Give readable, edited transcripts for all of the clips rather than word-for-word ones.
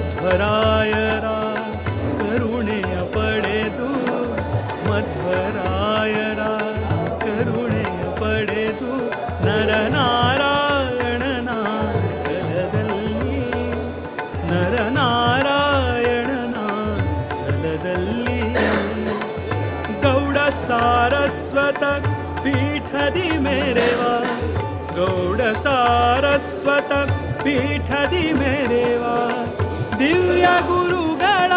ಮಧ್ವರಾಯರ ಕರುಣೆಯ ಪಡೆದು, ಮಧ್ವರಾಯರ ಕರುಣೆಯ ಪಡೆದು ನರನಾರಾಯಣನ ಕಲದಲ್ಲಿ, ನರನಾರಾಯಣನ ಕಲದಲ್ಲಿ ಗೌಡ ಸಾರಸ್ವತ ಪೀಠದಿ ಮೇರೆವ, ಗೌಡ ಸಾರಸ್ವತ ಪೀಠದಿ ಮೇರೆವ ದಿವ್ಯ ಗುರುಗಳ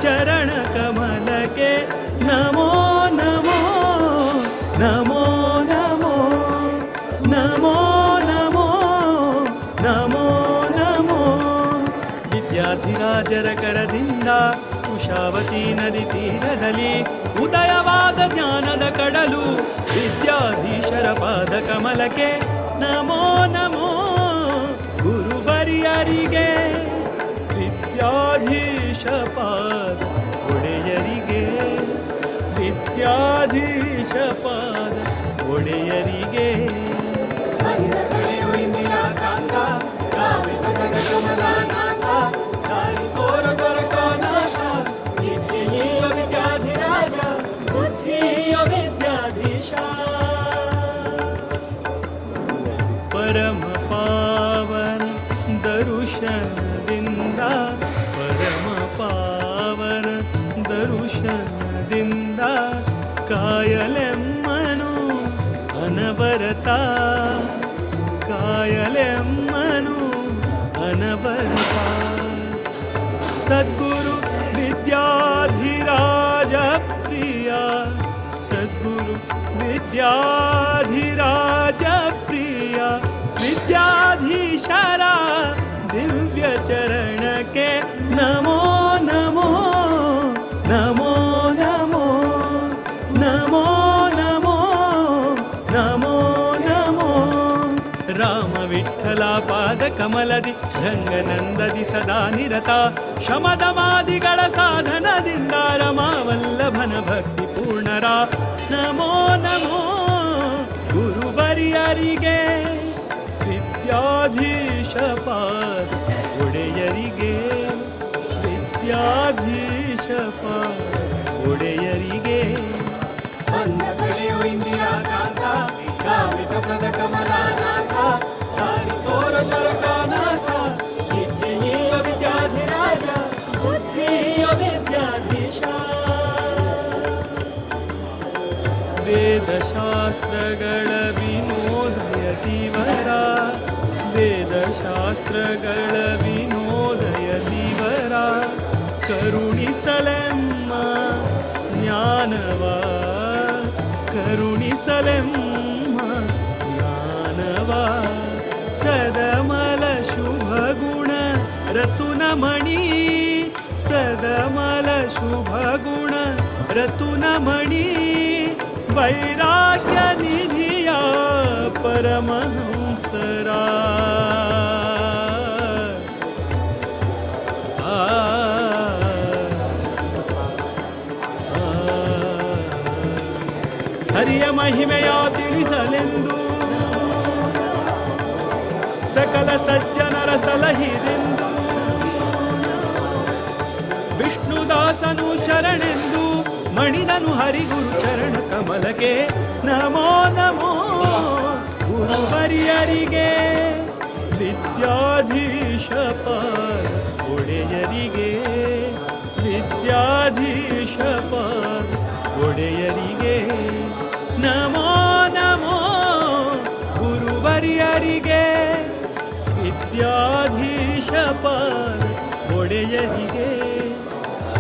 ಚರಣ ಕಮಲಕ್ಕೆ ನಮೋ ನಮೋ ನಮೋ ನಮೋ ನಮೋ ನಮೋ ರಾಜರ ಕರದಿಂದ ಕುಶಾವತಿ ನದಿ ತೀರದಲ್ಲಿ ಉದಯವಾದ ಜ್ಞಾನದ ಕಡಲು ವಿದ್ಯಾಧೀಶರ ಪಾದ ಕಮಲಕ್ಕೆ ನಮೋ ನಮೋ ಗುರುವರ್ಯರಿಗೆ, ವಿದ್ಯಾಧೀಶ ಪಾದ ಒಡೆಯರಿಗೆ, ವಿದ್ಯಾಧೀಶ ಪಾದ ಒಡೆಯರಿಗೆ. ಪರಮ ಪಾವನ ದರುಶನದಿಂದ, ಪರಮ ಪಾವನ ದರುಶನದಿಂದ ಕಾಯಲೆಮ್ಮನು ಅನವರತ, ಕಾಯಲೆಮ್ಮನು ಅನವರತ. ಸದ್ಗುರು ವಿದ್ಯಾಧಿರಾಜ ಪ್ರಿಯ, ಸದ್ಗುರು ವಿದ್ಯಾಧಿರಾಜ ಪ್ರಿಯ, ವಿದ್ಯಾಧೀಶರ ದಿವ್ಯ ಚರಣಕ್ಕೆ ನಮೋ ನಮೋ ನಮೋ ನಮೋ ನಮೋ ನಮೋ ನಮೋ ನಮೋ. ರಾಮ ವಿಠಲ ಪಾದ ಕಮಲದಿ ರಂಗನಂದದಿ ಸದಾ ನಿರತ, ಶಮದಮಾದಿಗಳ ಸಾಧನದಿಂದ ರಮಾವಲ್ಲಭನ ಭಕ್ತಿ ಪೂರ್ಣರ ನಮೋ ನಮೋ ಗುರುವರ್ಯರಿಗೆ, ವಿದ್ಯಾಧೀಶ ಪಾದ ಒಡೆಯರಿಗೆ, ವಿದ್ಯಾಧೀಶ ಪಾದ ಒಡೆಯರಿಗೆ. ವಿದ್ಯಾಧಿರಾಜ ಬುದ್ಧಿಯ ವಿದ್ಯಾಧೀಶ. ವೇದಶಾಸ್ತ್ರಗಳ ವಿನೋದಯತಿವರ, ವೇದಶಾಸ್ತ್ರಗಳ ವಿನೋದಯತಿವರ, ಕರುಣಿಸಲೆಮ್ಮ ಜ್ಞಾನವ, ಕರುಣಿಸಲೆಮ್ಮ ಜ್ಞಾನವ. ಸದಮಲ ಶುಭ ಗುಣ ರತುನಮಣಿ, ಸದಮಲ ಶುಭ ಗುಣ ರತುನಮಣಿ, ವೈರಾಗ್ಯ ನಿಧಿಯ ಪರಮಹಂಸರ. ಹರಿಯ ಮಹಿಮೆಯ ತಿಳಿಸಲೆಂದು ಸಕಲ ಸಜ್ಜನರ ಸಲಹಿದೆಂದು, ವಿಷ್ಣುದಾಸನು ಶರಣೆಂದು ಮಣಿದನು ಹರಿಗುರು ಚರಣ ಕಮಲಕ್ಕೆ ನಮೋ ನಮೋ ಗುರುವರ್ಯರಿಗೆ, ವಿದ್ಯಾಧೀಶ ಪಾದ ಒಡೆಯರಿಗೆ, ವಿದ್ಯಾಧೀಶ ಪಾದ ಒಡೆಯರಿಗೆ ನಮೋ ನಮೋ ಗುರುವರ್ಯರಿಗೆ, ವಿದ್ಯಾಧೀಶ ಪಾದ ಒಡೆಯರಿಗೆ,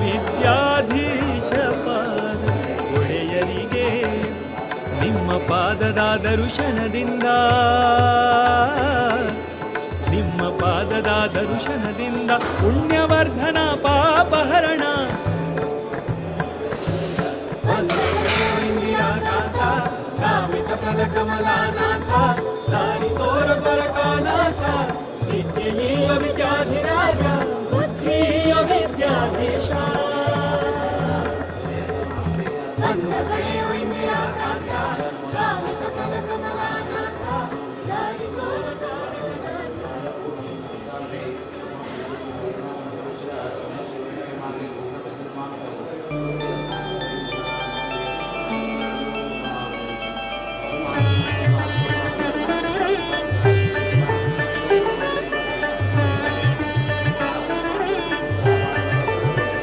ವಿದ್ಯಾಧೀಶ ಪಾದ ಒಡೆಯರಿಗೆ. ನಿಮ್ಮ ಪಾದದ ದರುಶನದಿಂದ, ನಿಮ್ಮ ಪಾದದ ದರುಶನದಿಂದ ಪುಣ್ಯವರ್ಧನ ಪಾಪಹರಣ. ವಿದ್ಯಾಧಿರಾಜ ಬುದ್ಧಿಯ ವಿದ್ಯಾಧೀಶ. Thank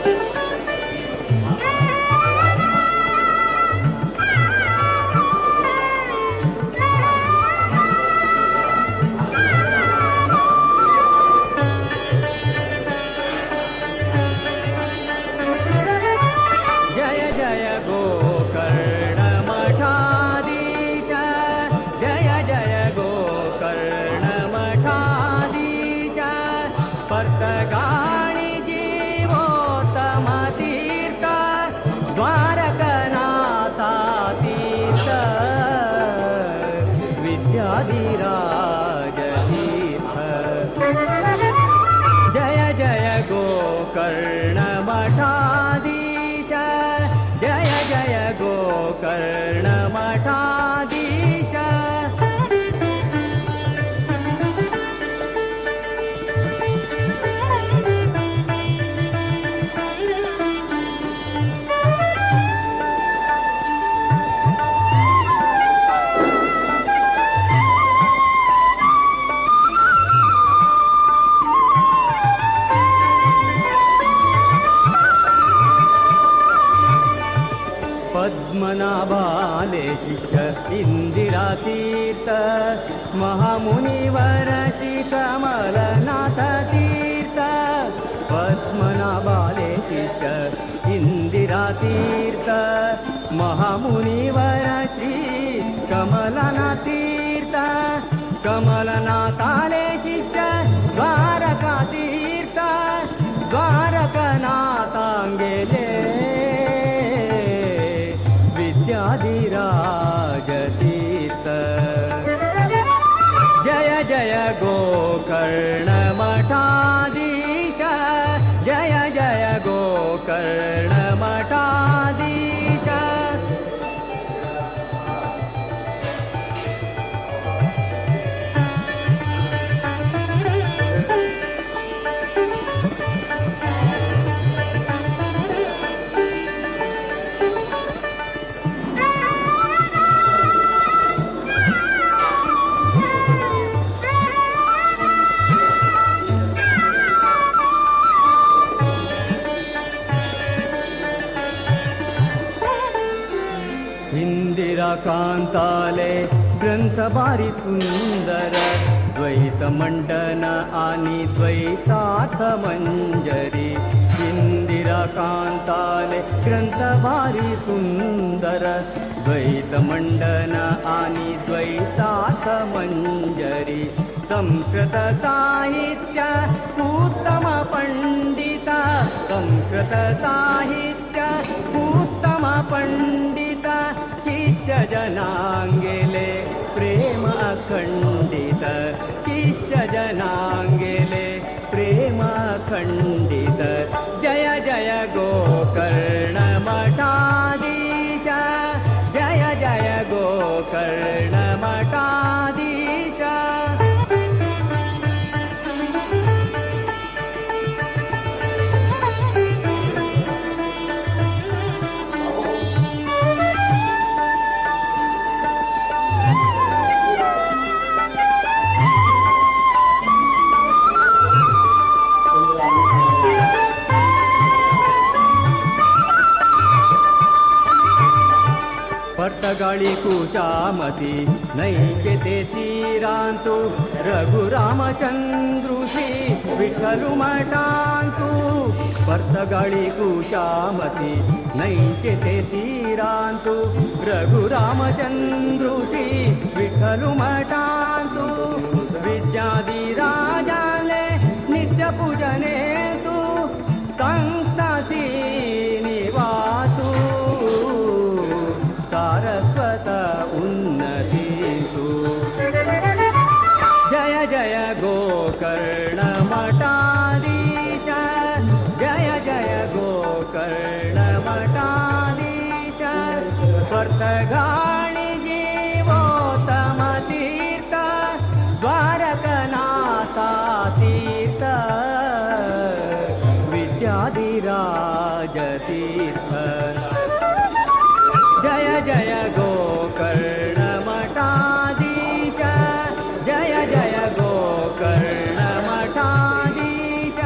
you. विद्याधिराज तीर्थ। जय जय गोकर्ण मठाधीश, जय जय गोकर्ण मठाधीश। पद्मनाभाले शिष्य इंदिरा तीर्थ, महामुनिवर श्री कमलनाथ तीर्थ। पद्मनाभाले शिष्य इंदिरा तीर्थ, महामुनिवर श्री कमलनाथ तीर्थ। कमलनाथाले शिष्य द्वारका तीर्थ, द्वारकनाथांगेले विद्याधिराज तीर्थ। जय जय गोकर्ण मठाधीश, जय जय गोकर्ण मठाधीश। इंदिरा कांताले ग्रंथ भारी सुंदर, द्वैत मंडन आणि द्वैतार्थ मंजरी। इंदिरा कांताले ग्रंथ भारी सुंदर, द्वैत मंडन आणि द्वैतार्थ मंजरी। संस्कृत साहित्य उत्तम पंडित, संस्कृत साहित्य उत्तम पंडित। शिष्य जनांगेले प्रेम अखंडित, शिष्य जनांगेले प्रेम अखंडित। जय जय गोकर्ण मठाधीश, जय जय गोकर्ण मठाधीश। पर्तगाळी कुशामती नैके ते तीरांतु, रघुरामचंद्रु श्री विठ्ठलु मठांतु। पर्तगाळी कुशामती नैके ते तीरांतु, रघुरामचंद्रु श्री विठ्ठलु मठांतु। विद्याधिराजाले नित्य पूजने तु, संत श्रीनिवासु सारस्वत उन्नतीतु। जय जय गोकर्ण मठाधीश, जय जय गोकर्ण मठाधीश। पर्तगाळी जीवोत्तम तीर्थ, द्वारकनाथा तीर्थ, विद्याधिराज तीर्थ। जय जय गोकर्ण मठाधीश, जय जय गोकर्ण मठाधीश,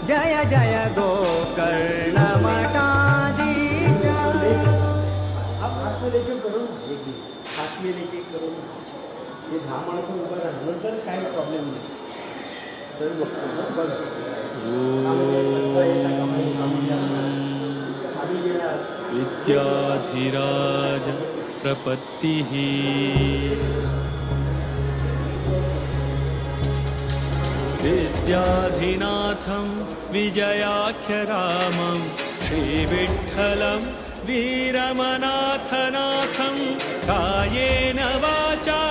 जय जय गोकर्ण मठाधीश। आप हाथ में लेके करो ना, हाथ में लेके करो ना। हे 10 माणसं उभं राहिलं तर काही प्रॉब्लेम नाही। तरी बघतो बघा। विद्याधिराज प्रपत्तिः। विद्याधिनाथं विजयाख्यरामं श्रीविठ्ठलं वीरमनाथनाथं कायेन वाचा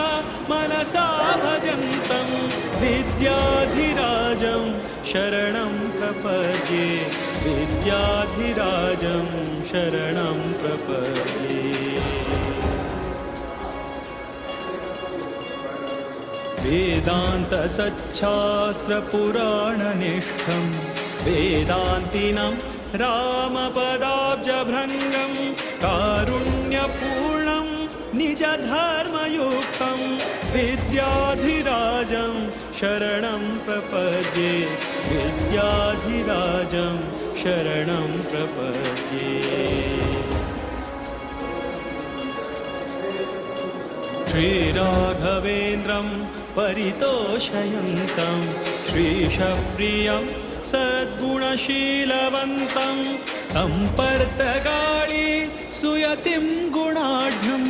विद्याधिराजं शरणं प्रपद्ये विद्याधिराजं शरणं प्रपद्ये। वेदान्तसच्छास्त्रपुराणनिष्ठं वेदान्तिनं रामपदाब्जभृङ्गं कारुण्यपूर्णं निजधर्मयुक्तं विद्याधिराजं शरणं प्रपद्ये विद्याधिराजं शरणं प्रपद्ये। श्रीराघवेन्द्रं परितोषयन्तं श्रीशप्रियं सद्गुणशीलवन्तं तं पर्तगाळी सुयतिं गुणाढ्यं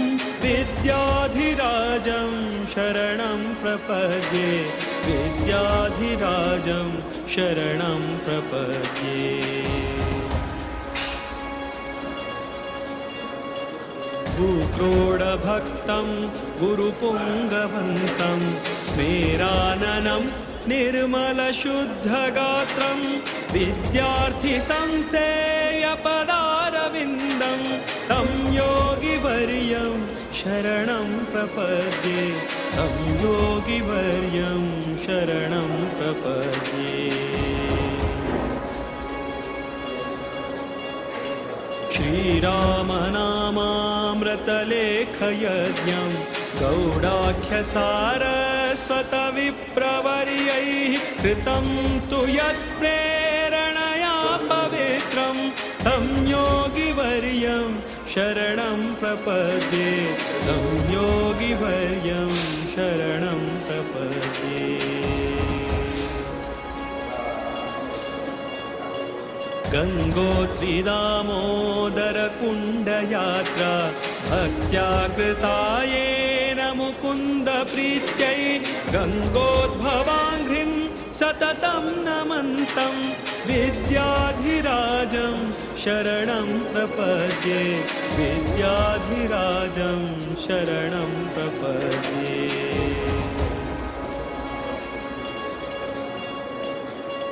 विद्याधिराजं शरणं प्रपद्ये विद्याधिराजं शरणं प्रपद्ये। भूक्रोडभक्तं गुरुपुङ्गवन्तं स्मेराननं निर्मलशुद्धगात्रं विद्यार्थिसंसेयपदारविन्दं तं योगिवर्यं शरणं प्रपद्ये तं योगिवर्यं शरणं प्रपद्ये। श्रीरामनामामृतलेखयज्ञं गौडाख्यसारस्वतविप्रवर्यैः कृतं तु यत्प्रेरणया पवित्रं तं योगिवर्यं शरणं प्रपद्ये तं योगिवर्यं शरणं प्रपद्ये। गंगोत्रिदामोदरकुण्डयात्रा भक्त्या कृता येन मुकुन्दप्रीत्यै गंगोद्भवाङ्घ्रिं सततं नमन्तं विद्याधिराजं शरणं प्रपद्ये विद्याधिराजं शरणं प्रपद्ये।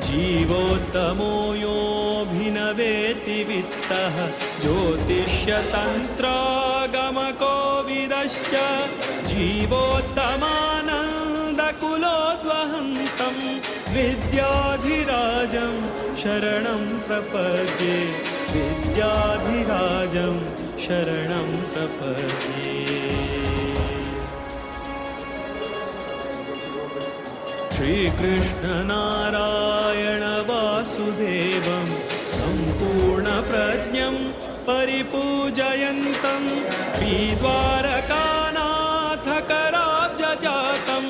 जीवोत्तमो योऽभिनवेति वित्तः ज्योतिष्यतन्त्रागमकोविदश्च जीवोत्तमानन्दकुलोद्वहन्तं विद्याधिराजं शरणं प्रपद्ये विद्याधिराजं शरणं प्रपद्ये। श्रीकृष्णनारायण वासुदेवं सम्पूर्णप्रज्ञं परिपूजयन्तं श्रीद्वारकानाथकराब्जजातं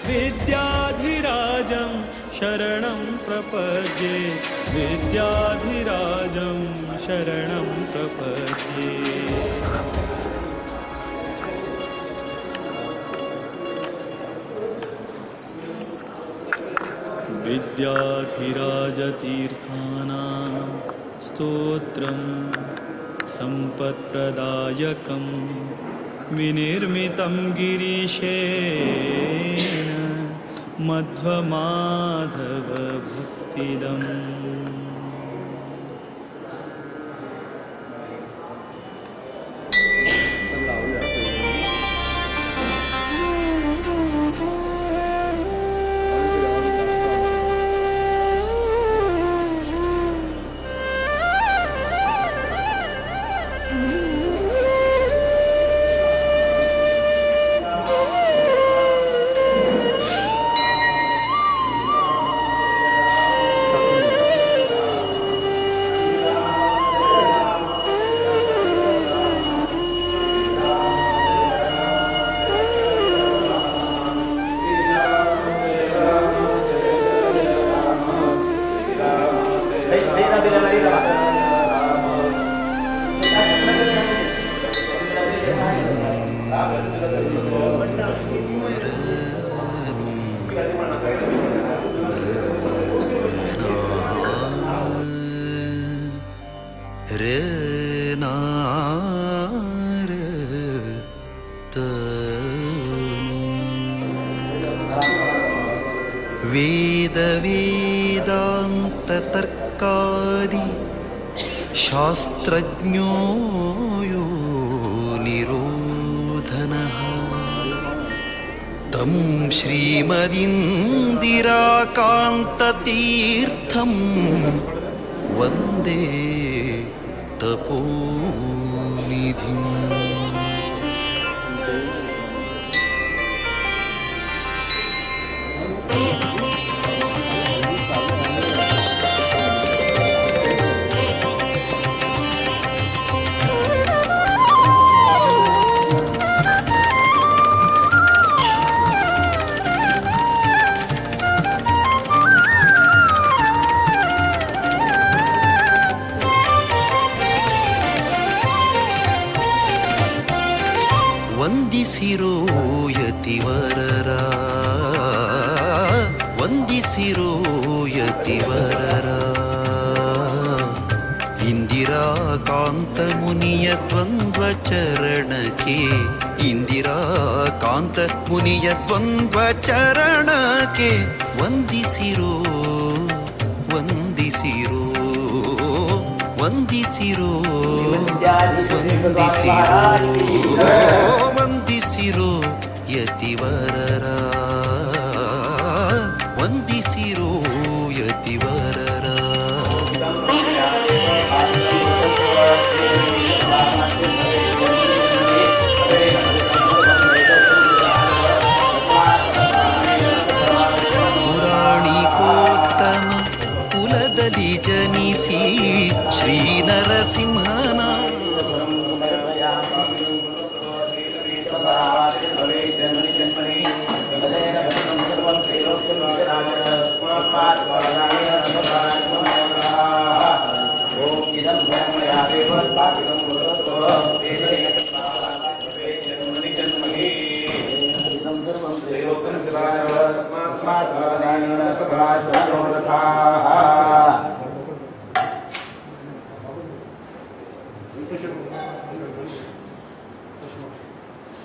विद्याधिराजं शरणं प्रपद्ये विद्याधिराजं शरणं प्रपद्ये। विद्याधिराजतीर्थानां स्तोत्रं सम्पत्प्रदायकं विनिर्मितं गिरीशेन मध्वमाधवभक्तिदम्। Thank you. ವೇದ ವೇದಾಂತ ತರ್ಕಾದಿ ಶಾಸ್ತ್ರಜ್ಞೋ ಯೋ ನಿರೋಧನಃ ತಂ ಶ್ರೀಮದಿಂದಿರಾಕಾಂತತೀರ್ಥಂ ವಂದೇ ತಪೋನಿಧಿಂ. ವಂದಿಸಿರೋ ಯತಿವರರ, ವಂದಿಸಿರೋ ಯತಿವರರ, ಇಂದಿರಾಕಾಂತ ಮುನಿಯ ದ್ವಂದ್ವ ಚರಣಕ್ಕೆ, ಇಂದಿರಾಕಾಂತ ಮುನಿಯ ದ್ವಂದ್ವ ಚರಣಕ್ಕೆ ವಂದಿಸಿರೋ, ವಂದಿಸಿರೋ, ವಂದಿಸಿರೋ, ವಂದಿಸಿರೋ, ವಂದಿಸಿರೋ ಯತಿವರರ, ವಂದಿಸಿರೋ ಯತಿವರರ. ಪುರಾಣಿಕೋತ್ತಮ ಕುಲದಲ್ಲಿ ಜನಿಸಿ ಶ್ರೀ ನರಸಿಂಹನ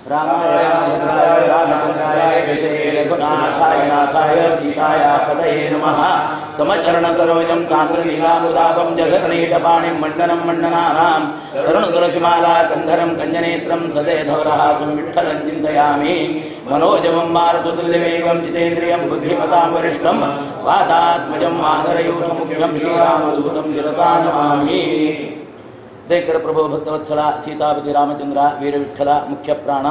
रामाय रामभद्राय रामचंद्राय वेधसे रघुनाथाय नाथाय सीताया पतये नमः. समचरण सरोजं सान्द्रनीलामुदापं जगन्नीलपाणिं मण्डनं मण्डनानां तरुणतुलसीमाला कंधरं कंजनेत्रं सदयधवरहासं विठ्ठलं चिन्तयामि. मनोजवं मारुतुल्यवेगं जितेन्द्रियं बुद्धिमतां वरिष्ठं वातात्मजं वानरयूथमुख्यं श्रीरामदूतं शिरसा नमामि. जयकर प्रभु भक्तवत्सल सीतापति रामचंद्र वीरविठ्ठल मुख्य प्राण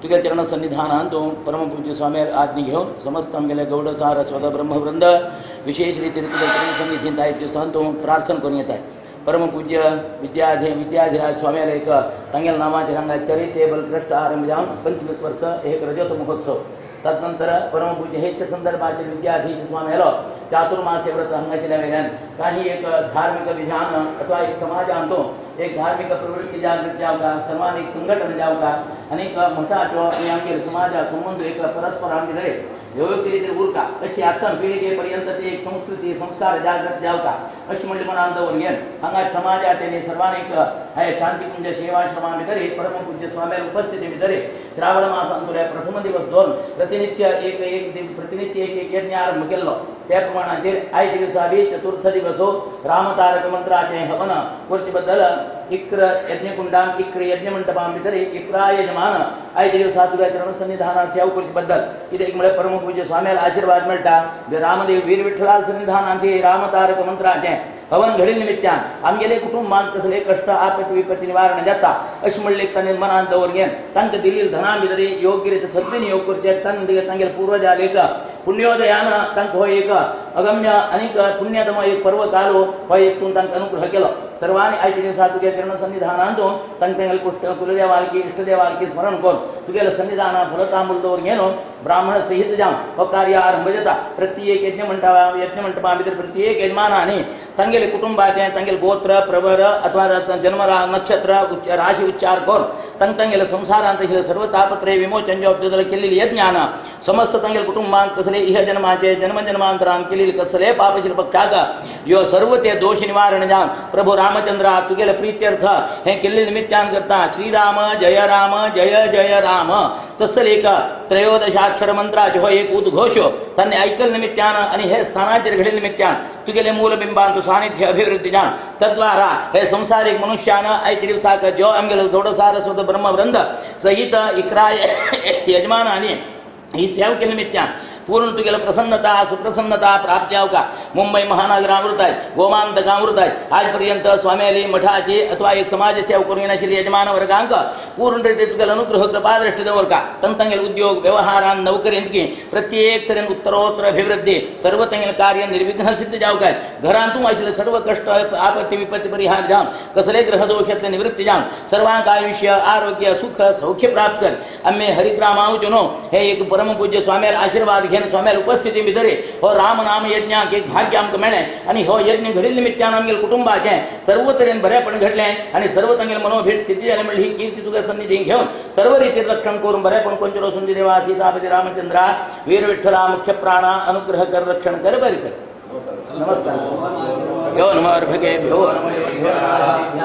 तुगे चरण सन्निधानांतु परमपूज्य स्वामी आज्ञे घेऊन समस्त आमगेले गौड सारस्वत ब्रह्मवृंद विशेष रीतीने तुझ्या चरण सन्निधींत आयज दिवसांतू प्रार्थना करून येत आहे. परमपूज्य विद्याधिराज स्वामीला एक तांगेल्या नामाचे हांगा चॅरिटेबल ट्रस्ट आरंभ जावन 25 वर्स एक रजत महोत्सव. तदनंतर परमपूज्य हेच संदर्भाचे विद्याधीश स्वामीलो चातुर्मास्य व्रत हांगाशिल्ल्या वयल्यान काही एक धार्मिक विधान अथवा एक समाजांतू एक धार्मिक प्रवृत्ती जागृत जावता, सर्वांनी एक संघटन जावता आनी एक मठाचो आनी आमगे समाजा संबंद एक परस्पर आमगे योग्य रितीन उरता अशी आतां पिळगे पर्यंत ती एक संस्कृती संस्कार जागृत जावता अशी म्हणली मनान दवरून घेवन हांगा समाजाचे आनी सर्वांनी एक हे शांतिकुंज सेवाश्रमा भितर परमपूज्य स्वाम्या उपस्थिती भितर श्रावण मासांतुले प्रथम दिवस दोन प्रतिनित्य एक एक प्रतिनित्य एक एक यज्ञ आरंभ केल्लो. त्या प्रमाणाचेर आयचे दिसा बी चतुर्थ दिवसो रामतारक मंत्राचें हवन करचे बद्दल इक्र यज्ञकुंडान इक्र यज्ञमंडपां भितर 11 यजमान आयचे दिवसा तुज्या चरण सन्निधानान सेवा करचे बद्दल कित्याक म्हळ्यार परमपूज्य स्वाम्याला आशीर्वाद मेळटा. रामदेव वीर विठ्ठलाल सन्निधानान ती रामतारक मंत्राचें हवन घडिल्ले निमित्तान आमगेले कुटुंबांत कसले कश्ट आपत्ती विपत्ती निवारण जाता अशें म्हणलें तांणी मनान दवर घेवन तांकां दिल्ली धना भितर योग्य रितीन सद्विनियोग करचे. तांकां तांगेले पुर्वजाल एक पुण्योदयान तांकां हो एक अगम्य आनीक पुण्यतम एक पर्व कालो हो एक तूं तांकां अनुग्रह केलो. सर्वांनी आयच्या दिवसा तुगे चरण सन्निधानांतू तांकां तांगेले कुलदेवालकी इष्टदेवालकी स्मरण करून तुगेले सन्निधाना फलतांबूल दवर घेवन ब्राह्मण सहित जावन हो कार्य आरंभ जाता. प्रत्येक यज्ञमंटपा भितर प्रत्येक यजमानांनी तांगेले कुटुंबाचें तांगेले गोत्र प्रवर अथवा जन्म नक्षत्र राशी उच्चार करून तांकां तांगेले संवसारांत आशिल्ले सर्व तापत्रय विमोचन जबाबदार केल्ली यज्ञान समस्त तांगेले कुटुंबांत कसले इह जन्माचे जन्म जन्मांतरान केलेले कसले पापशिल पक्षाक यो सर्व ते दोष निवारण जावन प्रभू रामचंद्रा तुगेले प्रीत्यर्थ हे केल्ले निमित्तान करता श्रीराम जय राम जय जय राम तसले एक त्रयोदशाक्षर मंत्राचे हो एक उद्घोष तांणी ऐकल निमित्तान आणि हे स्थानाचेर घडिल्ले निमित्तान तुगेले मूलबिंबांतु सानिध्य अभिवृद्धी जावन तद्वारा हे संसारिक मनुष्यान आयच्या दिवसाक जो आमगेलो थोडो सारस्वत ब्रह्मवृंद सहित 11 यजमान आणि ही सेवा केले निमित्तान पूर्ण तुगेलं प्रसन्नता सुप्रसन्नता प्राप्त्याव का मुंबई महानगरामृत आहे गोमांतकामृत आहे आजपर्यंत स्वामी मठाची अथवा एक समाज सेवा करून येणाशिल्ले यजमान वर्गांक पूर्ण रीते तुगेलं अनुग्रह कृपा दृष्टी दवर का तंतंगेल उद्योग व्यवहारान नोकरींत की प्रत्येक तरेन उत्तरोत्तर अभिवृद्धी सर्व तंगेल कार्य निर्विघ्न सिद्ध जावं काय घरांतून आशिल्ले सर्व कष्ट आपत्ती विपत्ती परिहार जावन कसले ग्रहदोषातले निवृत्ती जावन सर्वांक आयुष्य आरोग्य सुख सौख्य प्राप्त कर आम्ही हरिग्रामावचनो हे एक परमपूज्य स्वाम्याला आशीर्वाद घेवन स्वाम्याला उपस्थिती भितर हो राम नाम यज्ञाक एक भाग्य आमकां मेळ्ळें आनी हो यज्ञ घडिल्ले निमित्तान आमगेले कुटुंबाचें सर्व तरेन बरेपण घडलें आनी सर्व तांगेले मनोभीट सिद्धी जालें म्हणल्यार ही कीर्ती तुका सन्निधी घेवन सर्व रितीन रक्षण करून बरेपण कोंचरो सुंदी देवा सीतापती रामचंद्रा वीर विठ्ठला मुख्य प्राणा अनुग्रह कर रक्षण कर बरे कर. नमस्कार. यो नमः अर्भकेभ्यो नमः.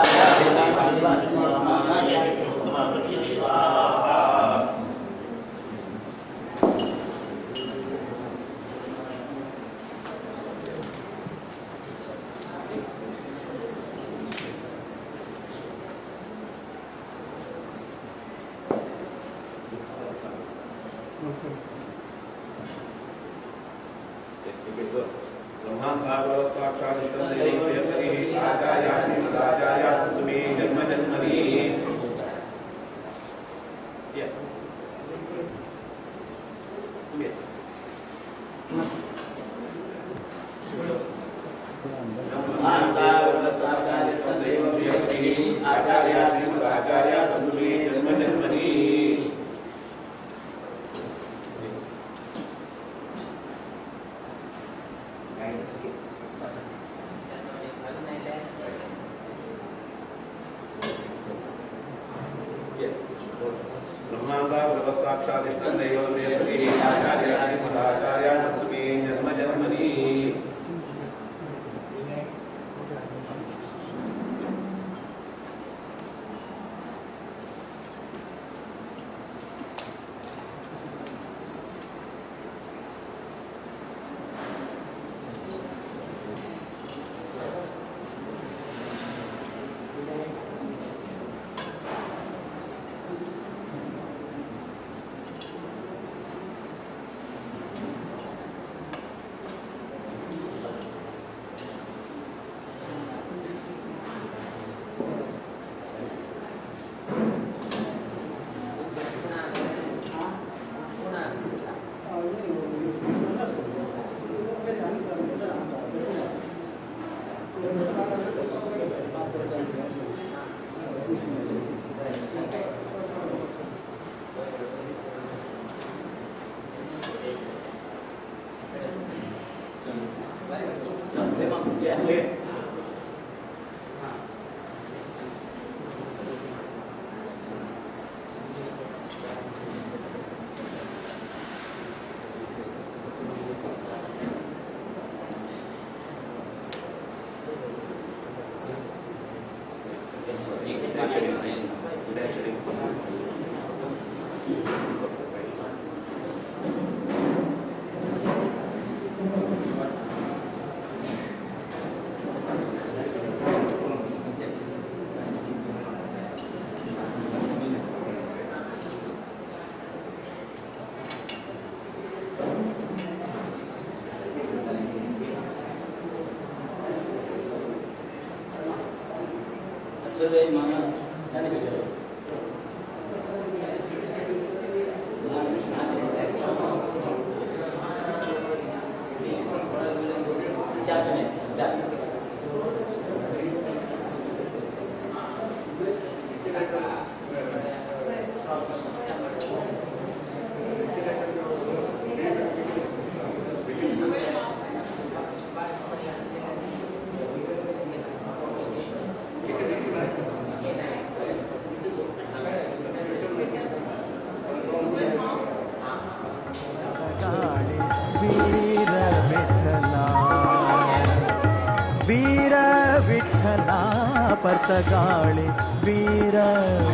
ಪರ್ತಗಾಳಿ ವೀರ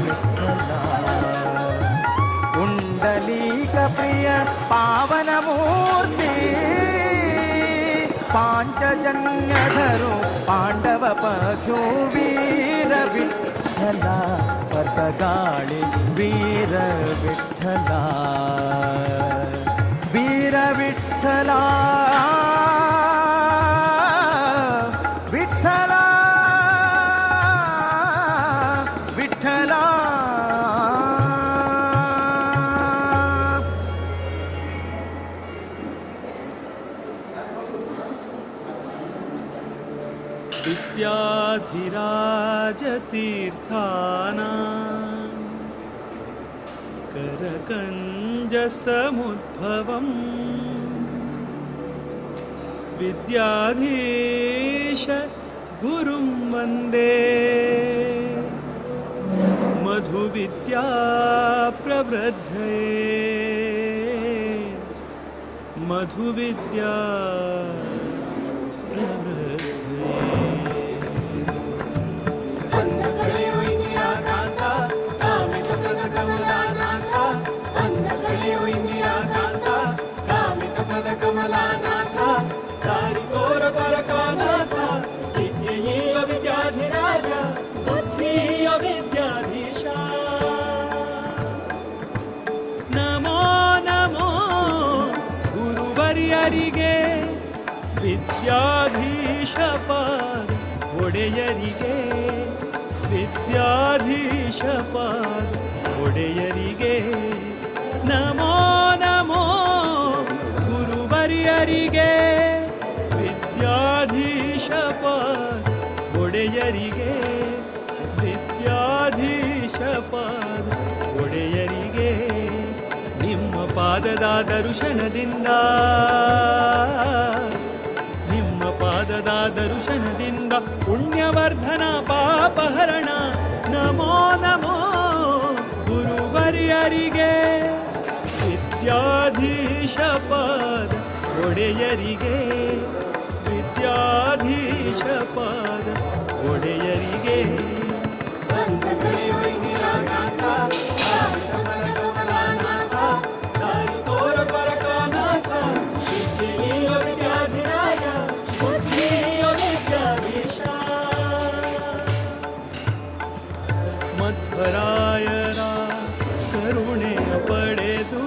ವಿಠಲ. ಪುಂಡಲೀಕ ಪ್ರಿಯ ಪಾವನ ಮೂರ್ತಿ ಪಾಂಚಜನ್ಯಧರು ಪಾಂಡವ ಪಕ್ಷು ವೀರ ವಿಠಲ ಪರ್ತಗಾಳಿ ವೀರ ವಿಠಲ ವೀರ ವಿಠಲ ವಿಠಲ ವಿಠಲ. विद्याधिराजतीर्थानां करकञ्जसमुद्भवं विद्याधीश गुरुं वन्दे मधुविद्या प्रवृद्धये मधुविद्या प्रवृद्धये. ನಮೋ ನಮೋ ಗುರುವರ್ಯರಿಗೆ ವಿದ್ಯಾಧೀಶ ಪಾದ ಒಡೆಯರಿಗೆ ವಿದ್ಯಾಧೀಶ ಪಾದ ಒಡೆಯರಿಗೆ ನಮೋ ನಮೋ ಗುರುವರ್ಯರಿಗೆ ವಿದ್ಯಾಧೀಶ ಪಾದ ಒಡೆಯರಿಗೆ ವಿದ್ಯಾಧೀಶ ಪಾದ ಒಡೆಯರಿಗೆ. ನಿಮ್ಮ ಪಾದದ ದರ್ಶನದಿಂದ ನಿಮ್ಮ ಪಾದದ ದರ್ಶನದಿಂದ ಪುಣ್ಯವರ್ಧನ ಪಾಪಹರಣ ನಮೋ ನಮೋ ಗುರುವರ್ಯರಿಗೆ ವಿದ್ಯಾಧೀಶ ಪಾದ ಒಡೆಯರಿಗೆ ವಿದ್ಯಾಧೀಶ ಪಾದ ಒಡೆಯರಿಗೆ. ಮಧ್ವರಾಯರ ಕರುಣೆಯ ಪಡೆದು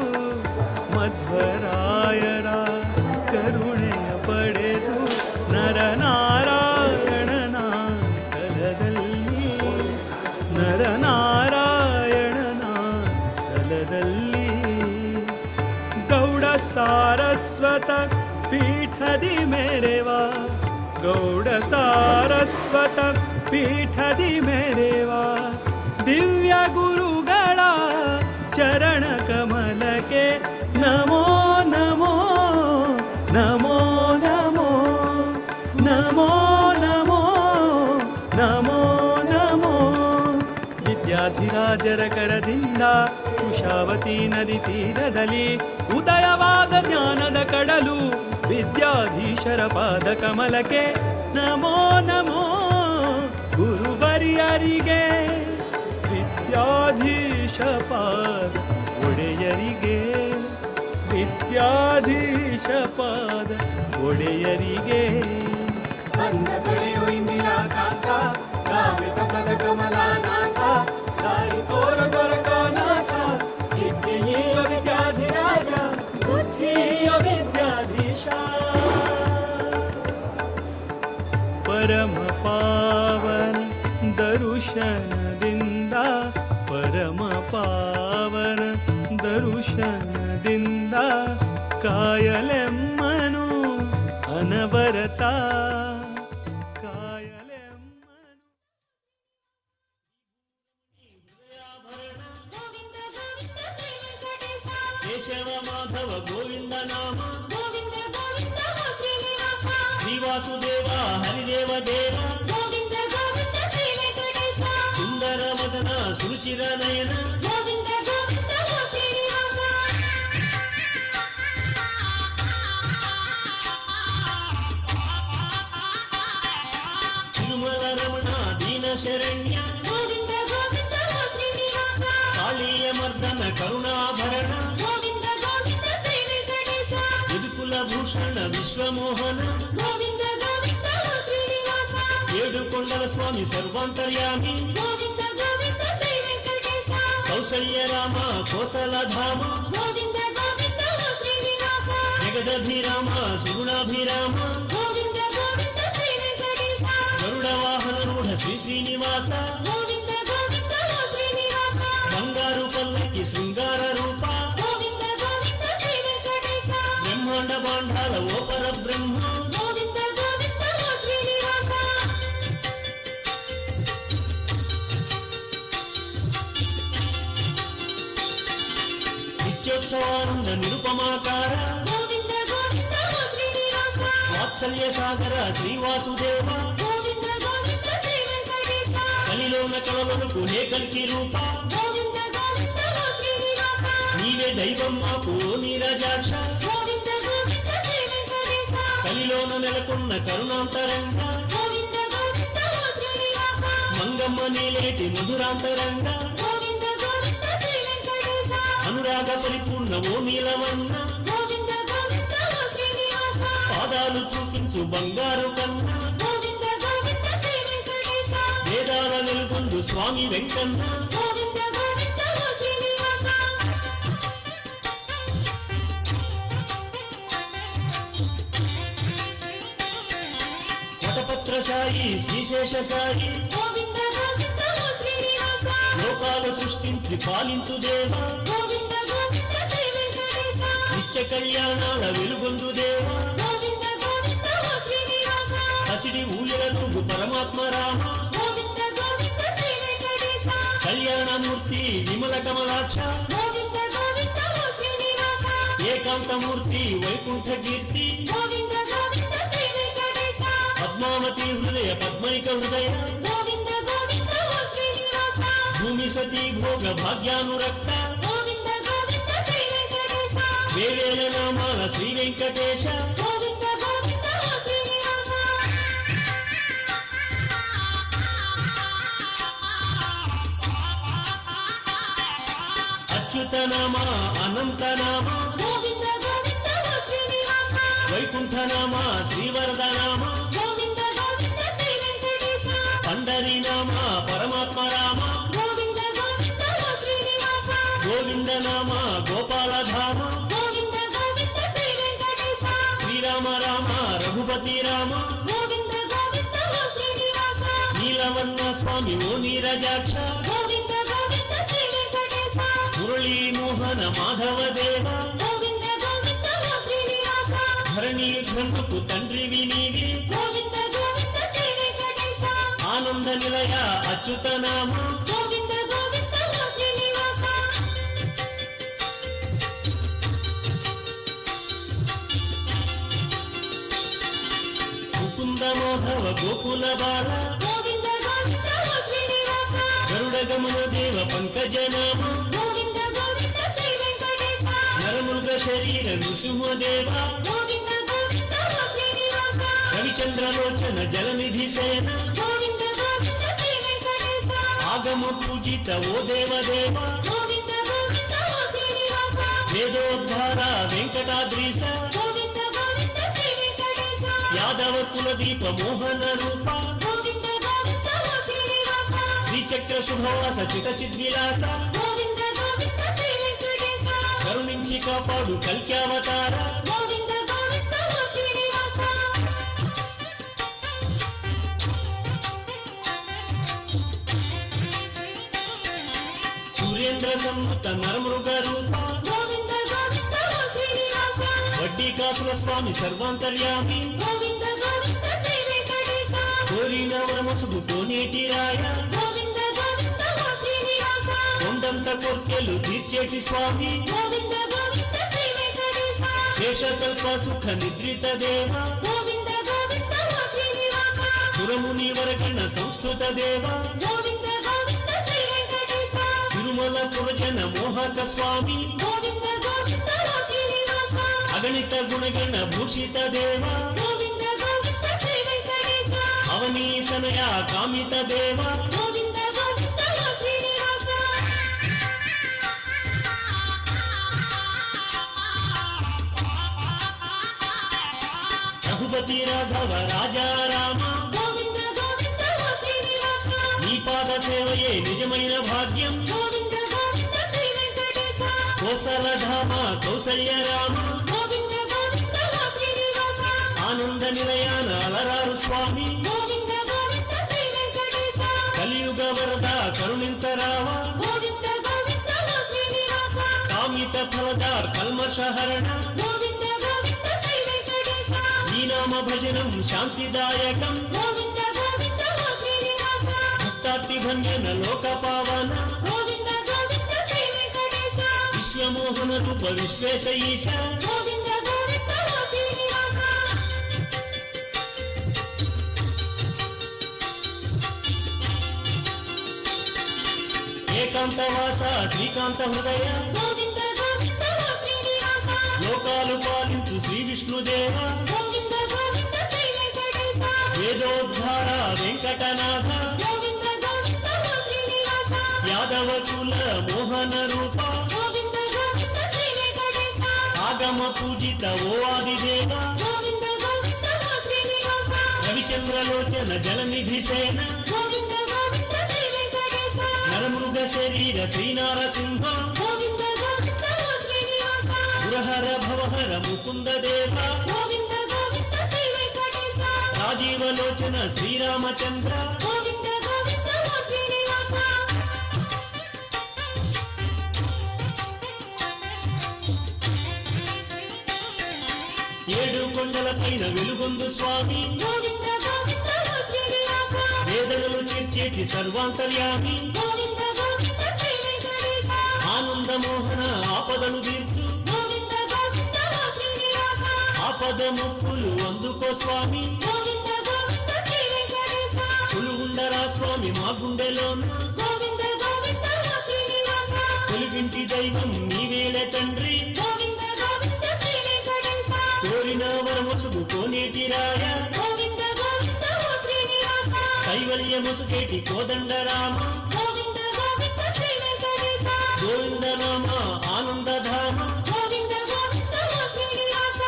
ಮಧ್ವರಾಯರ ಕರುಣೆಯ ಪಡೆದು ನರನಾರಾಯಣನ ತಲದಲ್ಲಿ ನರನಾರಾಯಣನ ತಲದಲ್ಲಿ ಗೌಡ ಸಾರಸ್ವತ ಪೀಠದಿ ಮೇರೆವಾ ಗೌಡ ಸಾರಸ್ವತ ಪೀಠದಿ ಮೇರೆವಾ ದಿವ್ಯ ಗುರುಗಳ ಚರಣ ಕಮಲಕ್ಕೆ ನಮೋ ನಮೋ ನಮೋ ನಮೋ ನಮೋ ನಮೋ ನಮೋ ನಮೋ. ವಿದ್ಯಾಧಿರಾಜರ ಕರದಿಂದ ಕುಶಾವತಿ ನದಿ ತೀರದಲ್ಲಿ ಉದಯವಾದ ಜ್ಞಾನದ ಕಡಲು ವಿದ್ಯಾಧೀಶರ ಪಾದ ಕಮಲಕ್ಕೆ ನಮೋ ನಮೋ ಗುರುವರ್ಯರಿಗೆ ವಿದ್ಯಾಧೀಶ ಪಾದ ಒಡೆಯರಿಗೆ ವಿದ್ಯಾಧೀಶ ಪಾದ ಒಡೆಯರಿಗೆ. ಪರಮ ಪಾವನ ದರುಶನದಿಂದ ಪರಮ ಪಾವನ ದರುಶನದಿಂದ ಕಾಯಲೆಮ್ಮನು ಅನವರತ ಕಾಯಲೆಮ್ಮನು. ಕೇಶವ ಮಾಧವ ಗೋವಿಂದ ನಾಮ ಗೋವಿಂದ ಗೋವಿಂದ ಶ್ರೀನಿವಾಸ ಶ್ರೀವಾಸುದೇವ ಹರಿದೇವ ದೇವ ಗೋವಿಂದ ಗೋವಿಂದ ಶ್ರೀ ವೆಂಕಟೇಶ ಸುಂದರ ಮದನ ಸುರುಚಿರ ನಯನ ಗೋವಿಂದ ಗೋವಿಂದ ಶ್ರೀನಿವಾಸ. ತಿರುಮಲ ರಮಣ ದೀನ ಶರಣ್ಯ ಗೋವಿಂದ ಗೋವಿಂದ ಓ ಶ್ರೀನಿವಾಸ ಕಾಳಿಯ ಮರ್ದನ ಕರುಣಾಭರಣ ಗೋವಿಂದ ಗೋವಿಂದ ಶ್ರೀ ವೆಂಕಟೇಶ ಯದುಕುಲ ಭೂಷಣ ವಿಶ್ವಮೋಹನ ಗೋವಿಂದ ಗೋವಿಂದ ಓ ಶ್ರೀನಿವಾಸ ಏಡುಕೊಂಡಲ ಸ್ವಾಮಿ ಸರ್ವಾಂತರ್ಯಾಮಿ ಗೋವಿಂದ ಗೋವಿಂದ ಶ್ರೀ ವೆಂಕಟೇಶ ಕೌಸಲ್ಯ ರಾಮ ಕೋಸಲಧಾಮ ಗೋವಿಂದ ಗೋವಿಂದ ಓ ಶ್ರೀನಿವಾಸ ಜಗದಭಿರಾಮ ಸುಗುಣಾಭಿರಾಮ ಗೋವಿಂದ ಗೋವಿಂದ ಶ್ರೀ ವೆಂಕಟೇಶ ಗರುಡ ವಾಹನ ರೂಢ ಶ್ರೀ ಶ್ರೀನಿವಾಸ ಗೋವಿಂದ ಗೋವಿಂದ ಓ ಶ್ರೀನಿವಾಸ ಬಂಗಾರು ಪಲ್ಲಕ್ಕಿ ಶೃಂಗಾರ ರೂಪ ಗೋವಿಂದ ಗೋವಿಂದ ಶ್ರೀ ವೆಂಕಟೇಶ ಬ್ರಹ್ಮಾಂಡ ಬಾಂಡಾಲ ಓ ಪರಬ್ರಹ್ಮ ಗೋವಿಂದ ಗೋವಿಂದ ಓ ಶ್ರೀನಿವಾಸ ನಿತ್ಯೋತ್ಸವಾನಂದ ನಿರುಪಮಾಕಾರ ಗೋವಿಂದ ಗೋವಿಂದ ಓ ಶ್ರೀನಿವಾಸ ವಾತ್ಸಲ್ಯ ಸಾಗರ ಶ್ರೀ ವಾಸುದೇವ ಗೋವಿಂದ ಗೋವಿಂದ ಶ್ರೀ ವೆಂಕಟೇಶ కలిలోన కలవలకు హే కల్కి రూప ಗೋವಿಂದ ಗೋವಿಂದ ಓ ಶ್ರೀನಿವಾಸ నీవే దైవం మాకు ఓ నీరజాక్ష ಗೋವಿಂದ ಗೋವಿಂದ ಶ್ರೀ ವೆಂಕಟೇಶ కలిలోన నెలకొన్న కరుణాంతరంగ ಗೋವಿಂದ ಗೋವಿಂದ ಓ ಶ್ರೀನಿವಾಸ మంగమ్మ నీలేటి మధురాంతరంగ ಗೋವಿಂದ ಗೋವಿಂದ ಶ್ರೀ ವೆಂಕಟೇಶ అనురాగ పరిపూర్ణ ఓ నీలవన్న ಗೋವಿಂದ ಗೋವಿಂದ ಓ ಶ್ರೀನಿವಾಸ పాదాలు చూపించు బంగారు కన్న ಗೋವಿಂದ ಗೋವಿಂದ ಶ್ರೀ ವೆಂಕಟೇಶ వేదాల వెలుగొందు స్వామి వెంకన్న ಗೋವಿಂದ ಗೋವಿಂದ ಓ ಶ್ರೀನಿವಾಸ వటపత్ర సాయి శ్రీశేష సాయి ಗೋವಿಂದ ಗೋವಿಂದ ಓ ಶ್ರೀನಿವಾಸ లోకాలు సృష్టించి పాలించు దేవా ಗೋವಿಂದ ಗೋವಿಂದ ಶ್ರೀ ವೆಂಕಟೇಶ నిత్య కళ్యాణాల వెలుగొందు దేవా ಗೋವಿಂದ ಗೋವಿಂದ ಓ ಶ್ರೀನಿವಾಸ పసిడి ఊయలనూగు పరమాత్మ రామ ಗೋವಿಂದ ಗೋವಿಂದ ಶ್ರೀ ವೆಂಕಟೇಶ కళ్యాణమూర్తి విమల కమలాక్ష ಗೋವಿಂದ ಗೋವಿಂದ ಓ ಶ್ರೀನಿವಾಸ ఏకాంతమూర్తి వైకుంఠ కీర్తి ಗೋವಿಂದ ಗೋವಿಂದ ಶ್ರೀ ವೆಂಕಟೇಶ పద్మావతి హృదయ పద్మైక హృదయ ಗೋವಿಂದ ಗೋವಿಂದ ಓ ಶ್ರೀನಿವಾಸ భూమి సతీ భోగ భాగ్యానురక్త ಗೋವಿಂದ ಗೋವಿಂದ ಶ್ರೀ ವೆಂಕಟೇಶ వేవేల నామాల శ్రీ వెంకటేశ ಗೋವಿಂದ ಗೋವಿಂದ ಓ ಶ್ರೀನಿವಾಸ అచ్యుత నామ అనంత నామ ಗೋವಿಂದ ಗೋವಿಂದ ಓ ಶ್ರೀನಿವಾಸ వైకుంఠ నామ శ్రీవరద నామ ಗೋವಿಂದ ಗೋವಿಂದ ಶ್ರೀ ವೆಂಕಟೇಶ పండరి నామ పరమాత్మ రామ ಗೋವಿಂದ ಗೋವಿಂದ ಓ ಶ್ರೀನಿವಾಸ గోవింద నామ గోపాలధామ ಗೋವಿಂದ ಗೋವಿಂದ ಶ್ರೀ ವೆಂಕಟೇಶ శ్రీరామ రామ రఘుపతి రామ ಗೋವಿಂದ ಗೋವಿಂದ ಓ ಶ್ರೀನಿವಾಸ నీలవన్న స్వామి ఓ నీరజాక్ష ಗೋವಿಂದ ಗೋವಿಂದ ಶ್ರೀ ವೆಂಕಟೇಶ మురళీ మోహన మాధవ దేవ ಗೋವಿಂದ ಗೋವಿಂದ ಓ ಶ್ರೀನಿವಾಸ ధరణి బ్రహ్మకు తండ్రివి నీవే ಗೋವಿಂದ ಗೋವಿಂದ ಶ್ರೀ ವೆಂಕಟೇಶ ఆనంద నిలయ అచ్యుత నామ ಗೋವಿಂದ ಗೋವಿಂದ ಓ ಶ್ರೀನಿವಾಸ ముకుంద మాధవ గోకుల బాల ಗೋವಿಂದ ಗೋವಿಂದ ಓ ಶ್ರೀನಿವಾಸ గరుడ గమన దేవ పంకజ నామ ಗೋವಿಂದ ಗೋವಿಂದ ಶ್ರೀ ವೆಂಕಟೇಶ నరమృగ శరీర నృసింహదేవ ಗೋವಿಂದ ಗೋವಿಂದ ಓ ಶ್ರೀನಿವಾಸ రవిచంద్రలోచన జలనిధి సేన ಗೋವಿಂದ ಗೋವಿಂದ ಶ್ರೀ ವೆಂಕಟೇಶ ఆగమ పూజిత ఓ దేవదేవ ಗೋವಿಂದ ಗೋವಿಂದ ಓ ಶ್ರೀನಿವಾಸ వేదోద్ధార వెంకటాద్రీశ ಗೋವಿಂದ ಗೋವಿಂದ ಶ್ರೀ ವೆಂಕಟೇಶ యాదవ కులదీప మోహన రూప ಗೋವಿಂದ ಗೋವಿಂದ ಓ ಶ್ರೀನಿವಾಸ శ్రీచక్ర శుభవాస చిత చిద్విలాస ಗೋವಿಂದ ಗೋವಿಂದ ಶ್ರೀ ವೆಂಕಟೇಶ కరుణించి కాపాడు కల్క్యావతార ಗೋವಿಂದ ಗೋವಿಂದ ಓ ಶ್ರೀನಿವಾಸ సూర్యేంద్ర సన్నుత నరమృగ రూప ಗೋವಿಂದ ಗೋವಿಂದ ಓ ಶ್ರೀನಿವಾಸ వడ్డీ కాసుల స్వామి సర్వాంతర్యామి ಗೋವಿಂದ ಗೋವಿಂದ ಶ್ರೀ ವೆಂಕಟೇಶ కోరిన వరమసుగు కోనేటి రాయ ಗೋವಿಂದ ಗೋವಿಂದ ಓ ಶ್ರೀನಿವಾಸ కొండంత కోర్కెలు తీర్చేటి స్వామి ಗೋವಿಂದ ಗೋವಿಂದ ಶ್ರೀ ವೆಂಕಟೇಶ శేషకల్ప సుఖ నిద్రిత దేవ ಗೋವಿಂದ ಗೋವಿಂದ ಓ ಶ್ರೀನಿವಾಸ సురముని వరగణ సంస్థుత దేవ ಗೋವಿಂದ ಗೋವಿಂದ ಶ್ರೀ ವೆಂಕಟೇಶ తిరుమల పురజన మోహక స్వామి ಗೋವಿಂದ ಗೋವಿಂದ ಓ ಶ್ರೀನಿವಾಸ అగణిత గుణగణ భూషిత దేవ ಗೋವಿಂದ ಗೋವಿಂದ ಶ್ರೀ ವೆಂಕಟೇಶ అవతార అవనీతనయ కామిత దేవ గోవింద గోవింద ఓ శ్రీనివాస. రఘుపతి రాఘవ రాజా రామ గోవింద గోవింద ఓ శ్రీనివాస. నీ పాద సేవయే నిజమైన భాగ్యం. గోవింద గోవింద శ్రీ వెంకటేశ. కోసలధామ కౌసల్య రామ గోవింద గోవింద ఓ శ్రీనివాస. ఆనంద నిలయాన అలరారు స్వామి. గోవింద గోవింద శ్రీ వెంకటేశ. కలియుగ వరద కరుణించరావా. గోవింద గోవింద ఓ శ్రీనివాస. కామిత ఫలద కల్మషహరణ. గోవింద గోవింద శ్రీ వెంకటేశ. నీ నామ భజనం శాంతిదాయకం. గోవింద గోవింద ఓ శ్రీనివాస. భక్తార్తి భంజన లోక పావన. గోవింద గోవింద శ్రీ వెంకటేశ. విశ్వమోహన రూప విశ్వేశ ఈశ. గోవింద గోవింద ఓ శ్రీనివాస. ఏకాంతవాస శ్రీకాంత హృదయ. గోవింద గోవింద ఓ శ్రీనివాస. లోకాలు పాలించు శ్రీ విష్ణుదేవ. గోవింద గోవింద శ్రీ వెంకటేశ. వేదోద్ధార వెంకటనాథ. గోవింద గోవింద ఓ శ్రీనివాస. యాదవ కుల మోహన రూప. గోవింద గోవింద శ్రీ వెంకటేశ. ఆగమ పూజిత ఓ ఆదిదేవ. గోవింద గోవింద ఓ శ్రీనివాస. రవిచంద్రలోచన జలనిధి సేన. గోవింద గోవింద శ్రీ వెంకటేశ. నరమృగ శరీర శ్రీనారసింహ. గోవింద గోవింద ఓ శ్రీనివాస. గురహర భవహర ముకుంద దేవ. గోవింద గోవింద శ్రీ వెంకటేశ. రాజీవలోచన శ్రీరామచంద్ర. గోవింద గోవింద ఓ శ్రీనివాస. ఏడు కొండల పైన వెలుగొందు స్వామి. గోవింద గోవింద ఓ శ్రీనివాస. వేదనలు తీర్చేటి సర్వాంతర్యామి. గోవింద గోవింద శ్రీ వెంకటేశ. ఆనందమోహన ఆపదలు తీర్చు. గోవింద గోవింద ఓ శ్రీనివాస. ఆపద ముప్పులు అందుకో స్వామి. గోవింద గోవింద శ్రీ వెంకటేశ. కొలువుండరా స్వామి మా గుండెలోన. గోవింద గోవింద ఓ శ్రీనివాస. తెలుగింటి దైవం నీవేలే తండ్రి. గోవింద గోవింద శ్రీ వెంకటేశ. కోరిన వరమొసుగు కోనేటి రాయ. గోవింద గోవింద ఓ శ్రీనివాస. కైవల్య ముసుగేటి కోదండ రామ. గోవింద గోవింద శ్రీ వెంకటేశ. గోవింద నామ ఆనందధామ. గోవింద గోవింద ఓ శ్రీనివాస.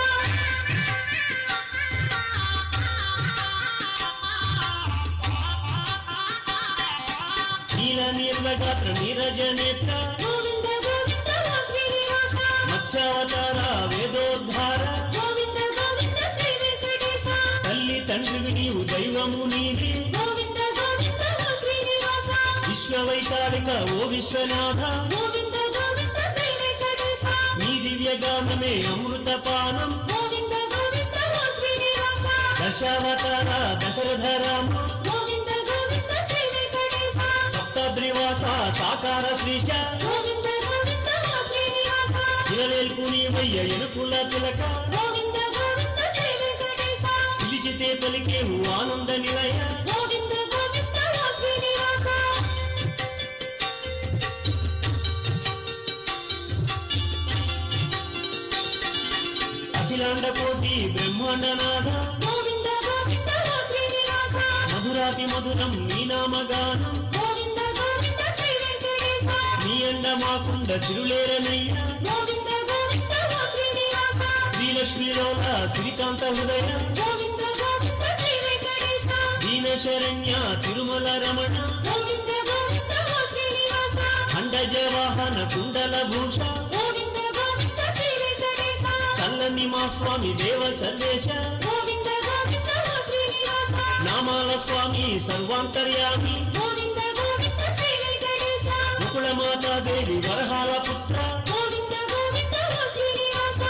నీల నీర్వగాత్ర నీరజ నేత్ర. గోవింద గోవింద ఓ శ్రీనివాస. మత్స్యావతార వేదోద్ధార. గోవింద గోవింద శ్రీ వెంకటేశ. తల్లి తండ్రివి నీవు దైవము నీవే. గోవింద గోవింద ఓ శ్రీనివాస. విశ్వవైతాళిక ఓ విశ్వనాథ. గోవింద గోవింద శ్రీ వెంకటేశ. నీ దివ్య గానమే అమృతపానం. గోవింద గోవింద ఓ శ్రీనివాస. దశావతార దశరథ రామ. గోవింద గోవింద శ్రీ వెంకటేశ. సప్తాద్రివాస సాకార శ్రీశ. గోవింద గోవింద ఓ శ్రీనివాస. ఇరవేల్పు నీవయ్య ఎనుకుల తిలక. గోవింద గోవింద శ్రీ వెంకటేశ. పిలిచితే పలికేవు ఆనంద నిలయ. గోవింద గోవింద ఓ శ్రీనివాస. అఖిలాండ కోటి బ్రహ్మాండనాథ. గోవింద గోవింద ఓ శ్రీనివాస. మధురాతి మధురం నీ నామగానం. గోవింద గోవింద శ్రీ వెంకటేశ. నీ అండ మాకుండ సిరులేరనయ్యా. గోవింద గోవింద ఓ శ్రీనివాస. శ్రీలక్ష్మీలోల శ్రీకాంత హృదయ. గోవింద గోవింద శ్రీ వెంకటేశ. దీన శరణ్య తిరుమల రమణ. గోవింద గోవింద ఓ శ్రీనివాస. అండజ వాహన కుండల భూష. గోవింద గోవింద శ్రీ వెంకటేశ. చల్లని మా స్వామి దేవ సర్వేశ. గోవింద గోవింద ఓ శ్రీనివాస. నామాల స్వామి సర్వాంతర్యామి. గోవింద గోవింద శ్రీ వెంకటేశ. ముకుళ మాతాదేవి వరహాల పుత్ర. గోవింద గోవింద ఓ శ్రీనివాస.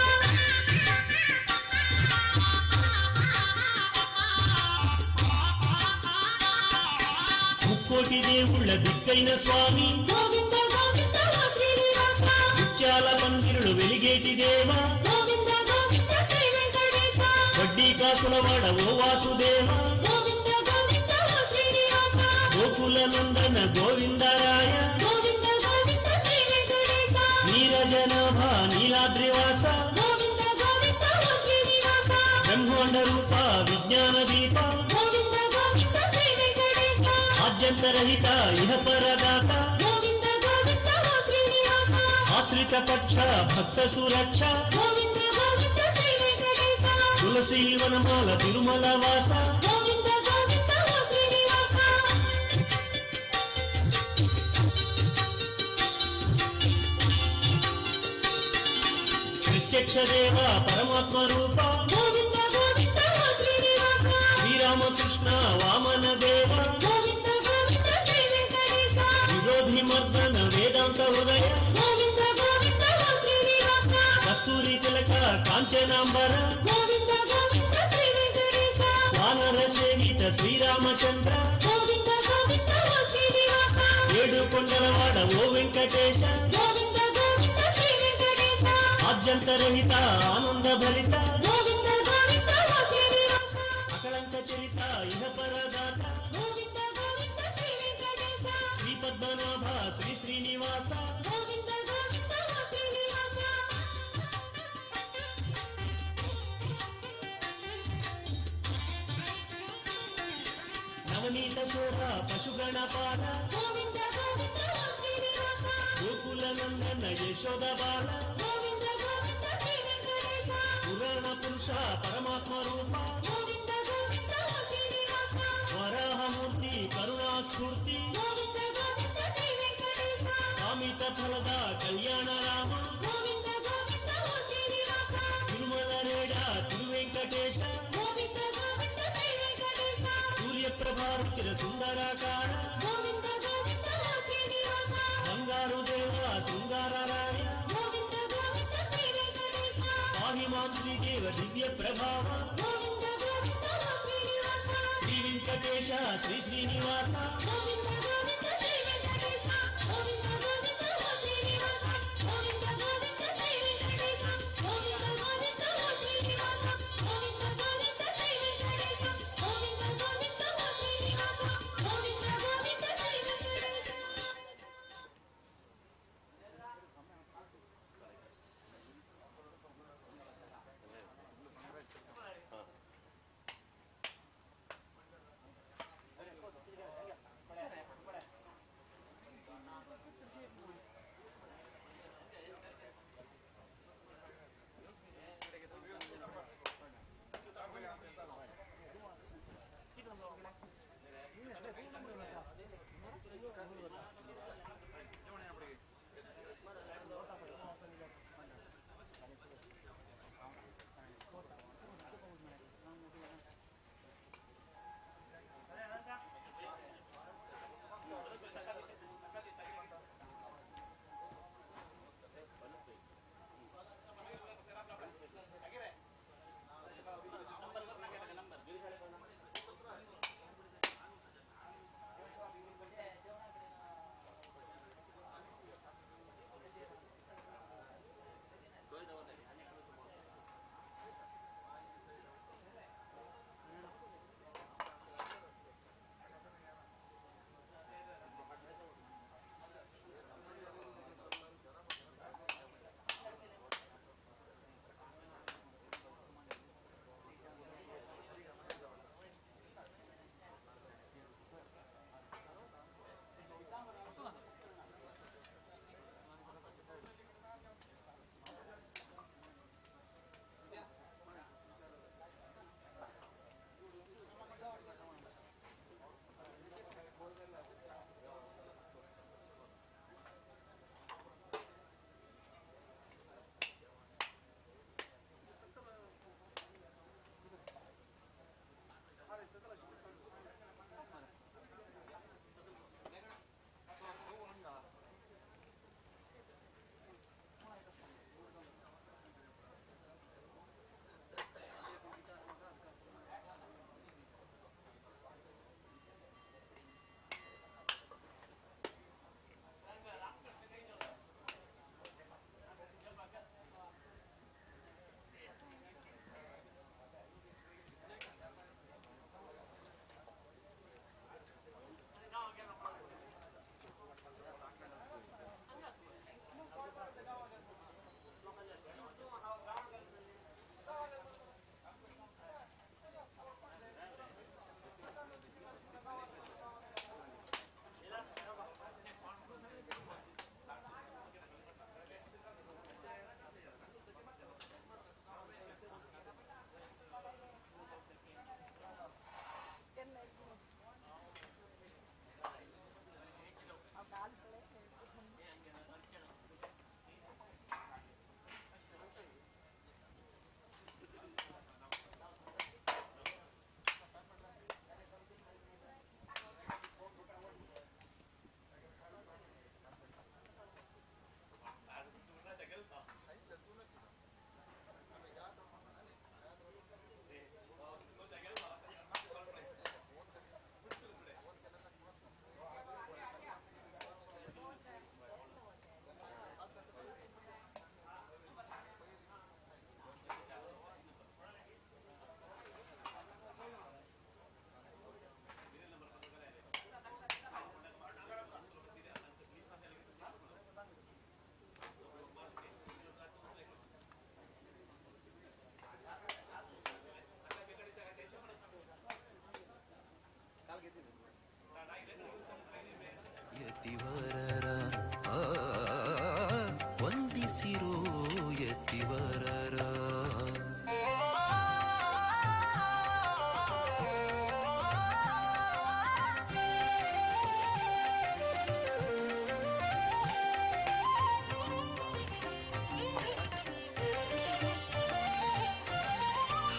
ముక్కోటి దేవుళ్ళ దిక్కైన స్వామి. గోవింద గోవింద ఓ శ్రీనివాస. ముత్యాల పందిరులు వెలిగేటి దేవా. గోవింద గోవింద శ్రీ వెంకటేశ. వడ్డీ కాసులవాడ ఓ వాసుదేవ. గోవింద గోవింద ఓ శ్రీనివాస. గోకుల నందన గోవిందరాయ. గోవింద గోవింద శ్రీ వెంకటేశ. నీరజనాభ నీలాద్రివాస. గోవింద గోవింద ఓ శ్రీనివాస. బ్రహ్మాండ రూప విజ్ఞాన దీప. గోవింద గోవింద ರಹಿತ ಇಹ ಪರದಾತ ಗೋವಿಂದ ಗೋವಿಂದ ಓ ಶ್ರೀನಿವಾಸ ಆಶ್ರಿತ ಪಕ್ಷ ಭಕ್ತ ಸುರಕ್ಷ ಗೋವಿಂದ ಗೋವಿಂದ ಶ್ರೀ ವೆಂಕಟೇಶ ತುಳಸಿ ವನಮಾಲ ತಿರುಮಲ ವಾಸ ಗೋವಿಂದ ಗೋವಿಂದ ಓ ಶ್ರೀನಿವಾಸ ಪ್ರತ್ಯಕ್ಷ ದೇವ ಪರಮಾತ್ಮ ರೂಪ ಗೋವಿಂದ ಗೋವಿಂದ ಓ ಶ್ರೀನಿವಾಸ ಶ್ರೀರಾಮಕೃಷ್ಣ ವಾಮನ ದೇವ ಗೋವಿಂದ ಗೋವಿಂದ ಶ್ರೀ ವೆಂಕಟೇಶ ವಿರೋಧಿ ಮರ್ದನ ವೇದಾಂತ ಹೃದಯ ಗೋವಿಂದ ಗೋವಿಂದ ಓ ಶ್ರೀನಿವಾಸ ಕಸ್ತೂರಿ ತಿಲಕ ಕಾಂಚನಾಂಬರ ಗೋವಿಂದ ಗೋವಿಂದ ಶ್ರೀ ವೆಂಕಟೇಶ ವಾನರ ಸೇವಿತ ಶ್ರೀರಾಮಚಂದ್ರ ಗೋವಿಂದ ಗೋವಿಂದ ಓ ಶ್ರೀನಿವಾಸ ಏಡು ಕೊಂಡಲವಾಡ ಓ ವೆಂಕಟೇಶ ಗೋವಿಂದ ಗೋವಿಂದ ಶ್ರೀ ವೆಂಕಟೇಶ ಆದ್ಯಂತರಹಿತ ಆನಂದ ಭರಿತ ಗೋವಿಂದ ಗೋವಿಂದ ಓ ಶ್ರೀನಿವಾಸ ಅಕಳಂಕ ಚರಿತ ಇಹ ಪರದಾತ ಗೋವಿಂದ ಗೋವಿಂದ ಶ್ರೀ ವೆಂಕಟೇಶ ಶ್ರೀ ಪದ್ಮನಾಭ ಶ್ರೀ ಶ್ರೀನಿವಾಸ ಗೋವಿಂದ ಗೋವಿಂದ ಓ ಶ್ರೀನಿವಾಸ ನವನೀತ ಚೋರ ಪಶುಗಣ ಪಾಲ ಗೋವಿಂದ ಗೋವಿಂದ ಓ ಶ್ರೀನಿವಾಸ ಗೋಕುಲ ನಂದನ ಯಶೋದ ಬಾಲ ಗೋವಿಂದ ಗೋವಿಂದ ಶ್ರೀ ವೆಂಕಟೇಶ ಪುರಾಣ ಪುರುಷ ಪರಮಾತ್ಮ ರೂಪ ಗೋವಿಂದ ಗೋವಿಂದ ಓ ಶ್ರೀನಿವಾಸ ವರಾಹ ಮೂರ್ತಿ ಕರುಣಾ ಸ್ಫೂರ್ತಿ ಗೋವಿಂದ ಗೋವಿಂದ ಶ್ರೀ ವೆಂಕಟೇಶ ಕಾಮಿತ ಫಲದ ಕಲ್ಯಾಣ ರಾಮ ಗೋವಿಂದ ಗೋವಿಂದ ಓ ಶ್ರೀನಿವಾಸ ತಿರುಮಲ ರೇಡ ತಿರುವೆಂಕಟೇಶ ಗೋವಿಂದ ಗೋವಿಂದ ಶ್ರೀ ವೆಂಕಟೇಶ ಸೂರ್ಯಪ್ರಭಾ ರುಚಿರ ಸುಂದರಾಕಾರ ಗೋವಿಂದ ಗೋವಿಂದ ಓ ಶ್ರೀನಿವಾಸ ಬಂಗಾರು ದೇವ ಶೃಂಗಾರ ರಾಯ ಗೋವಿಂದ ಗೋವಿಂದ ಶ್ರೀ ವೆಂಕಟೇಶ ಪಾಹಿ ಮಾಂ ಶ್ರೀದೇವ ದಿವ್ಯ ಪ್ರಭಾವ ಗೋವಿಂದ ಗೋವಿಂದ ಓ ಶ್ರೀನಿವಾಸ ಶ್ರೀ ವೆಂಕಟೇಶ ಶ್ರೀ ಶ್ರೀನಿವಾಸ ಗೋವಿಂದ ಗೋವಿಂದ ಶ್ರೀ ವೆಂಕಟೇಶ ಗೋವಿಂದ ಗೋವಿಂದ ಓ ಶ್ರೀನಿವಾಸ ಗೋವಿಂದ ಗೋವಿಂದ ಶ್ರೀ ವೆಂಕಟೇಶ ಗೋವಿಂದ ಗೋವಿಂದ ಓ ಶ್ರೀನಿವಾಸ ಗೋವಿಂದ ಗೋವಿಂದ ಶ್ರೀ ವೆಂಕಟೇಶ ಗೋವಿಂದ ಗೋವಿಂದ ಓ ಶ್ರೀನಿವಾಸ ಗೋವಿಂದ ಗೋವಿಂದ ಶ್ರೀ ವೆಂಕಟೇಶ.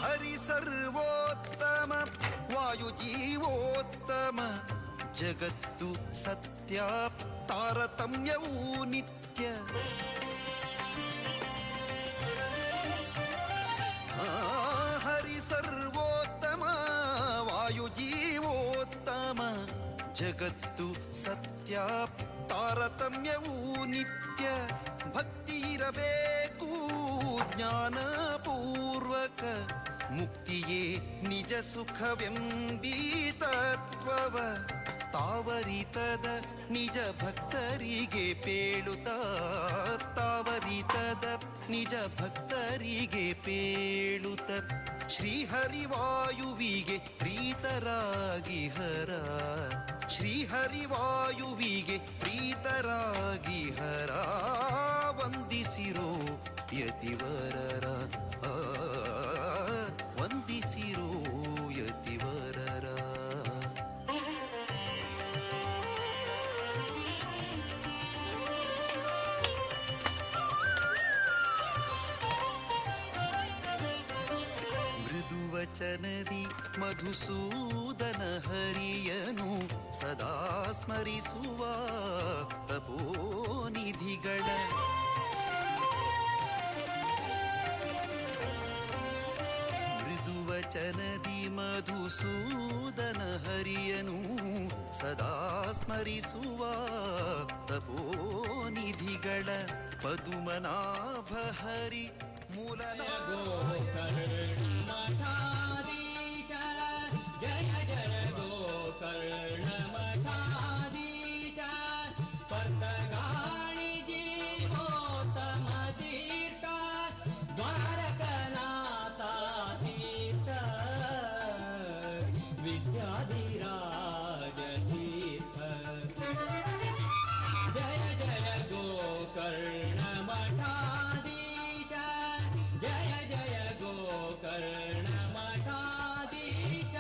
ಹರಿ ಸರ್ವೋತ್ತಮ ವಾಯುಜೀವೋತ್ತಮ ಜಗತ್ತು ಸತ್ಯ ತಾರತಮ್ಯವೂ ನಿತ್ಯ. ಹರಿ ಸರ್ವೋತ್ತಮ ವಾಯುಜೀವೋತ್ತಮ ಜಗತ್ತು ಸತ್ಯ ತಾರತಮ್ಯವೂ ನಿತ್ಯ. ಭಕ್ತಿ ಇರಬೇಕು ಜ್ಞಾನಪೂರ್ವಕ ಮುಕ್ತಿಯೇ ನಿಜ ಸುಖವೆಂಬೀ ತತ್ವವ ತಾವರಿತದ ನಿಜ ಭಕ್ತರಿಗೆ ಪೇಳುತ್ತ ತಾವರಿತದ ನಿಜ ಭಕ್ತರಿಗೆ ಪೇಳುತ್ತ ಶ್ರೀಹರಿವಾಯುವಿಗೆ ಪ್ರೀತರಾಗಿ ಹರ ಶ್ರೀಹರಿವಾಯುವಿಗೆ ಪ್ರೀತರಾಗಿ ಹರ ವಂದಿಸಿರೋ ಯತಿವರರ ವಂದಿಸಿರೋ ಯತಿವರರ. ಮೃದುವಚನದಿ ಮಧುಸೂದನ ಹರಿಯನು ಸದಾ ಸ್ಮರಿಸುವ ತಪೋನಿಧಿಗಳ ಮೃದುವಚನದಿ ಮಧುಸೂದನ ಹರಿಯನು ಸದಾ ಸ್ಮರಿಸುವ ತಪೋನಿಧಿಗಳ ಪದುಮನಾಭ ಹರಿ ಮಠಾಧೀಶ ಜಯ ಜಯ ಗೋಕರ್ಣ ಮಠಾಧೀಶ ಪರ್ತಗಾಣಿ ಜೀವೋತ್ತಮ ತೀರ್ಥ ದ್ವಾರಕನಾಥ ತೀರ್ಥ ವಿದ್ಯಾಧಿರಾಜ ತೀರ್ಥ ಜಯ ಜಯ ಗೋಕರ್ಣ ಮಠಾಧೀಶ ಜಯ ಜಯ ಗೋಕರ್ಣ ಮಠಾಧೀಶ.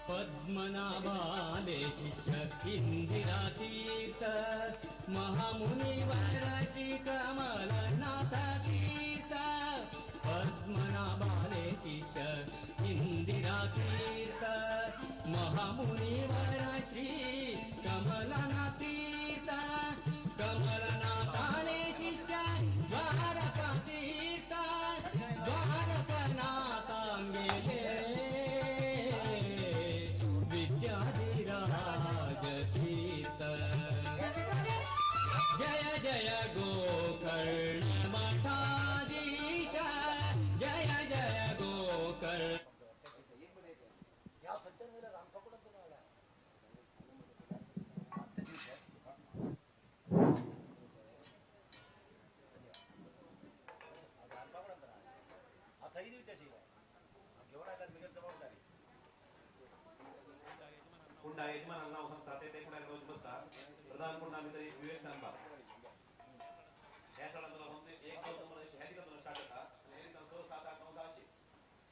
ಪದ್ಮನಾಭಾಲೆ ಶಿಷ್ಯ ಇಂದಿರಾ ತೀರ್ಥ ಮಹಾಮುನಿವರ ಶ್ರೀ ಕಮಲನಾಥ ತೀರ್ಥ ಪದ್ಮನಾಭಾಲೆ ಶಿಷ್ಯ ಇಂದಿರಾ ತೀರ್ಥ ಮಹಾಮುನಿವರ ಶ್ರೀ ಕಮಲನಾಥ ತೀರ್ಥ ಕಮಲನಾಥಾಲೆ ಶಿಷ್ಯ ದ್ವಾರಕಾ ತೀರ್ಥ ದ್ವಾರಕನಾಥಾಂಗೆಲೆ ವಿದ್ಯಾಧಿರಾಜ ತೀರ್ಥ ಜಯ ಜಯ ಗೋಕರ್ಣ ಮಠಾಧೀಶ ಜಯ ಜಯ ಗೋಕರ್ಣ. कुंडा यजमान नाव सांगता ते ते कुणाक रोज बसता प्रधान कुंडा भितर एक विवेक सांगता ह्या शाळांत एक दोन नंबर ह्या दिसा स्टार्ट जाता आनी ह्या दिसा 6 7 8 9 10 अशे.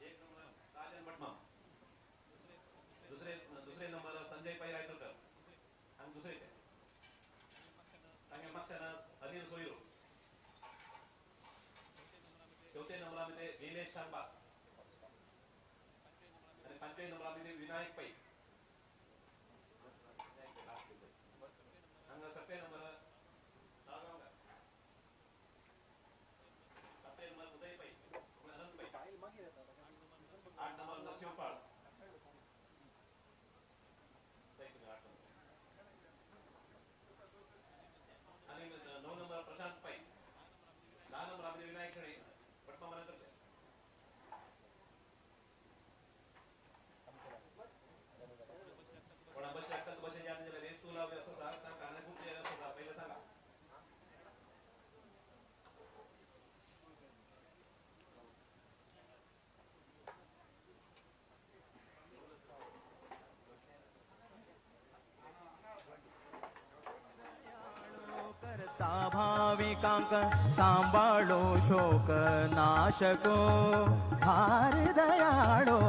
एक नंबर राजन भटमाम, दुसरे दुसरे नंबर संजय पै रायतुरकर आनी दुसरे ते तांगे मागच्यान अनिल सोयरू, चवथे नंबरा भितर निलेश शांबा आनी पांचवे नंबरा भितर विनायक पै. हांगा सत्ते नंबर नागांवकार, सातवे नंबर उदय पै अनंत पै, 8 नंबर नरसिंह पाळ, 8 नंबर आणि 9 नंबर प्रशांत पै, 10 नंबर आपले विनायक शेणे भटमा मनकरचे. भाविकांक सांबाळो शोक नाशको भार दयाळो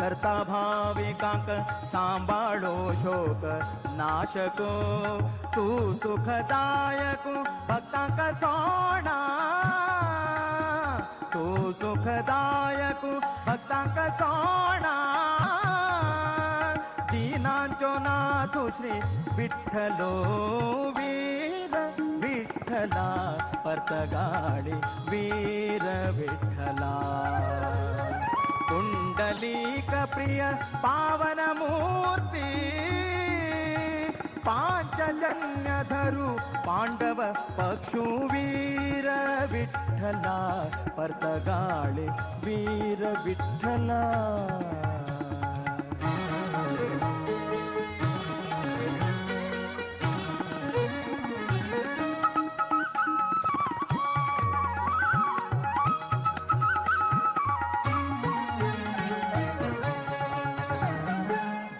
करता भाविकांक सांबाळो शोक नाशको तू सुखदायक भक्तांक सोणा तू सुखदायक भक्तांक सोणा दीनांचो नाथ श्री विठ्ठलो वीर विठ्ठला पर्तगाळी वीर विठ्ठला कुंडलीक प्रिय पावन मूर्ती पांचजन्य धरू पांडव पक्षु वीर विठ्ठला पर्तगाळी वीर विठ्ठला.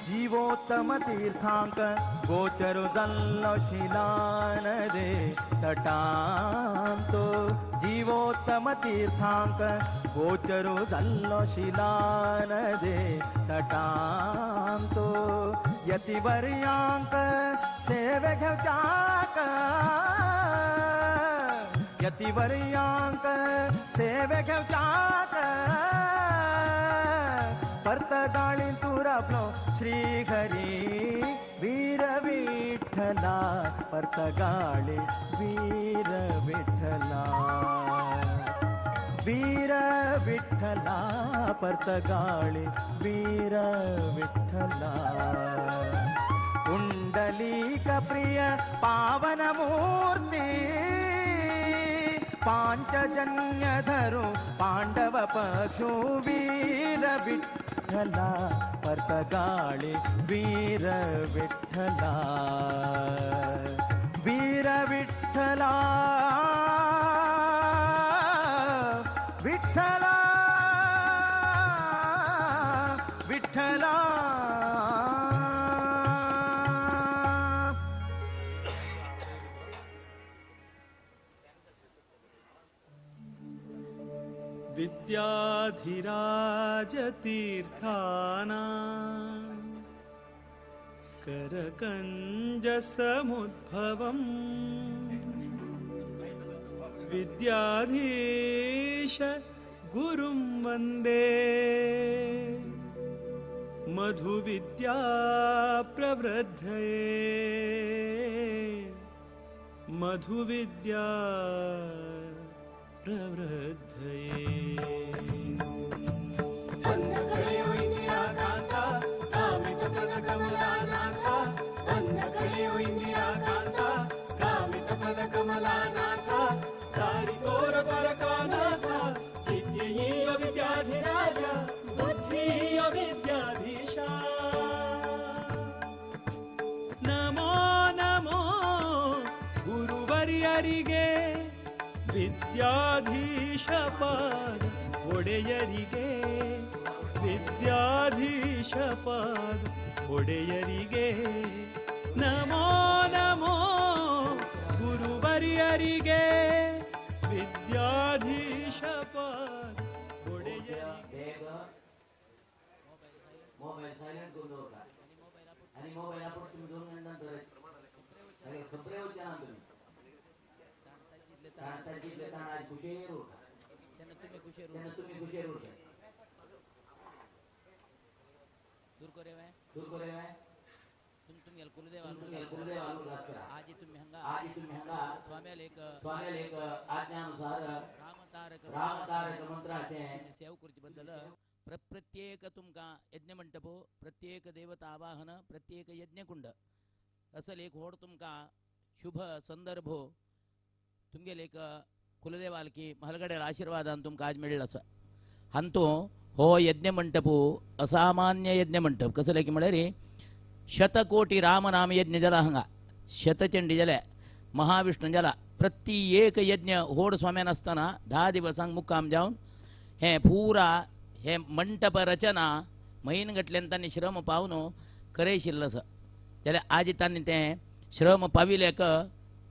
जीवोत्तम तीर्थांक गोचरु जाल्लो शिलान रे तटांतो जीवोत्तम तीर्थांक गोचरु जाल्लो शिलान रे तटांतो यतिवर्यांक सेवे घेवच्याक यतिवर्यांक सेवे घेवच्याक पर्तगाळी तू राबलो श्री हरी वीर विठ्ठला पर्तगाळी वीर विठ्ठला वीर विठ्ठला पर्तगाळी वीर विठ्ठला कुंडलीक प्रिय पावन मूर्ती पांचजन्य धरू पांडव पक्षु वीर विठ्ठला पर्तगाळी वीर विठ्ठला वीर विठ्ठला विठ्ठला विठ्ठला. विद्याधिराजतीर्थानां करकञ्जसमुद्भवं विद्याधीश गुरुं वन्दे मधुविद्या प्रवृद्धये मधुविद्या प्रवृद्धये. नमो नमो गुरुवर्यರಿಗೆ ವಿದ್ಯಾಧೀಶ ಪಾದ ಒಡೆಯರಿಗೆ ವಿದ್ಯಾಧೀಶ ಪಾದ ಒಡೆಯರಿಗೆ ನಮೋ ನಮೋ ಗುರುವರ್ಯರಿಗೆ ವಿದ್ಯಾಧೀಶ ಪಾದ ಒಡೆಯರಿಗೆ. मोबाईल सायलेंट करून दवरता आनी मोबायल आपूण तुमी 2 मिनटां तर खबरे वचना तुमी तांची ताण आज खुशेर उरता तेन्ना तुमी खुशेर उरता. दूर करे दूर करे कुलदेव आज तुम्ही हंगा स्वाम्याल एक आज्ञानुसार रामतारक मंत्राचे सेव करचे बद्दल प्रत्येक तुमकां यज्ञमंटपो प्रत्येक देवता आवाहन प्रत्येक यज्ञकुंड असल एक व्हड तुमकां शुभ संदर्भ तुमगेले एक कुलदेवालकी म्हालगड्यार आशीर्वादान तुमकां आज मेळ्ळो आसा. हांतो हो यज्ञमंटप असामान्य यज्ञमंटप कसले की म्हळ्यार शतकोटी रामनाम यज्ञ जाला हांगा शतचंडी जाल्या महाविष्णू जाला प्रत्येक यज्ञ व्हड स्वाम्यान आसतना 10 दिवसांक मुक्काम जावन हे पुरा हे मंटप रचना म्हयन घटल्यान तांणी श्रम पावन करयशिल्लो आसा. जाल्यार आज तांणी तें श्रम पाविलेक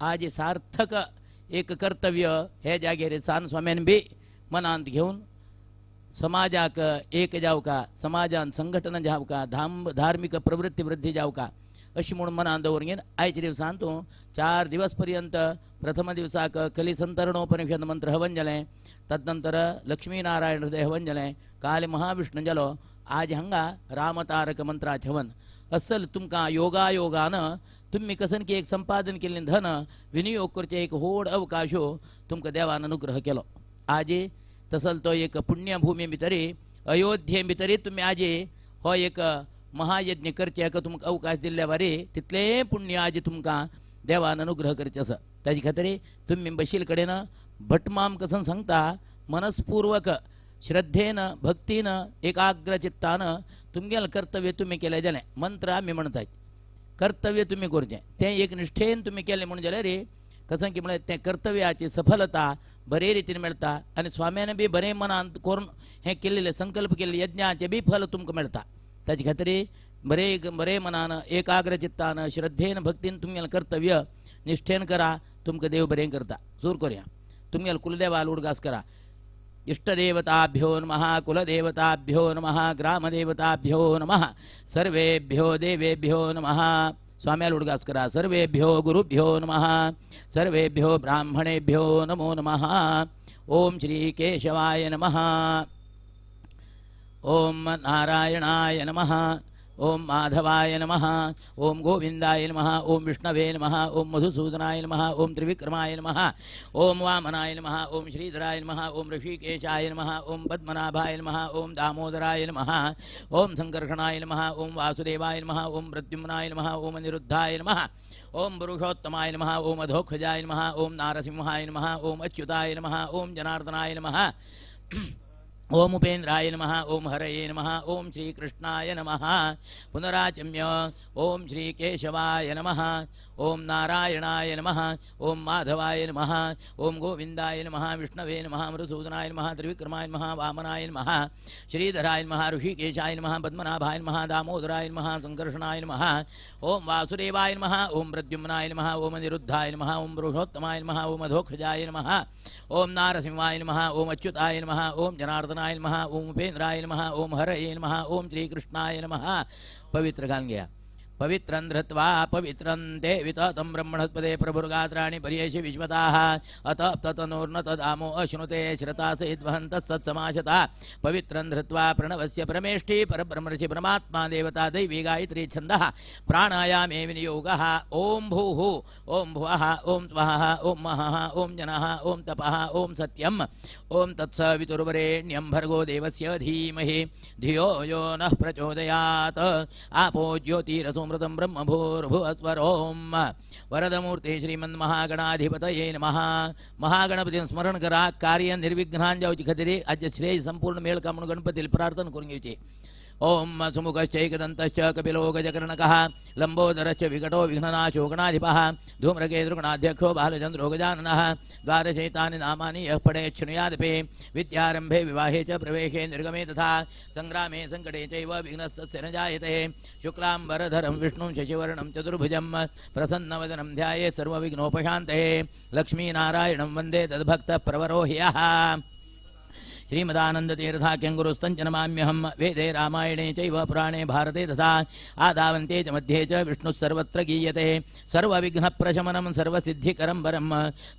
आज सार्थक एक कर्तव्य हे जागेर सान स्वाम्यान बी मनांत घेवन समाजाक एक जावका, समाजान संघटना जावका, धार्मिक प्रवृत्ती वृद्धी जावका अशी म्हूण मनान दवरून घेवन आयच्या दिवसान तूं 4 दिवस पर्यंत प्रथम दिवसाक कलिसंतरणोपनिषद मंत्र हवन जालें, तदनंतर लक्ष्मीनारायण हृदय हवन जालें, काल महाविष्णू जालो, आज हांगा रामतारक मंत्राचें हवन. असल तुमकां योगायोगान तुमी कसन की एक संपादन केल्लें धन विनियोग करचें एक व्हड अवकाशो तुमकां देवान अनुग्रह केलो. आजी तसल तो एक पुण्यभूमी भितरी अयोध्ये भितरी तुमी आजी हो एक महायज्ञ करचे तुमकां अवकाश दिल्ल्या वारी तितलें पुण्य आजी तुमकां देवान अनुग्रह करचें आसा. ताजे खातीर तुमी बशील कडेन भटमाम कसन सांगता मनस्पूर्वक श्रद्धेन भक्तीन एकाग्र चित्तान तुमगेलें कर्तव्य तुमी केलें जालें. मंत्र आमी म्हणटात कर्तव्य तुमी करचें तें एक निश्ठेन तुमी केलें म्हणून जाल्यार कसं की म्हळ्यार तें कर्तव्याची सफलता बरे रितीन मेळटा आनी स्वाम्यान बी बरें मनान करून हें केल्लें संकल्प केल्लें यज्ञाचें बी फल तुमकां मेळटा. ताजे खातीर बरे बरे मनान एकाग्र चित्तान श्रद्धेन भक्तीन तुमगेलें कर्तव्य निश्ठेन करा, तुमकां देव बरें करता. सूर करुया तुमगेले कुलदेवाल उडगास करा. इष्टदेवताभ्यो नमः, कुलदेवताभ्यो नमः, ग्रामदेवताभ्यो नमः, सर्वेभ्यो देवेभ्यो नमः. स्वाम्याल उडगास करा. सर्वेभ्यो गुरुभ्यो नमः, सर्वेभ्यो ब्राह्मणेभ्यो नमो नमः. ओम श्री केशवाय नमः, ओम नारायणाय नमः, ओम माधवाय नमः, ओम गोविंदाय नमः, ओम विष्णवे नमः, ओम मधुसूदनाय नमः, ओम त्रिविक्रमाय नमः, ओम वामनाय नमः, ओम श्रीधराय नमः, ओम ऋषिकेशाय नमः, ओम पद्मनाभाय नमः, ओम दामोदराय नमः, ओम संकर्षणाय नमः, ओम वासुदेवाय नमः, ओम प्रद्युम्नाय नमः, ओम अनिरुद्धाय नमः, ओम पुरुषोत्तमाय नमः, ओम अधोक्षजाय नमः, ओम नारसिंहाय नमः, ओम अच्युताय नमः, ओम जनार्दनाय नमः, ओम उपेंद्राय नमः, ओम हरये नमः, ओम श्री कृष्णाय नमः. पुनराचम्य ओम श्री केशवाय नमः, ओम नारायणाय नमः, ओम माधवाय नमः, ओम गोविंदाय नमः, विष्णवे नमः, मधुसूदनाय नमः, त्रिविक्रमाय नमः, वामनाय नमः, श्रीधराय नमः, ऋषिकेशाय नमः, पद्मनाभाय नमः, दामोदराय नमः, संकर्षणाय नमः, ओम वासुदेवाय नमः, ओम प्रद्युम्नाय नमः, ओम अनिरुद्धाय नमः, ओम पुरुषोत्तमाय नमः, ओम अधोक्षजाय नमः, ओम नारसिंहाय नमः, ओम अच्युताय नमः, ओम जनार्दनाय नमः, ओम उपेंद्राय नमः, ओम हरये नमः, ओम श्रीकृष्णाय नमः. पवित्र गान गया. पवित्रं धृत्वा पवित्रं ते विततं ब्रह्मणस्पते प्रभुर्गात्राणि पर्येषि विश्वताः अत ततनूर्न तदामो अश्नुते श्रता सहिद्वहन्तः सत्समाशता. पवित्रं धृत्वा प्रणवस्य परमेष्ठी परब्रह्मर्षि परमात्मा देवता दैवी गायत्री छन्दः प्राणायामे विनियोगः. ॐ भूः ॐ भुवः ॐ स्वः ॐ महः ॐ जनः ॐ तपः ॐ सत्यम् ॐ तत्सवितुर्वरेण्यं भर्गो देवस्य धीमहि धियो यो नः प्रचोदयात्. आपो ज्योतिरसो अमृतं ब्रह्म भूर्भुवस्वरोम. वरदमूर्ते श्रीमन्महागणाधिपतये नमः. महागणपतीन स्मरण करा. कार्य निर्विघ्नान जावची खातीर आज श्रेय संपूर्ण मेळका म्हणून गणपतीला प्रार्थना करून घेवची. ओम सुमुखश्चैकदन्तश्च कपिलो गजकर्णकः लंबोदरश्च विकटो विघ्ननाशो गणाधिपः धूम्रकेतुर्गणाध्यक्षो बालचन्द्रो गजाननः द्वादशैतानि नामानि यः पठेत् शृणुयादपि. विद्यारंभे विवाहे च प्रवेशे निर्गमे तथा संग्रामे संकटे चैव विघ्नस्तस्य न जायते. शुक्लांबरधरं विष्णुं शशिवर्णं चतुर्भुजं प्रसन्नवदनं ध्यायेत् सर्वविघ्नोपशान्तये. लक्ष्मीनारायणं वन्दे तद्भक्तप्रवरो ह्यः. श्रीमदानंदतीर्थाख्यं गुरुस्तञ्च नमाम्यहं. वेदे रामायणे चैव पुराणे भारते तथा आदावन्ते च मध्ये च विष्णुः सर्वत्र गीयते. सर्वविघ्नप्रशमनं सर्वसिद्धिकरं वरं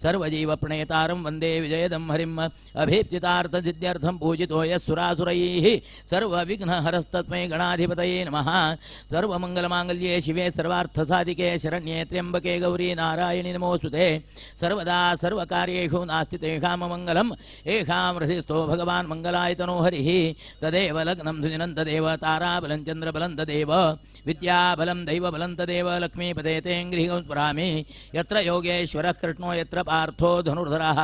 सर्वजीवप्रणेतारं वन्दे विजयदं हरिम्. अभीप्सितार्थसिद्ध्यर्थं पूजितो यः सुरासुरैः सर्वविघ्नहरस्तस्मै गणाधिपतये नमः. सर्वमङ्गलमाङ्गल्ये शिवे सर्वार्थसाधिके शरण्ये त्र्यम्बके गौरी नारायणि नमोऽस्तुते. सर्वदा सर्वकार्येषु नास्ति तेषाममङ्गलम् एषां हृदि भगवान मंगलायतनो हरिः. तदेव लग्नं सुदिनं तदेव ताराबलं चन्द्रबलं तदेव विद्याबलं दैवबलं तदेव लक्ष्मीपदे तेऽङ्घ्रिगं स्मरामि. यत्र योगेश्वरः कृष्णो यत्र पार्थो धनुर्धरः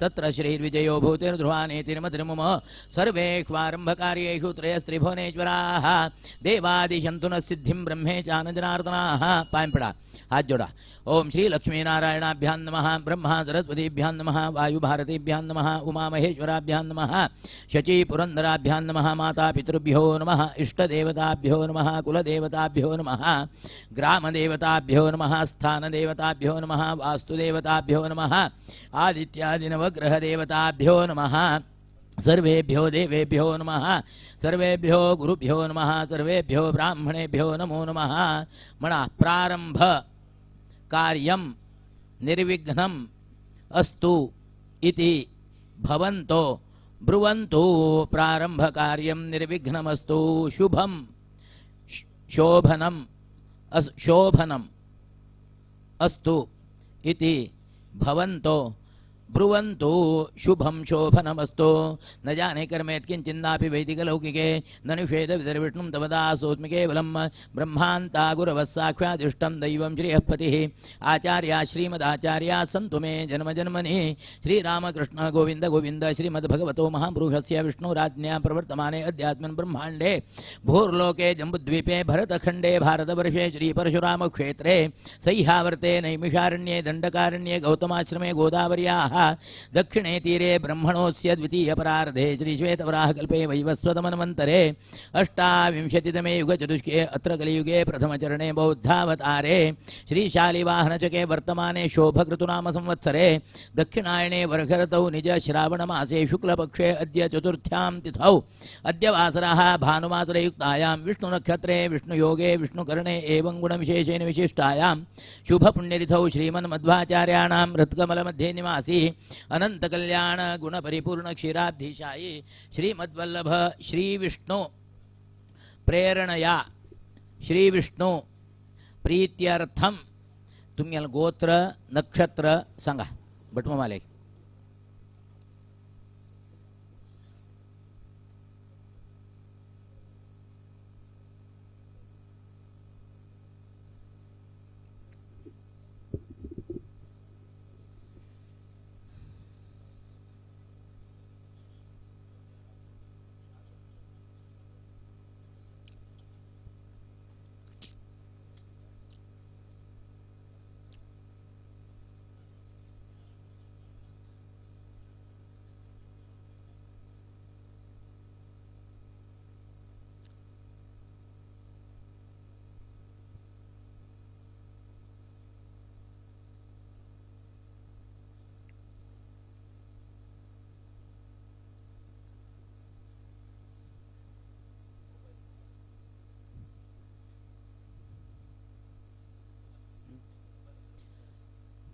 तत्र श्रीर्विजयो भूतिर्ध्रुवानेतिर्मतिर्मम. सर्वेष्वारम्भकार्येषु त्रयस्त्रिभुवनेश्वराः देवादिशन्तु नः सिद्धिं ब्रह्मे चानजनार्दनाः. पायं पडा, हात जोडा. ओम श्री लक्ष्मीनारायणाभ्यां नमः, ब्रह्मा सरस्वतीभ्यां नमः, वायुभारतीभ्यां नमः, उमामहेश्वराभ्यां नमः, शची पुरंदराभ्यां नमः माता पितृभ्यो नमः इष्टदेवताभ्यो नमः कुलदेवताभ्यो नमः ग्रामदेवताभ्यो नमः स्थानदेवताभ्यो नमः वास्तुदेवताभ्यो नमः आदित्यादिनवग्रहदेवताभ्यो नमः सर्वेभ्यो देवेभ्यो नमः सर्वेभ्यो गुरुभ्यो नमः सर्वेभ्यो ब्राह्मणेभ्यो नमो नमः। म्हणा प्रारंभ कार्यं निर्विघ्नम् अस्तु इति भवन्तो ब्रुवन्तु। प्रारंभ कार्यं निर्विघ्नमस्तु। शुभं शोभनम् शोभनम् अस्तु इति भवन्तो ब्रुवन्तु। शुभं शोभनमस्तु। न जाने कर्मेत् किञ्चिन्नापि वैदिकलौकिके न निषेध विदर्विष्णुं तव दासोऽस्मि केवलं। ब्रह्मान्ता गुरवः साक्षादिष्टं दैवं श्रियःपतिः आचार्या श्रीमदाचार्या सन्तु मे जन्म जन्मनि। श्रीरामकृष्ण गोविन्द गोविन्द श्रीमद्भगवतो महापुरुषस्य विष्णुराज्ञा प्रवर्तमाने अध्यात्मन् ब्रह्माण्डे भूर्लोके जम्बुद्वीपे भरतखण्डे भारतवर्षे श्रीपरशुरामक्षेत्रे सह्यावर्ते नैमिषारण्ये दण्डकारण्ये गौतमाश्रमे गोदावर्याः दक्षिणे तीरे ब्रह्मणोऽस्य द्वितीयपरार्धे श्रीश्वेतवराहकल्पे वैवस्वतमन्वन्तरे अष्टाविंशतितमे युगचतुष्के अत्र कलियुगे प्रथमचरणे बौद्धावतारे श्रीशालिवाहनचके वर्तमाने शोभकृतुनाम संवत्सरे दक्षिणायणे वर्षऋतौ निज श्रावणमासे शुक्लपक्षे अद्य चतुर्थ्यां तिथौ अद्य वासरः भानुवासरयुक्तायां विष्णुनक्षत्रे विष्णुयोगे विष्णुकरणे एवं गुणविशेषेण विशिष्टायां शुभपुण्यतिथौ श्रीमन्मध्वाचार्याणां हृत्कमलमध्ये निवासी अनंत कल्याण गुण परिपूर्ण क्षीराब्धिशायी श्रीमद्वल्लभ श्री विष्णु प्रेरणया श्री विष्णु प्रीत्यर्थम तुमगेलें गोत्र नक्षत्र सांगा भटमामाले।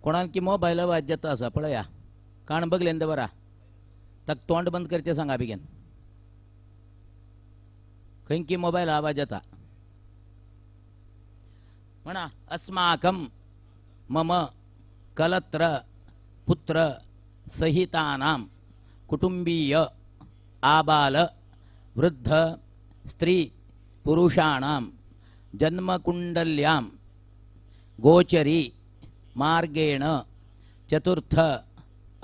कोणाक की मोबायल आवाज जाता आसा पळया काण बगलेन दवरा ताका तोंड बंद करचें सांगा बेगीन। खंय की मोबायल आवाज जाता म्हणा अस्माकं मम कलत्र पुत्र सहितानां कुटुंबीय आबाल वृद्ध स्त्री पुरुषाणां जन्मकुंडल्यां गोचरी मार्गेण चतुर्थ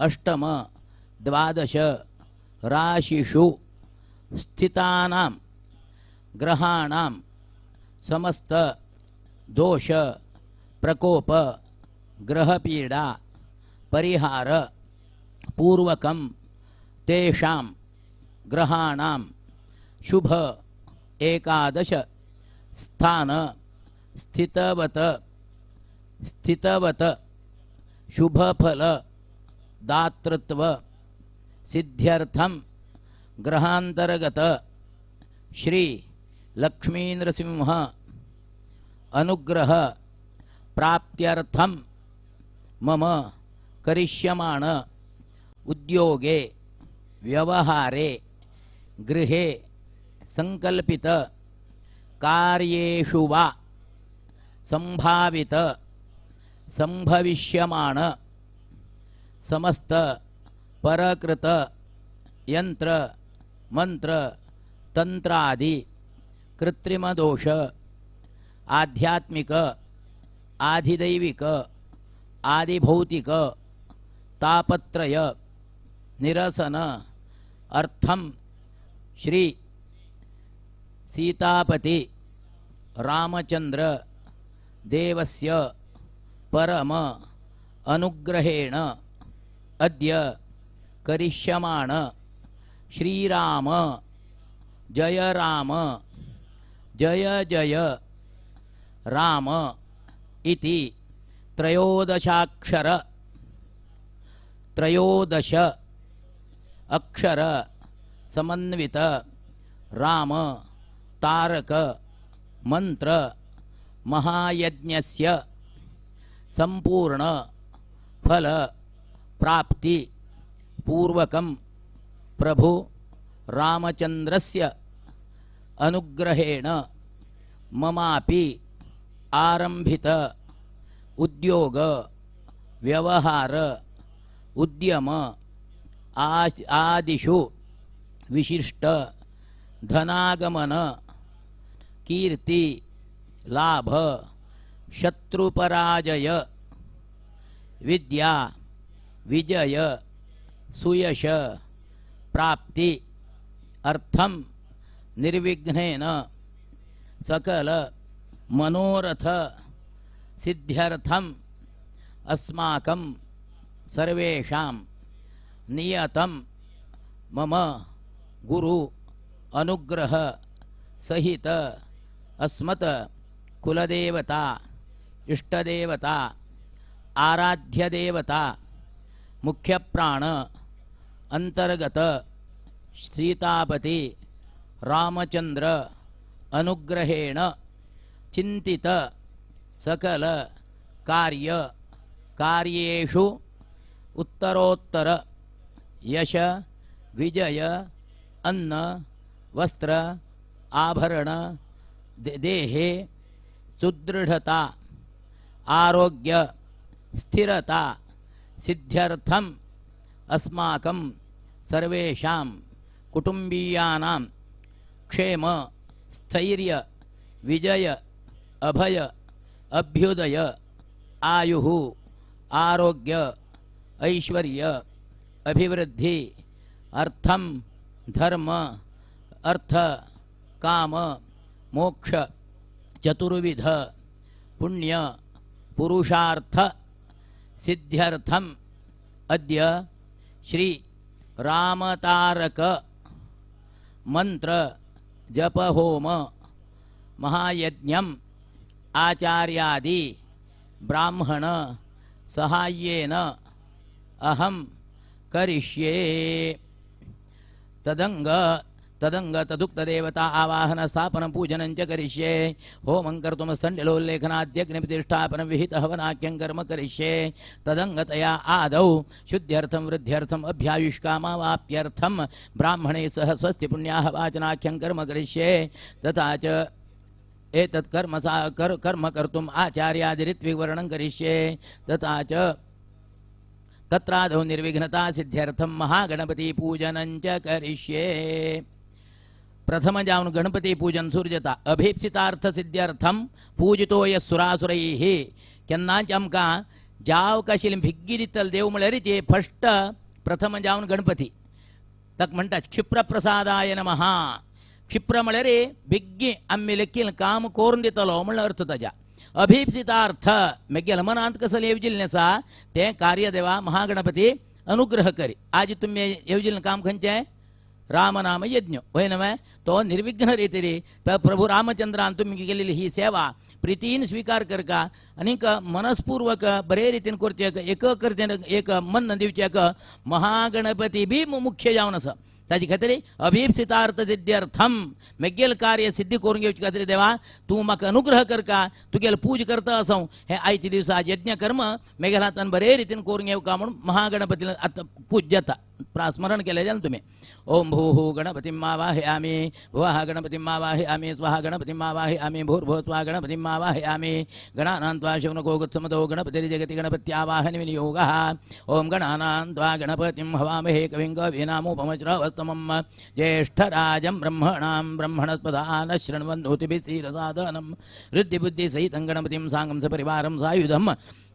अष्टम द्वादश राशिषु स्थितानां ग्रहाणां समस्त दोष प्रकोप ग्रहपीडा परिहार पूर्वकं तेषां ग्रहाणां शुभ एकादश स्थान स्थितवत स्थितवत शुभफल दातृत्व सिद्ध्यर्थं ग्रहांतर्गत श्री लक्ष्मीनृसिंह अनुग्रह प्राप्त्यर्थं मम करिष्यमाण उद्योगे व्यवहारे गृहे संकल्पित कार्येषु वा संभावित संभविष्यमाण समस्त परकृत यंत्र मंत्र तंत्रादि कृत्रिमदोष आध्यात्मिक आधिदैविक आदिभौतिक तापत्रय निरसन अर्थम श्री सीतापति रामचंद्र देवस्य परम अनुग्रहेण अद्य करिष्यमाण श्रीराम जय राम जय जय राम इति त्रयोदशाक्षर त्रयोदश अक्षर समन्वित राम तारक मंत्र महायज्ञस्य संपूर्ण फल प्राप्ति पूर्वकं प्रभु रामचंद्रस्य अनुग्रहेण ममापि आरंभित उद्योग व्यवहार उद्यम आदिषु विशिष्ट धनागमन कीर्ति लाभ शत्रुपराजय विद्या विजय सुयश प्राप्ति अर्थम निर्विघ्नेन सकल मनोरथ सिद्ध्यर्थम अस्माकं सर्वेषां नियतं मम गुरु अनुग्रह सहित अस्मत् कुलदेवता इष्टदेवता आराध्यदेवता मुख्यप्राण अंतर्गत सीतापति रामचंद्र अनुग्रहेण चिंतित सकल कार्य कार्येषु उत्तरोत्तर यश विजय अन्न वस्त्र आभरण देहे सुदृढ़ता आरोग्य स्थिरता सिद्ध्यर्थम अस्माकं सर्वेषां कुटुंबीयानां क्षेम स्थैर्य विजय अभय अभ्युदय आयुः आरोग्य ऐश्वर्य अभिवृद्धि अर्थम धर्म अर्थ काम मोक्ष चतुर्विध पुण्य पुरुषार्थ सिद्ध्यर्थम अद्य श्री रामतारक मंत्र जप होम महायज्ञम आचार्यादि ब्राह्मण सहाय्येन अहं करिष्ये। तदंग तदंग तदुक्तदेवता आवाहन स्थापन पूजनं च करिष्ये। होमं कर्तुं स्थण्डिलोल्लेखनाद्यग्निप्रतिष्ठापनं विहित हवनाख्यं कर्म करिष्ये। तदंगतया आदौ शुद्ध्यर्थं वृद्ध्यर्थम् अभ्यायुष्कामावाप्यर्थं ब्राह्मणे सह स्वस्ति पुण्याह वाचनाख्यं कर्म करिष्ये। तथा च एतत् कर्म सा कर्म कर्तुम् आचार्यादिऋत्विवर्णं करिष्ये। तथा च तत्रादौ निर्विघ्नता सिद्ध्यर्थं महागणपति पूजनं च करिष्ये। प्रथम जावन गणपति पूजन सुरू जाता। अभीप्सितार्थ सिद्ध्यर्थम पूजितो यः सुरासुरैः। केन्नाच आमकां जाव काशिल भिग्गी दितल देव म्हळ्यारीच फस्ट प्रथम जावन गणपती ताका म्हणटा क्षिप्रप्रसादाय नमः। क्षिप्र म्हळ्यार भिग्गी आमी लेखील काम करून दितलो म्हणलो अर्थ ताज्या। अभीप्सितार्थ मेगेल मनांत कसलें येवजिल्लें आसा तें कार्य देवा महागणपती अनुग्रह करी। आज तुमी येवजिल्लें काम खंयचें? रामनाम यज्ञ वय न्हय, तो निर्विघ्न रितीन तर प्रभू रामचंद्रान तुमी केलेली ही सेवा प्रितीन स्वीकार करका आनीक मनस्पूर्वक बरे रितीन करचें एक करचें एक मन दिवचें महागणपती बी मुख्य जावन आसा। ताजे खातीर अभीप्सितार्थ सिद्ध्यर्थम मेगेल कार्य सिद्धी करून घेवचे खातीर देवा तूं म्हाका अनुग्रह करका, तुगेल पूज करता आसा हे आयच्या दिसा यज्ञ कर्म मेगेल हातान बरे रितीन करून घेवका म्हणून महागणपती आतां पूज जाता। स्मरण केलें जाल्यार तुमी ओम भूः गणपतिं आवाहयामि भुवः गणपतिं आवाहयामि स्वाहा गणपतिं आवाहयामि भूर्भुवः स्वः गणपतिं आवाहयामि गणानां त्वा शौनको गुत्समतो गणपतिर्जगति गणपत्यावाहन विनियोगः। ओम गणानां त्वा गणपतिं हवामहे कविं कवीनामुपमश्रवस्तमं ज्येष्ठराजं ब्रह्मणां ब्रह्मणस्पदानः शृण्वन्तोतिभिः सीरसादनं वृद्धिबुद्धिसहितं गणपतिं साङ्गं सपरिवारं सायुधं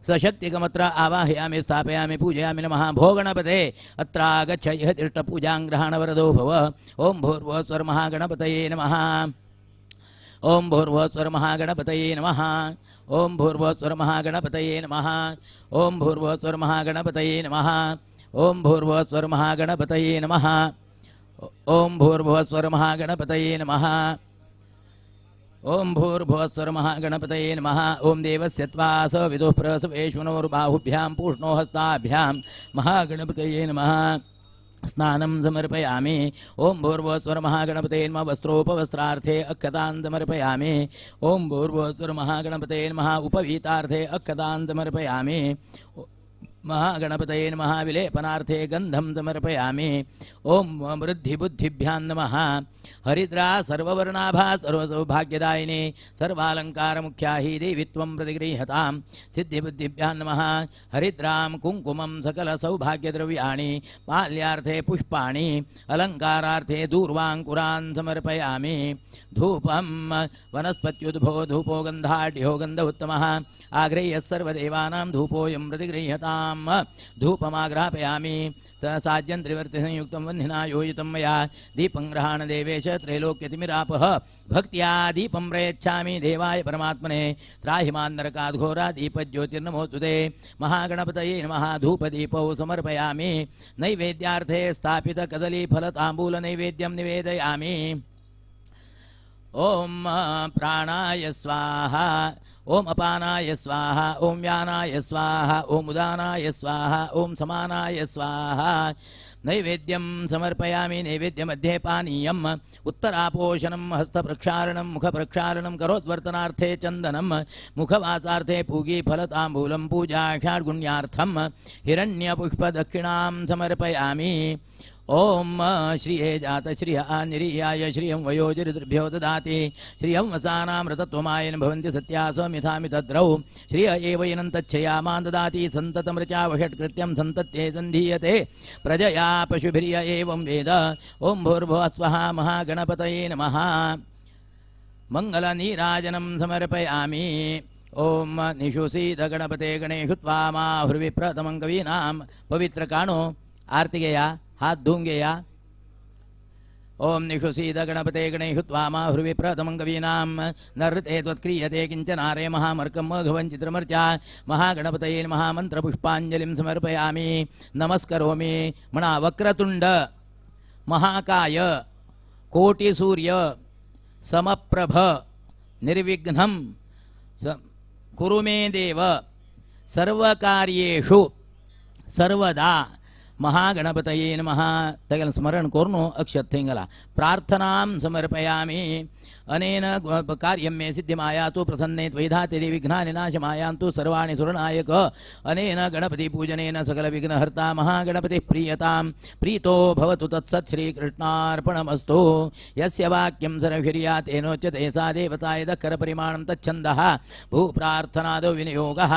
सशक्तिकमत्र आवाहयामि स्थापयामि पूजयामि नमः। भो गणपते अत्रागच्छ इह तिष्ठ पूजां ग्रहाणवरदो भव। ओम भूर्भुवः स्वर्महागणपतये नमः। ओम भूर्भुवः स्वर्महागणपतये नमः। ओम भूर्भुवः स्वर्महागणपतये नमः। ओम भूर्भुवः स्वर्महागणपतये नमः। ओम भूर्भुवः स्वर्महागणपतये नमः। ओम भूर्भुवस्वर महागणपतये नमः। ओम भूर्भुवस्वर महागणपतये नमः। ओम देवस्य त्वा स विदुः प्रसवेश्वनोर्बाहुभ्यां पूष्णो हस्ताभ्यां महागणपतये नमः। स्नानं समर्पयामि। ओम भूर्भुवस्वर महागणपतये नमः। वस्त्रोपवस्त्रार्थे अक्षतान् समर्पयामि। ओम भूर्भुवस्वर महागणपतये नमः। उपवीतार्थे अक्षतान् समर्पयामि। महागणपतये नमः। विलेपनार्थे गन्धं समर्पयामि। ओम वृद्धिबुद्धिभ्यां नमः। हरिद्रा सर्ववर्णाभा सर्वसौभाग्यदायिनी सर्वालंकारमुख्या हि देवी त्वं प्रतिगृह्यतां। सिद्धिबुद्धिभ्यां नमः। हरिद्रां कुङ्कुमं सकलसौभाग्यद्रव्याणि माल्यार्थे पुष्पाणि अलङ्कारार्थे दूर्वाङ्कुरान् समर्पयामि। धूपं वनस्पत्युद्भो धूपो गन्धाढ्यो गन्ध उत्तमः आग्रेयः सर्वदेवानां धूपोऽयं प्रतिगृह्यतां। धूपमाग्रापयामि। साज्यं त्रिवर्तिसंयुक्तं वह्निना योजितं मया दीपं ग्रहाण देवेश त्रैलोक्यतिमिरापह। भक्त्या दीपं प्रयच्छामि देवाय परमात्मने त्राहि मां नरकाद् घोरा दीपज्योतिर्नमोऽस्तु ते। महागणपतये नमः। धूपदीपौ समर्पयामि। नैवेद्यार्थे स्थापित कदलीफलताम्बूलनैवेद्यं निवेदयामि। ॐ प्राणाय स्वाहा। ओम अपानाय स्वाहा। ओम व्यानाय स्वाहा। ओम उदानाय स्वाहा। ओम समानाय स्वाहा। नैवेद्यं समर्पयामि। नैवेद्यमध्ये पानीयम् उत्तरापोषणं हस्तप्रक्षालनं मुखप्रक्षालनं करोद्वर्तनार्थे चन्दनं मुखवासार्थे पूगीफलताम्बूलं पूजा षाड्गुण्यार्थं हिरण्यपुष्पदक्षिणां समर्पयामि। ओम श्रिये जात श्रिय निरीयाय श्रियं वयोजरिद्भ्यो ददाति श्रियं वसानामृतत्वमायन भवन्ति सत्यासमिथामि तद्रौ श्रिय एव यनं तच्छ्रिया मां ददाति सन्ततमृचा वषट्कृत्यं सन्तत्ये सन्धीयते प्रजया पशुभिर्य एवं वेद। ओम भूर्भुवः स्वः महागणपतये नमः। मङ्गलनीराजनं समर्पयामि। ओम निषुसीद गणपते गणेषु त्वा मा हृविप्रथमं कवीनां पवित्रकाणो आर्तिकेया हाथ धूंगे या। ओम निषुसीद गणपते गणेषु त्वा मा हृवि प्रथमं कवीनां नृते त्वत्क्रियते किञ्चनारे महामर्कं मघवं चित्रमर्चा महागणपतये महामन्त्रपुष्पाञ्जलिं समर्पयामि। नमस्करोमि। मणा वक्रतुण्ड महाकाय कोटिसूर्य समप्रभ निर्विघ्नं कुरु मे देव सर्वकार्येषु सर्वदा महागणपतये नमः। तगल स्मरण करून अक्षत थंय प्रार्थनां समर्पयामि। अनेन कार्यं मे सिद्धिमायातु प्रसन्ने त्वयिधातिरि विघ्नानि नाशमायान्तु सर्वाणि सुरनायक। अनेन गणपतिपूजनेन सकलविघ्नहर्ता महागणपतिः प्रीयतां प्रीतो भवतु तत्सत् श्रीकृष्णार्पणमस्तु। यस्य वाक्यं सरशिर्या तेनोच्यते सा देवता यदक्षरपरिमाणं तच्छन्दः भूप्रार्थनादौ विनियोगः।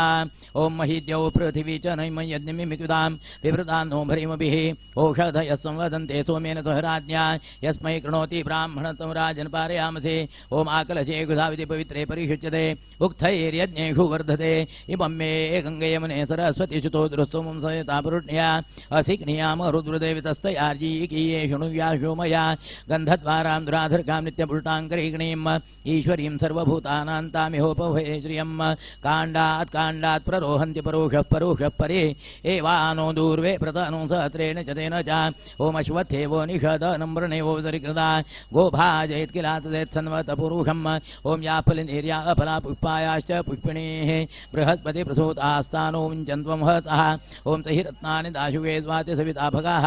ॐ महीद्यौ पृथिवी च नैमं यज्ञमिमिकृतां विवृतां नो भरिमभिः ओषधयः संवदन्ते सोमेन सह राज्ञा यस्मै कृणोति ब्राह्मणतं राजन् पारयामसि। ओम आकलशे गुधाविधि पवित्रे परिषुच्यते उक्थैर्यज्ञेषु वर्धते। इमं मे गङ्गे यमुने सरस्वती सुतो द्रस्तुमं सयता पुरुण्या असिक्नियाम रुद्रदेवितस्तयार्जीकीये शृणुव्याशो मया गन्धद्वारां दुराधर्कां नित्यपुष्टाङ्करीग्णीम् ईश्वरीं सर्वभूतानां तामिहोपभये श्रियं काण्डात् काण्डात् प्ररोहन्ति परोषः परोषः परे एवानो दूर्वे प्रतनो सहस्रेण च तेन च। ओम अश्वत्थेवो निषदनम्रणेवो वितरिकृता गोभाजयत् किलातदेत्सन्वत पुरुषम्। ओम या फलिनीर्या अफला पुष्पायाश्च पुष्पिणीः बृहस्पति प्रसूतास्तानो मुञ्चन्त्वं हतः। ओम सहि रत्नानि दाशुवे स्वाति सविता भगाः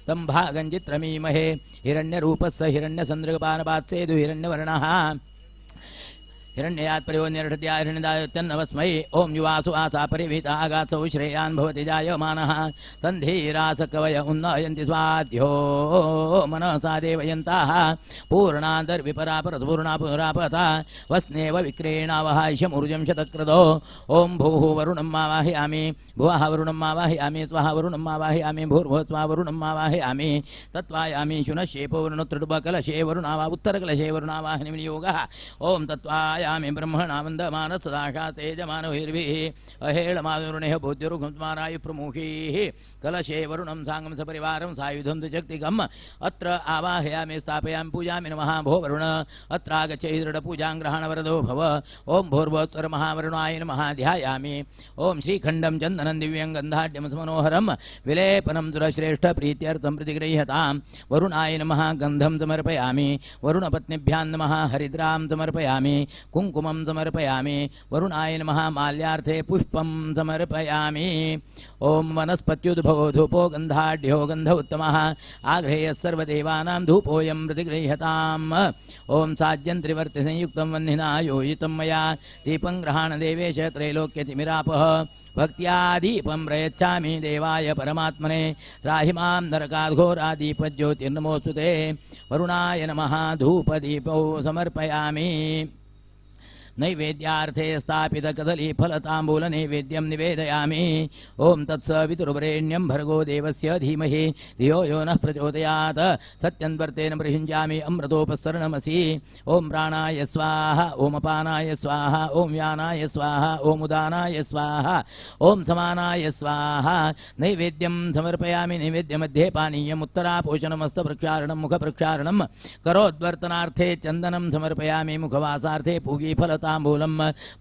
तं भागं चित्रमीमहे हिरण्यरूपस्य हिरण्यसन्द्रगपानपात्सेदु हिरण्यवर्णः हिरण्यात् परिवो निर्हृत्या हिरण्यदायत्यन्नवस्मै। ओम युवासु आसा परिभीता आगात्सौ श्रेयान् भवति जायमानः तन्धीरास कवय उन्नयन्ति स्वाध्यो मनसा देवयन्ताः पूर्णान्तर्विपरापरत्पूर्णा पुनरापता वस्नेव विक्रेणावहायशमुर्जं शतक्रतो। ओम भूः वरुणं मावाहयामि भुवः वरुणं मावाहयामि स्वः वरुणं मावाहयामि भूर्भुवः स्वः वरुणं मावाहयामि तत्त्वायामि शुनशेपो वरुणोत्तृडुबकलशे वरुणावा उत्तरकलशे वरुणावाहिनि विनियोगः। ओम तत्त्वायामि ध्यायामि ब्रह्मणा वन्दमान सदाशा तेजमानभिर्भिः अहेळमादुर्णेह बोध्यरुघुमाराय प्रमुखैः कलशे वरुणं साङ्गं सपरिवारं सायुधं शक्तिकम् अत्र आवाहयामि स्थापयामि पूजामि नमः। भो वरुण अत्रागच्छ दृढपूजां ग्रहणवरदो भव। ॐ भूर्भुवस्वरमहावरुणाय नमः। ध्यायामि ॐ श्रीखण्डं चन्दनं दिव्यं गन्धाढ्यं समनोहरं विलेपनं सुरश्रेष्ठ प्रीत्यर्थं प्रतिगृह्यतां। वरुणाय नमः। गन्धं समर्पयामि। वरुणपत्निभ्यां नमः। हरिद्रां समर्पयामि। कुङ्कुमं समर्पयामि। वरुणाय नमः। माल्यार्थे पुष्पं समर्पयामि। ॐ वनस्पत्युद्भवो धूपो गन्धाढ्यो गन्ध उत्तमः आघ्रेयः सर्वदेवानां धूपोऽयं प्रतिगृह्यताम्। ॐ साज्यं त्रिवर्तिसंयुक्तं वह्निना योजितं मया दीपं ग्रहाण देवेश त्रैलोक्यतिमिरापः भक्त्या दीपं प्रयच्छामि देवाय परमात्मने त्राहि मां नरकाद्घोरादीपज्योतिर्नमोऽस्तु ते। वरुणाय नमः। धूपदीपौ समर्पयामि। नैवेद्यार्थे स्थापित कदलीफलताम्बूलनैवेद्यं निवेदयामि। ॐ तत्सवितुर्वरेण्यं भर्गो देवस्य धीमहि धियो यो नः प्रचोदयात्। सत्यं वर्तेन प्रयुञ्जामि अमृतोपसरणमसि। ॐ प्राणाय स्वाहा। ॐ अपानाय स्वाहा। ॐ व्यानाय स्वाहा। ॐ उदानाय स्वाहा। ॐ समानाय स्वाहा। नैवेद्यं समर्पयामि। नैवेद्यमध्ये पानीयम् उत्तरापोषणमस्तप्रक्षारणं मुखप्रक्षारणं करोद्वर्तनार्थे चन्दनं समर्पयामि। मुखवासार्थे पूगीफलताम्बूलं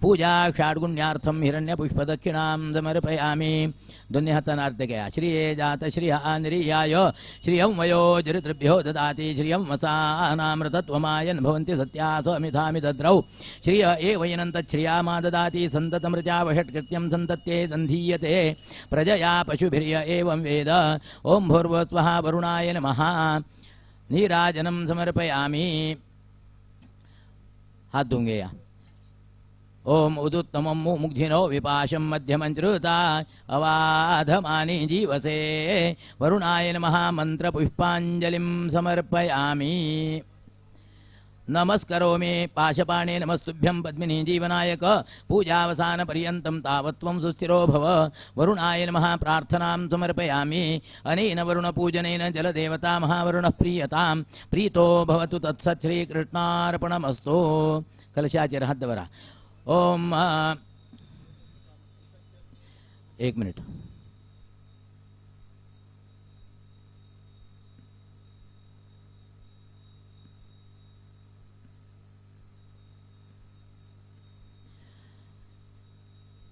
पूजा षाड्गुण्यार्थं हिरण्यपुष्पदक्षिणां समर्पयामि। दोन्ही हातांना अर्घ्य घ्या। श्रिये जात श्रिय आनिर्याय श्रियं वयो जरितृभ्यो ददाति श्रियं वसानामृतत्वमायन् भवन्ति सत्या समिधामि दद्रौ श्रिय एव यनन्तच्छ्रिया मा ददाति सन्ततमृचा वषट्कृत्यं सन्तत्ये दन्धीयते प्रजया पशुभिर्य एवं वेद। ॐ भूर्भुवस्वः वरुणाय नमः। नीराजनं समर्पयामि। हात धुवून घेया। ॐ उदुत्तमं मुग्धिनो विपाशं मध्यमं श्रुता अवाधमानि जीवसे। वरुणाय नमः। मन्त्रपुष्पाञ्जलिं समर्पयामि। नमस्करोमि पाशपाणे नमस्तुभ्यं पद्मिनी जीवनायक पूजावसानपर्यन्तं तावत्त्वं सुस्थिरो भव। वरुणाय नमः। प्रार्थनां समर्पयामि। अनेन वरुणपूजनेन जलदेवता महावरुणः प्रीयतां प्रीतो भवतु। तत्सत् श्रीकृष्णार्पणमस्तु। कलशाचेर हात दवरा। ओम एक मिनिट।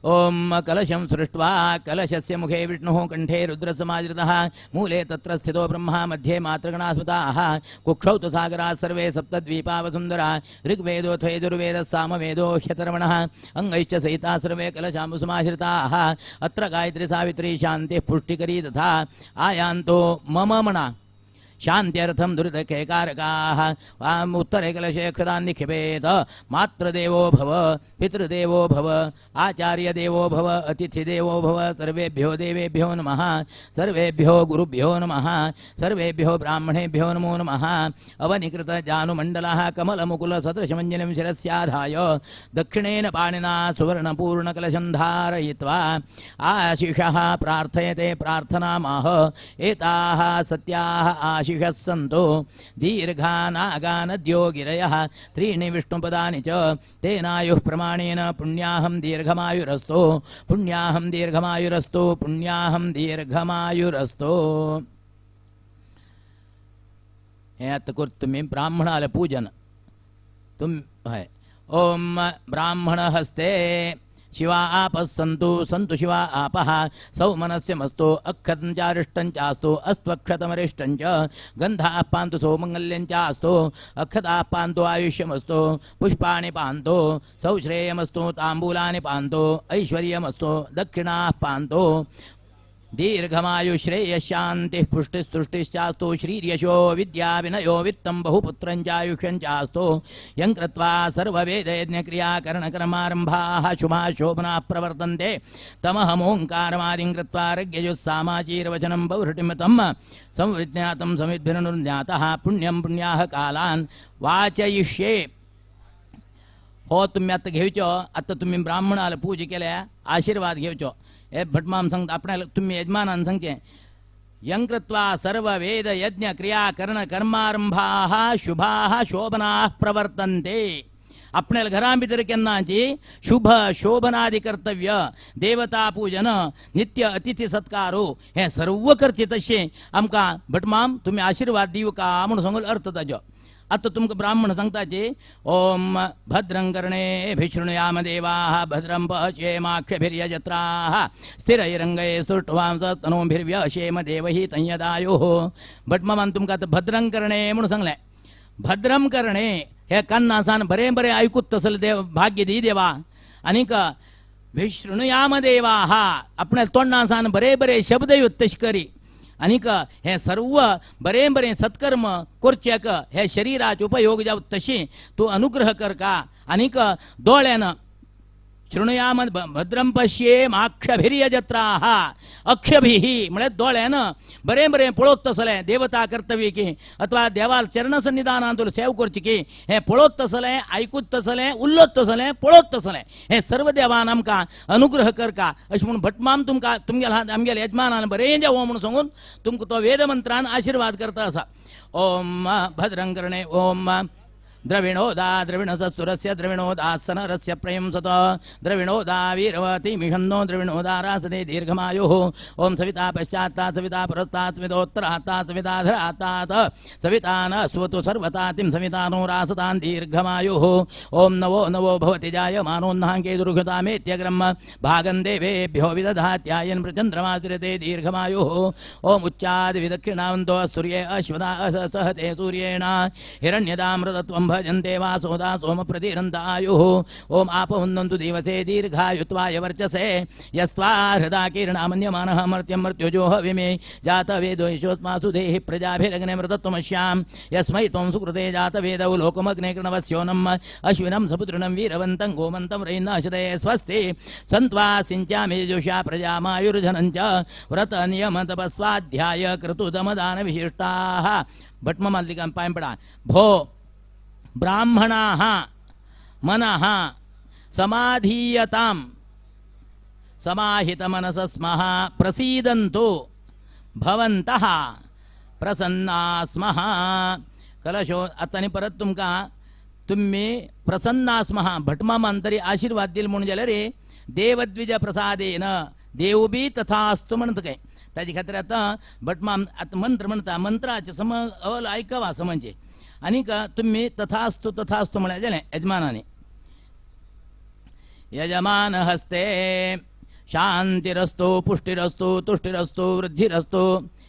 ओम कलशं सृष्ट्वा कलशस्य मुखे विष्णुः कण्ठे रुद्रसमाश्रितः मूले तत्र स्थितो ब्रह्मा मध्ये मातृगणाः स्मृताः कुक्षौ तु सागराः सर्वे सप्तद्वीपा वसुन्धरा ऋग्वेदोऽथ यजुर्वेदः सामवेदो ह्यथर्वणः अङ्गैश्च सहिताः सर्वे कलशाम्बुसमाश्रिताः। अत्र गायत्री सावित्री शान्तिः पुष्टिकरी तथा आयान्तो मम मणा शांत्यर्थं दुरितक्षयकारकाः उत्तरे कलशे क्षदान् निक्षिपेत। मातृदेवो भव पितृदेवो भव आचार्यदेवो भव अतिथिदेवो भव। सर्वेभ्यो देवेभ्यो नमः। सर्वेभ्यो गुरुभ्यो नमः। सर्वेभ्यो ब्राह्मणेभ्यो नमो नमः। अवनिकृत जानुमण्डलः कमलमुकुलसदृशमञ्जलिं शिरस्याधाय दक्षिणेन पाणिना सुवर्णपूर्णकलशं धारयित्वा आशिषः प्रार्थयते प्रार्थनामाह एताः सत्याः आशिषः सन्तो दीर्घा नागा नद्यो गिरयः त्रीणि विष्णुपदानि च तेनायुः प्रमाणेन पुण्याहं दीर्घमायुरस्तु पुण्याहं दीर्घमायुरस्तु पुण्याहं दीर्घमायुरस्तु। हे आता करता तुमी ब्राह्मणाले पूजन तुम हय। ओम ब्राह्मण हस्ते शिवा आपः सन्तु सन्तु शिवा आपः सौमनस्यमस्तु अक्षतं चारिष्टं चास्तु अस्त्वक्षतमरिष्टं च गन्धाः पान्तु सौमङ्गल्यं चास्तु अक्षताः पान्तु आयुष्यमस्तु पुष्पाणि पान्तु सौश्रेयमस्तु ताम्बूलानि पान्तु ऐश्वर्यमस्तु दक्षिणाः पान्तु दीर्घमायुश्रेयशान्तिः पुष्टिस्तुष्टिश्चास्तु श्रीर्यशो विद्या विनयो वित्तं बहुपुत्रं चायुष्यं चास्तु। यं कृत्वा सर्ववेदयज्ञक्रियाकरणकर्मारम्भाः शुभाः शोभनाः प्रवर्तन्ते तमहमोङ्कारमादिं कृत्वा रज्ञयुस्सामाचीरवचनं पौरुषिमतं संविज्ञातं समिद्भिरनुज्ञातः पुण्यं पुण्याः कालान् वाचयिष्ये। हो तुम्ही आता घेवचो आता तुम्ही ब्राह्मणाला पूजा केल्या आशीर्वाद घेवचो। हे भटमाम सांगता आपणाला तुम्ही यजमानान सांगचे यं कृत्वा सर्व वेद यज्ञ क्रिया कर्ण कर्मारंभाः शुभाः शोभनाः प्रवर्तन्ते। आपणाल्या घरां भितर केन्नाची शुभ शोभनादी कर्तव्य देवता पूजन नित्य अतिथी सत्कारो हें सर्व करचें तशें आमकां भटमाम तुमी आशिर्वाद दिवका म्हणून सांगून अर्थ ताजो. आतां तुमकां ब्राह्मण सांगताचे ओम भद्रं कर्णेभिः देवाः भद्रं पश्येमाक्षभिर्यजत्राः स्थिरैरङ्गैः स्तुष्टुवांसतनूभिर्व्यशेम देवहि तंयदायुः. भटमामान तुमकां आतां भद्रं कर्णे म्हणून सांगलें. भद्रं कर्णे हे कान्नासान बरें बरें आयकूत तसलें देव भाग्य दी देवा आनीक विशृणुयाम देवाः आपल्या तोंडासान बरे बरे शब्द येत तशें करी आनीक हें सर्व बरें बरें सत्कर्म करचेक हे शरिराचे उपयोग जावं तशी तूं अनुग्रह करका आनीक दोळ्यान शृणुयाम भद्रं पश्येमाक्षभिर्यजत्राः अक्षभिः म्हळ्यार दोळ्यान बरें बरें पळोवत तसलें देवता कर्तव्य की अथवा देवाल चरण सन्निधानान तुला सेव करची की हें पळोवत तसलें आयकूत तसलें उल्लोत तसलें पळोवत तसलें हें सर्व देवान आमकां अनुग्रह करका अशें म्हूण भटमाम तुमकां तुमगेल्या आमगेल्या यजमानान बरें जावं म्हणून सांगून तुमकां तो वेदमंत्रान आशिर्वाद करता आसा. ओम भद्रं कर्णे ओम द्रविणोदा द्रविणसस्तुरस्य द्रविणोदासनरस्य प्रयंसत द्रविणोदा वीरवती मिषन्नो द्रविणोदा रासदे दीर्घमायुः. ओम सविता पश्चात्तात् सविता पुरस्तात् सवितोत्तरात्तात् सविताधरात्तात् सविता न स्वतु सर्वतातिं सविता नो रासतान् दीर्घमायुः. ओम नवो नवो भवति जायमानोन्नाङ्के दुर्घतामेत्यग्रं भागं देवेभ्यो विदधात्यायन् प्रचन्द्रमाश्रिते दीर्घमायुः. ओम उच्चादिविदक्षिणावन्तो सूर्ये अश्वदा सहते सूर्येण हिरण्यदामृतत्वं भजन्ते वासोदा सोम प्रतिरन्त आयुः. ओम आपहुन्दन्तु दिवसे दीर्घायुत्वाय वर्चसे यस्त्वा हृदा कीर्णामन्यमानः मर्त्यं मृत्युजोह विमे जातवेदो यशोऽस्मासु देहि प्रजाभिरग्ने मृतत्वमश्यां यस्मै त्वं सुकृते जातवेदौ लोकमग्ने कृणवस्योनम् अश्विनं सपुत्रिणं वीरवन्तं गोमन्तं रयिन्नाशदये स्वस्ति सन्त्वा सिञ्चामि यजुषा प्रजामायुर्धनं च व्रतनियमतपस्वाध्याय क्रतुदमदानविशिष्टाः. भटममालिकां पायं पडा. भो ब्राह्मणाः मनः समाधीयतां समाहितमनसस्मः प्रसीदन्तु भवन्तः प्रसन्ना स्मः. कलशो आतां आनी परत तुमकां तुमी प्रसन्ना स्मः भटमामान तरी आशिर्वाद दिल म्हणून जाल्यार रे देवद्विज प्रसादेन देव बी तथास्तु म्हणटा काय ताजे खातीर आतां भटमाम आतां मंत्र म्हणटा मंत्राचे सम अवल आयकवा समजे आनीक तुमी तथास्तु तथास्तु म्हळ्यार जालें यजमानांनी. यजमान हस्ते शांतिरस्तु पुष्टिरस्तु तुष्टिरस्तु वृद्धिरस्तु.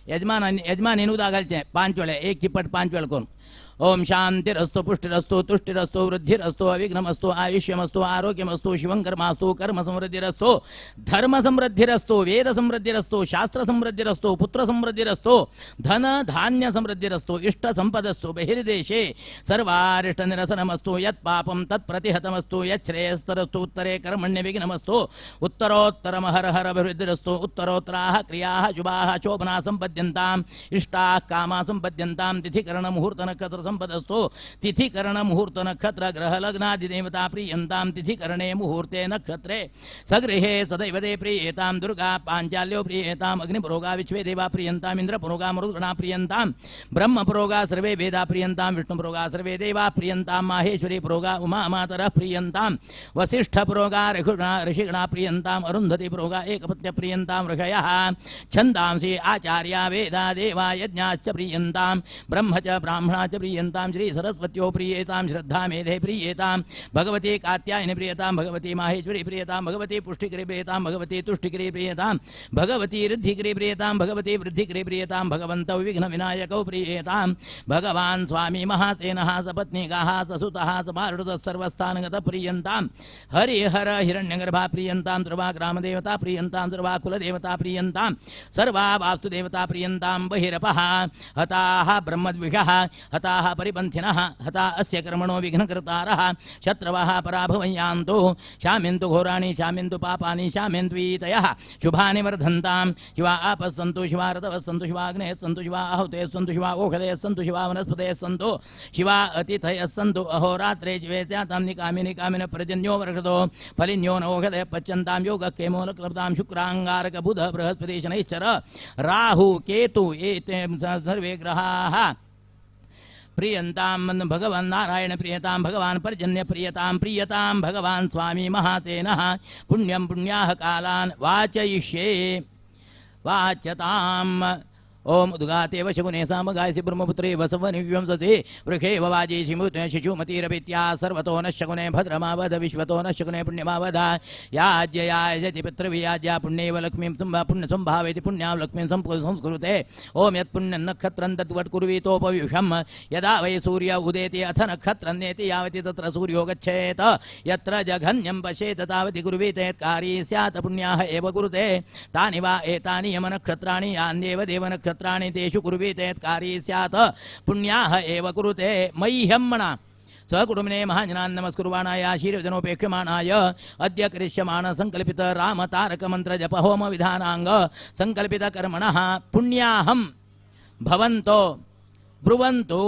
यजमानांनी यजमानीन उदक घालचें 5 वेळे एक चिपट 5 वेळ करून. ओम शांतिरस्तु पुष्टिरस्तु तुष्टिरस्तु वृद्धिरस्तु अविघ्नमस्तु आयुष्यमस्तु आरोग्यमस्तु शिवं कर्मास्तु कर्म समृद्धिरस्तु धर्म समृद्धिरस्तु वेद समृद्धिरस्तु शास्त्र समृद्धिरस्तु पुत्र समृद्धिरस्तु धन धान्य समृद्धिरस्तु इष्ट संपदस्तु बहिर्देशे सर्वारिष्ट निरसनमस्तु यत् पापं तत् प्रतिहतमस्तु यच्छ्रेयस्तरस्तु उत्तरे कर्मण्य विघ्नमस्तु उत्तरोत्तरमहर हर अभिवृद्धिरस्तु उत्तरोत्तराः क्रियाः शुभाः शोभना संपद्यन्ताम् इष्टाः कामा संपद्यन्तां तिथिकरण मुहूर्त नक्षत्र संपदस्तु तिथिकरण मुहूर्त नक्षत्र ग्रह लग्नादिदेवता प्रीयन्तां तिथिकरणे मुहूर्ते नक्षत्रे सगृहे सदैव ते प्रीयेतां दुर्गा पाञ्चाल्यो प्रीयेताम् अग्निपुरोगा विश्वे देवा प्रीयन्ताम् इन्द्रपुरोगा मरुद्गणा प्रीयन्तां ब्रह्मपुरोगा सर्वे वेदा प्रीयन्तां विष्णुपुरोगा सर्वे देवा प्रीयन्तां माहेश्वरी पुरोगा उमा मातरः प्रीयन्तां वसिष्ठपुरोगा रघुगणा ऋषिगणा प्रीयन्ताम् अरुन्धति पुरोगा एकपत्न्य प्रीयन्तां ऋषयः छन्दांसि आचार्या वेदा देवा यज्ञाश्च प्रीयन्तां ब्रह्म च ब्राह्मणा च प्रीयन्तां श्री सरस्वत्यो प्रीयेतां श्रद्धा मेधे प्रीयेतां भगवती कात्यायनि प्रीयतां भगवती माहेश्वरी प्रीयतां भगवती पुष्टिकरी प्रीयतां भगवती तुष्टिकरी प्रीयतां भगवती ऋद्धिकरी प्रीयतां भगवती वृद्धिकरी प्रीयतां भगवन्तौ विघ्नविनायकौ प्रीयेतां भगवान् स्वामी महासेनः सपत्नीकः ससुतः सपारुतः सर्वस्थानगतः प्रीयन्तां हरिहर हिरण्यगर्भा प्रीयन्तां ध्रुवा ग्रामदेवता प्रीयन्तां ध्रुवा कुलदेवता प्रीयन्तां सर्वा वास्तुदेवता प्रीयन्तां बहिरपः हताः ब्रह्मद्विषः हताः परिपन्थिनः हता अस्य कर्मणो विघ्नकर्तारः शत्रवः पराभवं शामिन्तु घोराणि शामिन्तु पापानि शामिन्त्वीतयः शुभानि वर्धन्तां शिवा आपः सन्तु शिवा ऋतवः सन्तु शिवा अग्नयः सन्तु शिवा आहुतयः सन्तु शिवा ओषधयः सन्तु शिवा वनस्पतयः सन्तु शिवा अतिथयः सन्तु अहोरात्रे शिवे स्यातां निकामिनि कामिन पर्जन्यो वर्षतो फलिन्यो न ओषधयः पच्यन्तां योगः केमोलक्लब्धां शुक्राङ्गारक बुध बृहस्पति शनैश्चर राहु केतु एते सर्वे ग्रहाः प्रियन्तां भगवान् नारायण प्रियतां भगवान् पर्जन्य प्रियतां प्रियतां भगवान् स्वामी महासेनः पुण्यं पुण्याः कालान् वाचयिष्ये वाच्यताम्। ओम उद्गातेव शकुने सामगायसि ब्रह्मपुत्रे वसवनिव्यं ससि वृखेव वाजे शिमुते शिशुमतिरभित्या सर्वतो न शकुने भद्रमावध विश्वतो न शकुने पुण्यमावध याज्ययाजति पितृभियाज्या पुण्यैव लक्ष्मीं पुण्यसंभावयति पुण्यां लक्ष्मीं संस्कुरुते। ओम यत्पुण्यं नक्षत्रं तद्वट्कुर्वीतोपव्यूषं यदा वै सूर्य उदेति अथ नक्षत्रं नेति यावति तत्र सूर्यो गच्छेत् यत्र जघन्यं पश्येत तावति कुर्वीत यत्कारी स्यात् पुण्याः एव कुरुते। तानि वा एतानि यमनक्षत्राणि यान्येव देवनक्षत्राणि तेषु कुर्वीत यत्कारी स्यात् पुण्याः एव कुरुते। मह्यं मणा सकुटुम्बिने महाजनान् नमस्कुर्वाणाय आशीर्वचनोपेक्ष्यमाणाय अद्य करिष्यमाण संकल्पित राम तारक मंत्र जप होम विधानांग संकल्पित कर्मणः पुण्याहं भवन्तो ब्रुवन्तु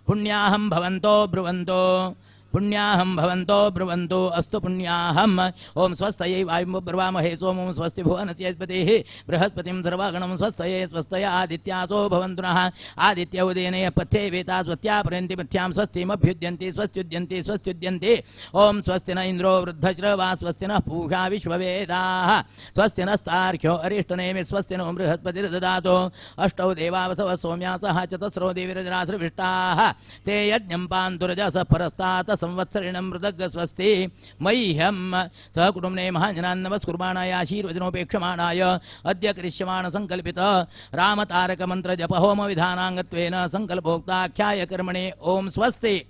पुण्याहं भवन्तो ब्रुवन्तो पुण्याहं भवन्तो ब्रुवन्तु अस्तु पुण्याहम्। ओम स्वस्तयै वायुं ब्रुवामहे सोमं स्वस्ति भुवनस्यस्पतिः बृहस्पतिं सर्वगणं स्वस्तये स्वस्तय आदित्यासो भवन्तु नः। आदित्य उदयने पथ्ये वेता स्वस्त्या प्रयन्ति पथ्यां स्वस्तिमभ्युद्यन्ति स्वस्त्युद्यन्ति स्वस्त्युद्यन्ति। ओम स्वस्ति न इन्द्रो वृद्धश्रवा स्वस्ति नः पूषा विश्ववेदाः स्वस्ति नस्तार्क्ष्यो अरिष्टनेमि स्वस्ति नो बृहस्पतिर्ददातु। अष्टौ देवावसवः सोम्यासः चतस्रो देवीरजरासृभिष्टाः ते यज्ञं पान्तुरजसः परस्तात् संवत्सरिणं मृदग् स्वस्ति मह्यं सहकुटुम्बिने महाजनान् नमस्कुर्वाणाय आशीर्वचनोपेक्षमाणाय अद्य करिष्यमाण संकल्पित रामतारक मंत्र जप होम विधानांगत्वेन संकल्पोक्ताख्याय कर्मणे ओम स्वस्ति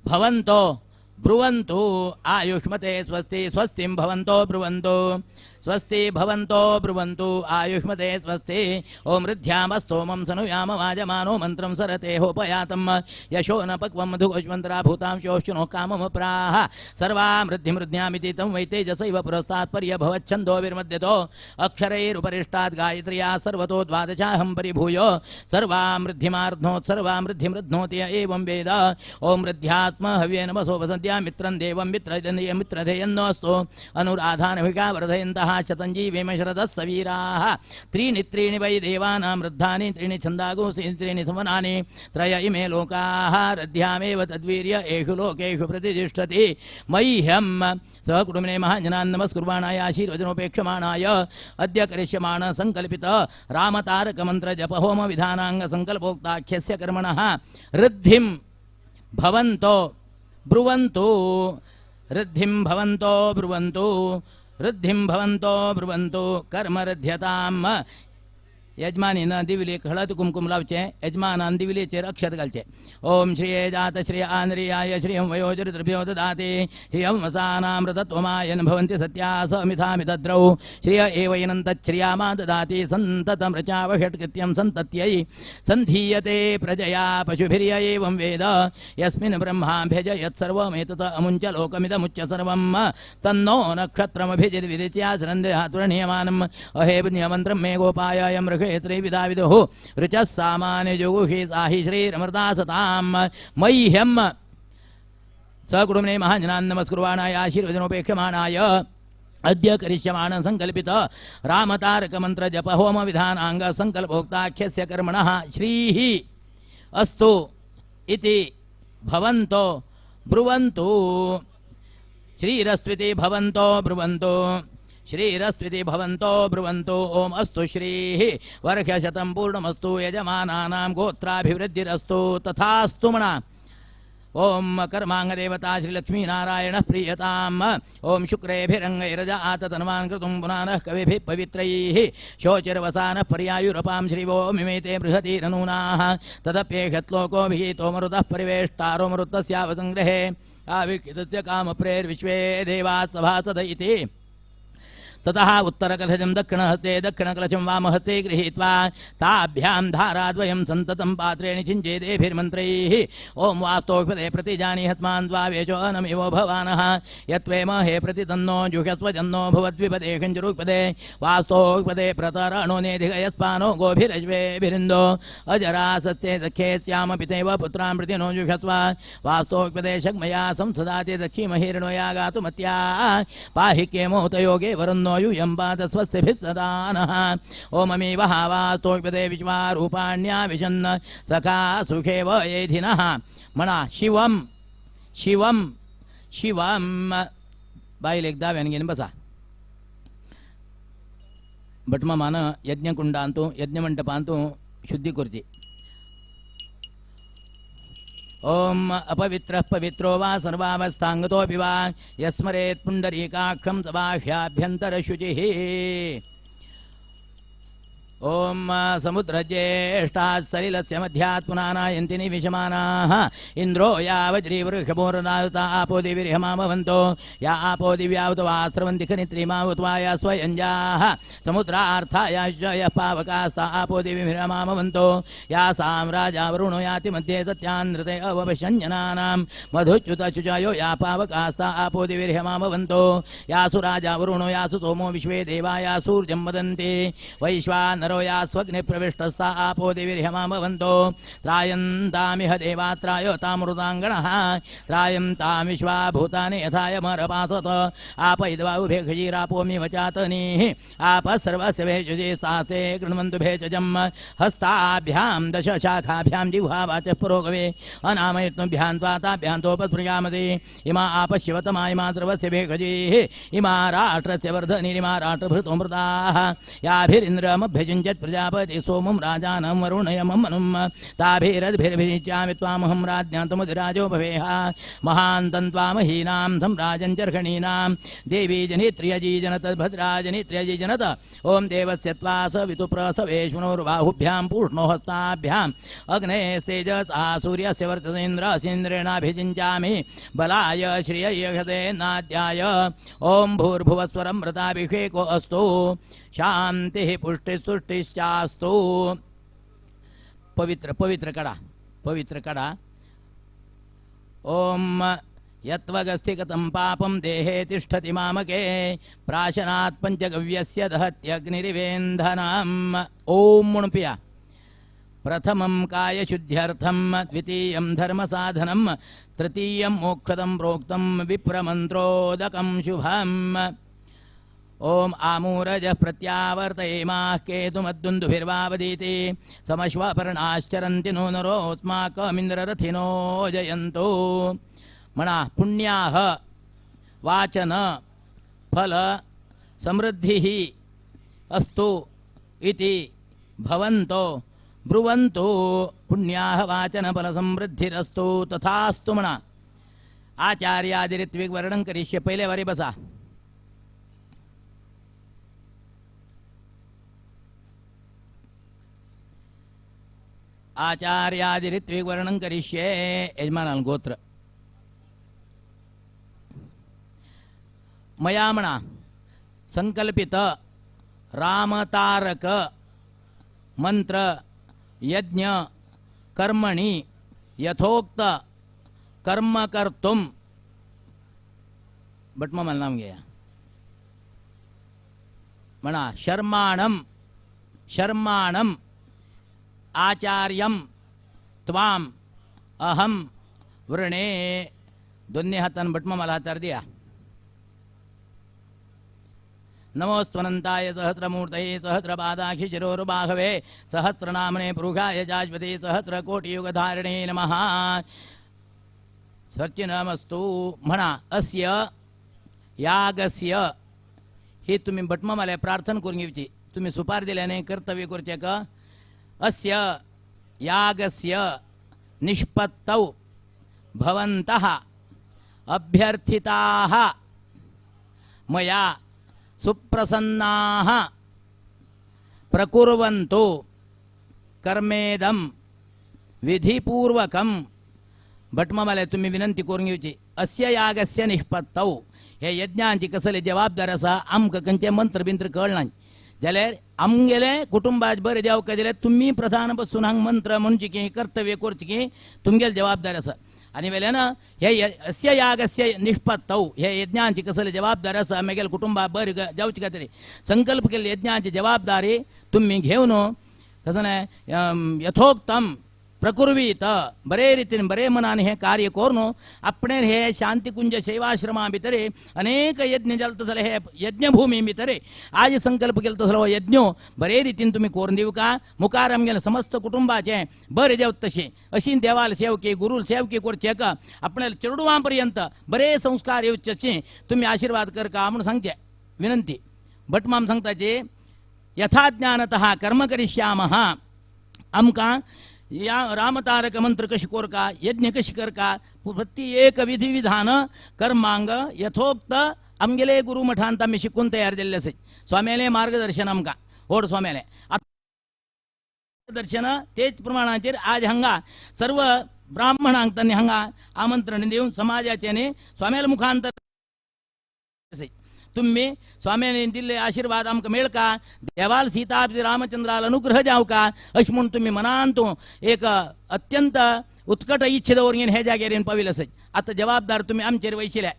भवन्तो ब्रुवन्तु आयुष्मते स्वस्ति स्वस्तिं भवन्तो ब्रुवन्तु स्वस्ति भवन्तो ब्रुवन्तु आयुष्मते स्वस्ति। ओम ऋद्ध्यामस्तोमं सनुयाम वाजमानो मंत्रं सरते होपयातं यशो न पक्वं मधुकोष्मन्तरा भूतांशोश्चुनो काममप्राह सर्वां वृद्धिमृद्ध्यामिति तं वै तेजसैव पुरस्तात्पर्य भवच्छन्दोभिर्मध्यतो अक्षरैरुपरिष्टाद् गायत्र्या सर्वतो द्वादशाहं परिभूय सर्वां वृद्धिमार्ध्नोत् सर्वां वृद्धिमृध्नोति एवं वेद। ओम वृद्ध्यात्म हव्ये नमसोपसद्या मित्रं देवं मित्रधेयन्नोऽस्तु अनुराधानभिका वर्धयन्तः शतञ्जीवेम शरदः सवीराः। त्रीणि त्रीणि वै देवानां वृद्धानि त्रीणि छन्दागुंसि त्रीणि समनानि त्रय इमे लोकाः रध्यामेव तद्वीर्य एषु लोकेषु प्रतिष्ठति। मह्यं सहकुटुम्बिने महाजनान् नमस्कुर्वाणाय आशीर्वचनोपेक्षमाणाय अद्य करिष्यमाण संकल्पित रामतारक मंत्र जप होम विधानांग संकल्पोक्ताख्यस्य कर्मणः ऋद्धिं भवन्तो ब्रुवन्तु ऋद्धिं भवन्तो ब्रुवन्तु ऋद्धिं भवन्तो ब्रुवन्तु कर्म ऋध्यताम्। यजमानीन दिवलेक हळद कुमकुम लावचें, यजमानान दिवलेचेर अक्षत घालचें। ओम श्रिये जात श्रिय आनरियाय श्रियं वयोजरिद्रभ्यो ददाति श्रियं वसानामृतत्वमायन भवन्ति सत्या समिधामितद्रौ श्रिय एव यनन्तच्छ्रियामा ददाति सन्ततमृचावषट्कृत्यं सन्तत्यै सन्धीयते प्रजया पशुभिर्य एवं वेद यस्मिन् ब्रह्माभ्यज यत्सर्वमेतत् अमुञ्च लोकमिदमुच्च सर्वं तन्नो नक्षत्रमभिजिद्विदित्यासरन्ध्यातुर्नियमानम् अहेबनियमन्त्रं मे गोपाय यं ऋषे त्रिविदाविदुः ऋचः सामान्यजुगुहि साहि श्रीरमृतासतां मह्यं सकुटुम्बिने महाजनान् नमस्कुर्वाणाय आशीर्वचनोपेक्षमाणाय अद्य करिष्यमाण संकल्पित रामतारक मंत्र जप होम विधानांग संकल्पोक्ताख्यस्य कर्मणः श्रीः अस्तु इति भवन्तो ब्रुवन्तु श्रीरस्त्विति भवन्तो ब्रुवन्तु श्रीरस्त्विति भवन्तो ब्रुवन्तु। ओम अस्तु श्रीः वर्षशतं पूर्णमस्तु यजमानानां गोत्राभिवृद्धिरस्तु तथास्तु मणा। ओम कर्मांगदेवता श्रीलक्ष्मीनारायण प्रीयताम्। ओम शुक्रेभिरंगैरज आततन्वान् कृतुं पुनानः कविभिः पवित्रैः शोचिर्वसानः पर्यायुरपां श्रीवो मिमेते बृहतीरनूनाः तदप्येषत्लोकोभिः तोमरुतः परिवेष्टारो मरुतस्यावसङ्ग्रहे आविक्षितस्य कामप्रेर्विश्वे देवाः सभासद इति। ततः उत्तरकलशं दक्षिणहस्ते दक्षिणकलशं वामहस्ते गृहीत्वा ताभ्यां धाराद्वयं सन्ततं पात्रेण सिञ्चेदेभिर्मन्त्रैः ॐ वास्तोष्पदे प्रतिजानीहस्मान् द्वावेशो अनमिव भवानः यत्त्वेमहे प्रतितन्नो जुषस्वजन्नो भवद्विपदे खञ्जरुपदे वास्तोष्पदे प्रतरणो नेधिगयस्पानो गोभिरश्वेभिरिन्दो अजरा सत्ये सख्ये स्याम पितैव पुत्रां प्रतिनो जुषस्व वास्तोष्पदे शग्मया संसदाति दक्षिमहिर्णोया गातुमत्या पाहि केमोतयोगे वरुन्नो नो यूयं पात स्वस्तिभिः सदा नः। ओममेव हावास्तोष्पदे विश्वारूपाण्या विशन्न सखा सुखेव येधिनः। म्हणा शिवम शिवम शिवम। बायल एकदा व्यान घेवन बसा। भटमामान यज्ञकुंडांतु यज्ञमंडपांतु शुद्धी करची। ओम अपवित्रः पवित्रो वा सर्वावस्थांगतोऽपि वा यस्मरेत् पुण्डरीकाक्षं सबाह्याभ्यन्तरशुचिः। ओम समुद्रज्येष्ठात् सलिलस्य मध्यात् पुनानायन्ति निविशमानाः इंद्रो या वज्रीवृषभोरदायुता आपो देवीर्हमामवन्तो या आपो दिव्यावत वा स्रवन्ति खनित्रीमावत्वा या स्वयंजाः समुद्रार्थायाश्च यः पावकास्ता आपो देवीर्हमामवन्तो या साम्राजा वरुणो याति मध्ये सत्यानृते अवपश्यञ्जनानां मधुच्युतशुचयो या पावकास्ता आपो देवीर्हमामवन्तो या सुराजा वरुणो यासु सोमो विश्वे देवा या सूर्यं वदन्ति वैश्वानरो या स्वग्नि प्रविष्टस्ता आपो देवीर्हमामवन्तो त्रायन्तामिह देवात्रायो तामृताङ्गणः त्रायन्तां विश्वा भूतानि यथायमरपासत आप इद्वा उभे खजीरापो मिव चातनीः आपः सर्वस्य भेषजे स्तास्ते कृण्वन्तु भेषजं हस्ताभ्यां दश शाखाभ्यां जिह्वा वाचः पुरोगवे अनामयत्नुभ्यां त्वा ताभ्यां तोपस्पृशामसि। इमा आपः शिवतमा इमा द्रवस्य भेषजीः इमा राष्ट्रस्य वर्धनिरिमा राष्ट्रभृतोऽमृताः याभिरिन्द्रमभ्यषिञ्चत् प्रजापति सोमं राजानं वरुणयमं मनुं ताभिरद्भिर्भिषिच्यामि त्वामहं राज्ञातमुधिराजो भवेह महान्तं त्वामहीनां सम्राजञ्चर्षणीनां देवी जनित्र्यजीजनत भद्रा जनित्र्यजीजनत। ॐ देवस्य त्वा सवितुप्रसवेष्णोर्बाहुभ्यां पूष्णो हस्ताभ्याम् अग्नेस्तेजसा सूर्यस्य वर्चसेन्द्रसेन्द्रेणाभिषिञ्चामि बलाय श्रिययक्षसे नाद्याय। ॐ भूर्भुवस्वरं व्रताभिषेको अस्तु। शांतिः पुष्टिस्तुष्टिश्चास्तु। पवित्र पवित्र काढा पवित्र काढा। ओम यत्वगस्थिगतं पापं देहे तिष्ठति मामके प्राशनात् पंचगव्यस्य दहत्यग्निरिवेन्धनम्। ओम म्हणून पिया। प्रथमं कायशुद्ध्यर्थं द्वितीयं धर्मसाधनं तृतीयं मोक्षदं प्रोक्तं विप्रमन्त्रोदकं शुभम्। ओम आमूरजः प्रत्यावर्तयेमाः केतुमद्दुन्दुभिर्वावदीति समश्वपर्णाश्चरन्ति नो नरोऽस्माकमिन्द्ररथिनो जयन्तु। म्हणा पुण्याह वाचन फल समृद्धिः अस्तु इति भवन्तो ब्रुवन्तु। पुण्याह वाचन फल समृद्धिरस्तु तथास्तु। म्हणा आचार्यादिऋत्विक वर्णन करिष्ये। पहिले वारी बसा। आचार्यादिऋत्विक वर्णन करिष्ये। यजमानान गोत्र मया म्हणा संकल्पित रामतारक मंत्र यज्ञ कर्मणि यथोक्त कर्म कर्तुम। बटमा मला नाम घ्या। म्हणा शर्माणम शर्माणम आचार्यम त्वाम अहम वृणे। दोन्ही हातान बटमा मला हातार दिया। नमोस्त्वनन्ताय सहस्रमूर्तये सहस्रपादाक्षि शिरोरुबाहवे सहस्रनामने पुरुषाय शाश्वते सहस्रकोटियुगधारिणे नमः। स्वस्तिनमस्तु। म्हणा अस्य यागस्य ही तुम्ही बटमामाला प्रार्थना करून घेवची। तुम्ही सुपार दिल्याने कर्तव्य करचे का। अस्य यागस्य निष्पत्तौ भवन्तः अभ्यर्थिताः मया सुप्रसन्नाः प्रकुर्वन्तु कर्मेदं विधिपूर्वकं। भटमामाला तुम्ही विनंती करून घेवची। अस्य यागस्य निष्पत्तौ हे यज्ञांची कसले जबाबदार आसा आमकां खंयचे मंत्र बिंत्र कळना जाल्यार आमगेले कुटुंबात बरें जावंक जाल्यार तुमी प्रधान बसून हांग मंत्र म्हणचे की कर्तव्य करचें की तुमगेले जबाबदार आसा। आनी वेल्यान हे अस्य यागस्य निष्पत्तौ हे यज्ञांची कसले जबाबदार आसा मागेले कुटुंबा बरें जावचे खातीर संकल्प केल्ले यज्ञांची जबाबदारी तुमी घेवन कसं यथोक्तम प्रकुर्वीत बरे रितीन बरे मनान हें कार्य करून आपणे हे शांतिकुंज शैवाश्रमा भितरे अनेक यज्ञ जाता जाल्यार हे यज्ञभूमी भितरे आज संकल्प केलो तसलो हो यज्ञ बरे रितीन तुमी करून दिवका मुखार आमगेले समस्त कुटुंबाचें बरें जेवता तशें अशी देवाल सेवकी गुरूल सेवकी करचेक आपणे चेडवां पर्यंत बरे संस्कार येवचे तुमी आशीर्वाद करका म्हूण सांगचें विनंती. भटमाम सांगताचे यथाज्ञानतः कर्म करिष्यामः आमकां या रामतारक मंत्र कशी कोरका यज्ञ कशी करका प्रत्येक विधी विधान कर्मांग यथोक्त आमगेले गुरु मठांत आमी शिकून तयार जाल्ले आसा. स्वाम्यालें मार्गदर्शन आमकां व्हड स्वाम्यालें दर्शन तेच प्रमाणाचेर आज हांगा सर्व ब्राह्मणांक तांणी हांगा आमंत्रण दिवन समाजाचें न्ही स्वाम्याल्या मुखांतर तुम्ही स्वाम्याने दिल्ले आशीर्वाद आमकां मेळका देवाल सीता रामचंद्राल अनुग्रह जावका अशें म्हूण तुमी मनान तूं एक अत्यंत उत्कट इच्छे दवरून हे जाग्यार येवन पाविल्ले आसत. आतां जबाबदार तुमी आमचेर वयशिले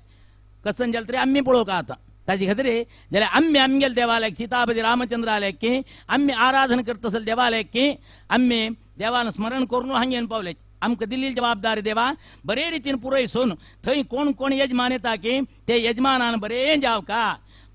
कसन जालें तरी आमी पळोवका आतां ताजे खातीर जाल्यार आमी आमगेले देवालयाक सीतापती रामचंद्रालयाक की आमी आराधन करता आसले देवालयाक की आमी देवान स्मरण करून हांगा येवन पावले. आमकां दिल्ली जबाबदारी देवा बरे रितीन पुरय सोन थंय कोण कोण यजमान येता की ते यजमानान बरें जावका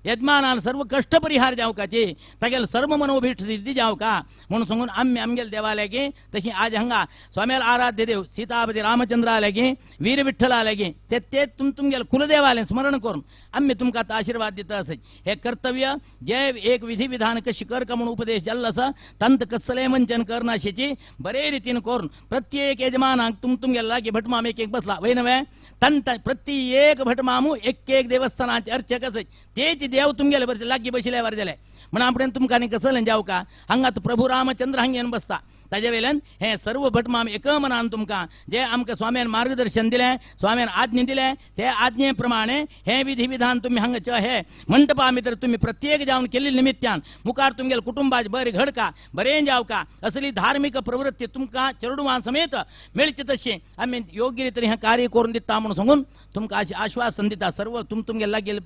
यजमानान सर्व कश्ट परिहार जावकाची तागेले सर्व मनोभीष्ट सिद्धी जावका म्हणून सांगून आमी आमगेले देवालयाक तशी आज हांगा स्वाम्याल आराध्य देव सीतापती रामचंद्रालयाक वीर विठ्ठलालयाक ते ते तुम तुमगेले कुलदेवालय स्मरण करून आमी तुमकां आतां आशीर्वाद दिता आसत. हे कर्तव्य जे एक विधी विधान कशी कर का म्हणून उपदेश जाल्लो आसा तांत कसलें वंचन करनाशेची बरे रितीन करून प्रत्येक यजमानाक तुम तुमगेले लागीं भटमाम एक एक बसला वय नव्हे तांत प्रत्येक भटमामू एक एक देवस्थानाचे अर्चक आसत तेच देव तुमगेले बरे लागीं बशिल्ले बरें जालें म्हण आपणें तुमकां आनी कसलें जावका हांगा प्रभू रामचंद्र हांगा येवन बसता ताजे वयल्यान हें सर्व भटमाम एक मनान तुमकां जे आमकां स्वाम्यान मार्गदर्शन दिलें स्वाम्यान आज्ञा दिलें ते आज्ञे प्रमाणे हें विधी विधान तुमी हांगाचे हे मंटपा भितर तुमी प्रत्येक जावन केल्ले निमित्तान मुखार तुमगेले कुटुंबाचे बरें घडका बरें जावका असली धार्मीक प्रवृत्ती तुमकां चेडवां समेत मेळची तशी आमी योग्य रितीन हें कार्य करून दिता म्हणून सांगून तुमकां अशें आश्वासन दिता. सर्व तुम तुमगेले लागीं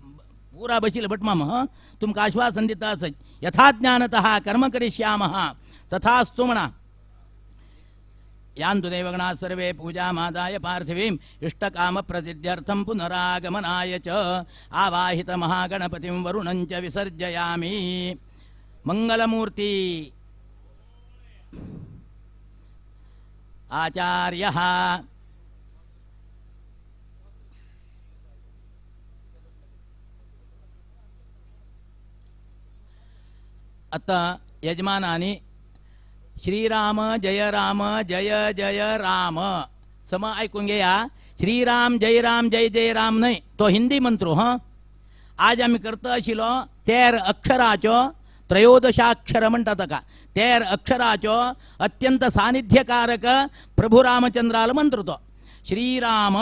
पुरा बशिल्ले भटमाम तुमकां आश्वासन दिता आसत. यथाज्ञानतः कर्म करिष्यामः तथास्तु म्हणा. यान्तु देवगणाः सर्वे पूजामादाय पार्थिवीम् इष्टकामप्रसिद्ध्यर्थं पुनरागमनाय च आवाहित महागणपतिं वरुणं च विसर्जयामि. मंगलमूर्ति आचार्यः आतां यजमानांनी श्रीराम जय राम जय जय राम सम आयकून घेया. श्रीराम जय राम जय जय राम न्हय तो हिंदी मंत्र. हां आज आमी करता आशिल्लो 13 अक्षराचो त्रयोदशाक्षर म्हणटा ताका 13 अक्षराचो अत्यंत सानिध्यकारक प्रभू रामचंद्रालो मंत्र तो. श्रीराम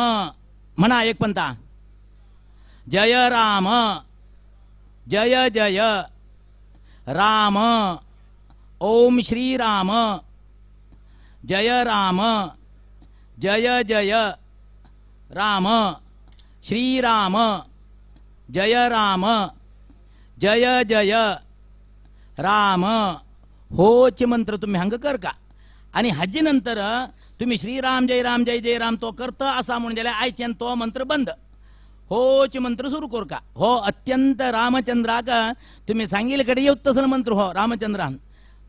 म्हणा एक पंता जय राम जय जय राम ओम श्री राम जय राम जय जय राम श्री राम जय राम जय जय राम होच मंत्र तुम्ही हांगा करका आनी हाजे नंतर तुम्ही श्रीराम जय राम जय जय राम तो करता आसा म्हणून जाल्यार आयच्यान तो मंत्र बंद होच मंत्र सुरू करका. हो अत्यंत रामचंद्राक तुम्ही सांगिल्ले कडेन येवता तसलो मंत्र हो रामचंद्रान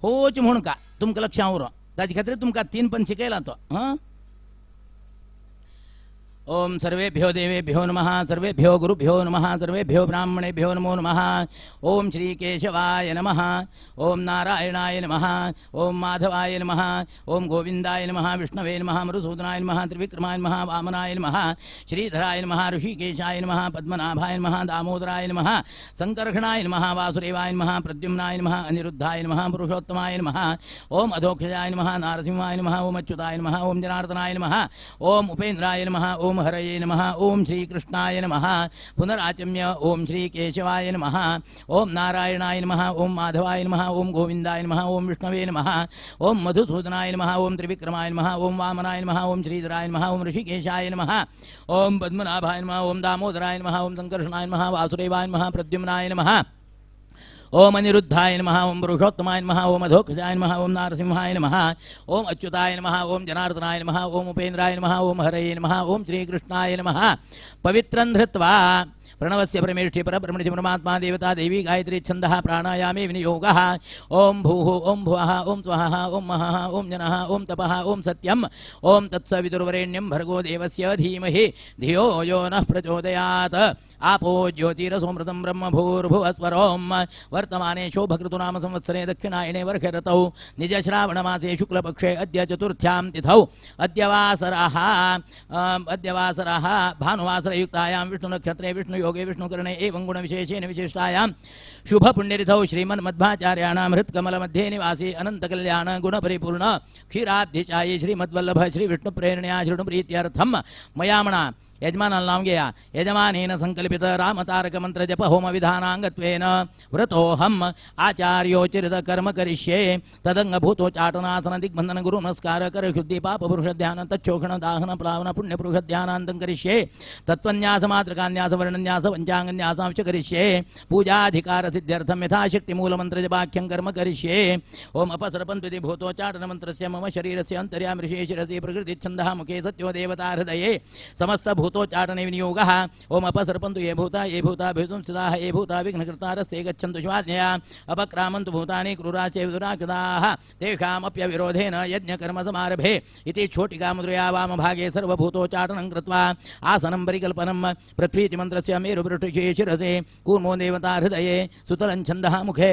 होच म्हूण का तुमकां लक्षां उरो ताजे खातीर तुमकां 3 पण शिकयला तो. हां ओम सर्वेभ्यो देवेभ्यो नमः सर्वेभ्यो गुरुभ्यो नमः सर्वेभ्यो ब्राह्मणेभ्यो नमो नमः. ओम श्री केशवाय नमः ओम नारायणाय नमः ओम माधवाय नमः ओम गोविंदाय नमः विष्णवे नमः मधुसूदनाय नमः त्रिविक्रमाय नमः वामनाय नमः श्रीधराय नमः ऋषिकेशाय नमः पद्मनाभाय नमः दामोदराय नमः संकर्षणाय नमः वासुदेवाय नमः प्रद्युम्नाय नमः अनिरुद्धाय नमः पुरुषोत्तमाय नमः ओम अधोक्षजाय नमः नारसिंहाय नमः ओम अच्युताय नमः ओम जनार्दनाय नमः ओम उपेन्द्राय नमः ओम हरये नमः ओम श्री कृष्णाय नमः. पुनराचम्य ओम श्री केशवाय नमः ओम नारायणाय नमः ओम माधवाय नमः ओम गोविंदाय नमः ओम विष्णवे नमः ओम मधुसूदनाय नमः ओम त्रिविक्रमाय नमः ओम वामनाय नमः ओम श्रीधराय नमः ओम ऋषिकेशाय नमः ओम पद्मनाभाय नमः ओम दामोदराय नमः ओम संकर्षणाय नमः वासुदेवाय नमः प्रद्युम्नाय नमः ओम अनिरुद्धाय नमः ओम पुरुषोत्तमाय नमः ओम अधोक्षजाय नमः ओम नारसिंहाय नमः ओम अच्युताय नमः ओम जनार्दनाय नमः ओम उपेन्द्राय नमः ओम हरये नमः ओम श्रीकृष्णाय नमः। पवित्रं धृत्वा प्रणवस्य परमेष्ठि परब्रह्मणि परमात्मा देवता देवी गायत्री छन्दः प्राणायामे विनियोगः। ओम भूः ओम भुवः ओम स्वः ओम महः ओम जनः ओम तपः ओम सत्यम ओम तत्सवितुर्वरेण्यं भर्गो देवस्य धीमहि धियो यो नः प्रचोदयात्। आपो ज्योतिरसोमृतं ब्रह्म भूर्भुवस्वरों वर्तमाने शोभकृतुनाम संवत्सरे दक्षिणायने वर्षऋतौ निजश्रावणमासे शुक्लपक्षे अद्य चतुर्थ्यां तिथौ अद्यवासरः भानुवासरयुक्तायां विष्णुनक्षत्रे विष्णुयोगे विष्णुकरणे एवं गुणविशेषेण विशिष्टायां शुभपुण्यतिथौ श्रीमन्मध्वाचार्याणां हृत्कमलमध्ये निवासी अनन्तकल्याण गुणपरिपूर्ण क्षीराब्धिचायी श्रीमद्वल्लभ श्रीविष्णुप्रेरणया शृणुप्रीत्यर्थं मयामणा यजमानाला नाव घेया। यजमानेन संकल्पित रामतारक मंत्र जप होम विधानांगत्वेन व्रतोहम आचार्योचित कर्म करिष्ये तदंगभूतोच्चाटनासन दिग्बंधन गुरु नमस्कार कर शुद्धि पाप पुरुष ध्यान तच्छोषण दाहन प्लावन पुण्य पुरुष ध्यानांतं करिष्ये तत्वन्यास मातृकान्यास वर्णन्यास पंचांगन्यासांश करिष्ये पूजाधिकार सिद्ध्यर्थम यथाशक्ति मूल मंत्र जपाख्यं कर्म करिष्ये। ओम अपसर्पन्त्विति भूतोच्चाटन मंत्रस्य मम शरीरस्य अंतर्यामि ऋषि शिरसि प्रकृति छन्दः मुखे सत्यो देवता हृदये समस्त भूतोच्चाटने विनियोगः। ओम अपसर्पन्तु ये भूता भिसंस्थिताः ये भूता विघ्नकृतारस्ते गच्छन्तु शिवाज्ञया अपक्रामन्तु भूतानि क्रूराश्चैव दुराकृताः तेषामप्यविरोधेन यज्ञकर्म समारभे इति छोटिका मुद्रया वामभागे सर्वभूतोच्चाटनं कृत्वा आसनं परिकल्पनं पृथ्वीति मन्त्रस्य मेरुपृष्ठे शिरसे कूर्मो देवता हृदये सुतलं छन्दः मुखे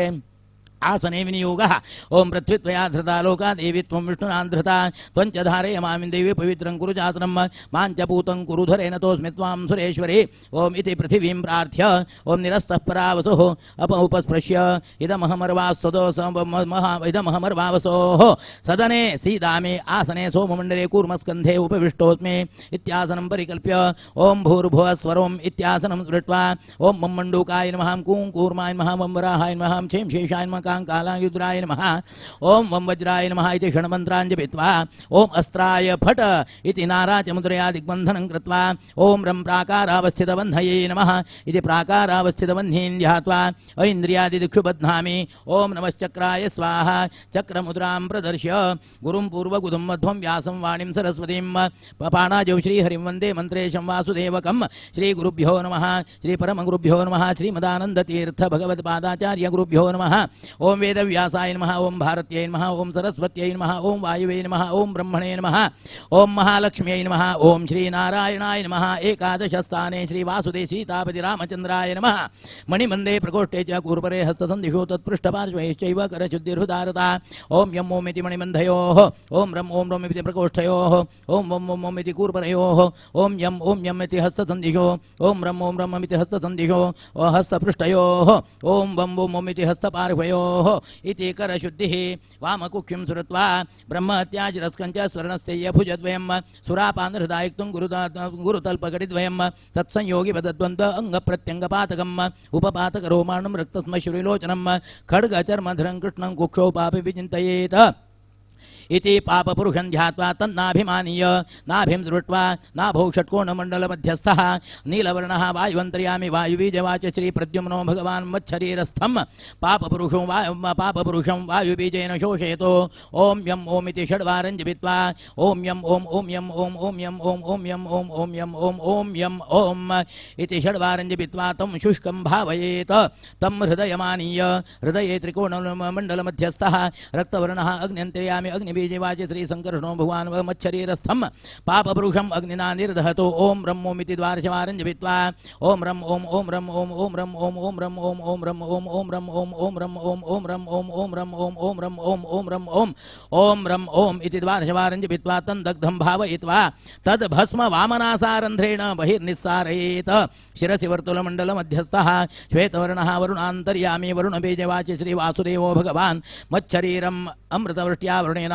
आसने विनियोगः। ओम पृथ्वीत्वया धृता लोका देवी त्वं विष्णुना धृता त्वं च धारय मां देवी पवित्रं कुरु चासनं मां च पूतं कुरु धरेण तोऽस्मि त्वां सुरेश्वरी। ओम इति पृथिवीं प्रार्थ्य ओम निरस्तः परावसुः अप उपस्पृश्य इदमहमर्वासदो सदने सीदामे आसने सोममण्डले कूर्मस्कन्धे उपविष्टोऽस्मि इत्यासनं परिकल्प्य ओम भूर्भुवः स्वरोम् इत्यासनं स्मृत्वा ओम मम मण्डूकाय नमः कूं कूर्माय नमः वं वराहाय नमः क्षें शेषाय नमः कालायुद्राय नमः ओम वं वज्राय नमः इति षण्मन्त्रान् जपित्वा ओम अस्त्राय फट इति नाराचमुद्रया दिग्बन्धनं कृत्वा ओम रं प्राकारावस्थितबन्धये नमः इति प्राकारावस्थितबन्धीन् ध्यात्वा ऐन्द्रियादिदिक्षु बध्नामि। ओम नमश्चक्राय स्वाहा चक्रमुद्रां प्रदर्श्य गुरुं पूर्वगुरुं मध्वं व्यासं वाणीं सरस्वतीं पाणाजौ श्रीहरिं वन्दे मन्त्रेशं वासुदेवकं। श्रीगुरुभ्यो नमः। श्रीपरमगुरुभ्यो नमः। श्रीमदानन्दतीर्थ भगवत्पादाचार्यगुरुभ्यो नमः। ओम वेदव्यासाय नमः। ओम भारत्यै नमः। ओम सरस्वत्यै नमः। ओम वायुवे नमः। ओम ब्रह्मणे नमः। ओम महालक्ष्म्यै नमः। ओम श्रीनारायणाय नमः। एकादशस्थाने श्रीवासुदेव सीतापति रामचंद्राय नमः। मणिमन्दे प्रकोष्ठे च कूर्परे हस्तसन्धिषु तत्पृष्ठपार्श्वैश्चैव करशुद्धिर्हुदारता। ओम यम ओम इति मणिबन्धयोः ओम रम ओम रोम इति प्रकोष्ठयोः ओम वम ओम ओम इति कूर्परयोः ओम यम ओम यम इति हस्तसन्धिषु ओम रम ओम रम इति हस्तसन्धिषु हस्तपृष्ठयोः ओम वम ओम ओम इति हस्तपार्श्वयोः इति करशुद्धिः। वामकुक्षिं सुरत्वा ब्रह्महत्याशिरस्कञ्च स्वर्णस्य भुजद्वयं सुरापानहृदायुक्तं गुरुतल्पकटिद्वयं तत्संयोगि वदद्वन्द्व अङ्गप्रत्यङ्गपातकम् उपपातकरोमाणं रक्तस्मश्रुलोचनं खड्गचर्मधरं कृष्णं कुक्षौ पापि विचिन्तयेत इति पापपुरुषं ध्यात्वा तन्नाभिमानीय नाभिं सृष्ट्वा नाभौ षट्कोणमण्डलमध्यस्थः नीलवर्णः वायुवन्तर्यामि वायुबीजवाच श्री प्रद्युम्नो भगवान् मच्छरीरस्थं पापपुरुषं वायुबीजेन शोषयतो। ओम यम ओम इति षड्वारं जपित्वा ओम यम ओम ओम यम ओम ओम यम ओम ओम यम ओम ओम यम ओम ओम यम ओम इति षड्वारं जपित्वा तं शुष्कं भावयेत। तं हृदयमानीय हृदये त्रिकोणमण्डलमध्यस्थः रक्तवर्णः अग्न्यन्तर्यामि अग्निबीजवाच श्री संकर्षणो भगवान् मच्छरीरस्थं पापपुरुषम् अग्निना निर्दहतो। ओम रम ओम इति द्वादशवारं जपित्वा ओम रम ओम ओम रम ओम ओम रम ओम ओम रम ओम ओम रम ओम ओम रम ओम ओम रम ओम ओम रम ओम ओम रम ओम ओम रम ओम ओम रम ओम ओम रम ओम इति द्वादशवारं जपित्वा तं दग्धं भावयित्वा तद् भस्म वामनासारन्ध्रेण बहिर्निस्सारयेत। शिरसि वर्तुलमण्डलमध्यस्थः श्वेतवर्णः वरुणान्तर्यामि वरुणबीजवाचि श्री वासुदेवो भगवान् मच्छरीरम् अमृतवृष्ट्या वरुणेन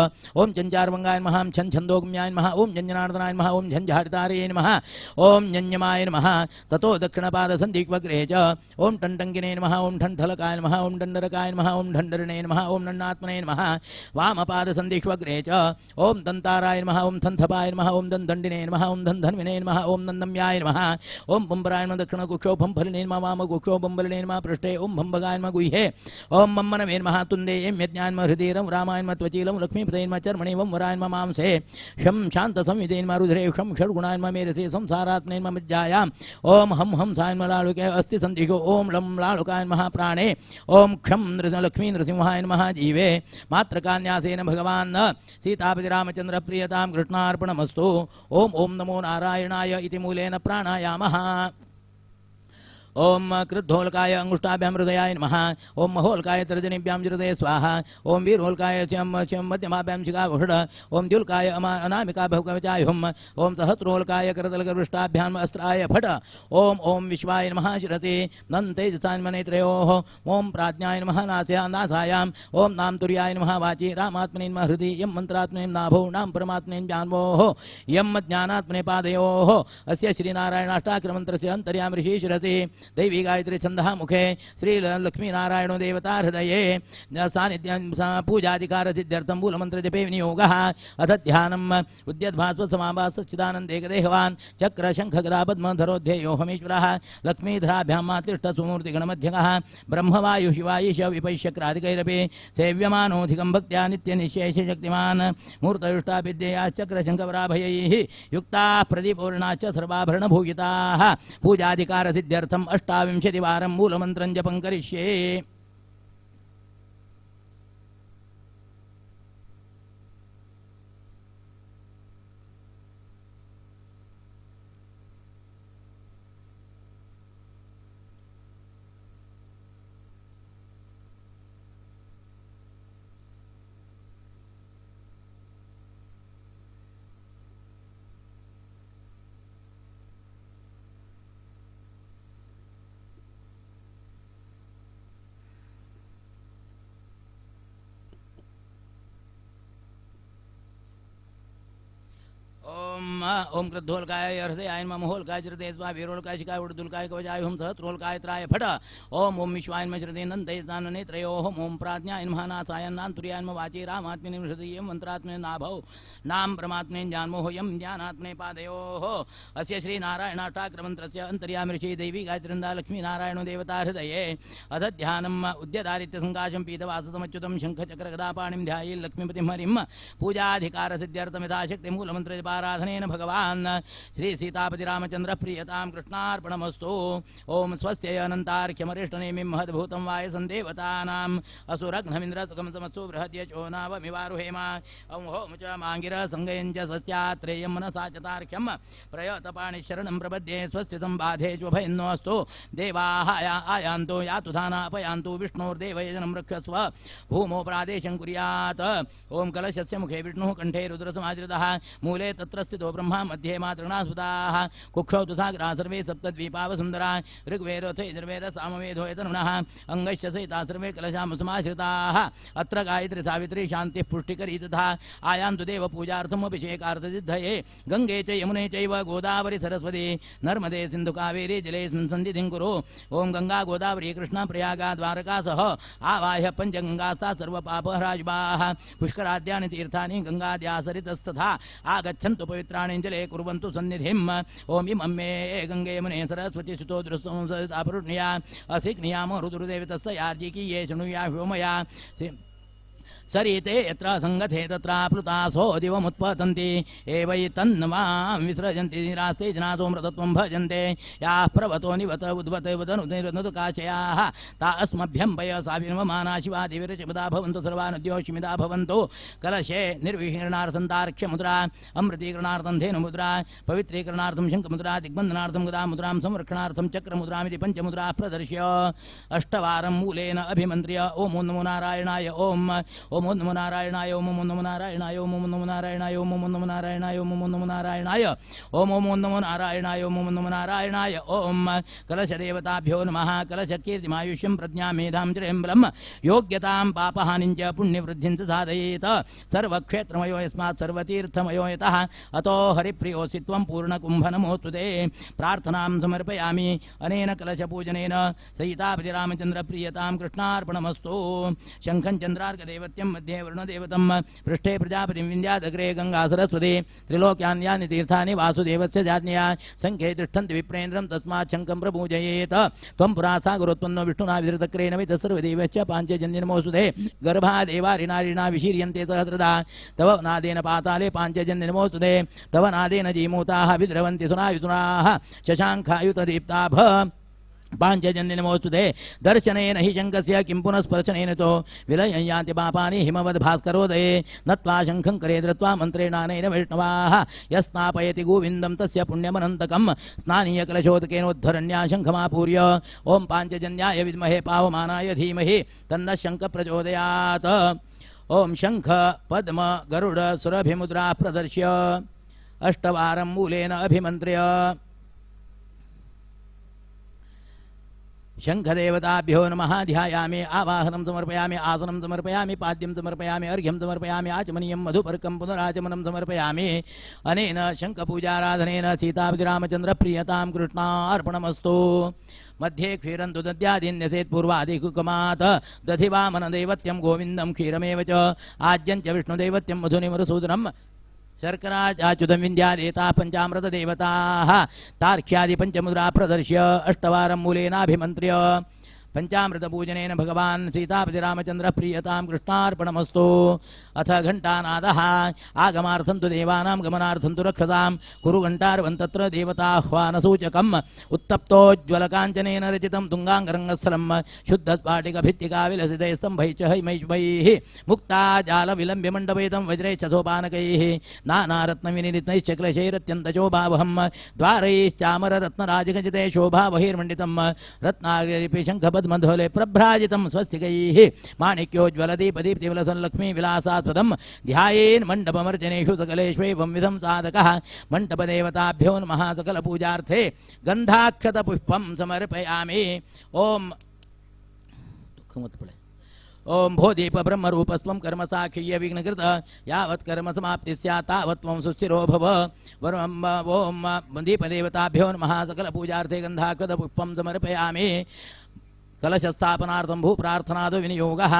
ओम चंचारवंगाय नमः छं छंदोगम्याय नमः ओम जंजनार्दनाय नमः ओम झंझारितारे नमः ओम जंजमाय नमः ततो दक्षिणपाद संधिक्वग्रे च ओम टंटंगिने नमः ओम ठंठलकाय नमः ओम दंडरकाय नमः ओम ढंडरणे नमः ओम नन्नात्मने नमः वामपाद संधिक्वग्रे च ओम दंताराय नमः ओम थंथपाय नमः ओम दंदंडिने नमः ओम धनधन्विने नमः ओम नंदम्याय नमः ओम बंबराय नमः दक्षिणकुक्षौ फंफलिने नमः वामकुक्षौ बंबलिने नमः पृष्ठे ओम भंभगाय नमः गुह्ये ओम मम्मनवे नमः तुंदे एम यज्ञाय नमः हृदयं रामाय नमः त्वचीलं लक्ष्मीपतये नमः चर्मणे वं वराय नमः मांसे शं शांत संविदे नमः रुद्रे शं षड्गुणाय नमः मेरसे संसारात्मने नमः मज्जायां ओम हं हं साय नमः लालुके अस्ति संधिको ओम लं लालुकाय नमः प्राणे ओम क्षं लक्ष्मी नृसिंहाय नमः जीवे मात्रकान्यासेन भगवान् सीतापति रामचंद्र प्रियतां कृष्णार्पणमस्तु। ओम ओम नमो नारायणाय इति मूलेन प्राणायामः। ओम क्रुद्धोलकाय अंगुष्ठाभ्यां हृदयाय नमः। ओम महोलकाय तर्जनीभ्यां हृदये स्वाहा। ओम वीरोलकाय श्यं मध्यमाभ्यां शिखाभूषण। ओम द्युलकाय अनामिका भवकवचाय हुम। ओम सहस्रोलकाय करतलकपृष्ठाभ्यां अस्त्राय फट। ओम ओम विश्वाय नमः शिरसि नन्तेजसाय नमः नेत्रयोः। ओम प्राज्ञाय नमः नासायां। ओम नाम तुर्याय नमः वाचि। रामात्मने नमः हृदि। यं मन्त्रात्मने नाभौ। नाम परमात्मने जान्वोः। यं ज्ञानात्मने पादयोः। अस्य श्रीनारायणाष्टाक्षरमन्त्रस्य अन्तर्याम ऋषि शिरसि दैवी गायत्री छंदः मुखे श्री लक्ष्मीनारायणो देवता हृदये सानिध्यं पूजाधिकार सिद्ध्यर्थं मूलमंत्र जपे विनियोगः। अथ ध्यानम् उद्यद्भास्वत्समाभास सच्चिदानन्देकदेहवान् चक्र शंख गदा पद्मधरोऽध्ययो हमीश्वरः लक्ष्मीधराभ्यां मातिष्ठ सुमूर्तिगणमध्यगः ब्रह्मवायु शिवायीश विपैश्यक्रादिकैरपि सेव्यमानोऽधिकं भक्त्या नित्यनिःशेषशक्तिमान् मूर्तयुष्टाभिद्ययाश्चक्रशङ्खवराभयैः युक्ताः प्रदीपवर्णाश्च सर्वाभरणभूषिताः पूजाधिकार सिद्ध्यर्थम् अष्टाविंशतिवारं मूलमन्त्रं जपं करिष्ये। ओम क्रुद्धोलकाय हृदयाय नमः महोलकाय हृदय स्वा वीरोलकाय शिखाय उर्दुलकाय कवचाय हुं सहस्रोलकाय त्राय फट। ओम ओम विश्वाय नमः हृदय नन्देनेत्रयोः। ओम प्राज्ञाय नमः नासाय नान्तुर्याय नमः वाचि रामात्मने हृदये मन्त्रात्मने नाभौ नाम परमात्मने जान्मोह यं ज्ञानात्मने पादयोः। अस्य श्रीनारायणाष्टाक्षरमन्त्रस्य अन्तर्यामि ऋषि दैवी गायत्रीवृन्दा लक्ष्मीनारायणो देवता हृदये। अथ ध्यानम् उद्यदारित्यसङ्काशं पीतवाससमच्युतं शङ्खचक्रगदापाणिं ध्याये लक्ष्मीपतिं हरिं पूजाधिकारसिद्ध्यर्थं यथाशक्तिमूलमन्त्रजपाराधनेन भगवान् श्री सीतापति रामचंद्र प्रियतां कृष्णार्पणमस्तु। ओम स्वस्त्यय अनन्तार्घ्यमरिष्टनेमिं महद्भूतं वायसं देवतानाम् असुरघ्नमिन्द्र सुखं समस्तु बृहद्यचो नावमिवारुहेम ॐ होम च माङ्गिर संगयं च स्वस्त्यात्रेयं मनसा च तार्क्ष्यं प्रयतपाणि शरणं प्रपद्ये स्वस्तितं बाधे शुभयन्नोऽस्तु। देवाः आयान्तो यातु धाना अपयान्तु विष्णोर्देवयजनं रक्षस्व भूमो प्रादेशं कुर्यात्। ॐ कलशस्य मुखे विष्णुः कण्ठे रुद्रसमादृतः मूले तत्र स्थितो ब्रह्मा मध्ये मातृणास्पदाः कुक्षौ तथा सर्वे सप्तद्वीपावसुन्दरा ऋग्वेदोऽथ यजुर्वेद सामवेदो यतनुनः अङ्गश्च सहिता सर्वे कलशामुसमाश्रिताः। अत्र गायत्री सावित्री शान्तिः पुष्टिकरी तथा आयान्तु देव पूजार्थम् अभिषेकार्थसिद्धये गङ्गे च यमुने चैव गोदावरी सरस्वती नर्मदे सिन्धु कावेरी जलेऽस्मिन् सन्निधिं कुरु। ॐ गङ्गा गोदावरी कृष्णा प्रयागा द्वारका सह आवाह्य पञ्चगङ्गास्ता सर्वपापहराजुबाः पुष्कराद्यानि तीर्थानि गङ्गाद्यासरितस्तथा आगच्छन्तु पवित्राणि जले कुर्वन्तु सन्निधिम्। ओम इमं मे गङ्गे यमुने सरस्वती सुतोदृस्तुया असिक्नियाम रुद्रदेवतस्य यार्जिकीये शृणुया व्योमया सरिते यत्र संगथे तत्राप्लुतासो दिवमुत्पतन्ति एवैतन्वां विसृजन्ति निरास्ते जनासो मृतत्वं भजन्ते याः प्रवतो निवत उद्वत वदनुकाशयाः ता अस्मभ्यं पयसा शिवा देवीरचिपदा भवन्तु सर्वा नद्यो शिमिदा भवन्तु। कलशे निर्विहीर्णार्थं तार्क्ष्यमुद्रा अमृतीकरणार्थं धेनुमुद्रा पवित्रीकरणार्थं शङ्खमुद्रा दिग्बन्धनार्थं गदामुद्रां संरक्षणार्थं चक्रमुद्रामिति पञ्चमुद्राः प्रदर्श्य अष्टवारं मूलेन अभिमन्त्र्य ओम नमो नारायणाय ओम ओम नमो नारायणाय ओम नमो नारायणाय ओम नमो नारायणाय ओम नमो नारायणाय ओम नमो नारायणाय ओम ओम नमो नारायणाय ओम नमो नारायणाय ओम कलशदेवताभ्यो नमः। कलशकीर्तिमायुष्यं प्रज्ञा मेधां श्रेयं बलं योग्यतां पापहानिं च पुण्यवृद्धिं च साधयेत। सर्वक्षेत्रमयो यस्मात् सर्वतीर्थमयो यतः अतो हरिप्रियोऽसि त्वं पूर्णकुम्भ नमोऽस्तु ते। प्रार्थनां समर्पयामि। अनेन कलशपूजनेन सहितापतिरामचन्द्र प्रियतां कृष्णार्पणमस्तु। शङ्खं चन्द्रार्कदेवत्यं मध्ये वरुणदेवतं पृष्ठे प्रजापतिं विन्द्यादग्रे गङ्गा सरस्वती त्रिलोक्यान् यानि तीर्थानि वासुदेवस्य जाज्ञया शङ्खे तिष्ठन्ति विप्रेन्द्रं तस्मात् शङ्खं प्रपूजयेत। त्वं पुरा सागरोत्पन्नो विष्णुना विधृतक्रेण वितः सर्वदेवश्च पाञ्चजन्य नमोऽस्तु ते। गर्भादेवारिणारिणा विशीर्यन्ते सहस्रदा तव नादेन पाताले पाञ्चजन्य नमोऽस्तु ते। तव नादेन जीमूताः विद्रवन्ति सुनायुतुनाः शशाङ्खायुतदीप्ताभ पाञ्चजन्य नमोऽस्तु ते। दर्शनेन हि शङ्खस्य किं पुनः स्पर्शनेन तो विलयं यान्ति पापानि हिमवद् भास्करोदये। नत्वा शङ्खं करे धृत्वा मन्त्रेणानेन वैष्णवाः यस्नापयति गोविन्दं तस्य पुण्यमनन्तकं। स्नानीयकलशोदकेनोद्धरण्या शङ्खमापूर्य ॐ पाञ्चजन्याय विद्महे पावमानाय धीमहि तन्नः शङ्ख प्रचोदयात्। ॐ शङ्ख पद्म गरुड सुरभिमुद्रा प्रदर्श्य अष्टवारं मूलेन अभिमन्त्र्य शङ्खदेवताभ्यो नमः। ध्यायामि आवाहनं समर्पयामि आसनं समर्पयामि पाद्यं समर्पयामि अर्घ्यं समर्पयामि आचमनीयं मधुपर्कं पुनराचमनं समर्पयामि। अनेन शङ्खपूजाराधनेन सीतापतिरामचन्द्र प्रियतां कृष्णार्पणमस्तु। मध्ये क्षीरं तु दद्यादिन्यसेत् पूर्वादिकुकमात् दधिवामनदैवत्यं गोविन्दं क्षीरमेव च आद्यं च विष्णुदैवत्यं मधुनिमरुसूदनं शर्कराचाच्युतं विन्द्यादेताः पञ्चामृतदेवताः तार्क्ष्यादि पञ्चमुद्रा प्रदर्श्य अष्टवारं मूलेनाभिमन्त्र्य पंचामृतपूजनेन भगवान् सीतापतिरामचन्द्र प्रियतां कृष्णार्पणमस्तु। अथ घण्टानादः आगमार्थं तु देवानां गमनार्थं तु रक्षतां कुरु घण्टार्वं तत्र देवताह्वानसूचकम्। उत्तप्तोज्ज्वलकाञ्चनेन रचितं तुङ्गाङ्गरङ्गस्थलं शुद्धस्फाटिकभित्तिका विलसितैः स्तम्भैः च हैमैष्मैः मुक्ता जालविलम्ब्य मण्डपयितं वज्रैश्च सोपानकैः नानारत्नविनिरत्नैश्च क्लेशैरत्यन्तशोभावहं द्वारैश्चामररत्नराजखचिते शोभावहिर्मण्डितं रत्नाग्ररिपि शङ्खपद्म मध्वले प्रभ्राजितं स्वस्तिकैः माणिक्योज्ज्वलदीपदीप्तिविलसन् लक्ष्मी विलासास्पदं ध्यायेन् मण्डपमर्चनेषु सकलेष्वेवं विधं साधकः। मण्डपदेवताभ्यो नमः। सकलपूजार्थे गन्धाक्षतपुष्पं समर्पयामि। ॐ ओम भोदीप ब्रह्मरूपस्त्वं कर्म साक्षीय विघ्नकृत यावत् कर्म समाप्ति स्यात् तावत् त्वं सुस्थिरो भव। ओम दीपदेवताभ्यो नमः। सकलपूजार्थे गन्धाक्षतपुष्पं समर्पयामि। कलशस्थापनार्थं भूप्रार्थनादो विनियोगः।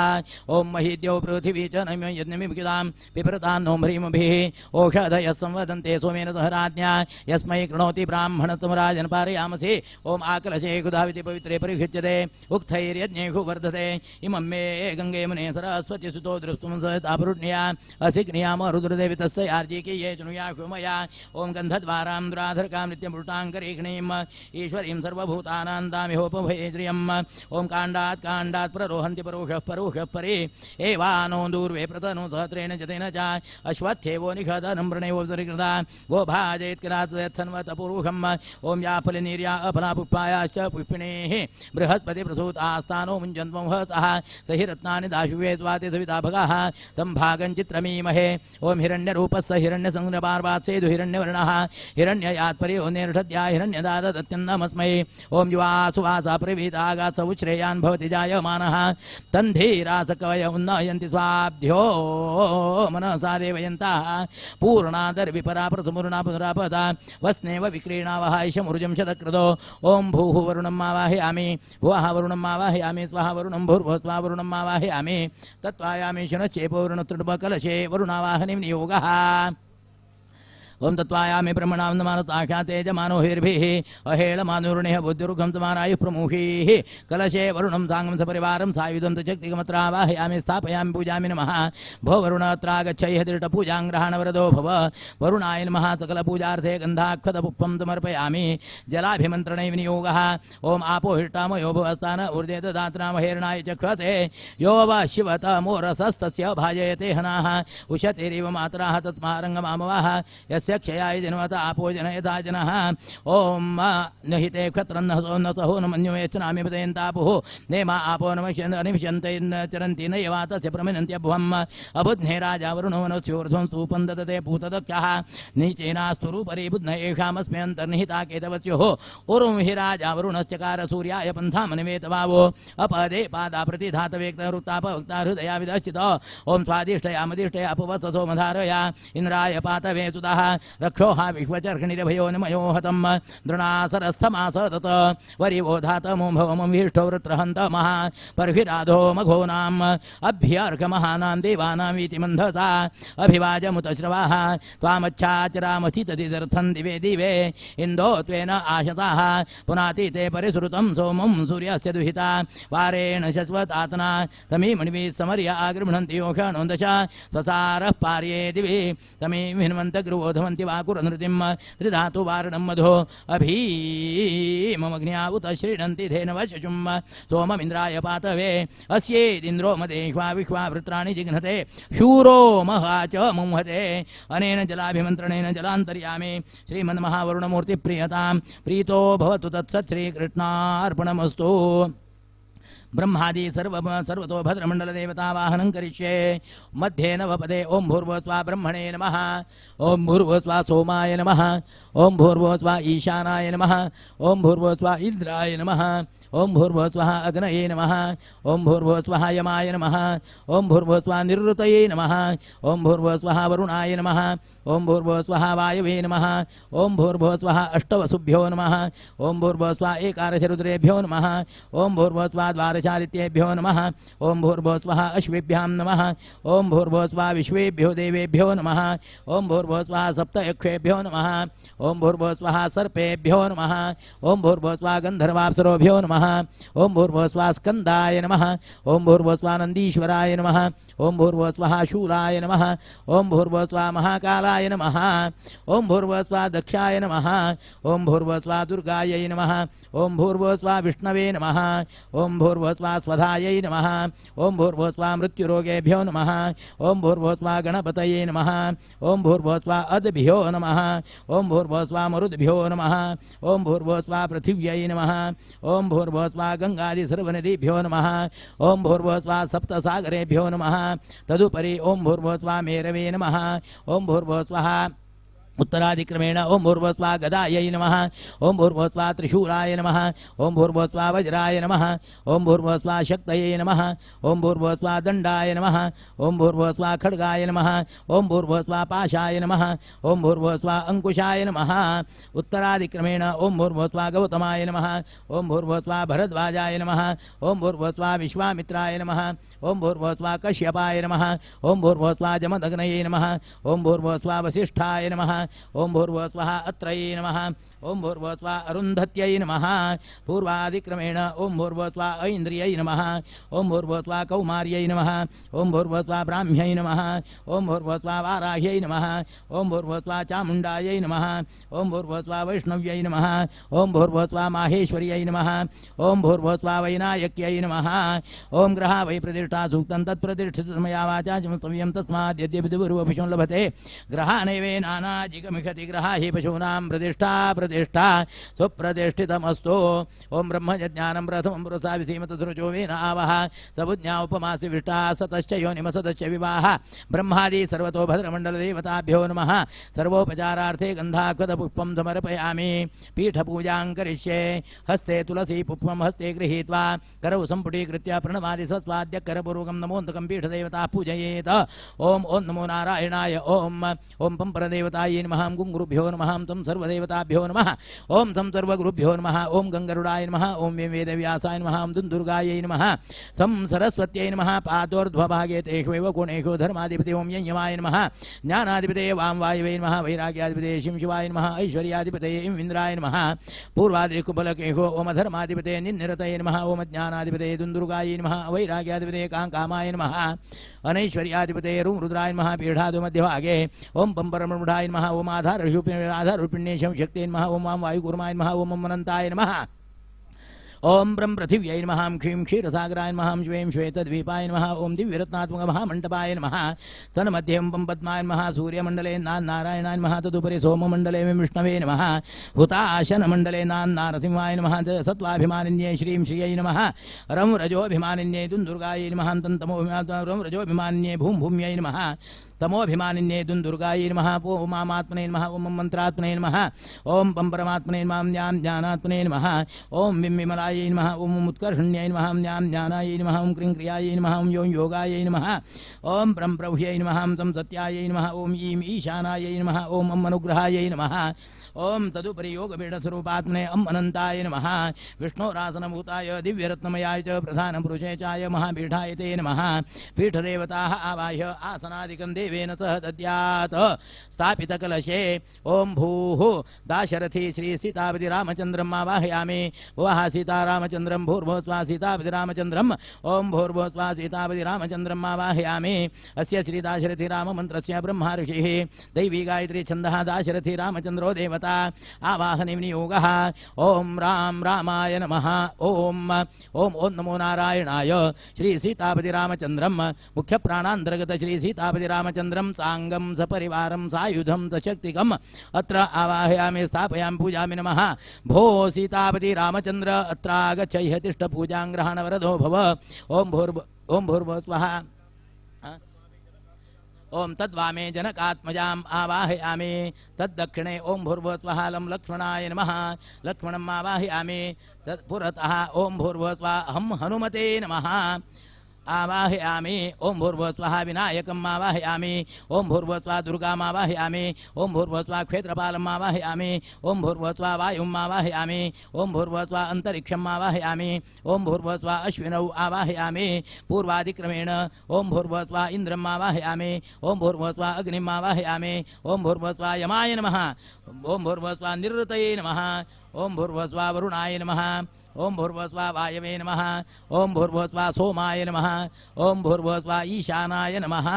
ॐ महीद्यौ पृथिवी च नम्यं यज्ञमिभिदां पिप्रतान्नो ह्रीमभिः ओषधयः संवदन्ते सोमेन सह राज्ञा यस्मै कृणोति ब्राह्मणत्वं राजन् पारयामसि। ॐ आकलशे कुधाविति पवित्रे परिषिच्यते उक्थैर्यज्ञेषु वर्धते। इमं मे गङ्गे मुने सरस्वती सुतो दृष्टुं सतापरुण्या असिक्नियाम रुद्रदेवि तस्य यार्जिकीये चनुया शुमया। ॐ गन्धद्वारां दुराधर्कां नित्यमृताङ्करेखिणीम् ईश्वरीं सर्वभूतानां दामिहोपभये श्रियम्। ॐ काण्डात् काण्डात् प्ररोहन्ति परोषः परोषः परे एवानो दूर्वे प्रतनु सहस्रेण जतेन च अश्वत्थेवो निषदनं वृणेवो सरिकृता गोभाजयत्किरात्सन्वत पुरुषम्। ॐ या फलिनीर्या अफला पुष्पायाश्च पुष्पिणेः बृहस्पति प्रसूतास्तानो मुञ्जन्त्वंहसः स हि रत्नानि दाशुवे स्वाति सविता भगः तं भागं चित्रमीमहे। ॐ हिरण्यरूपः हिरण्यसंग्रपार्वात्सेदु हिरण्यवर्णः हिरण्ययात्पर्यो निर्षद्या हिरण्यदादत्यन्नमस्मै। ॐ युवा सुवासा प्रवीतागात् स उच्छ्रेयान् भवति जायमानः तन्धीरासकवय उन्नयन्ति स्वाभ्यो मनसा देवयन्ताः पूर्णादर्विपरा प्रथमुर्णा पुनरापदा वस्नेव विक्रीणावः ईशमुर्जं शतक्रतो। ॐ भूः वरुणं मावाहयामि भुवः वरुणं मावाहयामि स्वाहा वरुणं भूर्भुवः स्वाहा वरुणं मावाहयामि तत्त्वायामि शुनश्चेपो वरुणतृणकलशे वरुणावाहनिं नियोगः। ओम तत्वायामि ब्रह्मणां तेजमानो हिर्भिः अहेळमानुर्णिः बुद्धिरुघं समानायुः प्रमुखीः कलशे वरुणं साङ्गं सपरिवारं सायुधं शक्तिकमत्रावाहयामि स्थापयामि पूजामि नमः। भो वरुणत्रागच्छैः दृढपूजां ग्रहणवरदो भव। वरुणाय नमः। सकलपूजार्थे गन्धाक्षतपुष्पं समर्पयामि। जलाभिमन्त्रणे विनियोगः। ॐ आपो हिष्टामयो भुवस्तान ऊर्जे ददात्रामहेर्णाय चक्षसे यो वा शिवतमोरसस्तस्य भाजयते हनाः उशतिरिव मातराः तस्मारङ्गमामवाः यस्य अस्य क्षयाय जनवत आपो जनयता जनः ॐ न हिते क्षत्रं न हसो न सहो न मन्युमेच्छनामि पतयन्तापुः नेमा आपो नमशन्ते चरन्ति न यवातस्य प्रमिनन्त्यभ्वम् अबुध्ने राजा वरुणो वनस्योर्ध्वं स्तूपं ददते पूतदक्षः नीचेनास्तुरुपरि बुध्न एषामस्मि अन्तर्निहिता केतवस्योः उरुं हि राजा वरुणश्चकार सूर्याय पन्थामनिवेतवावो अपदे पादा प्रतिधातवेक्तरुक्तापवक्ता हृदया विदश्चित ॐ स्वादिष्टया मदिष्टया अपवससो मधारया इन्द्राय पातवे सुतः रक्षोहा विश्वचर्षणिरभयो निमयो हतं दृणासरस्थमासदत वरिवो धातमो भवमभीष्टो वृत्रहन्तमः पर्हिराधो मघोनाम् अभ्यर्घमहानां देवानां वीतिमन्धसा अभिवाजमुतश्रवाः त्वामच्छाचरामथितदिदर्थं दिवे दिवे इन्दो त्वेन आशताः पुनातीते परिसृतं सोमं सूर्यस्य दुहिता वारेण शश्वतातना तमीमणिभिः समर्य आगृह्णन्ति योषणो दश स्वसारः पार्ये दिवि तमीमिन्वन्तग्रुवो धवन्ति वाकुरनृतिं त्रिधातु वारणं मधो अभीममग्न्या उत श्रीणन्ति धेनवशुं सोममिन्द्राय पातवे अस्येदिन्द्रो मदेष्वा विश्वा वृत्राणि जिघ्नते शूरो महा च मुंहते अनेन जलाभिमन्त्रणेन जलान्तर्यामि श्रीमन्महावरुणमूर्तिप्रियतां प्रीतो भवतु तत्सत् श्रीकृष्णार्पणमस्तु। ब्रह्मादि सर्वतो भद्रमण्डलदेवतावाहनं करिष्ये। मध्ये नवपदे ॐ भूर्भुवस्वा ब्रह्मणे नमः, ॐ भूर्भुवस्वा सोमाय नमः, ॐ भूर्भुवस्वा ईशानाय नमः, ॐ भूर्भुवस्वा इन्द्राय नमः, ॐ भूर्भुवस्वः अग्नये नमः, ॐ भूर्भुवस्वः यमाय नमः, ॐ भूर्भुवस्वः निरृतये नमः, ॐ भूर्भुवस्वः वरुणाय नमः, ॐ भूर्भुवस्वः वायवे नमः, ॐ भूर्भुवस्वः अष्टवसुभ्यो नमः, ॐ भूर्भुवस्वः एकादशरुद्रेभ्यो नमः, ॐ भूर्भुवस्वः द्वादशादित्येभ्यो नमः, ॐ भूर्भुवस्वः अश्विभ्यां नमः, ॐ भूर्भुवस्वः विश्वेभ्यो देवेभ्यो नमः, ॐ भूर्भुवस्वः सप्तयक्षेभ्यो नमः, ॐ भूर्भुवस्वः सर्पेभ्यो नमः, ॐ भूर्भुवस्वः गन्धर्वाप्सरोभ्यो नमः, ॐ भूर्भुवस्वः स्कन्दाय नमः, ॐ भूर्भुवस्वः नन्दीश्वराय नमः, ॐ भूर्भुवस्वः शूलाय नमः, ॐ भूर्भुवस्वः महाकालाय नमः, ॐ भूर्भुवस्वः दक्षाय नमः, ॐ भूर्भुवस्वः दुर्गायै नमः, ॐ भूर्भुवस्वः विष्णवे नमः, ॐ भूर्भुवस्वः स्वधायै नमः, ॐ भूर्भुवस्वः मृत्युरोगेभ्यो नमः, ॐ भूर्भुवस्वः गणपतये नमः, ॐ भूर्भुवस्वः अद्भ्यो नमः, ॐ भूर्भुवस्वः मरुद्भ्यो नमः, ॐ भूर्भुवस्वः पृथिव्यै नमः, ॐ भूर्भुवस्वः गङ्गादि सर्वनदीभ्यो नमः, ॐ भूर्भुवस्वः सप्तसागरेभ्यो नमः। तदुपरि ॐ भूर्भुवस्वः मेरवे नमः, ॐ भूर्भुवस्वः उत्तरादिक्रमेण ॐ भूर्भुवस्वः गदायै नमः, ॐ भूर्भुवस्वः त्रिशूलाय नमः, ॐ भूर्भुवस्वः वज्राय नमः, ॐ भूर्भुवस्वः शक्तये नमः, ॐ भूर्भुवस्वः दण्डाय नमः, ॐ भूर्भुवस्वः खड्गाय नमः, ॐ भूर्भुवस्वः पाशाय नमः, ॐ भूर्भुवस्वः अङ्कुशाय नमः। उत्तरादिक्रमेण ॐ भूर्भुवस्वः गौतमाय नमः, ॐ भूर्भुवस्वः भरद्वाजाय नमः, ॐ भूर्भुवस्वः विश्वामित्राय नमः, ॐ भूर्भुवस्वः कश्यपाय नमः, ॐ भूर्भुवस्वः जमदग्नये नमः, ॐ भूर्भुवस्वः वसिष्ठाय नमः, ॐ भूर्भुवस्वः अत्रये नमः, ॐ भूर्भुवस्वः अरुन्धत्यै नमः। पूर्वादिक्रमेण ॐ भूर्भुवस्वः ऐन्द्रियै नमः, ॐ भूर्भुवस्वः कौमार्यै नमः, ॐ भूर्भुवस्वः ब्राह्म्यै नमः, ॐ भूर्भुवस्वः वाराह्यै नमः, ॐ भूर्भुवस्वः चामुण्डायै नमः, ॐ भूर्भुवस्वः वैष्णव्यै नमः, ॐ भूर्भुवस्वः माहेश्वर्यै नमः, ॐ भूर्भुवस्वः वैनायक्यै नमः। ॐ ग्रहा वै प्रतिष्ठा सूक्तं तत्प्रतिष्ठितमया वाचा चमस्तव्यं तस्मात् यद्यपितुपूर्वपशुं लभते ग्रहाणैवे नानाजिगमिषति ग्रहा हि पशूनां प्रतिष्ठा प्रतिष्ठा सुप्रतिष्ठितमस्तु। ॐ ब्रह्मज्ञानं प्रथमं पुरसाविसीमतसृजो वेन आवह सबुज्ञा उपमासि विष्टा सतश्च योनिमसतश्च विवाह ब्रह्मादि सर्वतो भद्रमण्डलदेवताभ्यो नमः। सर्वोपचारार्थे गन्धाक्षतपुष्पं समर्पयामि। पीठपूजां करिष्ये। हस्ते तुलसी पुष्पं हस्ते गृहीत्वा करौ सम्पुटीकृत्य प्रणवादि सस्वाद्य करपूर्वकं नमोऽन्तकं पीठदेवता पूजयेत। ॐ ॐ नमो नारायणाय ॐ ॐ पम्परदेवतायै नमः, गुङ्गुरुभ्यो नमः, तं सर्वदेवताभ्यो नमः, ॐ सं सर्वगुरुभ्यो नमः, ॐ गङ्गरुडाय नमः, ॐ वेदव्यासाय नमः, ॐ दुर्गायै नमः, सं सरस्वत्यै नमः, पादोर्ध्वभागे तेष्वेव कोणेषु धर्माधिपते ॐ यमाय नमः, ज्ञानाधिपते वां वायवे नमः, वैराग्याधिपते शिं शिवाय नमः, ऐश्वर्याधिपते इं इन्द्राय नमः, पूर्वादिकुफलकेषु ॐ धर्माधिपते निन्निरतये नमः, ॐ ज्ञानाधिपते दुर्गायै नमः, वैराग्याधिपते काङ्कामाय नमः, अनैश्वर्याधिपते रुं रुद्राय नमः, पीठादु मध्यभागे ॐ पम्परमृढाय नमः, ॐ आधाररूपिण्ये शं शक्ते नमः, ॐ वां वायुकुर्माय नमः, ॐ अनन्ताय नमः, ओम ब्रह्म पृथिव्यै नमः क्षीं क्षीरसागराय नमः श्वें श्वेतद्वीपाय नमः ओम दिव्यरत्नात्मक महामण्डपाय नमः तन्मध्ये ओं पद्माय नमः सूर्यमण्डले नारायणाय नमः तदुपरि सोममण्डले विष्णवे नमः हुताशनमण्डले नारसिंहाय नमः सत्त्वाभिमानिन्ये श्रीं श्रियै नमः रं रजोभिमानिन्ये दुर्गायै नमः तन्तमोभिमानं रजोभिमानिन्ये भूं भूम्यै नमः तमोभिमानिन्ये दुर्गायै नमः ओम मामात्मने नमः ओम मंत्रात्मने नमः ओम पं परमात्मने नमः ज्ञान ज्ञानात्मने नमः ओम विं विमलायै नमः ओम उत्कर्षण्यै नमः ज्ञान ज्ञानायै नमः ओम क्रीं क्रियायै नमः ओम यों योगायै नमः ओम ब्रह्म प्रभुयै नमः तं सत्यायै नमः ओम ईं ईशानायै नमः ओम अं अनुग्रहायै नमः ओम तदुपरि योगपीठस्वरूपात्मने अं अनन्ताय नमः विष्णोरासनभूताय दिव्यरत्नमयाय च प्रधानपुरुषे चाय महापीठाय ते नमः। पीठदेवताः आवाह्य आसनादिकं देवेन सह दद्यात्। स्थापितकलशे ओम भूः दाशरथी श्री सीतापति रामचंद्रम आवाहयामि। भुवः सीतारामचंद्रम भूर्भुवस्वा सीतापति रामचंद्रम ओम भूर्भुवस्वा सीतापति रामचंद्रम आवाहयामि। अस्य श्री दाशरथी राममंत्रस्य ब्रह्मा ऋषिः दैवी गायत्री छन्दः दाशरथी रामचंद्रो देवता आवाहन विनियोगः। ओम राम रामाय नमः। ओम ओम ओम नमो नारायणाय श्री सीतापति रामचंद्रम मुख्य प्राणांतर्गत श्री सीतापति रामचंद्रम सांगम सपरिवारम सायुधम सशक्तिकम अत्र आवाहयामि स्थापयामि पूजामि नमः। भो सीतापति रामचंद्र अत्रागच्छ इह तिष्ठ पूजां ग्रहण वरदो भव। ओम भूर्भुवः स्वः ओम तद्वामे जनकात्मजाम् आवाहयामि। तद्दक्षिणे ओम भूर्भुवः स्वः लं लक्ष्मणाय नमः लक्ष्मणम् आवाहयामि। तत्पुरतः ओम भूर्भुवः स्वः हं हनुमते नमः आवाहयामि। ओम भूर्भुवः स्वः विनायकम् आवाहयामि। ओम भूर्भुवः स्वः दुर्गाम् आवाहयामि। ओम भूर्भुवः स्वः क्षेत्रपालम् आवाहयामि। ओम भूर्भुवः स्वः वायुम् आवाहयामि। ओम भूर्भुवः स्वः अन्तरिक्षम् आवाहयामि। ओम भूर्भुवः स्वः अश्विनौ आवाहयामि। पूर्वादिक्रमेण ओम भूर्भुवः स्वः इन्द्रम् आवाहयामि। ओम भूर्भुवः स्वः अग्निम् आवाहयामि। ओम भूर्भुवः स्वः यमाय नमः। ओम भूर्भुवः स्वः निर्ऋतये नमः। ओम भूर्भुवः स्वः वरुणाय नमः। ओम भूर्भुवः स्वः वायवे नमः। ओम भूर्भुवः स्वः सोमाय नमः। ओम भूर्भुवः स्वः ईशानाय नमः।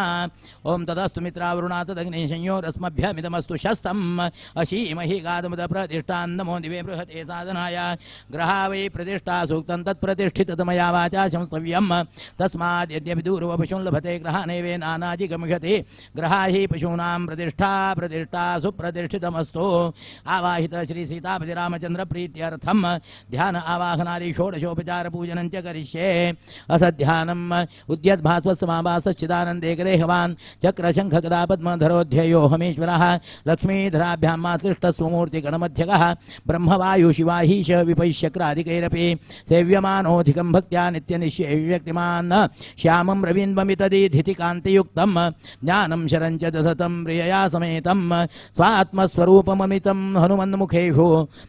ओम तदस्तु मित्रावरुणा तदग्नि संयोरस्मभ्यमिदमस्तु शस्तम् अशीमहि गादमुद प्रतिष्ठां नमो दिवे बृहते साधनाय ग्रहा वै प्रतिष्ठा सूक्तं तत्प्रतिष्ठितमया वाचा शंस्तव्यम् तस्माद् यद्यपि दूर्व पशून् लभते ग्रहानेवे नानाजिगमिषति ग्रहा हि पशूनां प्रतिष्ठा प्रतिष्ठा सुप्रतिष्ठितमस्तु। आवाहित श्री सीतापति रामचंद्र प्रीत्यर्थं ध्यान आवाहनादि षोडशोपचार पूजनं च करिष्ये। अथ ध्यानम् उद्यद्भास्वत्समाभासच्चिदानन्देकदेहवान् चक्रशङ्खगदा पद्मधरोऽध्ययो हमीश्वरः लक्ष्मीधराभ्यां मातृष्टस्वमूर्तिगणमध्यगः ब्रह्मवायुशिवाहीश विपैश्यक्रादिकैरपि सेव्यमानोऽधिकं भक्त्या नित्यनिश्चयव्यक्तिमान् श्यामं रवीन्द्वमितदीधितिकान्तियुक्तं ज्ञानं शरं च दधतं प्रियया समेतं स्वात्मस्वरूपममितं हनुमन्मुखेषु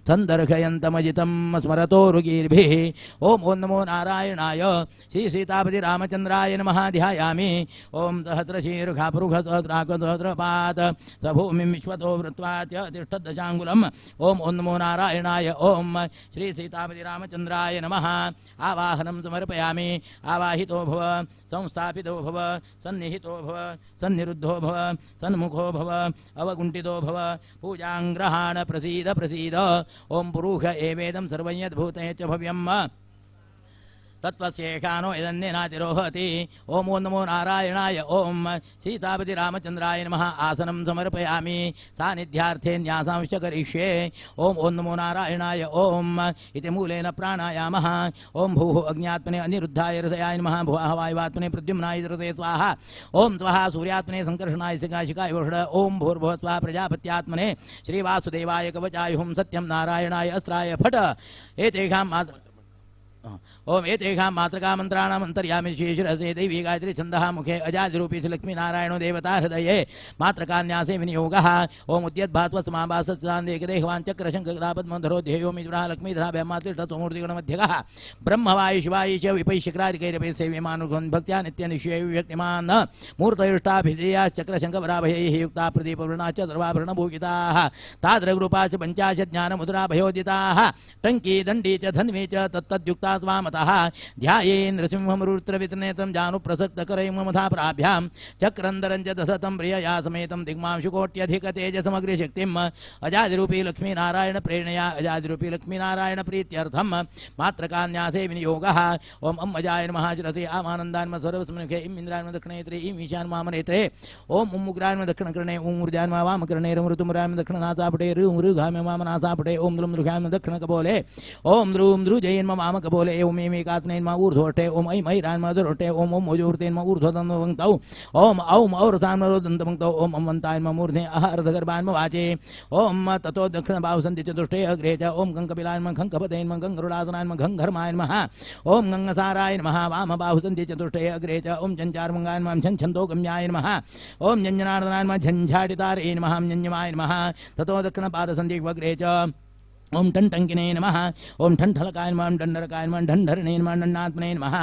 सन्दर्शयन्तमजितं स्मरतो रुगीर्भिः। ओम ओं नमो नारायणाय श्री सीतापति रामचंद्राय नमः। ध्यायामि। ओम सहस्रशीर्षा पुरुष सहस्राक सहस्रपात् स भूमिं विश्वतो वृत्वा च तिष्ठद्दशाङ्गुलम्। ओम ओं नमो नारायणाय ओम श्री सीतापति रामचंद्राय नमः। आवाहनं समर्पयामि। आवाहितो भव संस्थापितो भव सन्निहितो भव सन्निरुद्धो भव सन्मुखो भव अवगुण्ठितो भव पूजां ग्रहाण प्रसीद प्रसीद। ओम पुरुष एवेदं सर्वं यद्भूतं च भव्यम् तत्त्वस्येषानो यदन्येनातिरोहति। ओम ओं नमो नारायणाय ओम सीतापति रामचंद्राय नमः। आसनं समर्पयामि। सान्निध्यार्थे न्यासांश्च करिष्ये। ओम ओं नमो नारायणाय ओम इति मूलेन प्राणायामः। ओम भूः अग्न्यात्मने अनिरुद्धाय हृदयाय नमः। भुवः वायुवात्मने प्रद्युम्नाय हृदये स्वाहा। ओम स्वाहा सूर्यात्मने संकर्षणाय शिखाशिखाय वषड। ओम भूर्भुवः स्वाहा प्रजापत्यात्मने श्रीवासुदेवाय कवचाय हुं सत्यं नारायणाय अस्त्राय फट। एतेषां ओम एतेषां मातृका मन्त्राणाम् अन्तर्यामि श्रीशिरसे दैवी गायत्री छन्दः मुखे अजादिरूपी श्री लक्ष्मीनारायणो देवता हृदये मातृकान्यासे विनियोगः। ओम उद्यद्भास्वत्समाभासच्चिदानन्देकदेहवान् चक्रशङ्खगदापद्मधरो ध्येयोमीश्वरः लक्ष्मीधराभ्यामातृष्टत्वमूर्तिगुणमध्यगः ब्रह्मवायुशिवाय च विपैशिक्रादिकैरपि सेव्यमानुगुण भक्त्या नित्यनिश्चयव्यक्तिमान् मूर्तयुष्टाभिधेयाश्चक्रशङ्खवराभयैः युक्ता प्रदीपवृणाश्च सर्वाभरणभूषिताः तादृग्रूपाश्च पञ्चाशत् ज्ञानमुद्राभयोदिताः टङ्की दण्डी च धन्वी च तत्तद्युक्ता पुरस्ताद्वामतः ध्याये नृसिंहमरुत्रवितनेत्रं जानुप्रसक्तकरयुग्ममथापराभ्यां चक्रन्दरं च दधतं प्रियया समेतं दिग्मांशुकोट्यधिकतेजसमग्रशक्तिम् अजादिरूपी लक्ष्मीनारायण प्रेरणया अजादिरूपी लक्ष्मीनारायण प्रीत्यर्थं मात्रकान्यासे विनियोगः। ओम अम अजाय नमः शिरसे आमानन्दाय नमः सर्वसम्मुखे इम इन्द्राय नमः दक्षिणेत्रे इम ईशान वामनेत्रे ओम उम उग्राय नमः दक्षिणकर्णे ओम ऊर्जाय नमः वामकर्णे रमृतुमराय नमः दक्षिणनासापुटे ऋं ऋघाय नमः वामनासापुटे ओम द्रुं दृघाय नमः दक्षिणकपोले ओम द्रुं द्रुजये नमः वामकपोले ओम ऐं एकात्मने नमः ऊर्ध्वोष्ठे ओम ऐं ऐराय नमः अधरोष्ठे ओम ओम ओजोर्ते नमः ऊर्ध्वदन्तपङ्क्तौ ओम औं औरसाय नमः दन्तपङ्क्तौ ओम अमन्ताय नमः मूर्ध्ने अहार्धगर्भाय नमः वाचे ओम ततो दक्षिणबाहुसन्धि चतुष्टे अग्रे च ओम गङ्कपिलाय नमः खङ्कपतये नमः गङ्गरुडासनाय नमः घङ्घर्माय नमः ओम गङ्गसाराय नमः वामबाहुसन्धि चतुष्टे अग्रे च ओम चञ्चारमङ्गाय नमः छन्दोगम्याय नमः ओम झञ्झनार्दनाय नमः झञ्झाटितारे नमः झञ्झमाय नमः ततो दक्षिणपादसन्धिवग्रे च ओम टंटंकिने नमः ओम ठंठलकाय नमः दंडरकाय नमः ढंढरणे नमः दंडात्मने नमः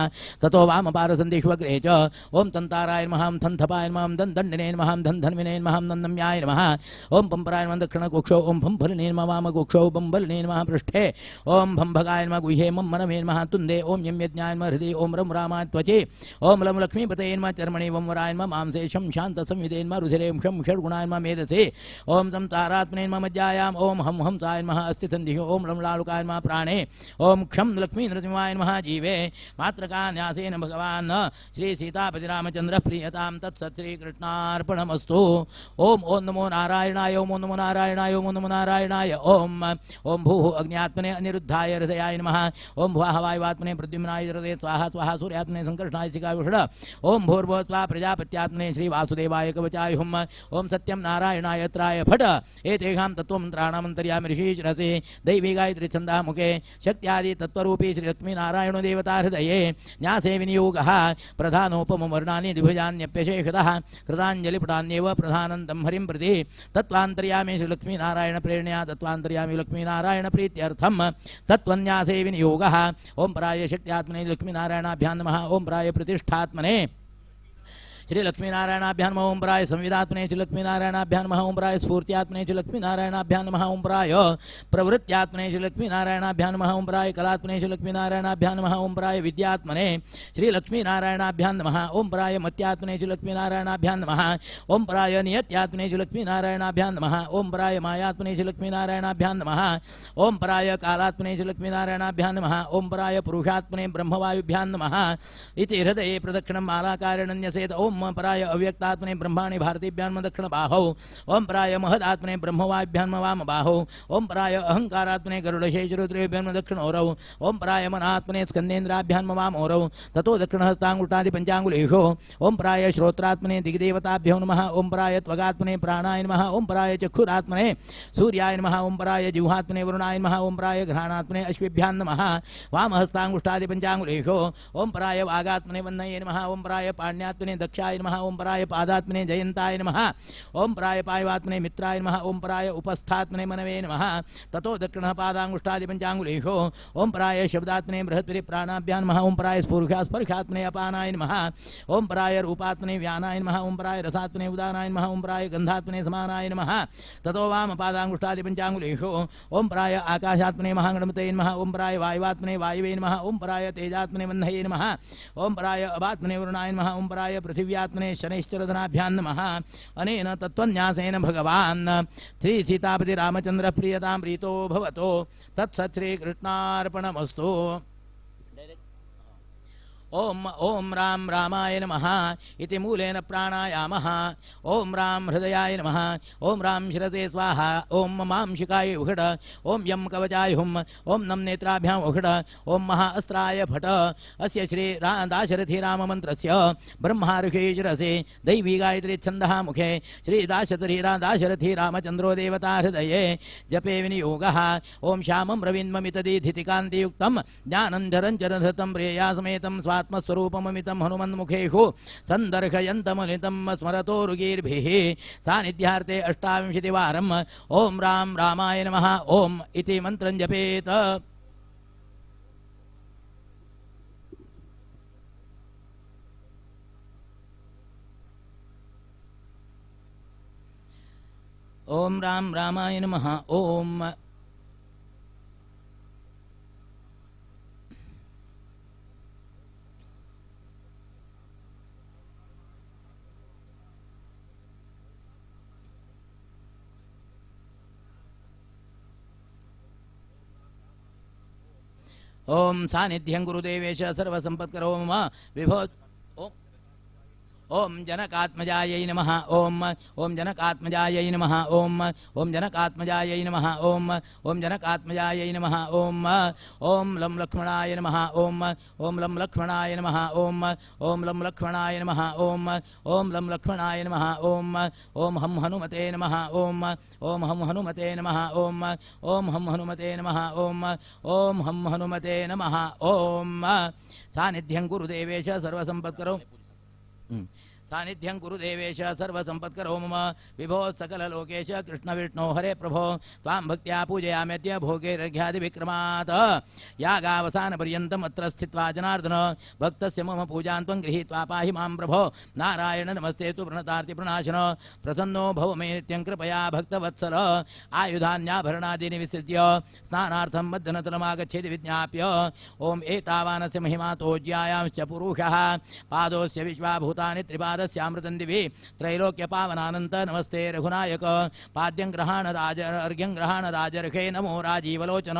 ततो वामपारसन्धिष्वग्रे च ओम तंताराय नमः थंथपाय नमः दंदंडिने नमः धनधन्विने नमः नन्दम्याय नमः ओम पंपराय नमः दक्षिणकोक्षौ ओम फंफलिने नमः वामकोक्षौ बंबलिने नमः पृष्ठे ओम भंभगाय नमः गुह्ये मम मनवे नमः तुंदे ओम यम यज्ञाय नमः हृदि ओम रम रामाय त्वचे ओम लम लक्ष्मीपतये नमः चर्मणि वं वराय नमः मांसे शं शान्त संविदे नमः रुधिरे शं षड्गुणाय नमः मेधसे ओम तं तारात्मने नमः मज्जायाम् ओम हं हंसाय नमः अस्ति ओम लम लालुकाय नमः प्राणे ओम क्षम लक्ष्मी नृसिंहाय नमः जीवे मात्रकान्यासेन भगवान् श्री सीतापति रामचंद्र प्रियतां तत्सत् श्रीकृष्णार्पणमस्तु। ओम ओम नमो नारायणाय ओम नमो नारायणाय ओम नमो नारायणाय ओम ओम भूः अग्न्यात्मने अनिरुद्धाय हृदयाय नमः ओम भुवः वायुवात्मने प्रद्युम्नाय हृदये स्वाहा स्वाहा सूर्यात्मने संकर्षणाय शिखाविषड ओम भूर्भुवः स्वः प्रजापत्यात्मने श्री वासुदेवाय कवचाय हुम ओम सत्यं नारायणाय त्राय फट एतेषां तत्त्वमन्त्राणामन्तर्यामि ऋषिशिरसि दैवी गायत्री छन्दः मुखे शक्त्यादि तत्त्वरूपी श्री लक्ष्मीनारायणो देवता हृदये न्यासे विनियोगः प्रधानोपमवर्णानि द्विभुजान्यप्यशेषतः कृताञ्जलिपुटान्येव प्रधानन्तं हरिं प्रति तत्त्वान्तर्यामि श्री लक्ष्मीनारायण प्रेरणया तत्त्वान्तर्यामि लक्ष्मीनारायण प्रीत्यर्थं तत्त्वन्यासे विनियोगः। ओम पराय शक्त्यात्मने लक्ष्मीनारायणाभ्यां नमः ओम पराय प्रतिष्ठात्मने श्री लक्ष्मीनारायणाभ्यां नमः ओम पराय संविदात्मने श्री लक्ष्मीनारायणाभ्यां नमः ओम पराय स्फूर्त्यात्मने श्री लक्ष्मीनारायणाभ्यां नमः ओम पराय प्रवृत्त्यात्मने श्री लक्ष्मीनारायणाभ्यां नमः ओम पराय कलात्मने श्री लक्ष्मीनारायणाभ्यां नमः ओम पराय विद्यात्मने श्री लक्ष्मीनारायणाभ्यां नमः ओम पराय मत्यात्मने श्री लक्ष्मीनारायणाभ्यां नमः ओम पराय नियत्यात्मने श्री लक्ष्मीनारायणाभ्यां नमः ओम पराय मायात्मने श्री लक्ष्मीनारायणाभ्यां नमः ओम पराय कालात्मने श्री लक्ष्मीनारायणाभ्यां नमः ओम पराय पुरुषात्मने ब्रह्मवायुभ्यां नमः इति हृदये प्रदक्षिणं मालाकारेण न्यसेत्। ओम पराय अव्यक्तात्मने ब्रह्माणि भारतीभ्यां दक्षिण बाहौ ओम पराय महदात्मने ब्रह्मवाभ्यां वाम बाहौ ओम पराय अहंकारात्मने गरुडशेषरुद्रेभ्यां दक्षिणोरौ ओम पराय मनात्मने स्कन्देन्द्राभ्यां वामोरौ ततो दक्षिणहस्ताङ्गुष्ठादि पञ्चाङ्गुलेषु ओम पराय श्रोत्रात्मने दिग्देवताभ्यो नमः ओम पराय त्वगात्मने प्राणाय नमः ओम पराय चक्षुरात्मने सूर्याय नमः ओम पराय जिह्वात्मने वरुणाय नमः ओम पराय घ्राणात्मने अश्विभ्यां नमः वामहस्ताङ्गुष्ठादि पञ्चाङ्गुलेषु ओम पराय वागात्मने वह्नये नमः ओम पराय पाण्यात्मने दक्षाय नमः ओम पराय पादात्मने जयंताय नमः ओम पराय पायवात्मने मित्राय नमः ओम पराय उपस्थात्मने मनवे नमः ततो दक्षिणः पादाङ्गुष्ठादि पञ्चाङ्गुलेषु ओम पराय शब्दात्मने बृहस्पति प्राणाभ्यां नमः ओम पराय स्पर्शा स्पर्शात्मने अपानाय नमः ओम पराय रूपात्मने व्यानाय नमः ओम पराय रसात्मने उदानाय नमः ओम पराय गंधात्मने समानाय नमः ततो वाम पादाङ्गुष्ठादि पञ्चाङ्गुलेषु ओम पराय आकाशात्मने महागणपतये नमः ओम पराय वायुवात्मने वायवे नमः ओम पराय तेजात्मने वह्नये नमः ओम पराय अवात्मने वरुणाय नमः ओम पराय पृथिव्यात्मने शनैश्चरधनाभ्यां नमः। अनेन तत्त्वन्यासेन भगवान् श्री सीतापति रामचंद्र प्रियतां प्रीतो भवतो तत्सत् श्रीकृष्णार्पणमस्तु। ओम ओम राम रामाय नमः इति मूलेन प्राणायामः। ओम राम हृदयाय नमः ओम राम शिरसे स्वाहा ओम मां शिखाय उखड ओम यम कवचाय हुम ओम नम नेत्राभ्यां उखड ओम महाअस्त्राय फट। अस्य श्री दाशरथी राम मंत्रस्य ब्रह्मा ऋषि शिरसे दैवी गायत्री छन्दः मुखे श्री दाशरथी रामचंद्रो देवता हृदये जपे विनियोगः। ओम श्यामं रवीन्ममितदीधितिकान्तियुक्तं ज्ञानन्धरञ्चरधृतं प्रियया समेतं स्वात्मस्वरूपममितं हनुमन्मुखेषु सन्दर्शयन्तमनितं स्मरतो रुगीर्भिः सान्निध्यार्थे अष्टाविंशतिवारम् ओम राम रामाय नमः ओम इति मन्त्रं जपेत्। ओम राम रामाय नमः ओम। ओम सानिध्यं गुरुदेवेश सर्वसंपत्करो मम विभो। ओम जनकात्मजायै नमः। ओम ओम जनकात्मजायै नमः। ओम ओम जनकात्मजायै नमः। ओम ओम जनकात्मजायै नमः। ओम ओम लं लक्ष्मणाय नमः। ओम ओम लं लक्ष्मणाय नमः। ओम ओम लं लक्ष्मणाय नमः। ओम ओम लं लक्ष्मणाय नमः। ओम ओम हं हनुमते नमः। ओम ओम हं हनुमते नमः। ओम ओम हं हनुमते नमः। ओम ओम हं हनुमते नमः। ओम सानिध्यं गुरुदेवेश सर्वसंपत्करो सानिध्यं गुरुदेवेश सर्वसंपत्करो मम विभो सकललोकेश कृष्ण विष्णो हरे प्रभो त्वां भक्त्या पूजयाम्यद्य भोगैर्घ्यादिविक्रमात् यागावसानपर्यन्तम् अत्र स्थित्वा जनार्दन भक्तस्य मम पूजां त्वं गृहीत्वा पाहि मां प्रभो। नारायण नमस्ते तु प्रणतार्तिप्रणाशन प्रसन्नो भव मे नित्यं कृपया भक्तवत्सल। आयुधान्याभरणादीनि विसृज्य स्नानार्थं मज्जनतलमागच्छेति विज्ञाप्य ॐ एतावानस्य महिमातोज्यायांश्च पुरुषः पादोस्य विश्वाभूतानि त्रिपाद स्यामृतं दिवि त्रैलोक्य पावनानंत नमस्ते रघुनायक। पाद्यं ग्रहाण राज अर्घ्यं ग्रहाण राजर्षे नमो राजीवलोचन।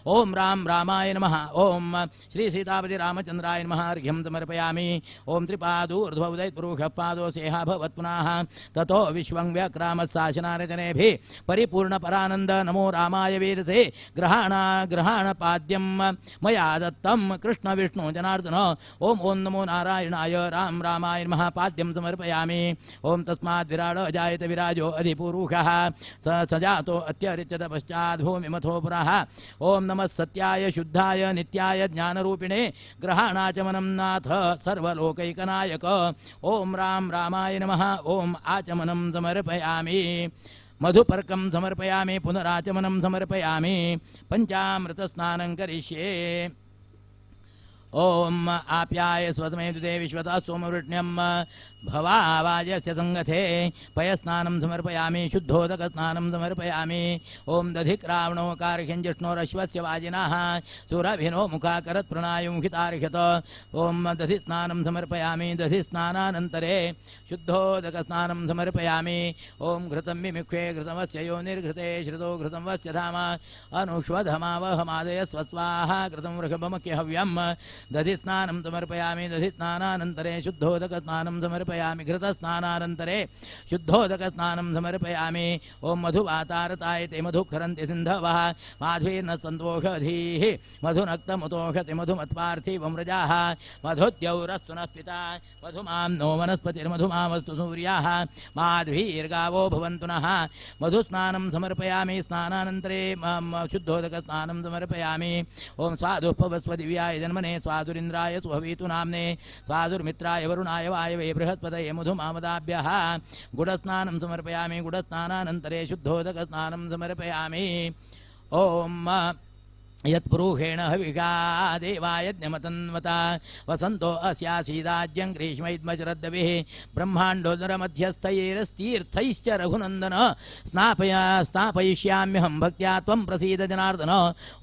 ओम राम रामाय नमः। ओम श्री सीतापति रामचंद्राय नमः। अर्घ्यं समर्पयामि। ओम त्रिपादूर्ध्व उदयत् पुरुषः पादो सेहा भवत् पुनः ततो विश्वं व्यक्रामत्साशनारचनेभिः परिपूर्ण परानंद नमो रामाय वेदसे। ग्रहाण ग्रहाण पाद्यं मया दत्तं कृष्ण विष्णु जनार्दन। ओम ओम नमो नारायणाय राम रामाय नमः। पाद्यं समर्पयामि। ओम तस्माद् विराड जायत विराजो अधिपुरुषः स सजातो अत्यरिच्यत पश्चाद् भूमिमथो पुरः। ओम नमः सत्याय शुद्धाय नित्याय ज्ञानरूपिणे ग्रहाणाचमनं नाथ सर्वलोकैकनायक। ओम राम रामाय नमः। ओम आचमनं समर्पयामि। मधुपर्कं समर्पयामि। पुनराचमनं समर्पयामि। पंचामृतस्नानं करिष्ये। ओम आप्याय स्वतमे दुते विश्वतः सोमवृष्ण्यं भवावाजस्य संगथे। पयस्नानं समर्पयामि। शुद्धोदकस्नानं समर्पयामि। ओम दधिक्रावणो कार्हिञ्जिष्णोरश्वस्य वाजिनः सुरभिनो मुखाकरत्प्रणायुंहितार्ह्यत। ओम दधिस्नानं समर्पयामि। दधिस्नानानन्तरे शुद्धोदकस्नानं समर्पयामि। ओम घृतं विमिक्षे घृतमस्य योनिर्घृते श्रुतो घृतं वस्य धाम अनुष्वधमावहमादय स्वस्वाहा घृतं वृषभमख्यहव्यं। दधिस्नानं समर्पयामि। दधिस्नानानन्तरे शुद्धोदकस्नानं समर्पयामि। घृतस्नानानन्तरे शुद्धोदकस्नानं समर्पयामि। ओम मधुवातारताय ते मधुखरन्ति सिन्धवः माध्वीर्न सन्तोषधीः मधुनक्तमुतोषति मधुमत्पार्थिवं व्रजाः मधुद्यौरस्तु नः पिता मधुमां नो वनस्पतिर्मधुमामस्तु सूर्याः माध्वीर्गावो भवन्तु नः। मधुस्नानं समर्पयामि। स्नानानन्तरे शुद्धोदकस्नानं समर्पयामि। ओम स्वादुः पवस्व दिव्याय जन्मने स्वादुरिन्द्राय सुहवीतु नाम्ने स्वादुर्मित्राय वरुणाय वायवे बृहस्पतये मधुमामदाभ्यः। गुडस्नानं समर्पयामि। गुडस्नानानन्तरे शुद्धोदकस्नानं समर्पयामि। ओम यत्पुरुषेण हविषा देवायज्ञमतन्वता वसन्तो अस्यासीदाज्यं ग्रीष्मैद्मशरद्भिः ब्रह्माण्डोदरमध्यस्थैरस्तीर्थैश्च रघुनन्दन स्नापयिष्याम्यहं भक्त्या त्वं प्रसीद जनार्दन।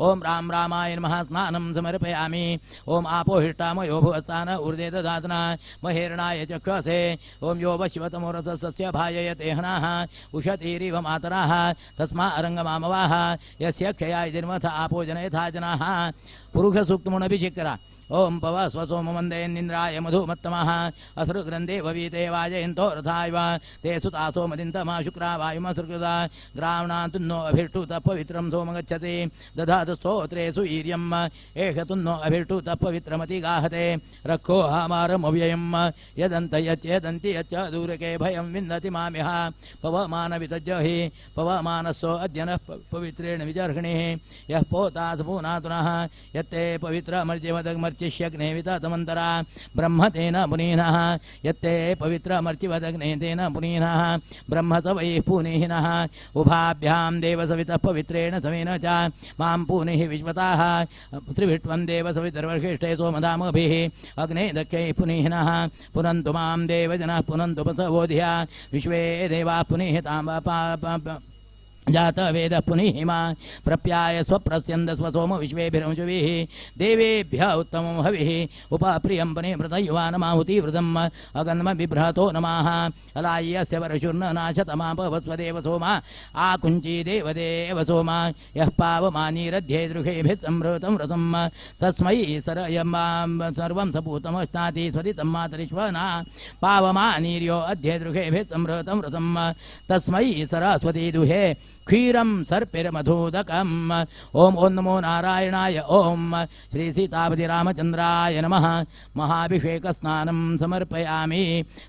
ओम राम रामाय नमः। स्नानं समर्पयामि। ओम आपोहिष्टामयो भुवस्तान ऊर्जे ददातना महेरणाय चक्षसे। ओम यो वशिवतमोरसस्य भाययते हनाः उषतीरिव मातराः तस्मा अरङ्गमामवाः यस्य क्षयाय निर्मथ आपो जनय यथा जनाः। पुरुषसूक्तमुनभिषेक करा। ओम पव स्वसोमवन्देन्निन्द्राय मधुमत्तमः असृग्रन्धे भवीते वाजयन्तो रथायव ते सुतासो मदिन्तमा शुक्रा वायुमसृकृता ग्रावणान्तुन्नो अभिष्टुतः पवित्रं सोमगच्छति दधातु स्तोत्रेषु वीर्यम् एष तुन्नो अभिष्टुतः पवित्रमति गाहते रक्षो हामारमव्ययं यदन्त यच्चेदन्ति यच्च दूरके भयं विन्दति मामिह पवमानवितज्जहि पवमानस्सो अद्य नः पवित्रेण विचर्षणिः यः पोता सपूनातुनः यत्ते पवित्रमर्जिवदग्मर्चि शिष्यग्ने विततमन्तरा ब्रह्म तेन पुनीनः यत्ते पवित्रमर्चिवदग्ने तेन पुनीनः ब्रह्म स वै पुनीनः उभाभ्यां देवसवितः पवित्रेण समेन च मां पुनिः विश्वतः त्रिभिट्वं देवसवितर्वर्षिष्ठे सोमधामभिः अग्ने दक्षैः पुनीनः पुनन्तु मां देवजनः पुनन्तु पसवोधिया विश्वे देवाः पुनीः तां जातवेद पुनिहिमा प्रप्याय स्वप्रस्यन्द स्वसोम विश्वेभिरंशुभिः देवेभ्य उत्तमं हविः उपाप्रियं पनिमृतयुवानमाहुति वृतम् अगन्म बिभ्रतो नमः अलाय्यस्य वरशुर्न नाशतमापवस्वदेव सोमा आकुञ्ची देवदेव सोमा यः पावमानीरध्ये दृहेभिः संभृतं रसं तस्मै सरयमां सर्वं सपूतमश्नाति स्वदितं मातरिश्वना पावमानीर्यो अध्ये दृहेभिः संभृतं रसं तस्मै सरस्वती दुहे क्षीरं सर्पिर्मधूदकम्। ॐ ॐ नमो नारायणाय ॐ श्री सीतापति रामचंद्राय नमः। महाभिषेकस्नानं समर्पयामि।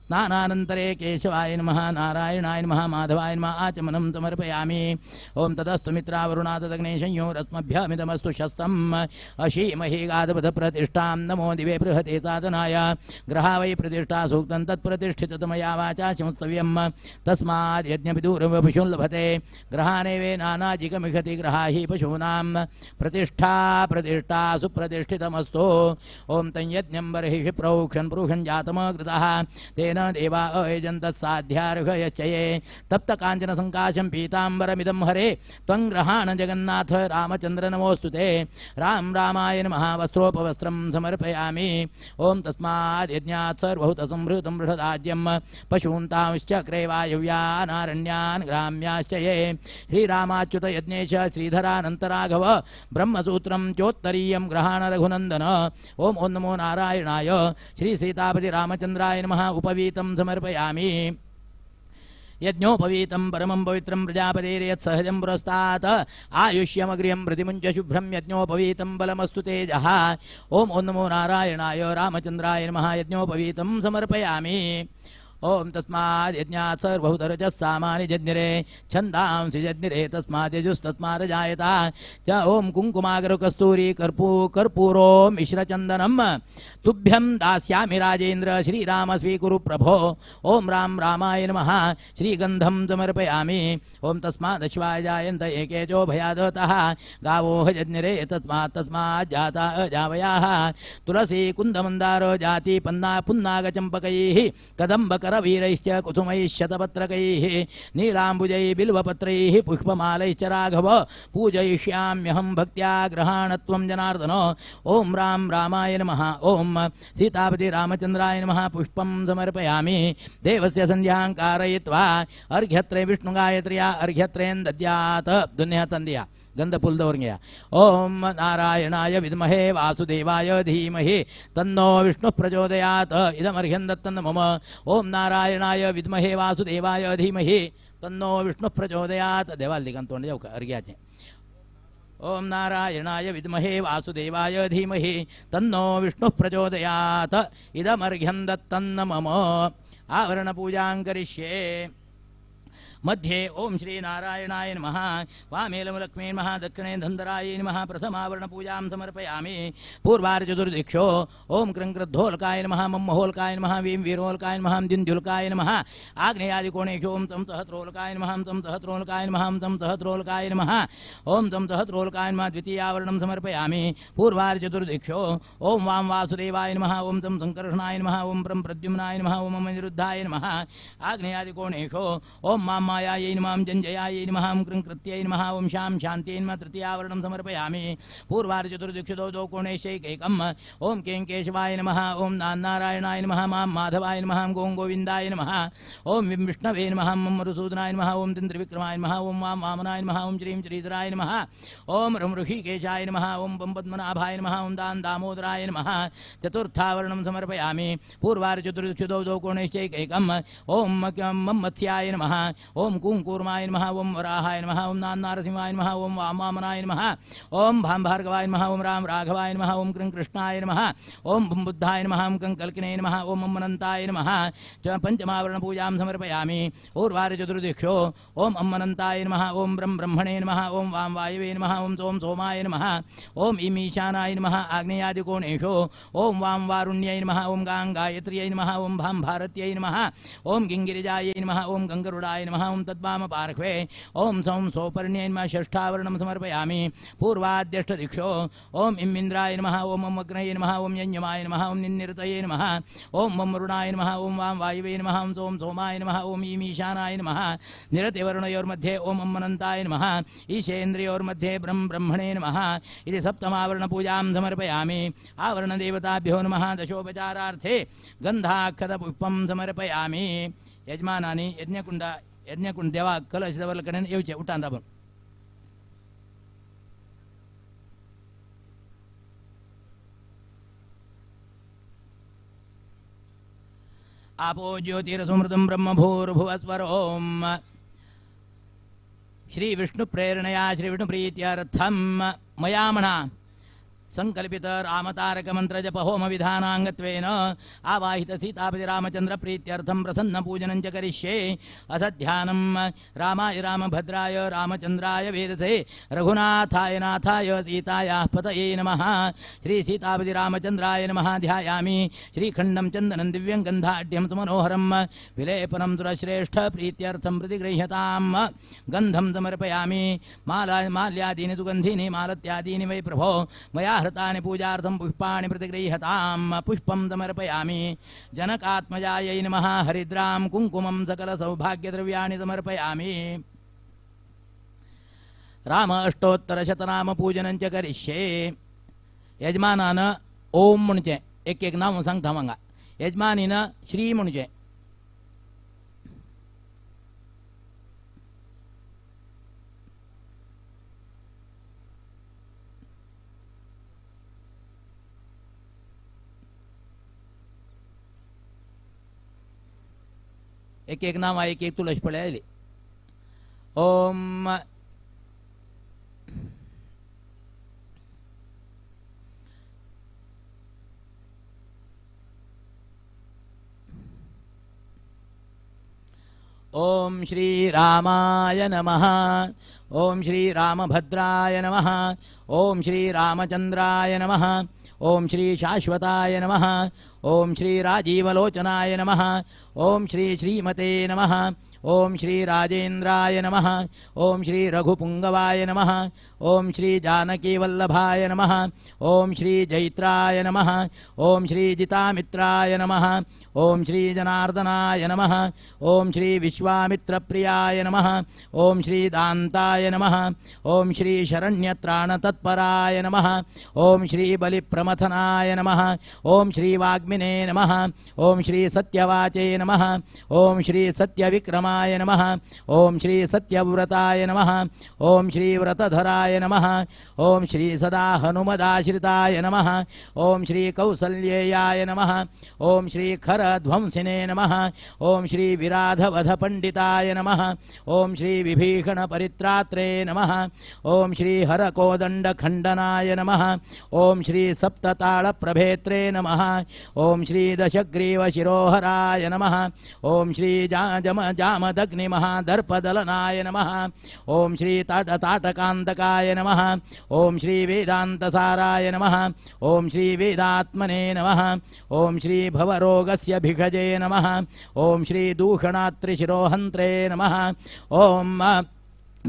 स्नानानन्तरे केशवाय नमः, नारायणाय नमः, माधवाय नमः आचमनं समर्पयामि। ॐ तदस्तु मित्रावरुणा तदग्ने संयोरस्मभ्यमिदमस्तु शस्तम् अशीमहि गाधपथ प्रतिष्ठां नमो दिवे बृहते साधनाय ग्रहा वै प्रतिष्ठा सूक्तं तत्प्रतिष्ठितमया वाचा संस्तव्यं तस्माद् यज्ञविदूरवपशुं लभते ग्रहाणेवे नानाजिकमिषति ग्रहा हि पशूनां प्रतिष्ठा प्रतिष्ठा सुप्रतिष्ठितमस्तु। ॐ तं यज्ञं बर्हिषि प्रोक्षन् प्रोषन् जातमकृतः तेन देवा अयजन्तः साध्यार्हयश्च ये तप्तकाञ्चनसङ्काशं पीताम्बरमिदं हरे त्वं ग्रहाण जगन्नाथ रामचन्द्र नमोऽस्तु ते। राम रामाय नमः। वस्त्रोपवस्त्रं समर्पयामि। ॐ तस्माद् यज्ञात् सर्वहुतसंभृतं बृहदाज्यं पशून्तांश्चक्रे वायव्यानारण्यान् ग्राम्याश्च ये श्रीरामाच्युत यज्ञेश श्रीधरानन्तराघव ब्रह्मसूत्रं चोत्तरीयं ग्रहाण रघुनंदन। ॐ ॐ नमो नारायणाय श्री सीतापति रामचंद्राय नमः। उपवीतं समर्पयामि। यज्ञोपवीतं परमं पवित्रं प्रजापतेर्यत्सहजं पुरस्तात् आयुष्यमग्र्यं प्रतिमुञ्च शुभ्रं यज्ञोपवीतं बलमस्तु तेजः। ॐ ॐ नमो नारायणाय रामचंद्राय नमः। यज्ञोपवीतं समर्पयामि। ॐ तस्माद् यज्ञात् सर्वहुतरजः सामानि जज्ञिरे छन्दांसि जज्ञिरे तस्माद् यजुस्तस्मादजायत च। ॐ कुङ्कुमागरुकस्तूरी कर्पूरो मिश्रचन्दनं तुभ्यं दास्यामि राजेन्द्र श्रीराम स्वीकुरु प्रभो। ॐ राम रामाय नमः। श्रीगन्धं समर्पयामि। ॐ तस्मादश्वाय जायन्त एके चो भयादतः गावो जज्ञिरे तस्मात् तस्मात् जाता अजावयाः तुलसी कुन्दमन्दारो जाति पन्ना पुन्नागचम्पकैः कदम्ब करवीरैश्च कुसुमैः शतपत्रकैः नीलाम्बुजैः बिल्वपत्रैः पुष्पमालैश्च राघव पूजयिष्याम्यहं भक्त्या ग्रहाणत्वं जनार्दन। ॐ राम रामाय नमः। ॐ सीतापति रामचंद्राय नमः। पुष्पं समर्पयामि। देवस्य सन्ध्यां कारयित्वा अर्घ्यत्रे विष्णुगायत्र्या अर्घ्यत्रेन् दद्यात्। दुन्या तन्दिया गंधफूल दवर गया। ओम नारायणाय विद्महे वासुदेवाय धीमहि तन्नो विष्णु प्रचोदयात्। इदमर्घ्यं दत्तं मम। ओम नारायणाय विद्महे वासुदेवाय धीमहि तन्नो विष्णु प्रचोदयात्। देवाल दिकान तोंड जाऊ का अर्घ्याचे। ओम नारायणाय विद्महे वासुदेवाय धीमहि तन्नो विष्णु प्रचोदयात्। इदमर्घ्यं दत्तं मम। आवरण पूजां करिष्ये। मध्ये ओम श्री नारायणाय नमः। वामे लक्ष्मी नमः। दक्षिणे धन्धराय नमः। प्रथमावरण पूजां समर्पयामि। पूर्वार्चतुर्दिक्षो ओम कृङ्कृद्धोलकाय नमः, मम्महोलकाय नमः, वीं वीरोलकाय नमः, दिन्द्युल्काय नमः। आग्नेयादिकोणेषु ओम तं सहस्रोलकाय नमः, तं सहस्रोलकाय नमः, तं सहस्रोलकाय नमः, ओम तं सहस्रोलकाय नमः। द्वितीयावरणं समर्पयामि। पूर्वार्चतुर्दिक्षो ओम वां वासुदेवाय नमः, ओम तं सङ्कर्षणाय नमः, ओम प्रं प्रद्युम्नाय नमः, ओम अनिरुद्धाय नमः। आग्नेयादिकोणेषु ओम मां मायायै नमः, जञ्जयायै नमः, कृङ्कृत्यै नमः, ओम शां शान्त्यै नमः। तृतीयावरणं समर्पयामि। पूर्वार्चतुर्दिक्षुदौ द्वौ कोणेशैकैकम् ओम कें केशवाय नमः, ओम नारायणाय नमः, मां माधवाय नमः, गों गोविन्दाय नमः, ओम विं विष्णवे नमः, मं मधुसूदनाय नमः, ओम तिन्द्रिविक्रमाय नमः, ओम वां वामनाय नमः, ओम श्रीं श्रीधराय नमः, ओम रं ऋषिकेशाय नमः, ओम बं पद्मनाभाय नमः, ओम दां दामोदराय नमः। चतुर्थावरणं समर्पयामि। पूर्वार्चतुर्दिक्षुदौ द्वौ कोणेशैकैकम् ओम मं मत्स्याय नमः, ओम कुं कूर्माय नमः, ओम वराहाय नमः, ओम नान्नारसिंहाय नमः, ओम वामनाय नमः, ओम भां भार्गवाय नमः, ओम राम राघवाय नमः, ओम कृं कृष्णाय नमः, ओम बुं बुद्धाय नमः, ओम कं कल्किने नमः, ओम अमनंताय नमः। पंचमावरण पूजां समर्पयामि। ऊर्वार्चतुर्दिक्षो ओम अमनंताय नमः, ओम ब्रह्म ब्रह्मणे नमः, ओम वां वायवे नमः, ओम सोम सोमाय नमः, ओम ईं ईशानाय नमः। आग्नेयादिकोणेषु ओम वां वारुण्यै नमः, ओम गां गायत्र्यै नमः, ओम भां भारत्यै नमः, ओम गिङ्गिरिजायै नमः, ओम गङ्गरुडाय नमः, नमः ओम तद्वाम पार्श्वे ओम सौं सौपर्ण्यै नमः षष्ठावरणं समर्पयामि। पूर्वाद्यष्टदिक्षो ओम इन्द्राय नमः ओम ओम अग्नये नमः ओम यज्ञमाय नमः ओम निन्निर्तये नमः ओम वं वरुणाय नमः ओम वां वायवे नमः ओम सोम सोमाय नमः ओम ईं ईशानाय नमः। निरतिवर्णयोर्मध्ये ओम अं अनन्ताय नमः ईशेन्द्रियोर्मध्ये ब्रह्म ब्रह्मणे नमः। इति सप्तमावरणपूजां समर्पयामि। आवरणदेवताभ्यो नमः। दशोपचारार्थे गन्धाक्षतपुष्पं समर्पयामि। यजमानानि यज्ञकुंड यज्ञकुंड देवा कलश दवरले कडेन येवचें उठान राबून। आपो ज्योतिरसमृतं ब्रह्म भूर्भुवस्वरोम श्री विष्णु प्रेरणया श्री विष्णु प्रीत्यर्थं मया म्हणा संकल्पित रामतारक मंत्र जप होम विधानांगत्वेन आवाहित सीतापति रामचंद्र प्रीत्यर्थं प्रसन्न पूजनं च करिष्ये। अथ ध्यानं रामाय रामभद्राय रामचंद्राय वेदसे रघुनाथाय नाथाय सीतायाः पतये नमः। श्री सीतापति रामचंद्राय नमः ध्यायामि। श्रीखंडं चंदनं दिव्यं गंधाढ्यं सुमनोहरं विलेपनं सुरश्रेष्ठ प्रीत्यर्थं प्रतिगृह्यतां। गंधं समर्पयामि। माला माल्यादीनि सुगंधीनि मालत्यादीनि वै प्रभो मया हृतानि पूजार्थं पुष्पाणि प्रतिगृह्यतां। पुष्पं समर्पयामि। जनकात्मजायै नमः। हरिद्रां कुङ्कुमं सकल सौभाग्यद्रव्याणि समर्पयामि। राम अष्टोत्तरशतनाम पूजनं च करिष्ये। यजमानान ओम म्हणचें एक एक नाम सांगता हांगा। यजमानीन श्री म्हणचें। एक एक नाम एक एक तुळस पळय आयली। ओम ओम श्री रामाय नमः। ओम श्री रामभद्राय नमः। ओम श्री रामचंद्राय नमः। ओम श्री शाश्वताय नमः। ओम श्री राजीवलोचनाय नमः। ओम श्री श्रीमते नमः। ओम श्री राजेंद्राय नमः। ओम श्री रघुपुंगवाय नमः। ओम श्री जानकीवल्लभाय नमः। ओम श्री जैत्राय नमः। ओम श्री जितामित्राय नमः। ओम श्री जनार्दनाय नमः। ओम श्री विश्वामित्रप्रियाय नमः। ओम श्री दान्ताय नमः। ओम श्री शरण्यत्राणतत्पराय नमः। ओम श्री बलिप्रमथनाय नमः। ओम श्री वाग्मिने नमः। ओम श्री सत्यवाचे नमः। ओम श्री सत्यविक्रमाय नमः। ओम श्री सत्यव्रताय नमः। ओम श्री व्रतधराय नमः। ओम श्री सदा हनुमदाश्रिताय नमः। ओम श्री कौसल्येयाय नमः। ओम श्री खरध्वंसिने नमः। ओम श्री विराधवधपण्डिताय नमः। ओम श्री विभीषणपरित्रात्रे नमः। ओम श्री हरकोदण्डखण्डनाय नमः। ओम श्री सप्तताळप्रभेत्रे नमः। ओम श्री दशग्रीवशिरोहराय नमः। ओम श्री जामदग्निमहादर्पदलनाय नमः। ओम श्री ताटकान्तकाय नमः। ओम श्री वेदान्तसाराय नमः। ओम श्री वेदात्मने नमः। ओम श्री भवरोगस्य भिषजे नमः। ओम श्री दूषणात्रिशिरोहन्त्रे नमः। ओम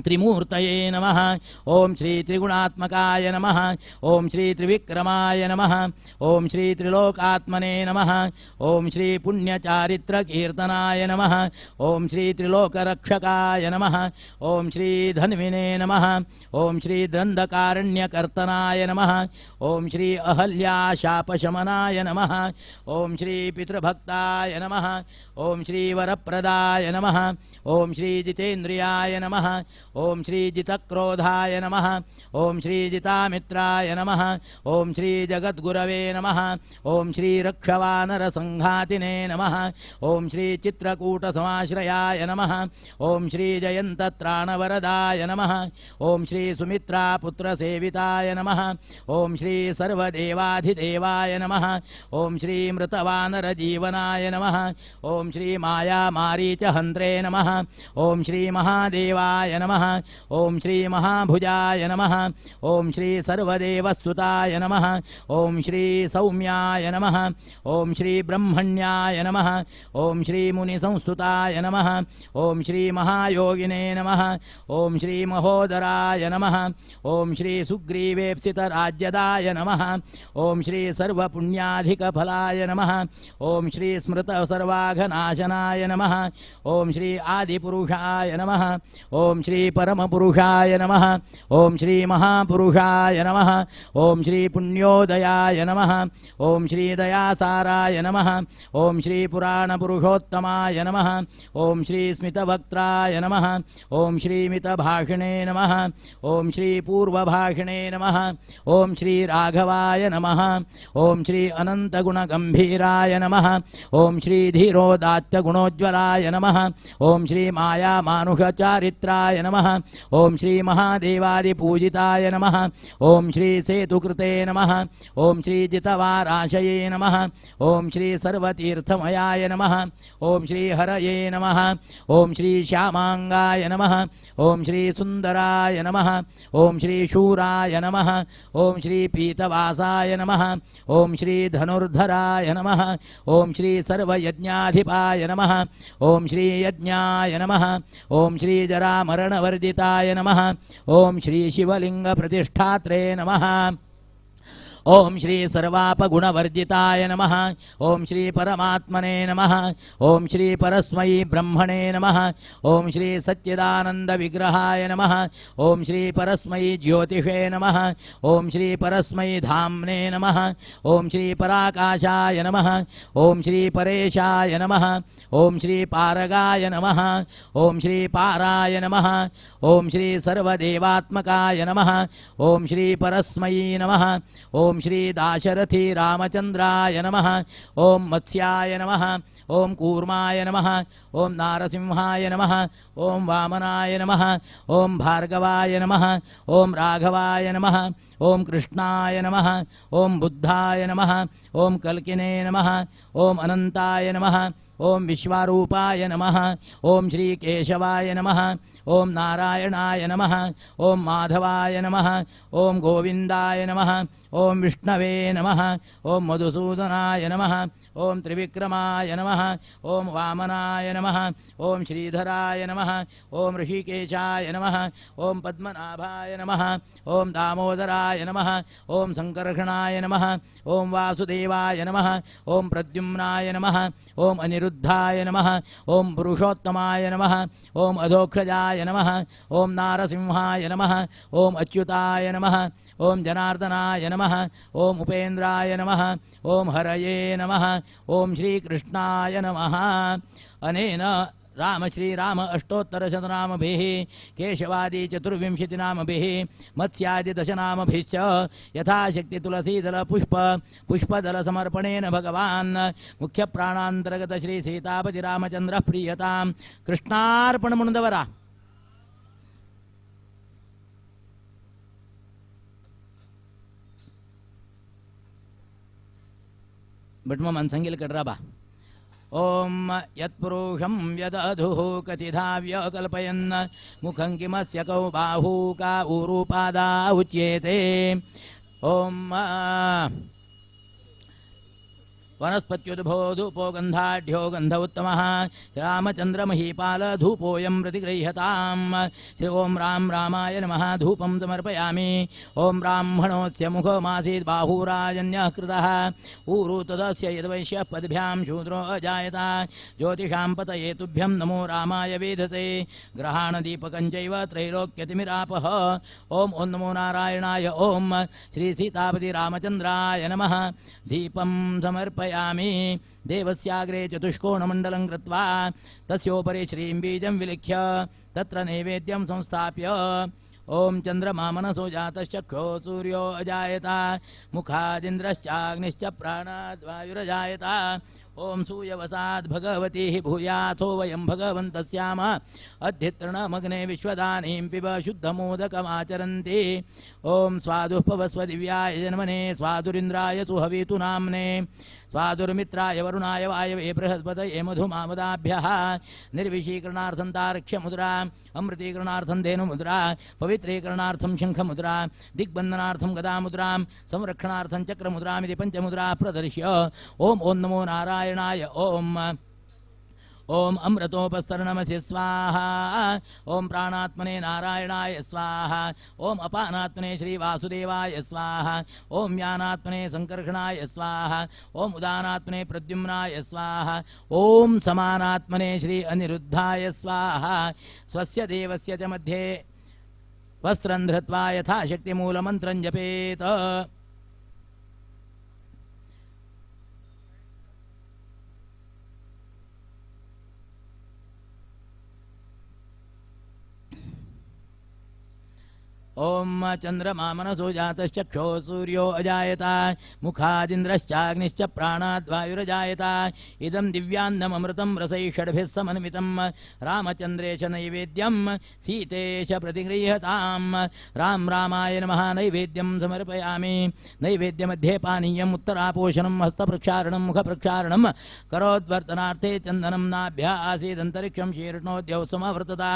त्रिमूर्तये नमः। ओम श्री त्रिगुणात्मकाय नमः। ओम श्री त्रिविक्रमाय नमः। ओम श्री त्रिलोकात्मने नमः। ओम श्री पुण्यचारित्रकीर्तनाय नमः। ओम श्री त्रिलोकरक्षकाय नमः। ओम श्री धन्विने नमः। ओम श्री दण्डकारण्यकर्तनाय नमः। ओम श्री अहल्याशापशमनाय नमः। ओम श्री पितृभक्ताय नमः। ओम श्री वरप्रदाय नमः। ओम श्री जितेन्द्रियाय नमः। ओम श्री जितक्रोधाय नमः। ओम श्री जितामित्राय नमः। ओम श्री जगद्गुरवे नमः। ओम श्री रक्षवानरसंघातिने नमः। ओम श्री चित्रकूटसमाश्रयाय नमः। ओम श्री जयन्तत्राणवरदाय नमः। ओम श्री सुमित्रापुत्रसेविताय नमः। ओम श्री सर्वदेवाधिदेवाय नमः। ओम श्री मृतवानरजीवनाय नमः। ओम श्री मायामारीचहन्त्रे नमः। ओम श्री महादेवाय नमः। नमः। ॐ श्री महाभुजाय नमः। ॐ श्री सर्वदेवस्तुताय नमः। ॐ श्री सौम्याय नमः। ॐ श्री ब्रह्मण्याय नमः। ॐ श्री मुनिसंस्तुताय नमः। ॐ श्री महायोगिने नमः। ॐ श्री महोदराय नमः। ॐ श्री सुग्रीवेप्सितराज्यदाय नमः। ॐ श्री सर्वपुण्याधिकफलाय नमः। ॐ श्री स्मृतसर्वाघनाशनाय नमः। ॐ श्री आदिपुरुषाय नमः। ॐ श्री परमपुरुषाय नमः। ॐ श्री महापुरुषाय नमः। ॐ श्री पुण्योदयाय नमः। ॐ श्री दयासाराय नमः। ॐ श्री पुराणपुरुषोत्तमाय नमः। ॐ श्री स्मितवक्त्राय नमः। ॐ श्री मितभाषिणे नमः। ॐ श्री पूर्वभाषिणे नमः। ॐ श्री राघवाय नमः। ॐ श्री अनन्तगुणगम्भीराय नमः। ॐ श्री धीरोदात्तगुणोज्ज्वलाय नमः। ॐ श्री मायामानुषचारित्राय नमः। ॐ श्री महादेवादिपूजिताय नमः। ॐ श्री सेतुकृते नमः। ॐ श्री जितवाराशये नमः। ॐ श्री सर्वतीर्थमयाय नमः। ॐ श्री हरये नमः। ॐ श्री श्यामांगाय नमः। ॐ श्री सुंदराय नमः। ॐ श्री शूराय नमः। ॐ श्री पीतवासाय नमः। ॐ श्री धनुर्धराय नमः। ॐ श्री सर्वयज्ञाधिपाय नमः। ॐ श्री यज्ञाय नमः। ॐ श्री जरामरणवर्जिताय नमः। ॐ श्री शिवलिंगप्रतिष्ठात्रे नमः। ॐ श्री सर्वापगुणवर्जिताय नमः। ॐ श्री परमात्मने नमः। ॐ श्री परस्मै ब्रह्मणे नमः। ॐ श्री सच्चिदानंदविग्रहाय नमः। ॐ श्री परस्मै ज्योतिषे नमः। ॐ श्री परस्मै धाम्ने नमः। ॐ श्री पराकाशाय नमः। ॐ श्री परेशाय नमः। ॐ श्री पारगाय नमः। ॐ श्री पाराय नमः। ॐ श्री सर्वदेवात्मकाय नमः। ॐ श्री परस्मै नमः। ॐ श्री दाशरथी रामचंद्राय नमः। ॐ मत्स्याय नमः। ॐ कूर्माय नमः। ॐ नारसिंहाय नमः। ॐ वामनाय नमः। ॐ भार्गवाय नमः। ॐ राघवाय नमः। ॐ कृष्णाय नमः। ॐ बुद्धाय नमः। ॐ कल्किने नमः। ॐ अनंताय नमः। ॐ विश्वारूपाय नमः। ॐ श्री केशवाय नमः। ॐ नारायणाय नमः। ॐ माधवाय नमः। ॐ गोविंदाय नमः। ॐ विष्णवे नमः। ॐ मधुसूदनाय नमः। ॐ त्रिविक्रमाय नमः। ॐ वामनाय नमः। ॐ श्रीधराय नमः। ॐ ऋषिकेशाय नमः। ॐ पद्मनाभाय नमः। ॐ दामोदराय नमः। ॐ संकर्षणाय नमः। ॐ वासुदेवाय नमः। ॐ प्रद्युम्नाय नमः। ॐ अनिरुद्धाय नमः। ॐ पुरुषोत्तमाय नमः। ॐ अधोक्षजाय नमः। ॐ नारसिंहाय नमः। ॐ अच्युताय नमः। ॐ जनार्दनाय नमः। ॐ उपेन्द्राय नमः। ॐ हरये नमः। ॐ श्रीकृष्णाय नमः। अनेन राम श्री राम अष्टोत्तरशतनामभिः केशवादि चतुर्विंशतिनामभिः मत्स्यादि दशनामभिश्च यथाशक्ति तुलसीदल पुष्प पुष्पदल समर्पणेन भगवान् मुख्यप्राणान्तर्गत श्री सीतापति रामचंद्र प्रीयतां कृष्णार्पण म्हणून. भटमामान सांगेल कडराबा. ॐ यत्पुरुषं व्यदधुः कतिधा व्यकल्पयन् मुखं किमस्य कौ बाहू का ऊरुपादा उच्येते. ॐ वनस्पत्युद्भो धूपो गन्धाढ्यो गन्ध उत्तमः रामचन्द्रमहीपाल धूपोऽयं प्रतिगृह्यताम्. श्री ॐ राम रामाय नमः. धूपं समर्पयामि. ॐ ब्राह्मणोऽस्य मुखमासीत् बाहुराजन्यः कृतः ऊरु तदस्य यद्वैश्यः पद्भ्यां शूद्रो अजायत ज्योतिषां पतये तुभ्यं नमो रामाय वेधसे ग्रहाणदीपकञ्चैव त्रैलोक्यतिमिरापः. ॐ ॐ नमो नारायणाय. ॐ श्री सीतापति रामचन्द्राय नमः. दीपं समर्पयामि. देवस्याग्रे चतुष्कोणमण्डलं कृत्वा तस्योपरि श्रीं बीजं विलिख्य तत्र नैवेद्यं संस्थाप्य ॐ चंद्रमा मनसो जातश्चक्षो सूर्यो अजायत मुखादिन्द्रश्चाग्निश्च प्राणाद्वायुरजायत. ॐ सूयवसाद् भगवती भूयाथो वयं भगवन्तस्याम अध्यतृणमग्ने विश्वदानीं पिब शुद्धमोदकमाचरन्ति. ॐ स्वादुः पवस्व दिव्याय जन्मने स्वादुरिन्द्राय सुहवीतु नाम्ने. स्वादुर्मित्राय वरुणाय वायवे बृहस्पतये मधुमामदाभ्यः निर्विशीकरणार्थं तार्क्ष्यमुद्रा अमृतीकरणार्थं धेनुमुद्रा पवित्रीकरणार्थं शङ्खमुद्रा दिग्बन्धनार्थं गदामुद्रां संरक्षणार्थं चक्रमुद्रामिति पञ्चमुद्रा प्रदर्श्य ॐ ॐ नमो नारायणाय ॐ ॐ अमृतोपस्तरणमसि स्वाहा ॐ प्राणात्मने नारायणाय स्वाहा ॐ अपानात्मने श्रीवासुदेवाय स्वाहा ॐ यानात्मने संकर्षणाय स्वाहा ॐ उदानात्मने प्रद्युम्नाय स्वाहा ॐ समानात्मने श्री अनिरुद्धाय स्वाहा। स्वस्य देवस्य च मध्ये वस्त्रं धृत्वा यथाशक्तिमूलमन्त्रं जपेत्। ॐ चंद्रमा मनसो जातश्चक्षो सूर्यो अजायत मुखादिन्द्रश्चाग्निश्च प्राणाद् वायुरजायत इदं दिव्यान्नमृतं रसैः षड्भिः समन्वितं रामचन्द्रेश नैवेद्यं सीतेश प्रतिगृह्यतां। राम रामाय नमः। नैवेद्यं समर्पयामि। नैवेद्यमध्ये पानीयम् उत्तरापोषणं हस्तप्रक्षारणं मुखप्रक्षारणं करोद्वर्तनार्थे चन्दनं नाभ्या आसीदन्तरिक्षं शीर्णोद्यौ समवर्तता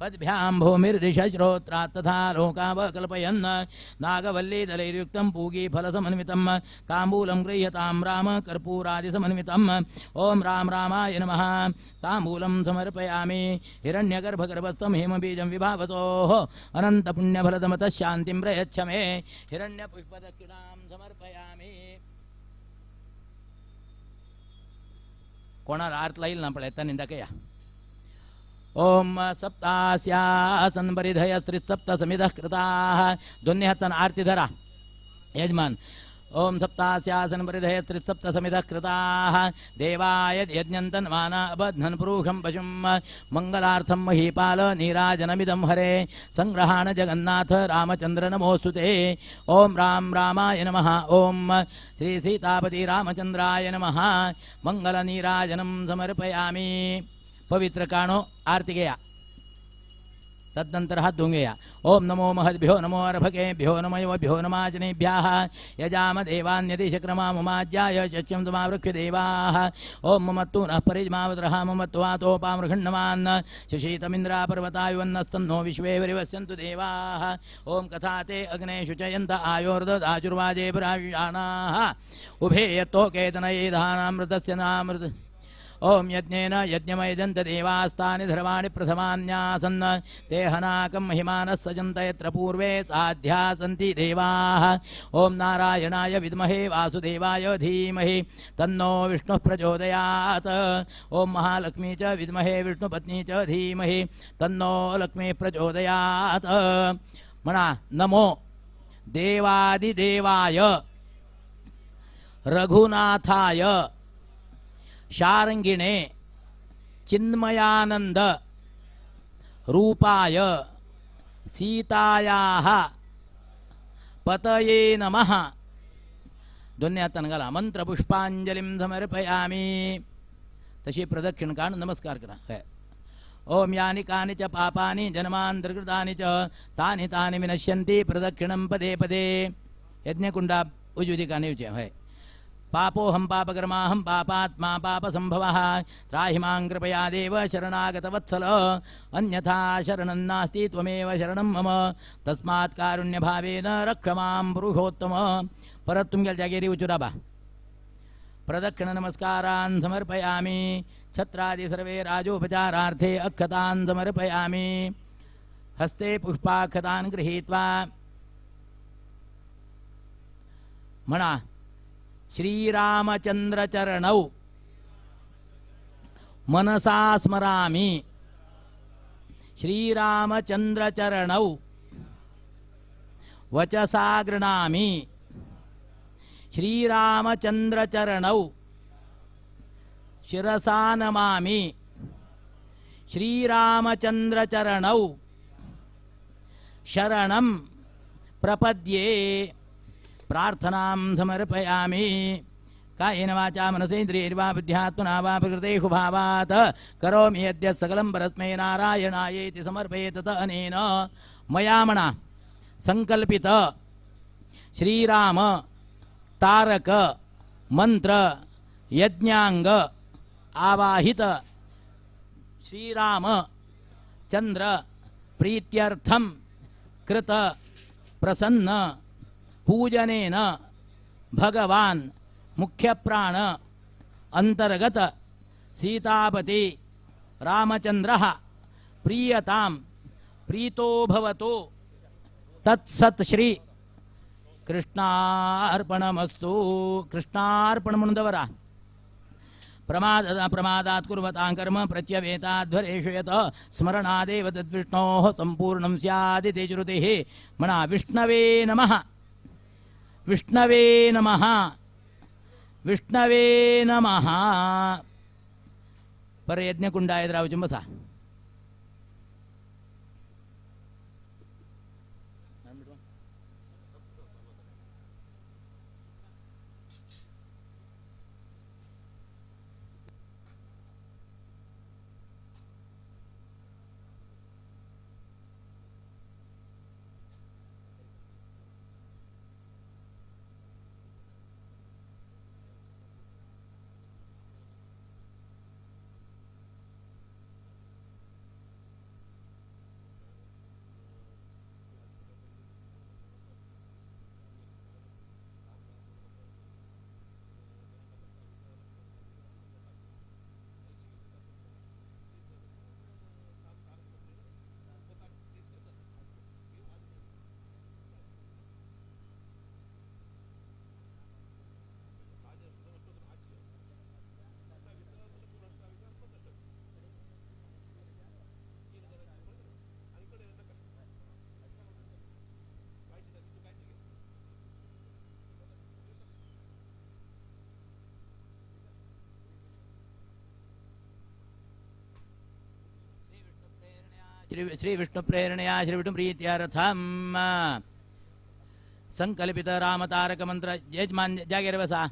पद्भ्यां भूमिर्दिश श्रोत्रात् तथा लोकावकल्पयन् नागवल्लीदलैर्युक्तं पूगीफलसमन्वितं ताम्बूलं गृह्यतां राम कर्पूरादिसमन्वितम्। ॐ राम रामाय नमः। ताम्बूलं समर्पयामि। हिरण्यगर्भगर्भस्थं हेमबीजं विभावसोः अनन्तपुण्यफलदमतः शान्तिं प्रयच्छ मे। हिरण्यपुष्पदक्षिणां समर्पयामि। कोणाला आर्त लाईल ना पळयता निंदा कया। ॐ सप्तास्यासन परिधय श्रीसप्त समिधः कृताः। दोन्ही हातान आरती धरा यजमान। ॐ सप्तास्यासन परिधय त्रिसप्त समिधः कृताः देवाय यज्ञन्तन्माना अबध्नन् पुरुषं पशुं मंगलार्थं महीपाल नीराजनमिदं हरे संग्रहाण जगन्नाथ रामचंद्र नमोऽस्तु ते। ॐ राम रामाय नमः। ॐ श्री सीतापति रामचंद्राय नमः। मंगलनीराजनं समर्पयामि। पवित्र काणो आरती घेया, तदनंतर हात धुवून घेया। ओम नमो महद्भ्यो नमो अर्भकेभ्यो नमो युवभ्यो नमाजनेभ्यः यजाम देवान्यति शक्रमा ममाज्याय चच्यं तमावृक्ष्य देवाः। ओम ममत्तु नः परिज्मावद्रः ममत्तु वातोपामृखण्डमान् शशीतमिन्द्रा पर्वतायुवन्नस्तन्नो विश्वे वरिवस्यन्तु देवाः। ओम कथा ते अग्ने शुचयन्त आयोर्ददाचुर्वाजे पुराषाणाः उभे यत्तोकेतनयेधानामृतस्य नामृत। ॐ यज्ञेन यज्ञमयजन्त देवास्तानि धर्माणि प्रथमान्यासन् ते हनाकं महिमानः सजन्त यत्र पूर्वे साध्या सन्ति देवाः। ॐ नारायणाय विद्महे वासुदेवाय धीमहि तन्नो विष्णुः प्रचोदयात्। ॐ महालक्ष्मी च विद्महे विष्णुपत्नी च धीमहि तन्नो लक्ष्मीः प्रचोदयात्। म्हणा नमो देवादिदेवाय रघुनाथाय शारंगिणे चिन्मयानंद रूपाय सीतायाः पतये नमः। दोन्ही हातान घाला। मंत्र पुष्पांजलिं समर्पयामि। तशी प्रदक्षिण काढून नमस्कार करा। ओम यानि कानि च पापानि जन्मान्तरकृतानि च तानि तानि विनश्यन्ति प्रदक्षिणं पदे पदे। यज्ञकुंडा उजवी दिकाने येवचें। हय। पापोहं पापकर्माहं पापात्मा पापसंभवः त्राहि मां कृपया देव शरणागतवत्सल अन्यथा शरणं नास्ति त्वमेव शरणं मम तस्मात् कारुण्यभावेन रक्ष मां पुरुषोत्तम। परत तुमच्या जागेरी वचू राबा। प्रदक्षिण नमस्कारान् समर्पयामि। छत्रादि सर्वे राजोपचारार्थे अक्षतान् समर्पयामि। हस्ते पुष्पाक्षतान् गृहीत्वा म्हणा श्रीरामचंद्रचरणौ मनसा स्मरामि। श्रीरामचंद्रचरणौ वचसा गृह्णामि। श्रीरामचंद्रचरणौ शिरसा नमामि। श्रीरामचंद्रचरणौ शरणं प्रपद्ये। प्रार्थनां समर्पयामि। कायेन वाचा मनसेन्द्रियैर्वा बुद्ध्यात्मना वा प्रकृतेषु भावात् करोमि यद्यत् सकलं परस्मै नारायणायेति समर्पयेत तत अनेन मया मना संकल्पित श्रीराम तारक मंत्र यज्ञांग आवाहित श्रीराम चंद्र प्रीत्यर्थम कृत प्रसन्न पूजनेन भगवान मुख्य प्राण अंतर्गत सीतापति रामचंद्रः प्रीयताम प्रीतो भवतु तत्सत् श्री कृष्णार्पणमस्तु. कृष्णार्पण म्हणून दवरा. प्रमादात् कुर्वतां कर्म प्रत्यवेताध्वरेषु यत् स्मरणादेव तद्विष्णोः संपूर्णं स्यादिति श्रुतिः. म्हणा विष्णवे नमः, विष्णवे नमः, विष्णवे नमः. पर यज्ञकुंडाय रावचून बसा. श्री विष्णु प्रेरणया श्री विष्णु प्रीत्यर्थम संकल्पित रामतारक मंत्र यजमान जागेर बसा.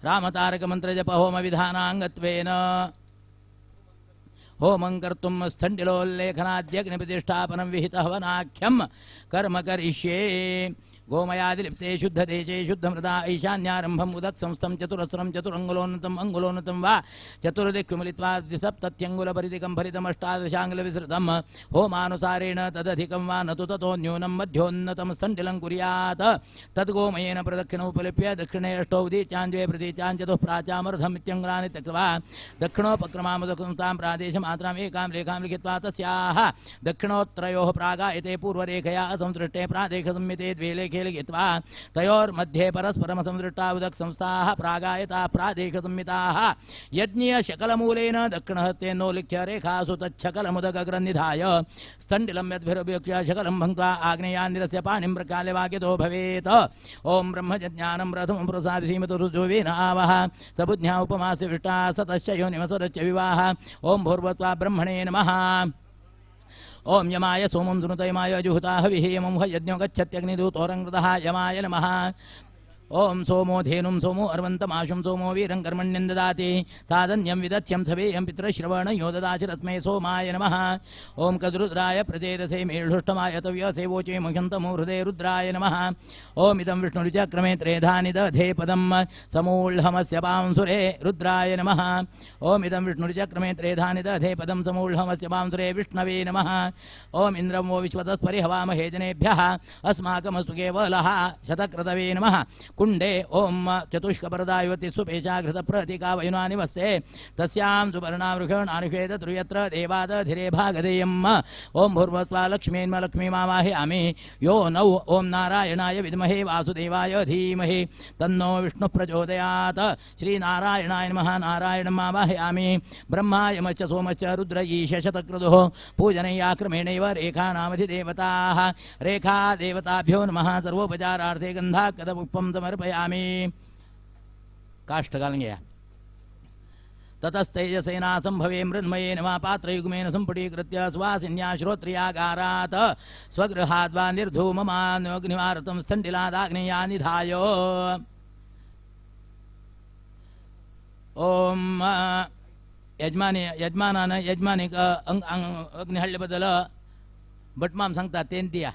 रामतारक मंत्र जप होम विधानांगत्वेन होमं कर्तुं स्थण्डिलोल्लेखनाद्यग्निप्रतिष्ठापनं विहित हवनाख्यं कर्म करिष्ये. गोमयादिलिप्ते शुद्धदेशे शुद्धमृदा ईशान्यारंभम् उदक्संस्थं चतुरस्रं चतुरङ्गुलोन्नतम् अङ्गुलोन्नतं वा चतुर्दिक्षु मिलित्वा द्विसप्तत्यङ्गुलपरिधिकं फलितमष्टादशाङ्गुलविसृतं होमानुसारेण तदधिकं वा न तु ततो न्यूनं मध्योन्नतं स्थण्डिलं कुर्यात्. तद्गोमयेन प्रदक्षिणोपलिप्य दक्षिणे अष्टौ उदीचाञ्द्वे प्रतीचां चतुः प्राचामर्धमित्यङ्गुलानि त्यक्त्वा दक्षिणोपक्रमामुदकसंस्थां प्रादेशमात्राम् एकां रेखां लिखित्वा तस्याः दक्षिणोत्तरयोः प्रागायते पूर्वरेखया असंसृष्टे प्रादेशसंमिते द्वे लेखे लिखित्वा तयोर्मध्ये परस्परमसंसृष्टा उदकसंस्थाः प्रागायताः प्रादेशसंमिताः यज्ञीय शकलमूलेन दक्षिणहस्तेनोल्लिख्य रेखासु तच्छकलमुदकग्रन्निधाय स्थण्डिलं यद्भिरभियुक्य शकलं भङ्क्त्वा आग्नेयान्दिरस्य पाणिं प्रकाले वाक्यतो भवेत्. ॐ ब्रह्मज्ञानं प्रथमं प्रसादसीमतुरुजुवेन आवह सबुज्ञा उपमास्य विष्टा सतस्य योनिमसुरस्य विवाह. ॐ भूर्भुवस्त्वा ब्रह्मणे नमः. ओम यमाय सोमं सुनुत यमाय जुहुता हविः यमं ह यज्ञो गच्छत्यग्निदूतोरङ्कृतः यमाय नमः. ओम सोमो धेनुं सोमो अर्वन्तमाशुं सोमो वीरं कर्मण्यं ददाति साधन्यं विदथ्यं सवेयं पितृश्रवणयो ददाति रस्मै सोमाय नमः. ओम कद्रुद्राय प्रचेतसे मेढुष्टमाय तव्यसेवोचे मुह्यन्तमो हृदय रुद्राय नमः. ओम इदं विष्णुरुचक्रमे त्रेधा निदधे पदं समूढमस्य पांसुरे रुद्राय नमः. ओम इदं विष्णुरुचक्रमे त्रेधा निदधे पदं समूढमस्य पांसुरे विष्णवे नमः. ओम इन्द्रं वो विश्वतस्परिहवामहे जनेभ्यः अस्माकमस्तु केवलः शतक्रतवे नमः. कुंडे ओम चतुष्कपरदायुवति सुपेशा घृतप्रतीका वयुनानि वस्ते तस्यां सुपर्णावृषणानुषेद त्रुयत्र देवादधिरे भागधेयम्. ओम भूर्भुवस्त्वा लक्ष्मीन्म लक्ष्मीमावाहयामि यो नौ. ओम नारायणाय विद्महे वासुदेवाय धीमहि तन्नो विष्णुः प्रचोदयात्. श्रीनारायणाय नमः. नारायणमावाहयामि. ब्रह्मा यमश्च सोमश्च रुद्र ईश शतक्रतुः पूजनया क्रमेणैव रेखाणामधिदेवताः रेखा देवताभ्यो नमः. सर्वोपचारार्थे गन्धाकदपुष्पं समर्पयामि. काष्ठ घालून घ्या. ततस्तैजसेना संभवे मृन्मयेन वा पात्रयुग्मेन संपुटीकृत्य सुवासिन्या श्रोत्रियागारात् स्वगृहाद्वा निर्धूममानग्निवारतं स्थण्डिलादाग्नेया निधाय. ओम यजमानी यजमानान यजमानीक अग्नी हाडले बद्दल भटमाम सांगता तेन दिया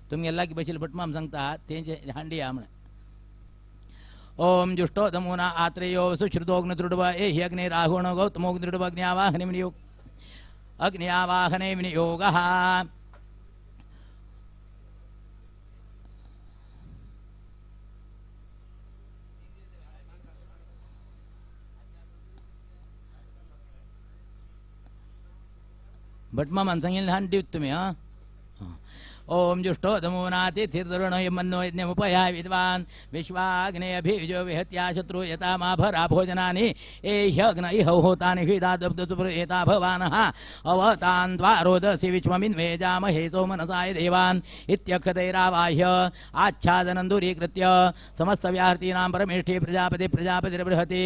तुमगे लागीं बशिल्ले भटमाम सांगता तेंचे हांडी या म्हण. ओम जुष्टो दमूना आत्रेयो सुश्रुतोऽग्निदृढव एहि अग्ने राहुण गौतमोऽग्निदृढव अग्न्यावाहने विनियोग अग्न्यावाहने विनियोगः। भटमामान सांगितलं ल्हान दिवत तुमी हां। ओम जुष्टो दमूनातिथिर्दरुणो मन्नो यज्ञमुपया विद्वान् विश्वाग्ने अभिजो विहत्या शत्रु यता माभरा भोजनानि एह्यग्न इह होतानि ह्रीदादब्दुप्रेता भवानः अवतान् त्वा रोदसी विश्वमिन्वेजामहे सोमनसाय देवान् इत्यक्षतैरावाह्य आच्छादनं दूरीकृत्य समस्तव्याहृतीनां परमेष्ठी प्रजापति प्रजापतिर्बृहति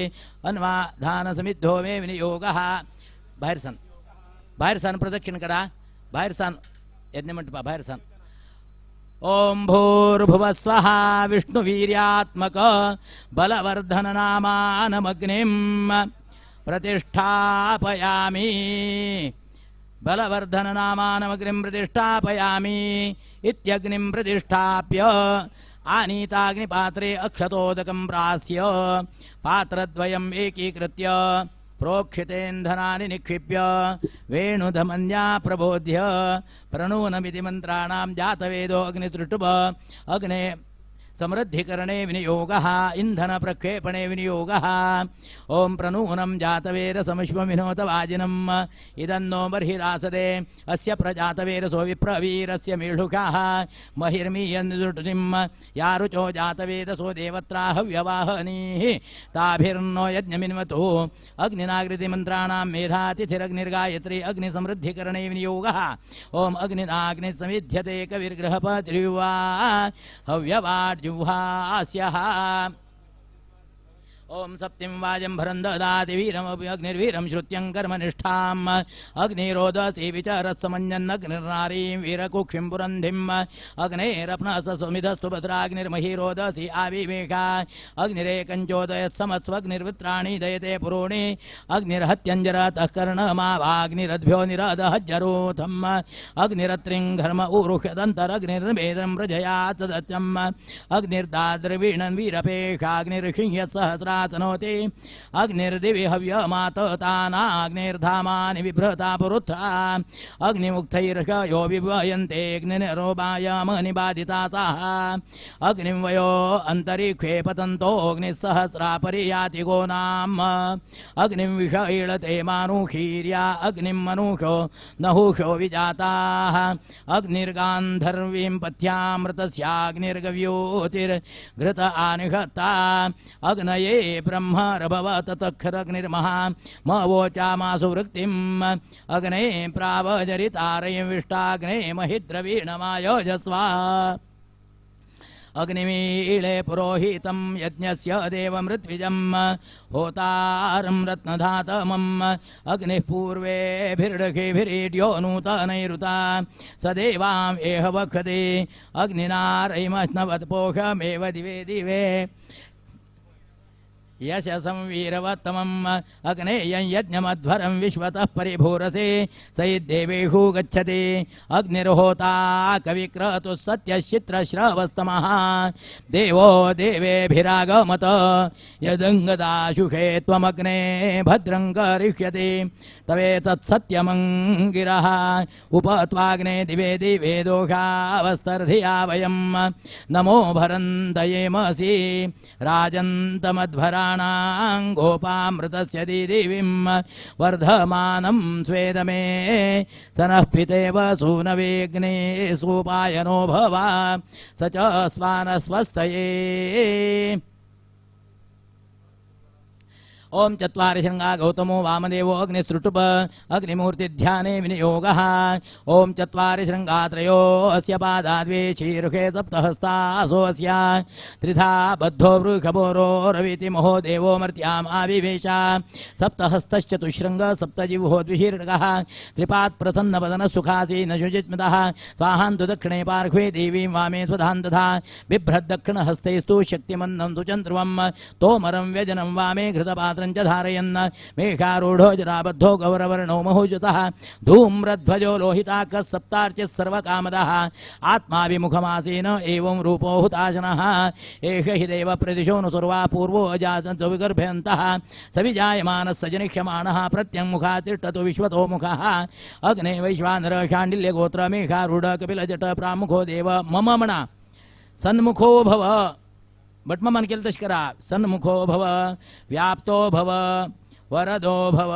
अन्वाधानसमिद्धो मे विनियोगः। बाहेर सन, बाहेर सन, प्रदक्षिण करा, बाहेर सन, यज्ञमंडपा बाहेर सन। ओम भूर्भुवः स्वः विष्णुवीर्यात्मक बलवर्धन नामानमग्निं प्रतिष्ठापयामि। बलवर्धन नामानमग्निं प्रतिष्ठापयामि इत्यग्निं प्रतिष्ठाप्य आनीताग्निपात्रे अक्षतोदकं प्रास्य पात्रद्वयम् एकीकृत्य प्रोक्षितेन्धनानि निक्षिप्य वेणुधमन्या प्रबोध्य प्रणूनमिति मन्त्राणां जातवेदो अग्नितृष्टुभ अग्ने समृद्धिकरणे विनियोगः इन्धनप्रक्षेपणे विनियोगः। ॐ प्रणूनं जातवेदसमश्वमिनोतवाजिनम् इदन्नो बर्हिरासदे अस्य प्रजातवेदसो विप्रवीरस्य मीढुकाः महिर्मीयन्नुटिं यारुचो जातवेदसो देवत्राहव्यवाहनीः ताभिर्नो यज्ञमिन्वतु। अग्निनाकृतिमन्त्राणां मेधातिथिरग्निर्गायत्री अग्निसमृद्धिकरणे विनियोगः। ॐ अग्निनाग्निसमिध्यते कविर्गृहपतिर्युवा हव्यवाड् जुह्वास्यः। ॐ सप्तिं वाजं भरं ददाति वीरमपि अग्निर्वीरं श्रुत्यं कर्मनिष्ठाम् अग्निरोदसी विचरत्समन्यन्नग्निर्नारीं वीरकुक्षिं पुरन्धिम् अग्नेरप्नससुमिधस्तु भद्राग्निर्महीरोदसी आविवेका अग्निरेकञ्चोदयत्समत्स्वग्निर्वित्राणि दयते पुरोणि अग्निर्हत्यञ्जरतः कर्णमावाग्निरद्भ्यो निरदहज्जरोथम् अग्निरत्रिं घर्म ऊरुह्यदन्तरग्निर्वेदं प्रजयात् सदत्यम् अग्निर्दाद्रवीणन् वीरपेक्षाग्निर्षिंह्यसहस्रा तनोति अग्निर्दिवि हव्यमाततानाग्निर्धामानि बिभ्रता पुरुत्रा अग्निमुक्तैर्षयो विवयन्ते अग्निरोपायमनिबाधिता साः अग्निं वयो अन्तरिक्षे पतन्तोऽग्निसहस्रा परियाति गोनाम् अग्निं विष ईळते मानुषीर्या अग्निं मनुषो नहुषो विजाताः अग्निर्गान्धर्वीं पथ्यामृतस्याग्निर्गव्योतिर्घृत आनिषत्ता अग्नये ब्रह्म रभव ततखरग्निर्महा मवोचामासु वृत्तिम् अग्ने प्रावजरितारयं विष्टाग्ने महिद्रवीणमायोजस्वा अग्निमीळे पुरोहितं यज्ञस्य देवमृत्विजं होतारं रत्नधातमम् अग्निः पूर्वेभिर्डखिभिरीड्यो नूतनैरुता स देवां एह वक्षति अग्निनारयिमश्नवत्पोषमेव दिवे दिवे यशसं वीरवत्तमम् अग्नेयं यज्ञमध्वरं विश्वतः परिभूरसे स यद्देवेषु गच्छति अग्निर्होता कविक्रतुः सत्यश्चित्रश्रवस्तमः देवो देवेभिरागमत यदङ्गदाशुषे त्वमग्ने भद्रं करिष्यति तवेतत्सत्यमङ्गिरः उप त्वाग्ने दिवे दिवे दोषावस्तर्धिया वयं नमो भरन्तयेमसि राजन्तमध्वरा गोपामृतस्य देवीं वर्धमानं स्वेदमे स नः पितेव सूनवेऽग्ने सोपायनो भव स च स्वानस्वस्तये। ओम चत्वारि शृंगा गौतमो वामदेवो अग्निसृटुप अग्निमूर्तिध्याने विनियोगः। ओम चत्वारि शृंगा त्रयो अस्य पादा द्वे शीर्षे सप्तहस्तासो अस्य त्रिधा बद्धो वृषभोरो रविति महो देवो मर्त्याम् आविवेश सप्तहस्तश्चतुशृङ्ग सप्तजिह्वो द्विशीर्षकः त्रिपात् प्रसन्नवदनः सुखासीन शुचिस्मितः स्वाहान्तु दक्षिणे पार्श्वे देवीं वामे स्वधां तथा बिभ्रद्दक्षिणहस्तैस्तु शक्तिमन्नं सुचन्द्रवं तोमरं व्यजनं वामे घृतपात्रं गात्रं च धारयन् मेघारूढो जराबद्धो गौरवर्णो महोजुतः धूम्रध्वजो लोहिताकः सप्तार्चिः सर्वकामदः आत्माभिमुखमासीन एवं रूपो हुताशनः एष हि देव प्रतिशोऽनुसर्वा पूर्वो अजातं विगर्भयन्तः सविजायमानः सजनिष्यमाणः प्रत्यङ्मुखा तिष्ठतु विश्वतो मुखः अग्ने वैश्वानर शाण्डिल्यगोत्र मेघारूढ कपिलजट प्रामुखो देव मम म्हणा सन्मुखो भव भटमामान केलं तशें करा सन्मुखो भव व्याप्तो भव वरदो भव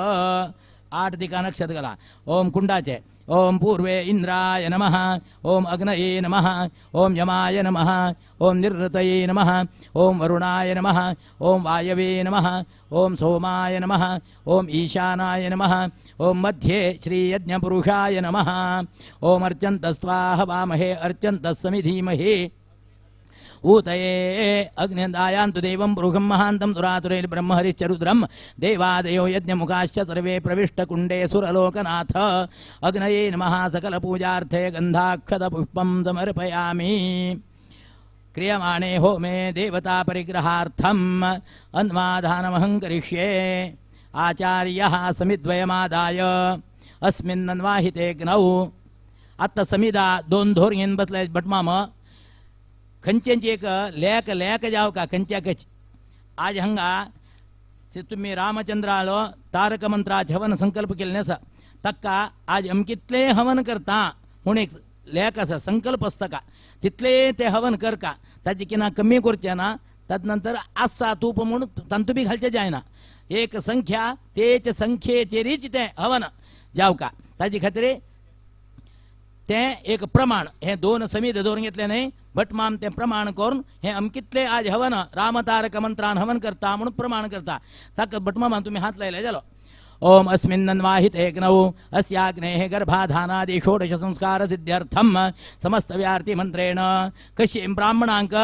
8 दिका नक्षत्र घाला ओम कुंडाचे ओम पूर्वे इंद्राय नमः ओम अग्नये नमः ओम यमाय नमः ओम निर्ऋतये नमः ओम वरुणाय नमः ओम वायवे नमः ओम सोमाय नमः ओम ईशानाय नमः ओम मध्ये श्रीयज्ञपुरुषाय नमः ओम अर्चन्तस्त्वा हवामहे अर्चन्तः समिधीमहि ऊतये अग्निदायान्तु देवं पुरुषं महान्तं सुरासुरैर् ब्रह्महरिश्च रुद्रं देवादयो यज्ञमुखाश्च सर्वे प्रविष्टकुण्डे सुरलोकनाथ अग्नये नमः सकलपूजार्थे गन्धाक्षतपुष्पं समर्पयामि। क्रियमाणे होमे देवतापरिग्रहार्थम् अन्वाधानमहं करिष्ये। आचार्यः समिद्वयमादाय अस्मिन्नन्वाहितेऽग्नौ। आत्तां समिदा दोन धोर घेवन बसले भटमाम खंयचेंच एक लेक लेक जाव का खंयच्याकच आज हांगा तुमी रामचंद्रालो तारक मंत्राचे हवन संकल्प केल्लें आसा ताका आज अमकितलें हवन करता म्हूण एक लेक आसा संकल्प आसता का तितलें तें हवन करका ताजें किना कमी करचें ना तदनंतर आसा तूप म्हूण तांतू बी घालचें जायना एक संख्या तेच संख्येचेरीच तें हवन जावका ताजे खातीर तें एक प्रमाण हें दोन समीद दवरून घेतलें न्हय भटमाम तें प्रमाण करून हें अमकितलें आज हवन रामतारक मंत्रान हवन करता म्हणून प्रमाण करता ताका भटमामान तुमी हात लायले जालो। ओम अस्मिन्नन्वाहितेऽग्नौ अस्याग्नेः गर्भाधानादि षोडश संस्कार सिद्ध्यर्थं समस्तव्यार्ति मंत्रेण कशी ब्राह्मणांक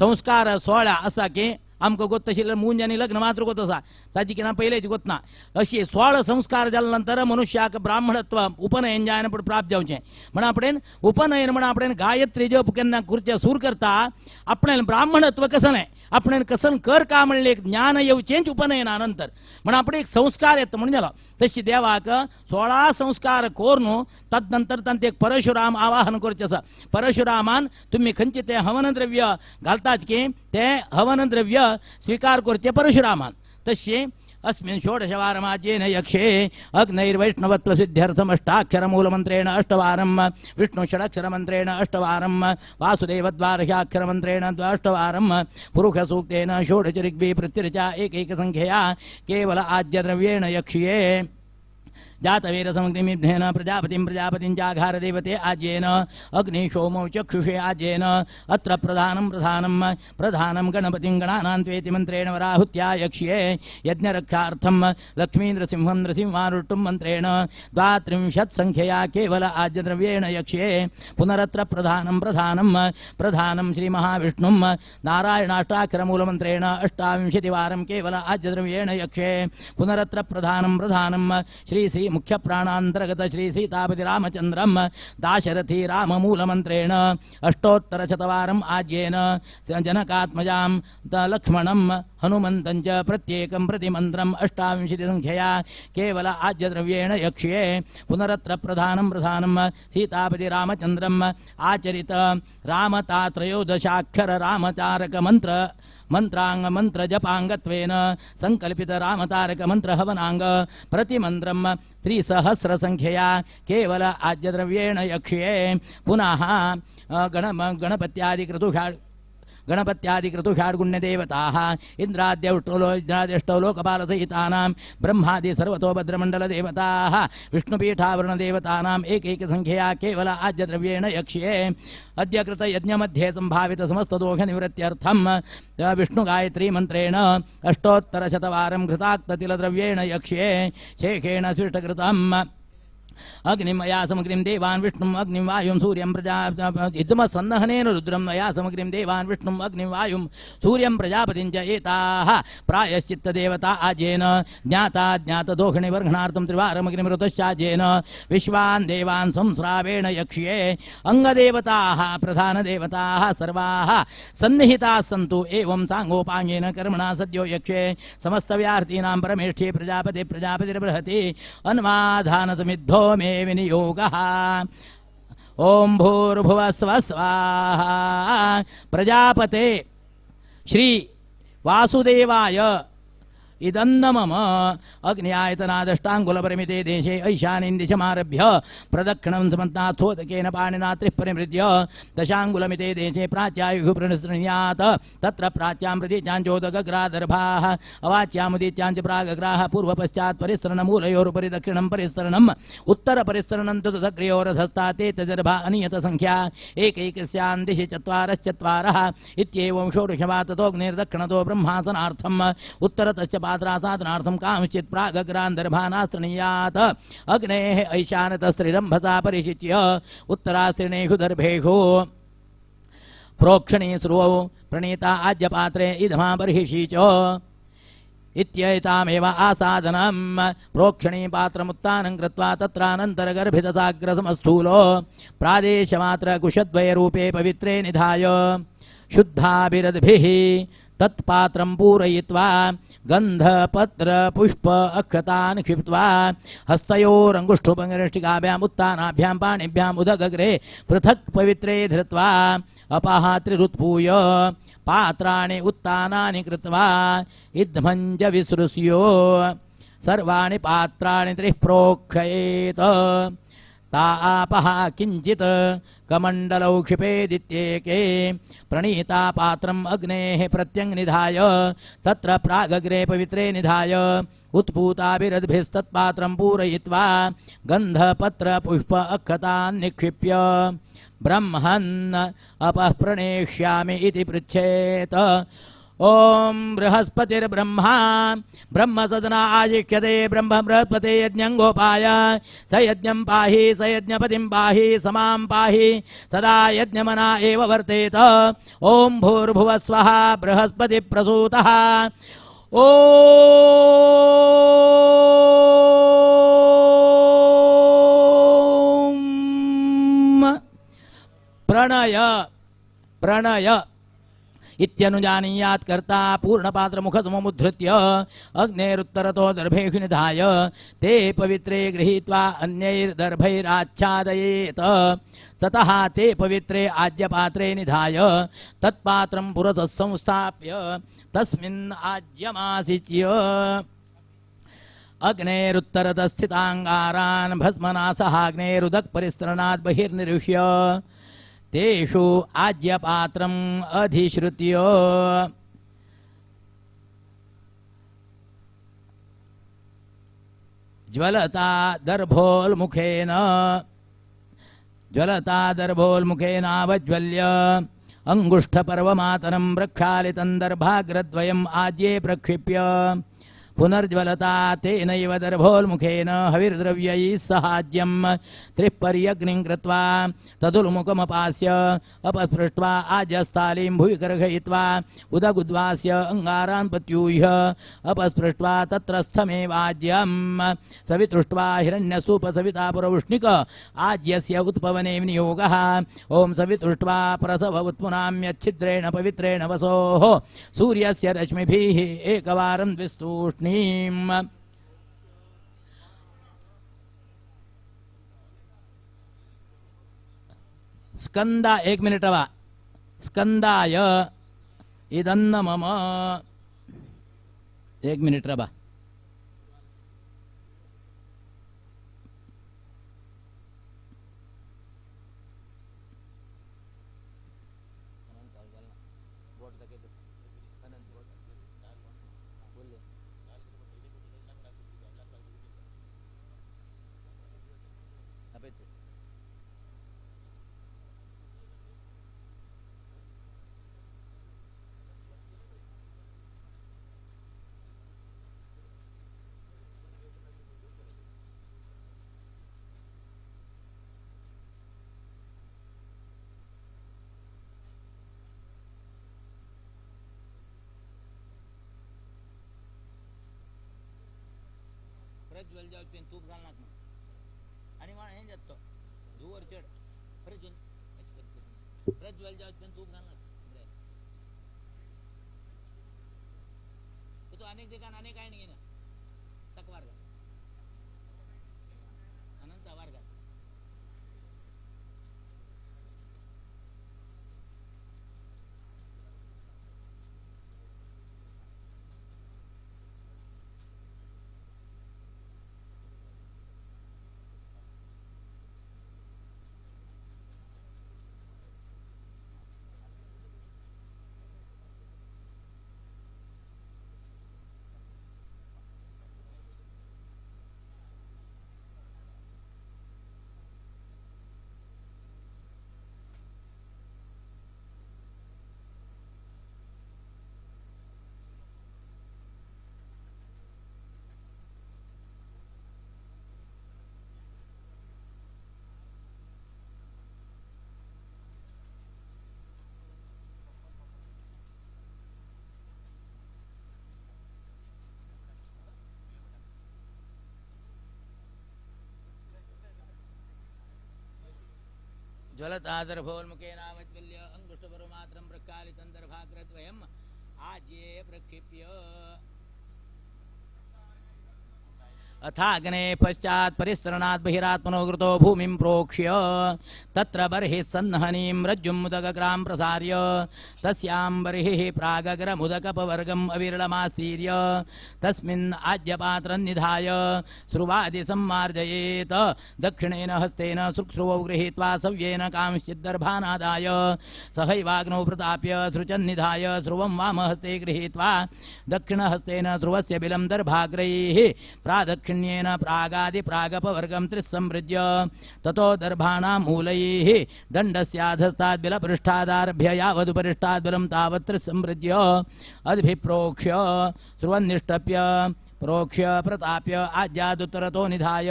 संस्कार सोहळा आसा की आमकां गोत आशिल्लें मुंज आनी लग्न मात्र गोत आसा ताजी कितें पयलेची गोत ना अशी 16 संस्कार जाले नंतर मनुष्याक ब्राह्मणत्व उपनयन जायना पूण प्राप्त जावचें म्हण आपणेन उपनयन म्हण आपणेन गायत्री जप केन्ना करचें सूर करता आपणेन ब्राह्मणत्व कसलें आपणेन कसन कर का म्हणलें एक ज्ञान येवचेंच उपनयना नंतर म्हण आपणे एक संस्कार येता म्हणून जालो तशी देवाक 16 संस्कार करून तदनंतर तांचे एक परशुराम आवाहन करचें आसा। परशुरामान तुमी खंयचें तें हवन द्रव्य घालतात की तें हवन द्रव्य स्वीकार करचें परशुरामान तशें अस्मिन् षोडशवारमाज्येन यक्षे अग्नैर्वैष्णवत्वसिद्ध्यर्थम् अष्टाक्षरमूलमन्त्रेण अष्टवारं विष्णुषडक्षरमन्त्रेण अष्टवारं वासुदेवद्वारशाक्षरमन्त्रेण अष्टवारं पुरुषसूक्तेन षोडशऋग्भिः प्रत्यर्चा एकैकसङ्ख्यया केवल आज्यद्रव्येण यक्ष्ये जातवीरसमग्निमिघ्नेन प्रजापतिं प्रजापतिं चाघारदेवते आज्येन अग्निशोमौ चक्षुषे आज्येन अत्र प्रधानं प्रधानं प्रधानं गणपतिं गणानां त्वेति मन्त्रेण वराहुत्या यक्ष्ये यज्ञरक्षार्थं लक्ष्मीन्द्रसिंहं नृसिंहारुष्टुं मन्त्रेण 32 संख्यया केवल आज्यद्रव्येण यक्ष्ये पुनरत्र प्रधानं प्रधानं प्रधानं श्रीमहाविष्णुं नारायणाष्टाक्षरमूलमन्त्रेण 28 वारं केवल आज्यद्रव्येण यक्ष्ये पुनरत्र प्रधानं प्रधानं श्री श्री मुख्य प्राणांतर्गत श्री सीतापति रामचंद्रम दाशरथी राममूलमंत्रेण 100 आज्येन जनकात्मजां लक्ष्मणं हनुमन्तं च प्रत्येकं प्रतिमन्त्रम् 28 संख्यया केवल आज्यद्रव्येण यक्ष्ये पुनरत्र प्रधानं प्रधानं सीतापति रामचंद्रम आचरित रामतात्रयोदशाक्षर रामतारक मंत्र मंत्रांग मंत्र जपांगत्वेन संकल्पित रामतारक मंत्र हवनांग प्रतिमंत्रम 3000 संख्यया केवल आज्यद्रव्येण यक्ष्ये पुनः गणपत्यादिक्रतुषाड्गुण्यदेवताः इन्द्राद्यष्टौलोकपालसहितानां ब्रह्मादि सर्वतो भद्रमण्डलदेवताः विष्णुपीठावरणदेवतानाम् एकैकसङ्ख्यया केवल आज्यद्रव्येण यक्ष्ये अद्य कृतयज्ञमध्ये सम्भावितसमस्तदोषनिवृत्त्यर्थं विष्णुगायत्री मन्त्रेण 100 वारं घृताक्ततिलद्रव्येण यक्ष्ये शेषेण शिष्टकृतम्। अग्निं मया समग्रिं देवान् विष्णुम् अग्निं वायुं सूर्यं प्रजा इदम सन्नहनेन रुद्रं मया समग्रिं देवान् विष्णुम् अग्निं वायुं सूर्यं प्रजापतिं च एताः प्रायश्चित्तदेवता आज्येन ज्ञाता ज्ञातदोषनिवर्घणार्थं त्रिवारमग्निमृतश्चाज्येन विश्वान् देवान् संस्रावेण यक्ष्ये अङ्गदेवताः प्रधानदेवताः सर्वाः सन्निहिताः सन्तु एवं साङ्गोपाङ्गेन कर्मणा सद्यो यक्ष्ये समस्तव्याहृतीनां परमेष्ठे प्रजापति प्रजापतिर्बृहति अन्वाधानसमिद्धो मे विनियोगः। ॐ भूर्भुवः स्वः स्वाहा। प्रजापते श्री वासुदेवाय इदन्न मम अग्न्यायतनादष्टाङ्गुलपरिमिते देशे ऐशानीं दिशमारभ्य प्रदक्षिणं समन्ताथोदकेन पाणिना त्रिः परिमृज्य दशाङ्गुलमिते देशे प्राच्यायुः प्रणृण्यात् तत्र प्राच्यां प्रतीचाञ्चोदकग्रादर्भाः अवाच्यामुदीच्याञ्च प्रागग्राः पूर्वपश्चात् परिसरणमूलयोरुपरि दक्षिणं परिसरणम् उत्तरपरिसरणं तु तदग्र्योरधस्ताते तदर्भा अनियतसङ्ख्या एकैकस्यां दिशि चत्वारश्चत्वारः इत्येवं षोडशवा ततोऽग्निर्दक्षिणतो ब्रह्मासनार्थम् उत्तरतश्च पात्रासाधनार्थं कांश्चित् प्रागग्रान् दर्भानास्तृणीयात् अग्नेः ऐशानतस्त्रिरम्भसा परिषिच्य उत्तरास्त्रिणेषु दर्भेषु प्रोक्षणी स्रुवौ प्रणीता आज्यपात्रे इदमा बर्हिषि च इत्येतामेव आसादनं प्रोक्षणी पात्रमुत्थानं कृत्वा तत्रानन्तरगर्भितसाग्रसमस्थूलो प्रादेशमात्रकुशद्वयरूपे पवित्रे निधाय शुद्धाभिरद्भिः तत्पात्रं पूरयित्वा गन्धपत्रपुष्प अक्षतान् क्षिप्त्वा हस्तयोरङ्गुष्ठुपङ्गिष्टिकाभ्याम् उत्तानाभ्यां पाणिभ्याम् उदगग्रे पृथक् पवित्रे धृत्वा अपः त्रिरुत्पूय पात्राणि उत्तानानि कृत्वा इध्मञ्च विसृस्यो सर्वाणि पात्राणि त्रिः प्रोक्षयेत्। ता आपः किञ्चित् कमण्डलौ क्षिपेदित्येके प्रणीता पात्रम् अग्नेः प्रत्यङ्निधाय तत्र प्रागग्रे पवित्रे निधाय उत्पूताभिरद्भिस्तत्पात्रं पूरयित्वा गन्धपत्रपुष्प अक्षतान् निक्षिप्य ब्रह्मन् अपः प्रणेष्यामि इति पृच्छेत्। ॐ बृहस्पतिर्ब्रह्मा ब्रह्मसदना आजिह्यते ब्रह्म बृहस्पते यज्ञं गोपाय स यज्ञं पाहि स यज्ञपतिं पाहि समां पाहि सदा यज्ञमना एव वर्तेत। ॐ भूर्भुवः स्वः बृहस्पतिप्रसूतः। ॐ प्रणय प्रणय इत्यनुजानीयात् कर्ता पूर्णपात्रमुखसममुद्धृत्य अग्नेरुत्तरतो दर्भेषु निधाय ते पवित्रे गृहीत्वा अन्यैर्दर्भैराच्छादयेत्। ततः ते पवित्रे आज्यपात्रे निधाय तत्पात्रं पुरतः संस्थाप्य तस्मिन् आज्यमासिच्य अग्नेरुत्तरतस्थिताङ्गारान् भस्मना सहाग्नेरुदक्परिस्तरणात् बहिर्निरुह्य तेषु आज्यपात्रम् अधिश्रुत्य ज्वलता दर्भोल्मुखेन ज्वलता दर्भोल्मुखेनावज्वल्य अङ्गुष्ठपर्वमातरं प्रक्षालितं दर्भाग्रद्वयम् आज्ये प्रक्षिप्य पुनर्ज्वलता तेनैव दर्भोल्मुखेन हविर्द्रव्यैः सहाज्यं त्रिपर्यग्निं कृत्वा तदुल्मुखमपास्य अपस्पृष्ट्वा आज्यस्थालीं भुवि कर्षयित्वा उदगुद्वास्य अङ्गारान् प्रत्यूह्य अपस्पृष्ट्वा तत्रस्थमेवाज्यं सवितृष्ट्वा हिरण्यस्तूपसवितापुरौष्णिक आज्यस्य उत्पवने विनियोगः। ॐ सवितृष्ट्वा प्रसव उत्पुनाम्यच्छिद्रेण पवित्रेण वसोः सूर्यस्य रश्मिभिः एकवारं द्विस्तूष्णीम्। स्कंदा एक मिनिट वा स्कंदाय इदन्न मम एक मिनिट रबा प्रज्वल जावचे तूप घालनात म्हणून आनी माण हें जाता तो धुंवर चड प्रज्वल प्रज्वल जावचे तूप घालनात तो अनेक ठिकाण अनेक आहे ना तकवार घाल अनंत आवार घाल. ज्वलतादर्भोन्मुखेनावज्वल्य अंगुष्ठपरमात्रं प्रक्षालितन्दर्भाग्रद्वयम् आज्ये प्रक्षिप्य अथाग्ने पश्चात् परिसरणात् बहिरात्मनो कृतो भूमिं प्रोक्ष्य तत्र बर्हिः सन्नहनीं रज्जुं मुदकग्रां प्रसार्य तस्यां बर्हिः प्रागग्रमुदकपवर्गम् अविरलमास्तीर्य तस्मिन् आज्यपात्रं निधाय स्रुवादि सम्मार्जयेत। दक्षिणेन हस्तेन सुक्स्रुवौ गृहीत्वा सव्येन कांश्चिद्दर्भानादाय सहैवाग्नौ प्रताप्य सृचन्निधाय स्रुवं वामहस्ते गृहीत्वा दक्षिणहस्तेन स्रुवस्य बिलं दर्भाग्रैः प्रादक्षिण्येन प्रागादि प्रागपवर्गं त्रिसंवृज्य ततो दर्भाणां मूलैः दण्डस्याधस्ताद् बिलपृष्ठादारभ्य यावदुपरिष्टाद् बिलं तावत् त्रिसंवृज्य अद्भिप्रोक्ष्य स्रुवन्निष्टप्य प्रोक्ष्य प्रताप्य आज्यादुत्तरतो निधाय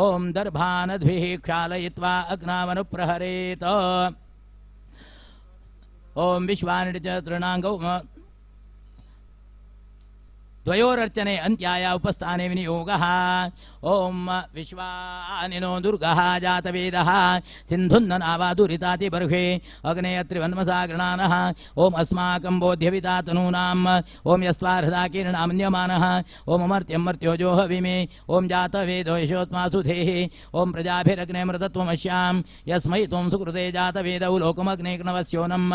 ॐ दर्भानद्भिः क्षालयित्वा अग्नावनुप्रहरेत। ॐ विश्वानि च तृणाङ्गौ द्वयोरर्चने अन्त्याय उपस्थाने विनियोगः। ॐ विश्वानिनो दुर्गः जातवेदः सिन्धुन्ननावादुरितातिबर्हे अग्ने अत्रिवन्मसा गृणानः। ॐ अस्माकं बोध्यविता तनूनाम्। ॐ यस्वार्हदा किरणामन्यमानः। ॐ अमर्त्यं मर्त्योजो हविमे। ॐ जातवेदो यशोत्मासु धेः। ॐ प्रजाभिरग्ने मृतत्वमश्यां यस्मै त्वं सुकृते जातवेदौ लोकमग्ने कृणवस्योनम्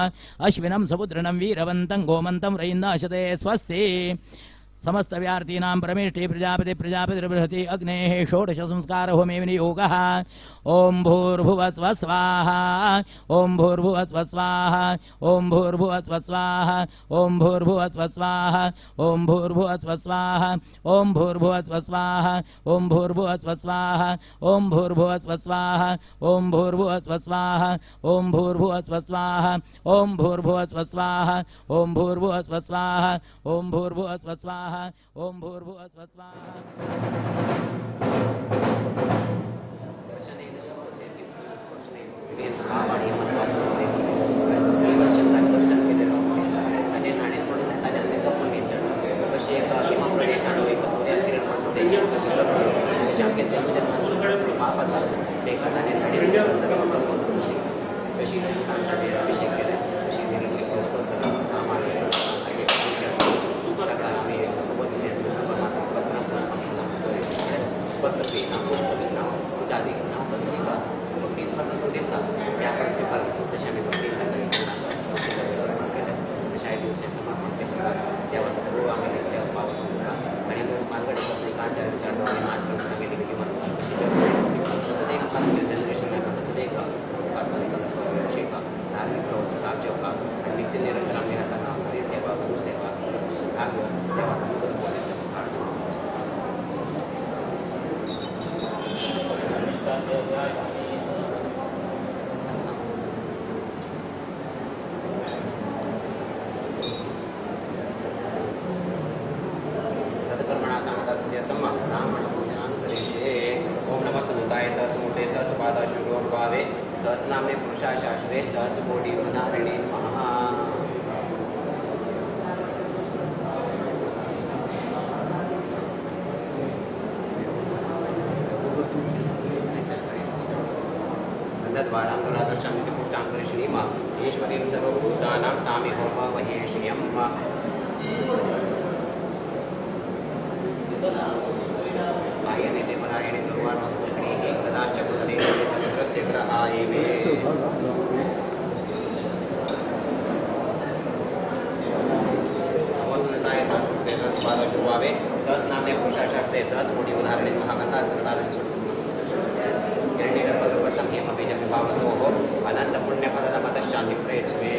अश्विनं समुद्रणं वीरवन्तं गोमन्तं रयिन्नाशते स्वस्ति। समस्तव्यार्थीनां परमेष्टि प्रजापति प्रजापतिर्बृहति अग्नेः षोडश संस्कार होमे विनियोगः। ॐ भूर्भुवः स्वः स्वाहा। ॐ भूर्भुवः स्वः स्वाहा। ॐ भूर्भुवः स्वः स्वाहा। ॐ भूर्भुवः स्वः स्वाहा। ॐ भूर्भुवः स्वः स्वाहा। ॐ भूर्भुवः स्वः स्वाहा। ॐ भूर्भुवः स्वः स्वाहा। ॐ भूर्भुवः स्वः स्वाहा। ॐ भूर्भुवः स्वः स्वाहा। ॐ भूर्भुवः स्वः स्वाहा। ॐ भूर्भुवः स्वः स्वाहा। ॐ भूर्भुवः स्वः स्वाहा। ॐ भूर्भुवः स्वः स्वाहा। ॐ भूर्भुवः स्वः स्वाहा। सहस्रनामे पुरुषा शाश्वते सहस्रकोटि युगधारिणे नमः। गन्धद्वारां दुरादर्शां नित्यपुष्टां परिश्रीम ईश्वरीं सर्वभूतानां तामिहोपवहे श्रियम्। आयने परायणे दुर्वार्मधुष्कणीः कदाश्च भूतले समुद्रस्य ग्रहायेवे। नमोस्तुताय सहस्रमुखे सहस्रपादशुभावे सहस्रनाम्ने पुरुषाशास्त्रे सहस्रकोटि उदाहरणे महागन्धार सकलारणे हिरण्यगर्भगर्भस्थं हेमबीजविभावसोः अनन्तपुण्यफलदमतः प्रयच्छमे।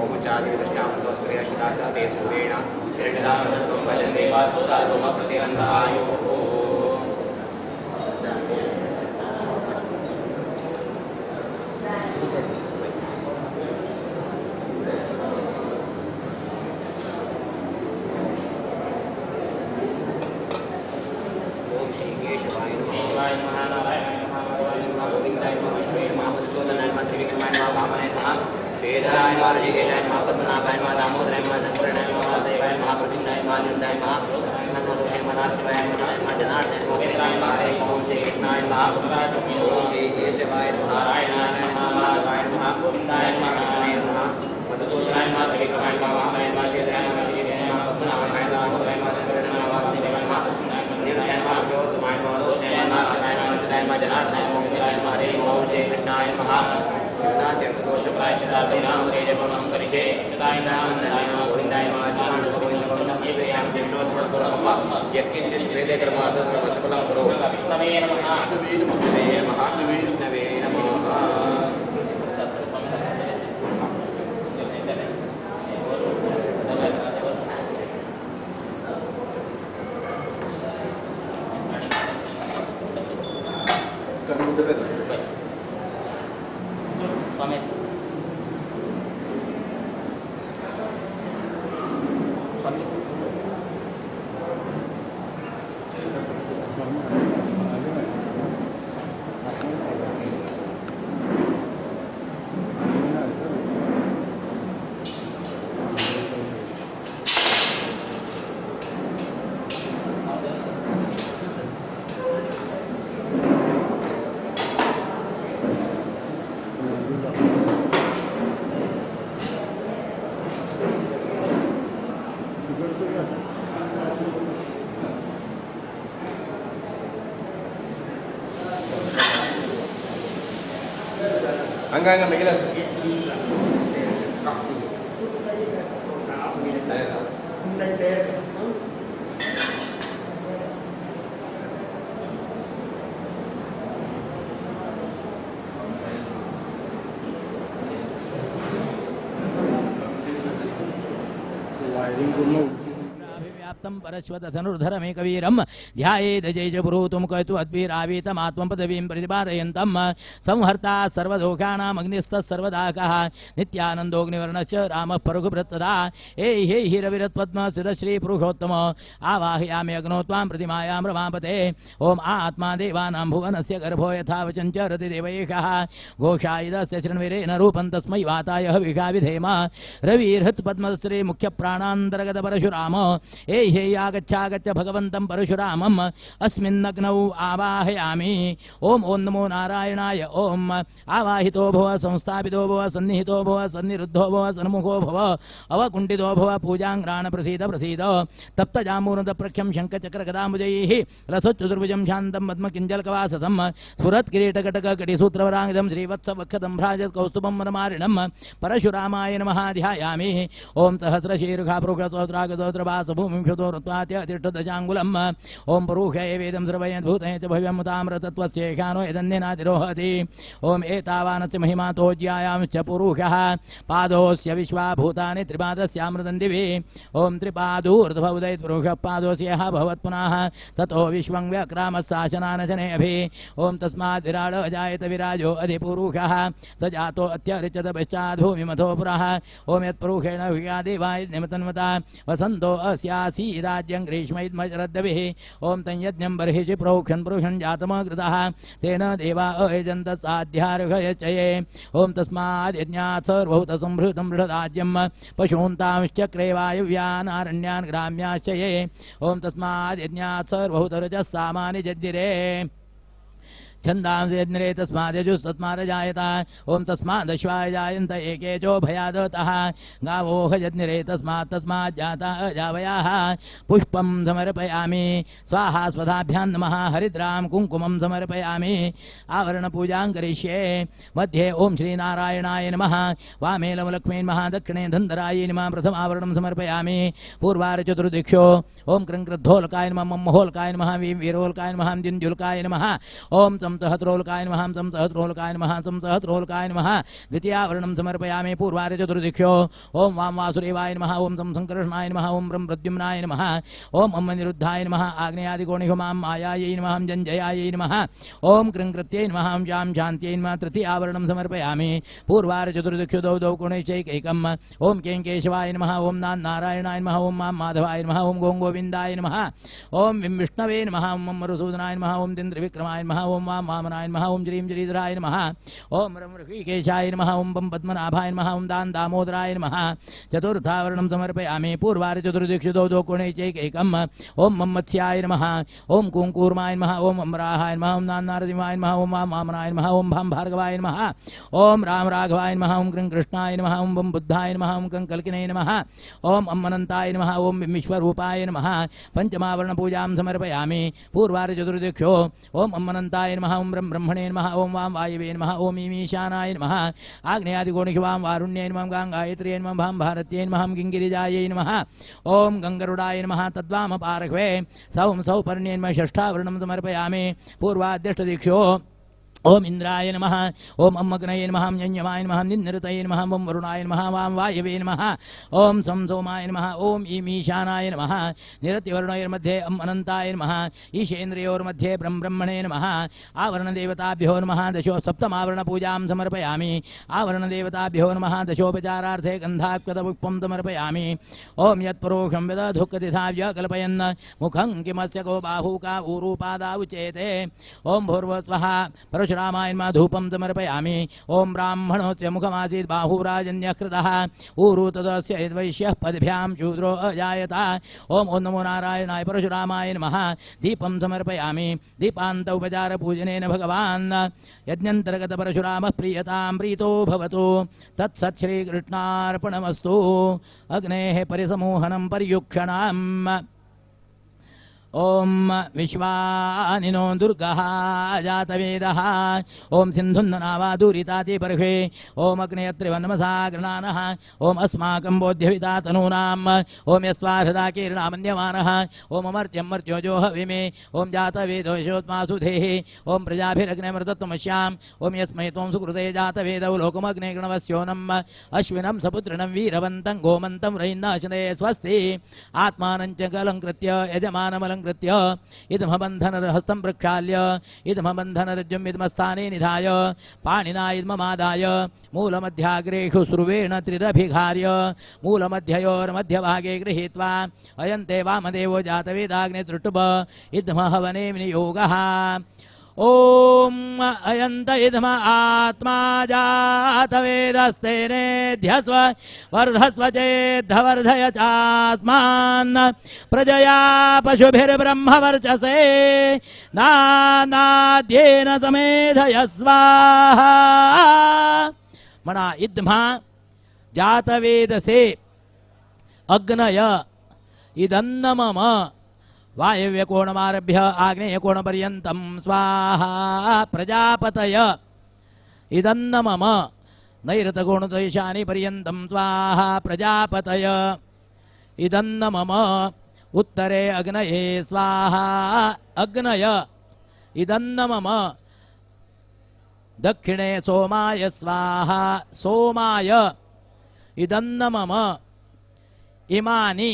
ओमुचादिविदृष्टामतो सूर्यशुदासः ते सूर्येण हिरण्यदामतत्त्वं भजन्ते वासुदा सोमप्रतिरन्त आयोः। ओम श्री केशवाय नमः, नारायणाय नमः, गोविंदाय नमः, विष्णुवे नमः, मधुसूदनाय नमः, त्रिविक्रमाय नमः, वामनाय नमः, श्रीधराय नमः, ऋषिकेशाय नमः, पद्मनाभाय नमः, दामोदराय नमः, शंकरणाय नमः, वासुदेवाय नमः, प्रद्युम्नाय नमः, अनिरुद्धाय नमः, श्रीमन्मधुषे नमः, नरसिंहाय नमः, शिवाय नमः, जनार्दनाय नमः, उपेन्द्राय नमः, हरे ओम श्री कृष्णाय नमः, ओम श्री केशवाय नमः, नारायणाय नमः, माधवाय नमः, गोविंदाय नमः, विष्णुवे नमः, मधुसूदनाय नमः, त्रिविक्रमाय नमः, वामनाय नमः, श्रीधराय नमः, ऋषिकेशाय नमः, पद्मनाभाय नमः, दामोदराय नमः, शंकरणाय नमः, वासुदेवाय नमः, अनिरुद्धाय नमः, पुरुषोत्तमाय नमः, मधुषे नमः, नरसिंहाय नमः, अच्युताय नमः, जनार्दनाय नमः, उपेन्द्राय नमः, हरे ओम श्री कृष्णाय नमः। यत्किंचित् वेदे कर्म तत्कर्म सकलं कुरु। विष्णवे नमः, विष्णवे नमः, विष्णवे नमः। Enggak mikir. परश्वतधनुर्धरमेकवीरं ध्यायेद जय पुरोतुं कैतु अद्वीरावीतमात्मं पदवीं प्रतिपादयन्तं संहर्ता सर्वदोषाणामग्निस्तः सर्वदाकः नित्यानन्दोऽग्निवर्णश्च रामः परुघभृत्सदा हे हे हिरविरत्पद्म सिदश्रीपुरुषोत्तम आवाहयामि अग्नो त्वां प्रतिमायां रमापते। ॐ आत्मा देवानां भुवनस्य गर्भो यथा वचञ्च रतिदेव एषः घोषायुधस्य शृण्विरेण रूपं तस्मै वाताय हविषा विधेम रविर्हृत्पद्मश्री मुख्यप्राणान्तर्गत परशुराम हे हे आगच्छागच्छ भगवन्तं परशुरामम् अस्मिन्नग्नौ आवाहयामि। ओम ओं नमो नारायणाय। ओम आवाहितो भव संस्थापितो भव सन्निहितो भव सन्निरुद्धो भव सन्मुखो भव अवकुण्ठितो भव पूजाङ्घ्राण प्रसीद प्रसीद तप्तजामूर्णप्रख्यं शङ्खचक्रगदाम्बुजैः रसोच्चतुर्भुजं शान्तं पद्मकिञ्जलकवाससं स्फुरत्किरीटकटककटिसूत्रवराङ्गितं श्रीवत्सवक्षदं भ्राजत् कौस्तुभं वनमारिणं परशुरामाय नमः ध्यायामि। ओं सहस्रशीर्षा पुरुषसहस्रागसहस्रवास भूमिं शुद्धोरुत्वात्यतिष्ठदशाङ्गुलम् ॐ पुरुषे वेदं सर्वयद्भूते च भव्यमुतामृतत्वस्येषानो यदन्यनातिरोहति। ॐ एतावानस्य महिमातोज्यायांश्च पुरुषः पादोऽस्य विश्वा भूतानि त्रिपादस्यामृतं दिवि। ॐ त्रिपादूर्ध्वउदयत् पुरुषः पादोऽस्यः भवत् पुनः ततो विश्वं व्यक्रामस्साशनानशने अभि। ॐ तस्मात् विराड अजायत विराजो अधिपुरुषः स जातो अत्यरिचत पश्चाद्भूमिमथो पुरः। ॐ यत्पुरुषेण ह्रिया देवाय निमतन्वता वसन्तो अस्यासी सीदाज्यं ग्रीष्म इद्मशरद्भिः ॐ तं यज्ञं बर्हिषि प्रोक्षन् पुरुषं जातमकृतः तेन देवा अयजन्त साध्यार्हयचये ॐ तस्माद् यज्ञात् सर्वभूतसंभृतं बृहदाज्यं पशून्तांश्चक्रे वायव्यान् आरण्यान् ग्राम्याश्च ये ॐ तस्माद् यज्ञात् सर्वभूतरजः सामानि जज्ञिरे छन्दांसि यज्ञिरे तस्माद्यजुस्तस्मादजायत ॐ तस्मादश्वाय जायन्त एके चोभयादतः गावोह यज्ञिरे तस्मात् तस्माज्जाता अजावयाः पुष्पं समर्पयामि स्वाहा स्वधाभ्यां नमः हरिद्रां कुङ्कुमं समर्पयामि आवरणपूजां करिष्ये मध्ये ॐ श्रीनारायणाय नमः वामे लवलक्ष्मी नमः दक्षिणे धन्धराय नमः प्रथमावरणं समर्पयामि पूर्वारचतुर्दिक्षो ॐ कृङ्कृद्धोलकाय नमः मम्महोलकाय नमः वीरोलकाय नमः दिन्द्युल्काय नमः ॐ सहस्रोलकाय नमः सं सहस्रोलकाय नमः सं सहस्रोलकाय नमः द्वितीयावरणं समर्पयामि पूर्वार्यचतुर्दिक्षो ॐ वां वासुदेवाय नमः ॐ सं सङ्कर्षणाय नमः ॐ ब्रह्म प्रद्युम्नाय नमः ॐ अं अनिरुद्धाय नमः आग्नेयादिकोणिषु मां मायायै नमः जञ्जयायै नमः ॐ कृङ्कृत्यै नमः शां शान्त्यै नमः तृतीयावरणं समर्पयामि पूर्वार्यचतुर्दिक्षु द्वौ द्वौ कोणैश्चैकैकम् ॐ कें केशवाय नमः ॐ नां नारायणाय नमः ॐ मां माधवाय नमः ॐ गों गोविन्दाय नमः ॐ विं विष्णवे नमः ॐ मरुसूदनाय नमः ॐ तिन्द्रविक्रमाय नमः ॐ वां वामनाय नमः ॐ श्रीं श्रीधराय नमः ॐ रं ऋषिकेशाय नमः ॐ पं पद्मनाभाय नमः ॐ दां दामोदराय नमः चतुर्थावरणं समर्पयामि पूर्वार्यचतुर्दिक्षु द्वौ द्वौ कोणैश्चैकैकम् ॐ मं मत्स्याय नमः ॐ कुङ्कूर्माय नमः ॐ अम्राहाय नमः ॐ नान्नारसिंहाय नमः ॐ वां वामनाय नमः ॐ भां भार्गवाय नमः ॐ राम राघवाय नमः ॐ कृं कृष्णाय नमः ॐ बं बुद्धाय नमः ॐ कं कल्किने नमः ॐ अं अनन्ताय नमः ॐ विश्वरूपाय नमः पञ्चमावरणपूजां समर्पयामि पूर्वार्यचतुर्दिक्षो ॐ अं अनन्ताय नमः ॐ ब्रह्म ब्रह्मणे नमः ॐ वां वायवे नमः ॐ ईमीशानाय नमः आग्नेयादिकोणिषु वां वारुण्यै नमः गां गायत्र्यै नमः भां भारत्यै नमः गिङ्गिरिजायै नमः ॐ गङ्गरुडाय नमः तद्वामपार्श्वे सौं सौपर्ण्यै नमः षष्ठावरणं समर्पयामि पूर्वाद्यष्टदिक्षो ॐ इन्द्राय नमः ॐ अम्मग्नये नमः यञ्यमाय नमः निन्नृतये नमः ॐ वरुणाय नमः वां वायवे नमः ॐ सं सोमाय नमः ॐ ईमीशानाय नमः निरतिवर्णयोर्मध्ये अं अनन्ताय नमः ईशेन्द्रियोर्मध्ये ब्रह्म ब्रह्मणे नमः आवरणदेवताभ्यो नमः दशो सप्तमावरणपूजां समर्पयामि आवरणदेवताभ्यो नमः दशोपचारार्थे गन्धात्कतपुष्पं समर्पयामि ॐ यत्परोषं व्यदधुःखतिथाव्य कल्पयन् मुखं किमस्य को बाहूका ऊरूपादाउचेते ॐ भूर्भुवस्वः परशुरामाय नमः धूपं समर्पयामि ॐ ब्राह्मणस्य मुखमासीत् बाहुराजन्यः कृतः ऊरु तदस्य यद्वैश्यः पद्भ्यां शूद्रो अजायत ॐ ॐ नमो नारायणाय परशुरामाय नमः दीपं समर्पयामि दीपान्त उपचारपूजनेन भगवान् यज्ञन्तर्गत परशुरामः प्रीयतां प्रीतो भवतु तत्सत् श्रीकृष्णार्पणमस्तु अग्नेः परिसमूहनं पर्युक्षणम् ॐ विश्वानिनो दुर्गः जातवेदः ॐ सिन्धुन्नावा दूरिताति बर्हे ॐ अग्नयत्रिवन्मसा गृणानः ॐ अस्माकं बोध्यविता तनूनाम् ॐ यस्वाहृदा कीर्णामन्यमानः ॐ अमर्त्यं मर्त्योजोह विमे ॐ जातवेदो यशोत्मासु धेः ॐ प्रजाभिरग्निमृतत्वमश्याम् ॐ यस्मै त्वं सुकृते जातवेदौ लोकमग्ने गृणवस्योनम् अश्विनं सपुत्रिणं वीरवन्तं गोमन्तं रयिन्नाशने स्वस्ति आत्मानं च कलङ्कृत्य यजमानमलङ्कृत्य इदमबन्धनहस्तं प्रक्षाल्य इदमबन्धनरज्जुम् इदमस्थाने निधाय पाणिना इदममादाय मूलमध्याग्रेषु स्रुवेण त्रिरभिघार्य मूलमध्ययोर्मध्यभागे गृहीत्वा अयन्ते वामदेवो जातवेदाग्ने तृष्टुभ इदमहवने विनियोगः ॐ अयन्त इदम आत्मा जातवेदस्तेनेध्यस्व वर्धस्व चेद्धवर्धय चास्मान् प्रजया पशुभिर्ब्रह्मवर्चसे नानाद्येन समेधय स्वाहा। म्हणा इद्मा जातवेदसे अग्नय इदन्न मम वायव्यकोणमारभ्य आग्नेयकोणपर्यन्तं स्वाहा प्रजापतय इदन्न मम नैरतकोणदैशानिपर्यन्तं स्वाहा प्रजापतय इदन्न मम उत्तरे अग्नये स्वाहा अग्नय इदन्न मम दक्षिणे सोमाय स्वाहा सोमाय इदन्न मम इमानि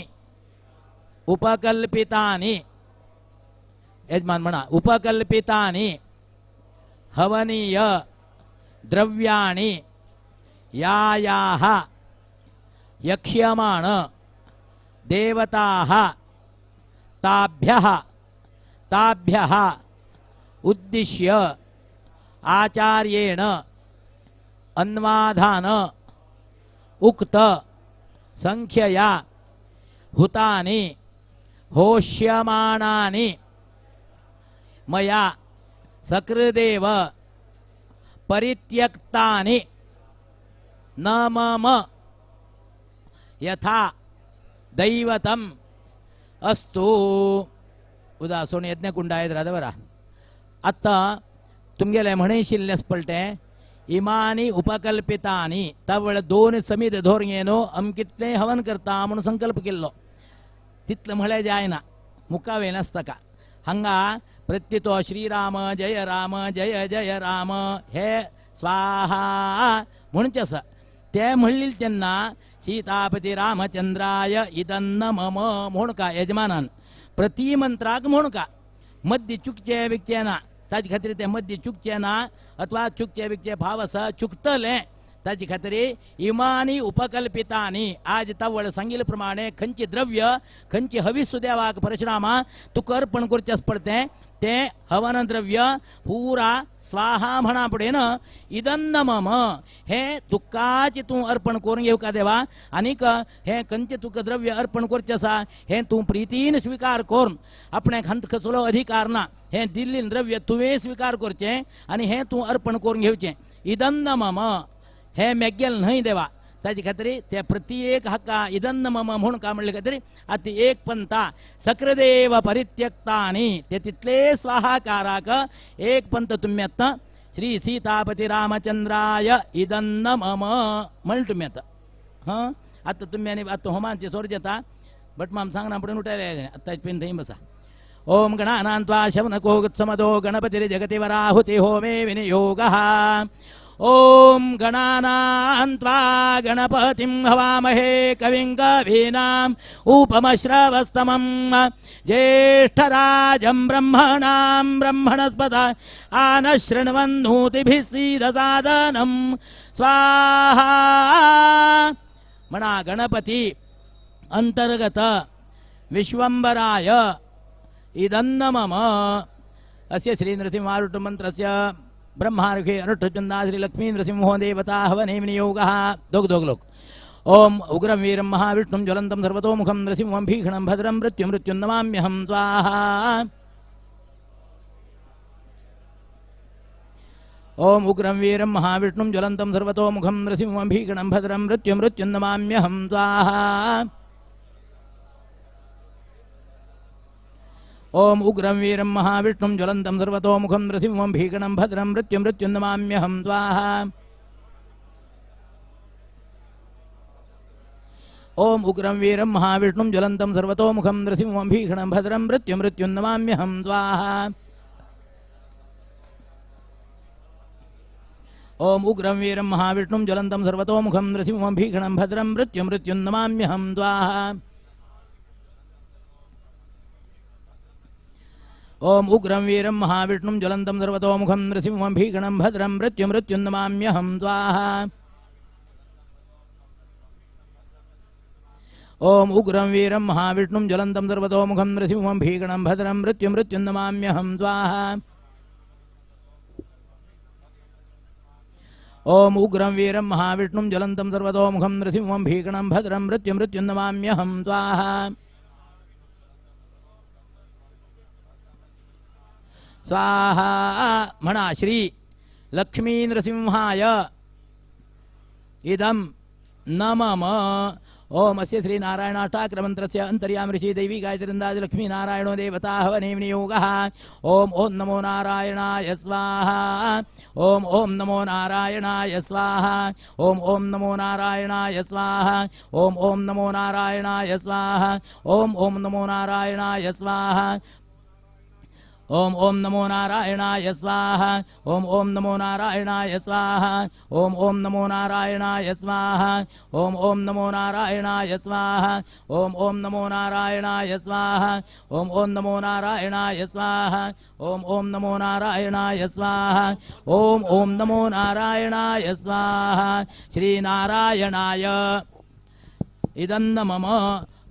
उपकल्पितानि यजमान म्हणा उपकल्पितानि हवनीय द्रव्याणि यायाः यक्ष्यमाण देवताः ताभ्यः ताभ्यः उद्दिश्य आचार्येण अन्वाधान उक्त संख्यया हुतानि होष्यमाणानि मया सकृदेव परित्यक्तानि न मम यथा दैवतम् अस्तु. उदा सोन यज्ञकुंड आयत राधवरा आत्ता तुमगेले म्हणिशिल्लें पळटें इमानी उपकल्पितानी तवळ दोन समीद धोरंगे न्हू अमकितलें हवन करता म्हणून संकल्प केल्लो तितलें म्हळ्यार जायना मुखावे नासता का हांगा प्रत्यतो श्रीराम जय राम जय जय राम हे स्वाहा म्हणचें आसा तें म्हणलें तेन्ना सीतापती रामचंद्राय इदन्न मम म्हूण का यजमानान प्रतिमंत्राक म्हूण का मद्दी चुकचें बिकचें ना ताजे खातीर तें मद्दी चुकचें ना अथवा चुकचें बिकचें भाव आसा चुकतलें ताजे खातीर इमानी उपकल्पितानी आज तवळ सांगिल्ले प्रमाणे खंयचें द्रव्य खंयची हवीस देवाक परशुरामा तुका अर्पण करचें पडतें तें हवन द्रव्य पुरा स्वाहा म्हणा फुडें न इदन्न मम हें तुकाच तूं अर्पण करून घेवका देवा आनीक हें खंयचें तुका द्रव्य अर्पण करचें आसा हें तूं प्रितीन स्विकार करून आपणे खंत कसलो अधिकार ना हें दिल्लें द्रव्य तुवें स्विकार करचें आनी हें तूं अर्पण करून घेवचें इदन्न मम हें मेगेल न्हय देवा ताजे खातीर ते प्रत्येक हाका इदन्न मम म्हूण का म्हणले खातीर आतां एक पंथा सक्रदेव परित्यक्तानी ते तितले स्वाहाकाराक एक पंथ तुमी आतां श्री सीतापती रामचंद्राय इदन्न मम म्हणलें तुमी आतां हां आतां तुमी आनी आतां होमाची सोर्ज येता भट माम सांगना म्हणून उठायले आतां पेन थंय बसा. ओम गणानान्त्वा शवनको गुत्समदो गणपतिर्जगति वराहुति होमे विनियोगः. ओम गणानान्त्वा गणपतिं हवामहे कविं कवीनाम् उपमश्रवस्तमं ज्येष्ठराजं ब्रह्मणां ब्रह्मणस्पत आनशृण्वन्नूतिभिः सीदसादनं स्वाहा. म्हणा गणपती अंतर्गत विश्वंभराय इदन्न मम अस्य श्री नृसिंहारुष्टमन्त्रस्य ब्रह्मार्घे अनुष्ठुचंदा श्री लक्ष्मी नृसिंहो देवता हवने विनियोगः. दोग दोग लोक. ओम उग्रं वीरं महाविष्णुं ज्वलन्तं सर्वतोमुखं नृसिंहं भीषणं भद्रं मृत्यु मृत्युं नमाम्यहं स्वाहा. ओम उग्रं वीरं महाविष्णुं ज्वलन्तं सर्वतोमुखं नृसिंहं भीषणं भद्रं मृत्यु मृत्युं नमाम्यहं स्वाहा. ओम उग्रं वीरं महाविष्णुं ज्वलन्तं सर्वतोमुखं नृसिंहं भीषणं भद्रं मृत्यु मृत्युं नमाम्यहं स्वाहा. ओम उग्रं वीरं महाविष्णुं ज्वलन्तं सर्वतोमुखं नृसिंहं भीषणं भद्रं मृत्यु मृत्युं नमाम्यहं स्वाहा. ओम उग्रं वीरं महाविष्णुं ज्वलन्तं सर्वतोमुखं नृसिंहं भीषणं भद्रं मृत्यु मृत्युं नमाम्यहं स्वाहा. ओम उग्रं वीरं महाविष्णुं ज्वलन्तं सर्वतोमुखं नृसिंहं भीषणं भद्रं मृत्यु मृत्युं नमाम्यहं स्वाहा. ओम उग्रं वीरं महाविष्णुं ज्वलन्तं सर्वतोमुखं नृसिंहं भीषणं भद्रं मृत्यु मृत्युं नमाम्यहं स्वाहा. ओम उग्रं वीरं महाविष्णुं ज्वलन्तं सर्वतोमुखं नृसिंहं भीषणं भद्रं मृत्यु मृत्युं नमाम्यहं स्वाहा. स्वाहा. म्हणा श्री लक्ष्मी नृसिंहाय इदं न मम. ओम अस्य श्री नारायणाष्टाक्रमन्त्रस्य अंतर्याम ऋषि दैवी गायत्रीन्दाज लक्ष्मी नारायणो देवता हवने विनियोगः. ओम ओम नमो नारायणाय स्वाहा. ओम ओम नमो नारायणाय स्वाहा. ओम ओम नमो नारायणाय स्वाहा. ओम ओम नमो नारायणाय स्वाहा. ओम ओम नमो नारायणाय स्वाहा. ओम ओम नमो नारायणाय स्वाहा. ओम ओम नमो नारायणाय स्वाहा. ओम ओम नमो नारायणाय स्वाहा. ओम ओम नमो नारायणाय स्वाहा. ओम ओम नमो नारायणाय स्वाहा. ओम ओम नमो नारायणाय स्वाहा. ओम ओम नमो नारायणाय स्वाहा. ओम ओम नमो नारायणाय स्वाहा. श्री नारायणाय इदं मम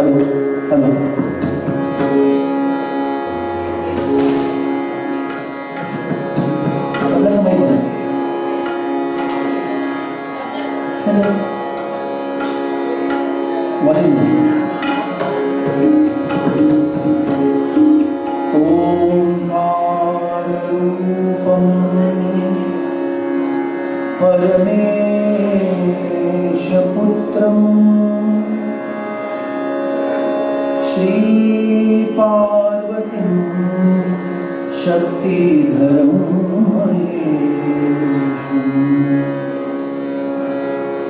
Hello hello. तबल्याचा माईक बघा. Hello, volume. ओंकाररूपं परमेशपुत्रं श्रीपार्वतीं शक्तिधरं महेशं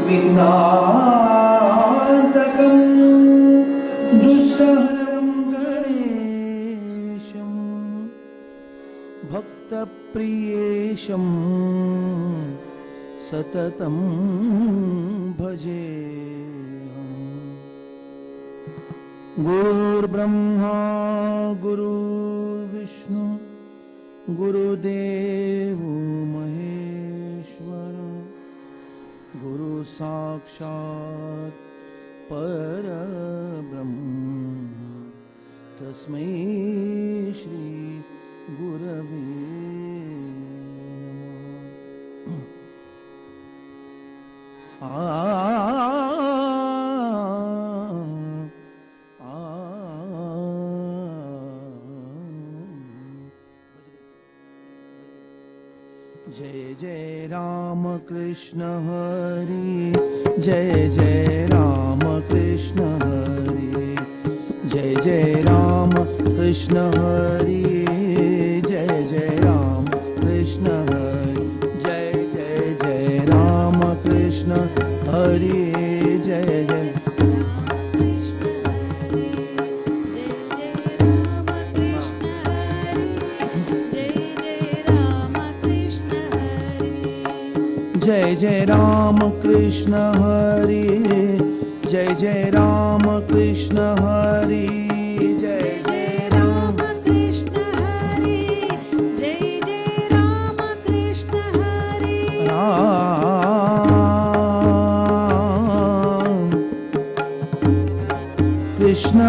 विघ्नान्तकं दुष्टहरं गणेशं भक्तप्रियेशं सततं भजेऽहम्। गुरुर्ब्रह्मा गुरुर्विष्णु गुरुदेवो महेश्वर गुरु साक्षात् परब्रह्म तस्मै श्री गुरवे नमः। आ जय जय राम कृष्ण हरि जय जय राम कृष्ण हरि जय जय राम कृष्ण हरि जय जय राम कृष्ण हरि जय जय जय राम कृष्ण हरि जय जय जय जय राम कृष्ण हरि जय जय राम कृष्ण हरि जय जय राम कृष्ण हरि जय जय राम कृष्ण हरि राम कृष्ण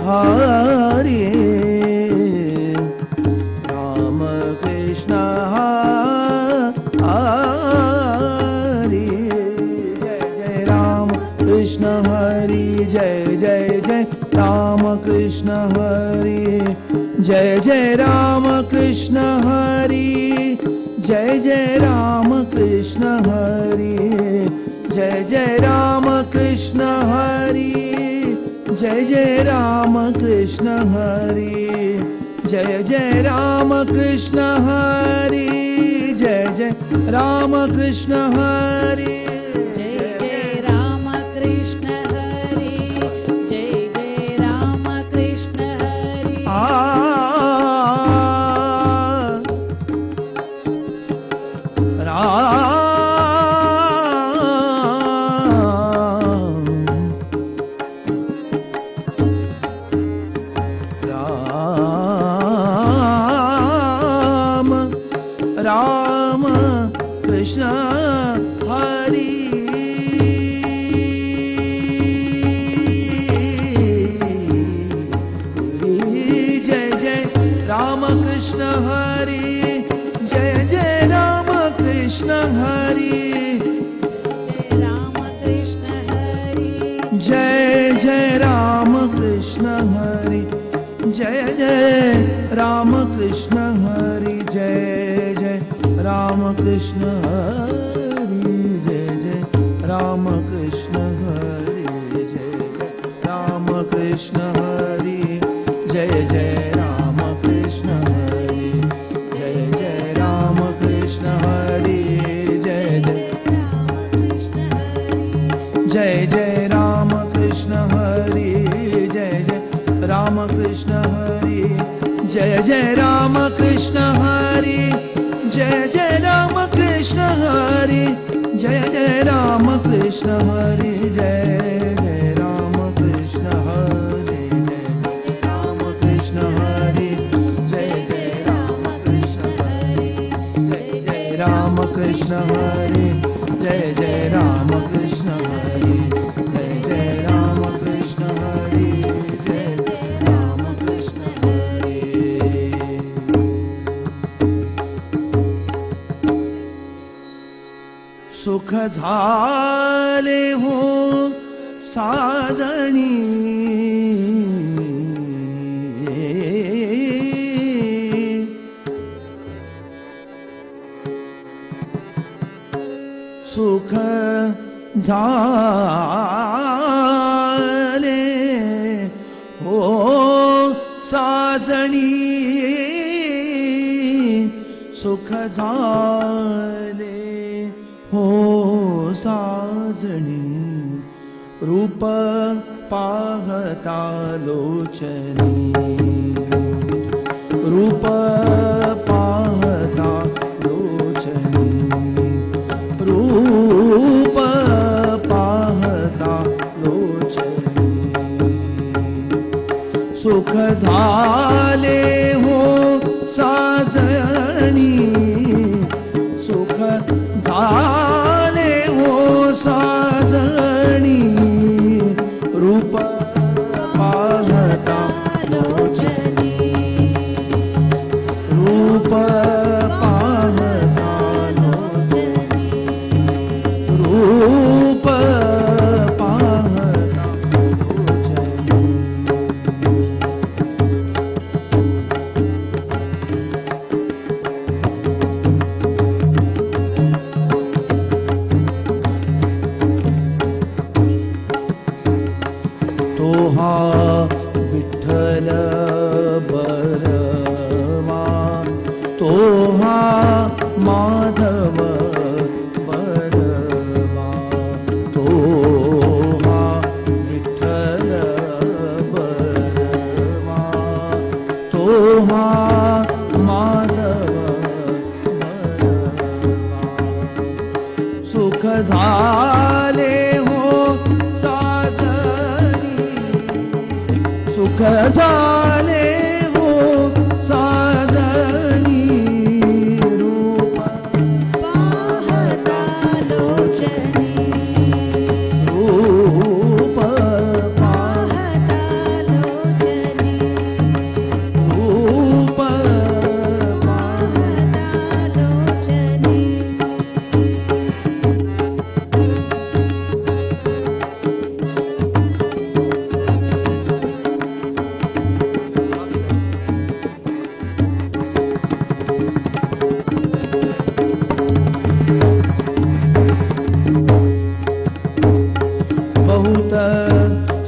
हरि राम कृष्ण हरि जय जय राम कृष्ण हरि जय जय जय राम कृष्ण हरि जय जय राम कृष्ण हरि जय जय राम कृष्ण हरि जय जय राम कृष्ण हरि जय जय राम कृष्ण हरि जय जय राम कृष्ण हरि जय जय राम कृष्ण हरि जय जय राम कृष्ण हरि जय जय राम कृष्ण हरि आ राम राम राम कृष्ण हरि जय जय राम कृष्ण हरि जय जय राम कृष्ण हरि राम कृष्ण हरि जय जय राम कृष्ण हरि जय जय राम कृष्ण हरि जय जय राम कृष्ण हरि जय जय राम कृष्ण हरि जय जय राम कृष्ण हरि जय जय राम कृष्ण हरि जय जय राम कृष्ण हरि जय जय जय जय राम कृष्ण हरि जय जय राम कृष्ण हरि जय जय राम कृष्ण हरि जय जय राम कृष्ण हरि जय जय राम कृष्ण हरि जय जय राम कृष्ण हरि जय राम कृष्ण हरि जय जय राम कृष्ण हरि जय जय राम कृष्ण हरि जय जय राम कृष्ण हरि जय जय झाले हो साजणी सुख झाले हो साजणी सुख झाले हो साजणी रूप पाहता लोचनी रूप पाहता लोचनी रूप पाहता लोचनी सुख झाले हो साजणी सुख झाले हो साजणी रूप पाहता लोचनी रूप पाहता लोचनी रूप पाहता लोचनी. तोहा विठ्ठल बरमा तोहा माधव बरमा तोहा विठ्ठल बरमा तोहा माधव बरमा सुख झाले हो साजणी सुख झाले हो साजणी रूप पाहता लोचनी रूप पाहता लोचनी रूप पाहता लोचनी. बहुत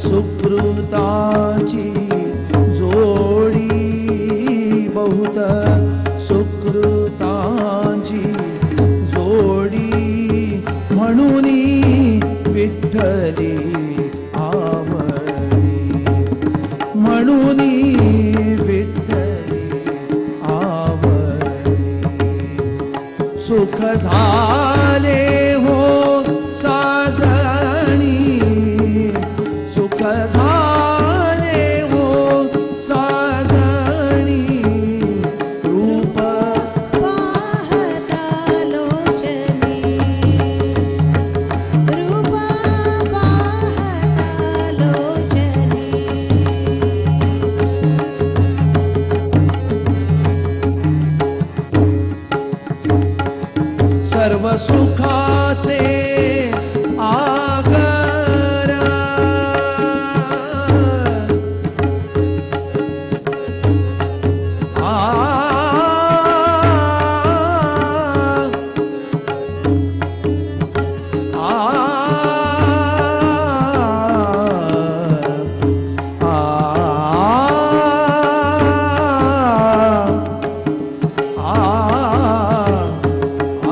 सुकृताची जोडी बहुत सुकृताची जोडी म्हणून विठ्ठली आवडी म्हणून विठ्ठली आवडी सुख झाले हो साजणी सुख झाले हो साजणी रूप पाहता लोचनी रूप पाहता लोचनी. सर्व सुखाचे आगर आ आ आ आ आ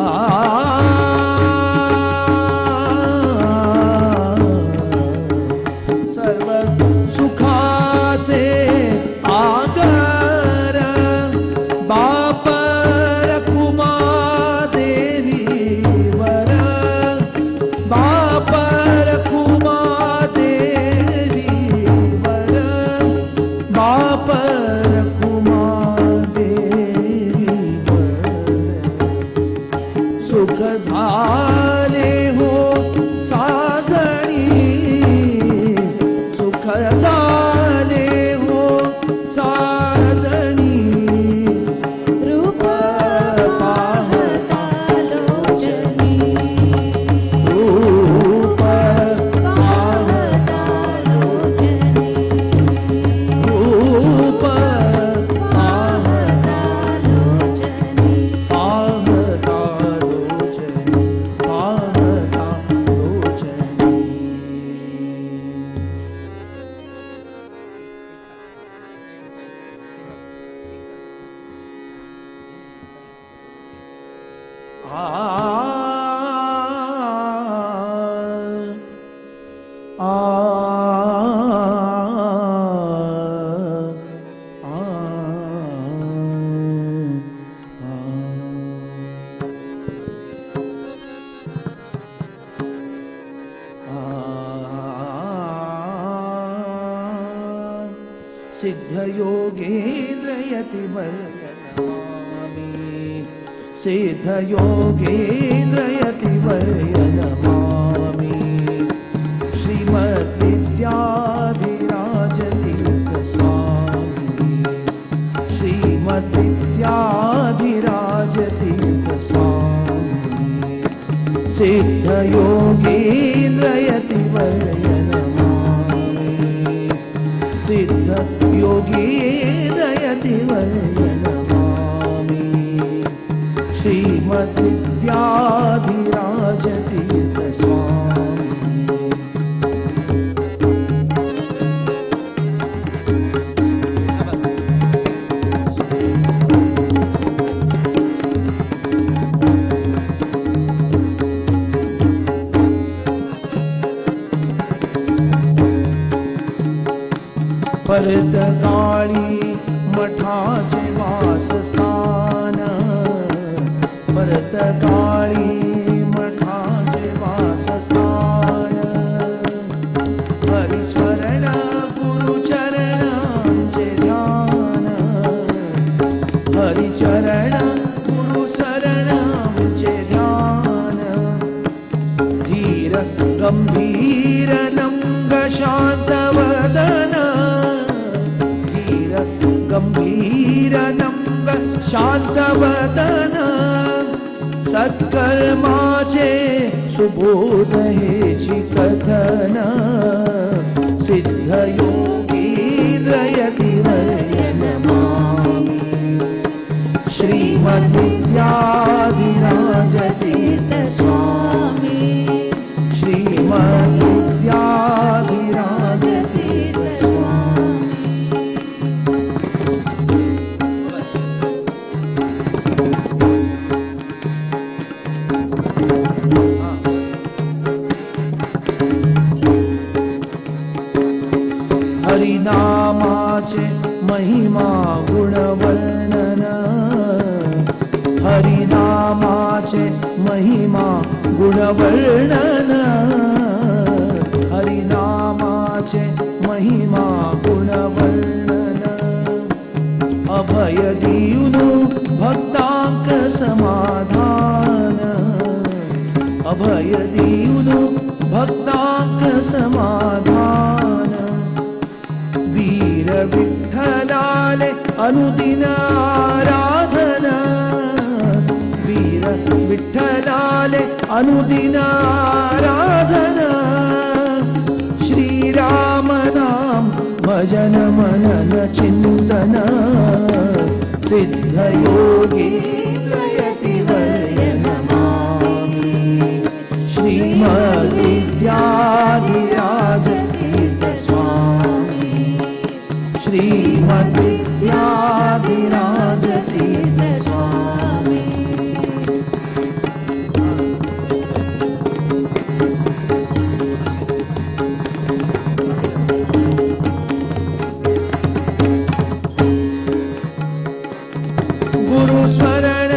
सिद्धयोगेन्द्र यतिवर्य नमामि। सिद्धयोगेन्द्र यतिवर्य नमामि। श्रीमद्विद्याधिराजतीर्थ स्वामी। श्रीमद्विद्याधिराजतीर्थ स्वामी। सिद्धयोगेन्द्र यतिवर्य नमामि। सिद्धयोगेन्द्र यतिवर्य नमामि। श्रीमद्विद्याधिराजतीर्थ स्वामी। परतकाळी मठाचे वासस्थान। परतकाळी मठाचे वासस्थान। हरिस्मरण गुरुचरणांचे ध्यान। हरिचरण गुरुशरणांचे ध्यान। धीर गंभीर नंग शांत वदन। गंभीर नम्र शांत वदन। सत्कर्माचे सुबोध हेची कथन। सिद्धयोगींद्र यतिवर्य नमामि। श्रीमद्विद्याधिराजतीर्थ स्वामी। श्रीमद्विद्याधिराजतीर्थ स्वामी। हरिनामाचे महिमा गुणवर्णन। हरिनामाचे महिमा गुणवर्णन। हरिनामाचे महिमा गुणवर्णन। अभय दियुनु भक्तांक समाधान। अभय दियुनु भक्तांक समाधान। वीर विठ्ठलाले अनुदिन आराधना। वीर विठ्ठलाले अनुदिन आराधना। श्री राम नाम भजन मनन चिंतन। सिद्धयोगींद्र यतिवर्य नमामि। श्रीमद्विद्याधिराजतीर्थ स्वामी। श्रीमद्विद्याधिराजतीर्थ स्वामी। गुरुस्मरण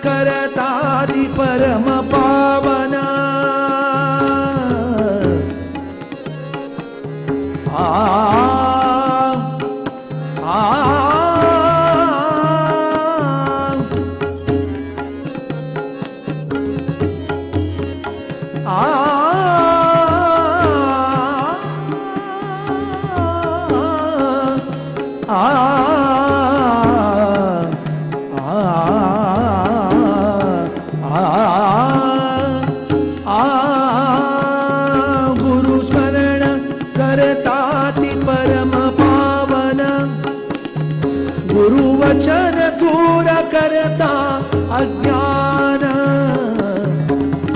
करतादि परम पावना। आ आ आ आ गुरुस्मरण करताति परम पावन। गुरुवचन दूर करता अज्ञान।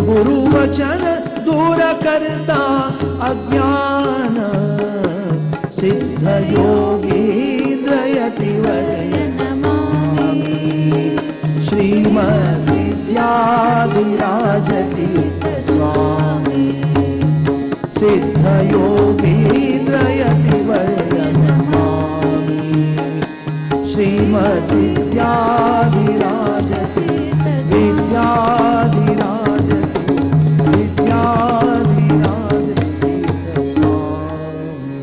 गुरुवचन दूर करता अज्ञान। सिद्धयोगींद्र यतिवर्य नमामि। श्रीमद्विद्याधिराजतीर्थ स्वामी। सिद्धयोगींद्र यतिवर्य नमामि। श्रीमद्विद्याधिराजतीर्थ विद्याधिराजतीर्थ विद्याधिराजतीर्थ स्वामी।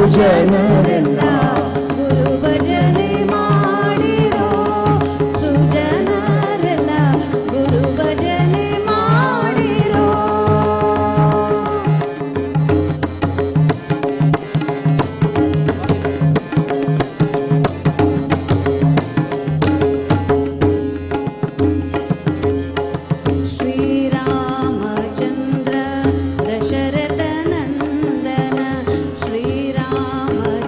ಸುಜನರೆಲ್ಲ ಗುರು ಭಜನೆ ಮಾಡಿರೋ, ಸುಜನರೆಲ್ಲ ಗುರು ಭಜನೆ ಮಾಡಿರೋ. ಶ್ರೀರಾಮಚಂದ್ರ ದಶರಥನಂದನ, ಶ್ರೀರಾಮಚಂದ್ರ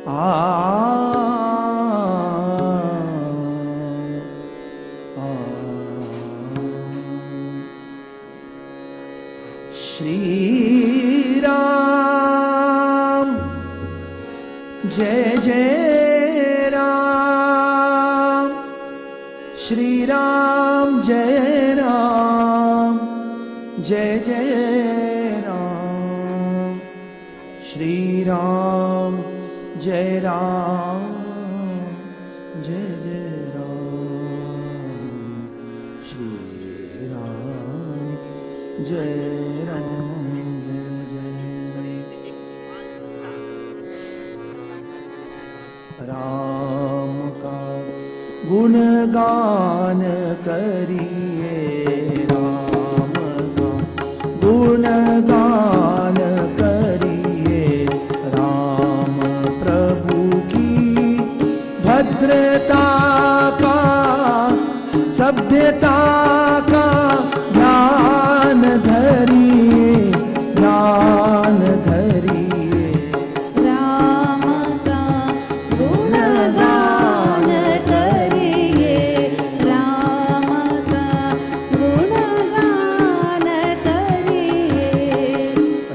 आ श्री राम जय जय राम, श्री राम जय राम, जय जय राम, श्री राम जय राम, जय जय राम, श्री राम जय राम, जय जय राम का गुणगान करिए, राम का गुणगान करिए, राम प्रभु की भद्रता का सभ्यता का ध्यान धरिए, ध्यान धरिए, राम का गुणगान करिए, राम का गुणगान करिए,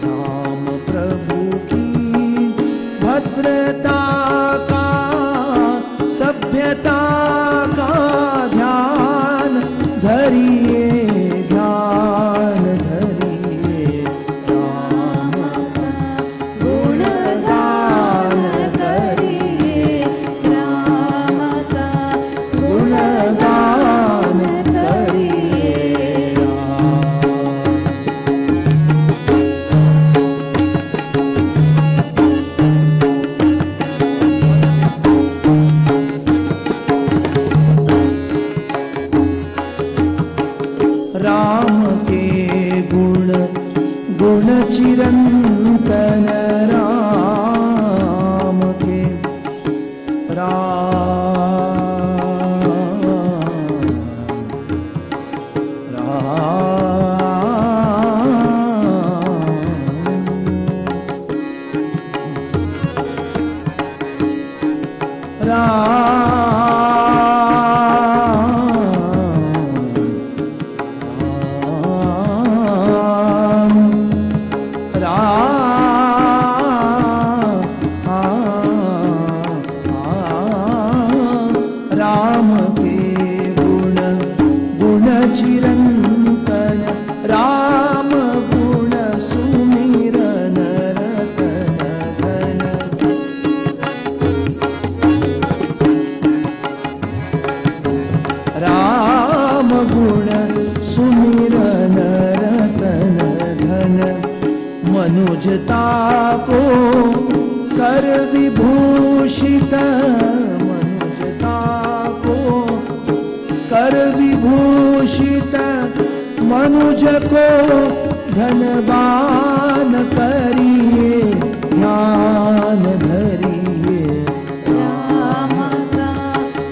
राम प्रभु की भद्रता का सभ्यता का ध्यान धरिए, ध्यान धरिए, राम का गुणगान करिए, राम का गुणगान करिए। राम के गुण गुण चिरंतन, राम के राम राम राम राम राम के गुण गुण चिरंतन, राम गुण सुमिरन रतन धन, राम गुण सुमिरन रतन धन, मनुजता को कर विभूषित, मनुजता को कर विभूषित, मनुज को धनवान करिए, ध्यान धरिए, राम का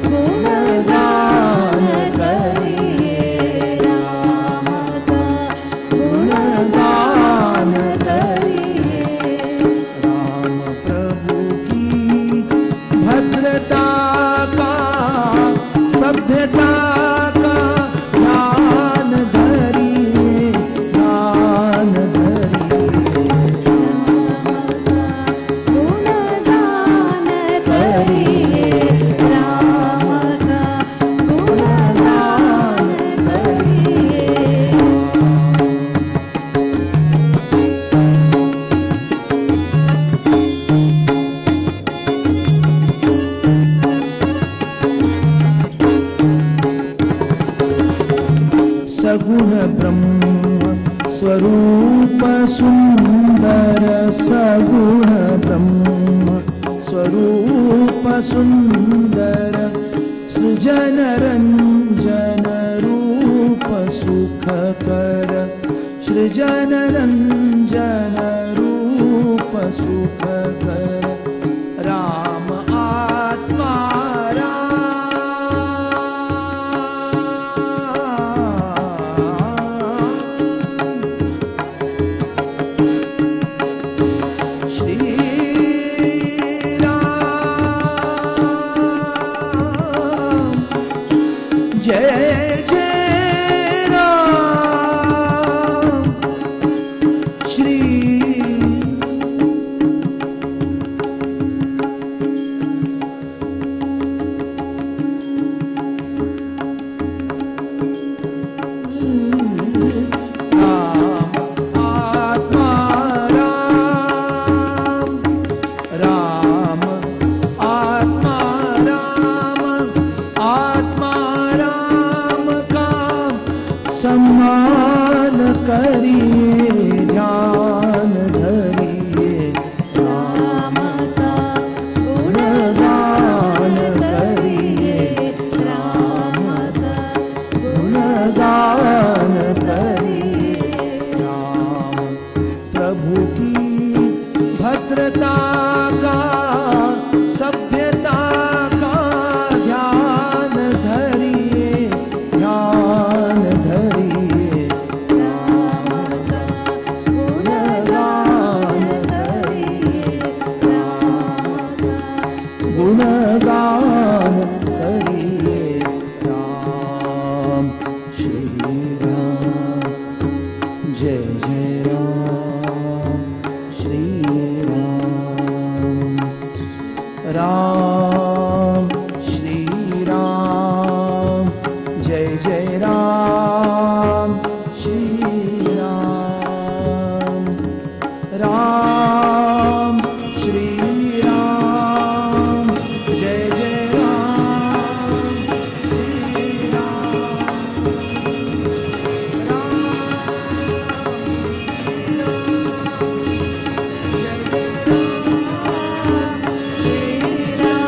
गुणगान करिए, राम का गुणगान करिए, राम प्रभु की भद्रता का सभ्यता का ध्यान धरिए, ध्यान धरिए, गुणगान करिए, राम का गुणगान करिए। सगुण ब्रह्म स्वरूप सुंदर, सगुण ब्रह्म स्वरूप सुंदर, सृजन रंजन रूप सुख कर, सृजन रंजन रूप सुख कर, राम आत्मा राम, श्री राम। गुणगान करिये राम श्री राम जय जय राम श्री राम राम श्री राम जय जय राम श्री राम राम श्री राम जय जय राम श्री राम राम श्री राम जय जय राम श्री राम।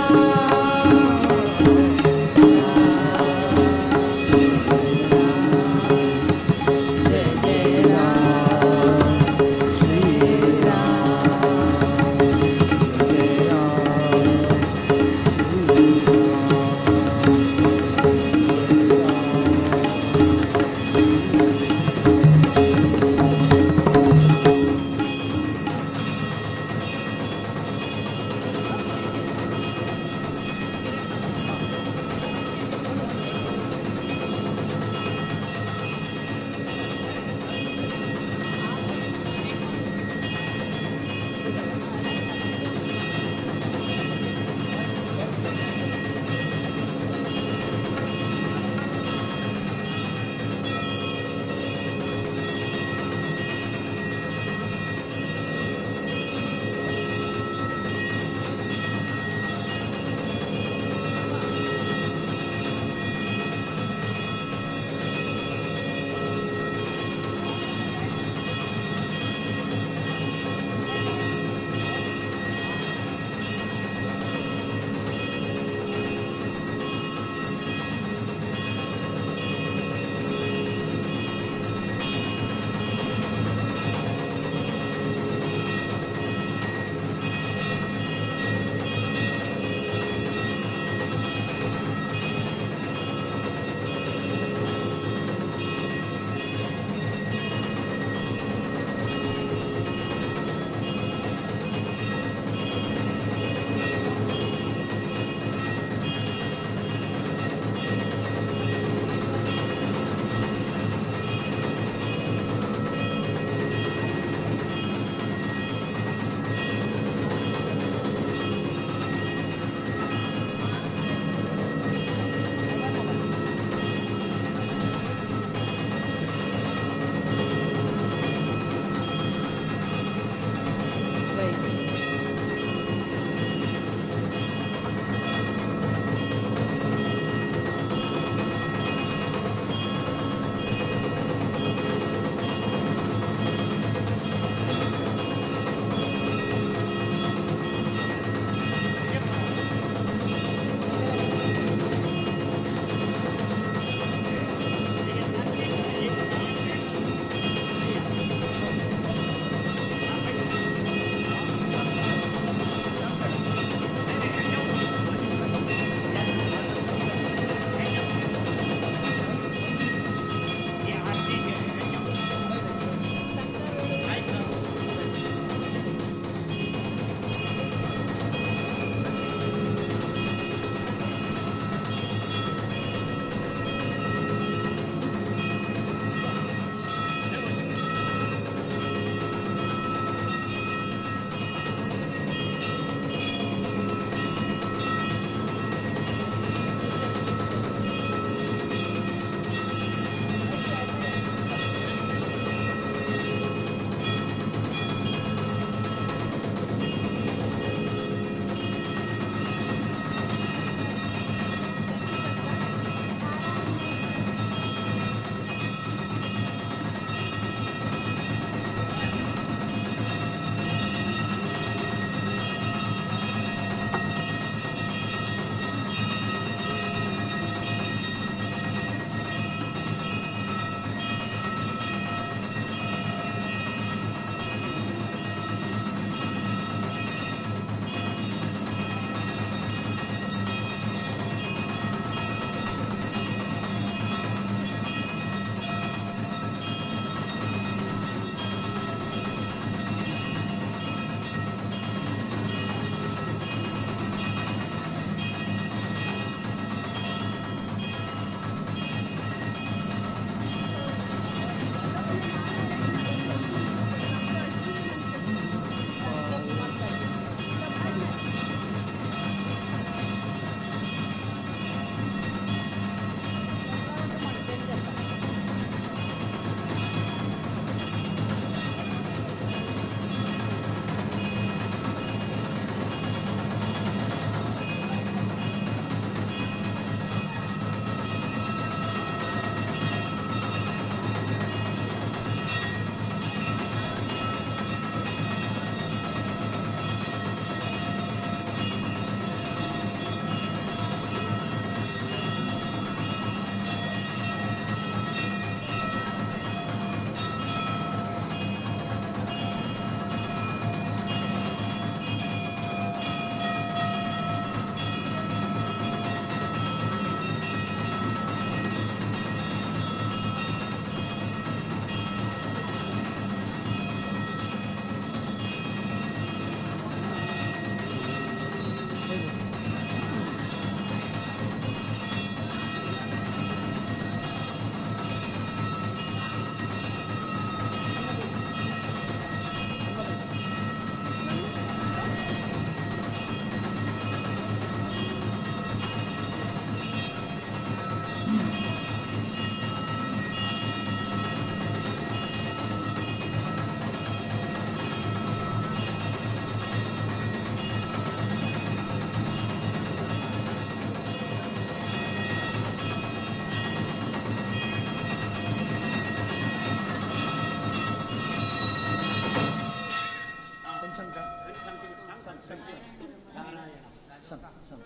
सांग सांग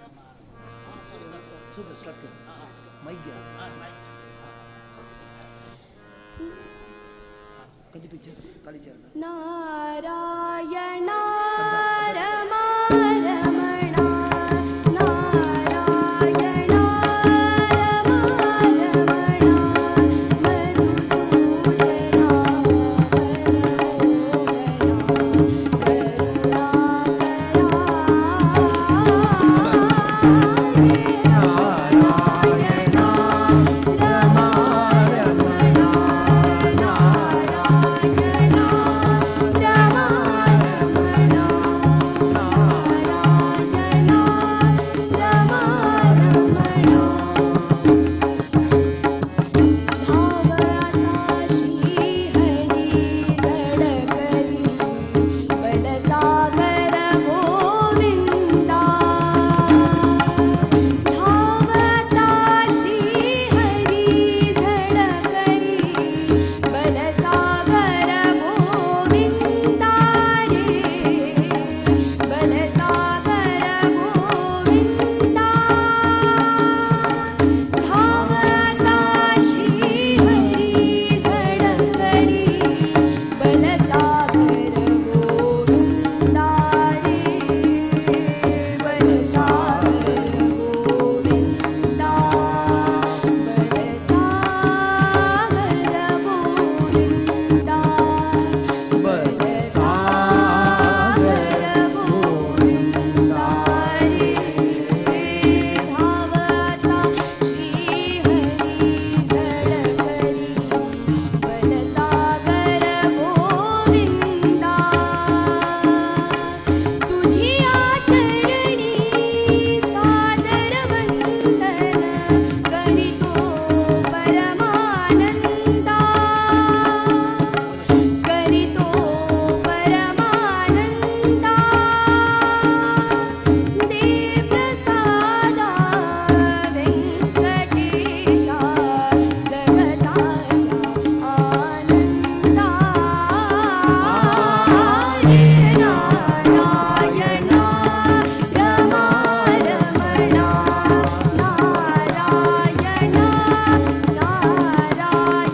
स्टार्ट कर माईक घ्या कधी पिक्चर खाली चेअर. नारायण रमा रमणा नारायण रमा रमणा मधुसूदना नारायण रमा रमणा नारायण रमा रमणा नारायण रमा रमणा. धावता श्री हरी झडकरी बलसागर गोविंदा. धावता श्री हरी झडकरी बलसागर गोविंदा रे बलसागर गोविंदा. धावता श्री हरी झडकरी बलसागर गोविंदा रे बलसागर गोविंदा बलसागर गोविंदा बलसागर गोविंदा रे. धावता श्री हरी झडकरी बलसागर गोविंदा. तुझी आचरणी सादर वंदन करीतो परमानंदा करीतो परमानंदा. दे प्रसादा वेंकटेशा जगताच्या आनंदा रे. नारायण रमा रमणा नारायण नारायण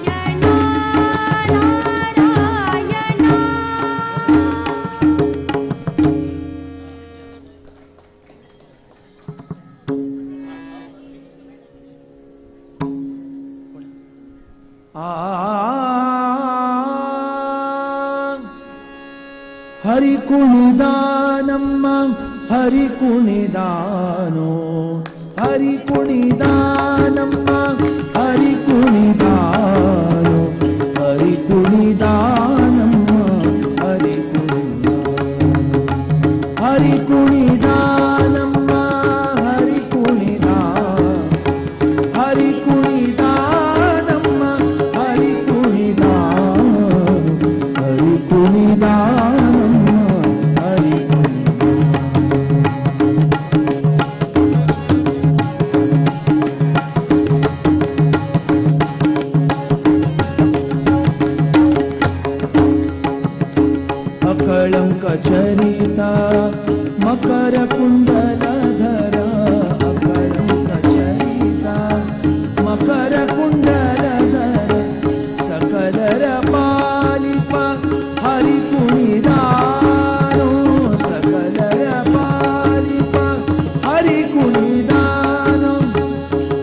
नारायण. ಹರಿ ಕುಣಿದಾನಮ್ಮ ಹರಿ ಕುಣಿದಾನೋ ಹರಿ ಕುಣಿದಾನಮ್ಮ ಹರಿ ಕುಣಿದಾನೋ ಹರಿ ಕುಣಿದಾನಮ್ಮ ಹರಿ ಕುಣಿದಾನೋ ಹರಿ ಕುಣಿದಾನಮ್ಮ ಹರಿ ಕುಣಿದಾ ಹರಿ ಕುಣಿದಾನಮ್ಮ ಹರಿ ಕುಣಿದಾನೋ ಹರಿ ಕುಣಿದಾನಮ್ಮ ಹರಿ अकळंक चरिता मकर कुंडलधरा अकळंक चरिता मकर कुंडलधर सकलर पालिप हरि कुणिदानो सकलर पालिप हरि कुणिदानो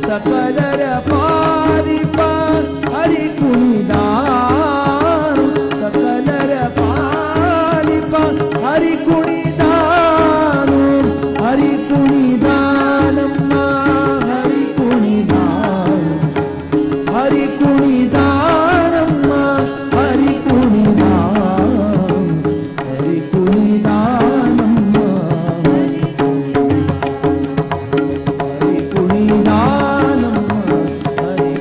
सकलर पालिप हरि कुणिदानो सकलर पालिप हरि कुणिदानो हरि कुणिदानम्मा हरि कुणिदानो हरि कुणिदानम्मा हरि कुणिदानो हरि कुणिदानम्मा हरि कुणिदानम्मा हरि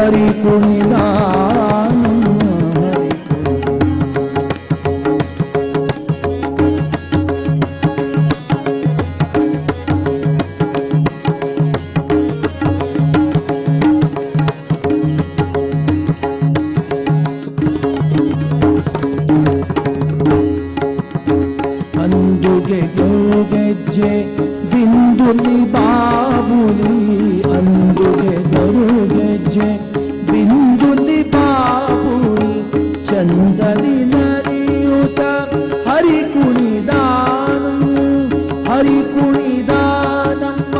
हरि कुणिदानम हरि अंदुगे ಗೆಜ್ಜೆ ಬಿಂದುಲಿ ಬಾಬುಲಿ ಅಂದುಗೆ ಗೆಜ್ಜೆ ಬಿಂದುಲಿ ಬಾಬುಲಿ ಚಂದದಿ ನಲಿಯುತ ಹರಿ ಕುಣಿದಾನಂ ಹರಿ ಕುಣಿದಾನಮ್ಮ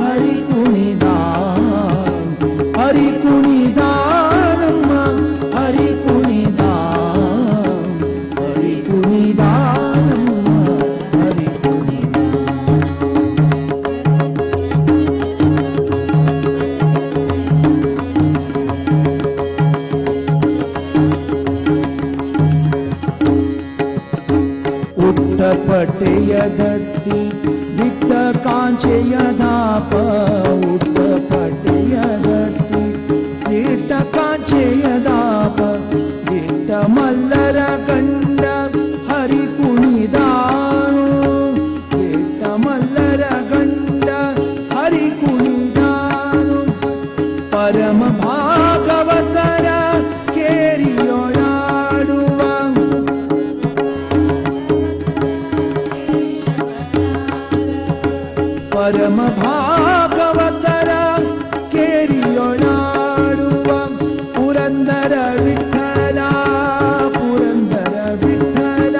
ಹರಿ ಕುಣಿದಾನ ಹರಿ ಕುಣಿದಾನಮ್ಮ ಹರಿ ಕುಣಿದಾನ ಹರಿ ಕುಣಿದಾನಮ್ಮ ಹರಿ ಪಟೆಯ ದಟ್ಟಿ ದಿಟ್ಟ ಕಾಂಚೆಯ ದಾಪ ಉಟ್ಟ ಪಟೆಯ ದಟ್ಟಿ ದಿಟ್ಟ ಕಾಂಚೆಯ ದಾಪ ದಿಟ್ಟ ಮಲ್ಲರ ಕಂಡ ಹರಿ ಕುಣಿದಾನು ದಿಟ್ಟ ಮಲ್ಲರ ಗಂಡ ಹರಿ ಕುಣಿದಾನು ಪರಮ ಭಾಗವತರ ಕೇರಿಯೊಳಾಡುವ ಪರಮ ಭಾಗವತರ ಕೇರಿಯೊಳಾಡುವ ಪುರಂದರ ವಿಠಲ ಪುರಂದರ ವಿಠಲ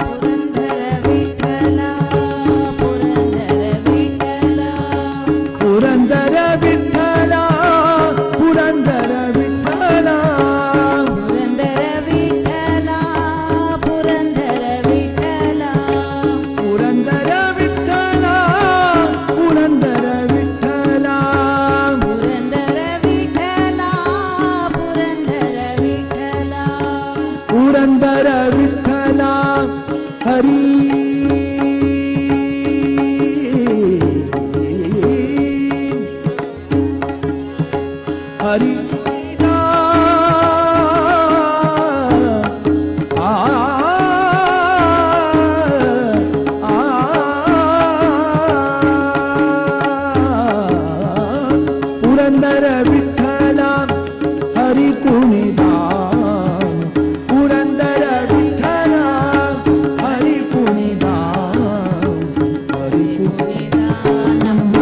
ಪುರಂದರ ವಿಠಲ ಪುರಂದರ ವಿಠಲ ಪುರಂದರ ವಿಠಲ ಪುರಂದರ ವಿಠಲ ಪುರಂದರ ವಿಠಲ ಪುರಂದರ ವಿಠಲ ಪುರಂದರ ವಿಠಲ ಪುರಂದರ ವಿಠಲ ಪುರಂದರ ವಿಠಲ ಹರಿ ಹರಿ ಆ ಪುರಂದರ ವಿಠಲ ಹರಿ ಕುಣಿದಾನ ಪುರಂದರ ವಿಠಲ ಹರಿ ಕುಣಿದಾನ ಹರಿ ಕುಣಿದಾನಮ್ಮ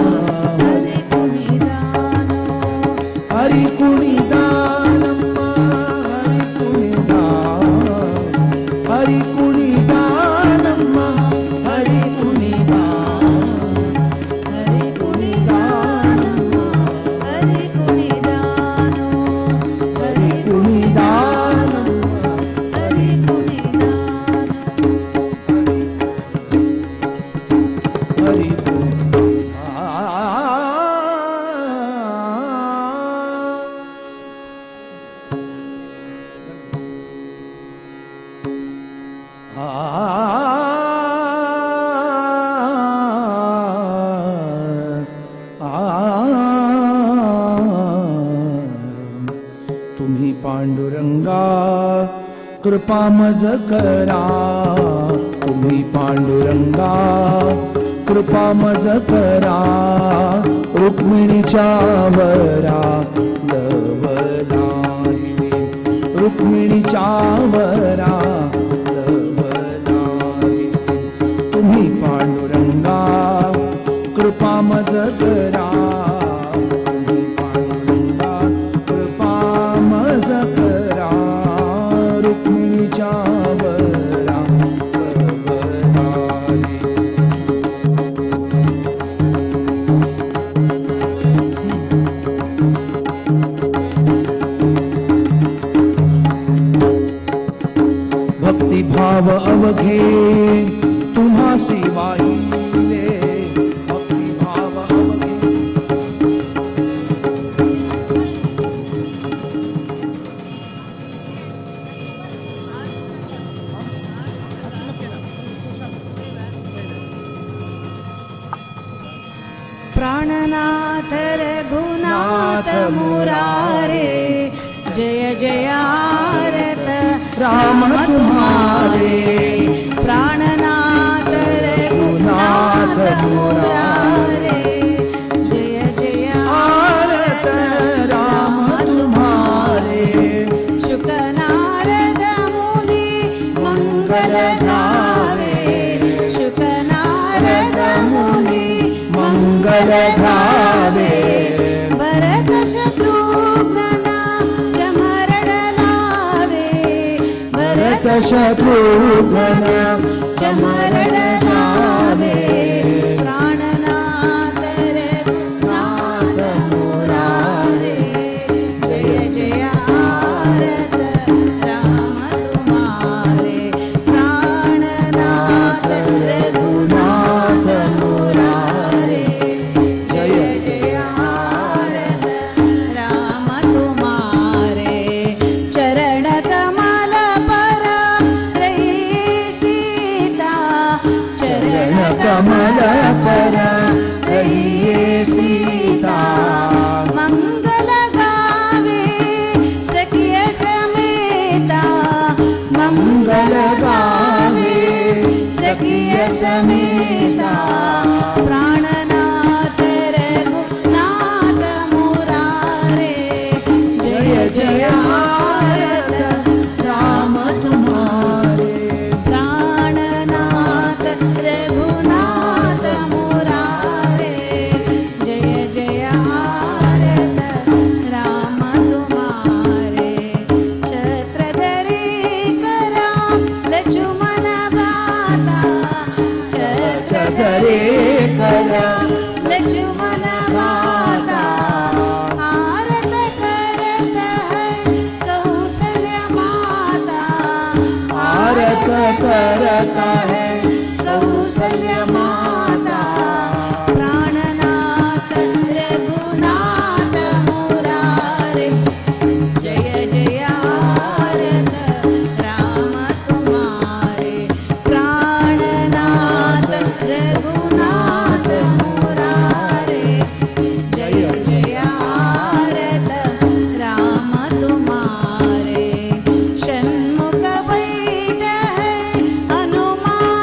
ಹರಿ ಕುಣಿದಾನೋ ಹರಿ ಕುಣಿದಾನಮ್ಮ ಹರಿ ಕುಣಿದಾನ ಹರಿ ಕುಣಿದಾನಮ್ಮ ಹರಿ ಕುಣಿದಾನ ಹರಿ ಕುಣಿದಾನಮ್ಮ ಹರಿ ಕುಣಿದಾನೋ ಹರಿ ಕುಣಿದಾನಮ್ಮ ಹರಿ ಕುಣಿದಾನೋ ಹರಿ तुम्ही पांडुरंगा कृपा मज करा तुम्ही पांडुरंगा कृपा मज करा रुक्मिणीच्या वरा लवलाहिनी रुक्मिणीच्या वरा लवलाहिनी तुम्ही पांडुरंगा कृपा मज करा तुम्ही पांडुरंगा कृपा मज करा रुक्मिणीच्या वरा लवलाहिनी. भक्तिभाव अवघे तुम्हा सेवाईले भक्तिभाव अवघे प्राणनाथ रघुनाथ मुरारी। राम तुम्हारे। प्राणनाथ रघुनाथ मुरारे जय जय आरत राम तुम्हारे। शुक नारद मुनि मंगल गावे शुक नारद मुनि मंगल गावे। भरत शत्रुघ्न चमरड लावे भरत शत्रुघ्न चमरड लावे। प्राणनाथ रघुनाथ मुरारे जय जय आरत राम तुम्हारे। प्राणनाथ रघुनाथ मुरारे जय जय आरत राम तुम्हारे। चरण कमल पर रही सीता चरण कमल पर रहिए सीता। मंगल गावे सखिय समेता मंगल गावे सखिय समेता। प्राणनाथ रघुनाथ मुरारे जय जय आरत राम तुम्हारे। प्राणनाथ रघुनाथ मुरारे जय जय आरत राम तुम्हारे। छत्रधरी करा लक्ष्मण भाता छत्रधरे करा लक्ष्मण भाता। आरत करत है कौशल्य माता आरत करत है कौशल्य माता। प्राणनाथ रघुनाथ मुरारे जय जय आरत राम तुम्हारे। प्राणनाथ रघुनाथ मुरारे जय जय आरत राम तुम्हारे। षण्मुख बैठ है हनुमान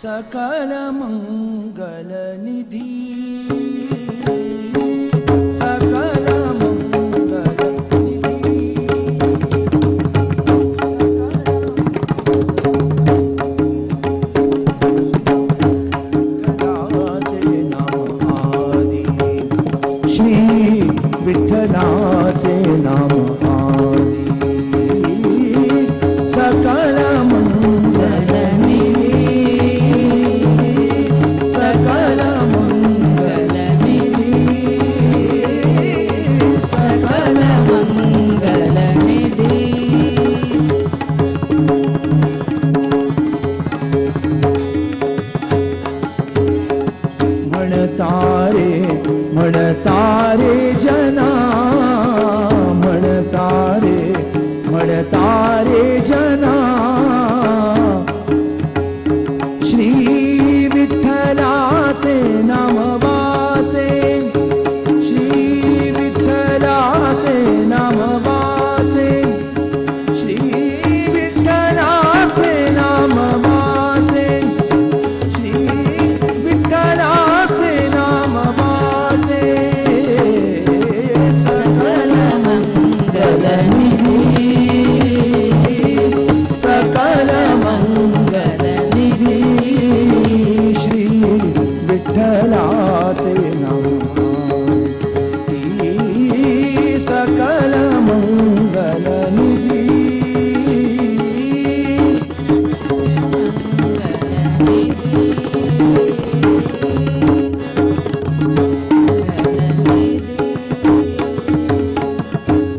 सकल मंगल निधी सकल मंगल निधी विठ्ठलाचे नाम आदी श्री विठ्ठलाचे नाम आदी सकल मंगल निधी सकल मंगल निधी सकल मंगल निधी म्हणतारे जना म्हणतारे म्हणतारे जना श्री विठ्ठलाचे नाम वाचे श्री विठ्ठलाचे नाम वाचे श्री विठ्ठलाचे नाम वाचे श्री विठ्ठलाचे नाम वाचे सकल मंगल निधी सकल मंगल निधी श्री विठ्ठलाचे नाम सकल मंगल निधी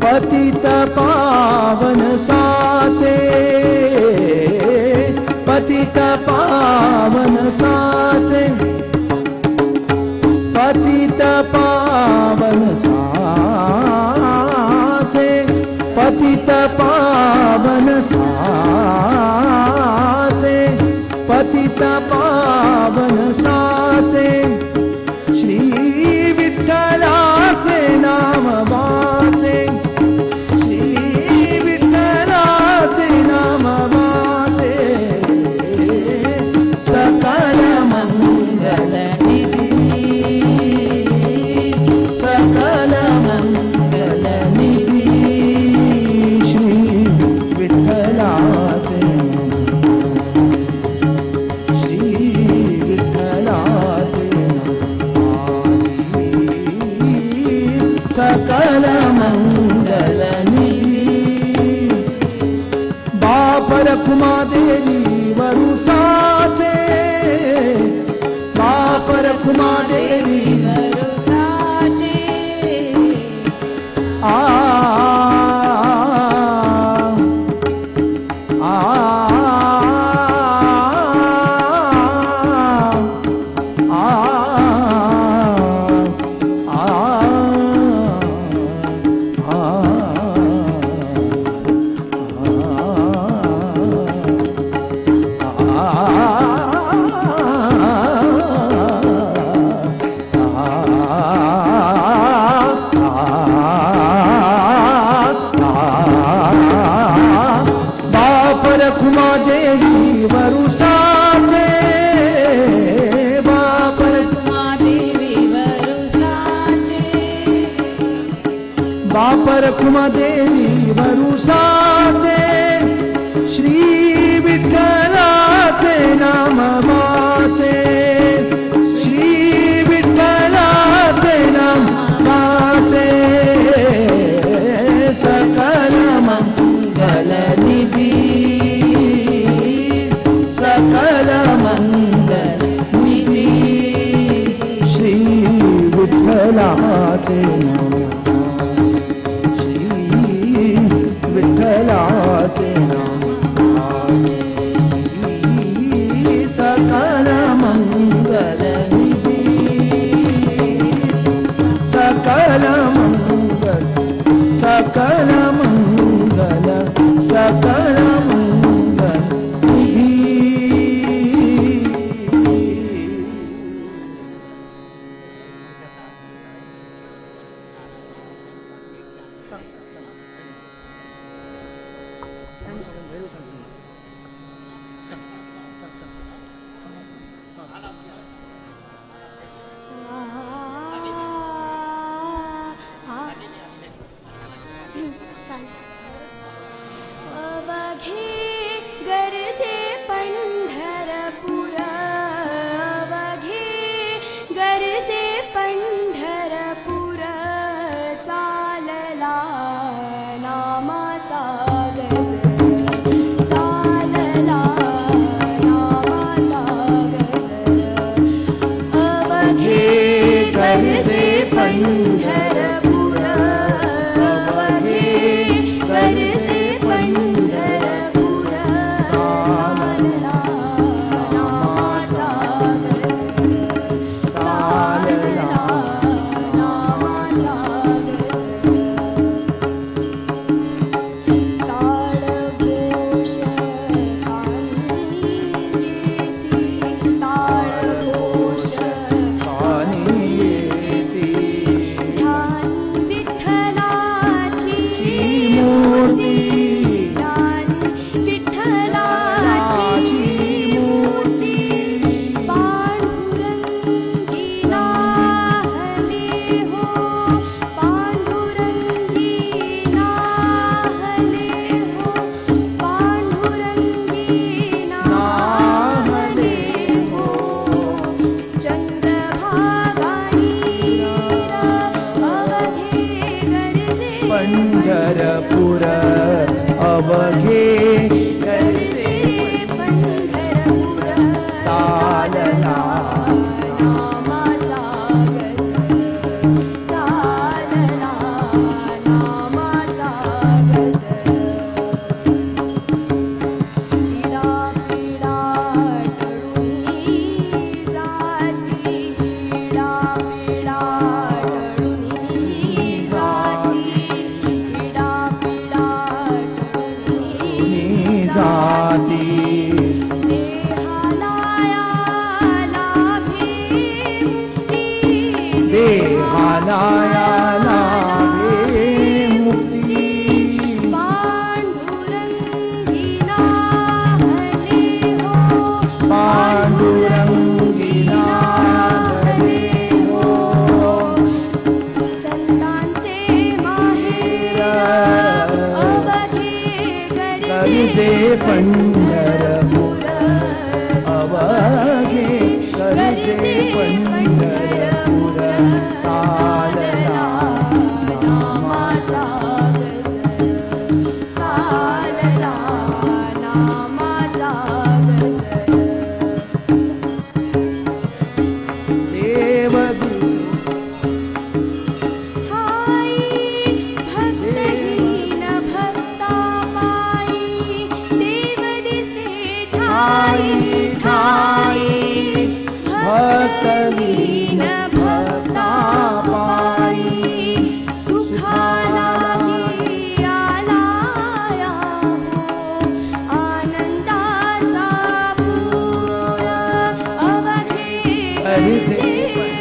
पतित पावन साचे पतित पावन साचे पतित पावन साचे पतित पावन साचे पतित पावन साचे श्री विठ्ठलाचे नाम वाचे श्री विठ्ठलाचे नाम वाचे सकल मंगल निधी सकल मंगल निधी श्री विठ्ठलाचे श्री विठ्ठलाचे सकल मंगल निधी बाप रखुमा देवी वरुसाचे बाप रखुमा देवी वरुसाचे आ आ आ आ बाप रखुमा देवी वरुसाचे बाप देवी वरुसाचे बाप रखुमा देवी वरुसाचे श्री विठ्ठलाचे नाम वाचे श्री विठ्ठलाचे नाम वाचे सकल मंगल निधी सकल मंगल निधी श्री विठ्ठलाचे नाम श्री विठ्ठलाचे नाम सकल मंगल निधी सकल मंगल सकल मंगल सकल मंगल निधी सांग सांग सांग सांग. अवघे गरजे पंढरपूर, अवघे गरजे पंढरपूर, चालला नामाचा गजर, चालला नामाचा गजर. अवघे गरजे पंढरपूर, अवघे गरजे पंढरपूर, चालला नामाचा गजर, चालला नामाचा गजर. ताळघोष कानी येती, ताळघोष कानी येती, ध्यानी विठ्ठलाची मूर्ती, ध्यानी विठ्ठलाची मूर्ती. पांडुरंगी नाहले हो, पांडुरंगी नाहले हो, पांडुरंगी नाहले हो. चंद्रभागा नीर, अवघे गरजे पंढरपूर, अवघे गरजे पंढरपूर, चालला नामाचा गजर, चालला नामाचा गजर. इडा पिडा टळूनी जाती, इडा पिडा टळूनी जाती, इडा पिडा टळूनी जाती. देहालाया लाभे मुक्ती, देहालाया लाभे मुक्ती. पांडुरंगी नाहले हो, पांडुरंगी नाहले हो. संतांचे माहेर, अवघे गरजे पंढरपूर, अवघे गरजे पंढरपूर, चालला नामाचा गजर, चालला नामाचा गजर. देव दिसे ठाई भक्तहीन भक्ता पायी, देव दिसे ठाई ठाई, भक्तहीन भक्ता पायी. सुखाला आलाया हो, आनंदाचा पूर, अवघे गरजे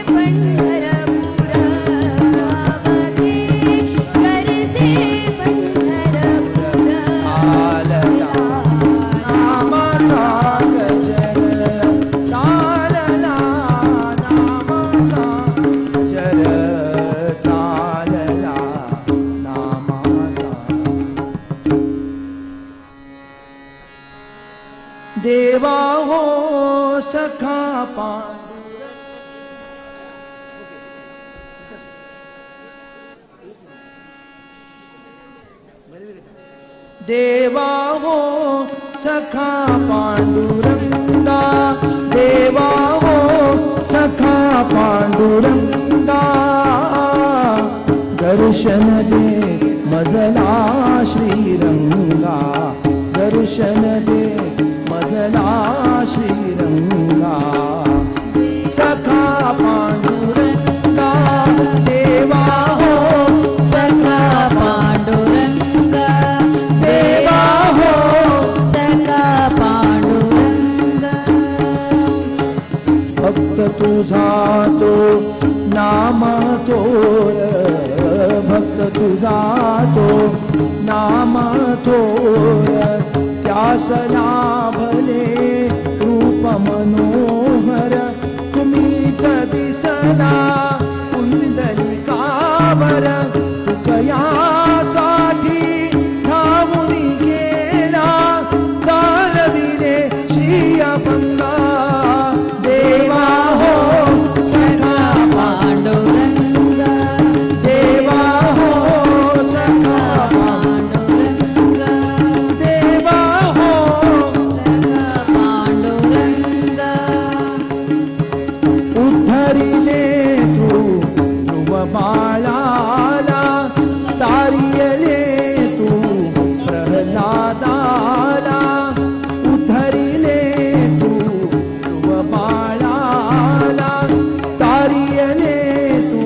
पंढरपूर, अवघे गरजे पंढरपूर, चालला नामाचा गजर, चालला नामाचा गजर, चालला नामाचा. देवा हो सखा पांडुरंग. देवा हो सखा पांडुरंगा, देवा हो सखा पांडुरंगा, दर्शन दे मजला श्रीरंगा, दर्शन दे मजला श्रीरंगा. सखा पांडुरंगा, देवा हो सखा पांडुरंगा, देवा हो सखा पांडुरंगा. भक्त तुझा तो नाम तोर, भक्त तुझा तो नाम थोर, त्यास लाभले रूप मनोहर. मजला पुंडलिकावर तुकयासाठी धावून गेला चालविले श्री अभंगा देवा हो सखा पांडुरंगा देवा हो सखा पांडुरंगा देवा हो सखा पांडुरंगा उद्धरिले तू ध्रुव बाळाला तारियले तू प्रल्हादाला उद्धरिले तू ध्रुव बाळाला तारियले तू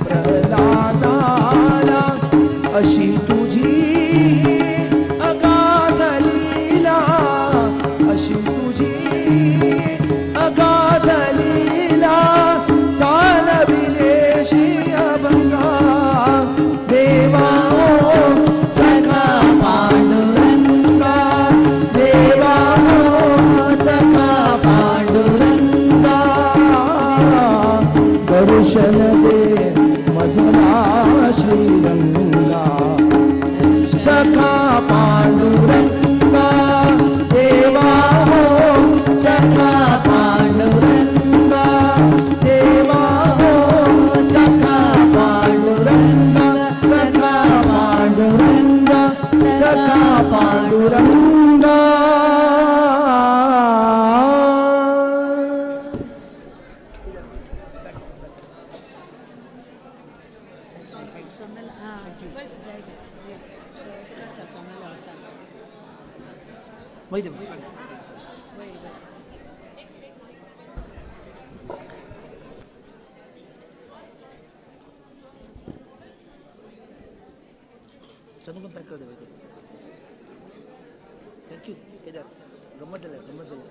प्रल्हादाला अशी तुझी अगाध लीला अशी तुझी अगाध लीला चालविले श्री अभंगा देवा हो सखा पांडुरंगा देवा हो सखा पांडुरंगा दर्शन दे मजला श्रीरंगा सखा पांडुरंगा देवा हो सखा पांडुरंगा देवा हो सखा पांडुरंगा सखा पांडुरंगा सखा पांडुरंगा. सनुगम पॅक कर दे भाई. Thank you Kedar. गंमत झालं, गंमत झालं.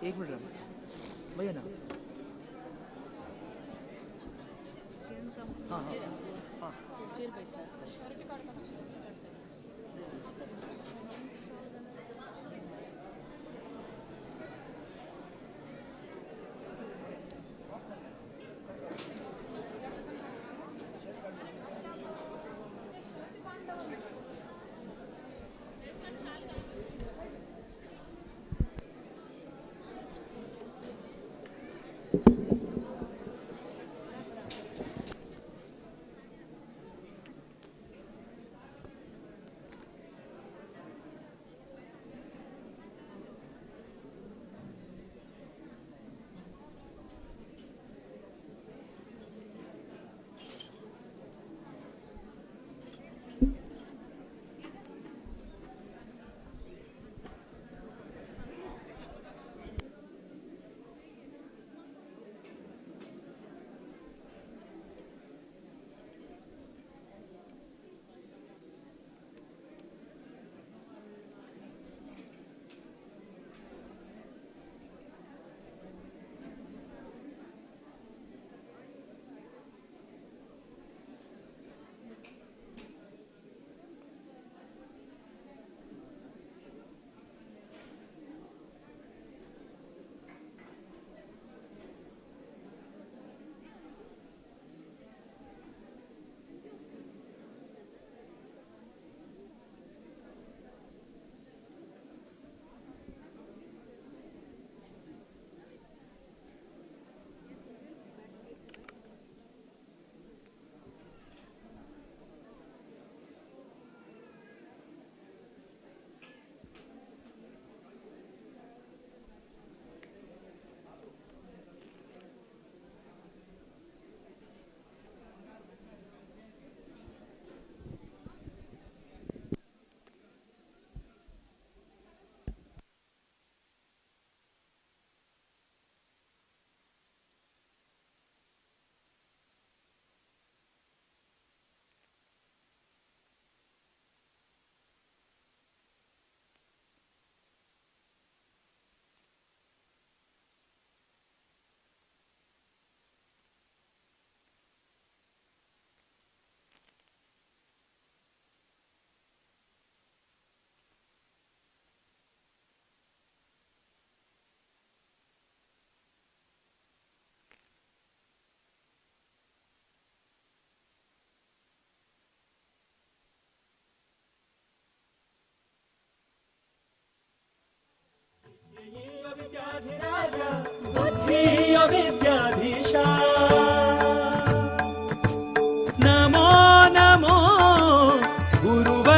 एक मिनिट राम भैया ना. हां हां हां.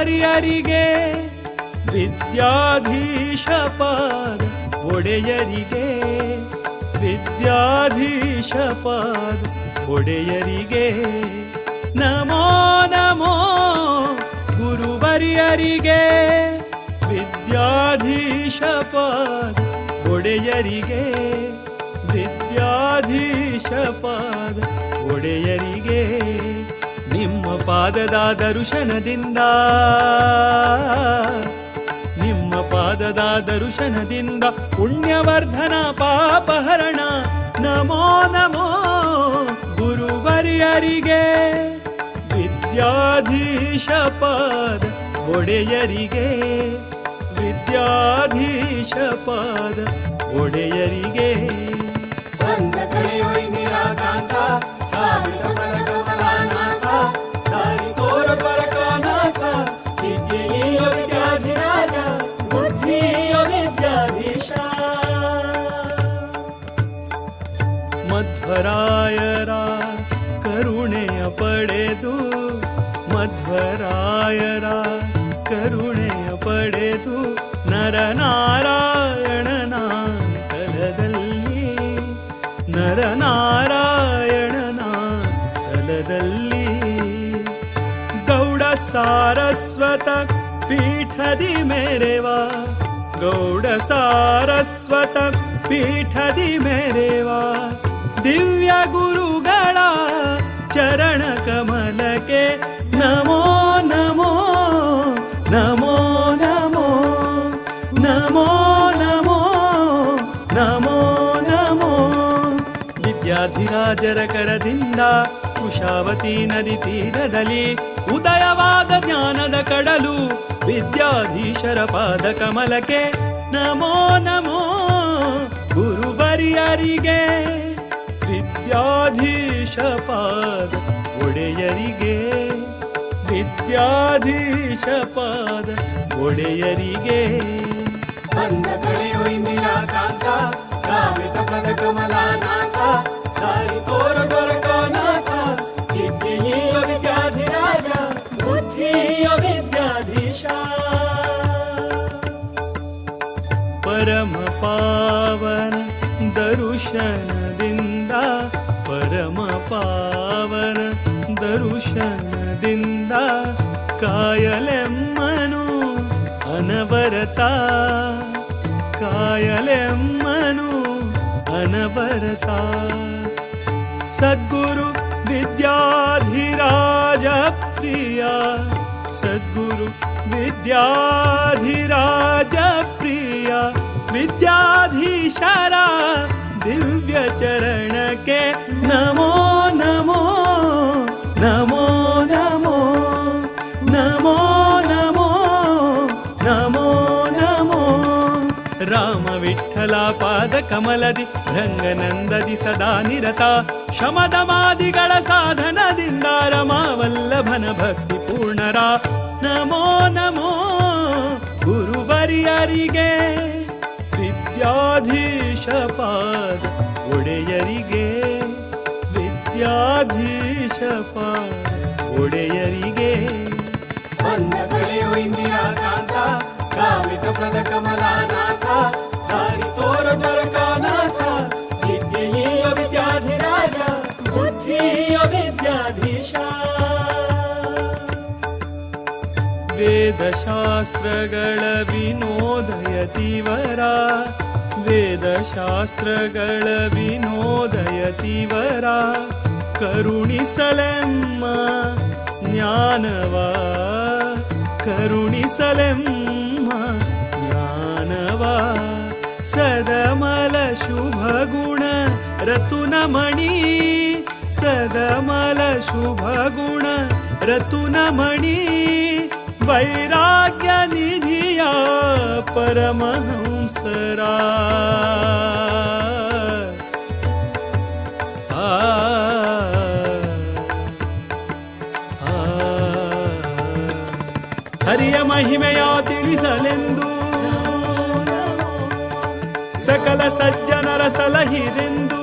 ಗುರುವರ್ಯರಿಗೆ, ವಿದ್ಯಾಧೀಶ ಪಾದ ಒಡೆಯರಿಗೆ, ವಿದ್ಯಾಧೀಶ ಪಾದ ಒಡೆಯರಿಗೆ. ನಮೋ ನಮೋ ಗುರುವರ್ಯರಿಗೆ, ವಿದ್ಯಾಧೀಶ ಪಾದ ಒಡೆಯರಿಗೆ, ವಿದ್ಯಾಧೀಶ ಪಾದ ಒಡೆಯರಿಗೆ. ನಿಮ್ಮ ಪಾದದ ದರ್ಶನದಿಂದ, ನಿಮ್ಮ ಪಾದದ ದರ್ಶನದಿಂದ ಪುಣ್ಯವರ್ಧನ ಪಾಪಹರಣ. ನಮೋ ನಮೋ ಗುರುವರ್ಯರಿಗೆ, ವಿದ್ಯಾಧೀಶ ಪಾದ ಒಡೆಯರಿಗೆ, ವಿದ್ಯಾಧೀಶ ಪಾದ ಒಡೆಯರಿಗೆ. ಮಧ್ವರಾಯರ ಕರುಣೆಯ ಪಡೆದು, ಮಧ್ವರಾಯರ ಕರುಣೆಯ ಪಡೆದು ನರನಾರಾಯಣನ ತಲದಲ್ಲಿ, ನರನಾರಾಯಣನ ತಲದಲ್ಲಿ. ಗೌಡ ಸಾರಸ್ವತ ಪೀಠದಿ ಮೇರೆವಾ, ಗೌಡ ಸಾರಸ್ವತ ಪೀಠದಿ ಮೇರೆವಾ, ದಿವ್ಯ ಗುರುಗಳ ಚರಣ ಕಮಲಕ್ಕೆ ನಮೋ ನಮೋ ನಮೋ ನಮೋ ನಮೋ ನಮೋ ನಮೋ ನಮೋ. ವಿದ್ಯಾಧಿರಾಜರ ಕರದಿಂದ ಕುಶಾವತಿ ನದಿ ತೀರದಲ್ಲಿ ಉದಯವಾದ ಜ್ಞಾನದ ಕಡಲು ವಿದ್ಯಾಧೀಶರ ಪಾದ ಕಮಲಕ್ಕೆ ನಮೋ ನಮೋ ಗುರುವರ್ಯರಿಗೆ, ವಿದ್ಯಾಧೀಶ ಪಾದ ಒಡೆಯರಿಗೆ, ವಿದ್ಯಾಧೀಶ ಪಾದ ಒಡೆಯರಿಗೆ. ಬಂದ ಕಡೆಯು ಇಂದಿರಾಕಾಂತ, ಕಾಮಿತ ಪದ ಕಮಲಾನಾಥ, ದಾರಿ ತೋರ ದೊರಕನಾಥ, ಚಿತ್ತಿಯ ವಿದ್ಯಾಧಿರಾಜ, ಬುದ್ಧಿಯ ವಿದ್ಯಾಧೀಶ. ಪರಮ ಪಾವನ ದರುಶನದಿಂದ, ಪರಮ ಪಾವನ ದರುಶನದಿಂದ ಕಾಯಲೆಮ್ಮನು ಅನವರತ, ಕಾಯಲೆಮ್ಮನು ಅನವರತ. ಸದ್ಗುರು ವಿದ್ಯಾಧಿರಾಜ ಪ್ರಿಯ, ಸದ್ಗುರು ವಿದ್ಯಾಧಿರಾಜ ಪ್ರಿಯ, ವಿದ್ಯಾಧೀಶರ ದಿವ್ಯ ಚರಣಕ್ಕೆ ನಮೋ ನಮೋ ನಮೋ ನಮೋ ನಮೋ ನಮೋ ನಮೋ ನಮೋ. ರಾಮ ವಿಠಲ ಪಾದ ಕಮಲದಿ ರಂಗನಂದದಿ ಸದಾ ನಿರತ, ಶಮದಮಾದಿಗಳ ಸಾಧನದಿಂದ ರಮಾವಲ್ಲಭನ ಭಕ್ತಿ ಪೂರ್ಣರ. ನಮೋ ನಮೋ ಗುರುವರ್ಯರಿಗೆ, ವಿದ್ಯಾಧೀಶ ಪಾದ ಒಡೆಯರಿಗೆ, ವಿದ್ಯಾಧೀಶ ಪಾದ ಒಡೆಯರಿಗೆ. ಬಂದ ಕಡೆಯು ಇಂದಿರಾಕಾಂತ, ಕಾಮಿತ ಪ್ರದ ಕಮಲಾನಾಥ, ದಾರಿ ತೋರ ದೊರಕನಾಥ, ವಿದ್ಯೆಯ ವಿದ್ಯಾಧಿರಾಜ, ಬುದ್ಧಿಯ ವಿದ್ಯಾಧೀಶ. ವೇದಶಾಸ್ತ್ರಗಳ ವಿನೋದಯತಿವರ, ವೇದಶಾಸ್ತ್ರಗಳ ವಿನೋದಯತಿವರ, ಕರುಣಿಸಲೆಮ್ಮ ಜ್ಞಾನವ, ಕರುಣಿಸಲೆಮ್ಮ ಜ್ಞಾನವ. ಸದಮಲ ಶುಭಗುಣ ರತುನಮಣಿ, ಸದಮಲ ಶುಭಗುಣ ರತುನಮಣಿ, ವೈರಾಗ್ಯ ನಿಧಿಯ ಪರಮಹಂಸರ. ಆ ಹರಿಯ ಮಹಿಮೆಯ ತಿಳಿಸಲೆಂದು ಸಕಲ ಸಜ್ಜನರ ಸಲಹಿದೆಂದು,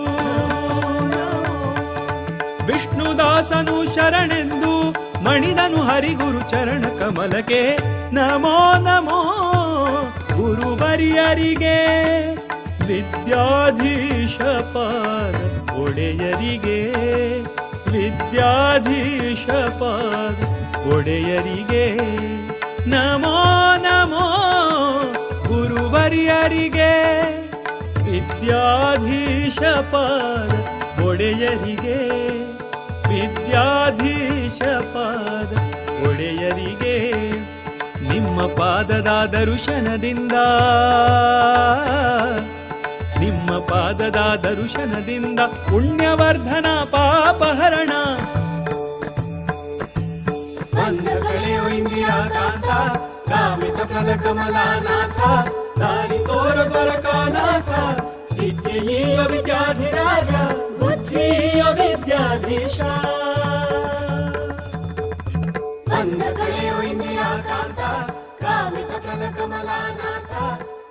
ವಿಷ್ಣುದಾಸನು ಶರಣೆಂದು ಮಣಿದನು ಹರಿಗುರು ಚರಣ ಕಮಲಕ್ಕೆ. ನಮೋ ನಮೋ ಗುರುವರ್ಯರಿಗೆ, ವಿದ್ಯಾಧೀಶ ಪಾದ ಒಡೆಯರಿಗೆ, ವಿದ್ಯಾಧೀಶ ಪಾದ ಒಡೆಯರಿಗೆ. ನಮೋ ನಮೋ ಗುರುವರ್ಯರಿಗೆ, ವಿದ್ಯಾಧೀಶ ಪಾದ ಒಡೆಯರಿಗೆ, ವಿದ್ಯಾಧೀಶ ಪಾದ ಒಡೆಯರಿಗೆ. ನಿಮ್ಮ ಪಾದದ ದರ್ಶನದಿಂದ, ನಿಮ್ಮ ಪಾದದ ದರ್ಶನದಿಂದ ಪುಣ್ಯವರ್ಧನ ಪಾಪಹರಣ. ಬಂದ ಕಳೆಯೋ ಇಂದಿರಾಕಾಂತ, ಕಾಮಿತ ಪ್ರದ ಕಮಲಾನಾಥ, ದಾರಿ ತೋರ ದ್ವಾರಕಾನಾಥ, ವಿದ್ಯೆಯ ವಿದ್ಯಾಧಿರಾಜ, ಬುದ್ಧಿಯ ವಿದ್ಯಾಧೀಶ. ಬಂದ ಕಳೆಯೋ ಇಂದಿರಾಕಾಂತ, ಕಾಮಿತ ಪ್ರದ ಕಮಲಾನಾಥ,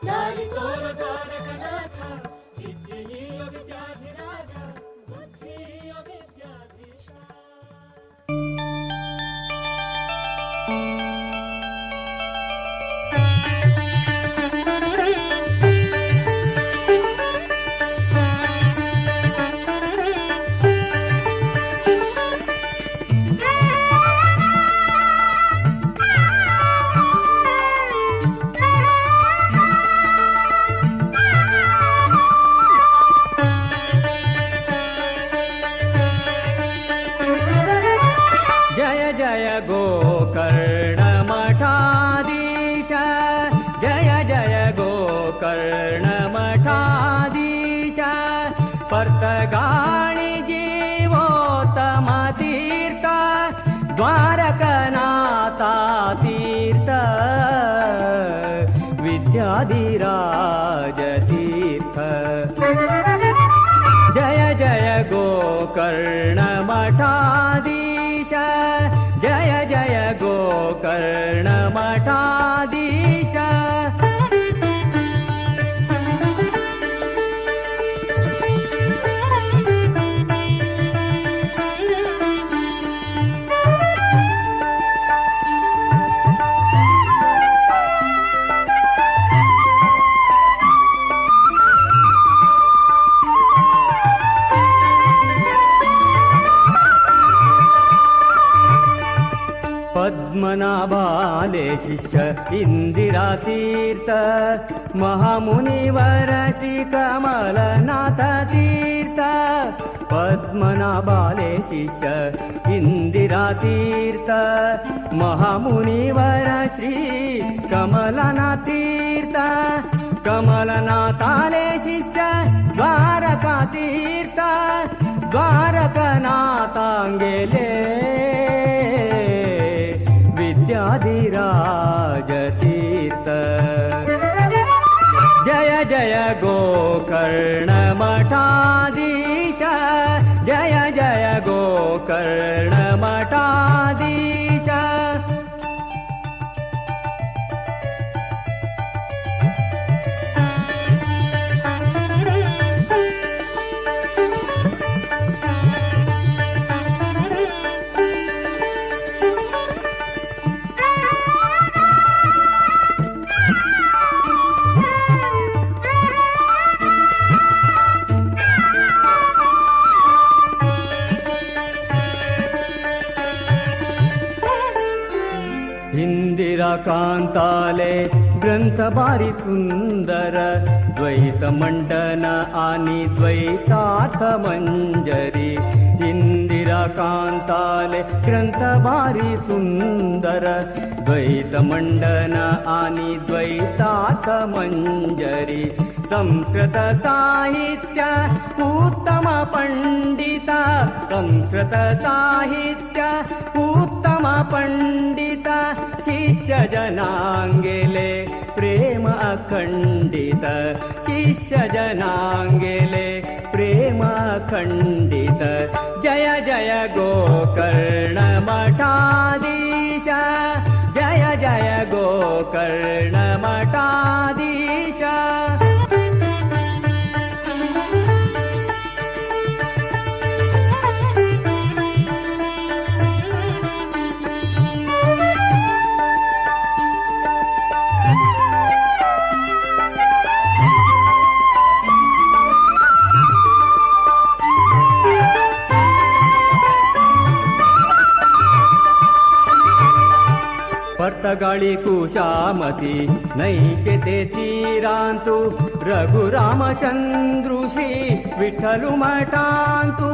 ದಾರಿ ತೋರ ದ್ವಾರಕನಾಥ, ವಿದ್ಯೆಯ ವಿದ್ಯಾಧಿರಾಜ, ಬುದ್ಧಿಯ ವಿದ್ಯಾಧೀಶ. ಜಯ ಜಯ ಗೋಕರ್ಣ ಮಠಾಧೀಶ, ಜಯ ಜಯ ಗೋಕರ್ಣ ಮಠಾಧೀಶ, ಪರ್ತಗಾಣಿ ಜೀವೋತ್ತಮ ತೀರ್ಥ, ದ್ವಾರಕನಾಥ ತೀರ್ಥ, ವಿದ್ಯಾಧಿರಾಜ ತೀರ್ಥ. ಜಯ ಜಯ ಗೋಕರ್ಣ ಮಠಾಧೀಶ, ಜಯ ಜಯ ಗೋಕರ್ಣ ಮಠಾಧೀಶ. ಪದ್ಮನಾಭಾಲೆ ಶಿಷ್ಯ ಇಂದಿರಾ ತೀರ್ಥ, ಮಹಾಮುನಿವರ ಶ್ರೀ ಕಮಲನಾಥ ತೀರ್ಥ. ಪದ್ಮನಾಭಾಲೆ ಶಿಷ್ಯ ಇಂದಿರಾ ತೀರ್ಥ, ಮಹಾಮುನಿವರ ಶ್ರೀ ಕಮಲನಾಥ ತೀರ್ಥ. ಕಮಲನಾಥಾಲೆ ಶಿಷ್ಯ ದ್ವಾರಕಾ ತೀರ್ಥ, ದ್ವಾರಕನಾಥಾಂಗೆಲೆ ವಿದ್ಯಾಧಿರಾಜ ತೀರ್ಥ. ಜಯ ಜಯ ಗೋಕರ್ಣ ಮಠಾಧೀಶ, ಜಯ ಜಯ ಗೋಕರ್ಣ ಮಠಾಧೀಶ. ಕಾಂತಾಲೆ ಗ್ರಂಥ ಬಾರಿ ಸುಂದರ, ದ್ವೈತ ಮಂಡನ ಆನಿ ದ್ವೈತಾರ್ಥ ಮಂಜರಿ. ಇಂದಿರಾ ಕಾಂತಾಲೆ ಗ್ರಂಥ ಬಾರಿ ಸುಂದರ, ದ್ವೈತ ಮಂಡನ ಆನಿ ದ್ವೈತಾರ್ಥ ಮಂಜರಿ. ಸಂಸ್ಕೃತ ಸಾಹಿತ್ಯ ಉತ್ತಮ ಪಂಡಿತ, ಸಂಸ್ಕೃತ ಸಾಹಿತ್ಯ ಉತ್ತಮ ಪಂಡಿತ, ಶಿಷ್ಯ ಜನಾಂಗೆಲೆ ಪ್ರೇಮ ಅಖಂಡಿತ, ಶಿಷ್ಯ ಜನಾಂಗೆಲೆ ಪ್ರೇಮ ಅಖಂಡಿತ. ಜಯ ಜಯ ಗೋಕರ್ಣ ಮಠಾಧೀಶ, ಜಯ ಜಯ ಗೋಕರ್ಣ ಮಠಾಧೀಶ. ಪರ್ತಗಾಳಿ ಕುಶಾಮತಿ ನೈಚತೆ ತೀರಾಂತು ರಘುರಾಮಚಂದ್ರು ಶ್ರೀ ವಿಠಲು ಮಠಾಂತು.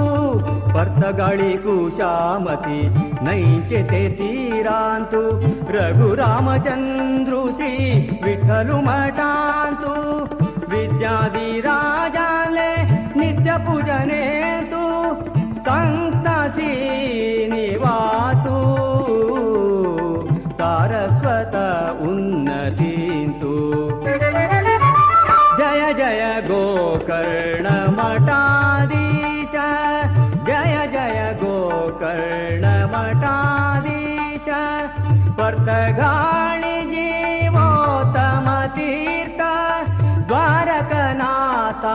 ಪರ್ತಗಾಳಿ ಕುಶಾಮತಿ ನೈಚತೆ ತೀರಾಂತು ರಘುರಾಮಚಂದ್ರು ಶ್ರೀ ವಿಠಲು ಮಠಾಂತು. ವಿದ್ಯಾಧಿರಾಜಾಲೆ ನಿತ್ಯ ಪೂಜನೇತು ಸಂತ ಶ್ರೀನಿವಾಸು ಸಾರಸ್ವತ ಉನ್ನತೀಂತು. ಜಯ ಜಯ ಗೋಕರ್ಣ ಮಠಾಧೀಶ ಜಯ ಜಯ ಗೋಕರ್ಣ ಮಠಾಧೀಶ. ಪರ್ತಗಾಳಿ ಜೀವೋತ್ತಮ ತೀರ್ಥ ದ್ವಾರಕನಾಥ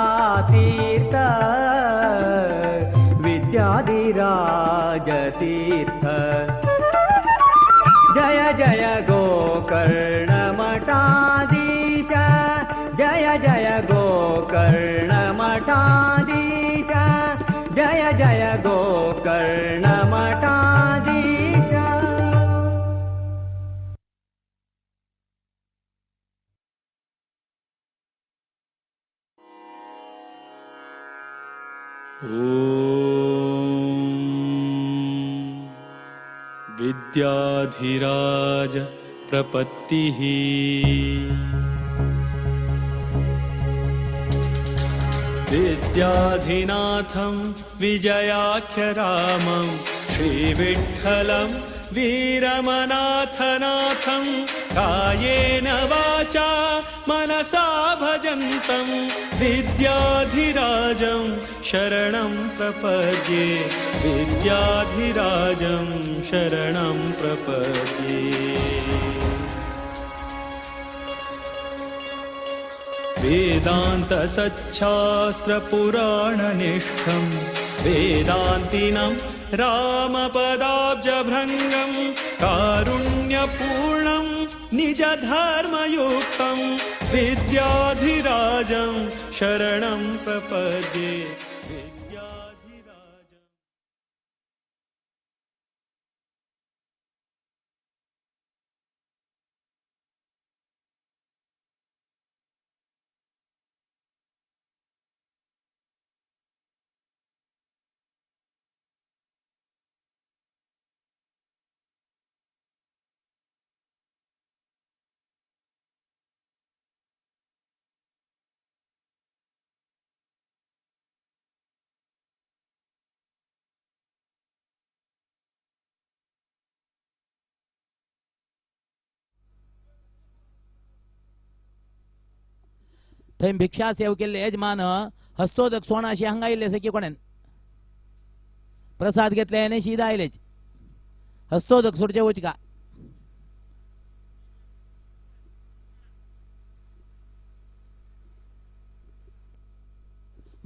ತೀರ್ಥ ವಿದ್ಯಾಧಿರಾಜ ತೀರ್ಥ. ಜಯ ಜಯ ಗೋಕರ್ಣ ಮಠಾಧೀಶ ಜಯ ಜಯ ಗೋಕರ್ಣ ಮಠಾಧೀಶ ಜಯ ಜಯ ಗೋಕರ್ಣ ಮಠಾಧೀಶ. विद्याधिराज प्रपत्तिः विद्याधिनाथं विजयाख्यरामं श्रीविठ्ठलं वीरमनाथनाथं कायेन वाचा मनसा भजन्तं विद्याधिराजं शरणं प्रपद्ये विद्याधिराजं शरणं प्रपद्ये. वेदान्तसच्छास्त्रपुराणनिष्ठं वेदान्तिनं रामपदाब्जभृङ्गं कारुण्यपूर्णं निजधर्मयुक्तं विद्याधिराजं शरणं प्रपद्ये. थंय भिक्षा सेव केल्ले यजमान हस्तोदक सोणाशी हांगा आयिल्ले सखी कोणेन प्रसाद घेतले आनी शीदा आयलेच हस्तोदक सोडचे वचका.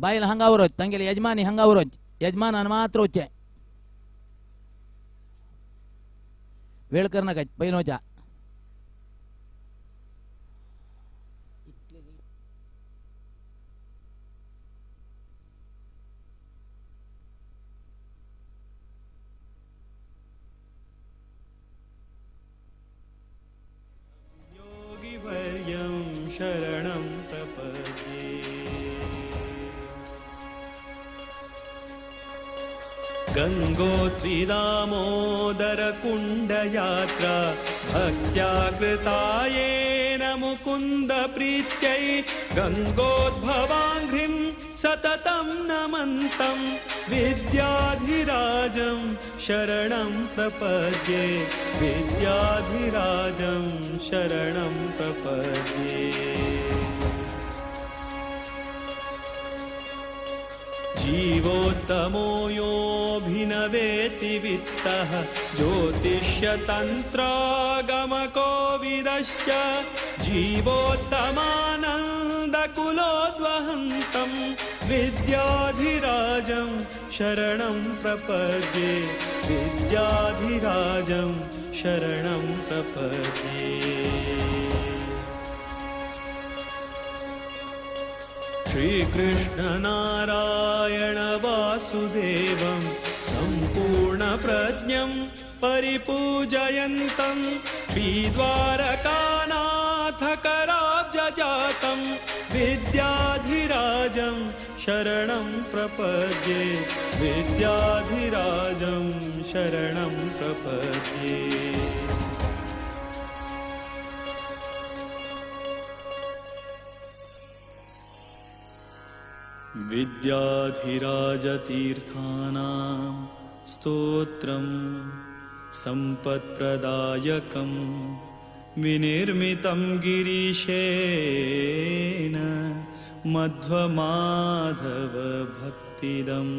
बायल हांगा उरोच तांगेले यजमानी हांगा उरोच यजमानान मात्र वचचें वेळ करनाका पयलीं वचा. शरणं प्रपद्ये. गंगोत्री दामोदर कुंडयात्रा भक्त्या कृता येन मुकुंद प्रीत्यै गंगोद्भवांघ्रिं सततं नमन्तं विद्याधिराजं शरणं प्रपद्ये विद्याधिराजं शरणं प्रपद्ये. जीवोत्तमो योऽभिनवेति वित्तः ज्योतिष्यतन्त्रागमकोविदश्च जीवोत्तमानन्दकुलोद्वहन्तं विद्याधिराजं शरणं प्रपद्ये विद्याधिराजं शरणं प्रपद्ये. श्रीकृष्ण नारायण वासुदेवं सम्पूर्णप्रज्ञं परिपूजयन्तं श्रीद्वारकानाथकराब्जजातं विद्याधिराजं शरणं प्रपद्ये विद्याधिराजं शरणं प्रपद्ये. विद्याधिराजतीर्थानां स्तोत्रं सम्पत्प्रदायकं विनिर्मितं गिरीशेन मध्वमाधवभक्तिदम्.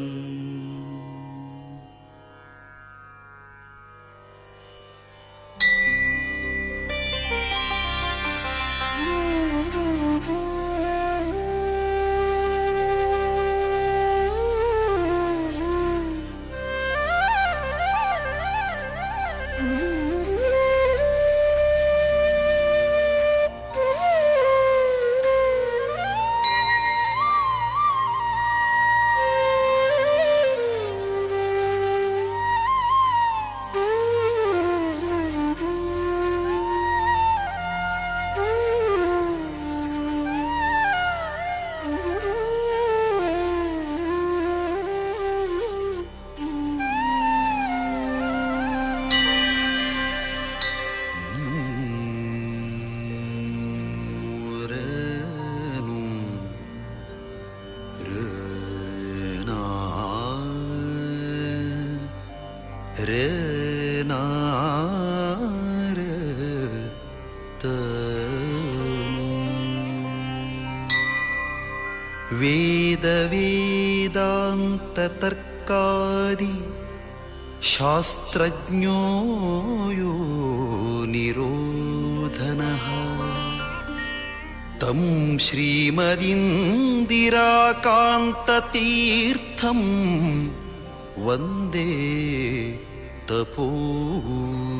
वेदवेदान्ततर्कादि शास्त्रज्ञो यो निरोधनः तं श्रीमदिन्दिराकान्ततीर्थं वन्दे तपोनिधिम्.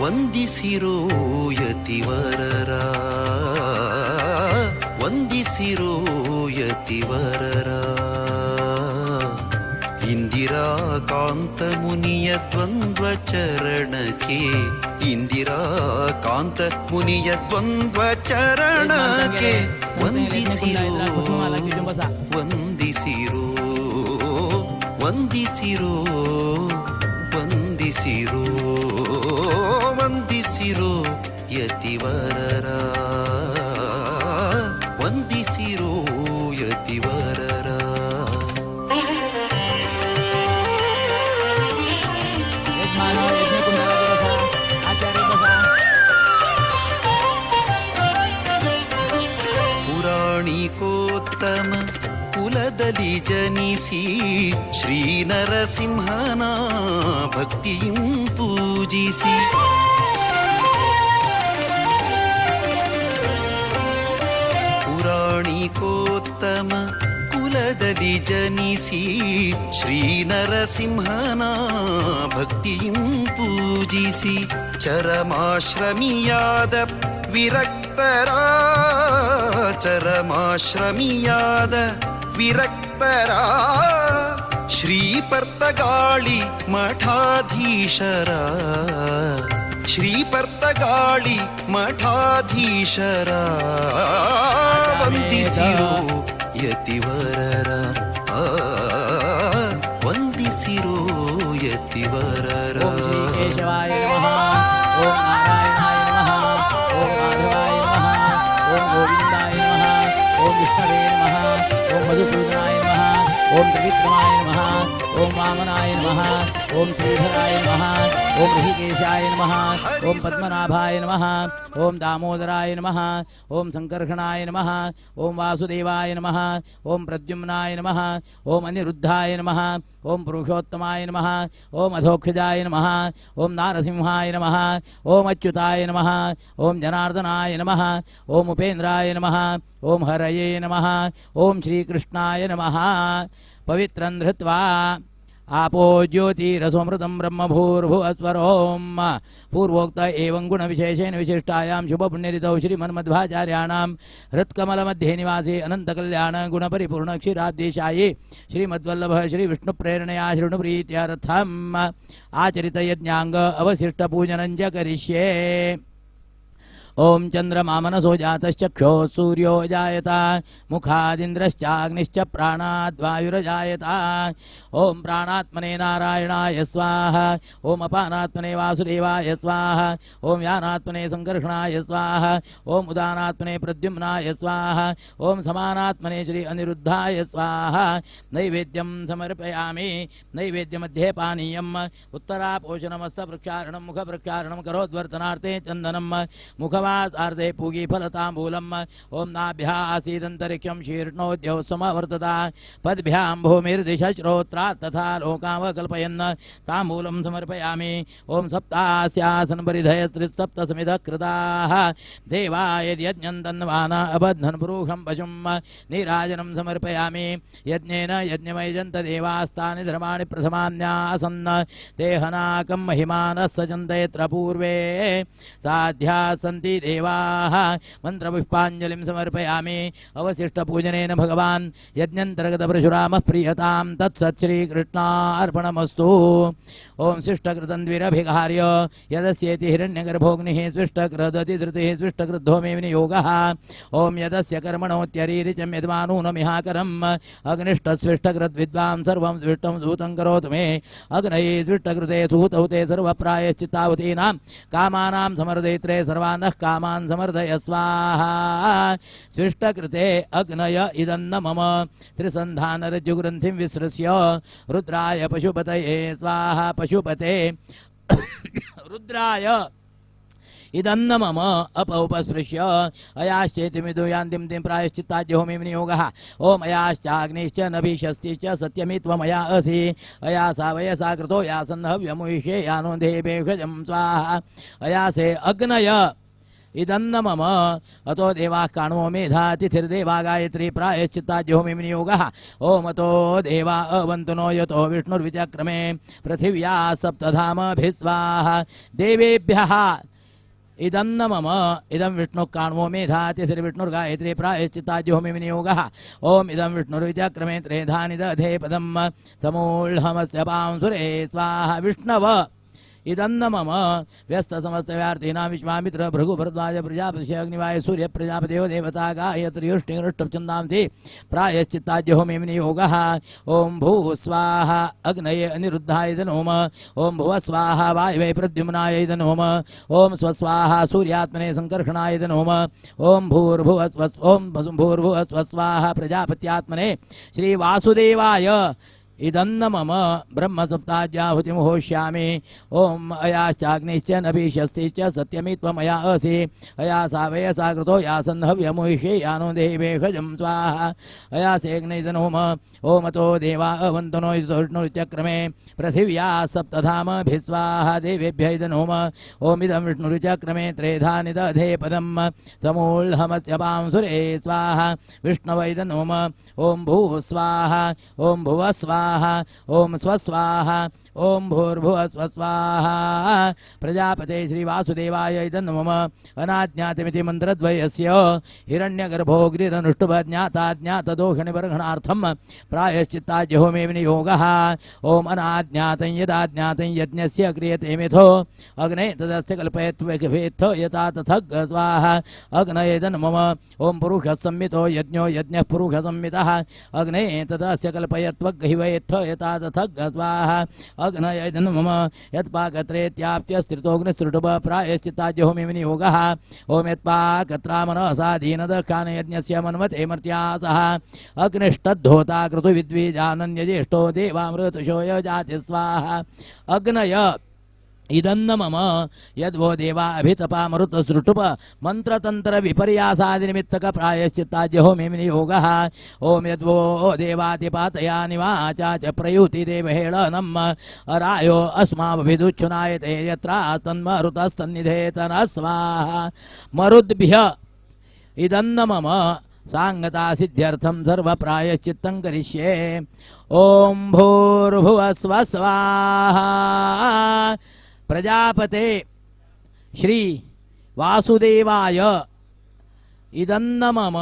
ವಂದಿಸಿರೋ ಯತಿವರರ, ವಂದಿಸಿರೋ ಯತಿವರರ, ಇಂದಿರಾಕಾಂತ ಮುನಿಯ ದ್ವಂದ್ವ ಚರಣಕ್ಕೆ, ಇಂದಿರಾಕಾಂತ ಮುನಿಯ ದ್ವಂದ್ವ ಚರಣಕ್ಕೆ ವಂದಿಸಿರೋ, ವಂದಿಸಿರೋ, ವಂದಿಸಿರೋ, ವಂದಿಸಿರೋ, ವಂದಿಸಿರೋ ಯತಿವರರ, ವಂದಿಸಿರೋ ಯತಿವರರ. ಪುರಾಣಿಕೋತ್ತಮ ಕುಲದಲ್ಲಿ ಜನಿಸಿ ಶ್ರೀ ನರಸಿಂಹನ ಭಕ್ತಿಯಂ ಪೂಜಿಸಿ, ಪುರಾಣಿಕೋತ್ತಮ ಕುಲದಲ್ಲಿ ಜನಿಸಿ ಶ್ರೀ ನರಸಿಂಹನ ಭಕ್ತಿಯಂ ಪೂಜಿಸಿ, ಚರಮಾಶ್ರಮಿಯಾದ ವಿರಕ್ತರ, ಚರಮಾಶ್ರಮಿಯಾದ ವಿರಕ್ತರ, ಶ್ರೀಪರ್ತಗಾಳಿ ಮಠಾಧೀಶರ, ಶ್ರೀಪರ್ತಗಾಳಿ ಮಠಾಧೀಶರ, ವಂದಿಸಿರೋ ಯತಿವರರ, ವಂದಿಸಿರೋ ಯತಿವರರ. ಕೇಶವಾಯ ನಮಃ, ಓಂ ನಾರಾಯಣಾಯ ನಮಃ, ಓಂ ಮಾಧವಾಯ ನಮಃ, ಓಂ ಗೋವಿಂದಾಯ ನಮಃ, ಓಂ ವಿಷ್ಣವೇ ನಮಃ, ಓಂ ಮಧುಸೂದನಾಯ ನಮಃ, ಓಂ ತ್ರಿವಿಕ್ರಮಾಯ ನಮಃ, ಓಂ ವಾಮನಾಯ ನಮಃ, ಓಂ ಶ್ರೀಧರಾಯ ನಮಃ, ಓಂ ಋಷಿಕೇಶಾಯ ನಮಃ, ಓಂ ಪದ್ಮನಾಭಾಯ ನಮಃ, ಓಂ ದಾಮೋದರಾಯ ನಮಃ, ಓಂ ಸಂಕರ್ಷಣಾಯ ನಮಃ, ಓಂ ವಾಸುದೇವಾಯ ನಮಃ, ಓಂ ಪ್ರದ್ಯುಮ್ನಾಯ ನಮಃ, ಓಂ ಅನಿರುದ್ಧಾಯ ನಮಃ, ओम पुरुषोत्तमाय नमः। ओम अधोक्षजाय नमः। ओम नारसिंहाय नमः। ओम अच्युताय नमः। ओम जनार्दनाय नमः। ओम उपेन्द्राय नमः। ओम हरये नमः। ओम श्रीकृष्णाय नमः। पवित्रं धृत्वा आपो ज्योतिरसोमृतं ब्रह्म भूर्भुवस्वरोम पूर्वोक्त एवं गुणविशेषेण विशिष्टायां शुभपुण्यरितौ श्रीमन्मध्वाचार्याणां हृत्कमलमध्ये निवासी अनन्तकल्याण गुणपरिपूर्ण क्षीराब्धिशायी श्रीमद्वल्लभ श्रीविष्णुप्रेरणया शृणुप्रीत्यर्थम् आचरितयज्ञाङ्ग अवशिष्टपूजनं च करिष्ये। ओम चंद्रमा मनसो जातश्चक्षो सूर्यो जायत मुखादिन्द्रश्चाग्निश्च प्राणाद्वायुरजायत। ओम प्राणात्मने नारायणाय स्वाहा। ओम अपानात्मने वासुदेवाय स्वाहा। ओम यानात्मने संकर्षणाय स्वाहा। ओम उदानात्मने प्रद्युम्नाय स्वाहा। ओम समानात्मने श्री अनिरुद्धाय स्वाहा। नैवेद्यं समर्पयामि। नैवेद्यमध्ये पानीयम् उत्तरापोषणमस्त प्रक्षारणं मुख प्रक्षारणं करोद्वर्तनार्थे चन्दनं मुखवासार्थे पूगीफलताम्बूलम्। ओम नाभ्या आसीदन्तरिक्षं शीर्णोद्यौ समवर्तता पद्भ्यां भूमिर्दिशश्रोत्रात् तथा लोकावकल्पयन् ताम्बूलं समर्पयामि। ओम सप्तास्यासन परिधय त्रिसप्त समिधः कृताः देवाय यज्ञं तन्वान अबध्नन् पुरुषं पशुं नीराजनं समर्पयामि। यज्ञेन यज्ञमयजन्त देवास्तानि धर्माणि प्रथमान्यासन् देहनाकं महिमानः सजन्त यत्र पूर्वे साध्या सन्ति देवाः। मन्त्रपुष्पाञ्जलिं समर्पयामि। अवशिष्टपूजनेन भगवान् यज्ञन्तर्गत परशुरामः प्रीयतां तत्सत् श्रीकृष्णार्पणमस्तु। ओम शिष्टकृतं द्विरभिकार्य यदस्येति हिरण्यगर्भोऽग्निः स्विष्टकृदति धृतिः स्विष्टकृद्धो मे विनियोगः। ओम यदस्य कर्मणोत्यरीरिचं यद्मानूनमिहाकरम् अग्निष्टस्विष्टकृद्विद्वां सर्वं स्विष्टं सूतं करोतु मे। अग्नये स्विष्टकृते सूतौ ते सर्वप्रायश्चित्तावतीनां कामानां समर्दयित्रे सर्वानः कामान् समर्दय स्वाहा। स्विष्टकृते अग्नय इदन्न मम त्रिसन्धानरज्जुग्रन्थिं विसृष्य रुद्राय पशुपतये स्वाहा। पशुपते रुद्राय इदन्न मम अप उपस्पृश्य अयाश्चेतिमिदो यान्तिं तिं प्रायश्चित्ताज्यहोमि विनियोगः। ओम अयाश्चाग्निश्च नभिशस्तिश्च सत्यमि त्वमया असि अयासा वयसा कृतो यासन्नहव्यमुहिषे यानो देवेषजं स्वाहा। अयासे अग्नय इदन्न मम अतो देवाः काण्वो मेधातिथिर्देवा गायत्री प्रायश्चित्ताज्यहोमि विनियोगः। ओम अतो देवा अवन्तु नो यतो विष्णुर्विचक्रमे पृथिव्या सप्तधामभिः स्वाहा। देवेभ्यः इदन्न मम इदं विष्णुः काण्वो मेधातिथिर्विष्णुर्गायत्री प्रायश्चित्ताज्यहोमि विनियोगः। ओम इदं विष्णुर्विचक्रमे त्रेधानि दधे पदं समूढमस्य पांसुरे स्वाहा। विष्णव इदन्न मम व्यस्त समस्तव्यार्थीनां विश्वामित्र भृगु भरद्वाज प्रजापति अग्निवाय सूर्य प्रजापतयो देवता गायत्र्युष्टिङृष्टुप्छन्दांसि प्रायश्चित्ताज्यहोमि विनियोगः। ओम भूः स्वाहा अग्नये अनिरुद्धाय नमः। ओम भुवः स्वाहा वायवे प्रद्युम्नाय नमः। ओम स्वस्वाहा सूर्यात्मने संकर्षणाय नमः। ओम भूर्भुवः स्व ओम भूर्भुवः स्वस्वाहा प्रजापत्यात्मने श्रीवासुदेवाय इदन्न मम ब्रह्म सप्ताज्याहुतिमुहोष्यामि। ओम अयाश्चाग्निश्च नभिशस्तिश्च सत्यमि त्वमया असि अयासा वयसा कृतो यासन्हव्यमुहिषे यानो देवेषजं स्वाहा। अयासेऽग्निदनोम ओम अतो देवा अवन्तु नो विष्णुरुचक्रमे पृथिव्या सप्तधामभिः स्वाहा। देवेभ्य इदनोम ओम इदं विष्णुरुचक्रमे त्रेधानि दधे पदं समूढमस्य पांसुरे स्वाहा। विष्णव इदनोम ओम भूः स्वाहा ओम भुवः स्वाहा ओम स्वस्वाहा ओम भूर्भुवः स्वस्वाहा प्रजापते श्रीवासुदेवाय इदं मम अनाज्ञातमिति मन्त्रद्वयस्य हिरण्यगर्भोऽग्निरनुष्टुभ ज्ञाताज्ञातदोषनिबर्हणार्थं प्रायश्चित्ताज्यहोमे विनियोगः। ओम अनाज्ञातं यदाज्ञातं यज्ञस्य क्रियते मिथो अग्ने तदस्य कल्पयत्वेत्थ यथा तथग् स्वाहा। अग्नयेदं मम ओम पुरुषः संमितो यज्ञो यज्ञः पुरुषसंमितः अग्ने तदस्य कल्पयत्वग्हिवेत्थ यथा तथग् स्वाहा। अग्नयेदं मम यत्पाकत्रेत्याप्त्यस्त्रितोऽग्निस्तृटुभ प्रायश्चित्ताज्यहोमि विनियोगः। ओम यत्पाकत्रामनसाधीनदक्षान यज्ञस्य मन्वते मर्त्यासः अग्निष्टद्धोता क्रतुविद्विजानन्यज्येष्ठो देवामृतुषो यजाति स्वाहा। अग्नय इदन्न मम यद्वो देवा अभितपा मरुतसृटुप मंत्रतंत्र विपर्यासादिनिमित्तक प्रायश्चित्ताज्य होमे विनियोगः। ओम यद्वो देवातिपातया निवाचा च प्रयुति देवहेळनम् रायो अस्माभिदुच्छुनायते यत्रा तन्मरुतस्तन्निधेतन स्वाहा। मरुद्भ्य इदन्न मम सांगता सिद्ध्यर्थं सर्व प्रायश्चित्तं करिष्ये। ओम भूर्भुवः स्वः स्वाहा। प्रजापते श्री वासुदेवाय इदन्न मम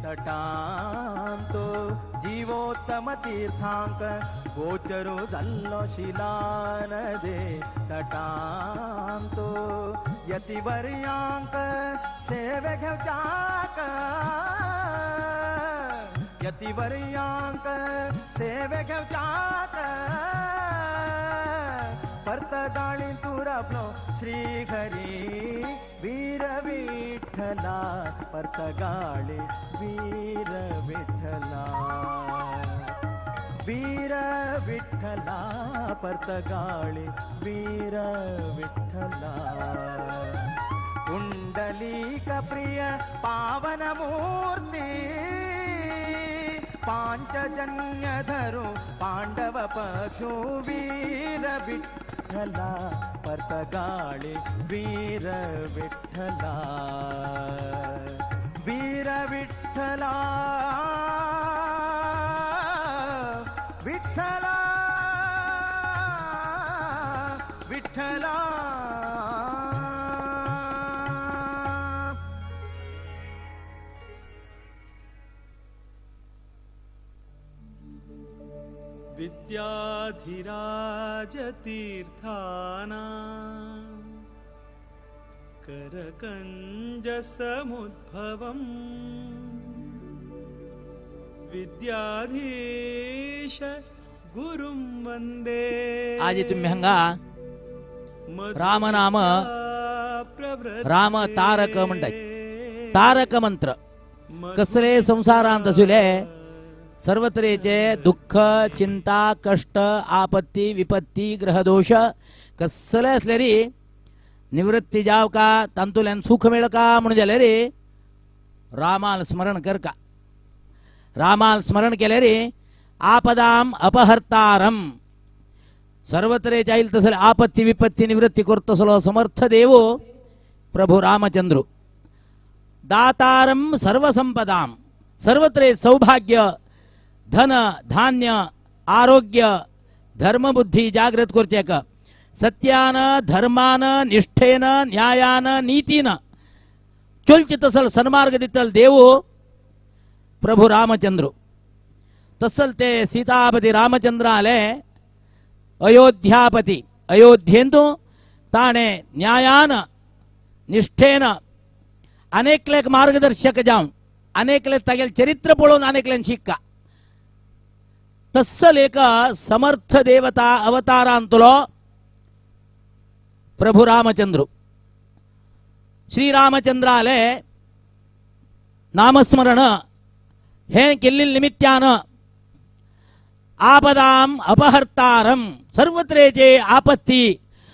तटांतो जीवोत्तम तीर्थांक गोचरो जाल्लो शिलानदे तटांतो यतिवर्यांक सेवे घेवच्याक यतिवर्यांक सेवे घेवच्याक परतगाळी तू राबलो श्रीहरी वीर विठ्ठला परतगाळी वीर विठ्ठला वीर विठ्ठला परतगाळी वीर विठ्ठला। कुंडलीक प्रिय पावन मूर्ती पांचजन्य धरो पांडव पक्षु वीर विठ्ठला परतगाळी वीर विठ्ठला वीर विठ्ठला विठ्ठला विठ्ठला। विद्याधिराजतीर्थानां करकञ्जसमुद्भवम् विद्याधीश गुरुं वंदे। आज तुम्ही हंगा रामनाम राम तारक म्हणतात। तारक मंत्र कसले संसारांत आशिल्ले सर्व तरेचे दुःख चिंता कष्ट आपत्ती विपत्ती ग्रहदोष कसले असले री निवृत्ती जाव का तांतुल्यान सुख मेळ का म्हणून जाल्यार रे रामाल स्मरण कर का। रामाल स्मरण केले रे आपदाम अपहर्तारम सर्व तरेचे आयल तसले आपत्ती विपत्ती निवृत्ती करतसलो समर्थ देवो प्रभु रामचंद्र। दातारम सर्वसंपदाम सर्वत्रे सौभाग्य धन धान्य आरोग्य धर्मबुद्धी जागृत करचेक सत्यान धर्मान निष्ठेन न्यायान नीतीन चोलचे तसल सन्मार्ग दितल देवो प्रभु रामचंद्र। तसल ते सीतापती रामचंद्र आले अयोध्यापती अयोध्येंतु ताणे न्यायान निष्ठेन अनेकलेक मार्गदर्शक जावन अनेकले तागेले चरित्र पळोवन अनेकल्यान शिक्का तस्सल एक समर्थ देवता अवतारांतलो प्रभु रामचंद्र। श्रीरामचंद्राले नामस्मरण हे केल्ले निमित्तान आपदाम अपहर्तारम सर्वत्रेचे आपत्ती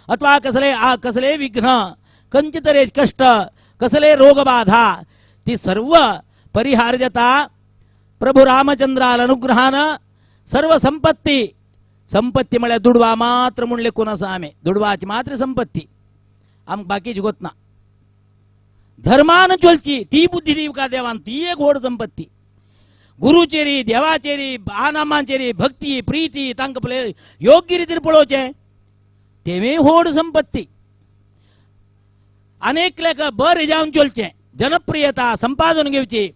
अथवा कसले कसले विघ्न कंचे तरेचे कष्ट कसले रोगबाधा ती सर्व परिहार जाता प्रभु रामचंद्राल अनुग्रहान। सर्व संपत्ती संपत्ती म्हळ्यार दुडवा मात्र म्हूण लेखून आसा आमी दुडवाची मात्र संपत्ती आमकां बाकीची गोत ना। धर्मान चलची ती बुद्धी दिवका देवान ती एक व्हड संपत्ती। गुरुचेरी देवाचेरी आनामांचेरी भक्ती प्रीती तांकां पळय योग्य रितीन पळोवचें तेवूय व्हड संपत्ती। अनेकल्याक बरें जावन चलचें, जनप्रियता संपादून घेवची,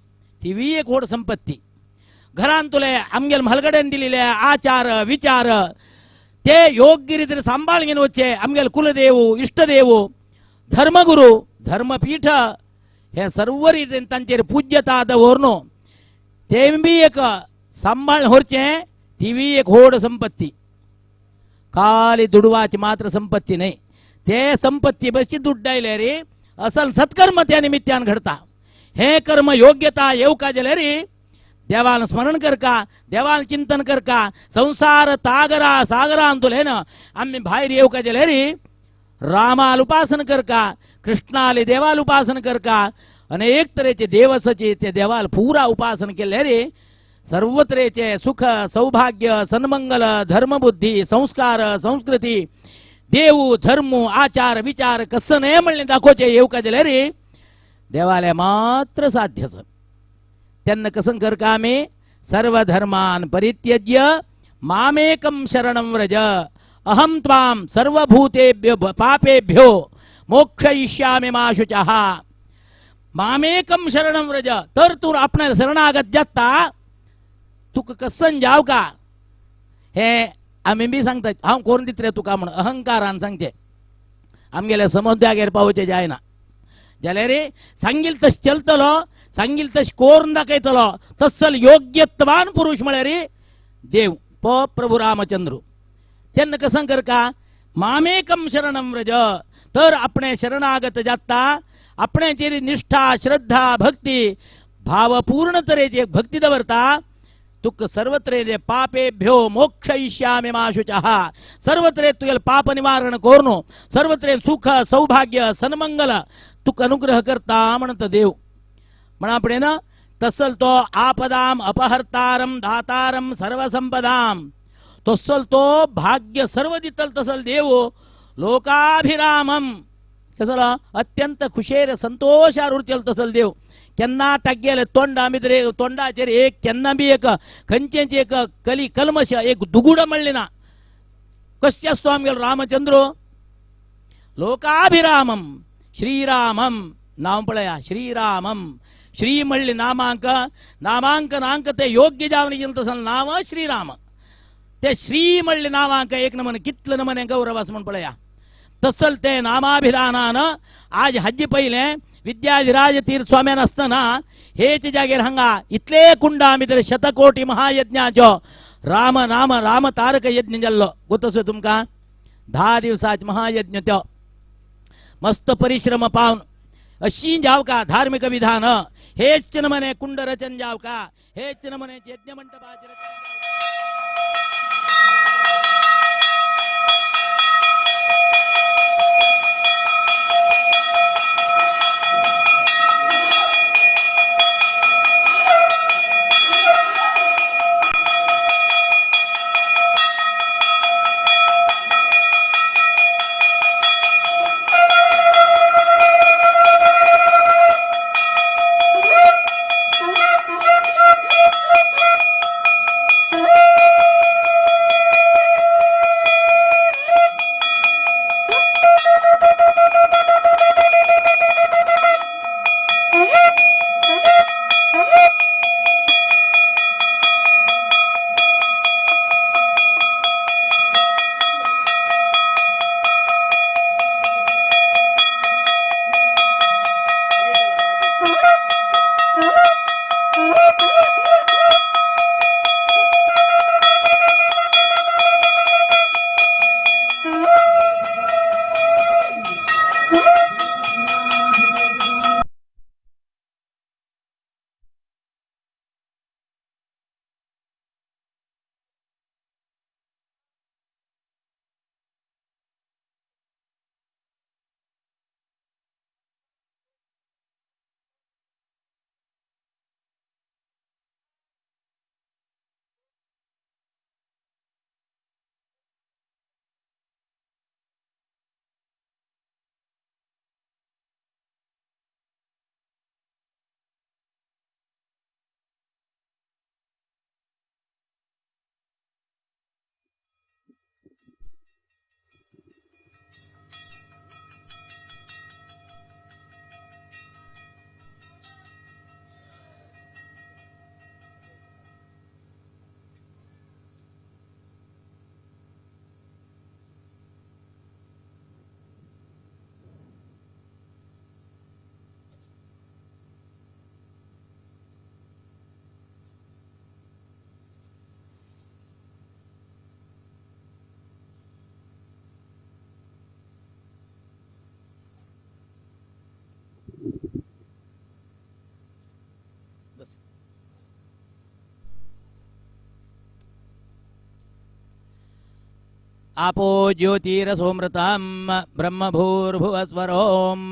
ती एक व्हड संपत्ती. घरांतले आमगेले म्हालगड्यान दिलेले आचार विचार ते योग्य रितीन सांबाळ घेवन वचचे. आमगेले कुलदेव, इश्टदेव, धर्मगुरू, धर्मपीठ हे सर्व रितीन तांचेर पूज्यता दवरून ते बी एक सांबाळ व्हरचें, ती एक व्हड संपत्ती. खाली दुडवाची मात्र संपत्ती न्हय, ते संपत्ती बशी दुड्ड आयले रे असल सत्कर्म त्या निमित्तान घडता. हे कर्म योग्यता येवका जाल्यार देवान स्मरण करका, देवान चिंतन करका. संसार तागरा सागरांतुलेन आमी भायर येवका जाल्यार रामाल उपासन करका, कृष्णाले देवाल उपासन करका आनी एक तरेचे देवसचे ते देवाल पुरा उपासन केले रे सर्व तरेचे सुख सौभाग्य सन्मंगल धर्मबुद्धी संस्कार संस्कृती देव धर्म आचार विचार कसं न्हय म्हणलें दाखोवचें येवका जाल्यार रे देवाले मात्र साध्य. तेन्ना कसं करका आमी सर्वधर्मान परित्यज्य मामेकं शरणं व्रज अहं त्वां सर्वभूतेभ्यो पापेभ्यो मोक्षयिष्यामि मा शुचः. मामेकं शरणं व्रज तर तूं आपणाक शरणागत जाता तुका कसन जाव का हे आमी बी सांगता. हांव करून दितले तुका म्हूण अहंकारान सांगचें आमगेल्या समुद्रागेर पावचें जायना जाल्यार रे सांगील तश चलतलो, सांगील तश कोरून दाखयतलो तसल योग्यत्वान पुरुष म्हळ्यार देव प प्रभू रामचंद्र. तेन्ना कसं करका मामेकं शरणं व्रज तर आपणे शरणागत जाता, आपण्याचेर निष्ठा श्रद्धा भक्ती भावपूर्ण तरेची भक्ती दवरता तुका सर्वत्रे पापेभ्यो मोक्षयिष्यामि मा शुचः. सर्वत्रे तुगेले पाप निवारण करून सर्वत्रे सुख सौभाग्य सन्मंगल तुका अनुग्रह करता म्हणत देव. म्हणा आपणे ना तसल तो आपदाम अपहर्तारम दातारम सर्वसंपदाम तसल तो भाग्य सर्व दितल तसल देव लोकाभिरामम कसलो अत्यंत खुशेर संतोषार उरतल तसल देव. केन्ना तागेले तोंडा भितर तोंडाचेर एक केन्ना बी एक खंयचेंच एक कली कल्मश एक दुगुड म्हणलें ना. कशें आसतो आमगेलो रामचंद्र लोकाभिरामम श्रीरामम नांव पळया श्रीरामम श्री म्हणलें नामांक नामांक नांक ते योग्य जावन गेलें तसलें नांव श्रीराम. ते श्री म्हणलें नामांक एक नमन कितलें नमन गौरव आसा म्हूण पळया. तसल ते नामाभिधानान आज हाजे पयलें विद्याधिराज तीर्थ स्वाम्यान आसतना हेच जागेर हांगा इतले कुंडा भितर शतकोटी महायज्ञाचो राम नाम राम तारक यज्ञ जाल्लो गोत तुमकां 10 दिवसाच महायज्ञ तो मस्त परिश्रम पावन अशी जावका धार्मिक विधान हेच नमने कुंड रचन जावका हेच नमने यज्ञ मंडपाचे रचन. आपो ज्योतिरसोमृतं ब्रह्मभूर्भुवस्वरोम्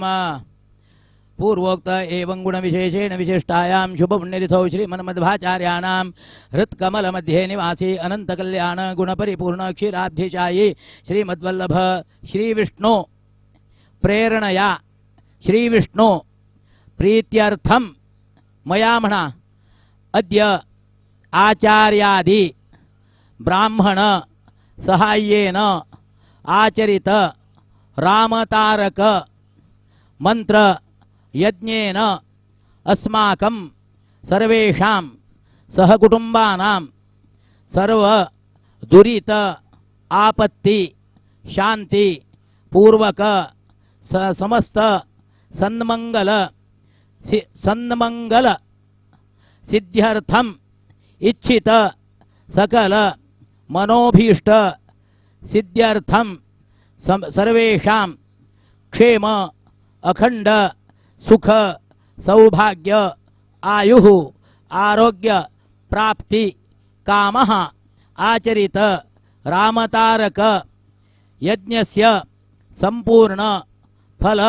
पूर्वोक्त एवं गुणविशेषेण विशिष्टायां शुभपुण्यतिथौ श्रीमन्मध्वाचार्याणां हृत्कमलमध्ये निवासी अनन्तकल्याण गुणपरिपूर्ण क्षीराब्धिशायी श्रीमद्वल्लभ श्रीविष्णु प्रेरणया श्रीविष्णु प्रीत्यर्थं मया म्हणा अद्य आचार्यादि ब्राह्मण सहाय्येन आचरित रामतारक मंत्र यज्ञेन अस्माकं सर्वेषां सहकुटुंबानां सर्व दुरित आपत्ति शांति पूर्वक समस्त सन्मंगल सन्मंगल सिद्ध्यर्थम इच्छित सकल मनोभीष्ट सिद्ध्यर्थम सर्वेषां क्षेम अखंड सुख सौभाग्य आयुः आरोग्य प्राप्ति कामः आचरित रामतारक यज्ञस्य संपूर्ण फल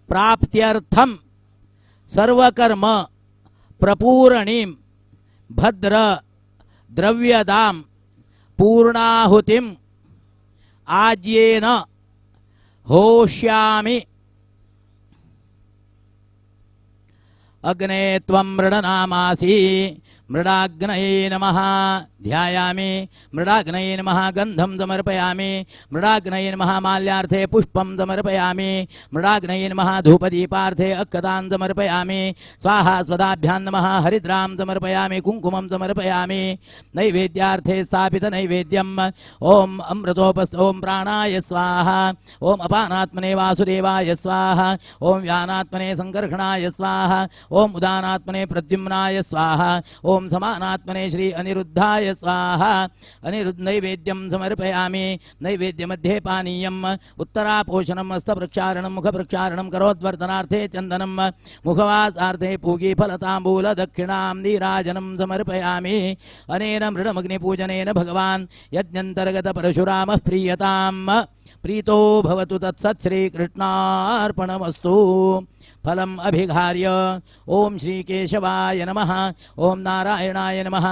प्राप्त्यर्थम सर्वकर्म प्रपूरणीं भद्र द्रव्यदां पूर्णाहुतिं आज्येन होष्यामि। अग्ने त्वं मृडनामासि मृडाग्नये नमः ध्यायामि। मृडाग्नये नमः गन्धं समर्पयामि। मृडाग्नये नमः माल्यार्थे पुष्पं समर्पयामि। मृडाग्नये नमः धूपदीपार्थे अक्षतां समर्पयामि। स्वाहा स्वदाभ्यां नमः हरिद्रां समर्पयामि। कुङ्कुमं समर्पयामि। नैवेद्यार्थे स्थापित नैवेद्यम् ॐ अमृतोपस् ॐ प्राणाय स्वाहा ॐ अपानात्मने वासुदेवाय स्वाहा ॐ व्यानात्मने सङ्कर्षणाय स्वाहा ॐ उदानात्मने प्रद्युम्नाय स्वाहा ॐ समानात्मने श्री अनिरुद्धाय स्वाहा। अनिरुद्ध नैवेद्यं समर्पयामि। नैवेद्यमध्ये पानीयम् उत्तरापोषणं हस्तप्रक्षारणं मुखप्रक्षारणं करोद्वर्धनार्थे चन्दनं मुखवासार्थे पूगीफलताम्बूल दक्षिणां नीराजनं समर्पयामि। अनेन मृडमग्निपूजनेन भगवान् यज्ञन्तर्गत परशुरामः प्रीयतां प्रीतो भवतु तत्सत् श्रीकृष्णार्पणमस्तु। फलम् अभिघार्य ॐ श्रीकेशवाय नमः ॐ नारायणाय नमः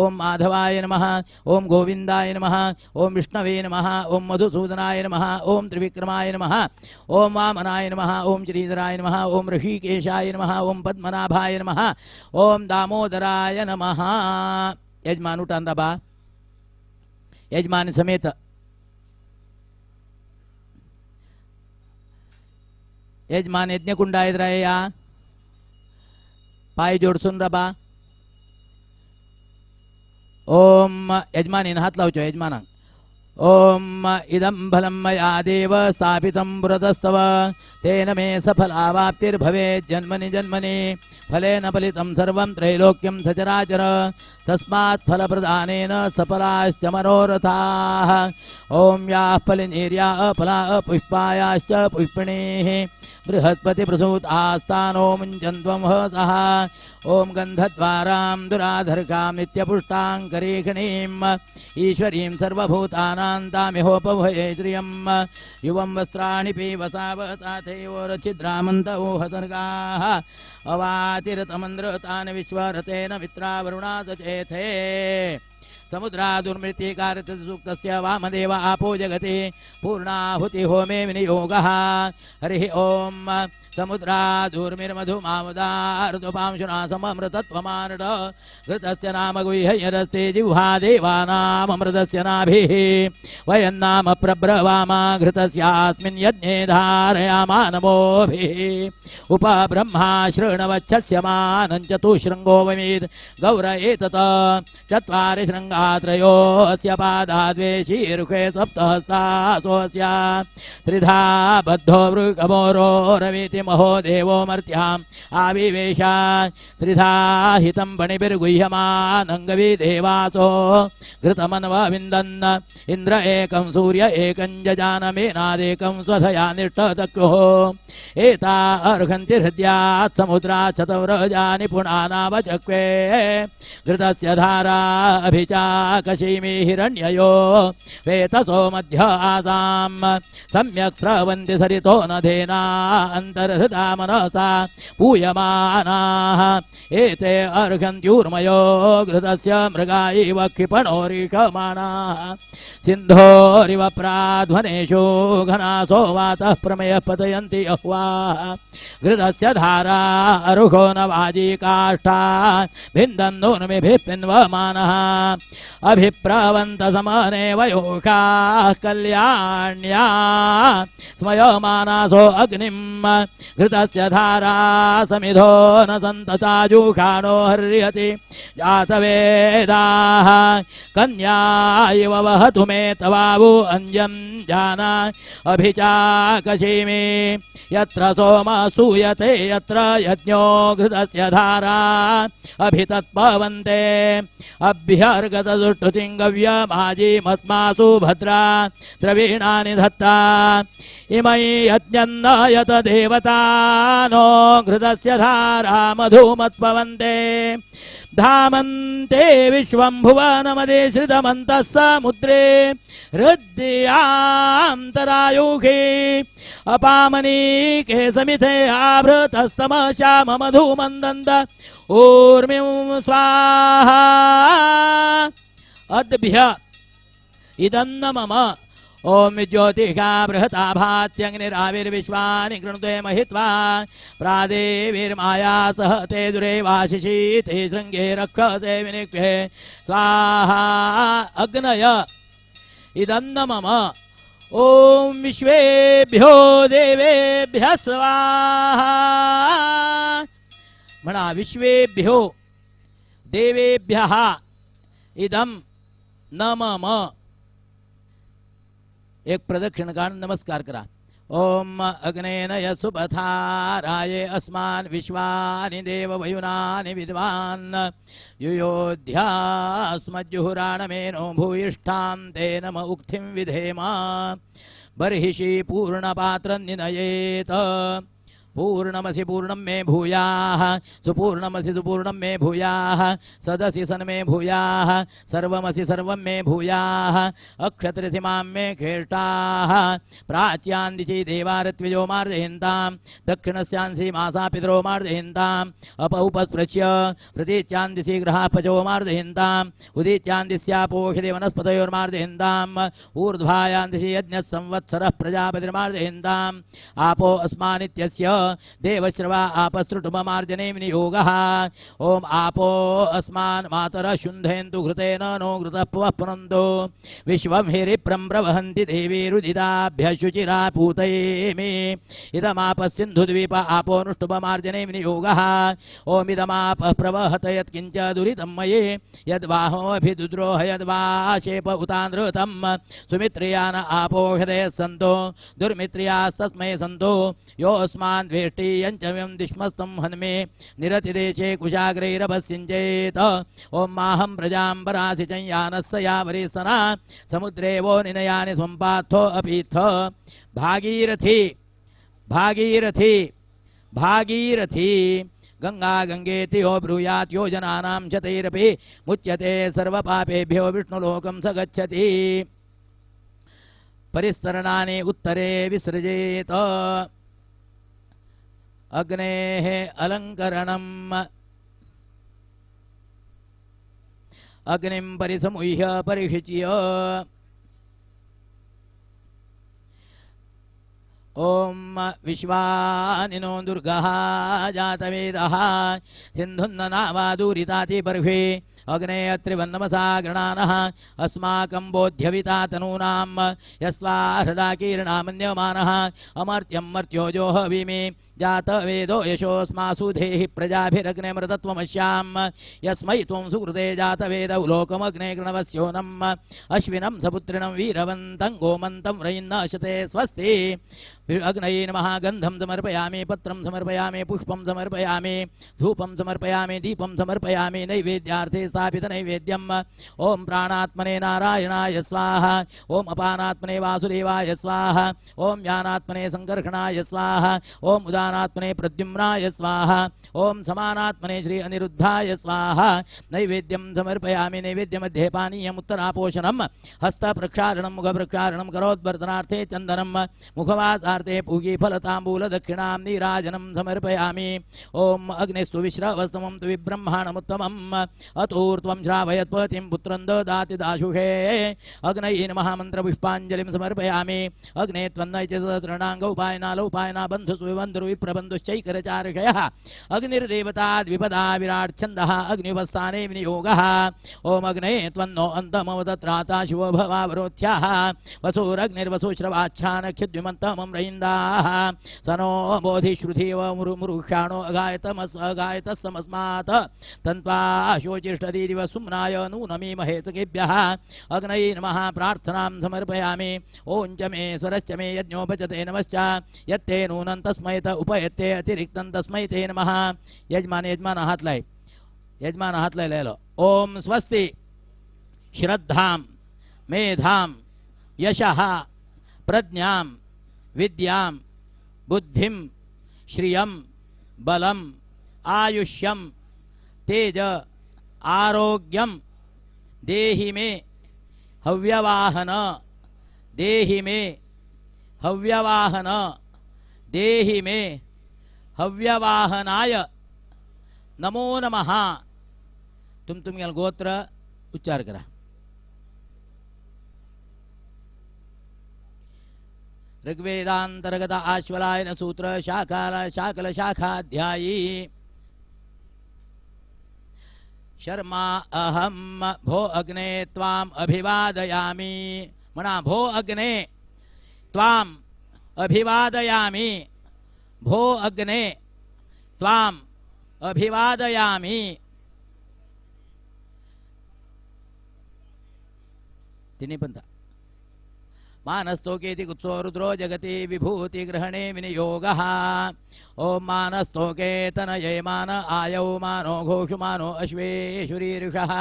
ॐ माधवाय नमः ॐ गोविन्दाय नमः ॐ विष्णवे नमः ॐ मधुसूदनाय नमः ॐ त्रिविक्रमाय नमः ॐ वामनाय नमः ॐ श्रीधराय नमः ॐ ऋषिकेशाय नमः ॐ पद्मनाभाय नमः ॐ दामोदराय नमः। यजमान उठान बा यजमान समेत यजमान यज्ञकुंड या पाय जोडसून रबा। ओम यजमानीन हात लावचो यजमानांक। ओम इदं फलं मया देव स्थापितं पुरतस्तव तेन मे सफलावाप्तिर्भवेत् जन्मनि जन्मनि फलेन फलितं सर्वं त्रैलोक्यं सचराचर तस्मात् फलप्रदानेन सफलाश्च मनोरथाः। ॐ याः फलिनीर्या अफला अपुष्पायाश्च पुष्पिणीः बृहस्पतिप्रसूतास्तानो मुञ्चन्त्वं हसः। ॐ गन्धद्वारां दुराधर्कां नित्यपुष्टां करीखिणीम् ईश्वरीं सर्वभूतानां तामिहोपभये श्रियं युवं वस्त्राणि पीवसावसाथैवोरछिद्रामन्तोहसर्गाः अवातिरतमन्द्रतान् विश्वरतेन मित्रावरुणा सचेथे समुद्रादुर्मृत्तिकारसूक्तस्य वामदेव आपो जगति पूर्णाहुति होमे विनियोगः। हरिः ॐ समुद्रादुर्मिर्मधुमामुदार्दुपांशुना सममृतत्वमानड घृतस्य नाम गुह्यरस्ते जिह्वा देवानाममृतस्य नाभिः वयं नाम प्रब्रवामा घृतस्यास्मिन् यज्ञे धारयामा नमोभिः उपब्रह्मा शृणवच्छस्य मानं चतुशृङ्गो वमीत् गौर एतत् चत्वारि शृङ्गात्रयोऽस्य पादा द्वे शीर्षे सप्तहस्तासोऽस्य त्रिधा बद्धो वृकमोरोरवीति महो देवो मर्त्याम् आविवेश त्रिधा हितं पणिभिर्गुह्यमानङ्गवि देवासो घृतमन्वविन्दन् इंद्र एकं सूर्य एकं जजानमेनादेकं स्वधया निष्ठचक्रुः एता अर्हन्ति हृद्यात् समुद्रात् शतव्रजानि पुनानावचक्वे घृतस्य धारा अभिचाकशीमि हिरण्ययो वेतसो मध्य आसां सम्यक् स्रवन्ति सरितो न धेना अन्तर्हृता मनसा पूयमानाः एते अर्हन्त्यूर्मयो घृतस्य मृगा इव क्षिपणोरिषमाणाः सिन्धोरिव प्राध्वनेषु घनासो वातः प्रमेयः पतयन्ति अह्वाः घृतस्य धारा अरुहो न वाजी काष्ठा भिन्दन्नोर्मिभिः पिन्वमानः अभिप्रवन्त समने वयोषाः कल्याण्या स्मयमानासो अग्निं घृतस्य धारा समिधो न सन्तताजुषाणो हर्यति जातवेदाः कन्या इव वहतु मे तवावु अन्यं जाना अभिचाकशीमि यत्र सोमः सूयते यत्र यज्ञो घृतस्य धारा अभितत्पवन्ते अभ्यर्गतसुष्टुतिं गव्यमाजीमस्मासु भद्रा द्रवीणानि धत्ता इमै यज्ञं न यत देवता नो घृतस्य धारा मधुमत्पवन्ते धामन्ते विश्वं भुवनमदे श्रितमन्तः समुद्रे हृद्यान्तरायुषे अपामनीके समिथे आवृतस्तमः श्याम मधुमन्दन्त ऊर्मिं स्वाहा अद्भ्य इदं न मम ॐ ज्योतिषा बृहता भात्यग्निराविर्विश्वानि कृणुते महित्वा प्रादेवीर्माया सह ते दुरेवाशिषीते शृङ्गे रक्षसे विनिक्ष्ये स्वाहा अग्नय इदं न मम ॐ विश्वेभ्यो देवेभ्यः स्वाहा म्हणा विश्वेभ्यो देवेभ्यः इदं न मम। एक प्रदक्षिण काढून नमस्कार करा। ॐ अग्नेन यसुपथा राये अस्मान् विश्वानि देव वयुनानि विद्वान् युयोध्यास्मज्जुहुराणमेनो भूयिष्ठां ते नम उक्थिं विधेम बर्हिषि पूर्णपात्रं निनयेत पूर्णमसि पूर्णं मे भूयाः सुपूर्णमसि सुपूर्णं मे भूयाः सदसि सन्मे भूयाः सर्वमसि सर्वं मे भूयाः अक्षत्रिथिमां मे खेष्टाः प्राच्यां दिशि देवारत्विजो मार्जयन्तां दक्षिणस्यांसि मासा पितरो मार्जयन्ताम् अप उपस्पृश्य प्रतीच्यां दिशि ग्रहाः पचो मार्जयन्ताम् उदीच्यां दिश्यापोषधे वनस्पतयोर्मार्जयन्ताम् ऊर्ध्वायां दिशि यज्ञः संवत्सरः प्रजापतिर्मार्जयन्ताम् आपो अस्मानित्यस्य देवश्रवा आपस्तृटुममार्जने विनियोगः ॐ आपो अस्मान् मातरः शुन्धयन्तु घृतेन नो घृतः पुवः पुनन्तु विश्वं हिरिप्रं प्रवहन्ति देवीरुदिताभ्यः शुचिरा पूतयेमि इदमापः सिन्धुद्वीप आपोऽनुष्टुपमार्जने विनियोगः ॐ इदमापः प्रवहत यत्किञ्च दुरितं मयि यद्वाहोऽभिदुद्रोह यद्वाशेप उतानृतं सुमित्रिया न आपोषधयः सन्तो दुर्मित्रियास्तस्मै सन्तो योऽस्मान् द्वेष्टि यञ्च दिश्मस्तं हन्मे निरतिदेशे कुशाग्रैरभसिञ्चेत ॐ माहं प्रजां परासि चयानस्य यावरीसना समुद्रे वो निनयानि सम्पार्थो अपीथ भागीरथी भागीरथी भागीरथी गंगा गंगेति यो ब्रूयात् योजनानां शतैरपि मुच्यते सर्वपापेभ्यो विष्णुलोकं स गच्छति। परिस्तरणानि उत्तरे विसृजेत। अग्नेः अलंकरणम् अग्निं परिसमुह्य परिषिच्य ॐ विश्वानिनो दुर्गः जातवेदः सिन्धुन्ननावादूरिताति बर्हि अग्ने अत्रिवन्नमसा गृणानः अस्माकं बोध्यविता तनूनां यस्वा हृदा कीर्णामन्यमानः अमर्त्यं मर्त्यो जोहवीमि जातवेदो यशोऽस्मासु धेहि प्रजाभिरग्ने मृतत्वमश्याम यस्मै त्वं सुकृते जातवेद लोकमग्ने कृणवस्योनम् अश्विनं सपुत्रिणं वीरवन्तं गोमन्तं रयिन्नाशते स्वस्ति। अग्नये नमः। गन्धं समर्पयामि, पत्रं समर्पयामि, पुष्पं समर्पयामि, धूपं समर्पयामि, दीपं समर्पयामि। नैवेद्यार्थे स्थापित नैवेद्यम्। ॐ प्राणात्मने नारायणाय स्वाहा। ॐ अपानात्मने वासुदेवाय स्वाहा। ॐ ज्ञानात्मने संकर्षणाय स्वाहा। ॐ उदानात्मने प्रद्युम्नाय स्वाहा। ॐ समानात्मने श्री अनिरुद्धाय स्वाहा। नैवेद्यं समर्पयामि। नैवेद्यमध्ये पानीयम् उत्तरापोषणं हस्तप्रक्षालनं मुखप्रक्षालनं करोद्वर्धनार्थे चन्दनं मुखवासार्थे पूगीफलताम्बूल दक्षिणां नीराजनं समर्पयामि। ॐ अग्निस्तु विश्रवस्तमं तु विब्रह्माणमुत्तमम् अतूर्त्वं श्रावयत्पतिं पुत्रं ददाति दाशुषे। अग्नये नमः। मन्त्रपुष्पाञ्जलिं समर्पयामि। अग्ने त्वन्नैच तृणाङ्ग उपायनालोपायना बन्धुसुविबन्धुर्विप्रबन्धुश्चैकरचार्षयः अग्निर्देवता द्विपदा विराट् छन्दः अग्निवस्थाने विनियोगः। ॐ अग्नये त्वन्नो अन्तमवदत्राता शिवो भवावरोध्याः वसुरग्निर्वसुश्रवाच्छानख्युद्विमन्तमं रयिन्दाः स नो बोधिश्रुधिव मुरुमुरुषाणो अगायतः समस्मात् तन्त्वा शोचिष्ठदिव सुम्नाय नूनमीमहे सखेभ्यः। अग्नये नमः। प्रार्थनां समर्पयामि। ॐ च मे स्वरश्च मे यज्ञोपचते नमश्च यत्ते नूनं तस्मै त उपयत्ते अतिरिक्तं तस्मै ते नमः। यजमान यजमान हात लाय, यजमान हात लाय लो। ॐ स्वस्ति श्रद्धां मेधां यशः प्रज्ञां विद्यां बुद्धिं श्रियं बलम् आयुष्यं तेज आरोग्यं देहि मे हव्यवाहन देहि मे हव्यवाहन देहि मे हव्यवाहनाय नमो नमः। तुम तुमगेल गोत्र उच्चार करा। ऋग्वेदांतर्गत आश्वलायन सूत्र शाखाल शाकल शाखाध्यायी शर्मा अहम भो अग्ने त्वाम अभिवादयामि। मना भो अग्ने त्वाम अभिवादयामि। भो अग्ने त्वाम अभिवादयामि। तिन्ही पंथा मानस्तोकेति कुत्सो रुद्रो जगति विभूतिग्रहणे विनियोगः। ॐ मानस्तोके तनये मान आयौ मानो घोषु मानो अश्वेशुरीरुषः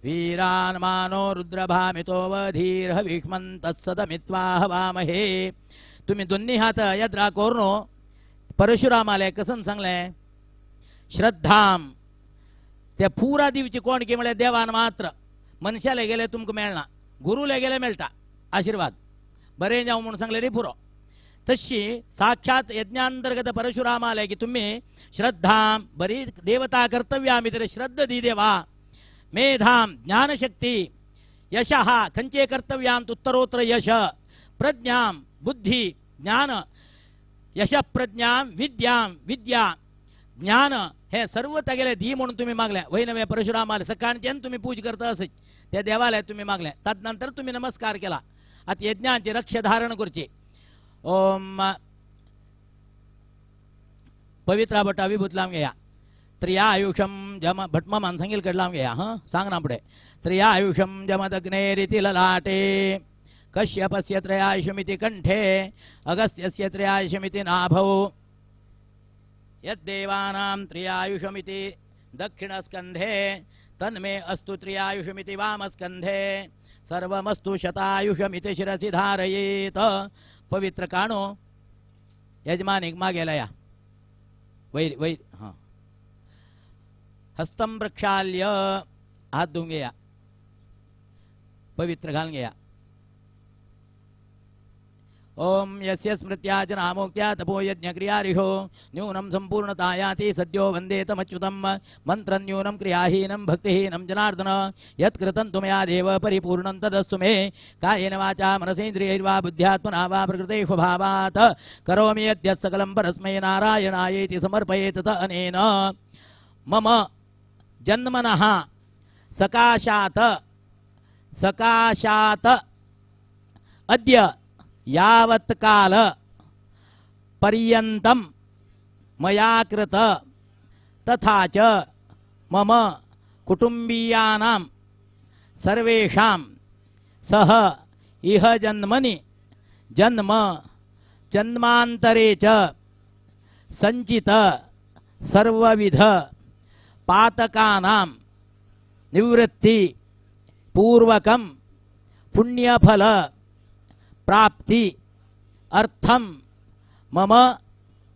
वीरान् मानो रुद्रभामितो वधीर्ह विष्मन्तत्सदमित्वा हवामहे। तुम्ही दोन्ही हात यद्रा कोरनो परशुरामाले कसम सांगले श्रद्धाम त्या पुरा दिवची कोण की म्हळ्यार देवान मात्र मनशाले गेले तुमकां मेळना, गुरुले गेले मेळटा आशीर्वाद बरें जावं म्हणून सांगलें रे पुरो। तशी साक्षात यज्ञांतर्गत परशुरामाले की तुम्ही श्रद्धाम बरी देवता कर्तव्या भितर श्रद्धा दी देवा मेधाम ज्ञानशक्ती यशः खंचे कर्तव्यां उत्तरोत्तर यश प्रज्ञां बुद्धी ज्ञान यश प्रज्ञां विद्यां विद्या ज्ञान हे सर्व तागेले दी म्हणून तुम्ही मागले वय नव्हे परशुरामाले सकाळच्यान तुम्ही पूज करता असे त्या देवाला तुम्ही मागले तदनंतर तुम्ही नमस्कार केला। आता यज्ञांचे रक्ष धारण करचे। ओम पवित्रा भटा विभूत लावून घेया त्रियायुषम जम भटमामान सांगील कडे लावून घेया हां सांग ना पुढे त्रियायुषम जमदग्नेरिति ललाटे कश्यपस्य त्रयायुषमिति कंठे अगस्त्यस्य त्रयायुषमिति नाभौ यद्देवानां त्रियायुषमिति दक्षिणस्कन्धे तन्मे अस्तु त्रियायुषमिति वामस्कन्धे सर्वमस्तु शतायुषमिति शिरसि धारयेत। पवित्र काणो यजमानीक मागेला या वैर वैर हां हस्तं प्रक्षाल्य हात धुवून घेया पवित्र घालून घेया। ओम यस्य स्मृत्या च नामोक्त्या तपो यज्ञक्रियारिषो न्यूनं संपूर्णतायाति सद्यो वन्दे तमच्युतं मन्त्रं न्यूनं क्रियाहीनं भक्तिहीनं जनार्दन यत्कृतं तु मया देव परिपूर्णं तदस्तु मे कायेन वाचा मनसेन्द्रियैर्वा बुद्ध्यात्मना वा प्रकृते स्वभावात् करोमि यद्यत् सकलं परस्मै नारायणायेति समर्पयेत त अनेन मम जन्मनः सकाशात् सकाशात् अद्य यावत् काल पर्यन्तं मया कृत तथा च मम कुटुंबीयानां सर्वेषां सह इह जन्मनि जन्म जन्मांतरे च संचित सर्वविध पातकानां निवृत्ति पूर्वकं पुण्यफल प्राप्ति अर्थं मम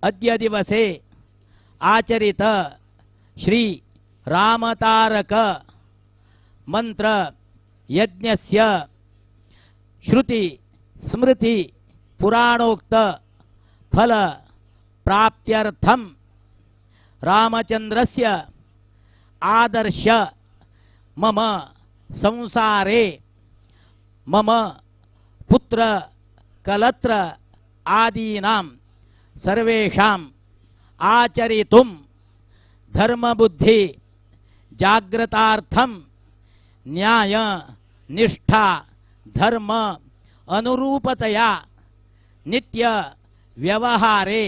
अद्य दिवसे आचरित श्री रामतारक मंत्र यज्ञस्य श्रुति स्मृति पुराणोक्त फल प्राप्त्यर्थं रामचंद्रस्य आदर्श मम संसारे मम पुत्र कलत्र आदीनां सर्वेषाम् आचरितुं धर्मबुद्धि जाग्रतार्थं न्याय निष्ठा धर्म अनुरूपतया नित्य व्यवहारे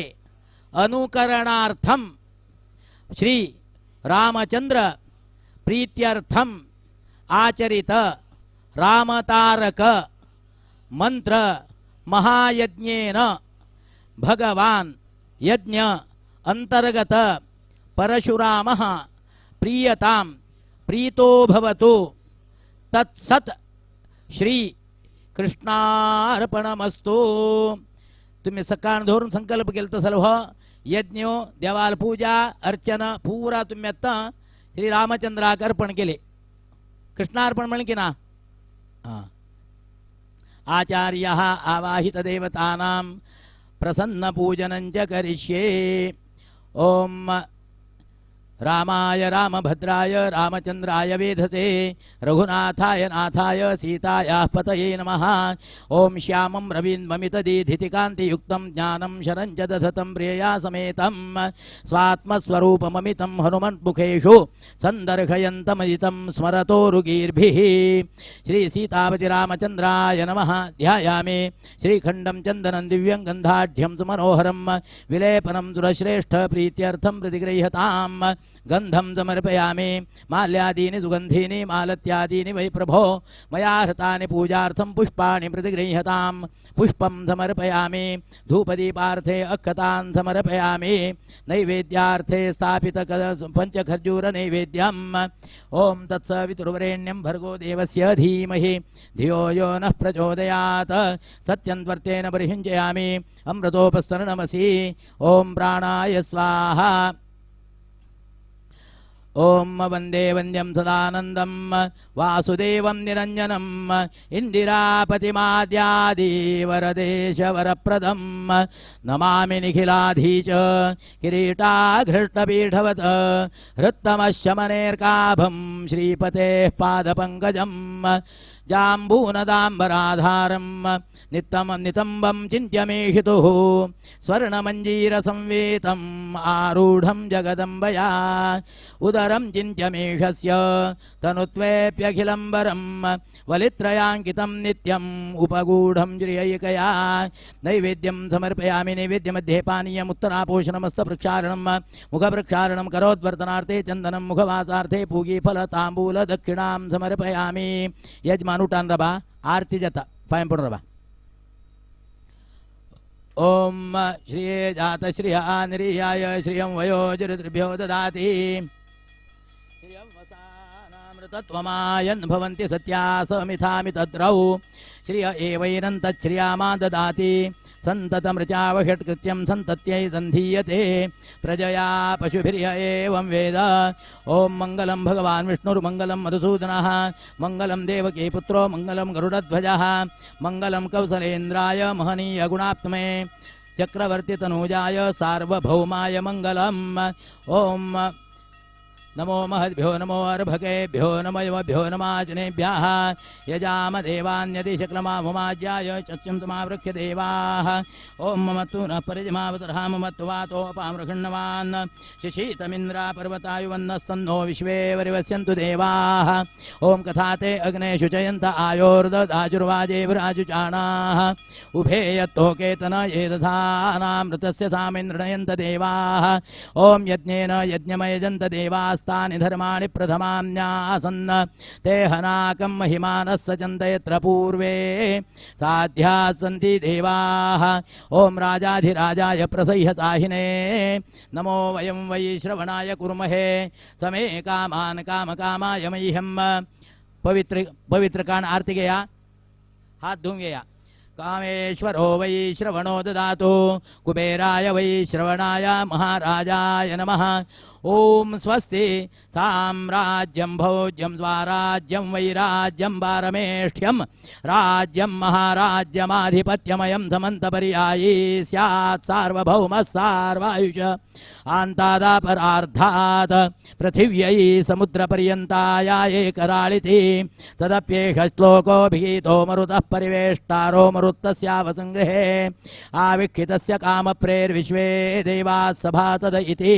अनुकरणार्थं श्री रामचंद्र प्रीत्यर्थं आचरित रामतारक मंत्र महायज्ञेन भगवान यज्ञ अंतर्गत परशुरामः प्रीयतां प्रीतो भवतु। तत्सत् श्री कृष्णार्पणमस्तु। तुम्ही सकाळ धरून संकल्प केला तसं हो यज्ञ देवाल पूजा अर्चना पुरा तुम्ही आता श्री रामचंद्राक अर्पण केले। कृष्णार्पण म्हणले की ना। हां आचार्यः आवाहित देवतानां प्रसन्न पूजनं च करिष्ये। ओम रामाय रामभद्राय रामचंद्राय वेधसे रघुनाथाय नाथाय सीतायाः पतये नमः। ओम श्यामं रवीन्ममितदीधितिकान्तियुक्तं ज्ञानं शरं च दधतं प्रियया समेतं स्वात्मस्वरूपममितं हनुमन्मुखेषु सन्दर्शयन्तमजितं स्मरतो रुगीर्भिः। श्री सीतापति रामचंद्राय नमः। ध्यायामि श्रीखण्डं चन्दनं दिव्यं गन्धाढ्यं सुमनोहरं विलेपनं सुरश्रेष्ठ प्रीत्यर्थं प्रतिगृह्यताम्। गंधं समर्पयामि माल्यादीनि सुगंधीनि मालत्यादीनि वै प्रभो मया हृतानि पूजार्थं पुष्पाणि प्रतिगृह्यतां। पुष्पं समर्पयामि धूपदीपार्थे अक्षतान् समर्पयामि नैवेद्यार्थे स्थापित पंचखर्जूर नैवेद्यम्। ओम तत्सवितुर्वरेण्यं भर्गो देवस्य धीमहि धियो यो नः प्रचोदयात्। सत्यं त्वर्तेन परिषिञ्चयामि अमृतोपस्तरणमसि। ओम प्राणाय स्वाहा। ओम वंदे वंद्यं सदानंदं वासुदेवं निरंजनम् इंदिरापतिमाद्यादिवरदेशवरप्रदं नमामि निखिलाधीश किरीटाघृष्टपीठवत् हृत्तमशमनेर्काभं श्रीपतेः पादपङ्कजं जाम्बूनदाम्बराधारं नितम्बं चिन्त्यमेषितुः स्वर्णमञ्जीरसंवेतम् आरूढं जगदम्बया उदरं चिन्त्यमेषस्य तनुत्वेऽप्यखिलम्बरं वलित्रयाङ्कितं नित्यम् उपगूढं श्रियैकया। नैवेद्यं समर्पयामि। नैवेद्यमध्ये पानीयमुत्तरापोषणमस्तप्रक्षालनं मुखप्रक्षालनं करोद्वर्तनार्थे चन्दनं मुखवासार्थे पूगीफलताम्बूलदक्षिणां समर्पयामि। यजमान उठान रबा आरती जाता पांय पडून रबा। ओम श्रिये जात श्रिय निरियाय श्रियं वयो जरितृभ्यो ददाति श्रियं वसानामृतत्वमायन् भवन्ति सत्या समिथामि तद्रौ श्रिय एवैनं तच्छ्रियामा ददाति सन्ततमृचावषट्कृत्यं सन्तत्यै सन्धीयते प्रजया पशुभिर्य एवं वेद। ॐ मङ्गलं भगवान् विष्णुर्मङ्गलं मधुसूदनः मङ्गलं देवकी पुत्रो मङ्गलं गरुडध्वजः मङ्गलं कौसलेन्द्राय महनीय गुणात्मे चक्रवर्तितनूजाय सार्वभौमाय मङ्गलम्। ॐ नमो महद्भ्यो नमो अर्भकेभ्यो नमो यमभ्यो नमाजनेभ्यः यजाम देवान्यदि शक्लमामुमाज्याय चक्षुं समावृक्ष्य देवाः ॐ मम तु नः परिजमावतरः मम तु वातोऽपामृखण्णवान् शिशीतमिन्द्रा पर्वतायुवन्नस्तन्नो विश्वे वरिवस्यन्तु देवाः ॐ कथा ते अग्ने शुचयन्त आयोर्ददाजुर्वाजेवराजुचाणाः उभे यत्तोकेतन ये दधानामृतस्य सामिन्द्रणयन्त देवाः ॐ यज्ञेन यज्ञमयजन्त देवास्तानि धर्माणि प्रथमान्यासन् ते हनाकं महिमानः सचन्त यत्र पूर्वे साध्याः सन्ति देवाः ॐ राजाधिराजाय प्रसह्य साहिने नमो वयं वै श्रवणाय कुर्महे समे कामान् कामकामाय मह्यं। पवित्र पवित्र कान आरती घेया, हात धुवून घेया। कामेश्वरो वै श्रवणो ददातु कुबेराय वै श्रवणाय महाराजाय नमः। ॐ स्वस्ति साम्राज्यं भोज्यं स्वाराज्यं वैराज्यं पारमेष्ठ्यं राज्यं महाराज्यमाधिपत्यमयं समन्तपर्यायी स्यात् सार्वभौमः सार्वायुष आन्तादापरार्धात् पृथिव्यै समुद्रपर्यन्ताया एकराळिति तदप्येष श्लोकोऽभिगीतो मरुतः परिवेष्टारो मरुत्तस्यावसङ्ग्रहे आविक्षितस्य कामप्रेर्विश्वे देवाः सभासद इति।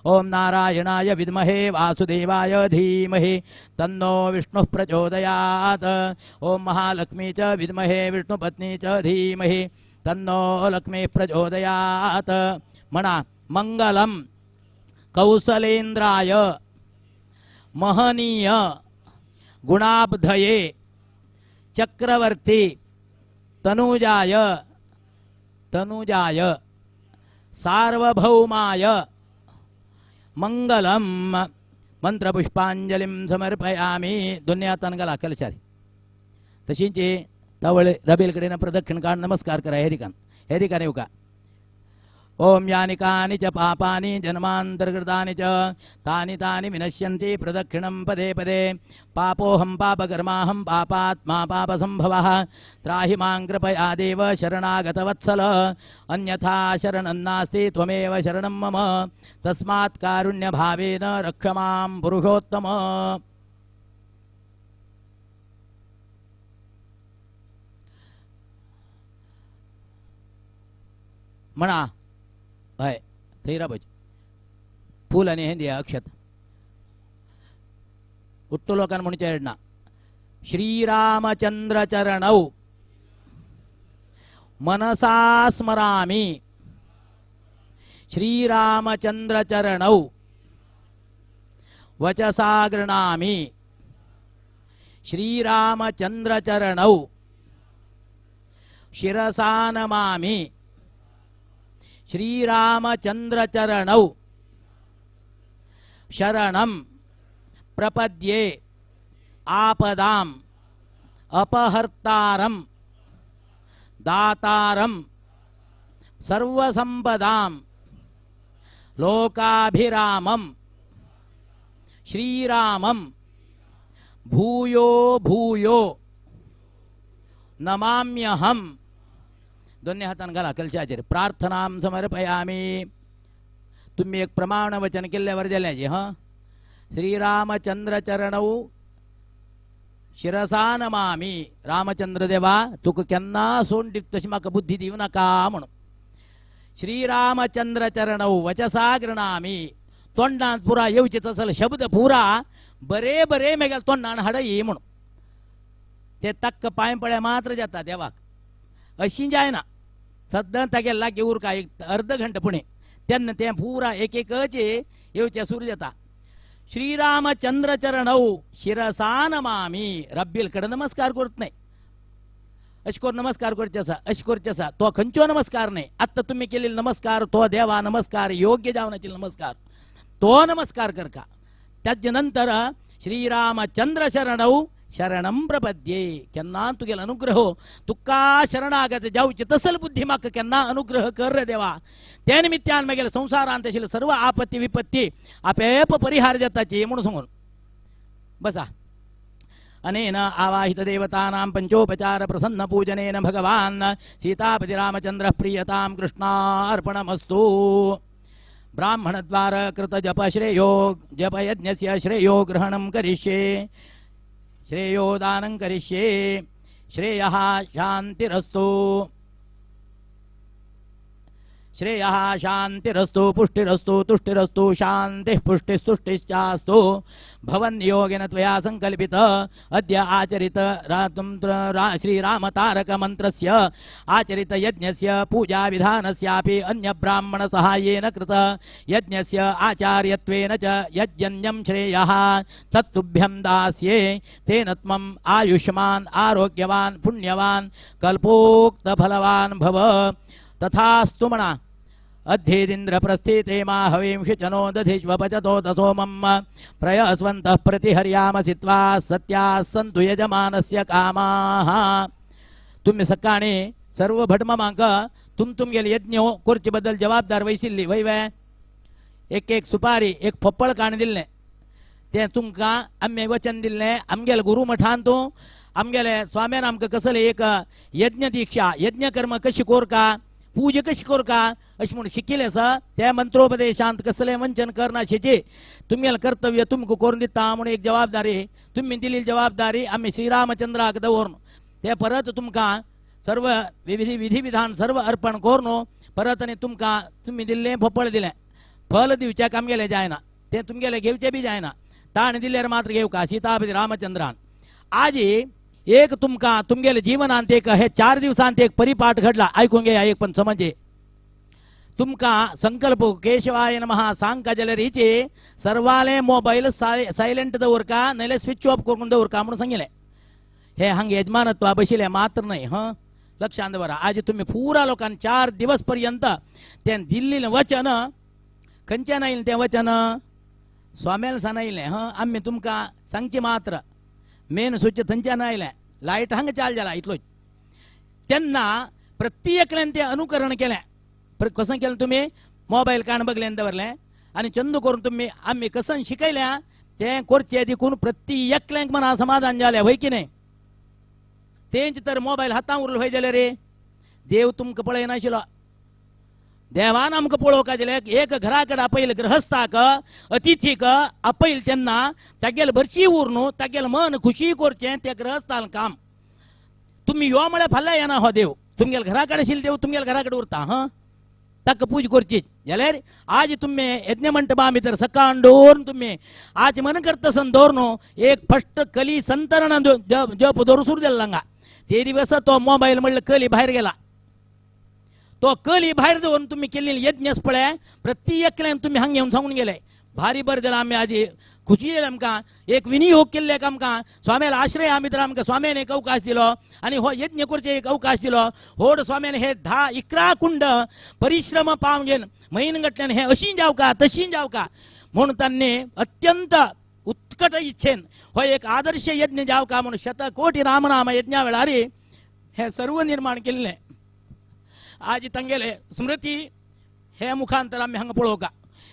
ॐ नारायणाय विद्महे वासुदेवाय धीमहि तन्नो विष्णुः प्रचोदयात्। ॐ महालक्ष्मी च विद्महे विष्णुपत्नी च धीमहि तन्नो लक्ष्मीः प्रचोदयात्। म्हणा मंगलम कौसलेन्द्राय महनीय गुणाब्धये चक्रवर्ती तनुजाय तनुजाय सार्वभौमाय मंगलम मंत्रपुष्पांजलिं समर्पयामि। दोन्ही हातान घाला कलशारी तशींच तवळ रबेल कडेन प्रदक्षिण काढ नमस्कार करा हे दिकान हे दिकान येवका। ओम यानि कानि च पापानि जन्मान्तर्कृतानि च तानि तानि विनश्यन्ति प्रदक्षिणं पदे पदे। पापोऽहं पापकर्माहं पापात्मा पापसंभवः त्राहि मां कृपया देव शरणागतवत्सल अन्यथा शरणं नास्ति त्वमेव शरणं मम तस्मात् कारुण्यभावेन रक्ष मां पुरुषोत्तम। म्हणा हय थंय राबोच फूल आनी हें दिया अक्षत उट्टू लोकान म्हणचे येडना। श्रीरामचंद्र चरणौ मनसा स्मरामि श्रीरामचंद्र चरणौ वचसा गृह्णामि श्रीरामचंद्र चरणौ शिरसा नमामि श्रीरामचंद्र चरणौ शरणं प्रपद्ये आपदाम अपहर्तारं दातारं सर्वसंपदां लोकाभिरामं श्रीरामं भूयो भूयो नमाम्यहं। दोन्ही हातान घाला कलशाचेर प्रार्थनां समर्पयामि। तुम्ही एक प्रमाण वचन केल्ल्यावर जाल्याचे हां। श्रीरामचंद्र चरणौ शिरसा नमामि। रामचंद्र देवा तुका केन्ना सोडून दिता तशी म्हाका बुद्धी दिवं नाका म्हणून। श्रीरामचंद्र चरणौ वचसा गृह्णामि। तोंडान पुरा येवचेच असल शब्द पुरा बरे बरे मेगेल तोंडान हाडय म्हणून ते तक्क पांय पळ्या मात्र जाता देवाक अशी जायना सद्दां तागे लागीं उरका एक अर्द घंटा पुणे तेन्ना तें पुरा एक एकच येवचें सुरू जाता। श्रीरामचंद्र चरणौ शिरसा नमामि। रब्बील कडेन नमस्कार करत न्हय अशें करून नमस्कार करचे आसा अशें करचे आसा तो खंयचो नमस्कार न्हय। आत्तां तुमी केलेलो नमस्कार तो देवा नमस्कार योग्य जावन आशिल्लो नमस्कार तो नमस्कार करका। ताजे नंतर श्रीरामचंद्र शरणौ शरणं प्रपद्ये। केन्ना तुगेलो अनुग्रह तुका शरणागत जावची तसल बुद्धी म्हाका केन्ना अनुग्रह कर रे देवा। ते निमित्तान मागीर संवसारांत आशिल्ले सर्व आपत्ती विपत्ती आपेप परिहार जाताची म्हणून सांगून बसा। अनेन आवाहित देवतानां पंचोपचार प्रसन्न पूजनेन भगवान् सीतापति रामचंद्र प्रियतां कृष्णार्पणमस्तु। ब्राह्मणद्वार कृत जप श्रेयो जपयज्ञस्य श्रेयो ग्रहणं करिष्ये श्रेयोदानं करिष्ये श्रेयः शान्तिरस्तु श्रेयः शान्तिरस्तु पुष्टिरस्तु तुष्टिरस्तु शान्तिः पुष्टिस्तुष्टिश्चास्तु भवन्योगेन त्वया संकल्पित अद्य आचरित श्रीरामतारकमन्त्रस्य आचरित यज्ञस्य पूजाविधानस्यापि अन्यब्राह्मणसहायेन कृत यज्ञस्य आचार्यत्वेन च यज्ञन्यं श्रेयः तत्तुभ्यं दास्ये तेन त्वम् आयुष्मान् आरोग्यवान् पुण्यवान् कल्पोक्तफलवान् भव। तथास्तु मणा अध्येदिन्द्र प्रस्थिते मा हवींषि च नो दधिष्वपचतो दसोमं प्रयस्वन्तः प्रतिहर्यामसि त्वा सत्याः सन्तु यजमानस्य कामाः। तुम्ही सकाळी सर्व भटमामांक तुम तुमगेले यज्ञ कोरचे बद्दल जबाबदार वैशिल्ली वय वय एक एक सुपारी एक फप्पळ काण दिल्लें तें तुमकां आमी वचन दिल्लें आमगेले गुरू मठान तूं आमगेले स्वाम्यान आमकां कसले एक यज्ञ दीक्षा यज्ञकर्म कशी कोरका पूजा कशी कोरका अशें म्हूण शिकिल्लें आसा त्या मंत्रोपदेशांत कसलें वंचन करनाशेची तुमगेलें कर्तव्य तुमकां करून दिता म्हूण एक जबाबदारी तुमी दिल्ली जबाबदारी आमी श्रीरामचंद्राक दवरून ते परत तुमकां सर्व विधी विधिविधान सर्व अर्पण करून परत आनी तुमकां तुमी दिल्लें फपळ दिलें फल दिवच्याक आमगेलें जायना तें तुमगेलें घेवचें बी जायना ताणें दिल्यार मात्र घेवका सीतापती रामचंद्रान। आज एक तुमकां तुमगेले जीवनांत एक हे 4 दिवसांत एक परिपाठ घडला आयकून घेया एक पण समजे तुमकां संकल्प केशवाय नमः सांगका जाल्यार हिचे सर्वाले मोबायल सायलंट दवरका नाल्यार स्विच ऑफ करून दवरका म्हणून सांगिल्लें। हे हांगा यजमानत्वा बशिल्लें मात्र न्हय हं लक्षांत दवरा। आज तुमी पुरा लोकांनी 4 दिवस पर्यंत तें दिल्लें वचन खंयच्यान आयलें तें वचन स्वाम्यान सान आयलें हं आमी तुमकां सांगचें मात्र मेन स्विच थंयच्यान आयलें लायट हांगा चाल जाला इतलोच तेन्ना प्रत्येकल्यान तें अनुकरण केलें। कशें केलें तुमी मोबायल काण बगलेन दवरलें आनी चंद करून तुमी आमी कसन शिकयल्या तें करचें देखून प्रत्येकल्यांक मना समाधान जालें वय की न्हय। तेंच तर मोबायल हातां उरलो वय जाल्यार रे देव तुमकां पळयनाशिल्लो देवान आमकां पळोवंक जाल्यार एक घरा कडेन आपयल गृहस्थाक अतिथीक आपयल तेन्ना तागेले भरशी उर न्हू तागेलें मन खुशी करचें त्या गृहस्थान काम। तुमी यो म्हळ्यार फाल्यां येना हो देव तुमगेले घरा कडेन आशिल्लो देव तुमगेले घरा कडेन उरता हां ताका पूज करची जाल्यार आज तुमी यज्ञमंटपा भितर सकाळ दवरून तुमी आज मन करतसन दवर न्हू एक फस्ट कली संतरण जप दवरून सुरू जालो हांगा ते दिवस तो मोबायल म्हणल्यार कली भायर गेला तो कली भायर दवरून तुमी केल्ली यज्ञ पळय प्रत्येकल्यान तुमी हांगा येवन सांगून गेले भारी बरें जालें आमी आजी खुशी जाली आमकां एक विनियोग केल्ले आमकां स्वाम्याला आश्रय आमी तर आमकां स्वाम्यान एक अवकाश दिलो आनी हो यज्ञ करचे एक अवकाश दिलो होड स्वाम्यान हे 10-11 कुंड परिश्रम पावन घेवन म्हयन गटल्यान हे अशी जावका तशी जावका म्हूण तांणी अत्यंत उत्कट इच्छेन हो एक आदर्श यज्ञ जावका म्हणून शतकोटी रामनाम यज्ञा वेळार हे सर्व निर्माण केल्लें। आज तांगेले स्मृती हे मुखांतर आमी हांगा पळोवका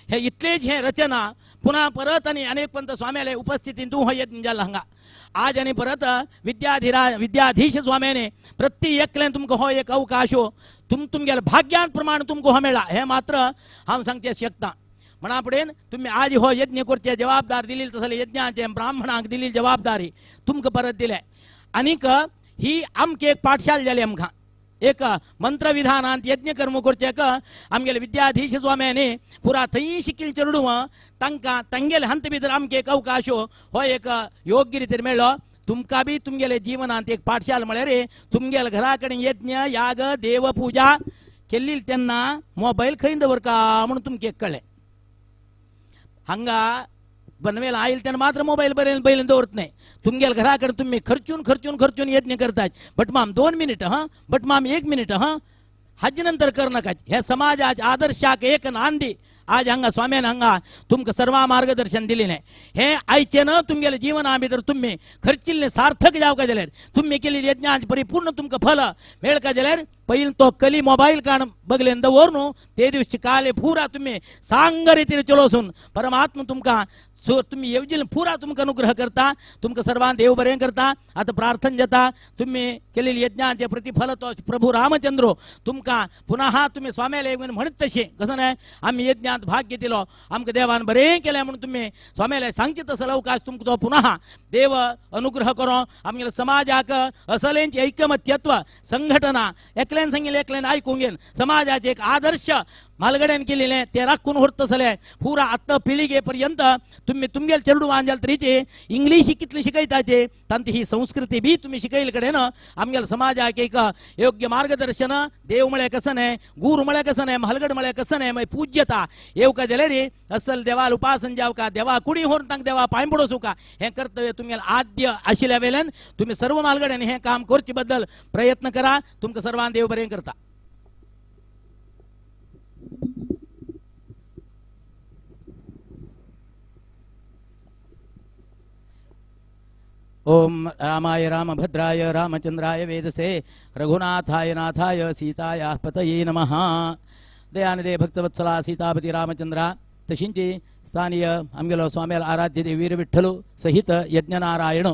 हे इतलेच हे रचना पुन्हा परत आनी अनेक पंत स्वाम्याले उपस्थितीन तूं हो यज्ञ जाला हांगा आज आनी परत विद्याधीश स्वाम्याने प्रत्येकल्यान तुमकां हो एक अवकाश तुमगेले भाग्यान प्रमाण तुमकां हो मेळ्ळा हें मात्र हांव सांगचें शकता। म्हणा फुडें तुमी आज हो यज्ञ करचे जबाबदार दिली तसले यज्ञाचे ब्राह्मणांक दिली जबाबदारी तुमकां परत दिले आनीक ही आमकां एक पाठशाल जाली आमकां एक मंत्रविधानांत यज्ञकर्म करचेक आमगेले विद्याधीश स्वाम्यानी पुरा थंय शिकिल्ले चेडूं तांकां तांगेले हंत भितर आमकां एक अवकाश हो एक योग्य रितीन मेळ्ळो। तुमकां बी तुमगेले जिवनांत एक पाठशाल म्हळ्यार तुमगेले घरा कडेन यज्ञ याग देवपूजा केल्ली तेन्ना मोबायल खंय दवरका म्हणून तुमकां एक कळ्ळें। हांगा बनवेल आयल तेन्ना मात्र मोबायल बरें बैल दवरत न्हय तुमगेले घरा कडेन तुमी खर्चून खर्चून खर्चून यज्ञ करतात भटमाम 2 मिनिट हां भटमाम 1 मिनिट हां हाजे नंतर करनाका हे समाजाच्या आदर्शाक एक नांदी आज हांगा स्वाम्यान हांगा तुमकां सर्वा मार्गदर्शन दिलें हे आयचें न तुमगेले जिवना भितर तुमी खर्चिल्लें सार्थक जावका जाल्यार तुमी केल्ली यज्ञांचे परिपूर्ण तुमकां फल मेळका जाल्यार पयलीं तो कली मोबाईल काण बगलेन दवर न्हू ते दिवशी काले पुरा तुम्ही सांग रितीन चलोसून परमात्मा तुमकां सो तुम्ही येवजील पुरा तुमकां अनुग्रह करता तुमकां सर्वां देव बरें करता. आतां प्रार्थना जाता तुम्ही केलेली यज्ञांचे प्रतिफल तो प्रभू रामचंद्र तुमकां पुनः तुम्ही स्वाम्याला येवन म्हणत तशें कसं न्हय आमी यज्ञांत भाग घेतिलो आमकां देवान बरें केलें म्हणून तुम्ही स्वाम्याला सांगचे तसो अवकाश तुमकां तो पुनः देव अनुग्रह करो. आमगेल्या समाजाक असलेंचे ऐकमत्यत्व संघटना एकल्यान सांगिल्लें एकल्यान आयकूंक घेवन समाजाचे एक आदर्श म्हालगड्यान केलेलें ते राखून व्हरतसले पुरा आत्ता पिळगे पर्यंत तुम्ही तुमगेले चेडवान जाल्यार तरीचे इंग्लीश कितली शिकयताचे तांची ही संस्कृती बी तुम्ही शिकयले कडेन आमगेल्या समाजाक एक योग्य मार्गदर्शन देव म्हळ्यार कसं न्हय गुरू म्हळ्यार कसं न्हय म्हालगड म्हळ्यार कसं न्हय मागीर पूज्यता येवका जाल्यार रे असल देवाल उपासन जावका देवा कुडी व्हरून तांकां देवा पांय पडोवचो हें कर्तव्य तुमगेलें आद्य आशिल्ल्या वेल्यान तुम्ही सर्व म्हालगड्यांनी हें काम करचे बद्दल प्रयत्न करा. तुमकां सर्वांक देव बरें करता. ओम रामाय रामभद्राय रामचंद्राय वेदसे रघुनाथाय नाथाय सीतायाः पतये नमः. दयानिधे भक्तवत्सला सीतापती रामचंद्रा तशींची स्थानीय आमगेलो स्वाम्याल आराध्य देव वीर विठ्ठलो सहित यज्ञनारायण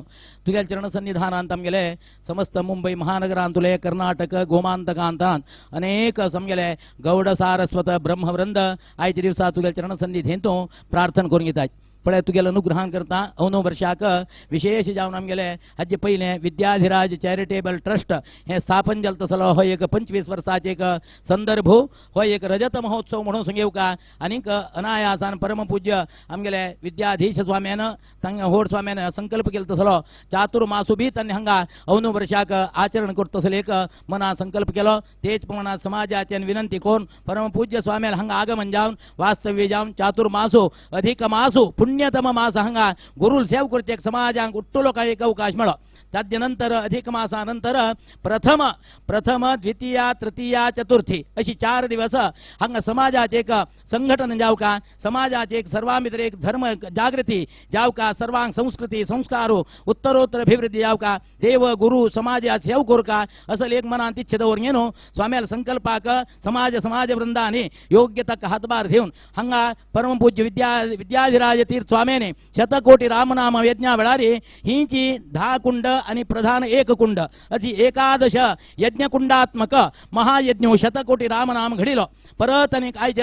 तुगेल्या चरणसन्निधानांत आमगेले समस्त मुंबई महानगरांतुले कर्नाटक गोमांतकांतांत अनेक समगेले गौड सारस्वत ब्रह्मवृंद आयच्या दिवसा तुगेल्या चरणसन्निधेंत प्रार्थना करून घेतात. पळय तुगेलो अनुग्रहान करता अवनो वर्षाक विशेष जावन आमगेले हाजे पयलें विद्याधिराज चॅरिटेबल ट्रस्ट हें स्थापन जालें तसलो हो एक 25 वर्साचे एक संदर्भ हो एक रजत महोत्सव म्हणून सांगेवका आनीक अनायासान परमपूज्य आमगेले विद्याधीश स्वाम्यान तांकां व्हड स्वाम्यान संकल्प केलो तसलो चातुर्मासू बी तांणी हांगा अवनो वर्षाक आचरण करता तसलो एक मना संकल्प केलो. तेच प्रमाणात समाजाच्यान विनंती करून परमपूज्य स्वाम्यान हांगा आगमन जावन वास्तव्य जावन चातुर्मासू अधिक मासू पुण्यतम मास हांगा गुरुल सेव करचे समाजांक उट्टलो काय एक अवकाश मेळ्ळो. तदनंतर अधिक मासानंतर प्रथम प्रथम द्वितीया तृतीया चतुर्थी अशी 4 दिवस हांगा समाजाचे एक संघटन जावका समाजाचे एक सर्वां भितर एक धर्म जागृती जावका सर्वांक संस्कृती संस्कार उत्तरोत्तर अभिवृद्धी जावका देव गुरु समाजा सेव करका असल एक मनांत इच्छा दवर न्हू स्वाम्याल संकल्पाक समाज समाज वृंदांनी योग्य ताका हातभार घेवन हांगा परमपूज्य विद्याधिराज तीर्थ स्वाम्याने शतकोटी रामनाम यज्ञा वेळार हीची 10 कुंड आणि प्रधान 1 कुंड अशी 11 यज्ञकुंडात्मक महायज्ञ शतकोटी रामनाम घडिलो. परत आनी आयज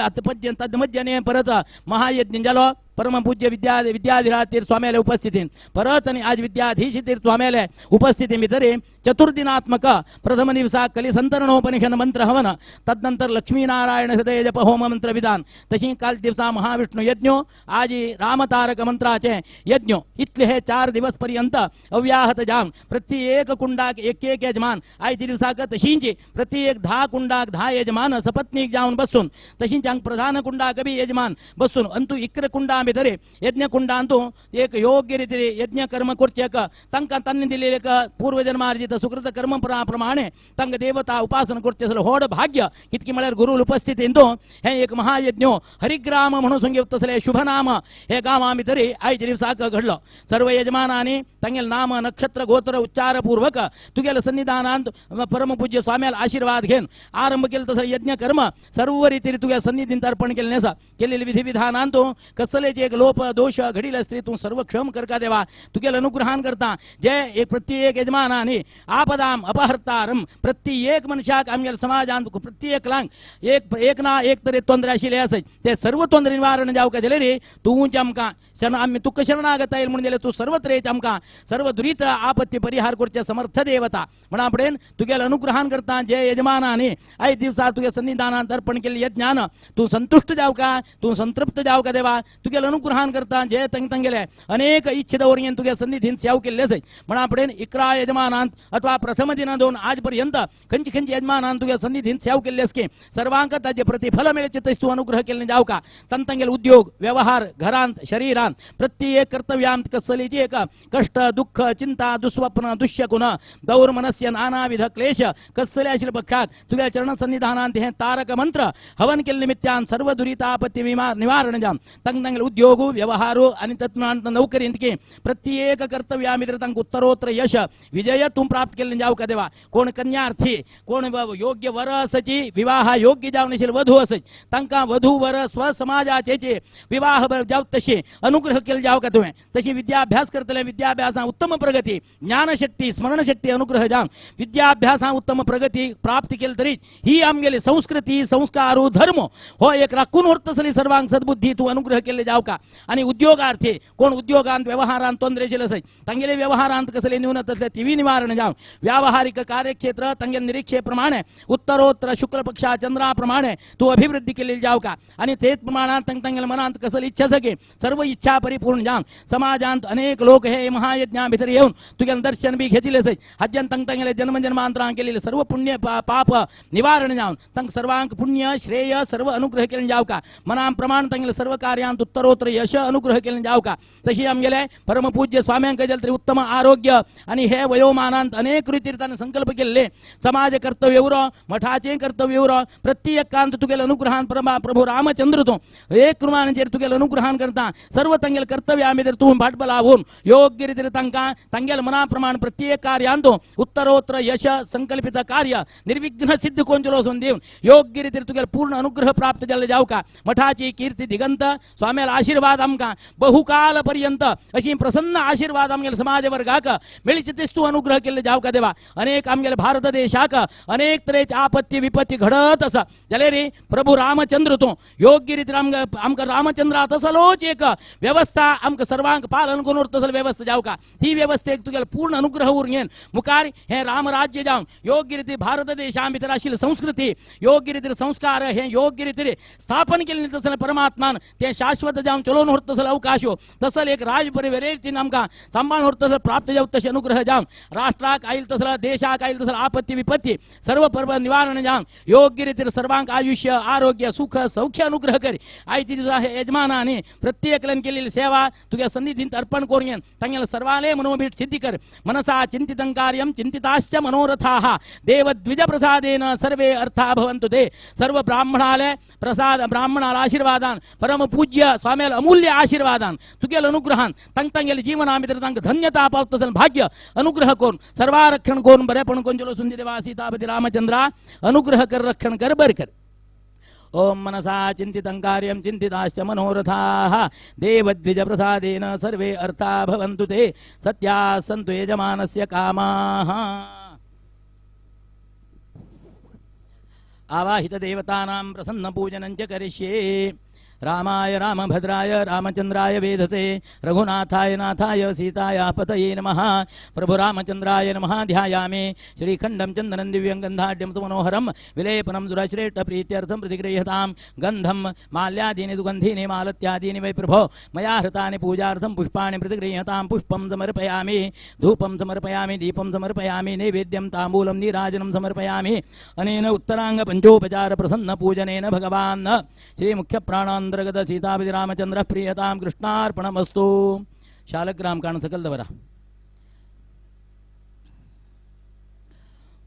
तन्मध्यने परत महायज्ञ जालो परमपूज्य विद्याधिराज तीर्थ स्वाम्याले उपस्थितीन परत आनी आज विद्याधीश तीर्थ स्वाम्याले उपस्थिती भितर चतुर्दिनात्मक प्रथम दिवसा कलिसंतरणोपनिषद मंत्र हवन तदनंतर लक्ष्मीनारायण हृदय जप होम मंत्र विधान तशी काल दिवसा महाविष्णू यज्ञ आज रामतारक मंत्राचे यज्ञ इतले हे 4 दिवस पर्यंत अव्याहत जावन प्रत्येक कुंडाक एक एक यजमान आयच्या दिवसाक तशींची प्रत्येक 10 कुंडाक 10 यजमान सपत्नीक जावन बसून तशींच हांगा प्रधान कुंडाक बी यजमान बसून अंतू 11 कुंडा भितर यज्ञकुंडांतू एक योग्य रितीन यज्ञ कर्म करचें तांकां तांणी दिलेलें एक पूर्वजन्मार्जित सुकृत कर्म प्रमाणे तांकां देवता उपासना करचें असलें व्हड भाग्य कितकी म्हळ्यार गुरुल उपस्थितींत हें एक महायज्ञ हरिग्राम म्हणून सांगेव तसलें शुभनाम हे गांवा भितर आयच्या दिवसाक घडलो. सर्व यजमानांनी तांगेले नाम नक्षत्र गोत्र उच्चारपूर्वक तुगेल्या सन्निधानांत परमपूज्य स्वाम्याल आशीर्वाद घेवन आरंभ केलो तसलें यज्ञ कर्म सर्व रितीन तुगेल्या सन्निधींत अर्पण केल्लें आसा. केलेले विधिविधानांत कसलेच एक लोप दोष घडिल स्त्री तूं सर्व क्षम करका देवा तुगेले अनुग्रहान करता जे एक प्रत्येक यजमानांनी आपदाम अपहर्तारम प्रत्येक मनशाक आमगेल्या समाजांत प्रत्येकलांक एक एक ना एक तरी तोंदरे आशिल्ले आसत ते सर्व तोंदरे निवारण जावका जाल्यार रे तूंच आमकां शरण आमी तुका शरणागत येयल म्हणून जाल्यार तूं सर्वत्रेच आमकां सर्व दुरीत आपत्ती परिहार करचे समर्थ देवता म्हणा फुडें तुगेले अनुग्रहान करता जे यजमानांनी आयज दिवसा तुगे सन्निधानांत अर्पण केल्लें यज्ञान तूं संतुश्ट जावका तूं संतृप्त जावका देवा तुगेले अनुग्रहान करता जे तंग तंगेले अनेक इच्छा दवरून तुगे सन्निधीन सेव केल्ले आसत म्हणा फुडें 11 यजमानांत अथवा प्रथम दिना दोन आज पर्यंत खंयचे खंयचे यजमानान तुगे सन्निधीन सेव केल्ले आसकी सर्वांक ताजे प्रतिफल मेळचे तशें तूं अनुग्रह केल्ले जावका तन तंगेले उद्योग व्यवहार घरांत शरीरांत प्रत्येक कर्तव्यांत कसलीची एक कष्ट दुःख चिंता दुस्वप्न दुष्यकुन दौर्मनस्य नानाविध क्लेश कसले आशिल्ले पक्षाक तुज्या चरण सन्निधानांत हें तारक मंत्र हवन केल्ले निमित्तान सर्व दुरितापत्ती निवारण जावन तंग तंगेले उद्योग व्यवहार आनी तत्प्रमाण नोकरींत की प्रत्येक कर्तव्या भितर तांकां उत्तरोत्तर यश विजय तूं प्राप्त केल्लें जावं का देवा. कोण कन्यार्थी कोण योग्य वर आसाची विवाह योग्य जावन आशिल्ले वधू आसत तांकां वधू वर स्वसमाजाचे विवाह जावं तशें अनुग्रह केल्ले जावं का तुवें. तशी विद्याभ्यास करतले विद्याभ्यासां उत्तम प्रगती ज्ञानशक्ती स्मरणशक्ती अनुग्रह जावन विद्याभ्यासां उत्तम प्रगती प्राप्त केली तरी ही आमगेली संस्कृती संस्कार धर्म हो एक राखून व्हरतसली सर्वांक सद्बुद्धी तूं अनुग्रह केल्ले जावं का. आनी उद्योगार्थी कोण उद्योगांत व्यवहारांत तोंदरे आशिल्ले आसत तांगेले व्यवहारांत कसले न्यूनत आसले तिवी निवारण जावं व्यावहारिक कार्यक्षेत्र तांगेले निरीक्षे प्रमाणे उत्तरोत्तर शुक्ल पक्षा चंद्रा प्रमाणे तूं अभिवृद्धी केल्ली जावं का. आनी तेच प्रमाणांत तांगेले मनांत कसली इच्छा सके सर्व इच्छा परिपूर्ण जावं. समाजांत अनेक लोक हे महायज्ञा भितर येवन तुगेलें दर्शन बी घेतिल्ले आसत हाज्यान तांकां तांगेले जन्म जन्मांतरां केलेले सर्व पुण्य पाप निवारण जावन तांकां सर्वांक पुण्य श्रेय सर्व अनुग्रह केल्ले जावं का. मना प्रमाण तांगेले सर्व कार्यांत उत्तरोत्तर यश अनुग्रह केल्ले जावं का. तशी आमगेले परमपूज्य स्वाम्यांक जालें तरी उत्तम आरोग्य आनी हे वयोमानांत अनेक रितीर ताणें संकल्प केल्ले समाज कर्तव्य उरो मठाचें कर्तव्य उरो प्रत्येकांत तुगेले अनुग्रहान प्रभू रामचंद्र तूं एक कृमानाचेर तुगेले अनुग्रहान करता सर्व तांगेले कर्तव्या भितर तूं फाटबलावून योग्य रितीर तांकां तांगेले मना प्रमाण प्रत्येक कार्यांत उत्तरोत्तर यश संकल्पित कार्य निर्विघ्न सिद्ध कोंचलो वचून दिवन योग्य रितीर तुगेले पूर्ण अनुग्रह प्राप्त जाल्ले जावं का. मठाची कीर्ती दिगंत स्वाम्याला आशीर्वाद आमकां बहुकाल पर्यंत अशी प्रसन्न आशीर्वाद आमगेले समाज वर्गाक मेळचे तेच तूं अनुग्रह केल्ले जावं का देवा. अनेक आमगेले भारत देशाक अनेक तरेचे आपत्ती विपत्ती घडत आसा जाल्यार रे प्रभू रामचंद्र तूं योग्य रितीन आमकां रामचंद्रा तसलोच एक व्यवस्था आमकां सर्वांक पालन करून तसलो व्यवस्था जावं का. ती व्यवस्थेक तुगेले पूर्ण अनुग्रह उरून मुखार हें रामराज्य जावन योग्य रिती भारत देशा भितर आशिल्ली संस्कृती योग्य रितीन संस्कार हे योग्य रितीन स्थापन केल्लें तसलें परमात्मान तें शाश्वत जावन चलोवन व्हरता तसलो अवकाश तसल एक राज परिवेरीन आमकां सांबाळून व्हरता तसलो प्राप्त जावं तशें अनुग्रह जावन राष्ट्राक आयल तसलो देशाक आयल तसलो आपत्ती विपत्ती सर्व पर्व निवारण जावन योग्य रितीन सर्वांक आयुष्य आरोग्य सुख सौख्य अनुग्रह कर. आयती तुझा हे यजमानांनी प्रत्येकल्यान केलेली सेवा तुज्या सन्निधींत अर्पण करून तांगेले सर्वाले मनोभीट सिद्धी कर. मनसा चिंतितं कार्यं चिंतिताश्च मनोरथाः देवद्विज प्रसादेन सर्वे अर्था भवन्तु ते. सर्व ब्राह्मणाले प्रसाद ब्राह्मणाला आशीर्वादान परम पूज्य स्वाम्याला अमूल्य आशीर्वादान तुगेले अनुग्रहान तांक तांगेले जीवना भितर तांकां धन्यता पावता तसलें भाग्य अनुग्रह करून सर्वारक्षण करून बरेपण करून सुंदी देवा सीतापती रामचंद्रा अनुग्रह कर रक्षण कर बर कर. ओम मनसा चिंतितं कार्यं चिंतिताश्च मनोरथाः देवद्विज प्रसादेन सर्वे अर्था भवन्तु ते. सत्या सन्तु यजमानस्य कामाः. आवाहित देवतानां प्रसन्न पूजनं च करिष्ये. रामाय रामभद्राय रामचंद्राय वेधसे रघुनाथाय नाथाय सीताया पतये नमः. प्रभु रामचंद्राय नमः. ध्यायामि श्रीखंडं चंदनं दिव्यं गंधाढ्यं सुमनोहरं विलेपनं सुरश्रेष्ठ प्रीत्यर्थं प्रतिगृह्यतां. गंधं माल्यादीनि सुगंधीनि मालत्यादीनि वै प्रभो मया हृतानि पूजार्थं पुष्पाणि प्रतिगृह्यतां. पुष्पं समर्पयामि, धूपं समर्पयामि, दीपं समर्पयामि, नैवेद्यं तांबूलं नीराजनं समर्पयामि. अनेन उत्तरांग पंचोपचार प्रसन्न पूजनेन भगवान् श्री मुख्य प्राणांतर्गत सीतापति रामचंद्र प्रियतां कृष्णार्पणमस्तु. शालग्राम काण सकल दवरा.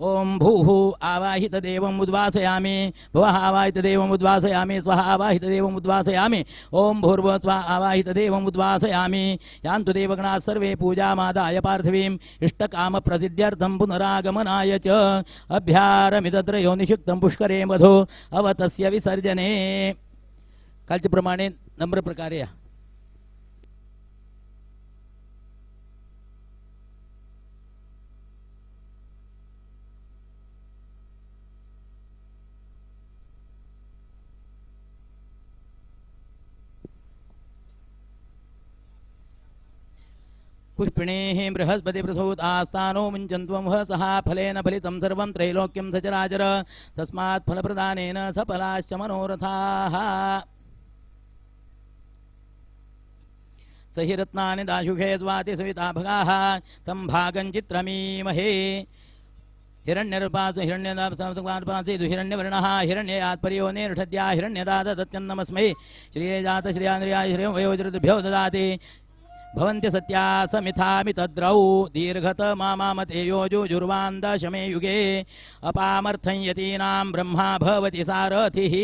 ओम भूः आवाहित देवम् उद्वासयामि, भुवः आवाहित देवम् उद्वासयामि, स्वः आवाहित देवम् उद्वासयामि. ओम भूर्भुवः स्वः आवाहित देवम् उद्वासयामि. यान्तु देवगणाः सर्वे पूजामादाय पार्थिवीम् इष्टकाम प्रसिद्ध्यर्थं पुनरागमनाय च अभ्यारमितत्र निषिक्तं पुष्करे मधु अवतस्य विसर्जने. कालचे नम्र प्रकारे या. पुष्पिणेः बृहस्पति प्रसूतास्तानो मुञ्चन्त्वं सः फलेन फलितं सर्वं त्रैलोक्यं सचराचर तस्मात् फलप्रदानेन सफलाश्च मनोरथाः. स हि रत्नानि दाशुषे स्वाति सविता भगाः तं भागं चित्रमीमहे. हिरण्यरूपासु हिरण्यदासु हिरण्यवर्णः हिरण्ययात् परियोनेर्षद्या हिरण्यदात तत्यन्नमस्मै श्रिये जात श्रियान्द्रिया श्रियं वयोजृद्भ्यो ददाति. भवन्ति सत्या समिथामि तद्रौ दीर्घत मामामते योजुर्वान्दशमे युगे अपामर्थं यतीनां ब्रह्मा भवति सारथिः.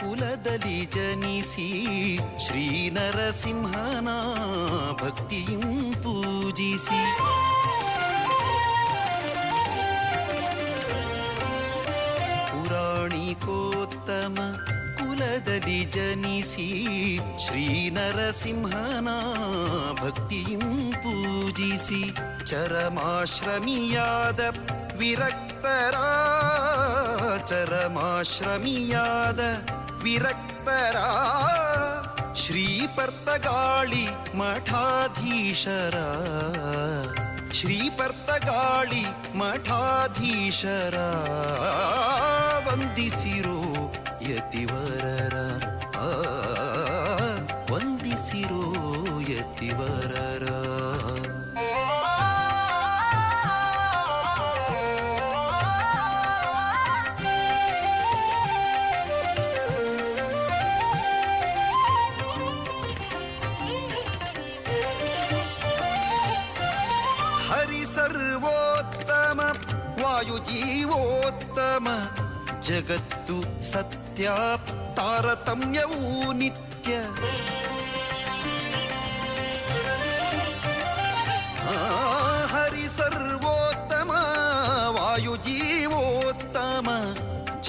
ಕುಲದಲ್ಲಿ ಜನಿಸಿ ಶ್ರೀ ನರಸಿಂಹನ ಭಕ್ತಿಯು ಪೂಜಿಸಿ. ಪುರಾಣಿಕೋತ್ತಮ ಕುಲದಲ್ಲಿ ಜನಿಸಿ ಶ್ರೀ ನರಸಿಂಹನ ಭಕ್ತಿಯು ಪೂಜಿಸಿ. ಚರಮಾಶ್ರಮಿಯಾದ ವಿರಕ್ತರ, ಚರಮಾಶ್ರಮಿಯಾದ ವಿರಕ್ತರ ಶ್ರೀ ಪರ್ತಗಾಳಿ ಮಠಾಧೀಶರ, ಶ್ರೀ ಪರ್ತಗಾಳಿ ಮಠಾಧೀಶರ ವಂದಿಸಿರೋ ಯತಿವರರ, ವಂದಿಸಿರೋ ಯತಿವರರ. ಹರಿ ಸರ್ವೋತ್ತಮ ವಾಯುಜೀವೋತ್ತಮ ಜಗತ್ತು ಸತ್ಯ ತಾರತಮ್ಯವೂ ನಿತ್ಯ. ಹರಿ ಸರ್ವೋತ್ತಮ ವಾಯುಜೀವೋತ್ತಮ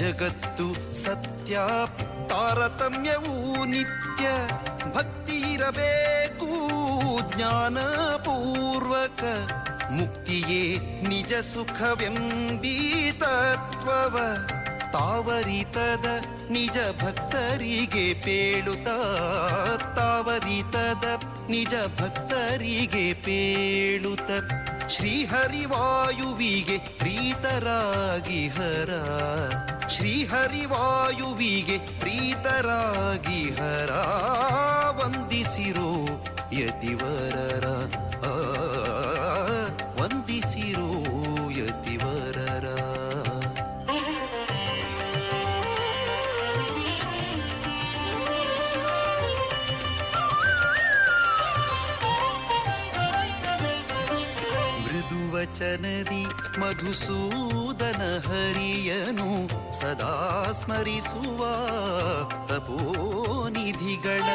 ಜಗತ್ತು ಸತ್ಯ ತಾರತಮ್ಯವೂ ನಿತ್ಯ. ಭಕ್ತಿ ಇರಬೇಕು ಜ್ಞಾನಪೂರ್ವಕ ಮುಕ್ತಿಯೇ ನಿಜ ಸುಖವೆಂಬೀ ತತ್ವವ ತಾವರಿತದ ನಿಜ ಭಕ್ತರಿಗೆ ಪೇಳುತ್ತ, ತಾವರಿತದ ನಿಜ ಭಕ್ತರಿಗೆ ಪೇಳುತ್ತ. ಶ್ರೀಹರಿವಾಯುವಿಗೆ ಪ್ರೀತರಾಗಿ ಹರ, ಶ್ರೀಹರಿವಾಯುವಿಗೆ ಪ್ರೀತರಾಗಿ ಹರ ವಂದಿಸಿರೋ ಯತಿವರರ, ವಂದಿಸಿರೋ ಯತಿವರರ. ಮೃದುವಚನದಿ ಮಧುಸೂದನ ಹರಿಯನು ಸದಾ ಸ್ಮರಿಸುವ ತಪೋನಿಧಿಗಳ,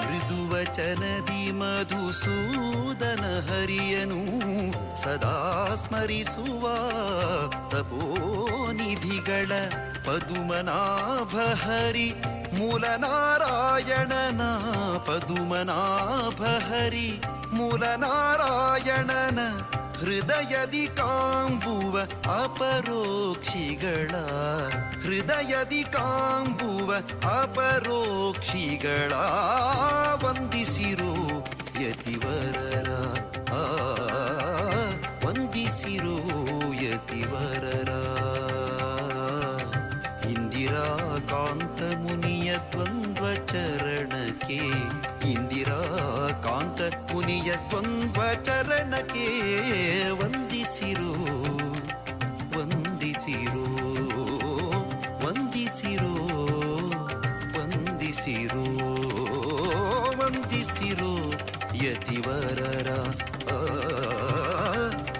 ಮೃದುವಚನದಿ ಮಧುಸೂದನ ಹರಿಯನು ಸದಾ ಸ್ಮರಿಸುವ ತಪೋನಿಧಿಗಳ. ಪದುಮನಾಭ ಹರಿ ಮೂಲನಾರಾಯಣನ, ಪದುಮನಾಭ ಹರಿ ಮೂಲನಾರಾಯಣನ ಹೃದಯದಿ ಕಾಂಬುವ ಅಪರೋಕ್ಷಿಗಳ, ಹೃದಯದಿ ಕಾಂಬುವ ಅಪರೋಕ್ಷಿಗಳ ವಂದಿಸಿರೋ ಯತಿವರರ, ವಂದಿಸಿರೋ ಯತಿವರರ. ಇಂದಿರಾಕಾಂತ ಮುನಿಯ ದ್ವಂದ್ವ ಚರಣಕ್ಕೆ, ಇಂದಿರಾಕಾಂತ ಮುನಿಯ ದ್ವಂದ್ವ ಚರಣಕ್ಕೆ ವಂದಿಸಿರೋ, ವಂದಿಸಿರೋ, ವಂದಿಸಿರೋ, ವಂದಿಸಿರೋ, ವಂದಿಸಿರೋ ಯತಿವರರ,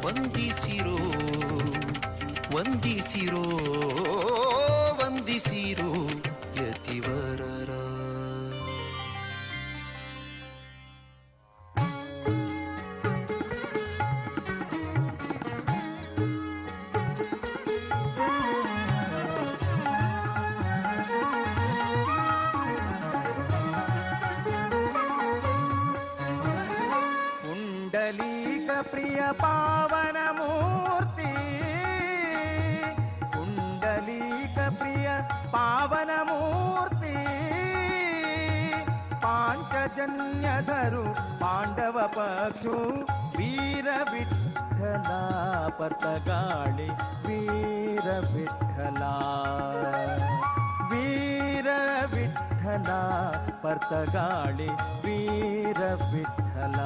ವಂದಿಸಿರೋ, ವಂದಿಸಿರೋ, ವಂದಿಸಿರೋ ಯತಿವರರ. ಪುಂಡಲೀಕ ಪ್ರಿಯ ಪಾವನ ಮೂರ್ತಿ, ಪುಂಡಲೀಕ ಪ್ರಿಯ ಪಾವನ ಮೂರ್ತಿ, ಪಾಂಚಜನ್ಯಧರು ಪಾಂಡವ ಪಕ್ಷು ವೀರ ವಿಠಲ ಪರ್ತಗಾಳಿ, ವೀರ ವಿಠಲ, ವೀರ ವಿಠಲ ಪರ್ತಗಾಳಿ, ವೀರ ವಿಠಲ.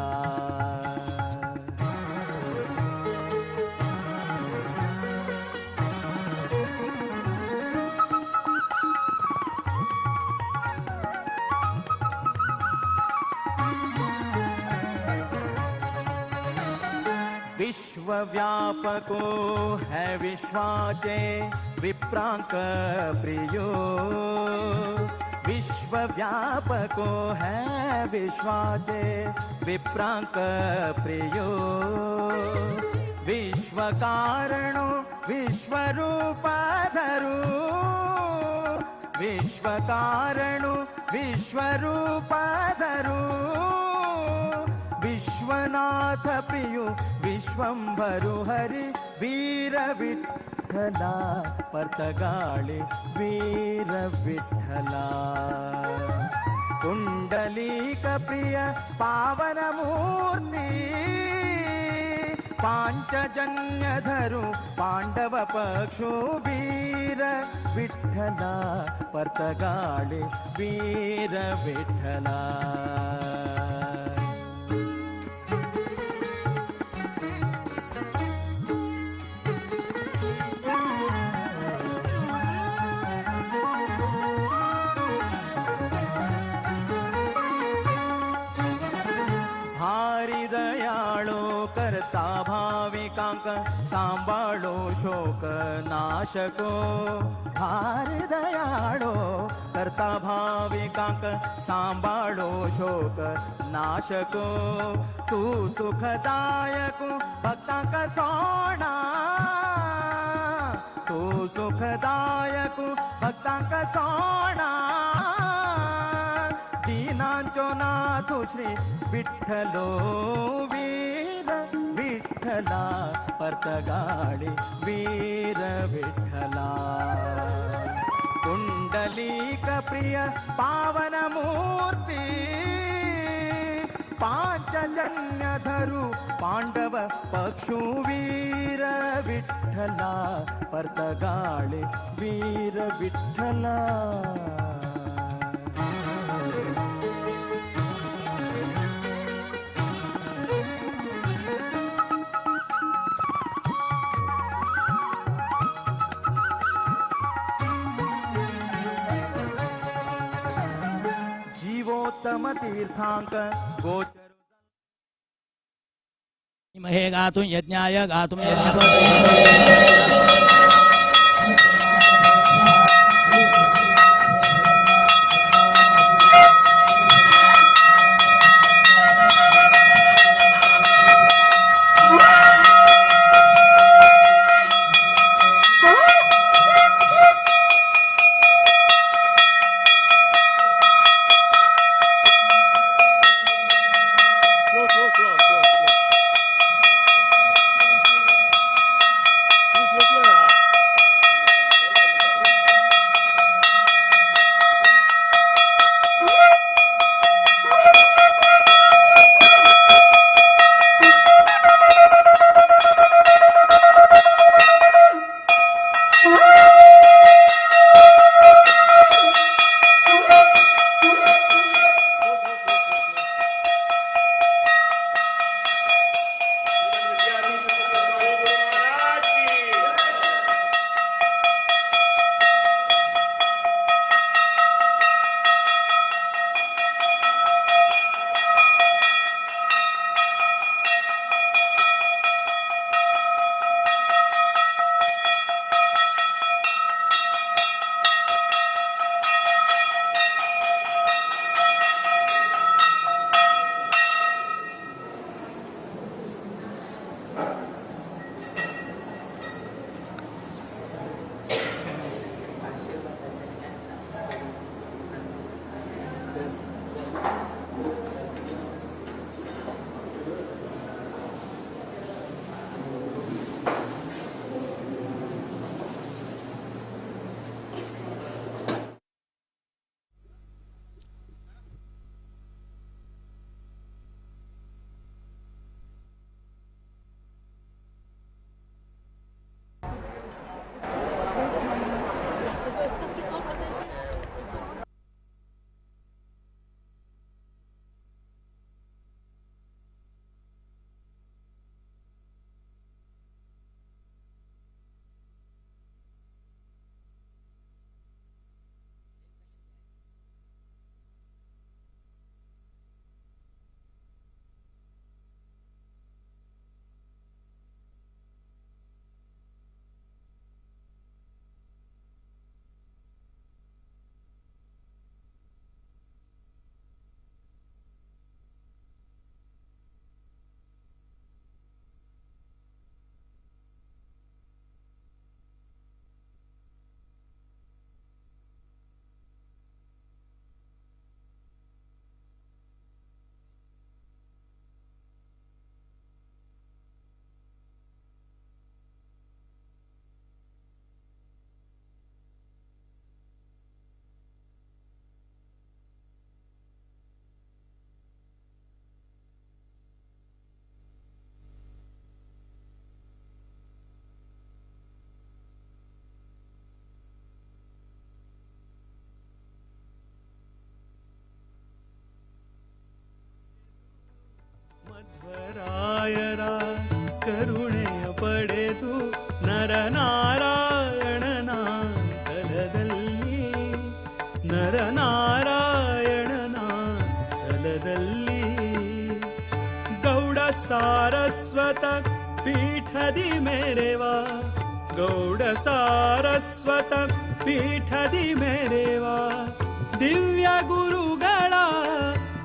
विश्वव्यापको है विश्वाचे विप्रांक प्रियो। विश्वव्यापको है विश्वाचे विप्रांक प्रियो। विश्वकारणो विश्वरूपधरो। विश्वकारणो विश्वरूपधरो। विश्वनाथ प्रियो विश्वंभरु हरि वीर विठ्ठला पर्तगाळे वीर विठ्ठला। कुंडलीक प्रिय पावन मूर्ती पांचजन्य धरु पांडव पक्षु वीर विठ्ठला पर्तगाळे वीर विठ्ठला। करता भाविकांक सांभाळो शोक नाशको। भार दयाळो करता भाविकांक सांभाळो शोक नाशको। तू सुखदायक भक्तांक सोणा। तू सुखदायक भक्तांक सोणा। दीनांचो नाथ श्री विठ्ठलो वीर विठ्ठला पर्तगाळे वीर विठ्ठला। कुंडलीक प्रिय पावन मूर्ती पांचजन्य धरु पांडव पक्षु वीर विठ्ठला पर्तगाळे वीर विठ्ठला। तीर्थांक गोचर महे गातुं यज्ञाय गातुं यज्ञ। Slow, slow, slow, slow, slow. ಪೀಠದಿ ಮೆರೆವ Gowda ಸಾರಸ್ವತ ಪೀಠದಿ ಮೆರೆವ ದಿವ್ಯ ಗುರುಗಳ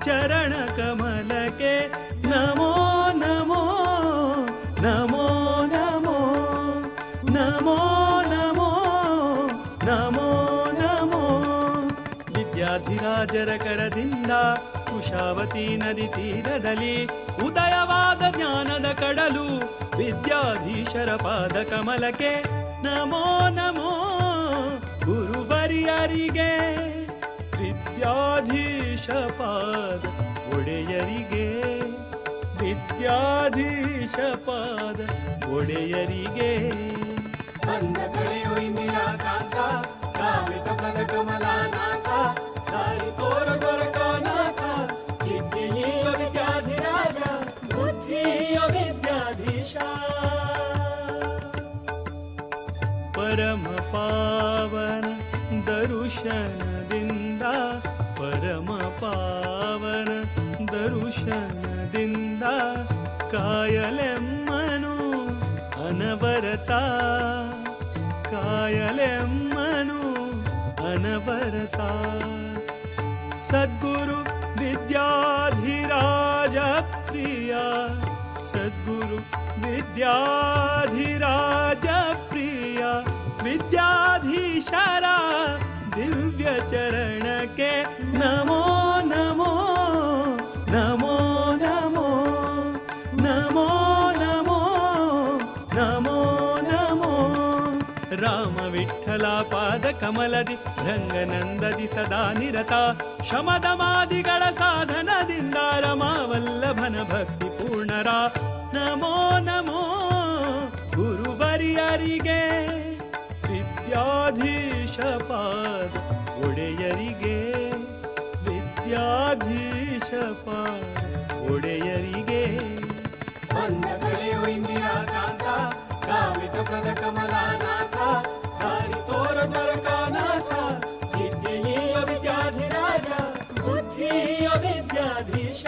ಚರಣ ಕಮಲಕ್ಕೆ ನಮೋ ನಮೋ ನಮೋ ನಮೋ ನಮೋ ನಮೋ ನಮೋ ನಮೋ. ವಿದ್ಯಾಧಿರಾಜರ ಕರದಿಂದ ಕುಶಾವತಿ ನದಿ ತೀರದಲ್ಲಿ ಉದಯವಾದ ಜ್ಞಾನದ ಕಡಲು ವಿದ್ಯಾಧೀಶರ ಪಾದ ಕಮಲಕ್ಕೆ ನಮೋ ನಮೋ ಗುರುವರಿಯರಿಗೆ ವಿದ್ಯಾಧೀಶ ಪಾದ ಒಡೆಯರಿಗೆ ವಿದ್ಯಾಧೀಶ ಪಾದ ಒಡೆಯರಿಗೆ. ಬಂದ ಕಡೆಯು ಇಂದಿರಾ ಕಾಂತ ಕಾಮಿತ ಪ್ರದ ಕಮಲಾನಾಥ ದಾರಿ ತೋರ ದ್ವಾರಕಾನಾಥ ವಿದ್ಯೆಯ ವಿದ್ಯಾಧಿರಾಜ ಬುದ್ಧಿಯ ವಿದ್ಯಾಧೀಶ. ಪರಮ ಪಾವನ ದರುಶನದಿಂದ ಪರಮ ಪಾವನ ದರುಶನದಿಂದ ಕಾಯಲೆಮ್ಮನು ಅನವರತ ಕಾಯಲೆಮ್ಮನು ಅನವರತ. ಸದ್ಗುರು ವಿದ್ಯಾಧಿರಾಜ ಪ್ರಿಯ ಸದ್ಗುರು ವಿದ್ಯಾಧಿರಾಜ ಪ್ರಿಯ ವಿದ್ಯಾಧೀಶರ ದಿವ್ಯ ಚರಣಕ್ಕೆ ನಮೋ ನಮೋ ನಮೋ ನಮೋ ನಮೋ ನಮೋ ನಮೋ ನಮೋ. ರಾಮ ವಿಠಲ ಪಾದ ಕಮಲದಿ ರಂಗನಂದದಿ ಸದಾ ನಿರತ ಶಮದಮಾದಿಗಳ ಸಾಧನದಿಂದ ರಮಾವಲ್ಲಭನ ಭಕ್ತಿ ಪೂರ್ಣರ ನಮೋ ನಮೋ ಗುರುವರಿಯರಿಗೆ ವಿದ್ಯಾಧೀಶ ಪಾದ ಒಡೆಯರಿಗೆ ವಿದ್ಯಾಧೀಶ ಪಾದ ಒಡೆಯರಿಗೆ. ಬಂದ ಕಡೆಯು ಇಂದಿರಾ ಕಾಂತ ಕಾಮಿತ ಪ್ರದ ಕಮಲಾನಾಥ ದಾರಿ ತೋರ ದ್ವಾರಕಾನಾಥ ವಿದ್ಯೆಯ ವಿದ್ಯಾಧಿರಾಜ ಬುದ್ಧಿಯ ವಿದ್ಯಾಧೀಶ.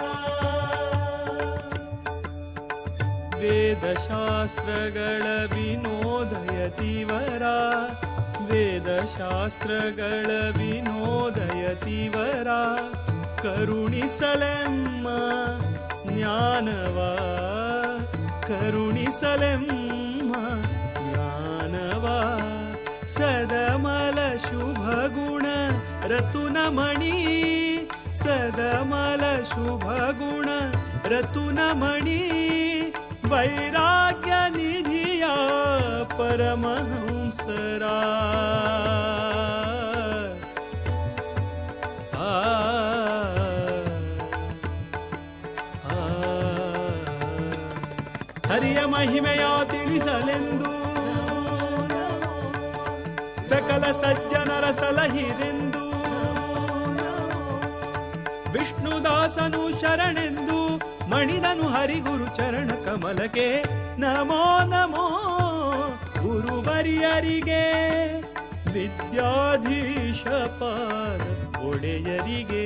ವೇದಶಾಸ್ತ್ರಗಳ ವಿನೋದಯತಿವರ ವೇದಶಾಸ್ತ್ರಗಳ ವಿನೋದಯತಿವರ ಕರುಣಿಸಲೆಮ್ಮ ಜ್ಞಾನವ ಕರುಣಿಸಲೆಮ್ಮ ಜ್ಞಾನವ. ಸದಮಲ ಶುಭಗುಣ ರತುನಮಣಿ ಸದಮಲ ಶುಭಗುಣ ರತುನಮಣಿ ವೈರಾಗ್ಯ ನಿಧಿಯ ಪರಮಹಂಸರ ಆ ಹರಿಯ ಮಹಿಮೆಯ ತಿಳಿಸಲೆಂದು ಸಕಲ ಸಜ್ಜನರ ಸಲಹಿರೆಂದು ವಿಷ್ಣುದಾಸನು ಶರಣೆಂದು ಮಣಿದನು ಹರಿಗುರು ಚರಣ ಕಮಲಕ್ಕೆ ನಮೋ ನಮೋ ಗುರುವರಿಯರಿಗೆ ವಿದ್ಯಾಧೀಶ ಪಾದ ಒಡೆಯರಿಗೆ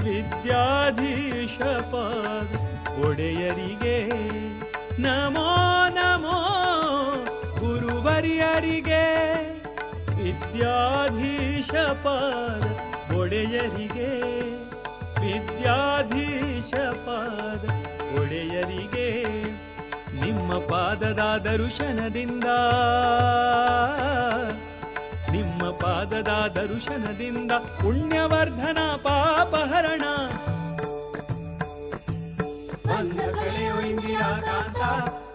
ವಿದ್ಯಾಧೀಶ ಪಾದ ಒಡೆಯರಿಗೆ ನಮೋ ನಮೋ ಗುರುವರಿಯರಿಗೆ ವಿದ್ಯಾಧೀಶ ಪಾದ ಒಡೆಯರಿಗೆ ವಿದ್ಯಾಧೀಶ ಪಾದ ಒಡೆಯರಿಗೆ. ನಿಮ್ಮ ಪಾದದ ದರುಶನದಿಂದ ನಿಮ್ಮ ಪಾದದ ದರುಶನದಿಂದ ಪುಣ್ಯವರ್ಧನ ಪಾಪಹರಣ ಬಂದ ಕಡೆಯು ಇಂದಿರಾ ಕಾಂತ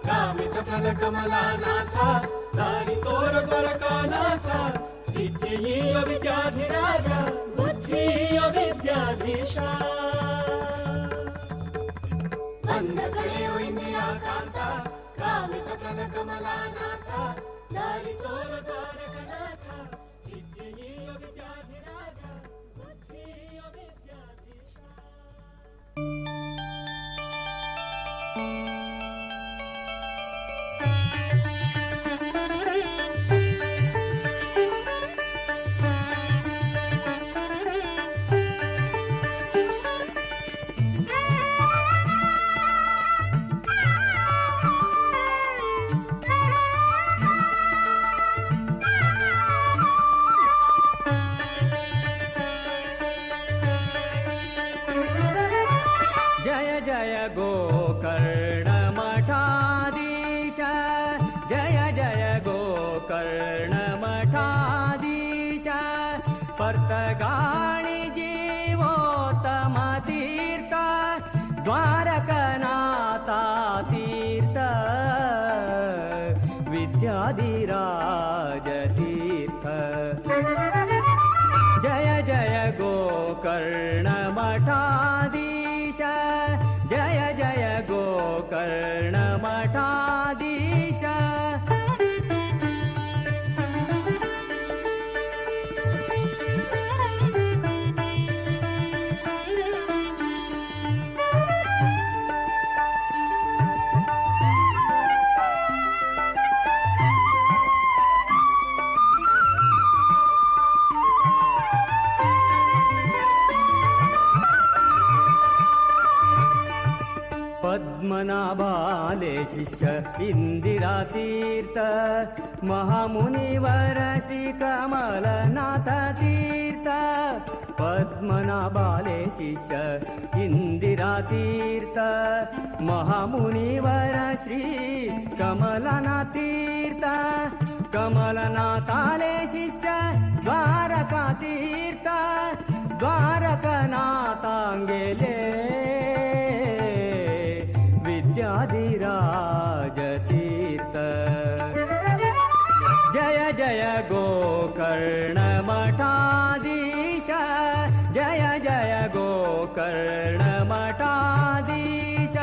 ಕಾಮಿತ ಪ್ರದ ಕಮಲಾನಾಥ ದಾರಿ ತೋರ ದ್ವಾರಕಾನಾಥ ವಿದ್ಯೆಯ ವಿದ್ಯಾಧಿರಾಜ ಬುದ್ಧಿಯ ವಿದ್ಯಾಧೀಶ. ಬಂದ ಕಡೆಯು ಇಂದಿರಾ ಕಾಂತ ಕಾಮಿತ ಪ್ರದ ಕಮಲಾನಾಥ ದಾರಿ ತೋರ ದ್ವಾರಕನಾಥ ವಿದ್ಯೆಯ ವಿದ್ಯಾಧಿರಾಜ ಬುದ್ಧಿಯ ವಿದ್ಯಾಧೀಶ. Thank you. गोकर्ण मठाधीश, जय जय गोकर्ण मठाधीश। पर्तगाळि जीवोत्तम तीर्थ, द्वारकनाथा तीर्थ, विद्याधिराज तीर्थ। जय जय गोकर्ण मठाधीश, जय जय गोकर्ण मठाधीश। पद्मनाभाले शिष्य इंदिरा तीर्थ, महामुनिवर श्री कमलनाथ तीर्थ। पद्मनाभाले शिष्य इंदिरा तीर्थ, महामुनिवर श्री कमलनाथ तीर्थ। कमलनाथाले शिष्य द्वारका तीर्थ, द्वारकनाथांगेले विद्याधिराज तीर्थ। जय जय गोकर्ण मठाधीश, जय जय गोकर्ण मठाधीश।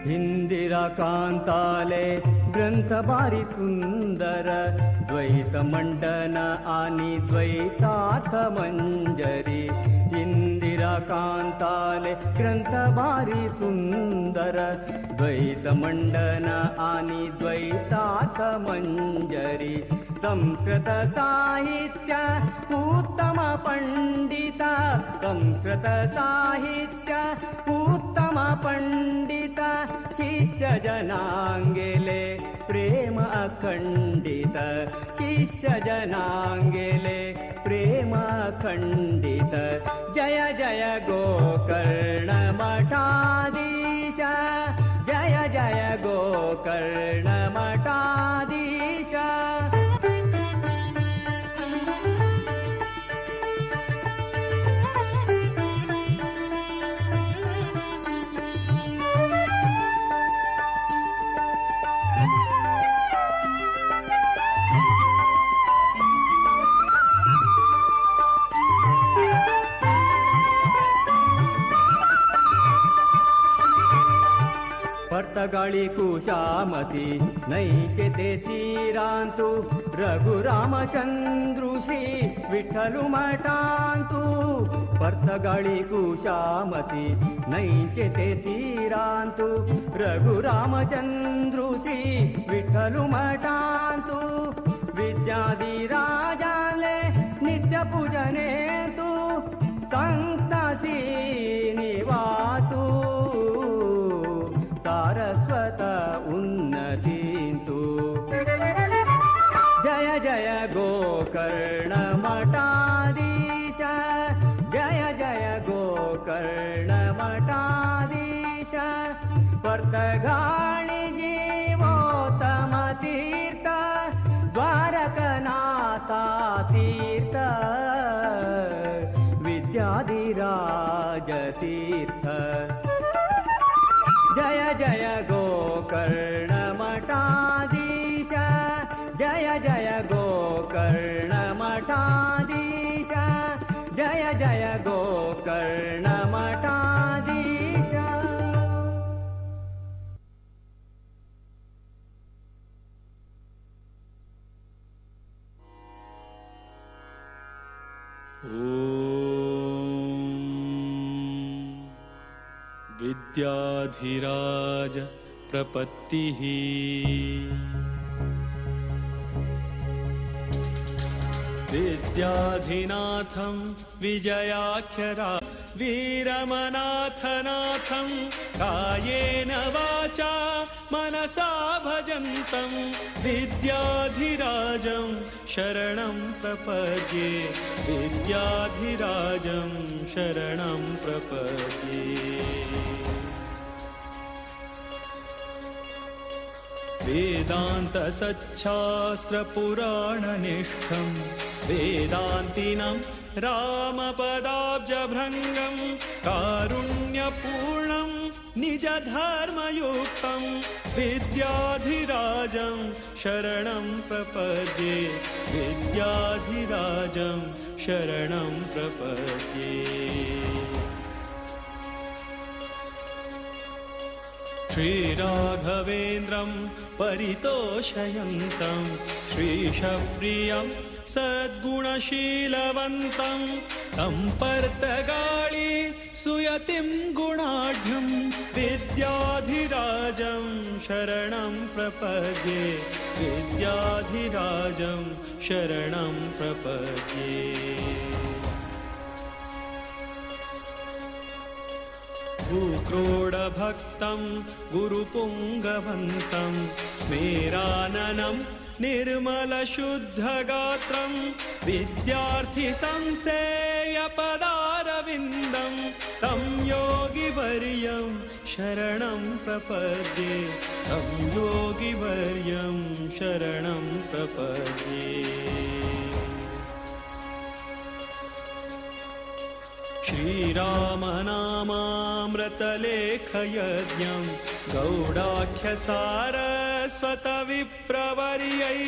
इंदिरा कांताले ग्रंथ भारी सुंदर, द्वैत मंडन आणि द्वैतार्थ मंजरी। इंदिरा कांताले ग्रंथ भारी सुंदर, द्वैत मंडन आणि द्वैतार्थ मंजरी। संस्कृत साहित्य उत्तम पंडित, संस्कृत साहित्य उत्तम पंडित। शिष्य जनांगेले प्रेम अखंडित, शिष्य जनांगेले प्रेम अखंडित। जय जय गोकर्ण मठाधीश, जय जय गोकर्ण मठाधीश। पर्तगाळी कुशामती नैचे ते तीरांतु, रघुरामचंद्रु श्री विठ्ठलु मठांतु। पर्तगाळी कुशामती नैचे ते तीरांतु, रघुरामचंद्रु श्री विठ्ठलु मठांतु। विद्याधिराजाले नित्य पूजनेतु, संत श्रीनिवासु सारस्वत उन्नतींतु। जय जय गोकर्ण मठाधीश, जय जय गोकर्ण मठाधीश। पर्तगाळि जीवोत्तम तीर्थ, द्वारकनाथा तीर्थ, विद्याधिराज तीर्थ। जय जय गोकर्ण मठाधीश, जय जय गोकर्ण मठाधीश, जय जय गोकर्ण मठाधीश। ॐ विद्याधिराज प्रपत्तिः। विद्याधिनाथं विजयाख्यरा वीरमनाथनाथं कायेन वाचा मनसा भजन्तं विद्याधिराजं शरणं प्रपद्ये विद्याधिराजं शरणं प्रपद्ये। वेदान्तसच्छास्त्रपुराणनिष्ठं वेदान्तिनं रामपदाब्जभृङ्गं कारुण्यपूर्णं निजधर्मयुक्तं विद्याधिराजं शरणं प्रपद्ये विद्याधिराजं शरणं प्रपद्ये। श्रीराघवेन्द्रं परितोषयन्तं श्रीशप्रियं सद्गुणशीलवन्तं तं पर्तगाळी सुयतिं गुणाढ्यं विद्याधिराजं शरणं प्रपद्ये विद्याधिराजं शरणं प्रपद्ये। भूक्रोडभक्तं गुरुपुङ्गवन्तं स्मेराननं निर्मलशुद्धगात्रं विद्यार्थिसंसेयपदारविन्दं तं योगिवर्यं शरणं प्रपद्ये तं योगिवर्यं शरणं प्रपद्ये। श्रीरामनामामृतलेखयज्ञं गौडाख्यसारस्वतविप्रवर्यैः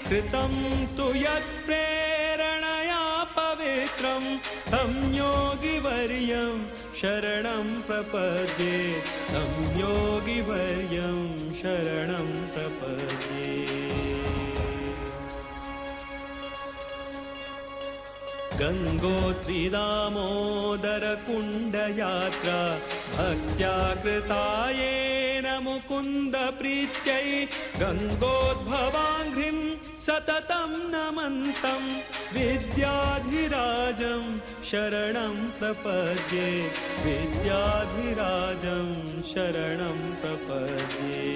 कृतं तु यत्प्रेरणया पवित्रं तं योगिवर्यं शरणं प्रपद्ये तं योगिवर्यं शरणं प्रपद्ये। गङ्गोत्रिदामोदरकुण्डयात्रा भक्त्या कृता येन मुकुन्दप्रीत्यै गङ्गोद्भवाङ्घ्रिं सततं नमन्तं विद्याधिराजं शरणं प्रपद्ये विद्याधिराजं शरणं प्रपद्ये।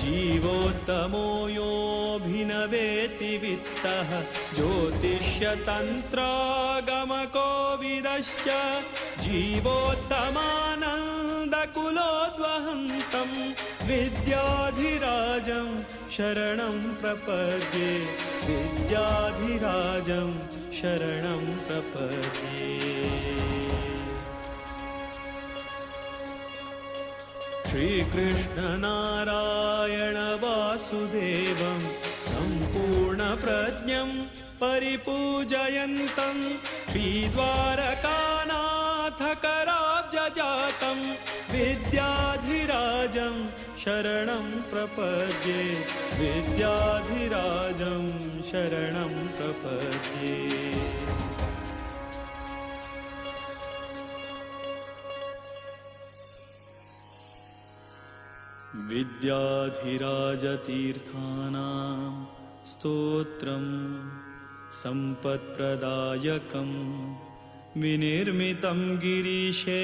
जीवोत्तमो योऽभिनवेति वित्तः ज्योतिष्यतन्त्रागमकोविदश्च जीवोत्तमानन्दकुलोद्वहन्तं विद्याधिराजं शरणं प्रपद्ये विद्याधिराजं शरणं प्रपद्ये। श्रीकृष्णनारायण वासुदेवं सम्पूर्णप्रज्ञं परिपूजयन्तं श्रीद्वारकानाथकराब्जजातं विद्याधिराजं शरणं प्रपद्ये विद्याधिराजं शरणं प्रपद्ये। विद्याधिराजतीर्थानां स्तोत्रं सम्पत्प्रदायकं विनिर्मितं गिरीशेन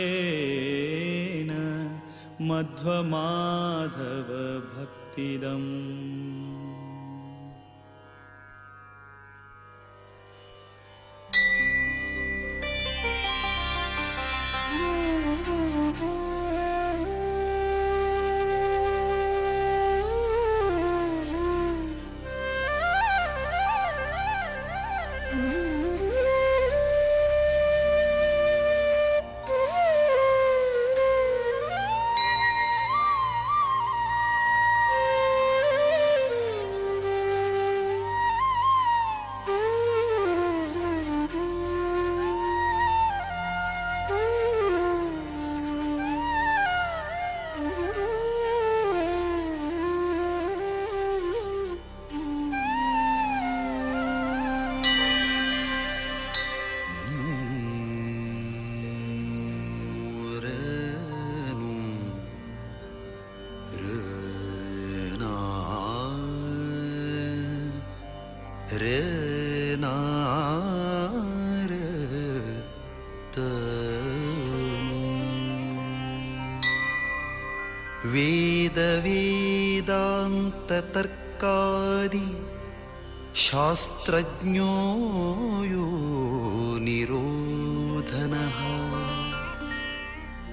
मध्वमाधवभक्तिदम्। ರ ನಾರ ತ. ವೇದ ವೇದಾಂತ ತರ್ಕಾದಿ ಶಾಸ್ತ್ರಜ್ಞೋ ಯೋ ನಿರೋಧನಃ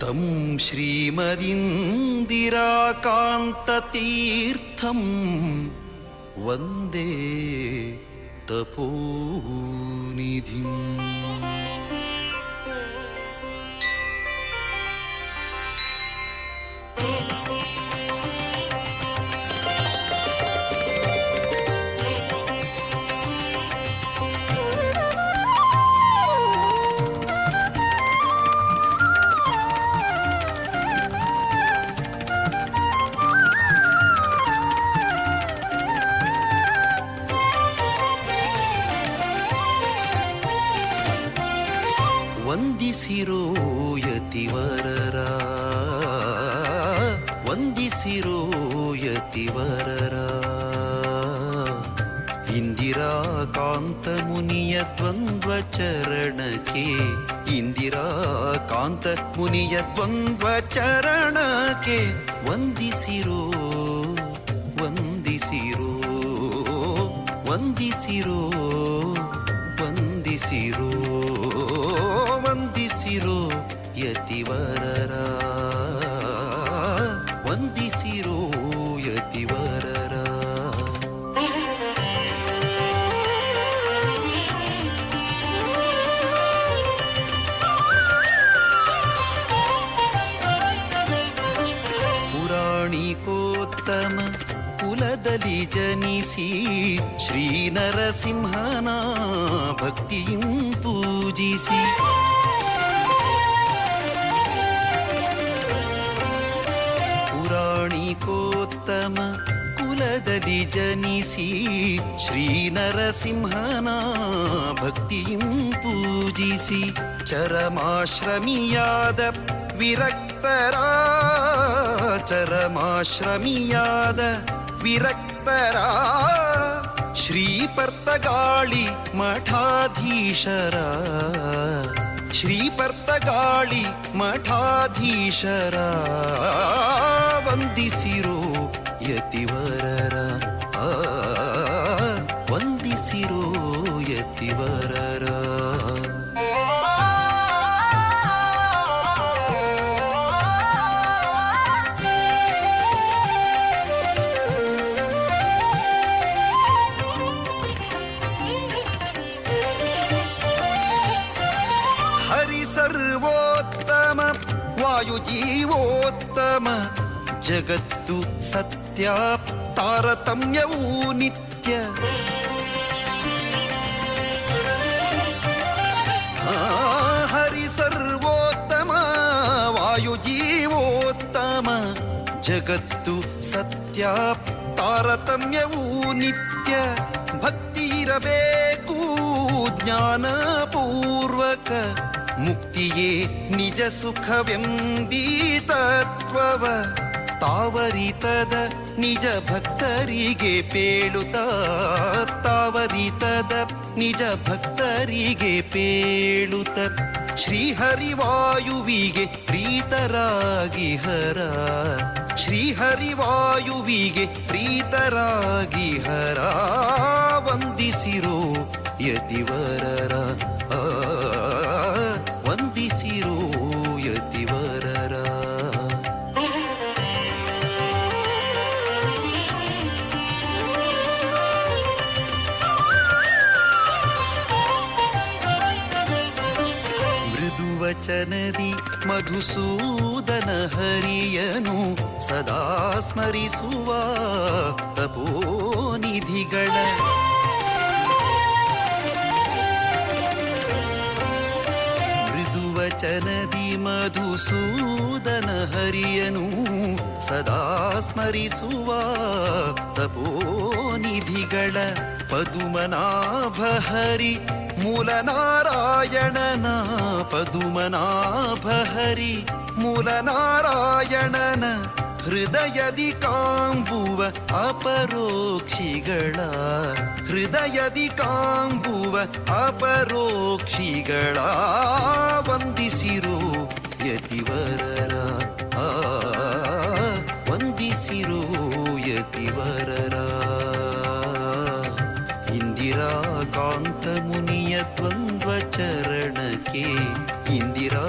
ತಂ ಶ್ರೀಮದಿಂದಿರಾಕಾಂತತೀರ್ಥಂ ವಂದೇ ತಪೋನಿಧಿಂ. ವಂದಿಸಿರೋ ಯತಿವರರ, ವಂದಿಸಿರೋ ಯತಿವರರ. ಇಂದಿರಾಕಾಂತ ಮುನಿಯ ದ್ವಂದ್ವ ಚರಣಕ್ಕೆ, ಇಂದಿರಾಕಾಂತ ಮುನಿಯ ದ್ವಂದ್ವ ಚರಣಕ್ಕೆ ವಂದಿಸಿರೋ, ವಂದಿಸಿರೋ, ವಂದಿಸಿರೋ, ವಂದಿಸಿರೋ, ವಂದಿಸಿರೋ ಯತಿವರರ, ವಂದಿಸಿರೋ ಯತಿವರರ. ಪುರಾಣಿಕೋತ್ತಮ ಕುಲದಲ್ಲಿ ಜನಿಸಿ ಶ್ರೀ ನರಸಿಂಹನ ಭಕ್ತಿಯಂ ಪೂಜಿಸಿ, ಪುರಾಣಿಕೋತ್ತಮ ಕುಲದಲ್ಲಿ ಜನಿಸಿ ಶ್ರೀ ನರಸಿಂಹನ ಭಕ್ತಿಯಂ ಪೂಜಿಸಿ, ಚರಮಾಶ್ರಮಿಯಾದ ವಿರಕ್ತರ, ಚರಮಾಶ್ರಮಿಯಾದ ವಿರಕ್ತರ ಶ್ರೀ ಪರ್ತಗಾಳಿ ಮಠಾಧೀಶರ, ಶ್ರೀ ಪರ್ತಗಾಳಿ ಮಠಾಧೀಶರ ವಂದಿಸಿರೋ ಯತಿವರರ, ವಂದಿಸಿರೋ ಯತಿವರರ. ಸರ್ವೋತ್ತಮ ವಾಯುಜೀವೋತ್ತಮ ಜಗತ್ತು ಸತ್ಯ ತಾರತಮ್ಯವೂ ನಿತ್ಯ. ಹರಿ ಸರ್ವೋತ್ತಮ ವಾಯುಜೀವೋತ್ತಮ ಜಗತ್ತು ಸತ್ಯ ತಾರತಮ್ಯವೂ ನಿತ್ಯ. ಭಕ್ತಿ ಇರಬೇಕು ಜ್ಞಾನಪೂರ್ವಕ ಮುಕ್ತಿಯೇ ನಿಜ ಸುಖವೆಂಬೀ ತತ್ವವ ತಾವರಿತದ ನಿಜ ಭಕ್ತರಿಗೆ ಪೇಳುತ್ತ, ತಾವರಿತದ ನಿಜ ಭಕ್ತರಿಗೆ ಪೇಳುತ್ತ ಶ್ರೀಹರಿವಾಯುವಿಗೆ ಪ್ರೀತರಾಗಿ ಹರ, ಶ್ರೀಹರಿವಾಯುವಿಗೆ ಪ್ರೀತರಾಗಿ ಹರ ವಂದಿಸಿರೋ ಯತಿವರರ, ವಂದಿಸಿರೋ ಯತಿವರರ. ಮೃದುವಚನದಿ ಮಧುಸೂದನ ಹರಿಯನು ಸದಾ ಸ್ಮರಿಸುವ ತಪೋನಿಧಿಗಳ, ಮೃದುವಚನದಿ ಮಧುಸೂದನ ಹರಿಯನು ಸದಾ ಸ್ಮರಿಸುವ ತಪೋನಿಧಿಗಳ ಪದುಮನಾಭ ಹರಿ ಮೂಲನಾರಾಯಣನ, ಪದುಮನಾಭ ಹರಿ ಮೂಲನಾರಾಯಣನ ಹೃದಯದಿ ಕಾಂಬುವ ಕಾಂಬುವ ಅಪರೋಕ್ಷಿಗಳ, ಹೃದಯದಿ ಕಾಂಬುವ ಅಪರೋಕ್ಷಿಗಳ ವಂದಿಸಿರೋ ಯತಿವರರ, ವಂದಿಸಿರೋ ಯತಿವರರ. ಇಂದಿರಾ ಕಾಂತ ಮುನಿಯ ದ್ವಂದ್ವ ಚರಣಕ್ಕೆ, ಇಂದಿರಾ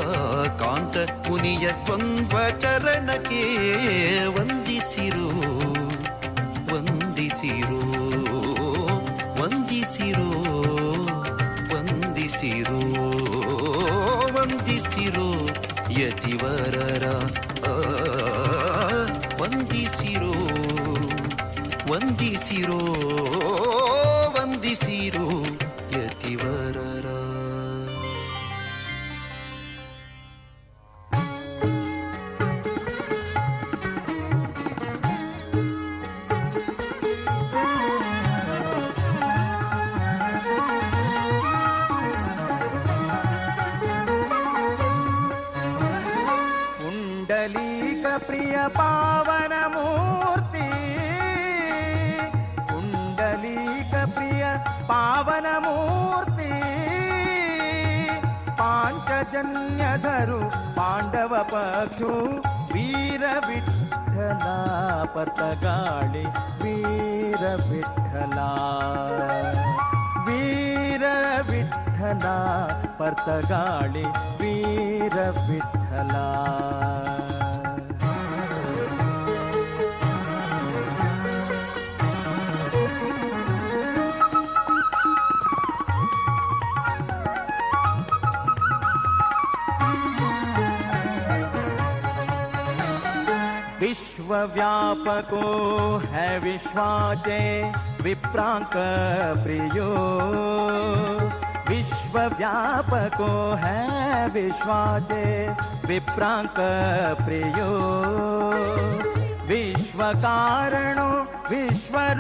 ಕಾಂತ ಮುನಿಯ ದ್ವಂದ್ವ ಚರಣಕ್ಕೆ ವಂದಿಸಿರೋ, ವಂದಿಸಿರೋ, ವಂದಿಸಿರೋ, ವಂದಿಸಿರೋ, ವಂದಿಸಿರೋ ಯತಿವರರ, ವಂದಿಸಿರೋ, ವಂದಿಸಿರೋ, ವಂದಿಸಿರೋ ಯತಿವರರ. ಪುಂಡಲೀಕ ಪ್ರಿಯ ಪಾವನ ಮೂರ್ತಿ, ಪುಂಡಲೀಕ ಪ್ರಿಯ ಪಾವನ ಮೂರ್ತಿ, ಪಾಂಚಜನ್ಯಧರು ಪಾಂಡವ ಪಕ್ಷು ವೀರ ವಿಠಲ ಪತಗಾಳಿ, ವೀರ ವಿಠಲ, ವೀರ ವಿಠಲ ಪರ್ತಗಾಳಿ, ವೀರ ವಿಠಲ. विश्वव्यापको है विश्वाचे विप्रांक प्रियो, विश्वव्यापको है विश्वाचे विप्रांक प्रियो, विश्वकारणो विश्वरूपाधरो,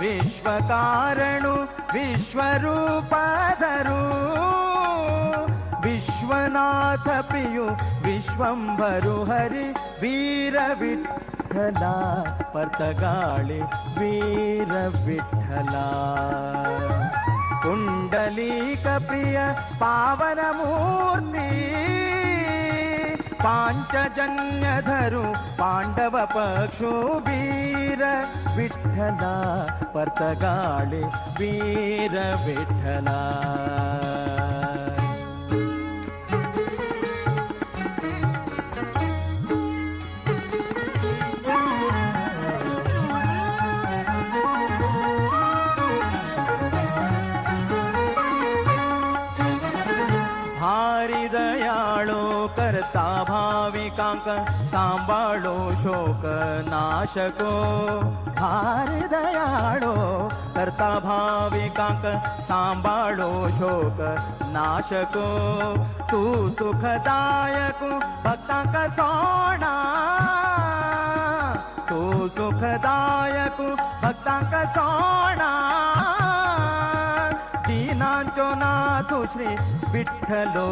विश्वकारणो विश्वरूपाधरो, विश्वनाथ प्रियो विश्वंभरु हरि वीर विठ्ठला पर्तगाळि वीर विठ्ठला. पुंडलीक प्रिय पावन मूर्ती, पांचजन्यधरु पांडव पक्षु वीर विठ्ठला पर्तगाळि वीर विठ्ठला. करता भाविकांक सांभाळो शोक नाशको, भारी दयाळो करता भाविकांक सांभाळो शोक नाशको, तू सुखदायक भक्तांक सोणा, तू सुखदायक भक्तांक सोणा, दीनांचो नाथ श्री विठ्ठलो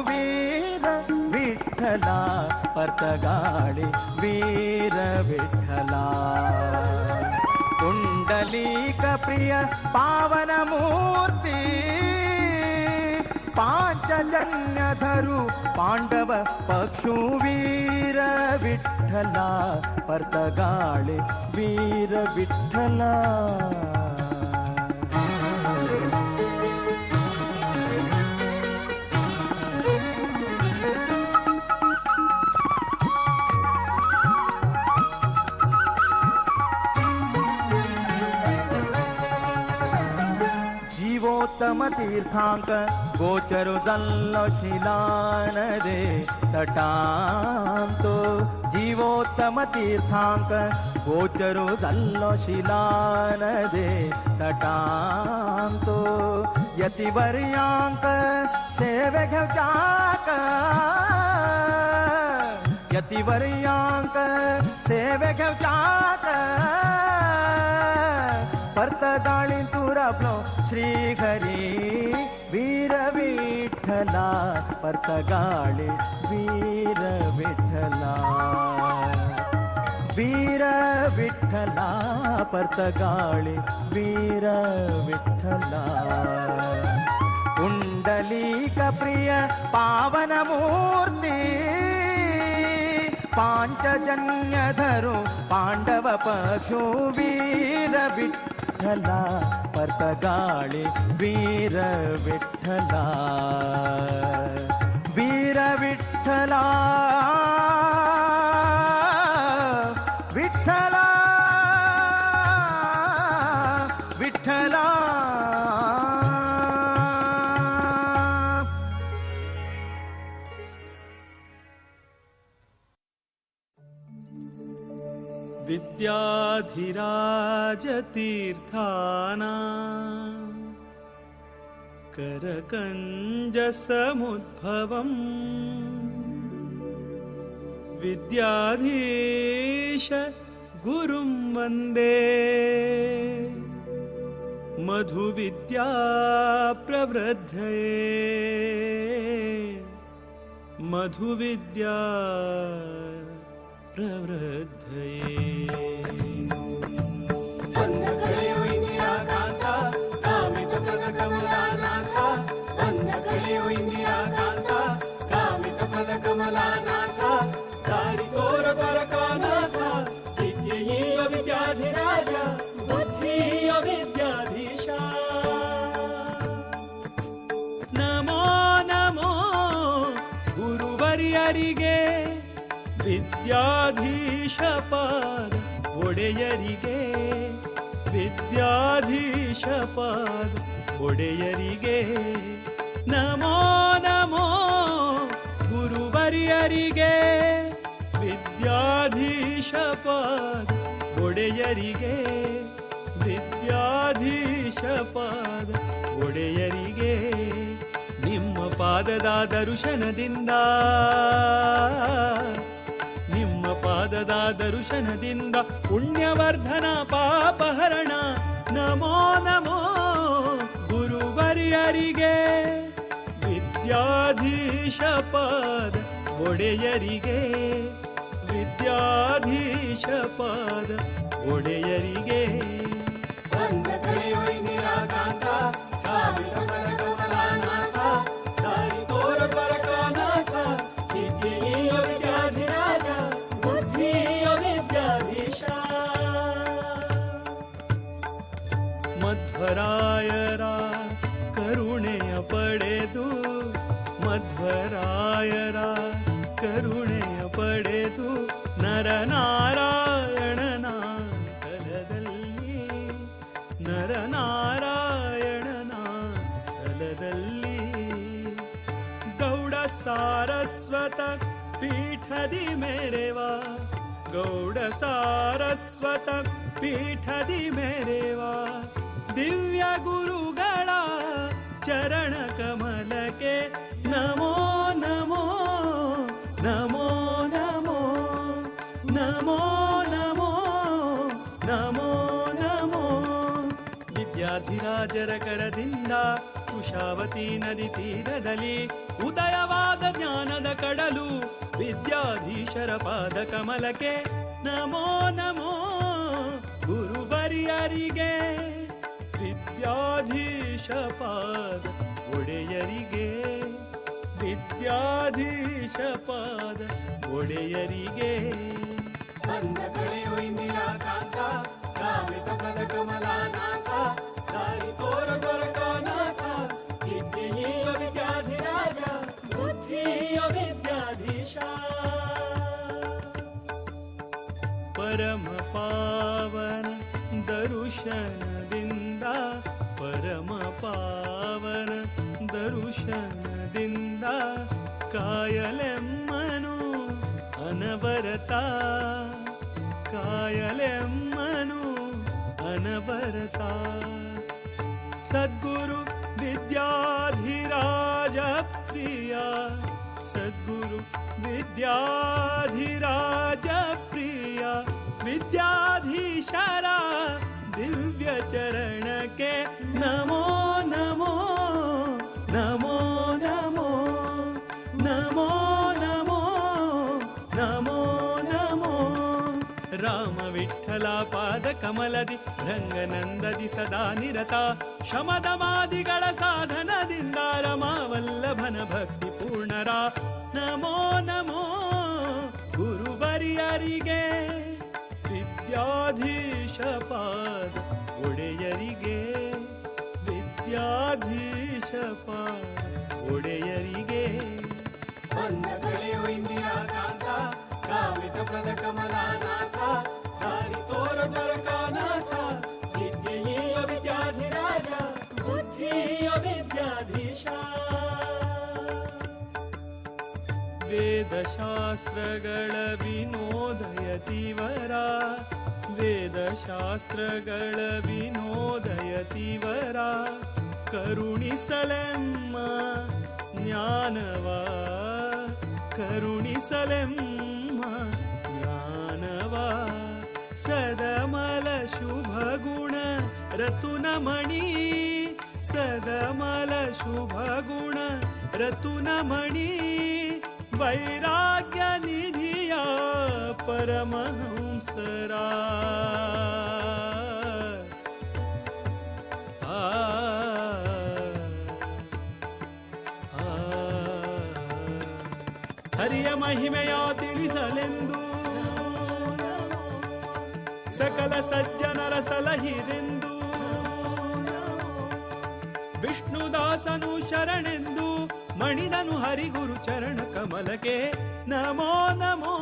वीर विठ्ठला पर्तगाळि वीर विठ्ठला. पुंडलीक प्रिय पावन मूर्ती, पांचजन्यधरु पांडव पक्षु वीर विठ्ठला पर्तगाळि वीर विठ्ठला. जीवोत्तम तीर्थांक गोचरु जल्लो शिलान रे तटांतो, जीवोत्तम तीर्थांक गोचरु जल्लो शिलान रे तटांतो, यतिवर्यांक सेवे घेवचाक, यतिवर्यांक सेवे घेवचाक, पर्तगाळी तुरापलो श्री हरी वीर विठ्ठला पर्तगाळी वीर विठ्ठला. ವೀರ ವಿಠಲ ಪರ್ತಗಾಳಿ ವೀರ ವಿಠಲ ಪುಂಡಲೀಕ ಪ್ರಿಯ ಪಾವನ ಮೂರ್ತಿ ಪಾಂಚಜನ್ಯಧರು ಪಾಂಡವ ಪಕ್ಷು ವೀರ ವಿಠಲ ಪರ್ತಗಾಳಿ ವೀರ ವಿಠಲ ವೀರ ವಿಠಲ ವಿಠಲ ವಿಠಲ. विद्याधिराजतीर्थानां करकञ्जसमुद्भवम् विद्याधीश गुरुं वन्दे मधुविद्या प्रवृद्धये मधुविद्या प्रवृद्धये. ವಿದ್ಯಾಧಿರಾಜ ಬುದ್ಧಿಯ ವಿದ್ಯಾಧೀಶ. ನಮೋ ನಮೋ ಗುರುವರ್ಯರಿಗೆ ವಿದ್ಯಾಧೀಶ ಪಾದ ಒಡೆಯರಿಗೆ ವಿದ್ಯಾಧೀಶ ಪಾದ ಒಡೆಯರಿಗೆ ನಮೋ ನಮೋ ಗುರುವರ್ಯರಿಗೆ ವಿದ್ಯಾಧೀಶ ಪಾದ ಒಡೆಯರಿಗೆ ವಿದ್ಯಾಧೀಶ ಪಾದ ಒಡೆಯರಿಗೆ ನಿಮ್ಮ ಪಾದದ ದರ್ಶನದಿಂದ ನಿಮ್ಮ ಪಾದದ ದರ್ಶನದಿಂದ ಪುಣ್ಯವರ್ಧನ ಪಾಪಹರಣ ನಮೋ ನಮೋ ಗುರುವರ್ಯರಿಗೆ ವಿದ್ಯಾಧೀಶ ಪಾದ ಒಡೆಯರಿಗೆ ವಿದ್ಯಾಧೀಶ ಪಾದ ಒಡೆಯರಿಗೆ. ವಿದ್ಯಾಧಿರಾಜ ಬುದ್ಧಿಯ ವಿದ್ಯಾಧೀಶ. ಮಧ್ವರಾಯರ ಕರುಣೆಯ ಪಡೆದು ಮಧ್ವರಾಯರ ಕರುಣೆಯ ಪಡೆದು ನರನಾರಾಯಣನ ತಲದಲ್ಲಿ ನರನಾರಾಯಣನ ತಲದಲ್ಲಿ ಗೌಡ ಸಾರಸ್ವತ ಪೀಠದಿ ಮೇರೆವಾ ಗೌಡ ಸಾರಸ್ವತ ಪೀಠದಿ ಮೇರೆವಾ ದಿವ್ಯ ಗುರುಗಳ ಚರಣ ಕಮಲಕ್ಕೆ ನಮೋ ನಮೋ ನಮೋ ನಮೋ ನಮೋ ನಮೋ ನಮೋ ನಮೋ. ವಿದ್ಯಾಧಿರಾಜರ ಕರದಿಂದ ಕುಶಾವತಿ ನದಿ ತೀರದಲ್ಲಿ ಉದಯವಾದ ಜ್ಞಾನದ ಕಡಲು ವಿದ್ಯಾಧೀಶರ ಪಾದ ಕಮಲಕ್ಕೆ ನಮೋ ನಮೋ ಗುರುವರ್ಯರಿಗೆ ವಿದ್ಯಾಧೀಶ ಪಾದ ಒಡೆಯರಿಗೆ ವಿದ್ಯಾಧೀಶ ಪಾದ ಒಡೆಯರಿಗೆ. ಬಂದ ಕಡೆಯು ಇಂದಿರಾಕಾಂತ ಕಾಮಿತ ಪದ ಕಮಲಾನಾಥ ದಾರಿ ತೋರ ದ್ವಾರಕಾನಾಥ ವಿದ್ಯೆಯ ವಿದ್ಯಾಧಿರಾಜ ಬುದ್ಧಿಯ ವಿದ್ಯಾಧೀಶ. ಪರಮ ಪಾವನ ದರುಶನದಿಂದ ಪರಮ ಪಾವನ ದರುಶನದಿಂದ ಕಾಯಲೆಮ್ಮನು ಅನವರತ ಕಾಯಲೆಮ್ಮನು ಅನವರತ. ಸದ್ಗುರು ವಿದ್ಯಾಧಿರಾಜ ಪ್ರಿಯ ಸದ್ಗುರು ವಿದ್ಯಾಧಿರಾಜ ಪ್ರಿಯ ವಿದ್ಯಾಧೀಶರ ದಿವ್ಯ ಚರಣಕ್ಕೆ ನಮೋ ನಮೋ ನಮೋ ನಮೋ ನಮೋ ನಮೋ ನಮೋ ನಮೋ. ರಾಮ ವಿಠಲ ಪಾದ ಕಮಲದಿ ರಂಗನಂದದಿ ಸದಾ ನಿರತ ಶಮದಮಾದಿಗಳ ಸಾಧನದಿಂದ ರಮಾವಲ್ಲಭನ ಭಕ್ತಿ ಪೂರ್ಣರ ನಮೋ ನಮೋ ಗುರುವರಿಯರಿಗೆ ವಿದ್ಯಾಧೀಶ ಪಾದ ಒಡೆಯರಿಗೆ ವಿದ್ಯಾಧೀಶ ಪಾದ ಒಡೆಯರಿಗೆ ಬಂದ ಕಡೆಯು ಇಂದಿರಾಕಾಂತ ಕಾಮಿತ ಪ್ರದ ಕಮಲಾನಾಥ ದಾರಿ ತೋರ ದ್ವಾರಕಾನಾಥ ವಿದ್ಯೆಯ ವಿದ್ಯಾಧಿರಾಜ ಬುದ್ಧಿಯ ವಿದ್ಯಾಧೀಶ ವೇದಶಾಸ್ತ್ರಗಳ ವಿನೋದಯತಿವರ ವೇದಶಾಸ್ತ್ರಗಳ ವಿನೋದಯತಿವರ ಕರುಣಿಸಲೆಮ್ಮ ಜ್ಞಾನವ ಕರುಣಿಸಲೆಮ್ಮ ಜ್ಞಾನವ ಸದಮಲ ಶುಭ ಗುಣ ರತುನಮಣಿ ಸದಮಲ ಶುಭ ಗುಣ ರತುನಮಣಿ ವೈರಾಗ್ಯ ನಿಧಿಯ ಪರಮಹಂಸರಾ ಆ ಹರಿಯ ಮಹಿಮೆಯ ತಿಳಿಸಲೆಂದು ಸಕಲ ಸಜ್ಜನರ ಸಲಹಿರೆಂದು ವಿಷ್ಣುದಾಸನು ಶರಣೆಂದು ಮಣಿದನು ಹರಿಗುರು ಚರಣ ಕಮಲಕ್ಕೆ ನಮೋ ನಮೋ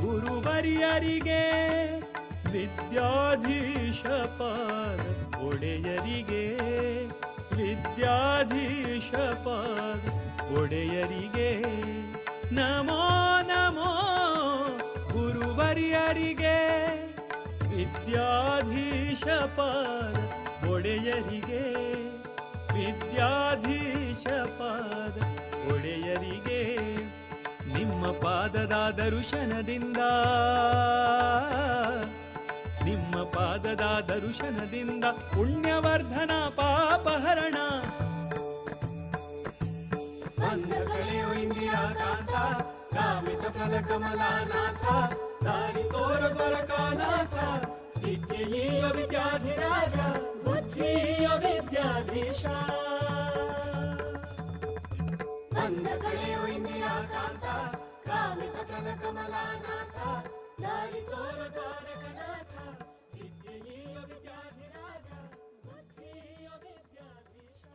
ಗುರುವರಿಯರಿಗೆ ವಿದ್ಯಾಧೀಶ ಪಾದ ಒಡೆಯರಿಗೆ ವಿದ್ಯಾಧೀಶ ಪಾದ ಒಡೆಯರಿಗೆ ನಮೋ ನಮೋ ಗುರುವರಿಯರಿಗೆ ವಿದ್ಯಾಧೀಶ ಪಾದ ಒಡೆಯರಿಗೆ ವಿದ್ಯಾಧೀಶ ಪಾದ ಒಡೆಯರಿಗೆ ನಿಮ್ಮ ಪಾದದ ದರ್ಶನದಿಂದ ನಿಮ್ಮ ಪಾದದ ದರ್ಶನದಿಂದ ಪುಣ್ಯವರ್ಧನ ಪಾಪಹರಣ ಬಂದ ಕಡೆಯು ಇಂದಿರಾಕಾಂತ ಕಾಮಿತ ಪ್ರದ ಕಮಲಾನಾಥ ದಾರಿ ತೋರ ದ್ವಾರಕಾನಾಥ ವಿದ್ಯೆಯ ವಿದ್ಯಾಧಿರಾಜ ಬುದ್ಧಿಯ ವಿದ್ಯಾಧೀಶ ಬಂದ ಕಡೆಯು ಇಂದಿರಾಕಾಂತ ಕಾಮಿತ ಪ್ರದ ಕಮಲಾನಾಥ ದಾರಿ ತೋರ ದ್ವಾರಕನಾಥ ವಿದ್ಯೆಯ ವಿದ್ಯಾಧಿರಾಜ ಬುದ್ಧಿಯ ವಿದ್ಯಾಧೀಶ.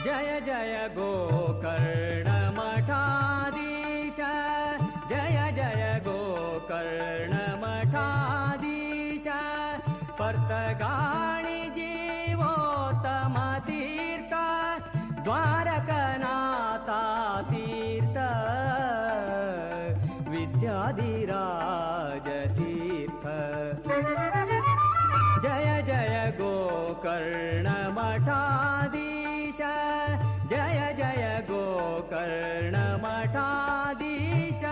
ಜಯ ಜಯ ಗೋಕರ್ಣ ಮಠಾಧೀಶ ಜಯ ಜಯ ಗೋಕರ್ಣ ಮಠಾಧೀಶ ಪರ್ತಗಾಣಿ ಜೀವೋತ್ತಮ ತೀರ್ಥ ದ್ವಾರಕನಾಥ ತೀರ್ಥ ವಿದ್ಯಾಧಿರಾಜ ತೀರ್ಥ ಜಯ ಜಯ ಗೋಕರ್ಣ ಮಠಾಧೀಶ ಜಯ ಜಯ ಗೋಕರ್ಣ ಮಠಾಧೀಶ.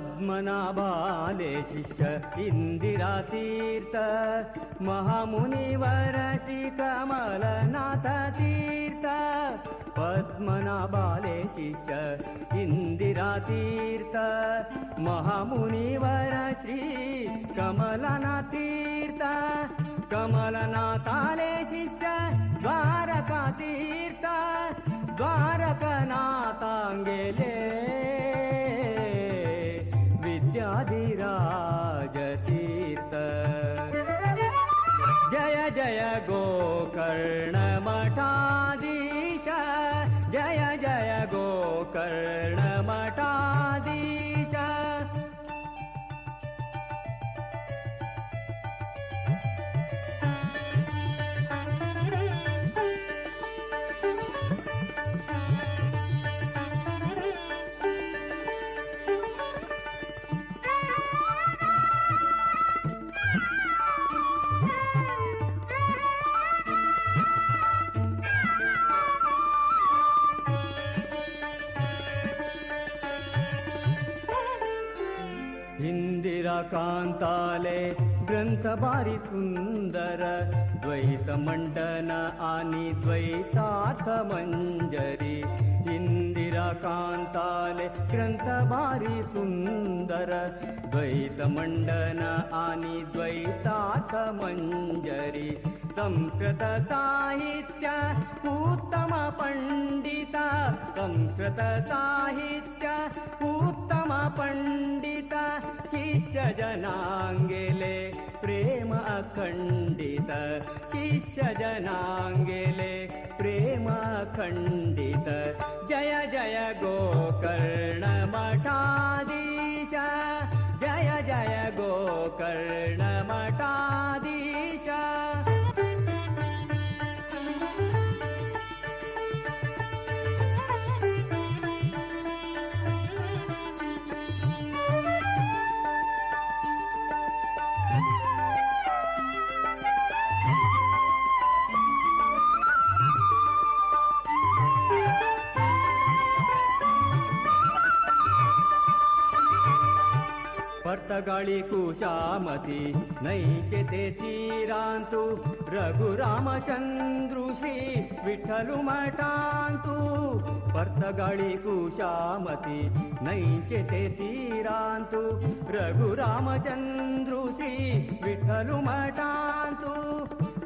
ಪದ್ಮನಾಭಾಲೆ ಶಿಷ್ಯ ಇಂದಿರಾ ತೀರ್ಥ ಮಹಾಮುನಿವರ ಶ್ರೀ ಕಮಲನಾಥ ತೀರ್ಥ ಪದ್ಮನಾಭಾಲೆ ಶಿಷ್ಯ ಇಂದಿರಾ ತೀರ್ಥ ಮಹಾಮುನಿವರ ಶ್ರೀ ಕಮಲನಾಥ ತೀರ್ಥ ಕಮಲನಾಥಾಲೆ ಶಿಷ್ಯ ದ್ವಾರಕಾ ತೀರ್ಥ ದ್ವಾರಕನಾಥಾಂಗೆಲೆ ವಿದ್ಯಾಧಿರಾಜ ತೀರ್ಥ. ಜಯ जय गोकर्ण मठाधीश, जय जय गोकर्ण मठाधीश। इंदिरा कांताले ग्रंथ भारी सुंदर, द्वैत मंडन आणि द्वैतार्थ मंजरी। इंदिरा कांताले ग्रंथ भारी सुंदर, द्वैत मंडन आणि द्वैतार्थ मंजरी। संस्कृत साहित्य उत्तम पंडिता, संस्कृत साहित्य उत्तम पंडिता। शिष्य जनांगेले प्रेम अखंडित, शिष्य जनांगेले प्रेम अखंडित। जय जय गोकर्ण मठाधीश, जय जय गोकर्ण मठाधीश। पर्तगाळी कुशामती नैचे ते तीरांतु, रघुरामचंद्रु श्री विठ्ठलु मठांतु। पर्तगाळी कुशामती नैचे ते तीरांतु, रघुरामचंद्रु श्री विठ्ठलु मठांतु।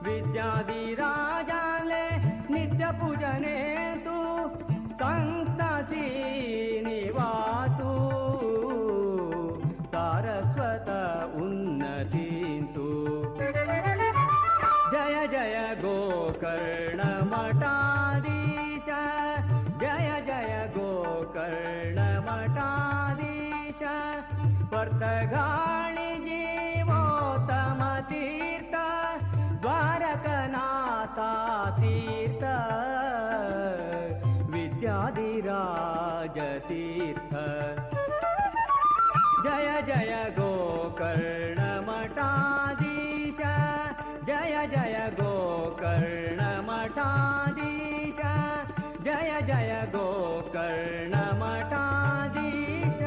विद्याधिराजाले नित्य पूजनेतु, संत श्रीनिवासु सारस्वत उन्नतींतु। जय जय गोकर्ण मठाधीश, जय जय गोकर्ण मठाधीश। पर्तगाळी जीवोत्तम तीर्थ, द्वारकनाथा तीर्थ, विद्याधिराज तीर्थ। जय जय गोकर्ण मठाधीश, जय जय गोकर्ण मठाधीश, जय जय गोकर्ण मठाधीश।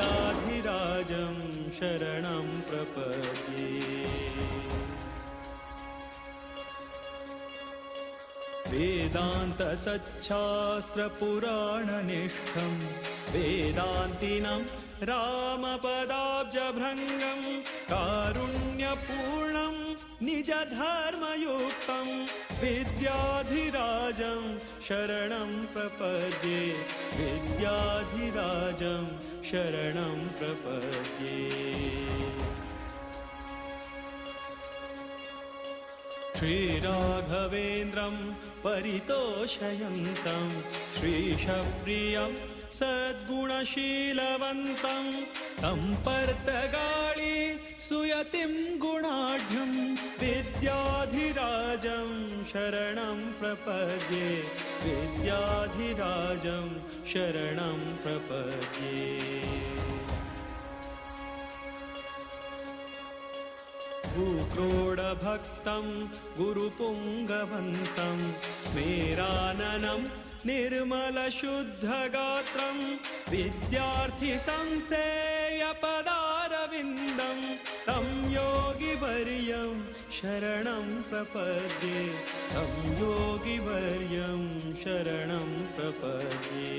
विद्याधिराजं शरणं प्रपद्ये। वेदान्त सच्छास्त्रपुराणनिष्ठं वेदान्तिनं रामपदाब्जभृङ्गं कारुण्यपूर्णं निजधर्मयुक्तं विद्याधिराजं शरणं प्रपद्ये, विद्याधिराजं शरणं प्रपद्ये। श्रीराघवेन्द्रं परितोषयन्तं श्रीशप्रियं सद्गुणशीलवन्तं तं पर्तगाळी सुयतिं गुणाढ्यं विद्याधिराजं शरणं प्रपद्ये, विद्याधिराजं शरणं प्रपद्ये। भूक्रोडभक्तं गुरुपुङ्गवन्तं स्मेराननं निर्मलशुद्धगात्रं विद्यार्थिसंसेयपदारविन्दं तं योगिवर्यं शरणं प्रपद्ये तं योगिवर्यं शरणं प्रपद्ये।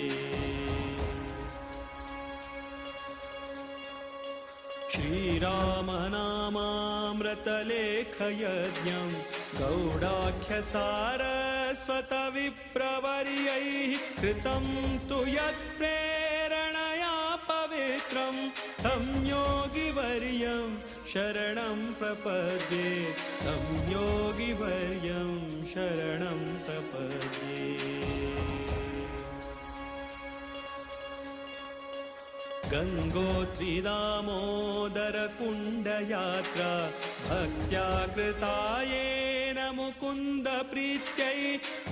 श्रीरामनामामृतलेखयज्ञं गौडाख्यसारस्वतविप्रवर्यैः कृतं तु यत्प्रेरणया पवित्रं तं योगिवर्यं शरणं प्रपद्ये तं योगिवर्यं शरणं प्रपद्ये। गङ्गोत्रिदामोदरकुण्डयात्रा भक्त्या कृता येन मुकुन्दप्रीत्यै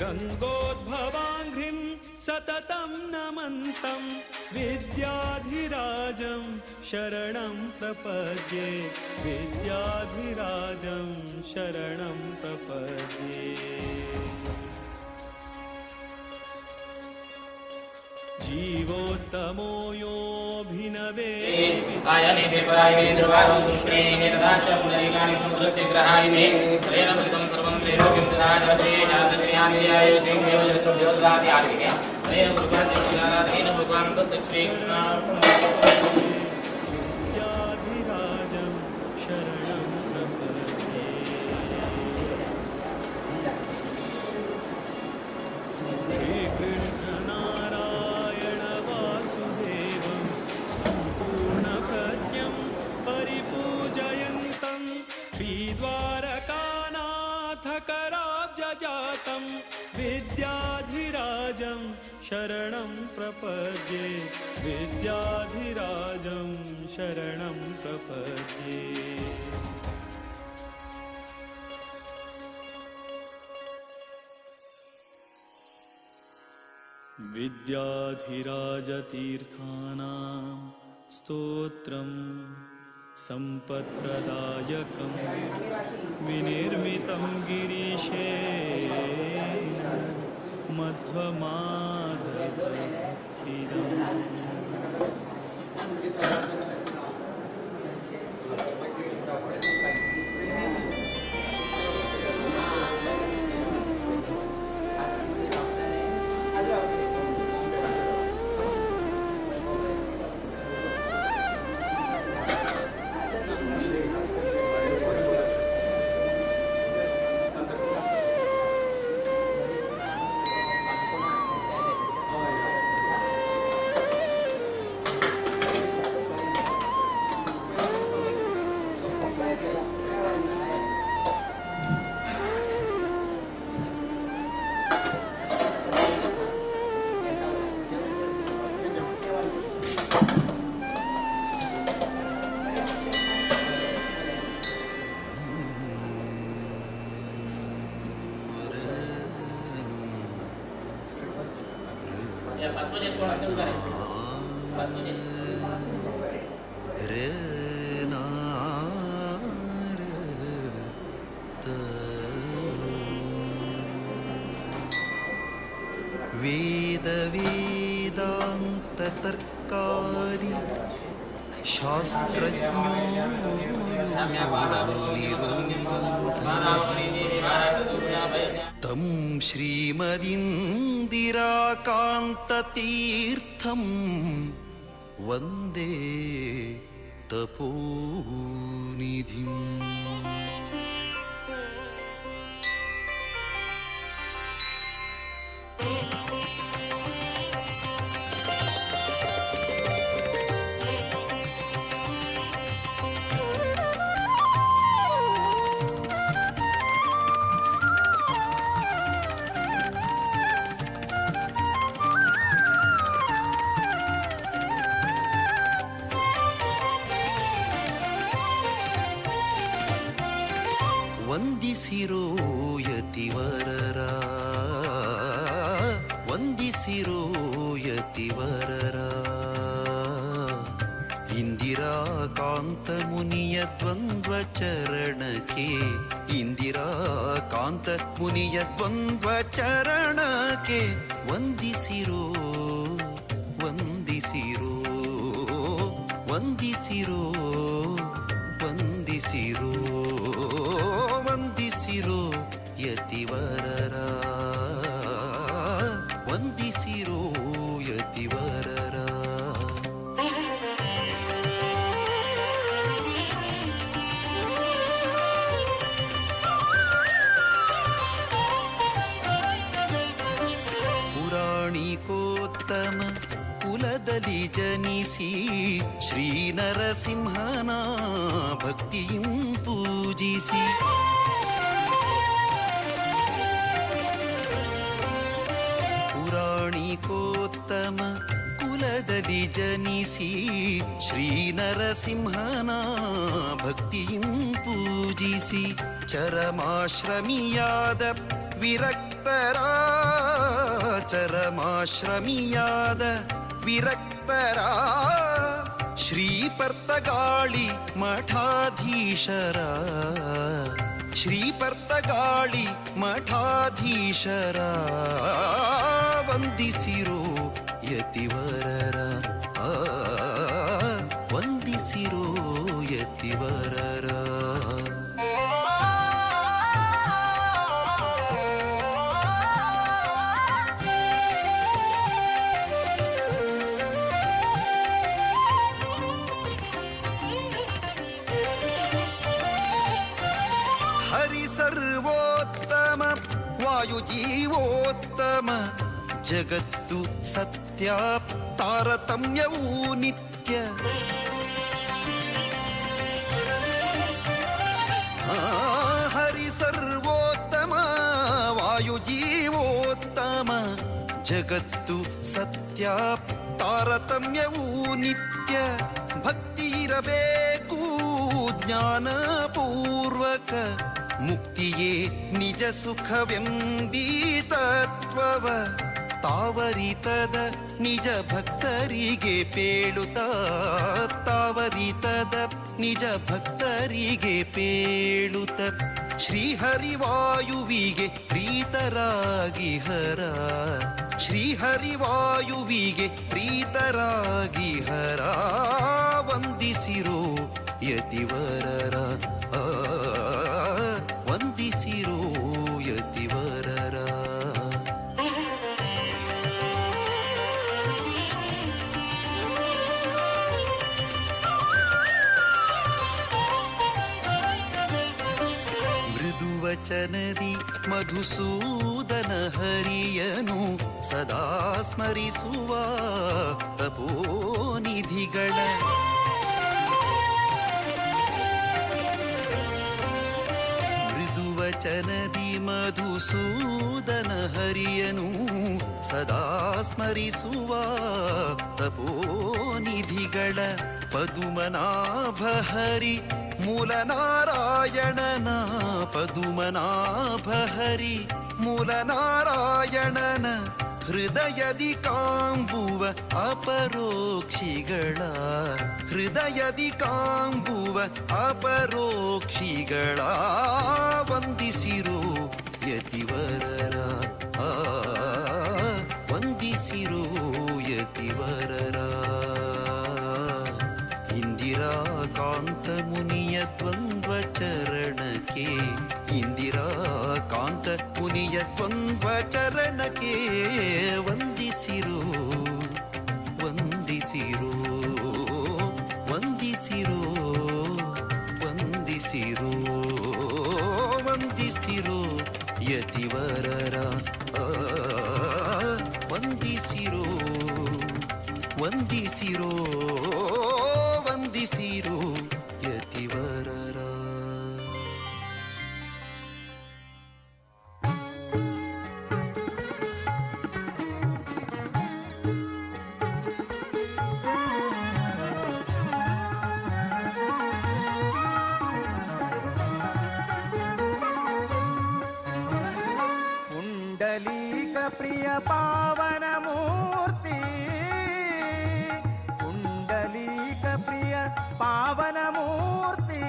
गङ्गोद्भवाङ्घ्रिं सततं नमन्तं विद्याधिराजं शरणं प्रपद्ये विद्याधिराजं शरणं प्रपद्ये। जीवोत्तमो योऽभिनवे विद्याधिराजं शरणं प्रपद्ये। श्रीकृष्णनारायण वासुदेवं सम्पूर्णप्रज्ञं परिपूजयन्तं श्रीद्वारकानाथकराब्जजातं विद्याधिराजं शरणं प्रपद्ये विद्याधिराजं शरणं प्रपद्ये। विद्याधिराजतीर्थानां स्तोत्रं सम्पत्प्रदायकं विनिर्मितं गिरीशेन मध्वमाधवभक्तिदम्। वेदवेदान्ततर्कादि शास्त्रज्ञो तं श्रीमदिन्दिराकान्ततीर्थं वन्दे तपोनिधिम्। ಚರಣಕ್ಕೆ, ಇಂದಿರಾಕಾಂತ ಮುನಿಯ ದ್ವಂದ್ವ ಚರಣಕ್ಕೆ ವಂದಿಸಿರೋ ವಂದಿಸಿರೋ ವಂದಿಸಿರೋ ವಂದಿಸಿರೋ ವಂದಿಸಿರೋ ಯತಿವರರ, ವಂದಿಸಿರೋ ಯತಿವರರ. ಪುರಾಣಿಕೋತ್ತಮ ಕುಲದಲ್ಲಿ ಜನಿಸಿ ಶ್ರೀ ನರಸಿಂಹನ ಭಕ್ತಿಯಂ ಪೂಜಿಸಿ, ಪುರಾಣಿಕೋತ್ತಮ ಕುಲದಲ್ಲಿ ಜನಿಸಿ ಶ್ರೀ ನರಸಿಂಹನ ಭಕ್ತಿಯಂ ಪೂಜಿಸಿ, ಚರಮಾಶ್ರಮಿಯಾದ ವಿರಕ್ತರ, ಚರಮಾಶ್ರಮಿಯಾದ ವಿರಕ್ತರ ಶ್ರೀ ಪರ್ತಗಾಳಿ ಮಠಾಧೀಶರ, ಶ್ರೀ ಪರ್ತಗಾಳಿ ಮಠಾಧೀಶರ ವಂದಿಸಿರೋ ಯತಿವರರ, ವಂದಿಸಿರೋ ಯತಿವರರ. ಹರಿ ಸರ್ವೋತ್ತಮ ವಾಯುಜೀವೋತ್ತಮ ಜಗತ್ತು ಸತ್ಯ ತಾರತಮ್ಯವೂ ನಿತ್ಯ, ಹರಿ ಸರ್ವೋತ್ತಮ ವಾಯುಜೀವೋತ್ತಮ ಜಗತ್ತು ಸತ್ಯ ತಾರತಮ್ಯವೂ ನಿತ್ಯ, ಭಕ್ತಿ ಇರಬೇಕು ಜ್ಞಾನಪೂರ್ವಕ ಮುಕ್ತಿಯೇ ನಿಜ ಸುಖವೆಂಬೀ ತತ್ವವ ತಾವರಿತದ ನಿಜ ಭಕ್ತರಿಗೆ ಪೇಳುತ್ತ, ತಾವರಿತದ ನಿಜ ಭಕ್ತರಿಗೆ ಪೇಳುತ್ತ, ಶ್ರೀಹರಿವಾಯುವಿಗೆ ಪ್ರೀತರಾಗಿ ಹರ, ಶ್ರೀಹರಿವಾಯುವಿಗೆ ಪ್ರೀತರಾಗಿ ಹರ ವಂದಿಸಿರೋ ಯತಿವರರ, ವಂದಿಸಿರೋ ಯತಿವರರ. ಮೃದುವಚನದಿ ಮಧುಸೂದನ ಹರಿಯನು ಸದಾ ಸ್ಮರಿಸುವ ತಪೋನಿಧಿಗಳ, ಮೃದುವಚನದಿ ಮಧುಸೂದನ ಹರಿಯನು ಸದಾ ಸ್ಮರಿಸುವ ತಪೋನಿಧಿಗಳ, ಪದುಮನಾಭ ಹರಿ ಮೂಲನಾರಾಯಣನ, ಪದುಮನಾಭ ಹರಿ ಮೂಲನಾರಾಯಣನ ಹೃದಯದಿ ಕಾಂಬುವ ಅಪರೋಕ್ಷಿಗಳ, ಹೃದಯದಿ ಕಾಂಬುವ ಅಪರೋಕ್ಷಿಗಳ ವಂದಿಸಿರೋ ಯತಿವರರ, ವಂದಿಸಿರೋ ಯತಿವರರ. ಇಂದಿರಾಕಾಂತ ಮುನಿಯ ದ್ವಂದ್ವ ಚರಣಕ್ಕೆ, ಇಂದಿರಾಕಾಂತ ಮುನಿಯ ದ್ವಂದ್ವ ಚರಣಕ್ಕೆ ವಂದಿಸಿರೋ ವಂದಿಸಿರೋ ವಂದಿಸಿರೋ ವಂದಿಸಿರೋ ವಂದಿಸಿರೋ ಯತಿವರರ, ವಂದಿಸಿರೋ ವಂದಿಸಿರೋ ವಂದಿಸಿರೋ ಯತಿವರರ. ಪುಂಡಲೀಕ ಪ್ರಿಯ ಪಾವನ ಮೂರ್ತಿ, ಪುಂಡಲೀಕ ಪ್ರಿಯ ಪಾವನ ಮೂರ್ತಿ,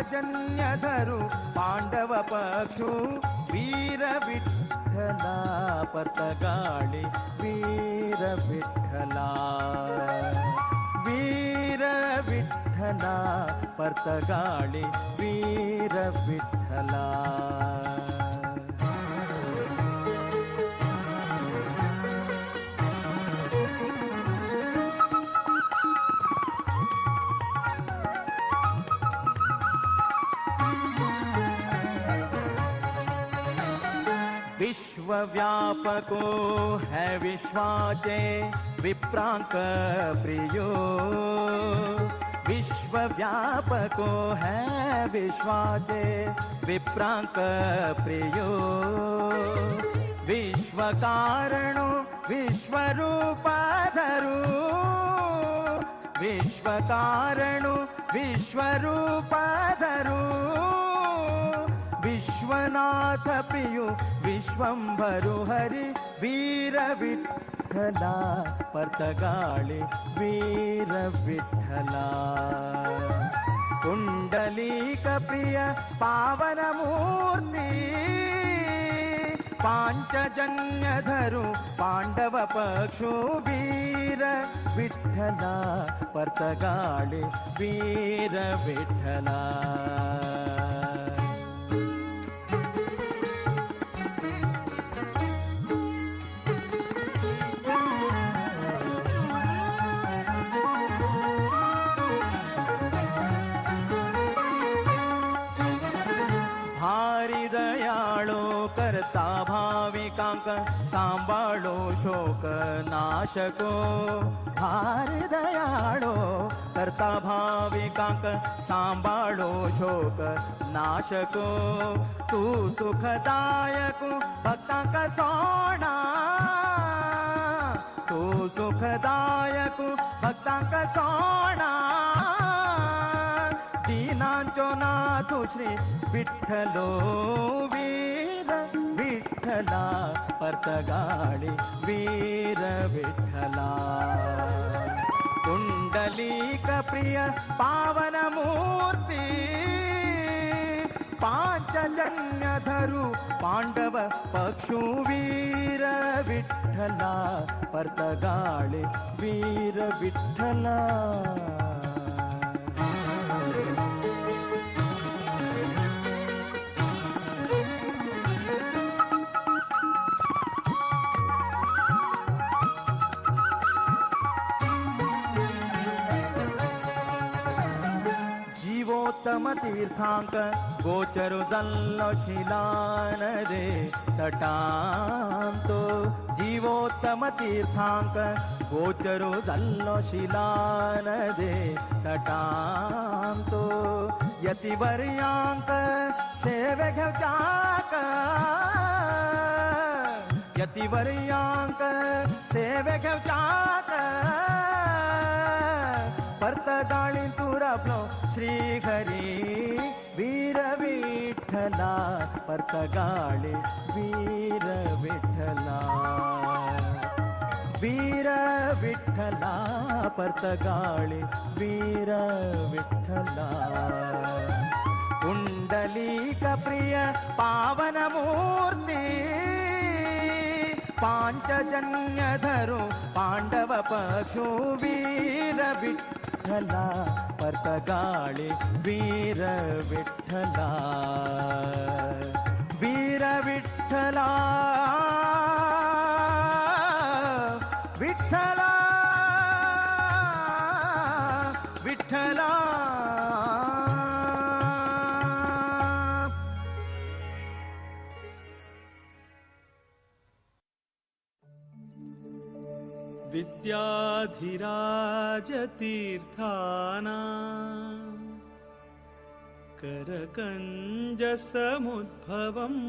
पांचजन्यधरु पांडव पक्षु वीर विठ्ठला पर्तगाळी वीर विठ्ठला वीर विठ्ठला पर्तगाळी वीर विठ्ठला. विश्वव्यापको है विश्वाचे विप्रांक प्रियो विश्वव्यापको है विश्वाचे विप्रांक प्रियो विश्वकारणो विश्वरूपाधरू विश्वकारणो विश्वरूपाधरू विश्वनाथ प्रियो विश्वंभरु हरि वीर विठ्ठला पर्तगाळी वीर विठ्ठला कुंडलीक प्रिय पावन मूर्ती पांचजन्यधरु पांडव पक्षु वीर विठ्ठला पर्तगाळी वीर विठ्ठला. करता भाविकांक सांभाळो शोक नाशको भार दयाळो करता भाविकांक सांभाळो शोक नाशको तू सुखदायक भक्तांक सोणा तू सुखदायक भक्तांक सोणा दीनांचो नाथ श्री विठ्ठलो वीर विठ्ठला पर्तगाळी वीर विठ्ठला कुंडलीक प्रिय पावन मूर्ती पांचजन्यधरु पांडव पक्षु वीर विठ्ठला पर्तगाळी वीर विठ्ठला. जीवोत्तम तीर्थांक गोचरु जल्लो शिलान रे तटांतो जीवोत्तम तीर्थांक गोचरु जल्लो शिलान रे तटांतो यतिवर्यांक सेवे घेवचाक यतिवर्यांक सेवे घेवचाक पर्तगाळी तुरपलो श्री हरी वीर विठ्ठला पर्तगाळी वीर विठ्ठला वीर विठ्ठला पर्तगाळी वीर विठ्ठला कुंडलीक प्रिय पावन मूर्ती पांचजन्यधरु पांडव पक्षु वीर विठ्ठला पर्तगाळी वीर विठ्ठला वीर विठ्ठला विठ्ठला विठ्ठला. विद्याधिराजतीर्थानां करकञ्जसमुद्भवम्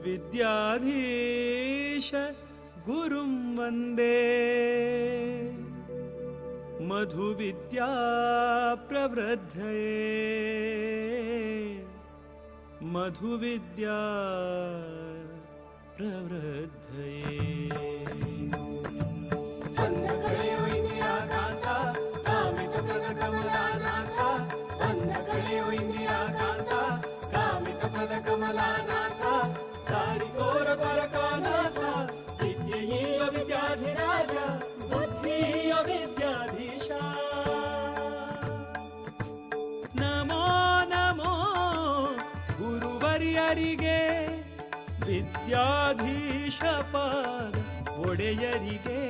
विद्याधीश गुरुं वन्दे मधुविद्या प्रवृद्धये मधुविद्या प्रवृद्धये. Chandra Kamanatha, ಕಮಲಾನಾಥ ದಾರಿ ತೋರ ದ್ವಾರಕಾನಾಥ ವಿದ್ಯೆಯ ವಿದ್ಯಾಧಿರಾಜ ಬುದ್ಧಿಯ ವಿದ್ಯಾಧೀಶ. ನಮೋ ನಮೋ ಗುರುವರ್ಯರಿಗೆ, ವಿದ್ಯಾಧೀಶ ಪಾದ ಒಡೆಯರಿಗೆ,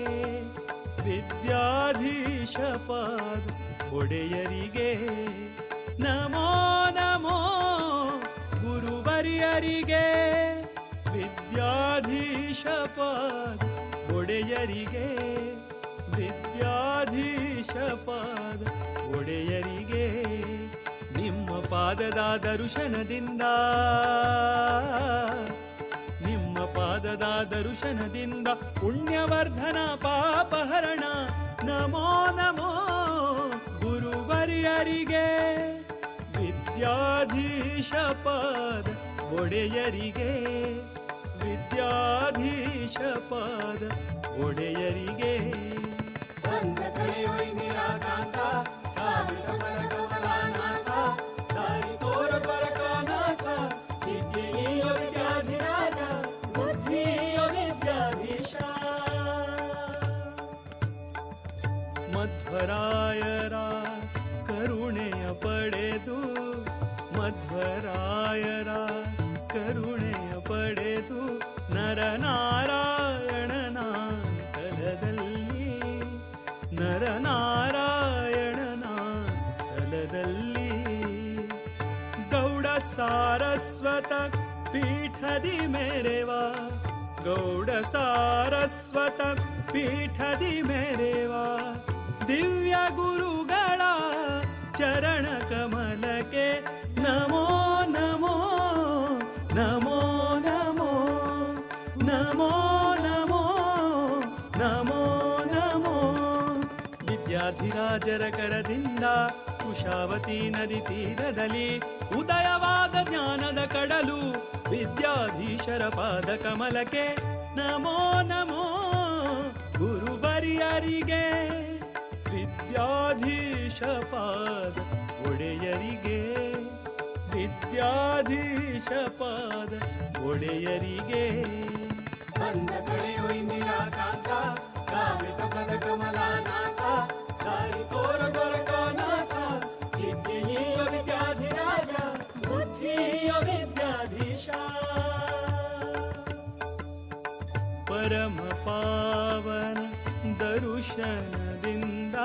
ವಿದ್ಯಾಧೀಶ ಪಾದ ಒಡೆಯರಿಗೆ. ನಮೋ ನಮೋ ಗುರುವರ್ಯರಿಗೆ, ವಿದ್ಯಾಧೀಶ ಪಾದ ಒಡೆಯರಿಗೆ, ವಿದ್ಯಾಧೀಶ ಪಾದ ಒಡೆಯರಿಗೆ. ನಿಮ್ಮ ಪಾದದ ದರ್ಶನದಿಂದ, ನಿಮ್ಮ ಪಾದದ ದರ್ಶನದಿಂದ ಪುಣ್ಯವರ್ಧನ ಪಾಪಹರಣ. ನಮೋ ನಮೋ ಗುರುವರ್ಯರಿಗೆ, ವಿದ್ಯಾಧೀಶ ಪಾದ ಒಡೆಯರಿಗೆ, ವಿದ್ಯಾಧೀಶ ಪಾದ ಒಡೆಯರಿಗೆ. ಬಂದ ಕಡೆಯೋ ಇಂದಿರಾಕಾಂತ ಕಾಮಿತ ಫಲ ಕಮಲಾನಾಥ ದಾರಿ ತೋರ ದ್ವಾರಕಾನಾಥ ವಿದ್ಯೆಯ ವಿದ್ಯಾಧಿರಾಜ ಬುದ್ಧಿಯ ವಿದ್ಯಾಧೀಶ. ಮಧ್ವರಾಯರ ಕರುಣೆಯ ಪಡೆದು, ಮಧ್ವರಾಯರ ಕರುಣೆಯ ಪಡೆದು ನರನಾರಾಯಣನ ತಲದಲ್ಲಿ, ನರನಾರಾಯಣನ ತಲದಲ್ಲಿ. ಗೌಡ ಸಾರಸ್ವತ ಪೀಠದಿ ಮೇರೆವಾ, ಗೌಡ ಸಾರಸ್ವತ ಪೀಠದಿ ಮೇರೆವಾ ದಿವ್ಯ ಗುರುಗಳ ಚರಣ ಕಮಲಕ್ಕೆ ನಮೋ ನಮೋ ನಮೋ ನಮೋ ನಮೋ ನಮೋ ನಮೋ ನಮೋ. ವಿದ್ಯಾಧಿರಾಜರ ಕರದಿಂದ ಕುಶಾವತಿ ನದಿ ತೀರದಲ್ಲಿ ಉದಯವಾದ ಜ್ಞಾನದ ಕಡಲು ವಿದ್ಯಾಧೀಶರ ಪಾದ ಕಮಲಕ್ಕೆ ನಮೋ ನಮೋ ಗುರುವರ್ಯರಿಗೆ, ವಿದ್ಯಾಧೀಶ ಪಾದ ಒಡೆಯರಿಗೆ, ವಿದ್ಯಾಧೀಶ ಪಾದ ಒಡೆಯರಿಗೆ. ಬಂದ ಕಡೆಯೋ ಇಂದಿರಾಕಾಂತ ಕಾಮಿತ ಫಲ ಕಮಲಾನಾಥ ದಾರಿ ತೋರ ದ್ವಾರಕಾನಾಥ ವಿದ್ಯೆಯ ವಿದ್ಯಾಧಿರಾಜ ಬುದ್ಧಿಯ ವಿದ್ಯಾಧೀಶ. ಪರಮ ಪಾವನ ದರ್ಶನದಿಂದ,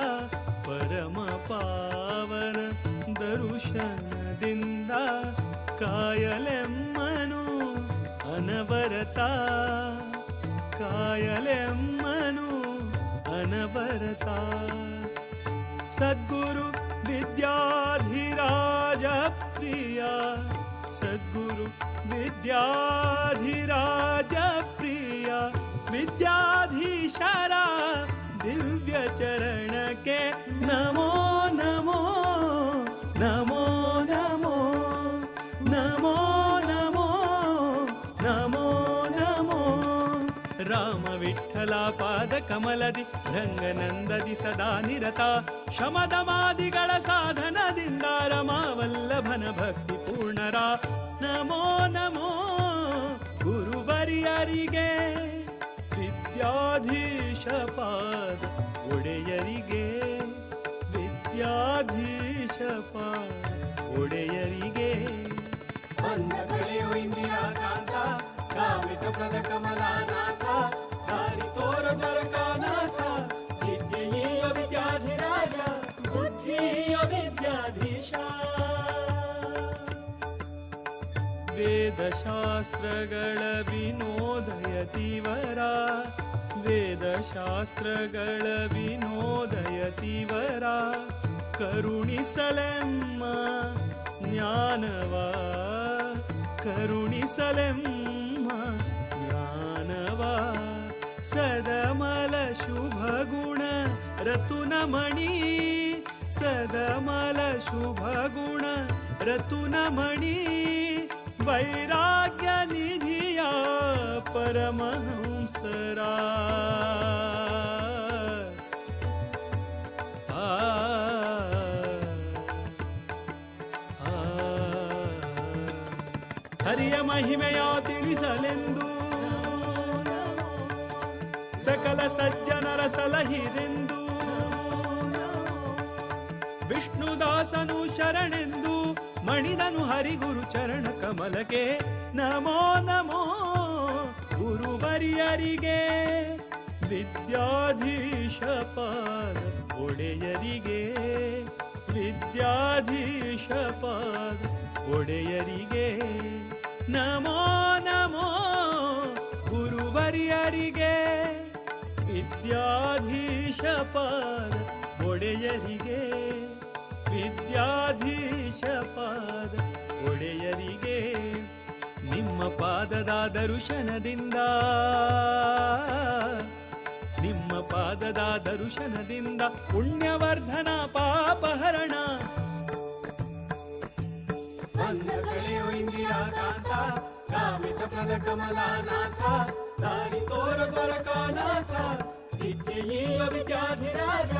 ಪರಮ ಪಾವನ ದರ್ಶನದಿಂದ ಕಾಯಲೆಮ್ಮನು ಅನವರತ, ಕಾಯಲೆಮ್ಮನು ಅನವರತ. ಸದ್ಗುರು ವಿದ್ಯಾಧಿರಾಜ ಪ್ರಿಯ, ಸದ್ಗುರು ವಿದ್ಯಾಧಿರಾಜ ಪ್ರಿಯ ವಿದ್ಯಾಧೀಶರ ದಿವ್ಯ ಚರಣಕ್ಕೆ ನಮೋ ನಮೋ ನಮೋ ನಮೋ ನಮೋ ನಮೋ ನಮೋ ನಮೋ. ರಾಮ ವಿಠಲ ಪಾದ ಕಮಲದಿ ರಂಗನಂದದಿ ಸದಾ ನಿರತ ಶಮದಮಾದಿಗಳ ಸಾಧನದಿಂದ ರಮಾವಲ್ಲಭನ ಭಕ್ತಿ ಪೂರ್ಣರ ನಮೋ ನಮೋ ಗುರುವರ್ಯರಿಗೆ, ವಿದ್ಯಾಧೀಶ ಪಾದ ಒಡೆಯರಿಗೆ, ವಿದ್ಯಾಧೀಶ ಪಾದ ಒಡೆಯರಿಗೆ. ಬಂದ ಕಡೆಯೋ ಇಂದಿರಾಕಾಂತ ಕಾಮಿತ ಫಲ ಕಮಲಾನಾಥ ದಾರಿ ತೋರ ದ್ವಾರಕಾನಾಥ ವಿದ್ಯೆಯ ವಿದ್ಯಾಧಿರಾಜ ಬುದ್ಧಿಯ ವಿದ್ಯಾಧೀಶ. ವೇದಶಾಸ್ತ್ರಗಳ ವಿನೋದಯತಿವರ, ವೇದಶಾಸ್ತ್ರಗಳ ವಿನೋದಯತಿವರ ಕರುಣಿಸಲೆಮ್ಮ ಜ್ಞಾನವ, ಕರುಣಿಸಲೆಮ್ಮ ಜ್ಞಾನವ. ಸದಮಲ ಶುಭಗುಣ ರತುನಮಣಿ, ಸದಮಲ ಶುಭಗುಣ ರತುನಮಣಿ ವೈರಾಗ್ಯ ನಿಧಿಯ ಪರಮಹಂಸರ. ಆ ಹರಿಯ ಮಹಿಮೆಯ ತಿಳಿಸಲೆಂದು ಸಕಲ ಸಜ್ಜನರ ಸಲಹಿರೆಂದು ವಿಷ್ಣುದಾಸನು ಶರಣೆಂದು ಮಣಿದನು ಹರಿಗುರು ಚರಣ ಕಮಲಕ್ಕೆ ನಮೋ ನಮೋ ಗುರುವರಿಯರಿಗೆ ವಿದ್ಯಾಧೀಶ ಪಾದ ಒಡೆಯರಿಗೆ ವಿದ್ಯಾಧೀಶ ಪಾದ ಒಡೆಯರಿಗೆ ನಮೋ ನಮೋ ಗುರುವರಿಯರಿಗೆ ವಿದ್ಯಾಧೀಶ ಪಾದ ಒಡೆಯರಿಗೆ ವಿದ್ಯಾಧೀಶ ಪಾದ ಒಡೆಯರಿಗೆ ನಿಮ್ಮ ಪಾದದ ದರ್ಶನದಿಂದ ನಿಮ್ಮ ಪಾದದ ದರ್ಶನದಿಂದ ಪುಣ್ಯವರ್ಧನ ಪಾಪಹರಣ ಬಂದ ಕಳೆಯೋ ಇಂದಿರಾಕಾಂತ ಕಾಮಿತ ಪ್ರದ ಕಮಲಾನಾಥ ದಾರಿ ತೋರ ದ್ವಾರಕಾನಾಥ ವಿದ್ಯೆಯೀಯ ವಿದ್ಯಾಧಿರಾಜ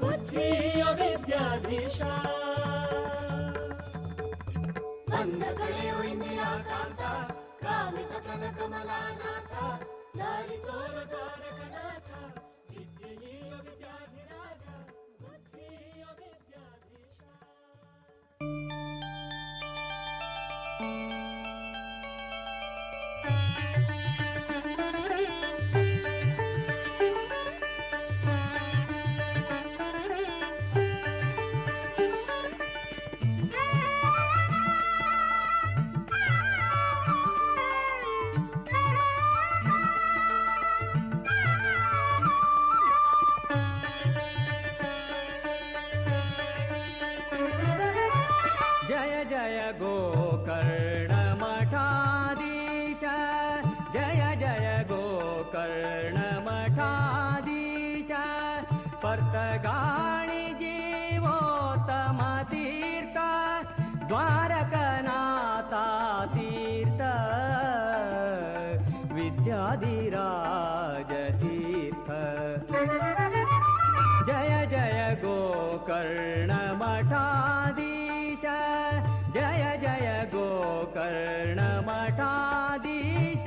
ಬುದ್ಧಿಯ ವಿದ್ಯಾಧೀಶ ಬಂದ ಕಳೆಯೋ ಇಂದಿರಾಕಾಂತ ಕಾಮಿತ ಪ್ರದ ಕಮಲಾನಾಥ ದಾರಿ ತೋರ ದ್ವಾರಕನಾಥ ವಿದ್ಯೆಯೀಯ ವಿದ್ಯಾಧಿರಾಜ ಬುದ್ಧಿಯ ವಿದ್ಯಾಧೀಶ. ಜಯ ಜಯ ಗೋಕರ್ಣ ಮಠಾಧೀಶ ಜಯ ಜಯ ಗೋಕರ್ಣ ಮಠಾಧೀಶ ಪರ್ತಗಾಣಿ ಜೀವೋತ್ತಮ ತೀರ್ಥ ದ್ವಾರಕನಾಥ ತೀರ್ಥ ವಿದ್ಯಾಧಿರಾಜ ತೀರ್ಥ ಜಯ ಜಯ ಗೋಕರ್ಣ ಮಠಾಧೀಶ ಜಯ ಜಯ ಗೋಕರ್ಣ ಮಠಾಧೀಶ.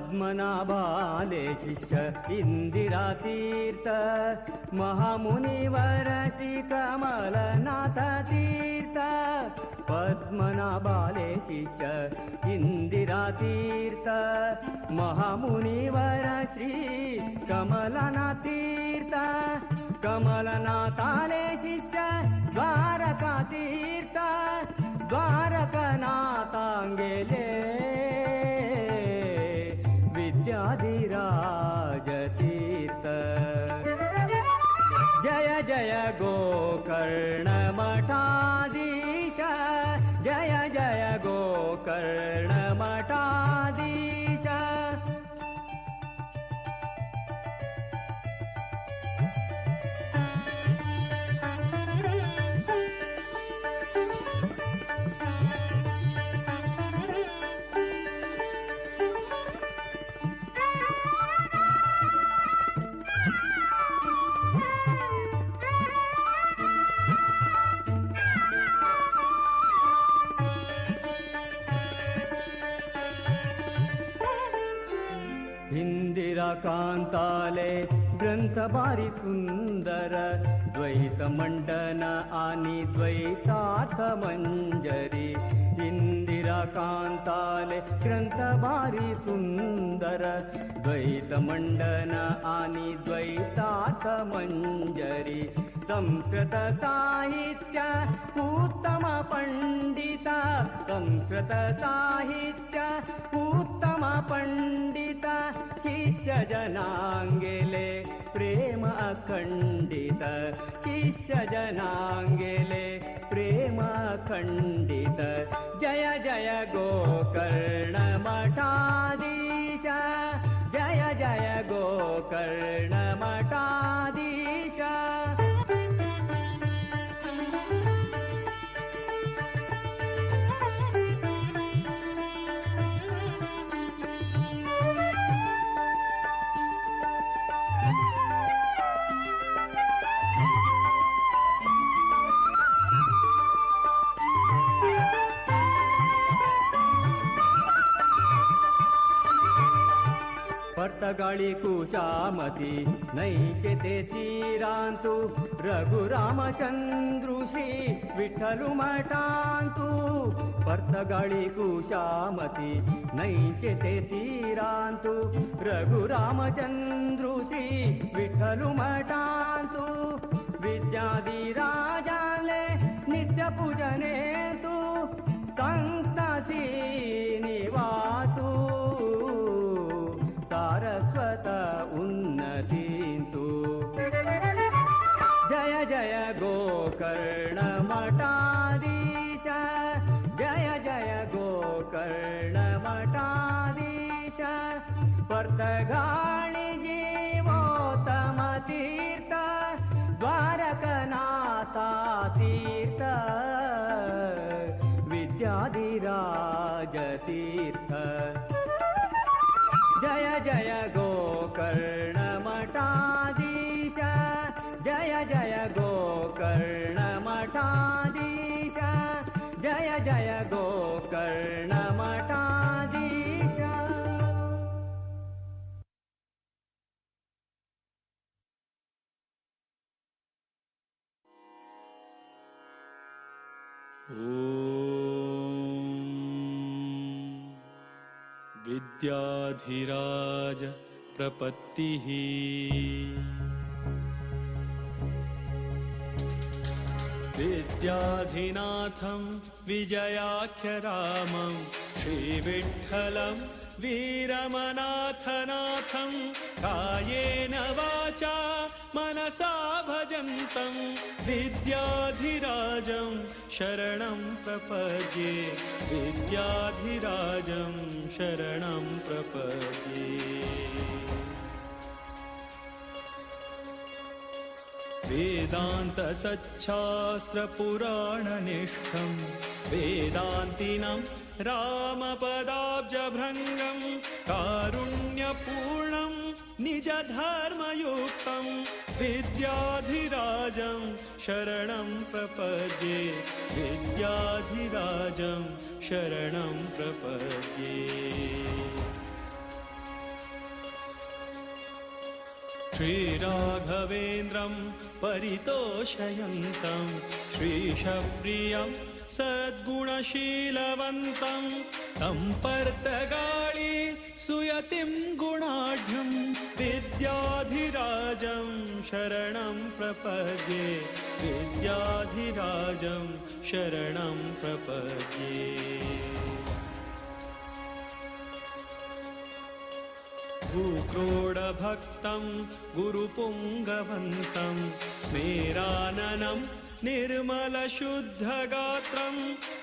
ಪದ್ಮನಾಭಾಲೆ ಶಿಷ್ಯ ಇಂದಿರಾ ತೀರ್ಥ ಮಹಾಮುನಿವರ ಶ್ರೀ ಕಮಲನಾಥ ತೀರ್ಥ ಪದ್ಮನಾಭಾಲೆ ಶಿಷ್ಯ ಇಂದಿರಾ ತೀರ್ಥ ಮಹಾಮುನಿವರ ಶ್ರೀ ಕಮಲನಾಥ ತೀರ್ಥ ಕಮಲನಾಥಾಲೆ ಶಿಷ್ಯ ದ್ವಾರಕಾ ತೀರ್ಥ ದ್ವಾರಕನಾಥಾಂಗೆಲೆ ವಿದ್ಯಾಧಿರಾಜ ತೀರ್ಥ ಜಯ ಜಯ ಗೋಕರ್ಣ ಮಠಾಧೀಶ ಜಯ ಜಯ ಗೋಕರ್ಣ ಮಠಾಧೀಶ. ಇಂದಿರಾ ಕಾಂತಾಲೆ ಗ್ರಂಥ ಬಾರಿ ಸುಂದರ ದ್ವೈತ ಮಂಡನ ಆನಿ ದ್ವೈತಾರ್ಥ ಮಂಜರಿ ಇಂದಿರಾ ಕಾಂತಾಲೆ ಗ್ರಂಥ ಬಾರಿ ಸುಂದರ ದ್ವೈತ ಮಂಡನ ಆನಿ ದ್ವೈತಾರ್ಥ ಮಂಜರಿ ಸಂಸ್ಕೃತ ಸಾಹಿತ್ಯ ಉತ್ತಮ ಪಂಡಿತ ಸಂಸ್ಕೃತ ಸಾಹಿತ್ಯ ಉತ್ತಮ ಪಂಡಿತ ಶಿಷ್ಯ ಜನಾಂಗೆಲೆ ಪ್ರೇಮ ಅಖಂಡಿತ ಶಿಷ್ಯ ಜನಾಂಗೆಲೆ ಪ್ರೇಮ ಅಖಂಡಿತ ಜಯ ಜಯ ಗೋಕರ್ಣ ಮಠಾಧೀಶ जय जय गोकर्ण मठाधीश. पर्तगाळी कुशामती नैचे ते तीरांतु रघुरामचंद्रु श्री विठ्ठलु मठांतु. पर्तगाळी कुशामती नैचे ते तीरांतु रघुरामचंद्रु श्री विठ्ठलु मठांतु. विद्याधिराजाले नित्य पूजने तु संत श्रीनिवासु सारस्वत उन्नतींतु. जय जय गोकर्ण मठाधीश जय जय गोकर्ण मठाधीश. पर्तगाळी जीवोत्तम तीर्थ द्वारकनाथा तीर्थ विद्याधिराज तीर्थ. जय जय गोकर्ण मठाधीश जय जय गोकर्ण मठाधीश जय जय गोकर्ण मठाधीश. विद्याधिराज प्रपत्तिः. विद्याधिनाथं विजयाख्यरामं श्रीविठ्ठलं वीरमनाथनाथं कायेन वाचा मनसा भजन्तं विद्याधिराजं शरणं प्रपद्ये विद्याधिराजं शरणं प्रपद्ये. वेदान्तसच्छास्त्रपुराणनिष्ठं वेदान्तिनं रामपदाब्जभृङ्गं कारुण्यपूर्णं निजधर्मयुक्तं विद्याधिराजं शरणं प्रपद्ये विद्याधिराजं शरणं प्रपद्ये. श्रीराघवेन्द्रं परितोषयन्तं श्रीशप्रियं सद्गुणशीलवन्तं तं पर्तगाळी सुयतिं गुणाढ्यं विद्याधिराजं शरणं प्रपद्ये विद्याधिराजं शरणं प्रपद्ये. भूक्रोडभक्तं गुरुपुङ्गवन्तं स्मेराननं निर्मलशुद्धगात्रं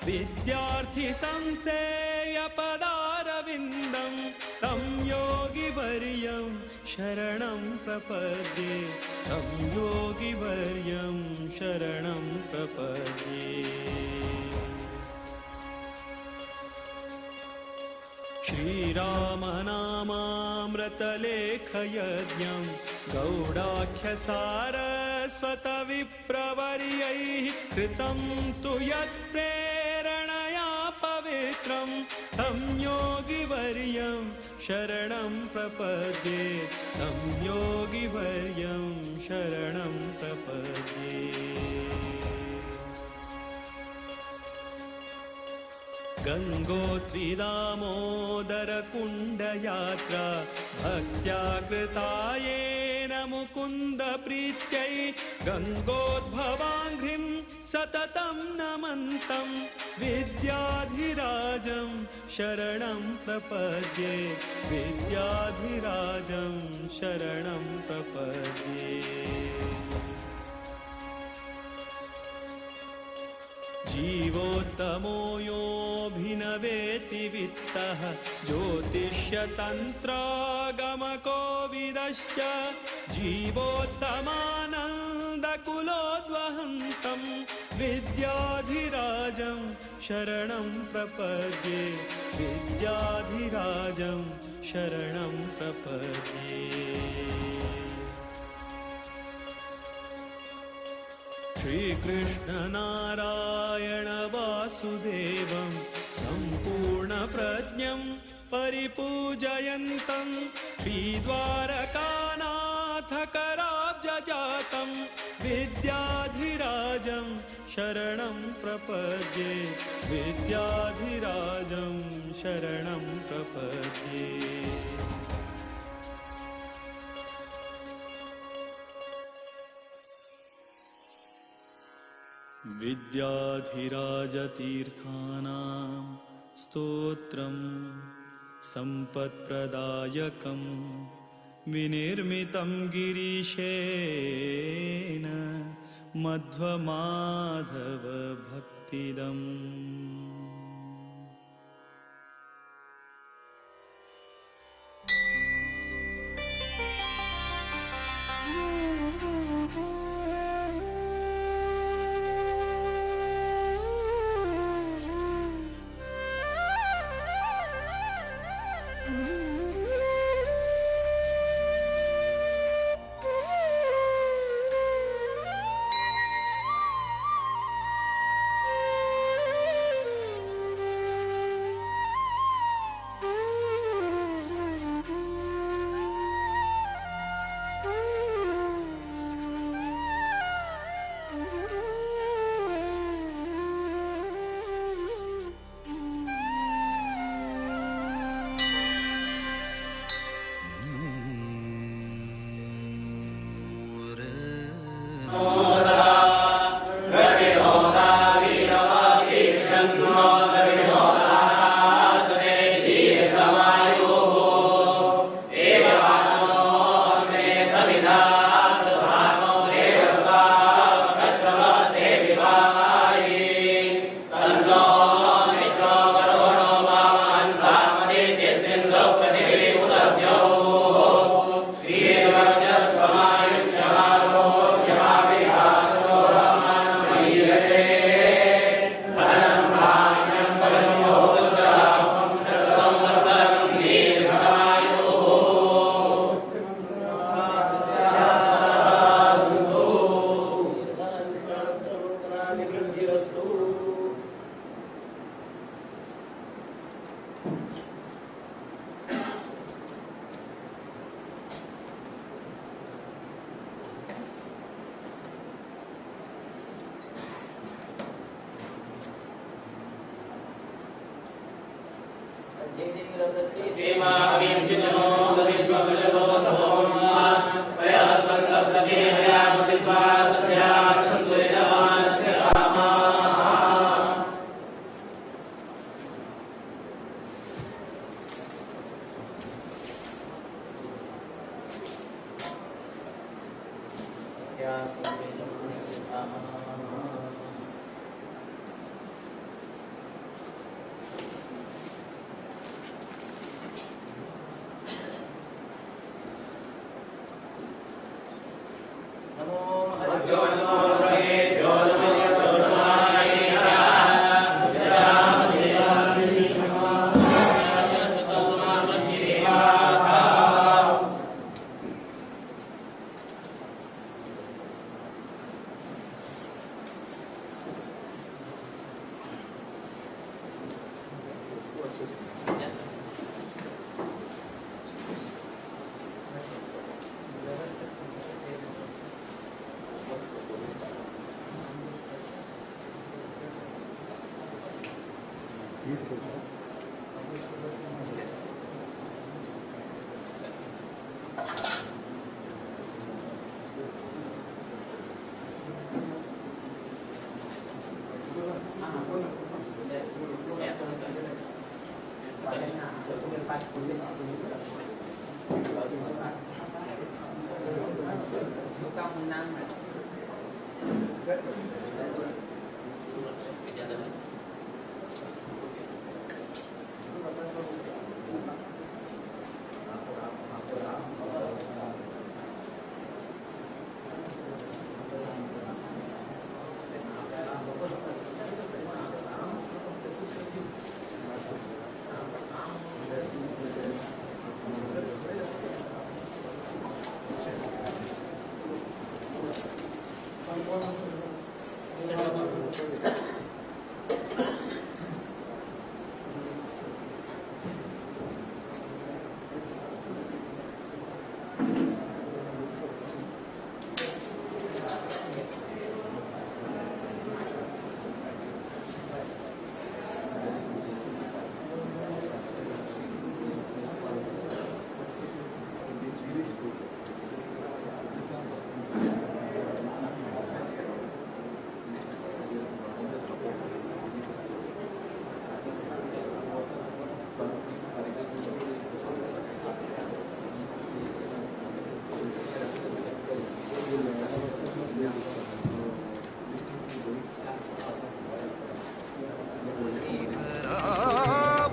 विद्यार्थिसंसेयपदारविन्दं तं योगिवर्यं शरणं प्रपद्ये तं योगिवर्यं शरणं प्रपद्ये. श्रीरामनामामृतलेखयज्ञं गौडाख्यसारस्वतविप्रवर्यैः कृतं तु यत्प्रेरणया पवित्रं तं योगिवर्यं शरणं प्रपद्ये तं योगिवर्यं शरणं प्रपद्ये. गंगोत्रिदामोदरकुण्डयात्रा भक्त्या कृता येन मुकुन्दप्रीत्यै गंगोद्भवाङ्घ्रिं सततं नमन्तं विद्याधिराजं शरणं प्रपद्ये विद्याधिराजं शरणं प्रपद्ये. जीवोत्तमो यो नोऽभिनवेति वित्तः ज्योतिष्यतन्त्रागमकोविदश्च जीवोत्तमानन्दकुलोद्वहन्तं विद्याधिराजं शरणं प्रपद्ये विद्याधिराजं शरणं प्रपद्ये। श्रीकृष्णनारायण वासुदेवं सम्पूर्णप्रज्ञं परिपूजयन्तं श्रीद्वारकानाथकराब्जजातं विद्याधिराजं शरणं प्रपद्ये विद्याधिराजं शरणं प्रपद्ये। विद्याधिराजतीर्थानां स्तोत्रं सम्पत्प्रदायकं विनिर्मितं गिरीशेन मध्वमाधवभक्तिदम्।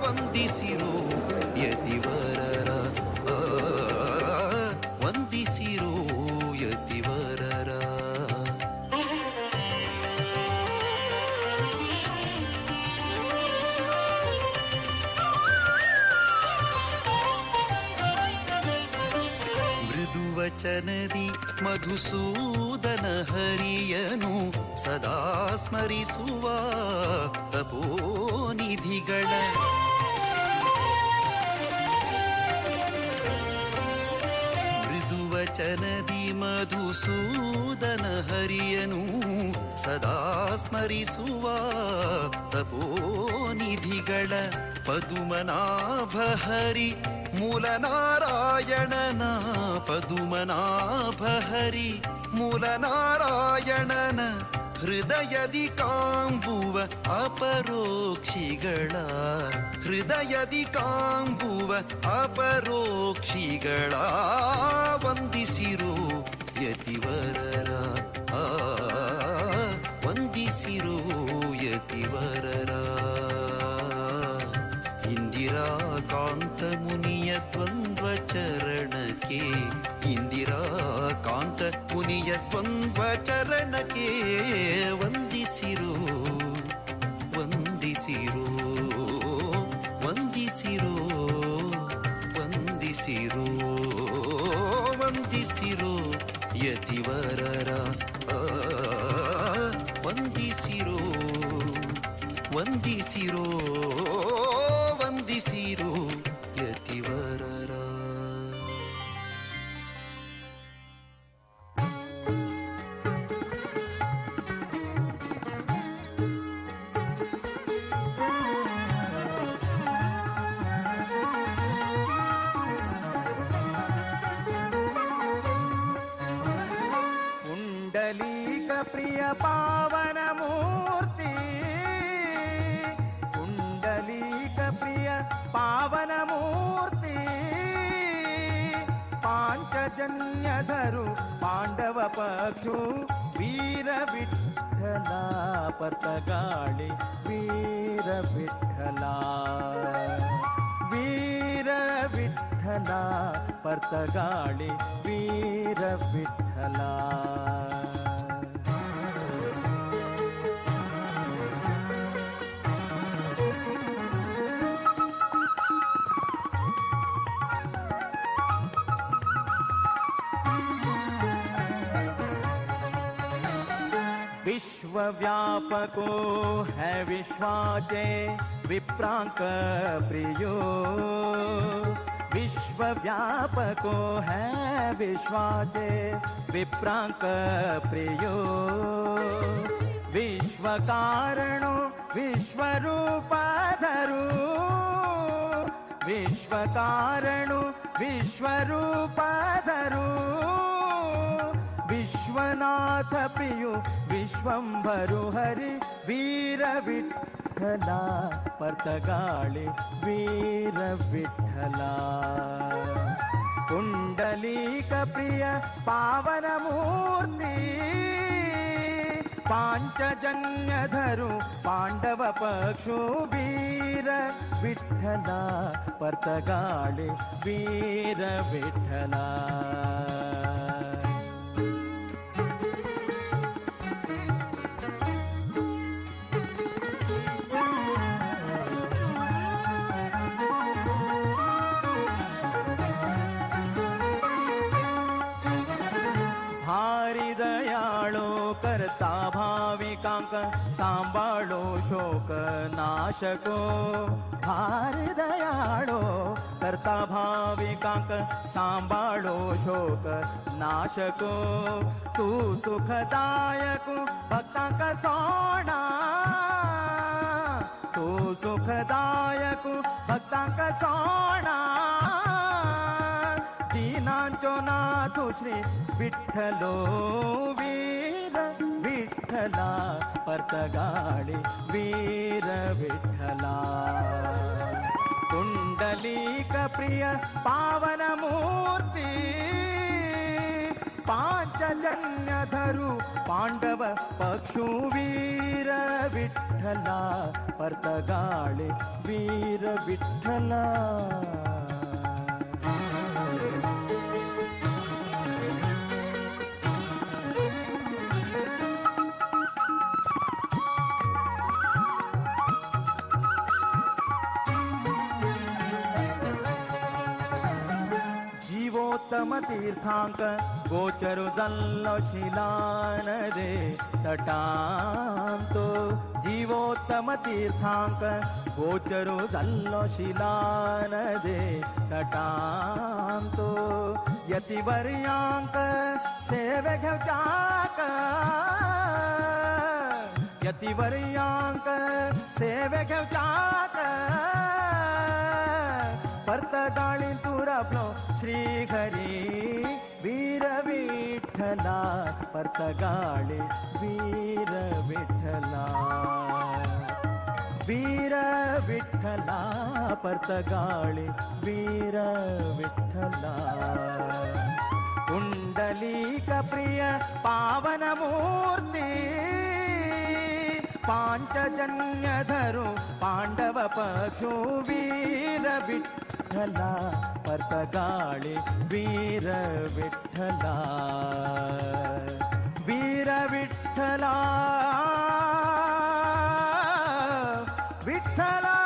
ವಂದಿಸಿರೋ ಯತಿವರರ, ವಂದಿಸಿರೋ ಯತಿವರರ. ಮೃದುವಚನದಿ ಮಧುಸೂದನ ಹರಿಯನು ಸದಾ ಸ್ಮರಿಸುವ ತಪೋನಿಧಿಗಳ ಮೃದುವಚನದಿ ಮಧುಸೂದನ ಹರಿಯನು ಸದಾ ಸ್ಮರಿಸುವ ತಪೋನಿಧಿಗಳ ಪದುಮನಾಭ ಹರಿ ಮೂಲನಾರಾಯಣನ ಪದುಮನಾಭ ಹರಿ ಮೂಲನಾರಾಯಣನ ಹೃದಯದಿ ಕಾಂಬುವ ಅಪರೋಕ್ಷಿಗಳ ಹೃದಯದಿ ಕಾಂಬುವ ಅಪರೋಕ್ಷಿಗಳ ವಂದಿಸಿರೋ ಯತಿವರರ, ವಂದಿಸಿರೋ ಯತಿವರರ. ಇಂದಿರಾಕಾಂತ ಮುನಿಯ ದ್ವಂದ್ವ ಚರಣಕ್ಕೆ, ಇಂದಿರಾಕಾಂತ ಮುನಿಯ ದ್ವಂದ್ವ ಚರಣಕ್ಕೆ ವಂದಿಸಿರೋ ವಂದಿಸಿರೋ ವಂದಿಸಿರೋ ವಂದಿಸಿರೋ ವಂದಿಸಿರೋ ಯತಿವರರ, ವಂದಿಸಿರೋ ವಂದಿಸಿರೋ ವಂದಿಸಿರೋ ಯತಿವರರ. ಪುಂಡಲೀಕ ಪ್ರಿಯ ಪಾವನ ಮೂರ್ತಿ, ಪುಂಡಲೀಕ ಪ್ರಿಯ ಪಾವನ ಮೂರ್ತಿ, ಪಾಂಚಜನ್ಯಧರು ಪಾಂಡವ ಪಕ್ಷು ವೀರ ವಿಠಲ ಪತಗಾಳಿ ವೀರ ವಿಠಲ ವೀರ ವಿಠಲ ಪರ್ತಗಾಳಿ ವೀರ ವಿಠಲ. विश्वव्यापको है विश्वाचे विप्रांक प्रियो, विश्वव्यापको है विश्वाचे विप्रांक प्रियो, विश्वकारणो विश्वरूपाधरो, विश्वकारणो विश्वरूपाधरो, विश्वनाथ प्रियो विश्वंभरो हरि वीर विठ्ठला पर्तगाळे वीर विठ्ठला. पुंडलीक प्रिय पावन मूर्ती पांचजन्य धरू पांडव पक्षु वीर विठ्ठला पर्तगाळे वीर विठ्ठला. भारी दयाळो करता भाविकांक सांबाळो शोक नाशको भार दयाळो करता भाविकांक सांबाळो शोक नाशको तू सुखदायक भक्तांक सोणा तू सुखदायक भक्तांक सोणा दीनांचो नाथ श्री विठ्ठलो वीर विठ्ठला पर्तगाळी वीर विठ्ठला कुंडलीक प्रिय पावन मूर्ती पांचजन्य धरू पांडव पक्षु वीर विठ्ठला पर्तगाळी वीर विठ्ठला. जीवोत्तम तीर्थांक गोचरु जल्लो शिलान रे तटांतो जीवोत्तम तीर्थांक गोचरु जल्लो शिलान रे तटांतो यतिवर्यांक सेवे घेवचाक यतिवर्यांक सेवे घेवचाक पर्तगाळी तुरपलो श्री हरी वीर विठ्ठला पर्तगाळी वीर विठ्ठला वीर विठ्ठला पर्तगाळी वीर विठ्ठला कुंडलीक प्रिय पावन मूर्ती पांचजन्य धरू पांडव पक्षु वीर विठ्ठला पर्तगाळी वीर विठ्ठला वीर विठ्ठला विठ्ठला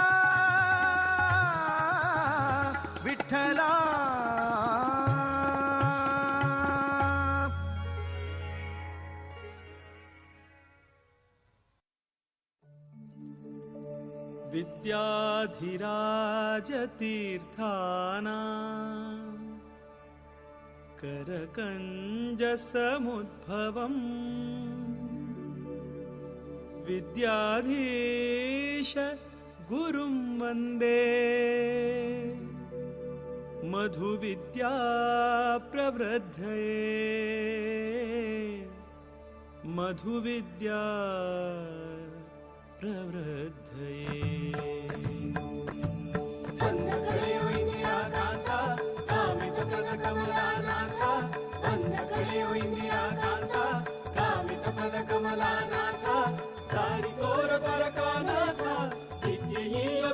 विठ्ठला. विद्याधिराजतीर्थानां करकञ्जसमुद्भवम् विद्याधीश गुरुं वन्दे मधुविद्या प्रवृद्धये मधुविद्या प्रवृद्धये.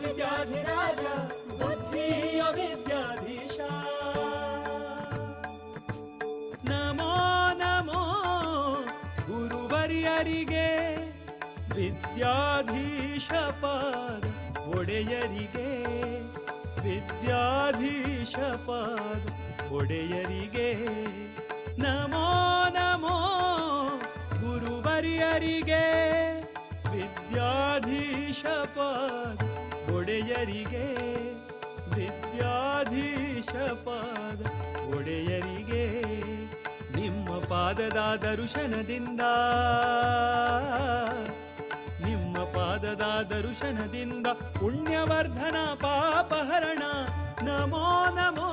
विद्याधिराज बुद्धीय विद्याधीशा ನಮೋ ನಮೋ ಗುರುವರ್ಯರಿಗೆ ವಿದ್ಯಾಧೀಶ ಪಾದ ಒಡೆಯರಿಗೆ ವಿದ್ಯಾಧೀಶ ಪಾದ ಒಡೆಯರಿಗೆ ನಮೋ ನಮೋ ಗುರುವರ್ಯರಿಗೆ ವಿದ್ಯಾಧೀಶ ಪಾದ ಒಡೆಯರಿಗೆ ವಿದ್ಯಾಧೀಶ ಪಾದ ಒಡೆಯರಿಗೆ ನಿಮ್ಮ ಪಾದದ ದರ್ಶನದಿಂದ ನಿಮ್ಮ ಪಾದದ ದರ್ಶನದಿಂದ ಪುಣ್ಯವರ್ಧನ ಪಾಪಹರಣ ನಮೋ ನಮೋ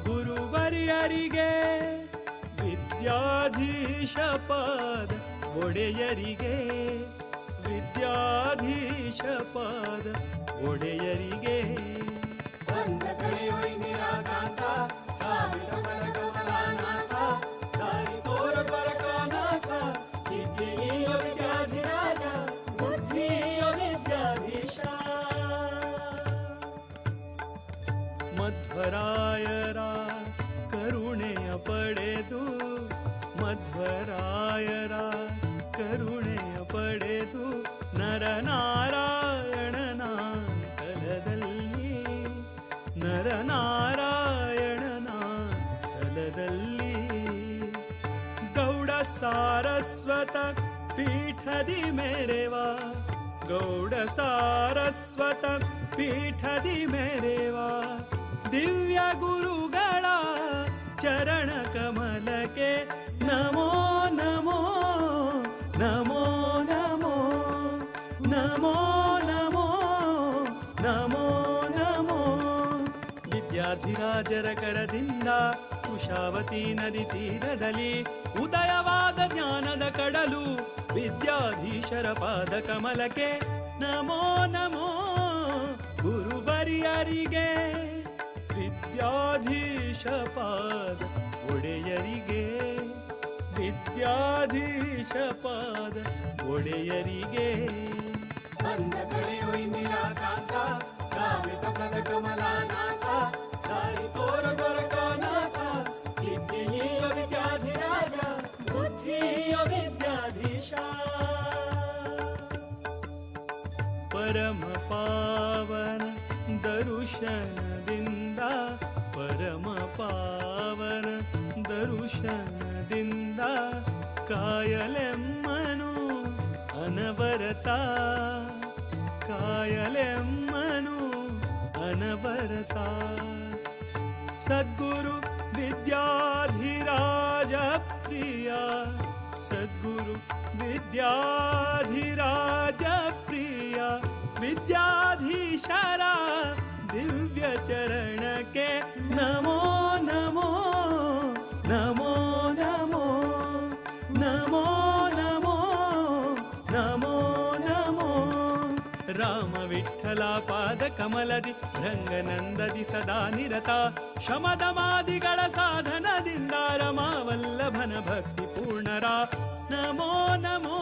ಗುರುವರ್ಯರಿಗೆ ವಿದ್ಯಾಧೀಶ ಪಾದ ಒಡೆಯರಿಗೆ ವಿದ್ಯಾಧೀಶ ಪಾದ ಒಡೆಯರಿಗೆ. ಮಧ್ವರಾಯರ ಕರುಣೆಯ ಪಡೆದು ಮಧ್ವರಾಯರ ಕರುಣೆಯ ಪಡೆದು ನರನಾರಾಯಣನ ತಲದಲ್ಲಿ ನರನಾರಾಯಣನ ತಲದಲ್ಲಿ ಗೌಡ ಸಾರಸ್ವತ ಪೀಠದಿ ಮೆರೆವ, ಗೌಡ ಸಾರಸ್ವತ ಪೀಠದಿ ಮೆರೆವ ದಿವ್ಯ ಗುರುಗಳ ಚರಣ ಕಮಲಕ್ಕೆ ನಮೋ ನಮೋ ನಮೋ ನಮೋ ನಮೋ ನಮೋ ನಮೋ ನಮೋ. ವಿದ್ಯಾಧಿರಾಜರ ಕರದಿಂದ ಕುಶಾವತಿ ನದಿ ತೀರದಲ್ಲಿ ಉದಯವಾದ ಜ್ಞಾನದ ಕಡಲು ವಿದ್ಯಾಧೀಶರ ಪಾದ ಕಮಲಕ್ಕೆ ನಮೋ ನಮೋ ಗುರುವರ್ಯರಿಗೆ, ವಿದ್ಯಾಧೀಶ ಪಾದ ಒಡೆಯರಿಗೆ, ವಿದ್ಯಾಧೀಶ ಪಾದ ಒಡೆಯರಿಗೆ. ಬಂದ ಕಡೆಯು ಇಂದಿರಾಕಾಂತ, ಕಾಮಿತ ಪ್ರದ ಕಮಲಾನಾಥ, ದಾರಿ ತೋರ ದೊರಕನಾಥ, ವಿದ್ಯೆಯ ವಿದ್ಯಾಧಿರಾಜ, ಬುದ್ಧಿಯ ವಿದ್ಯಾಧೀಶ. ಪರಮ ಪಾವನ ದರುಶನದಿಂದ, ಪರಮ ಪಾವನ ದರುಶನದಿಂದ ಕಾಯಲೆಮ್ಮನು ಅನವರತ, ಕಾಯಲೆಮ್ಮನು ಅನವರತ. ಸದ್ಗುರು ವಿದ್ಯಾಧಿರಾಜ ಪ್ರಿಯ, ಸದ್ಗುರು ವಿದ್ಯಾಧಿರಾಜ ಪ್ರಿಯ ವಿದ್ಯಾಧೀಶರ ದಿವ್ಯ ಚರಣಕ್ಕೆ ನಮೋ ನಮೋ ನಮೋ ನಮೋ ನಮೋ ನಮೋ ನಮೋ ನಮೋ. ರಾಮ ವಿಠಲ ಪಾದ ಕಮಲದಿ ರಂಗನಂದದಿ ಸದಾ ನಿರತ, ಶಮದಮಾದಿಗಳ ಸಾಧನದಿಂದ ರಮಾವಲ್ಲಭನ ಭಕ್ತಿ ಪೂರ್ಣರ ನಮೋ ನಮೋ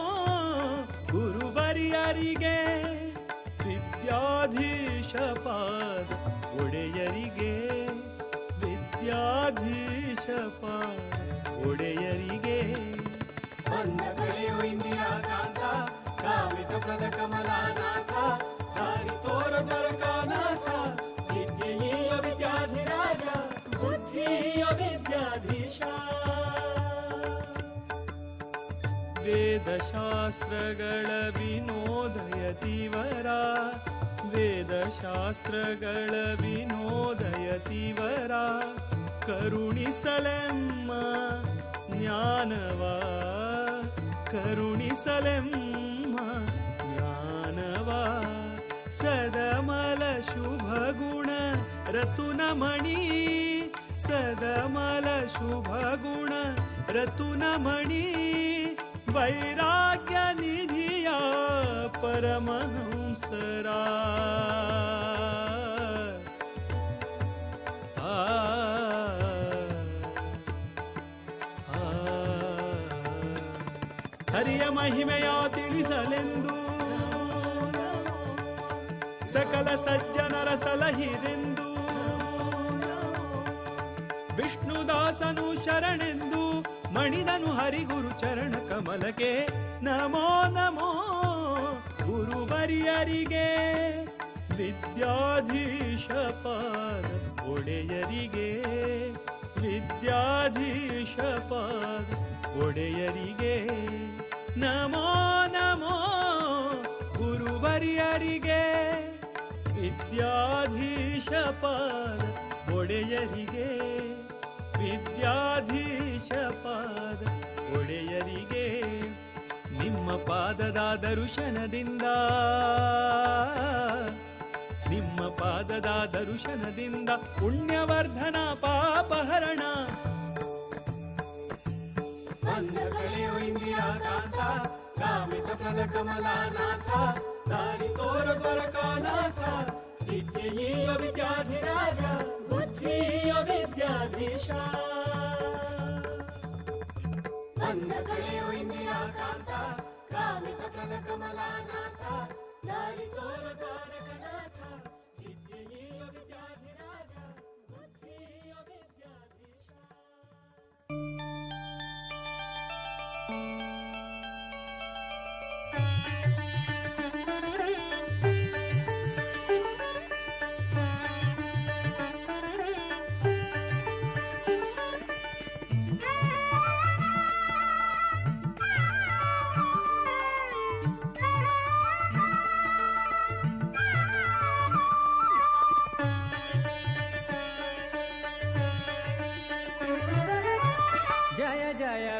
ಗುರುವರ್ಯರಿಗೆ, ವಿದ್ಯಾಧೀಶ ಪಾದ ಒಡೆಯರಿಗೆ, ವಿದ್ಯಾಧೀಶ ಪಾದ ಒಡೆಯರಿಗೆ. ಬಂದ ಕಡೆಯು ಇಂದಿರಾಕಾಂತ, ಕಾಮಿತ ಪ್ರದ ಕಮಲಾನಾಥ, ದಾರಿ ತೋರ ದೊರಕನಾಥ, ವಿದ್ಯೆಯ ವಿದ್ಯಾಧಿರಾಜ, ಬುದ್ಧಿಯ ವಿದ್ಯಾಧೀಶ. ವೇದಶಾಸ್ತ್ರಗಳ ವಿನೋದಯತಿವರ, ವೇದಶಾಸ್ತ್ರಗಳ ವಿನೋದಯತಿವರ ಕರುಣಿಸಲೆಮ್ಮ ಜ್ಞಾನವ, ಕರುಣಿಸಲೆಮ್ಮ ಜ್ಞಾನವ. ಸದಮಲ ಶುಭ ಗುಣ ರತುನಮಣಿ, ಸದಮಲ ಶುಭ ಗುಣ ರತುನಮಣಿ ವೈರಾಗ್ಯ ನಿಧಿಯ ಪರಮಹಂಸರ. ಆ ಹರಿಯ ಮಹಿಮೆಯ ತಿಳಿಸಲೆಂದು ಸಕಲ ಸಜ್ಜನರ ಸಲಹಿರೆಂದು ವಿಷ್ಣುದಾಸನು ಶರಣೆಂದು ಮಣಿದನು ಹರಿಗುರು ಚರಣ ಕಮಲಕ್ಕೆ ನಮೋ ನಮೋ ಗುರುವರ್ಯರಿಗೆ, ವಿದ್ಯಾಧೀಶ ಪಾದ ಒಡೆಯರಿಗೆ, ವಿದ್ಯಾಧೀಶ ಪಾದ ಒಡೆಯರಿಗೆ ನಮೋ ನಮೋ ಗುರುವರ್ಯರಿಗೆ, ವಿದ್ಯಾಧೀಶ ಪಾದ ಒಡೆಯರಿಗೆ, ವಿದ್ಯಾಧೀಶ ಪಾದ ಒಡೆಯರಿಗೆ. ನಿಮ್ಮ ಪಾದದ ದರುಶನದಿಂದ, ನಿಮ್ಮ ಪಾದದ ದರುಶನದಿಂದ ಪುಣ್ಯವರ್ಧನ ಪಾಪಹರಣ. ಬಂದ ಕಡೆಯು ಇಂದಿರಾಕಾಂತ, ಕಾಮಿತ ಪ್ರದ ಕಮಲಾನಾಥ, ದಾರಿ ತೋರ ದೊರಕನಾಥ, ವಿದ್ಯೆಯ ವಿದ್ಯಾಧಿರಾಜ, ಬುದ್ಧಿಯ ವಿದ್ಯಾಧೀಶ. ಬಂದ ಕಡೆಯು ಇಂದಿರಾಕಾಂತ, ಕಾಮಿತ ಪ್ರದ ಕಮಲಾನಾಥ, ದಾರಿ ತೋರ ದ್ವಾರಕನಾಥ, ವಿದ್ಯೆಯ ವಿದ್ಯಾಧಿರಾಜ, ಬುದ್ಧಿಯ ವಿದ್ಯಾಧೀಶ. Thank you.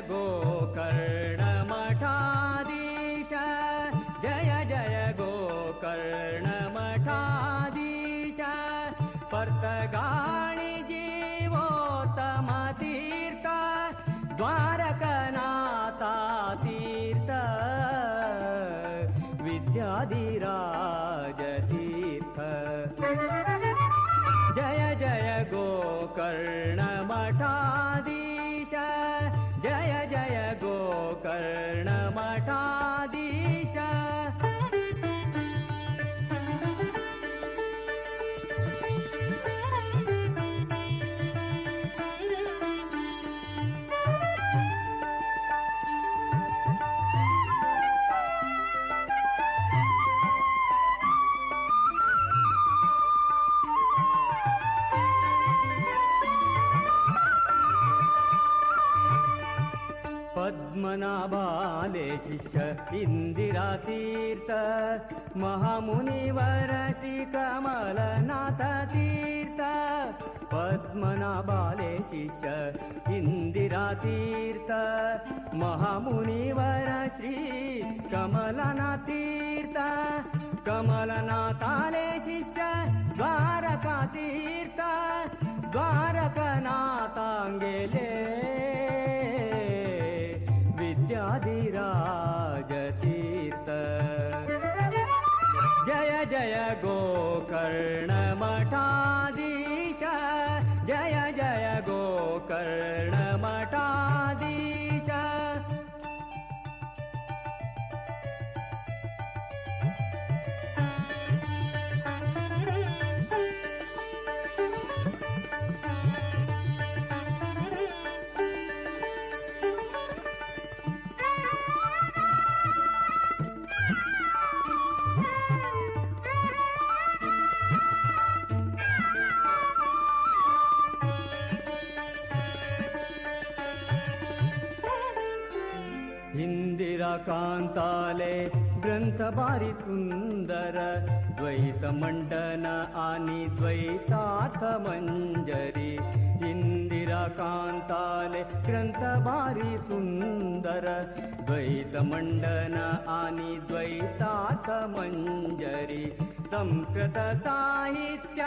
गोकर्ण मठाधीश जय जय गोकर्ण मठाधीश पर्तगाळी जीवोत्तम तीर्थ द्वारकनाथा तीर्थ विद्याधिराज तीर्थ जय जय गोकर्ण मठाधीश जय जय गोकर्ण मठाधीश. पद्मनाभाले शिष्य इंदिरा तीर्थ महामुनिवर श्री कमलनाथ तीर्थ पद्मनाभाले शिष्य इंदिरा तीर्थ महामुनिवर श्री कमलनाथ तीर्थ कमलनाथाले शिष्य द्वारका तीर्थ द्वारकनाथांगेले विद्याधिराज तीर्थ जय जय गोकर्ण मठाधीश जय जय गोकर्ण मठाधीश. इंदिरा कांताले ग्रंथ भारी सुंदर द्वैत मंडन आणि द्वैतार्थ मंजरी इंदिरा कांताले ग्रंथ भारी सुंदर द्वैत मंडन आणि द्वैतार्थ मंजरी संस्कृत साहित्य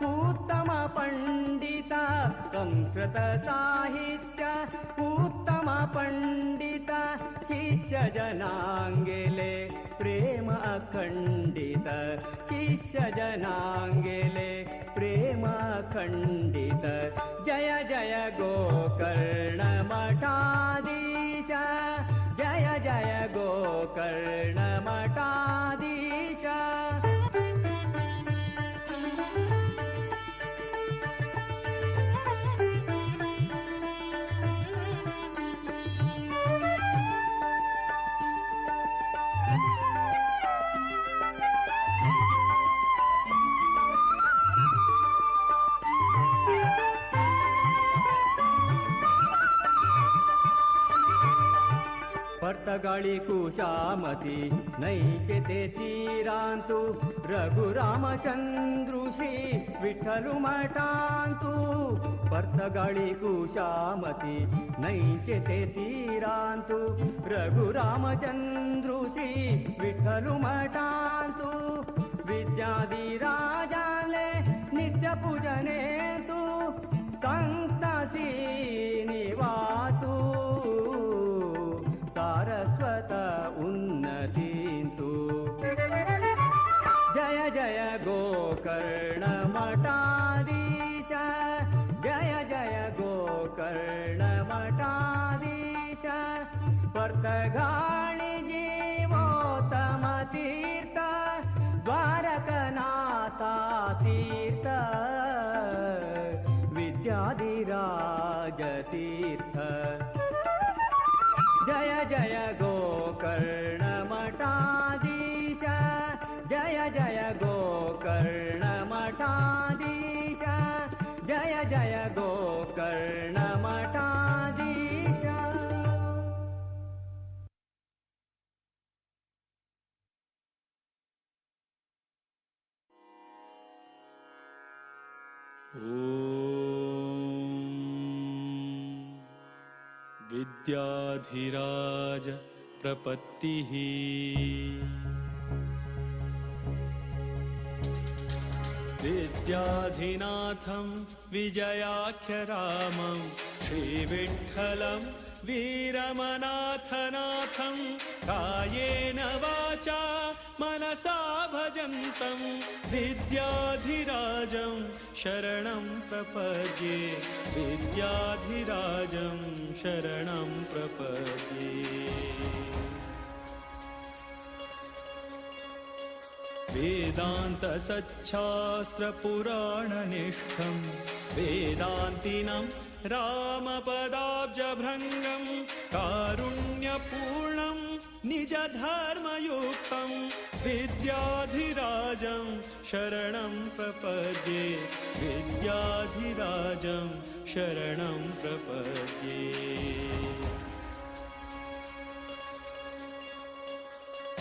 उत्तम पंडित संस्कृत साहित्य उत्तम पंडित शिष्य जनांगेले प्रेम अखंडित शिष्य जनांगेले प्रेम अखंडित जय जय गोकर्ण मठाधीश जय जय गोकर्ण मठाधीश. पर्तगाळी कुशामती नैचे ते तीरांतु रघुरामचंद्रु श्री विठ्ठलु मठांतु पर्तगाळी कुशामती नैचे ते तीरांतु रघुरामचंद्रु श्री विठ्ठलु मठांतु विद्याधिराजाले नित्य पूजनेतु संत श्रीनिवासु सारस्वत उन्नतींतु जय जय गोकर्ण मठाधीश जय जय गोकर्ण मठाधीश पर्तगाळी जीवोत्तम तीर्थ द्वारकनाथा तीर्थ विद्याधिराज तीर्थ जय जय गोकर्ण मठाधीश जय जय गोकर्ण मठाधीश जय जय गोकर्ण मठाधीश. ॐ विद्याधिराज प्रपत्तिः। विद्याधिनाथं विजयाख्यरामं श्रीविठ्ठलं वीरमनाथनाथं कायेन वाचा मनसा भजन्तं विद्याधिराजं शरणं प्रपद्ये विद्याधिराजं शरणं प्रपद्ये। वेदान्तसच्छास्त्रपुराणनिष्ठं वेदान्तिनं रामपदाब्जभृङ्गं कारुण्यपूर्णं निजधर्मयुक्तं विद्याधिराजं शरणं प्रपद्ये विद्याधिराजं शरणं प्रपद्ये।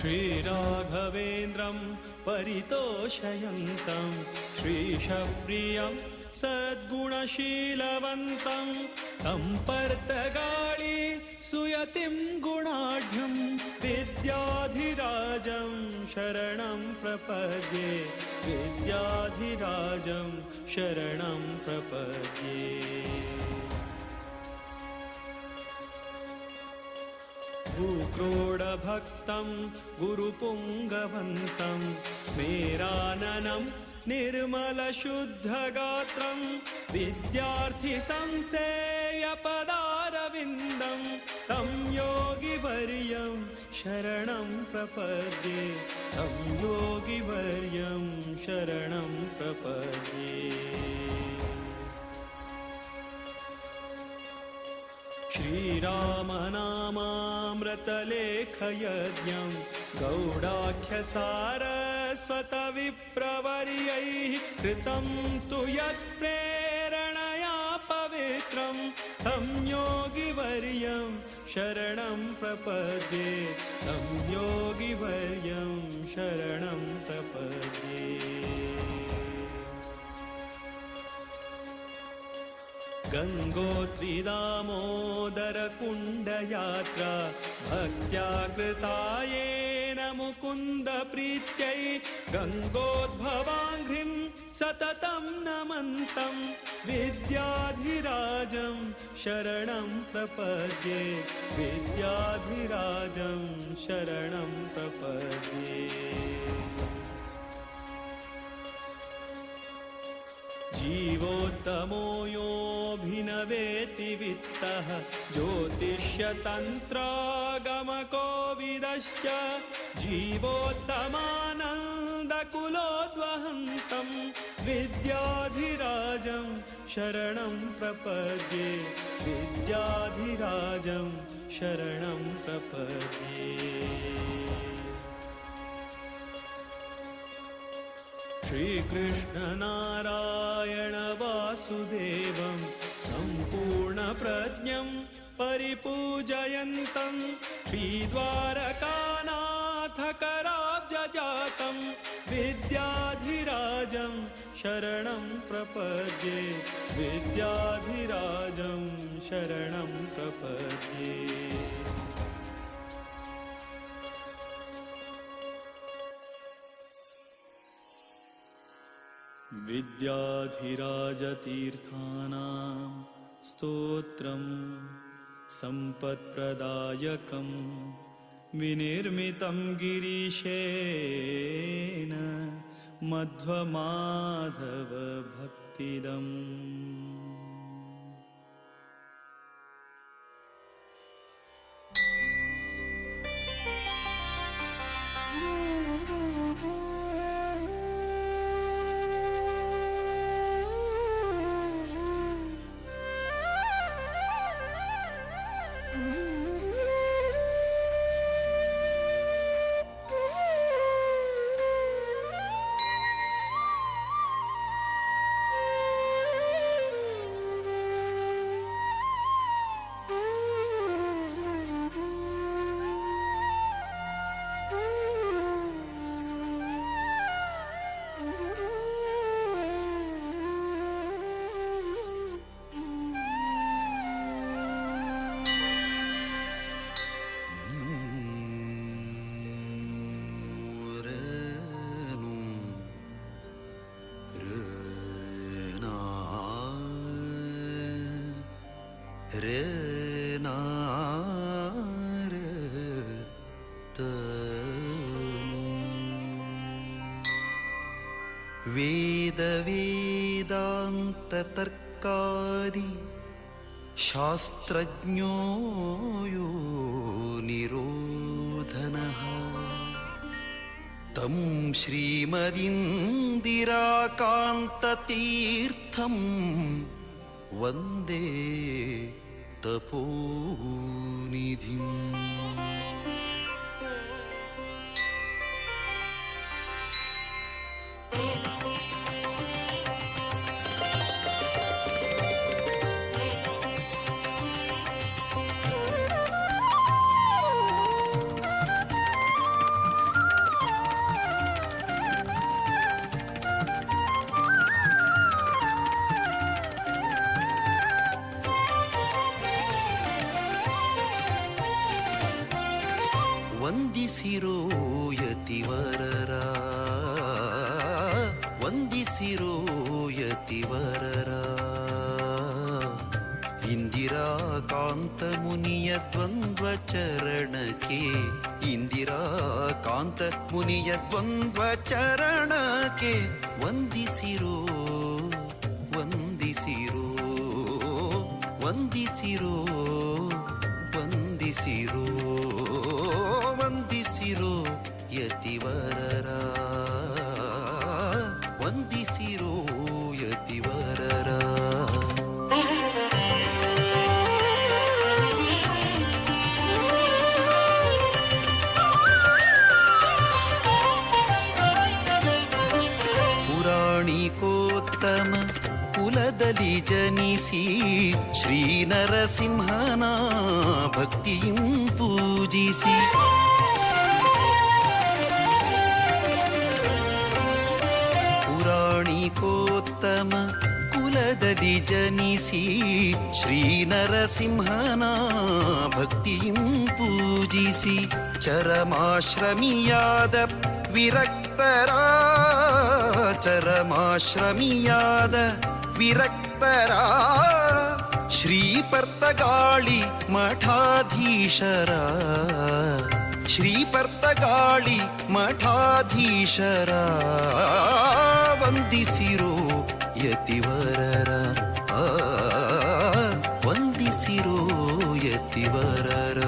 श्रीराघवेन्द्रं परितोषयन्तं श्रीशप्रियं सद्गुणशीलवन्तं तं पर्तगाळी सुयतिं गुणाढ्यं विद्याधिराजं शरणं प्रपद्ये विद्याधिराजं शरणं प्रपद्ये। भूक्रोडभक्तं गुरुपुङ्गवन्तं स्मेराननं निर्मलशुद्धगात्रं विद्यार्थिसंसेयपदारविन्दं तं योगिवर्यं शरणं प्रपद्ये तं योगिवर्यं शरणं प्रपद्ये। श्रीरामनामामृतलेखयज्ञं गौडाख्यसारस्वतविप्रवर्यैः कृतं तु यत्प्रेरणया पवित्रं तं योगिवर्यं शरणं प्रपद्ये तं योगिवर्यं शरणं प्रपद्ये। गङ्गोत्रिदामोदरकुण्डयात्रा भक्त्या कृता येन मुकुन्दप्रीत्यै गङ्गोद्भवाङ्घ्रिं सततं नमन्तं विद्याधिराजं शरणं प्रपद्ये विद्याधिराजं शरणं प्रपद्ये। जीवोत्तमो योऽभिनवेति वित्तः ज्योतिष्यतन्त्रागमकोविदश्च जीवोत्तमानन्दकुलोद्वहन्तं विद्याधिराजं शरणं प्रपद्ये विद्याधिराजं शरणं प्रपद्ये। श्रीकृष्णनारायण वासुदेवं सम्पूर्णप्रज्ञं परिपूजयन्तं श्रीद्वारकानाथकराब्जजातं विद्याधिराजं शरणं प्रपद्ये विद्याधिराजं शरणं प्रपद्ये। विद्याधिराजतीर्थानां स्तोत्रं सम्पत्प्रदायकं विनिर्मितं गिरीशेन मध्वमाधवभक्तिदम्। ವೇದ ವೇದಾಂತ ತರ್ಕಾದಿ ಶಾಸ್ತ್ರಜ್ಞೋ ಯೋ ನಿರೋಧನಃ ತಂ ಶ್ರೀಮದಿಂದಿರಾಕಾಂತತೀರ್ಥಂ ವಂದೇ ತಪೋನಿಧಿಂ. ವಂದಿಸಿರೋ ಯತಿವರರ, ವಂದಿಸಿರೋ ಯತಿವರರ, ಇಂದಿರಾಕಾಂತ ಮುನಿಯ ದ್ವಂದ್ವ ಚರಣಕ್ಕೆ, ಇಂದಿರಾಕಾಂತ ಮುನಿಯ ದ್ವಂದ್ವ ಚರಣಕ್ಕೆ ವಂದಿಸಿರೋ, ವಂದಿಸಿರೋ, ವಂದಿಸಿರೋ, ವಂದಿಸಿರೋ, ವಂದಿಸಿರೋ ಯತಿವರರ, ವಂದಿಸಿರೋ ಯತಿವರರ. ಪುರಾಣಿಕೋತ್ತಮ ಕುಲದಲ್ಲಿ ಜನಿಸಿ ಶ್ರೀ ನರಸಿಂಹನ ಭಕ್ತಿಯಂ ಪೂಜಿಸಿ, ಪುರಾಣಿಕೋತ್ತಮ ಕುಲದಲ್ಲಿ ಜನಿಸಿ ಶ್ರೀ ನರಸಿಂಹನ ಭಕ್ತಿಯಂ ಪೂಜಿಸಿ, ಚರಮಾಶ್ರಮಿಯಾದ ವಿರಕ್ತರ, ಚರಮಾಶ್ರಮಿಯಾದ ವಿರಕ್ತರ, ಶ್ರೀ ಪರ್ತಗಾಳಿ ಮಠಾಧೀಶರ, ಶ್ರೀ ಪರ್ತಗಾಳಿ ಮಠಾಧೀಶರ, ವಂದಿಸಿರೋ ಯತಿವರರ, ವಂದಿಸಿರೋ ಯತಿವರರ.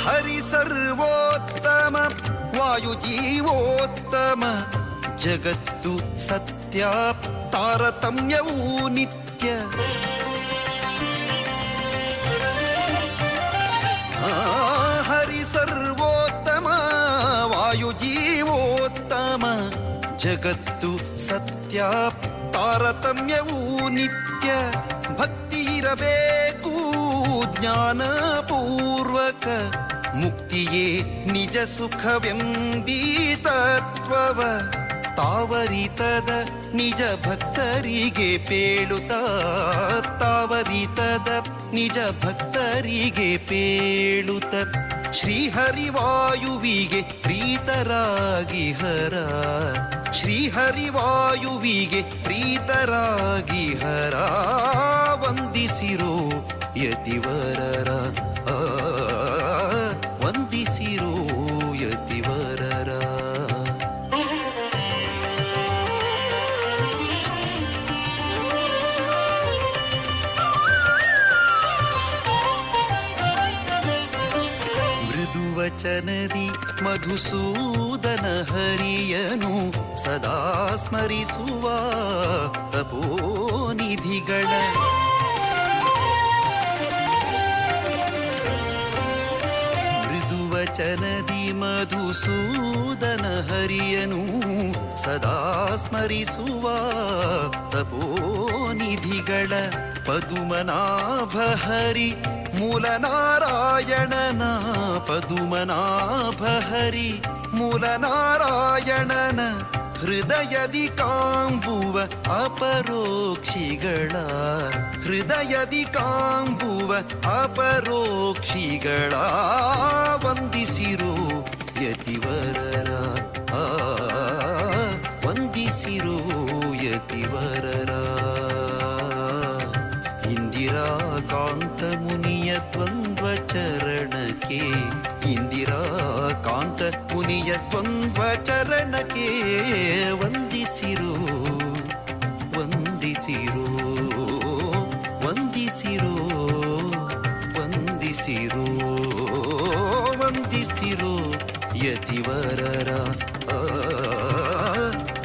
ಹರಿ ಸರ್ವೋತ್ತಮ ವಾಯುಜೀವೋತ್ತಮ ಜಗತ್ತು ಸತ್ಯ ತಾರತಮ್ಯವೂ ನಿತ್ಯ, ಹರಿ ಸರ್ವೋತ್ತಮ ವಾಯುಜೀವೋತ್ತಮ ಜಗತ್ತು ಸತ್ಯ ತಾರತಮ್ಯವೂ ನಿತ್ಯ, ಭಕ್ತಿ ಇರಬೇಕು ಜ್ಞಾನಪೂರ್ವಕ ಮುಕ್ತಿಯೇ ನಿಜ ಸುಖವೆಂಬೀ ತತ್ವವ ತಾವರಿತದ ನಿಜ ಭಕ್ತರಿಗೆ ಪೇಳುತ್ತ, ತಾವರಿತದ ನಿಜ ಭಕ್ತರಿಗೆ ಪೇಳುತ್ತ, ಶ್ರೀಹರಿವಾಯುವಿಗೆ ಪ್ರೀತರಾಗಿ ಹರ, ಶ್ರೀಹರಿವಾಯುವಿಗೆ ಪ್ರೀತರಾಗಿ ಹರ, ವಂದಿಸಿರೋ ಯತಿವರರ, ವಂದಿಸಿರೋ ಯತಿವರರ. ಮೃದುವಚನದಿ ಮಧುಸೂದನ ಹರಿಯನು ಸದಾ ಸ್ಮರಿಸುವ ತಪೋನಿಧಿಗಳ, ಮೃದುವಚನದಿ ಮಧುಸೂದನ ಹರಿಯನು ಸದಾ ಸ್ಮರಿಸುವ ತಪೋನಿಧಿಗಳ, ಪದುಮನಾಭ ಹರಿ ಮೂಲನಾರಾಯಣನ, ಪದುಮನಾಭ ಹರಿ ಮೂಲನಾರಾಯಣನ ಹೃದಯದಿ ಕಾಂಬುವ ಅಪರೋಕ್ಷಿಗಳ, ಹೃದಯದಿ ಕಾಂಬುವ ಅಪರೋಕ್ಷಿಗಳ ವಂದಿಸಿರೋ ಯತಿವರರ, ವಂದಿಸಿರೋ ಯತಿವರರ. ಇಂದಿರಾಕಾಂತ ಮುನಿಯ ದ್ವಂದ್ವ ಚರಣಕ್ಕೆ, ಇಂದಿರಾಕಾಂತ ಮುನಿಯ ದ್ವಂದ್ವ ಚರಣಕ್ಕೆ ವಂದಿಸಿರೋ, ವಂದಿಸಿರೋ, ವಂದಿಸಿರೋ, ವಂದಿಸಿರೋ, ವಂದಿಸಿರೋ ಯತಿವರರ,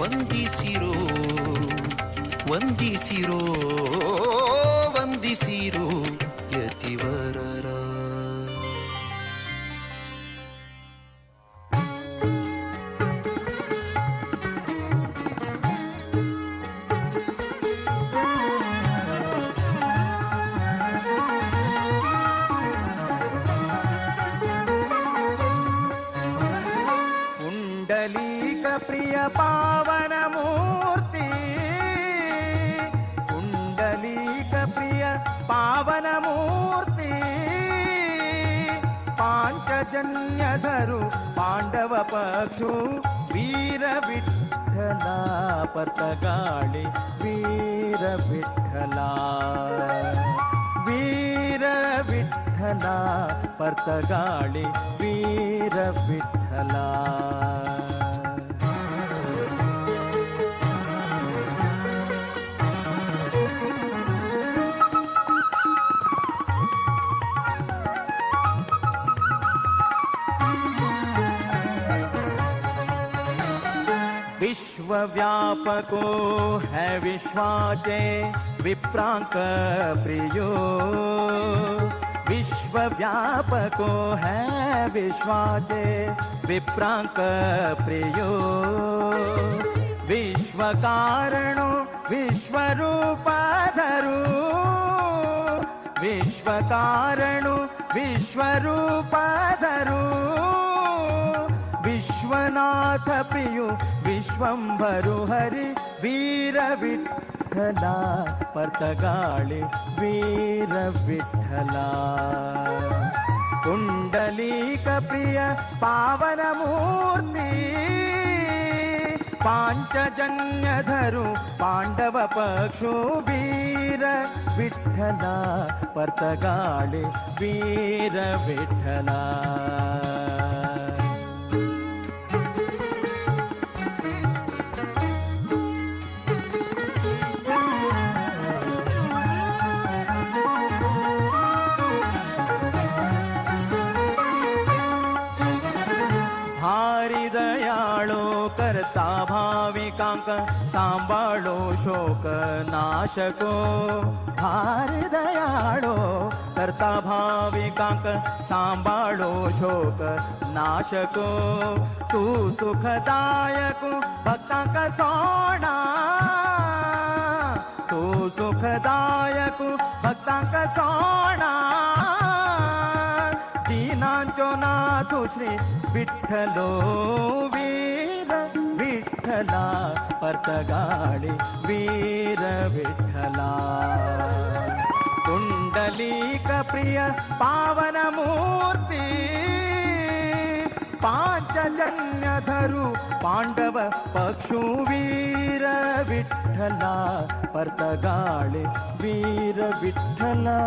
ವಂದಿಸಿರೋ, ವಂದಿಸಿರೋ, ವಂದಿಸಿರೋ ಯತಿವರರ. ಪುಂಡಲೀಕ ಪ್ರಿಯ ಪಾವನ ಮೂರ್ತಿ, ಪುಂಡಲೀಕ ಪ್ರಿಯ ಪಾವನ ಮೂರ್ತಿ, ಪಾಂಚಜನ್ಯಧರು ಪಾಂಡವ ಪಕ್ಷು ವೀರ ವಿಠಲ ಪತಗಾಳಿ, ವೀರ ವಿಠಲ, ವೀರ ವಿಠಲ ಪರ್ತಗಾಳಿ, ವೀರ ವಿಠಲ. विश्वव्यापको है विश्वाचे विप्रांक प्रियो, विश्वव्यापको है विश्वाचे विप्रांक प्रियो, विश्वकारणो विश्वरूपाधरो, विश्वकारणो विश्वरूपाधरो, विश्वनाथ प्रियो विश्वंभरु हरि वीर विठ्ठला पर्तगाळि वीर विठ्ठला। कुंडलीक प्रिय पावन मूर्ती पांचजन्य धरु पांडव पक्षु वीर विठ्ठला पर्तगाळि वीर विठ्ठला। करता भाविकांक सांभाळो शोक नाशको, भार दयाळो करता भाविकांक सांभाळो शोक नाशको, तू सुखदायक भक्तांक सोणा, तू सुखदायक भक्तांक सोणा, दीनांचो नाथ श्री विठ्ठलो वीर विठ्ठला पर्तगाळि वीर विठ्ठला। कुंडलीक प्रिय पावन मूर्ती पांचजन्य धरु पांडव पक्षु वीर विठ्ठला पर्तगाळि वीर विठ्ठला।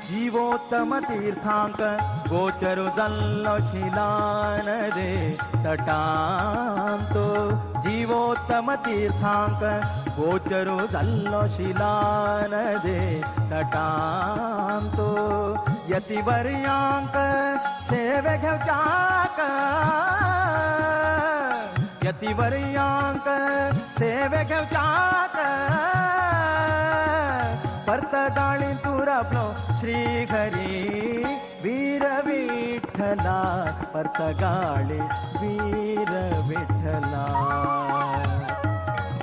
जीवोत्तम तीर्थांक गोचरु जल्लो शिलान रे तटांतो, जीवोत्तम तीर्थांक गोचरु जल्लो शिलान रे तटांतो, यतिवर्यांक सेवे घेवचाक, यतिवर्यांक सेवे घेवचाक, पर्तगाळी तुरापलो श्री हरी वीर विठ्ठला पर्तगाळी वीर विठ्ठला।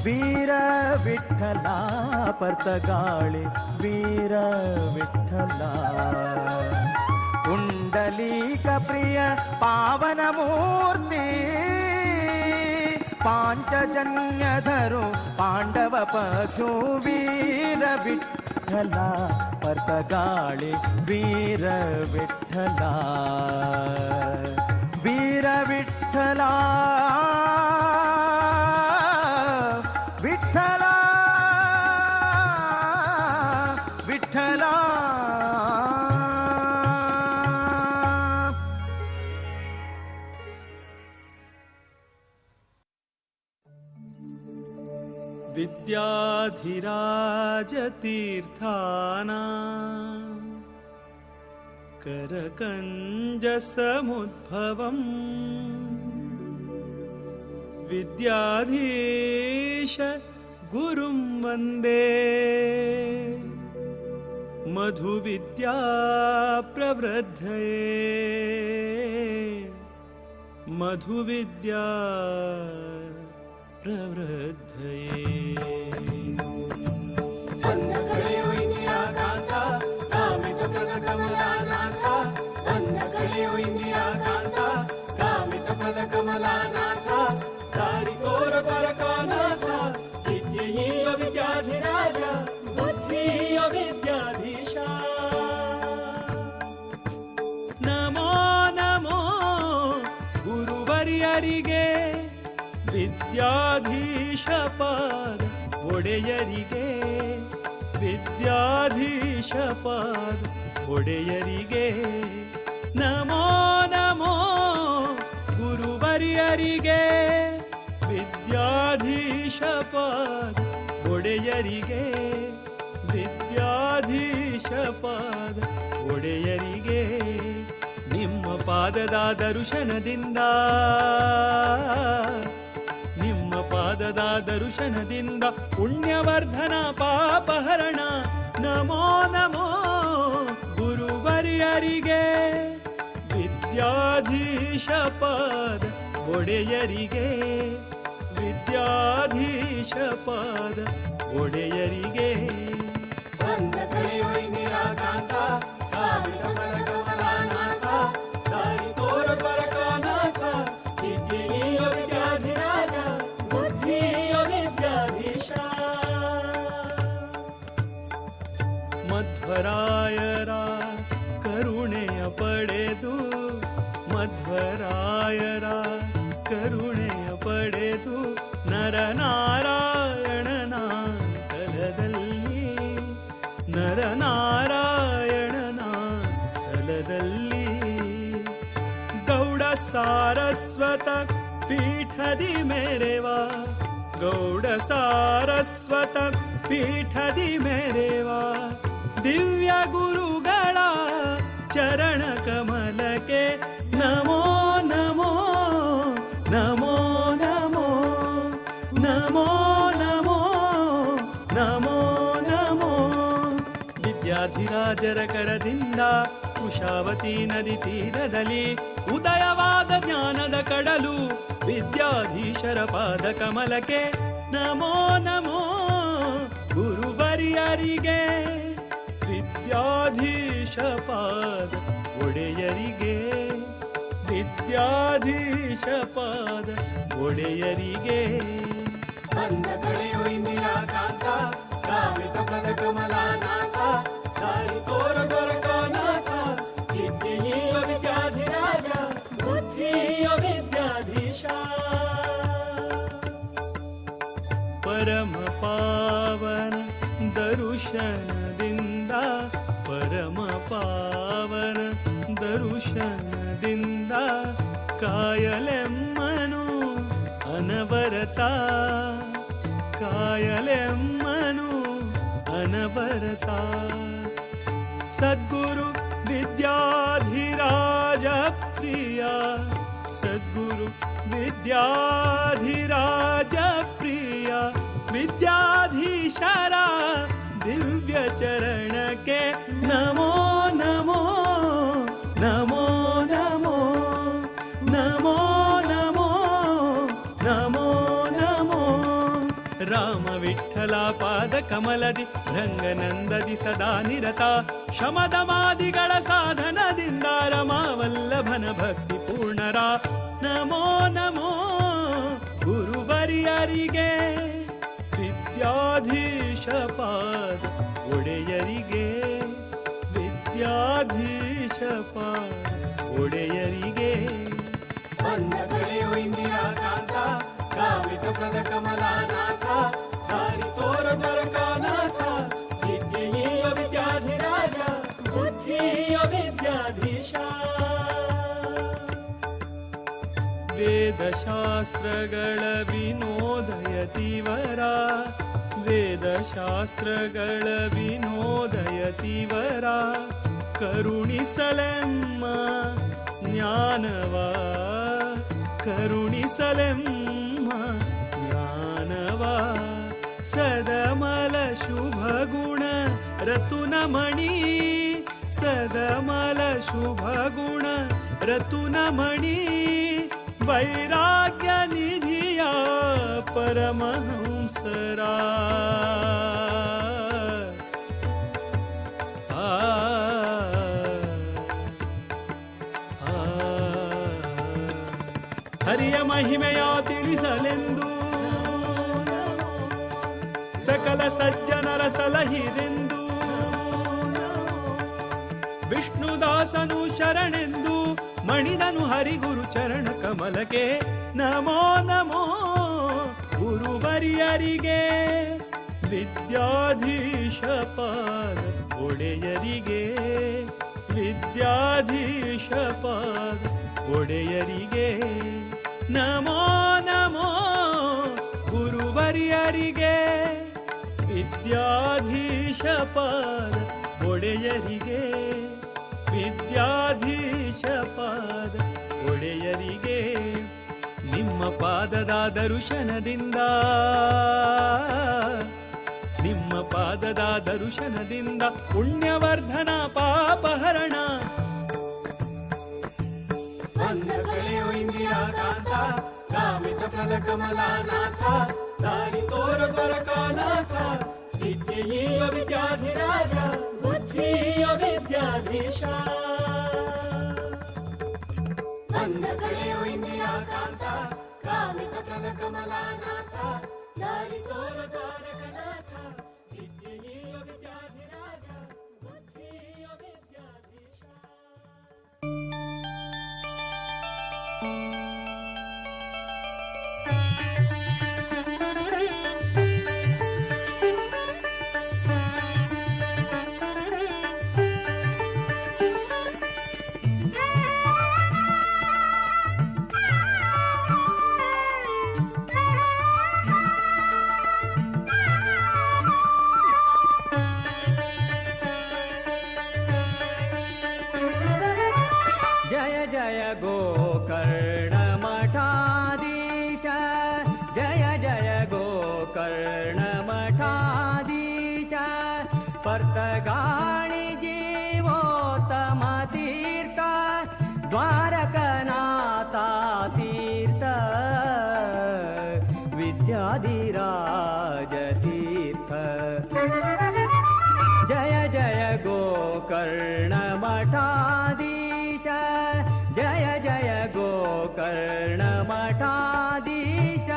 वीर विठ्ठला पर्तगाळी वीर विठ्ठला पुंडलीक प्रिय पावन मूर्ती पांचजन्य धरो पांडव पक्षु वीर विठ्ठला पर्तगाळी वीर विठ्ठला वीर विठ्ठला विठ्ठला विठ्ठला. विद्याधिराजतीर्थानां करकञ्जसमुद्भवम् विद्याधीश गुरुं वन्दे मधुविद्या प्रवृद्धये मधुविद्या प्रवृद्धये. ನಮೋ ನಮೋ ಗುರುವರ್ಯರಿಗೆ ವಿದ್ಯಾಧೀಶ ಪಾದ ಒಡೆಯರಿಗೆ ವಿದ್ಯಾಧೀಶ ಪಾದ ಒಡೆಯರಿಗೆ ನಮೋ ನಮೋ ಗುರುವರ್ಯರಿಗೆ ವಿದ್ಯಾಧೀಶ ಪಾದ ಒಡೆಯರಿಗೆ ವಿದ್ಯಾಧೀಶ ಪಾದ ಒಡೆಯರಿಗೆ ನಿಮ್ಮ ಪಾದದ ದರ್ಶನದಿಂದ ನಿಮ್ಮ ಪಾದದ ದರ್ಶನದಿಂದ ಪುಣ್ಯವರ್ಧನ ಪಾಪಹರಣ ನಮೋ ನಮೋ ಗುರುವರ್ಯರಿಗೆ ವಿದ್ಯಾಧೀಶ ಪಾದ ಒಡೆಯರಿಗೆ ವಿದ್ಯಾಧೀಶ ಪಾದ ಒಡೆಯರಿಗೆ. ಮಧ್ವರಾಯರ ಕರುಣೆಯ ಪಡೆದು ಮಧ್ವರಾಯರ ಕರುಣೆಯ ಪಡೆದು ನರನಾರಾಯಣನ ತಲದಲ್ಲಿ ನರನಾರಾಯಣನ ತಲದಲ್ಲಿ ಗೌಡ ಸಾರಸ್ವತ ಪೀಠದಿ ಮೇರೆವಾ ಗೌಡ ಸಾರಸ್ವತ ಪೀಠದಿ ಮೇರೆವಾ ದಿವ್ಯ ಗುರುಗಳ ಚರಣ ಕಮಲಕ್ಕೆ ನಮೋ ನಮೋ ನಮೋ ನಮೋ ನಮೋ ನಮೋ ನಮೋ ನಮೋ. ವಿದ್ಯಾಧಿರಾಜರ ಕರದಿಂದ ಕುಶಾವತಿ ನದಿ ತೀರದಲ್ಲಿ ಉದಯವಾದ ಜ್ಞಾನದ ಕಡಲು ವಿದ್ಯಾಧೀಶರ ಪಾದ ಕಮಲಕ್ಕೆ ನಮೋ ನಮೋ ಗುರುವರ್ಯರಿಗೆ ವಿದ್ಯಾಧೀಶ ಪಾದ ಒಡೆಯರಿಗೆ ವಿದ್ಯಾಧೀಶ ಪಾದ ಒಡೆಯರಿಗೆ. ಪರಮ ಪಾವನ ದರುಶನದಿಂದ ಪರಮ ಪಾವನ ದರುಶನದಿಂದ ಕಾಯಲೆಮ್ಮನು ಅನವರತ ಕಾಯಲೆಮ್ಮನು ಅನವರತ. ಸದ್ಗುರು ವಿದ್ಯಾಧಿರಾಜ ಪ್ರಿಯ ಸದ್ಗುರು ವಿದ್ಯಾಧಿರಾಜ ಪ್ರಿಯ ವಿದ್ಯಾಧೀಶರ ದಿವ್ಯ ಚರಣಕ್ಕೆ ನಮೋ ನಮೋ ನಮೋ ನಮೋ ನಮೋ ನಮೋ ನಮೋ ನಮೋ. ಪಾದ ಕಮಲದಿ ರಂಗನಂದದಿ ಸದಾ ನಿರತ ಶಮದಮಾದಿಗಳ ಸಾಧನದಿಂದ ರಮಾವಲ್ಲಭನ ಭಕ್ತಿ ಪೂರ್ಣರ ನಮೋ ನಮೋ ಗುರುವರಿಯರಿಗೆ ವಿದ್ಯಾಧೀಶ ಪಾದ ಒಡೆಯರಿಗೆ ವಿದ್ಯಾಧೀಶ ಪಾದ ಒಡೆಯರಿಗೆ. ಬಂದ ಕಡೆಯು ಇಂದಿರಾ ಕಾಂತ ಕಾಮಿತ ಪ್ರದ ಕಮಲಾನಾಥ ದಾರಿ ತೋರ ದ್ವಾರಕಾನಾಥ ವಿದ್ಯೆಯ ವಿದ್ಯಾಧಿರಾಜ ಬುದ್ಧಿಯ ವಿದ್ಯಾಧೀಶ. ವೇದಶಾಸ್ತ್ರಗಳ ವಿನೋದಯತಿವರ ವೇದಶಾಸ್ತ್ರಗಳ ವಿನೋದಯತಿವರ ಕರುಣಿಸಲೆಮ್ಮ ಜ್ಞಾನವ ಕರುಣಿಸಲೆಮ್ಮ ಜ್ಞಾನವ ಸದಮಲ ಶುಭಗುಣ ರತುನಮಣಿ ಸದಮಲ ಶುಭಗುಣ ರತುನಮಣಿ ವೈರಾಗ್ಯ ನಿಧಿಯ ಪರಮಹಂಸರಾ. ಹರಿಯ ಮಹಿಮೆಯ ತಿಳಿಸಲೆಂದು ಸಕಲ ಸಜ್ಜನರ ಸಲಹಿರೆಂದು ವಿಷ್ಣುದಾಸನು ಶರಣೆಂದು ಮಣಿದನು ಹರಿಗುರು ಚರಣ ಕಮಲಕ್ಕೆ ನಮೋ ನಮೋ ಗುರುವರಿಯರಿಗೆ ವಿದ್ಯಾಧೀಶ ಪಾದ ಒಡೆಯರಿಗೆ ವಿದ್ಯಾಧೀಶ ಪಾದ ಒಡೆಯರಿಗೆ ನಮೋ ನಮೋ ಗುರುವರಿಯರಿಗೆ ವಿದ್ಯಾಧೀಶ ಪಾದ ಒಡೆಯರಿಗೆ ವಿದ್ಯಾಧೀಶ ಪಾದ ಒಡೆಯರಿಗೆ. ನಿಮ್ಮ ಪಾದದ ದರ್ಶನದಿಂದ ನಿಮ್ಮ ಪಾದದ ದರ್ಶನದಿಂದ ಪುಣ್ಯವರ್ಧನ ಪಾಪಹರಣ ಬಂದ ಕಡೆಯು ಇಂದಿರಾ ಕಾಂತ ಕಾಮಿತ ಪ್ರದ ಕಮಲಾನಾಥ ದಾರಿ ತೋರ ದ್ವಾರಕಾನಾಥ ವಿದ್ಯೆಯ ವಿದ್ಯಾಧಿರಾಜ ಬುದ್ಧಿಯ ವಿದ್ಯಾಧೀಶ. ಬಂದ ಕಡೆಯು ಇಂದಿರಾ ಕಾಂತ ಕಾಮಿತ ಪ್ರದ ಕಮಲಾನಾಥ ದಾರಿ ತೋರ ದ್ವಾರಕನಾಥ ವಿದ್ಯೆಯ ವಿದ್ಯಾಧಿರಾಜ ಬುದ್ಧಿಯ ವಿದ್ಯಾಧೀಶ. ಜಯ ಜಯ ಗೋಕರ್ಣ ಮಠಾಧೀಶ ಜಯ ಜಯ ಗೋಕರ್ಣ ಮಠಾಧೀಶ ಪರ್ತಗಾಣಿ ಜೀವೋತ್ತಮ ತೀರ್ಥ ದ್ವಾರಕನಾಥ ತೀರ್ಥ ವಿದ್ಯಾಧಿರಾಜ ತೀರ್ಥ. ಜಯ ಜಯ ಗೋಕರ್ಣ ಮಠಾಧೀಶ ಜಯ ಜಯ ಗೋಕರ್ಣ ಮಠಾಧೀಶ.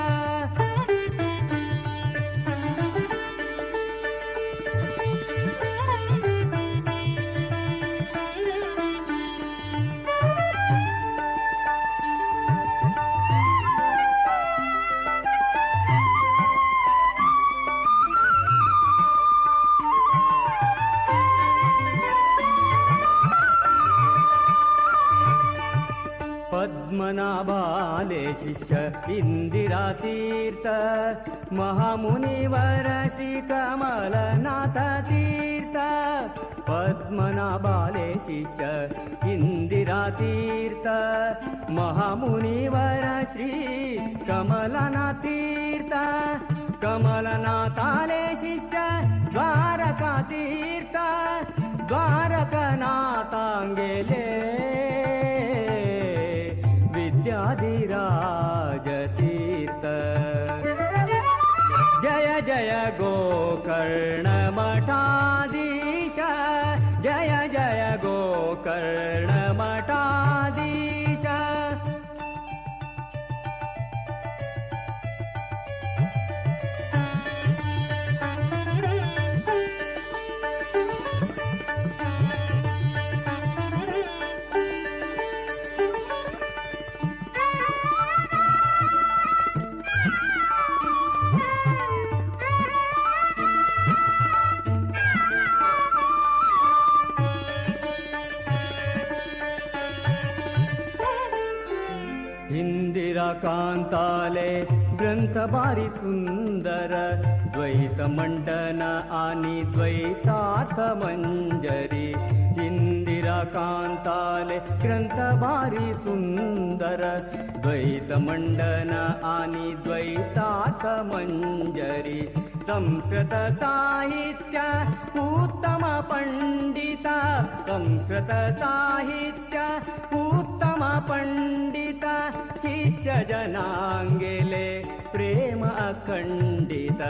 ಪದ್ಮನಾಭಾಲೆ ಶಿಷ್ಯ ಇಂದಿರಾ ತೀರ್ಥ ಮಹಾಮುನಿವರ ಶ್ರೀ ಕಮಲನಾಥ ತೀರ್ಥ ಪದ್ಮನಾಭಾಲೆ ಶಿಷ್ಯ ಇಂದಿರಾ ತೀರ್ಥ ಮಹಾಮುನಿವರ ಶ್ರೀ ಕಮಲನಾಥ ತೀರ್ಥ ಕಮಲನಾಥಾಲೆ ಶಿಷ್ಯ ದ್ವಾರಕಾ ತೀರ್ಥ ದ್ವಾರಕನಾಥಾಂಗೆಲೆ ವಿದ್ಯಾಧಿರಾಜ ತೀರ್ಥ. ಜಯ ಜಯ जय गोकर्ण मठाधीश, जय जय गोकर्ण मठाधीश। इंदिरा कांताले ग्रंथ भारी सुंदर, द्वैत मंडन आणि द्वैतार्थ मंजरी। इंदिरा कांताले ग्रंथ भारी सुंदर, द्वैत मंडन आणि द्वैतार्थ मंजरी। संस्कृत साहित्य उत्तम पंडित, संस्कृत साहित्य उत्तम पंडित। शिष्य जनांगेले प्रेम अखंडित,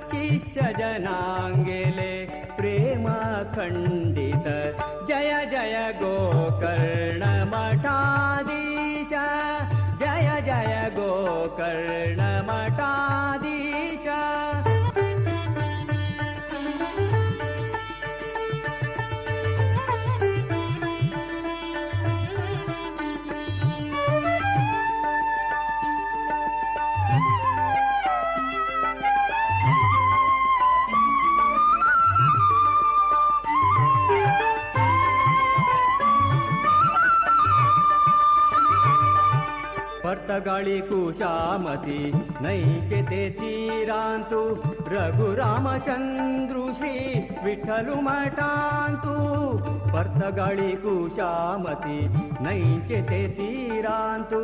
शिष्य जनांगेले प्रेम अखंडित। जय जय गोकर्ण मठाधीश, जय जय गोकर्ण मठाधीश। पर्तगाळी कुशामती नैचे ते तीरांतु, रघुरामचंद्रु श्री विठ्ठलु मठांतु। पर्तगाळी कुशामती नैचे ते तीरांतु,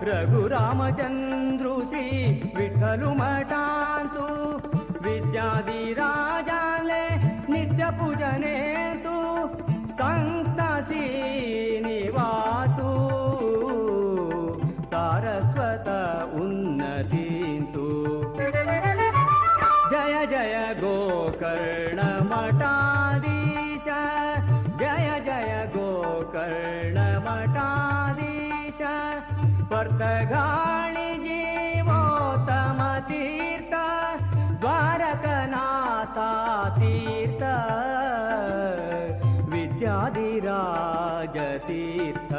रघुरामचंद्रु श्री विठ्ठलु मठांतु। विद्याधिराजाले नित्य पूजने तु, संत श्रीनिवासु सारस्वत उन्नतींतु। जय जय गोकर्ण मठाधीश, जय जय गोकर्ण मठाधीश। पर्तगाळी जीवोत्तम तीर्थ, द्वारकनाथा तीर्थ, विद्याधिराज तीर्थ।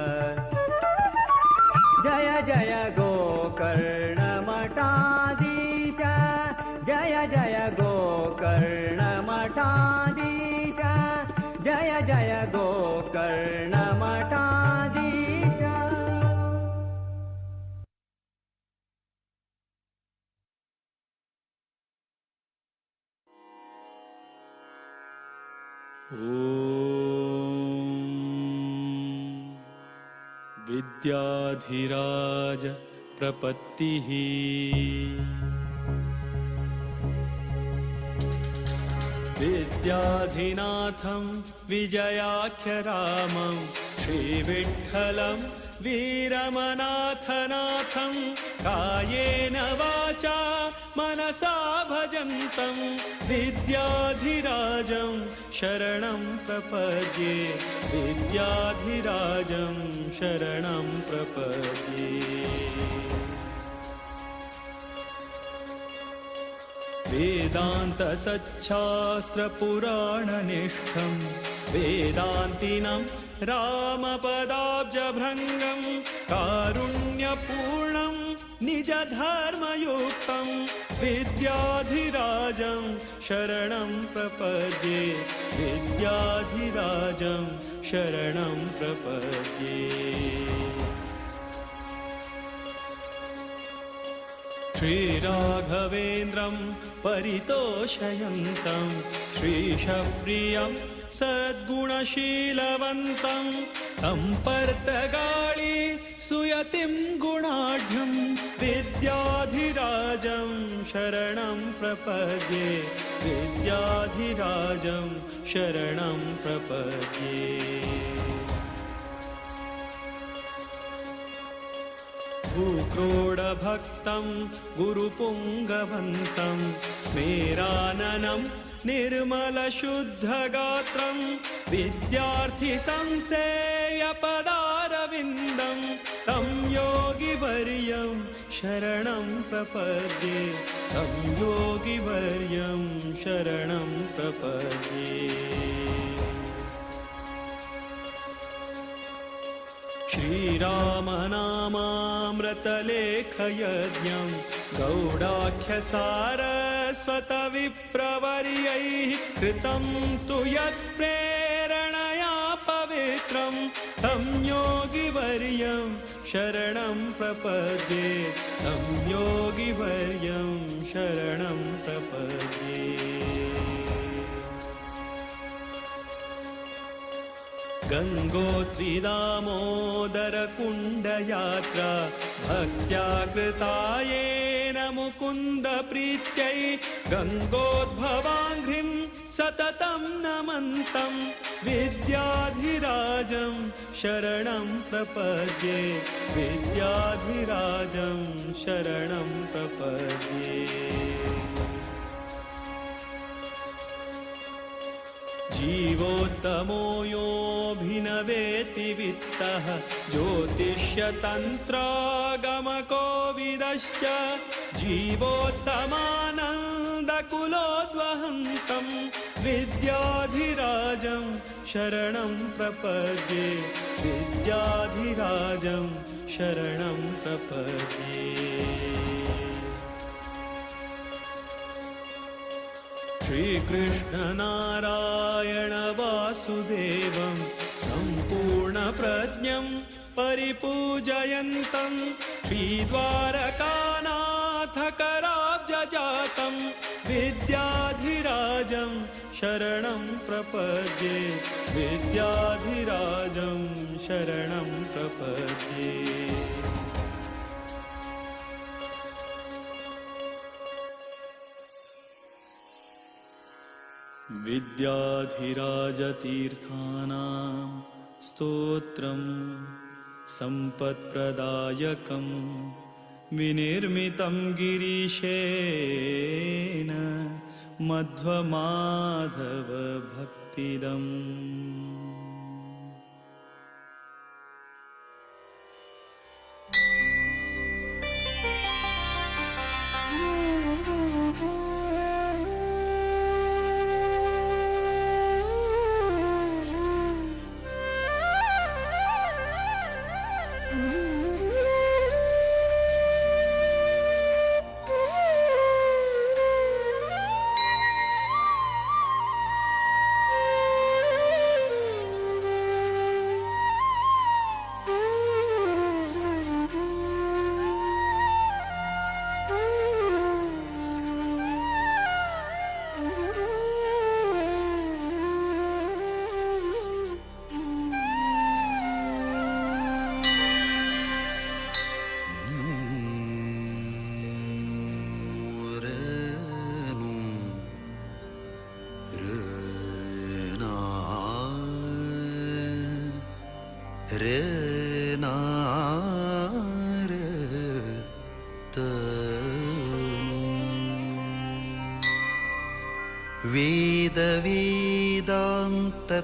जय जय गोकर्ण मठाधीश, जय जय गोकर्ण मठाधीश, जय जय गोकर्ण मठाधीश। विद्याधिराज प्रपत्तिः। विद्याधिनाथं विजयाख्यरामं श्रीविठ्ठलं वीरमनाथनाथं कायेन वाचा मनसा भजन्तं विद्याधिराजं शरणं प्रपद्ये, विद्याधिराजं शरणं प्रपद्ये। वेदान्तसच्छास्त्रपुराणनिष्ठं वेदान्तिनं रामपदाब्जभृङ्गं कारुण्यपूर्णं निजधर्मयुक्तं विद्याधिराजं शरणं प्रपद्ये, विद्याधिराजं शरणं प्रपद्ये। श्रीराघवेन्द्रं परितोषयन्तं श्रीशप्रियं सद्गुणशीलवन्तं तं पर्तगाळी सुयतिं गुणाढ्यं विद्याधिराजं शरणं प्रपद्ये, विद्याधिराजं शरणं प्रपद्ये। बहुक्रोडभक्तं गुरुपुङ्गवन्तं स्मेराननं निर्मलशुद्धगात्रं विद्यार्थिसंसेव्यपदारविन्दं तं योगिवर्यं शरणं प्रपद्ये तं योगिवर्यं शरणं प्रपद्ये। श्रीरामनामामृतलेखयज्ञं गौडाख्यसारस्वतविप्रवर्यैः कृतं तु यत्प्रेरणया पवित्रं तं योगिवर्यं शरणं प्रपद्ये तं योगिवर्यं शरणं प्रपद्ये। गङ्गोत्रिदामोदरकुण्डयात्रा भक्त्या कृता येन मुकुन्दप्रीत्यै गङ्गोद्भवाङ्घ्रिं सततं नमन्तं विद्याधिराजं शरणं प्रपद्ये विद्याधिराजं शरणं प्रपद्ये। जीवोत्तमो योऽभिनवेति वित्तः ज्योतिष्यतन्त्रागमकोविदश्च जीवोत्तमानन्दकुलोद्वहन्तं विद्याधिराजं शरणं प्रपद्ये विद्याधिराजं शरणं प्रपद्ये। श्रीकृष्णनारायण वासुदेवं सम्पूर्णप्रज्ञं परिपूजयन्तं श्रीद्वारकानाथकराब्जजातं विद्याधिराजं शरणं प्रपद्ये विद्याधिराजं शरणं प्रपद्ये। विद्याधिराजतीर्थानां स्तोत्रं सम्पत्प्रदायकं विनिर्मितं गिरीशेन मध्वमाधवभक्तिदम्।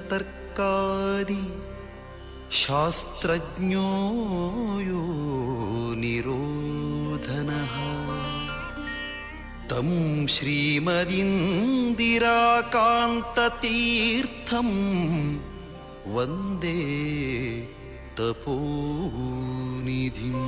वेदवेदान्ततर्कादि शास्त्रज्ञो यो निरोधनः तं श्रीमदिन्दिराकान्ततीर्थं वन्दे तपोनिधिम्।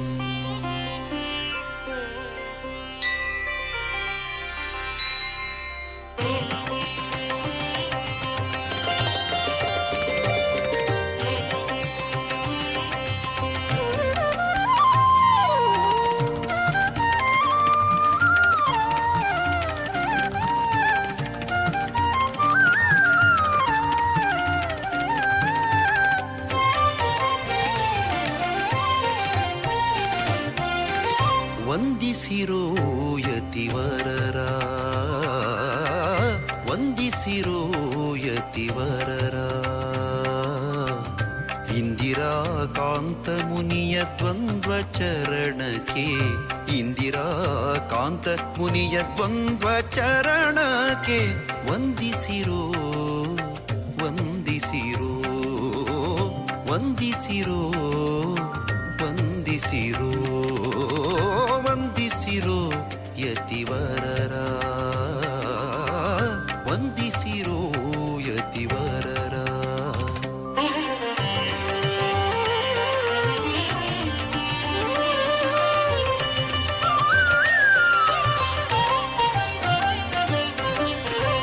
ಇಂದಿರಾಕಾಂತ ಮುನಿಯ ದ್ವಂದ್ವ ಚರಣಕ್ಕೆ, ಇಂದಿರಾಕಾಂತ ಮುನಿಯ ದ್ವಂದ್ವ ಚರಣಕ್ಕೆ ವಂದಿಸಿರೋ ವಂದಿಸಿರೋ ವಂದಿಸಿರೋ ವಂದಿಸಿರೋ ವಂದಿಸಿರೋ ಯತಿವರರ, ವಂದಿಸಿರೋ ಯತಿವರರ.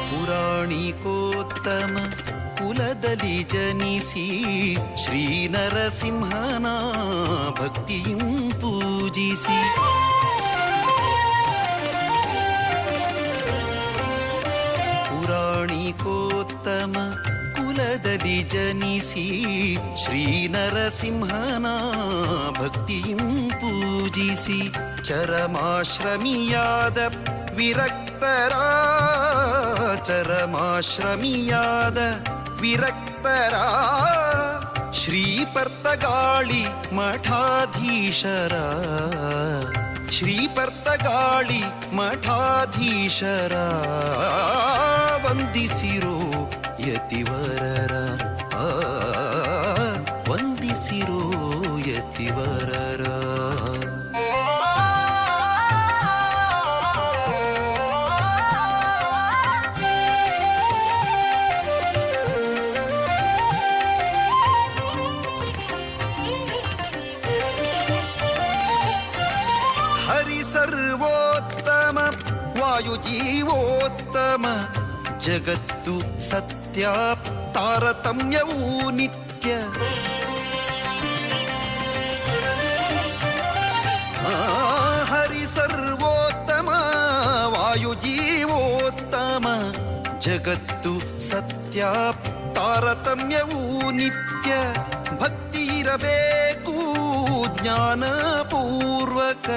ಪುರಾಣಿಕೋತ್ತಮ ಕುಲದಲ್ಲಿ ಜನಿಸಿ ಶ್ರೀ ನರಸಿಂಹನ ಭಕ್ತಿಯಂ ಪೂಜಿಸಿ, ಪುರಾಣಿಕೋತ್ತಮ ಕುಲದಲ್ಲಿ ಜನಿಸಿ ಶ್ರೀ ನರಸಿಂಹನ ಭಕ್ತಿಯಂ ಪೂಜಿಸಿ, ಚರಮಾಶ್ರಮಿಯಾದ ವಿರಕ್ತರ, ಚರಮಾಶ್ರಮಿಯಾದ ವಿರಕ್ತರ ಶ್ರೀ ಪರ್ತಗಾಳಿ ಮಠಾಧೀಶರ, ಶ್ರೀ ಪರ್ತಗಾಳಿ ಮಠಾಧೀಶರ ವಂದಿಸಿರೋ ಯತಿವರರ, ವಂದಿಸಿರೋ ಯತಿವರರ. ಸರ್ವೋತ್ತಮ ವಾಯುಜೀವೋತ್ತಮ ಜಗತ್ತು ಸತ್ಯ ತಾರತಮ್ಯವೂ ನಿತ್ಯ, ಹರಿ ಸರ್ವೋತ್ತಮ ವಾಯುಜೀವೋತ್ತಮ ಜಗತ್ತು ಸತ್ಯ ತಾರತಮ್ಯವೂ ನಿತ್ಯ, ಭಕ್ತಿ ಇರಬೇಕು ಜ್ಞಾನಪೂರ್ವಕ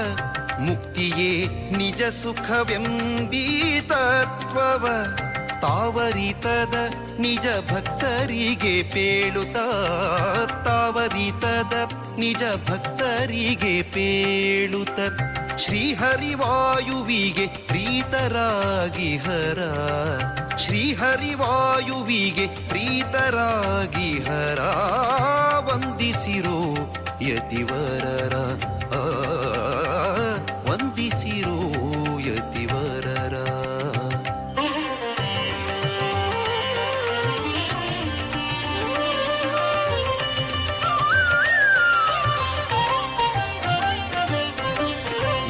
ಮುಕ್ತಿಯೇ ನಿಜ ಸುಖವೆಂಬೀ ತತ್ವವ ತಾವರಿತದ ನಿಜ ಭಕ್ತರಿಗೆ ಪೇಳುತ್ತ, ತಾವರಿತದ ನಿಜ ಭಕ್ತರಿಗೆ ಪೇಳುತ್ತ, ಶ್ರೀಹರಿವಾಯುವಿಗೆ ಪ್ರೀತರಾಗಿ ಹರ, ಶ್ರೀಹರಿವಾಯುವಿಗೆ ಪ್ರೀತರಾಗಿ ಹರ ವಂದಿಸಿರೋ ಯತಿವರರ, ವಂದಿಸಿರೋ ಯತಿವರರ.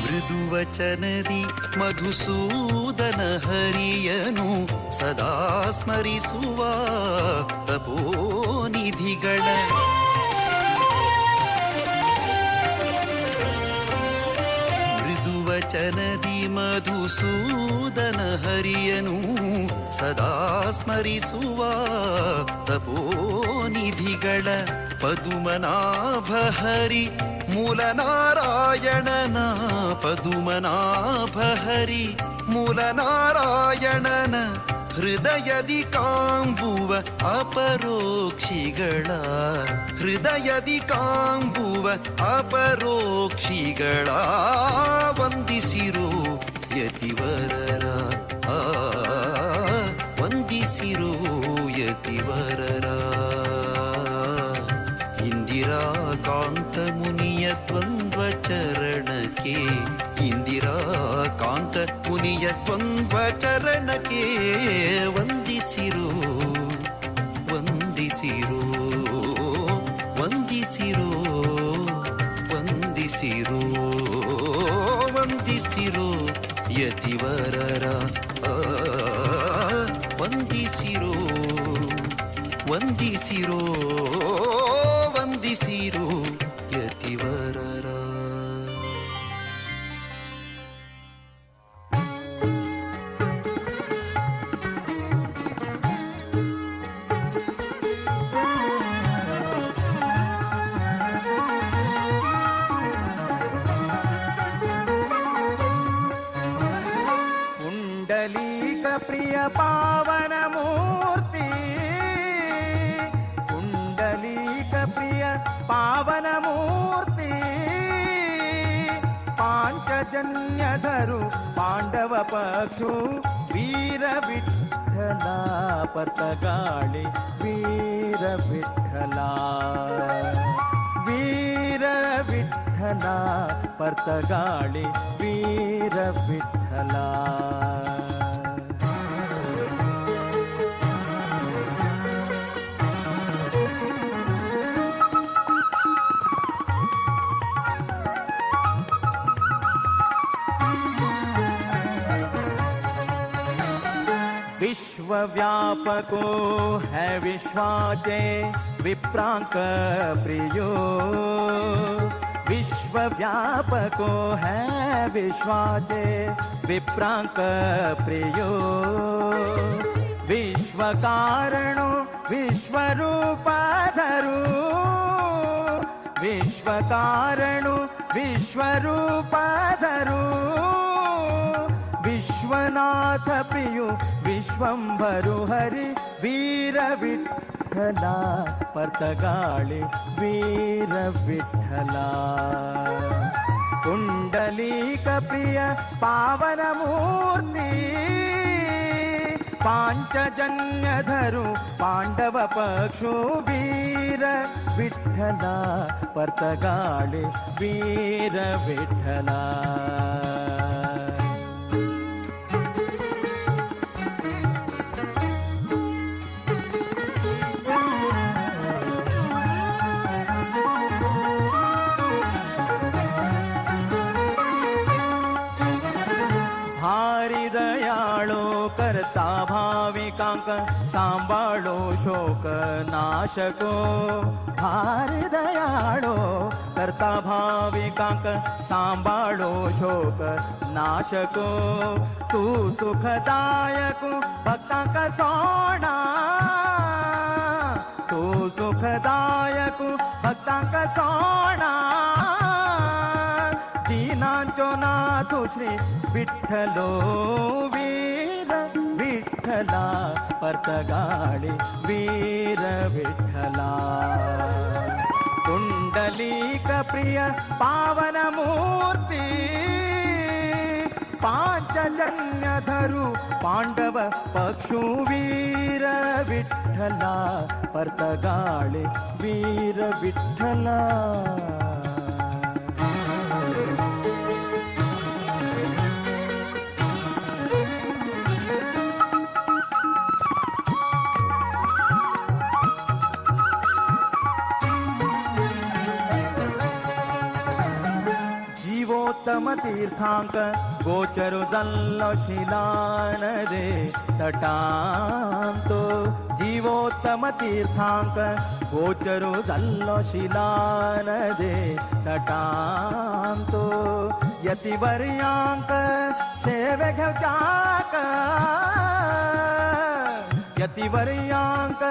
ಮೃದುವಚನದಿ ಮಧುಸೂದನ ಹರಿಯನು ಸದಾ ಸ್ಮರಿಸುವ ತಪೋನಿಧಿಗಳ, ಮೃದುವಚನದಿ ಮಧುಸೂದನ ಹರಿಯನು ಸದಾ ಸ್ಮರಿಸುವ ತಪೋನಿಧಿಗಳ, ಪದುಮನಾಭ ಹರಿ ಮೂಲನಾರಾಯಣನ, ಪದುಮನಾಭ ಹರಿ ಮೂಲನಾರಾಯಣನ ಹೃದಯದಿ ಕಾಂಬುವ ಅಪರೋಕ್ಷಿಗಳ, ಹೃದಯದಿ ಕಾಂಬುವ ಅಪರೋಕ್ಷಿಗಳ ವಂದಿಸಿರೋ ಯತಿವರರ, ವಂದಿಸಿರೋ ಯತಿವರರ. ಇಂದಿರಾಕಾಂತ ಮುನಿಯ ದ್ವಂದ್ವ ಚರಣಕ್ಕೆ, ಇಂದಿರಾಕಾಂತ ಮುನಿಯ ದ್ವಂದ್ವ ಚರಣಕ್ಕೆ ವಂದಿಸಿರೋ ವಂದಿಸಿರೋ ವಂದಿಸಿರೋ ವಂದಿಸಿರೋ ವಂದಿಸಿರೋ ಯತಿವರರ, ವಂದಿಸಿರೋ ವಂದಿಸಿರೋ ವಂದಿಸಿರೋ ಯತಿವರರ. ಪುಂಡಲೀಕ ಪ್ರಿಯ ಪಾವನ ಮೂರ್ತಿ, ಪುಂಡಲೀಕ ಪ್ರಿಯ पांचजन्य धरू पांडव पक्षु वीर विठ्ठला पर्तगाळी वीर विठ्ठला वीर विठ्ठला पर्तगाळी वीर विठ्ठला. विश्वव्यापको है विश्वाचे विप्रांक प्रियो, विश्वव्यापको है विश्वाचे विप्रांक प्रियो, विश्वकारणो विश्वरूपाधरू, विश्वकारणो विश्वरूपाधरू, विश्वनाथ प्रियो विश्वंभरु हरि वीर विठ्ठला पर्तगाळी वीर विठ्ठला. कुंडलीक प्रिय पावन मूर्ती पांचजन्य धरू पांडव पक्षु वीर विठ्ठला पर्तगाळी वीर विठ्ठला. करता भाविकांक सांभाळो शोक नाशको, भारी दयाळो करता भाविकांक सांभाळो शोक नाशको, तू सुखदायक भक्तांक सोणा, तू सुखदायक भक्तांक सोणा, दीनांचो नाथ श्री विठ्ठलो वीर विठ्ठला पर्तगाळी वीर विठ्ठला. कुंडलीक प्रिय पावन मूर्ती पांचजन्य धरू पांडव पक्षु वीर विठ्ठला पर्तगाळी वीर विठ्ठला. जीवोत्तम तीर्थांक गोचरु जल्लो शिलान रे तटांतो, जीवोत्तम तीर्थांक गोचरु जल्लो शिलान रे तटांतो, यतिवर्यांक सेवे घेवचाक, यतिवर्यांक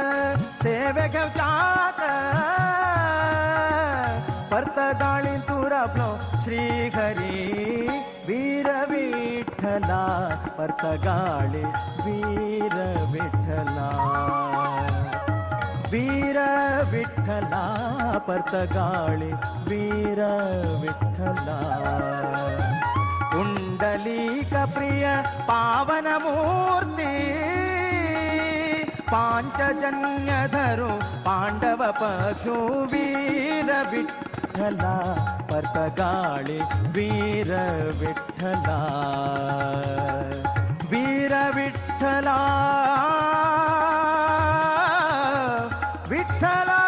सेवे घेवचाक, पर्तगाळी तुरापलो श्री हरी वीर विठ्ठला पर्तगाळी वीर विठ्ठला वीर विठ्ठला पर्तगाळी वीर विठ्ठला. कुंडलीक प्रिय पावन मूर्ती पांचजन्य धरू पांडव पक्षु वीर विठ्ठला पर्तगाळी वीर विठ्ठला वीर विठ्ठला विठ्ठला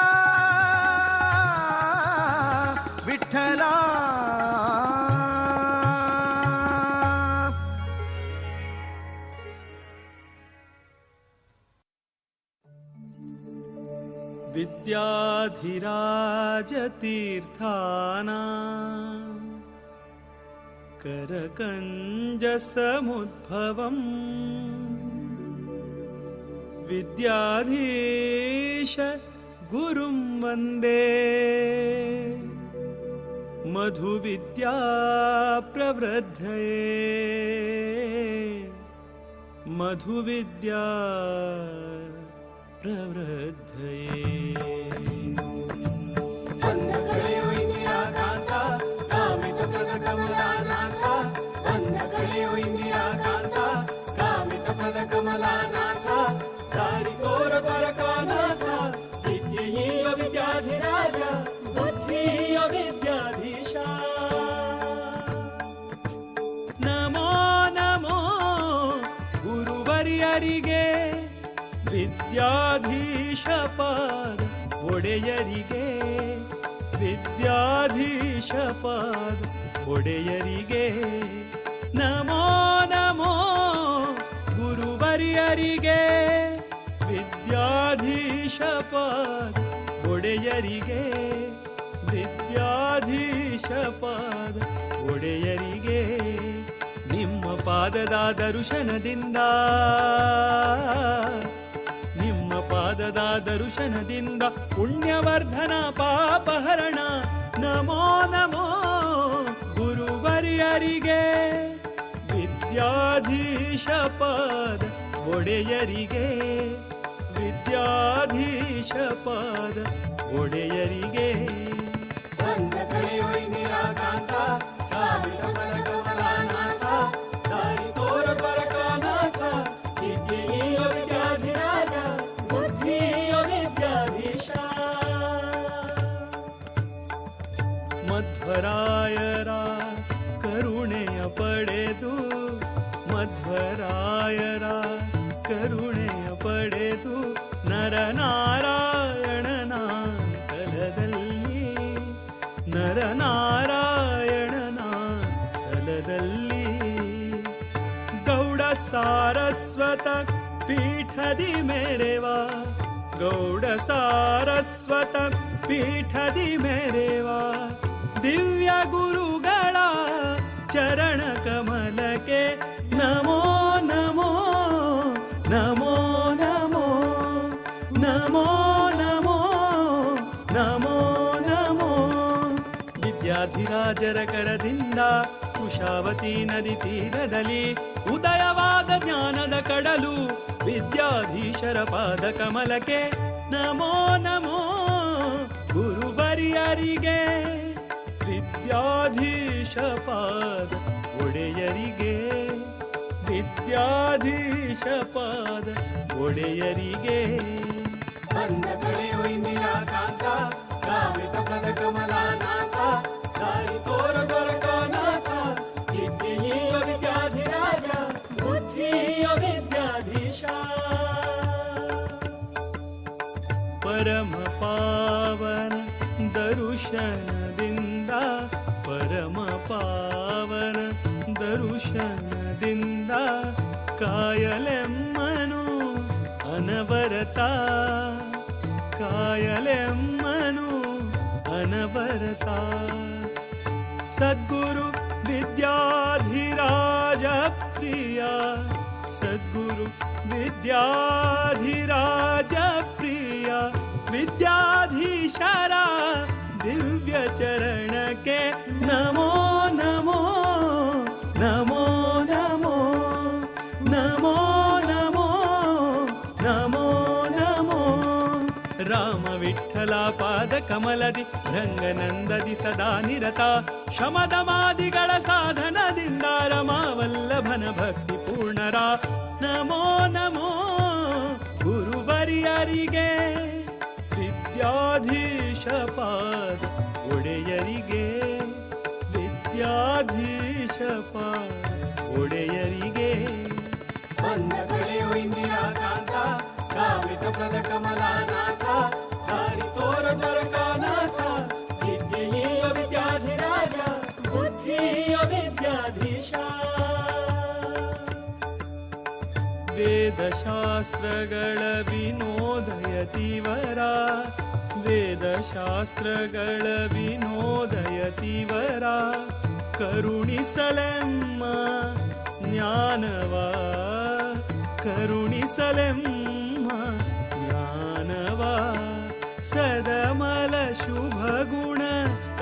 विठ्ठला. विद्याधिराजतीर्थानां करकञ्जसमुद्भवम् विद्याधीश गुरुं वन्दे मधुविद्या प्रवृद्धये मधुविद्या प्रवृद्धये. कामित कमलानाथा। ಒಡೆಯರಿಗೆ, ವಿದ್ಯಾಧೀಶ ಪಾದ ಒಡೆಯರಿಗೆ. ನಮೋ ನಮೋ ಗುರುವರ್ಯರಿಗೆ, ವಿದ್ಯಾಧೀಶ ಪಾದ ಒಡೆಯರಿಗೆ, ವಿದ್ಯಾಧೀಶ ಪಾದ ಒಡೆಯರಿಗೆ. ನಿಮ್ಮ ಪಾದದ ದರ್ಶನದಿಂದ, ನಿಮ್ಮ ಪಾದದ ದರ್ಶನದಿಂದ ಪುಣ್ಯವರ್ಧನ ಪಾಪಹರಣ. ನಮೋ ನಮೋ ಗುರುವರ್ಯರಿಗೆ, ವಿದ್ಯಾಧೀಶ ಪಾದ ಒಡೆಯರಿಗೆ, ವಿದ್ಯಾಧೀಶ ಪಾದ ಒಡೆಯರಿಗೆ. ಮಧ್ವರಾಯರ ಕರುಣೆಯ ಪಡೆದು, ಮಧ್ವರಾಯರ ಕರುಣೆಯ ಪಡೆದು ನರನಾರಾಯಣನ ತಲದಲ್ಲಿ, ನರನಾರಾಯಣನ ತಲದಲ್ಲಿ. ಗೌಡ ಸಾರಸ್ವತ ಪೀಠದಿ ಮೇರೆವಾ, ಗೌಡ ಸಾರಸ್ವತ ಪೀಠದಿ ಮೇರೆವಾ, ದಿವ್ಯ ಗುರುಗಳ ಚರಣ ಕಮಲಕ್ಕೆ ನಮೋ ನಮೋ ನಮೋ ನಮೋ ನಮೋ ನಮೋ ನಮೋ ನಮೋ. ವಿದ್ಯಾಧಿರಾಜರ ಕರದಿಂದ ಕುಶಾವತಿ ನದಿ ತೀರದಲ್ಲಿ ಉದಯವಾದ ಜ್ಞಾನದ ಕಡಲು ವಿದ್ಯಾಧೀಶರ ಪಾದ ಕಮಲಕ್ಕೆ ನಮೋ ನಮೋ ಗುರುವರ್ಯರಿಗೆ, ವಿದ್ಯಾಧೀಶ ಪಾದ ಒಡೆಯರಿಗೆ, ವಿದ್ಯಾಧೀಶ ಪಾದ ಒಡೆಯರಿಗೆ. ಪರಮ ಪಾವನ ದರುಶನದಿಂದ, ಪರಮ ಪಾವನ ದರುಶನದಿಂದ ಕಾಯಲೆಮ್ಮನು ಅನವರತ, ಕಾಯಲೆಮ್ಮನು ಅನವರತ. ಸದ್ಗುರು ವಿದ್ಯಾಧಿರಾಜ ಪ್ರಿಯ, ಸದ್ಗುರು ವಿದ್ಯಾಧಿರಾಜ ಪ್ರಿಯ, ವಿದ್ಯಾಧೀಶರ ದಿವ್ಯ ಚರಣಕ್ಕೆ ನಮೋ ನಮೋ ನಮೋ ನಮೋ ನಮೋ ನಮೋ ನಮೋ ನಮೋ. ರಾಮ ವಿಠಲ ಪಾದ ಕಮಲದಿ ರಂಗನಂದದಿ ಸದಾ ನಿರತ, ಶಮದಮಾದಿಗಳ ಸಾಧನದಿಂದ ರಮಾವಲ್ಲಭನ ಭಕ್ತಿ ಪೂರ್ಣರ. ನಮೋ ನಮೋ ಗುರುವರ್ಯರಿಗೆ, ವಿದ್ಯಾಧೀಶ ಪಾದ ಒಡೆಯರಿಗೆ, ವಿದ್ಯಾಧೀಶ ಪಾದ ಒಡೆಯರಿಗೆ. ವೇದಶಾಸ್ತ್ರಗಳ ವಿನೋದಯತಿವರ, ವೇದಶಾಸ್ತ್ರಗಳ ವಿನೋದಯತಿವರ, ಕರುಣಿಸಲೆಮ್ಮ ಜ್ಞಾನವ, ಕರುಣಿಸಲೆಮ್ಮ ಜ್ಞಾನವ. ಸದಮಲ ಶುಭ ಗುಣ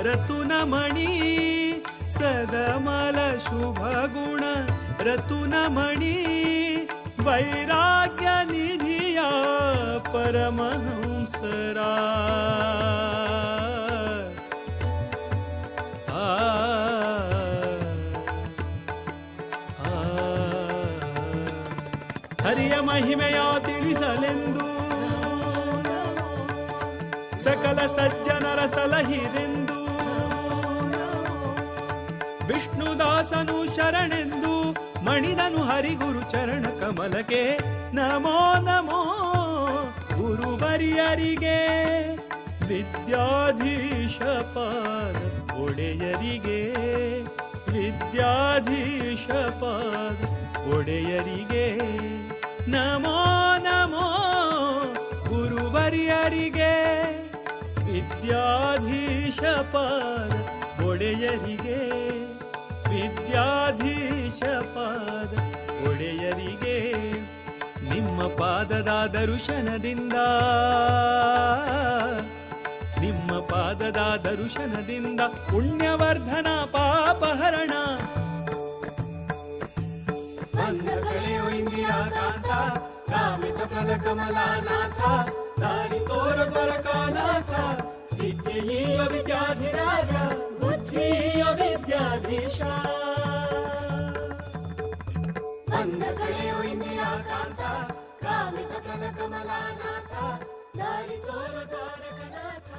ರತುನಮಣಿ, ಸದಮಲ ಶುಭ ಗುಣ ರತುನಮಣಿ, ವೈರಾಗ್ಯ ನಿಧಿಯ ಪರಮಹಂಸರ. ಆ ಹರಿಯ ಮಹಿಮೆಯ ತಿಳಿಸಲೆಂದು ಸಕಲ ಸಜ್ಜನರ ಸಲಹಿರೆಂದು, ವಿಷ್ಣುದಾಸನು ಶರಣೆಂದು ಮಣಿದನು ಹರಿಗುರು ಚರಣ ಕಮಲಕ್ಕೆ ನಮೋ ನಮೋ ಗುರುವರ್ಯರಿಗೆ, ವಿದ್ಯಾಧೀಶ ಪಾದ ಒಡೆಯರಿಗೆ, ವಿದ್ಯಾಧೀಶ ಪಾದ ಒಡೆಯರಿಗೆ. ನಮೋ ನಮೋ ಗುರುವರ್ಯರಿಗೆ, ವಿದ್ಯಾಧೀಶ ಪಾದ ಒಡೆಯರಿಗೆ, ವಿದ್ಯಾಧೀಶ ಪಾದ ಒಡೆಯರಿಗೆ. ನಿಮ್ಮ ಪಾದದ ದರ್ಶನದಿಂದ, ನಿಮ್ಮ ಪಾದದ ದರ್ಶನದಿಂದ ಪುಣ್ಯವರ್ಧನ ಪಾಪಹರಣ. ಬಂದ ಕಳೆಯೋ ಇಂದಿರಾಕಾಂತ, ಕಾಮಿತ ಫಲ ಕಮಲಾನಾಥ, ದಾರಿ ತೋರ ದ್ವಾರಕಾನಾಥ, ವಿದ್ಯೆಯ ವಿದ್ಯಾಧಿರಾಜ, ಬುದ್ಧಿಯ ವಿದ್ಯಾಧೀಶ. ಬಂದ ಕಳೆಯೋ ಇಂದಿರಾಕಾಂತ, ಕಾಮಿತ ಫಲ ಕಮಲಾನಾಥ, ದಾರಿ ತೋರ ದ್ವಾರಕನಾಥ.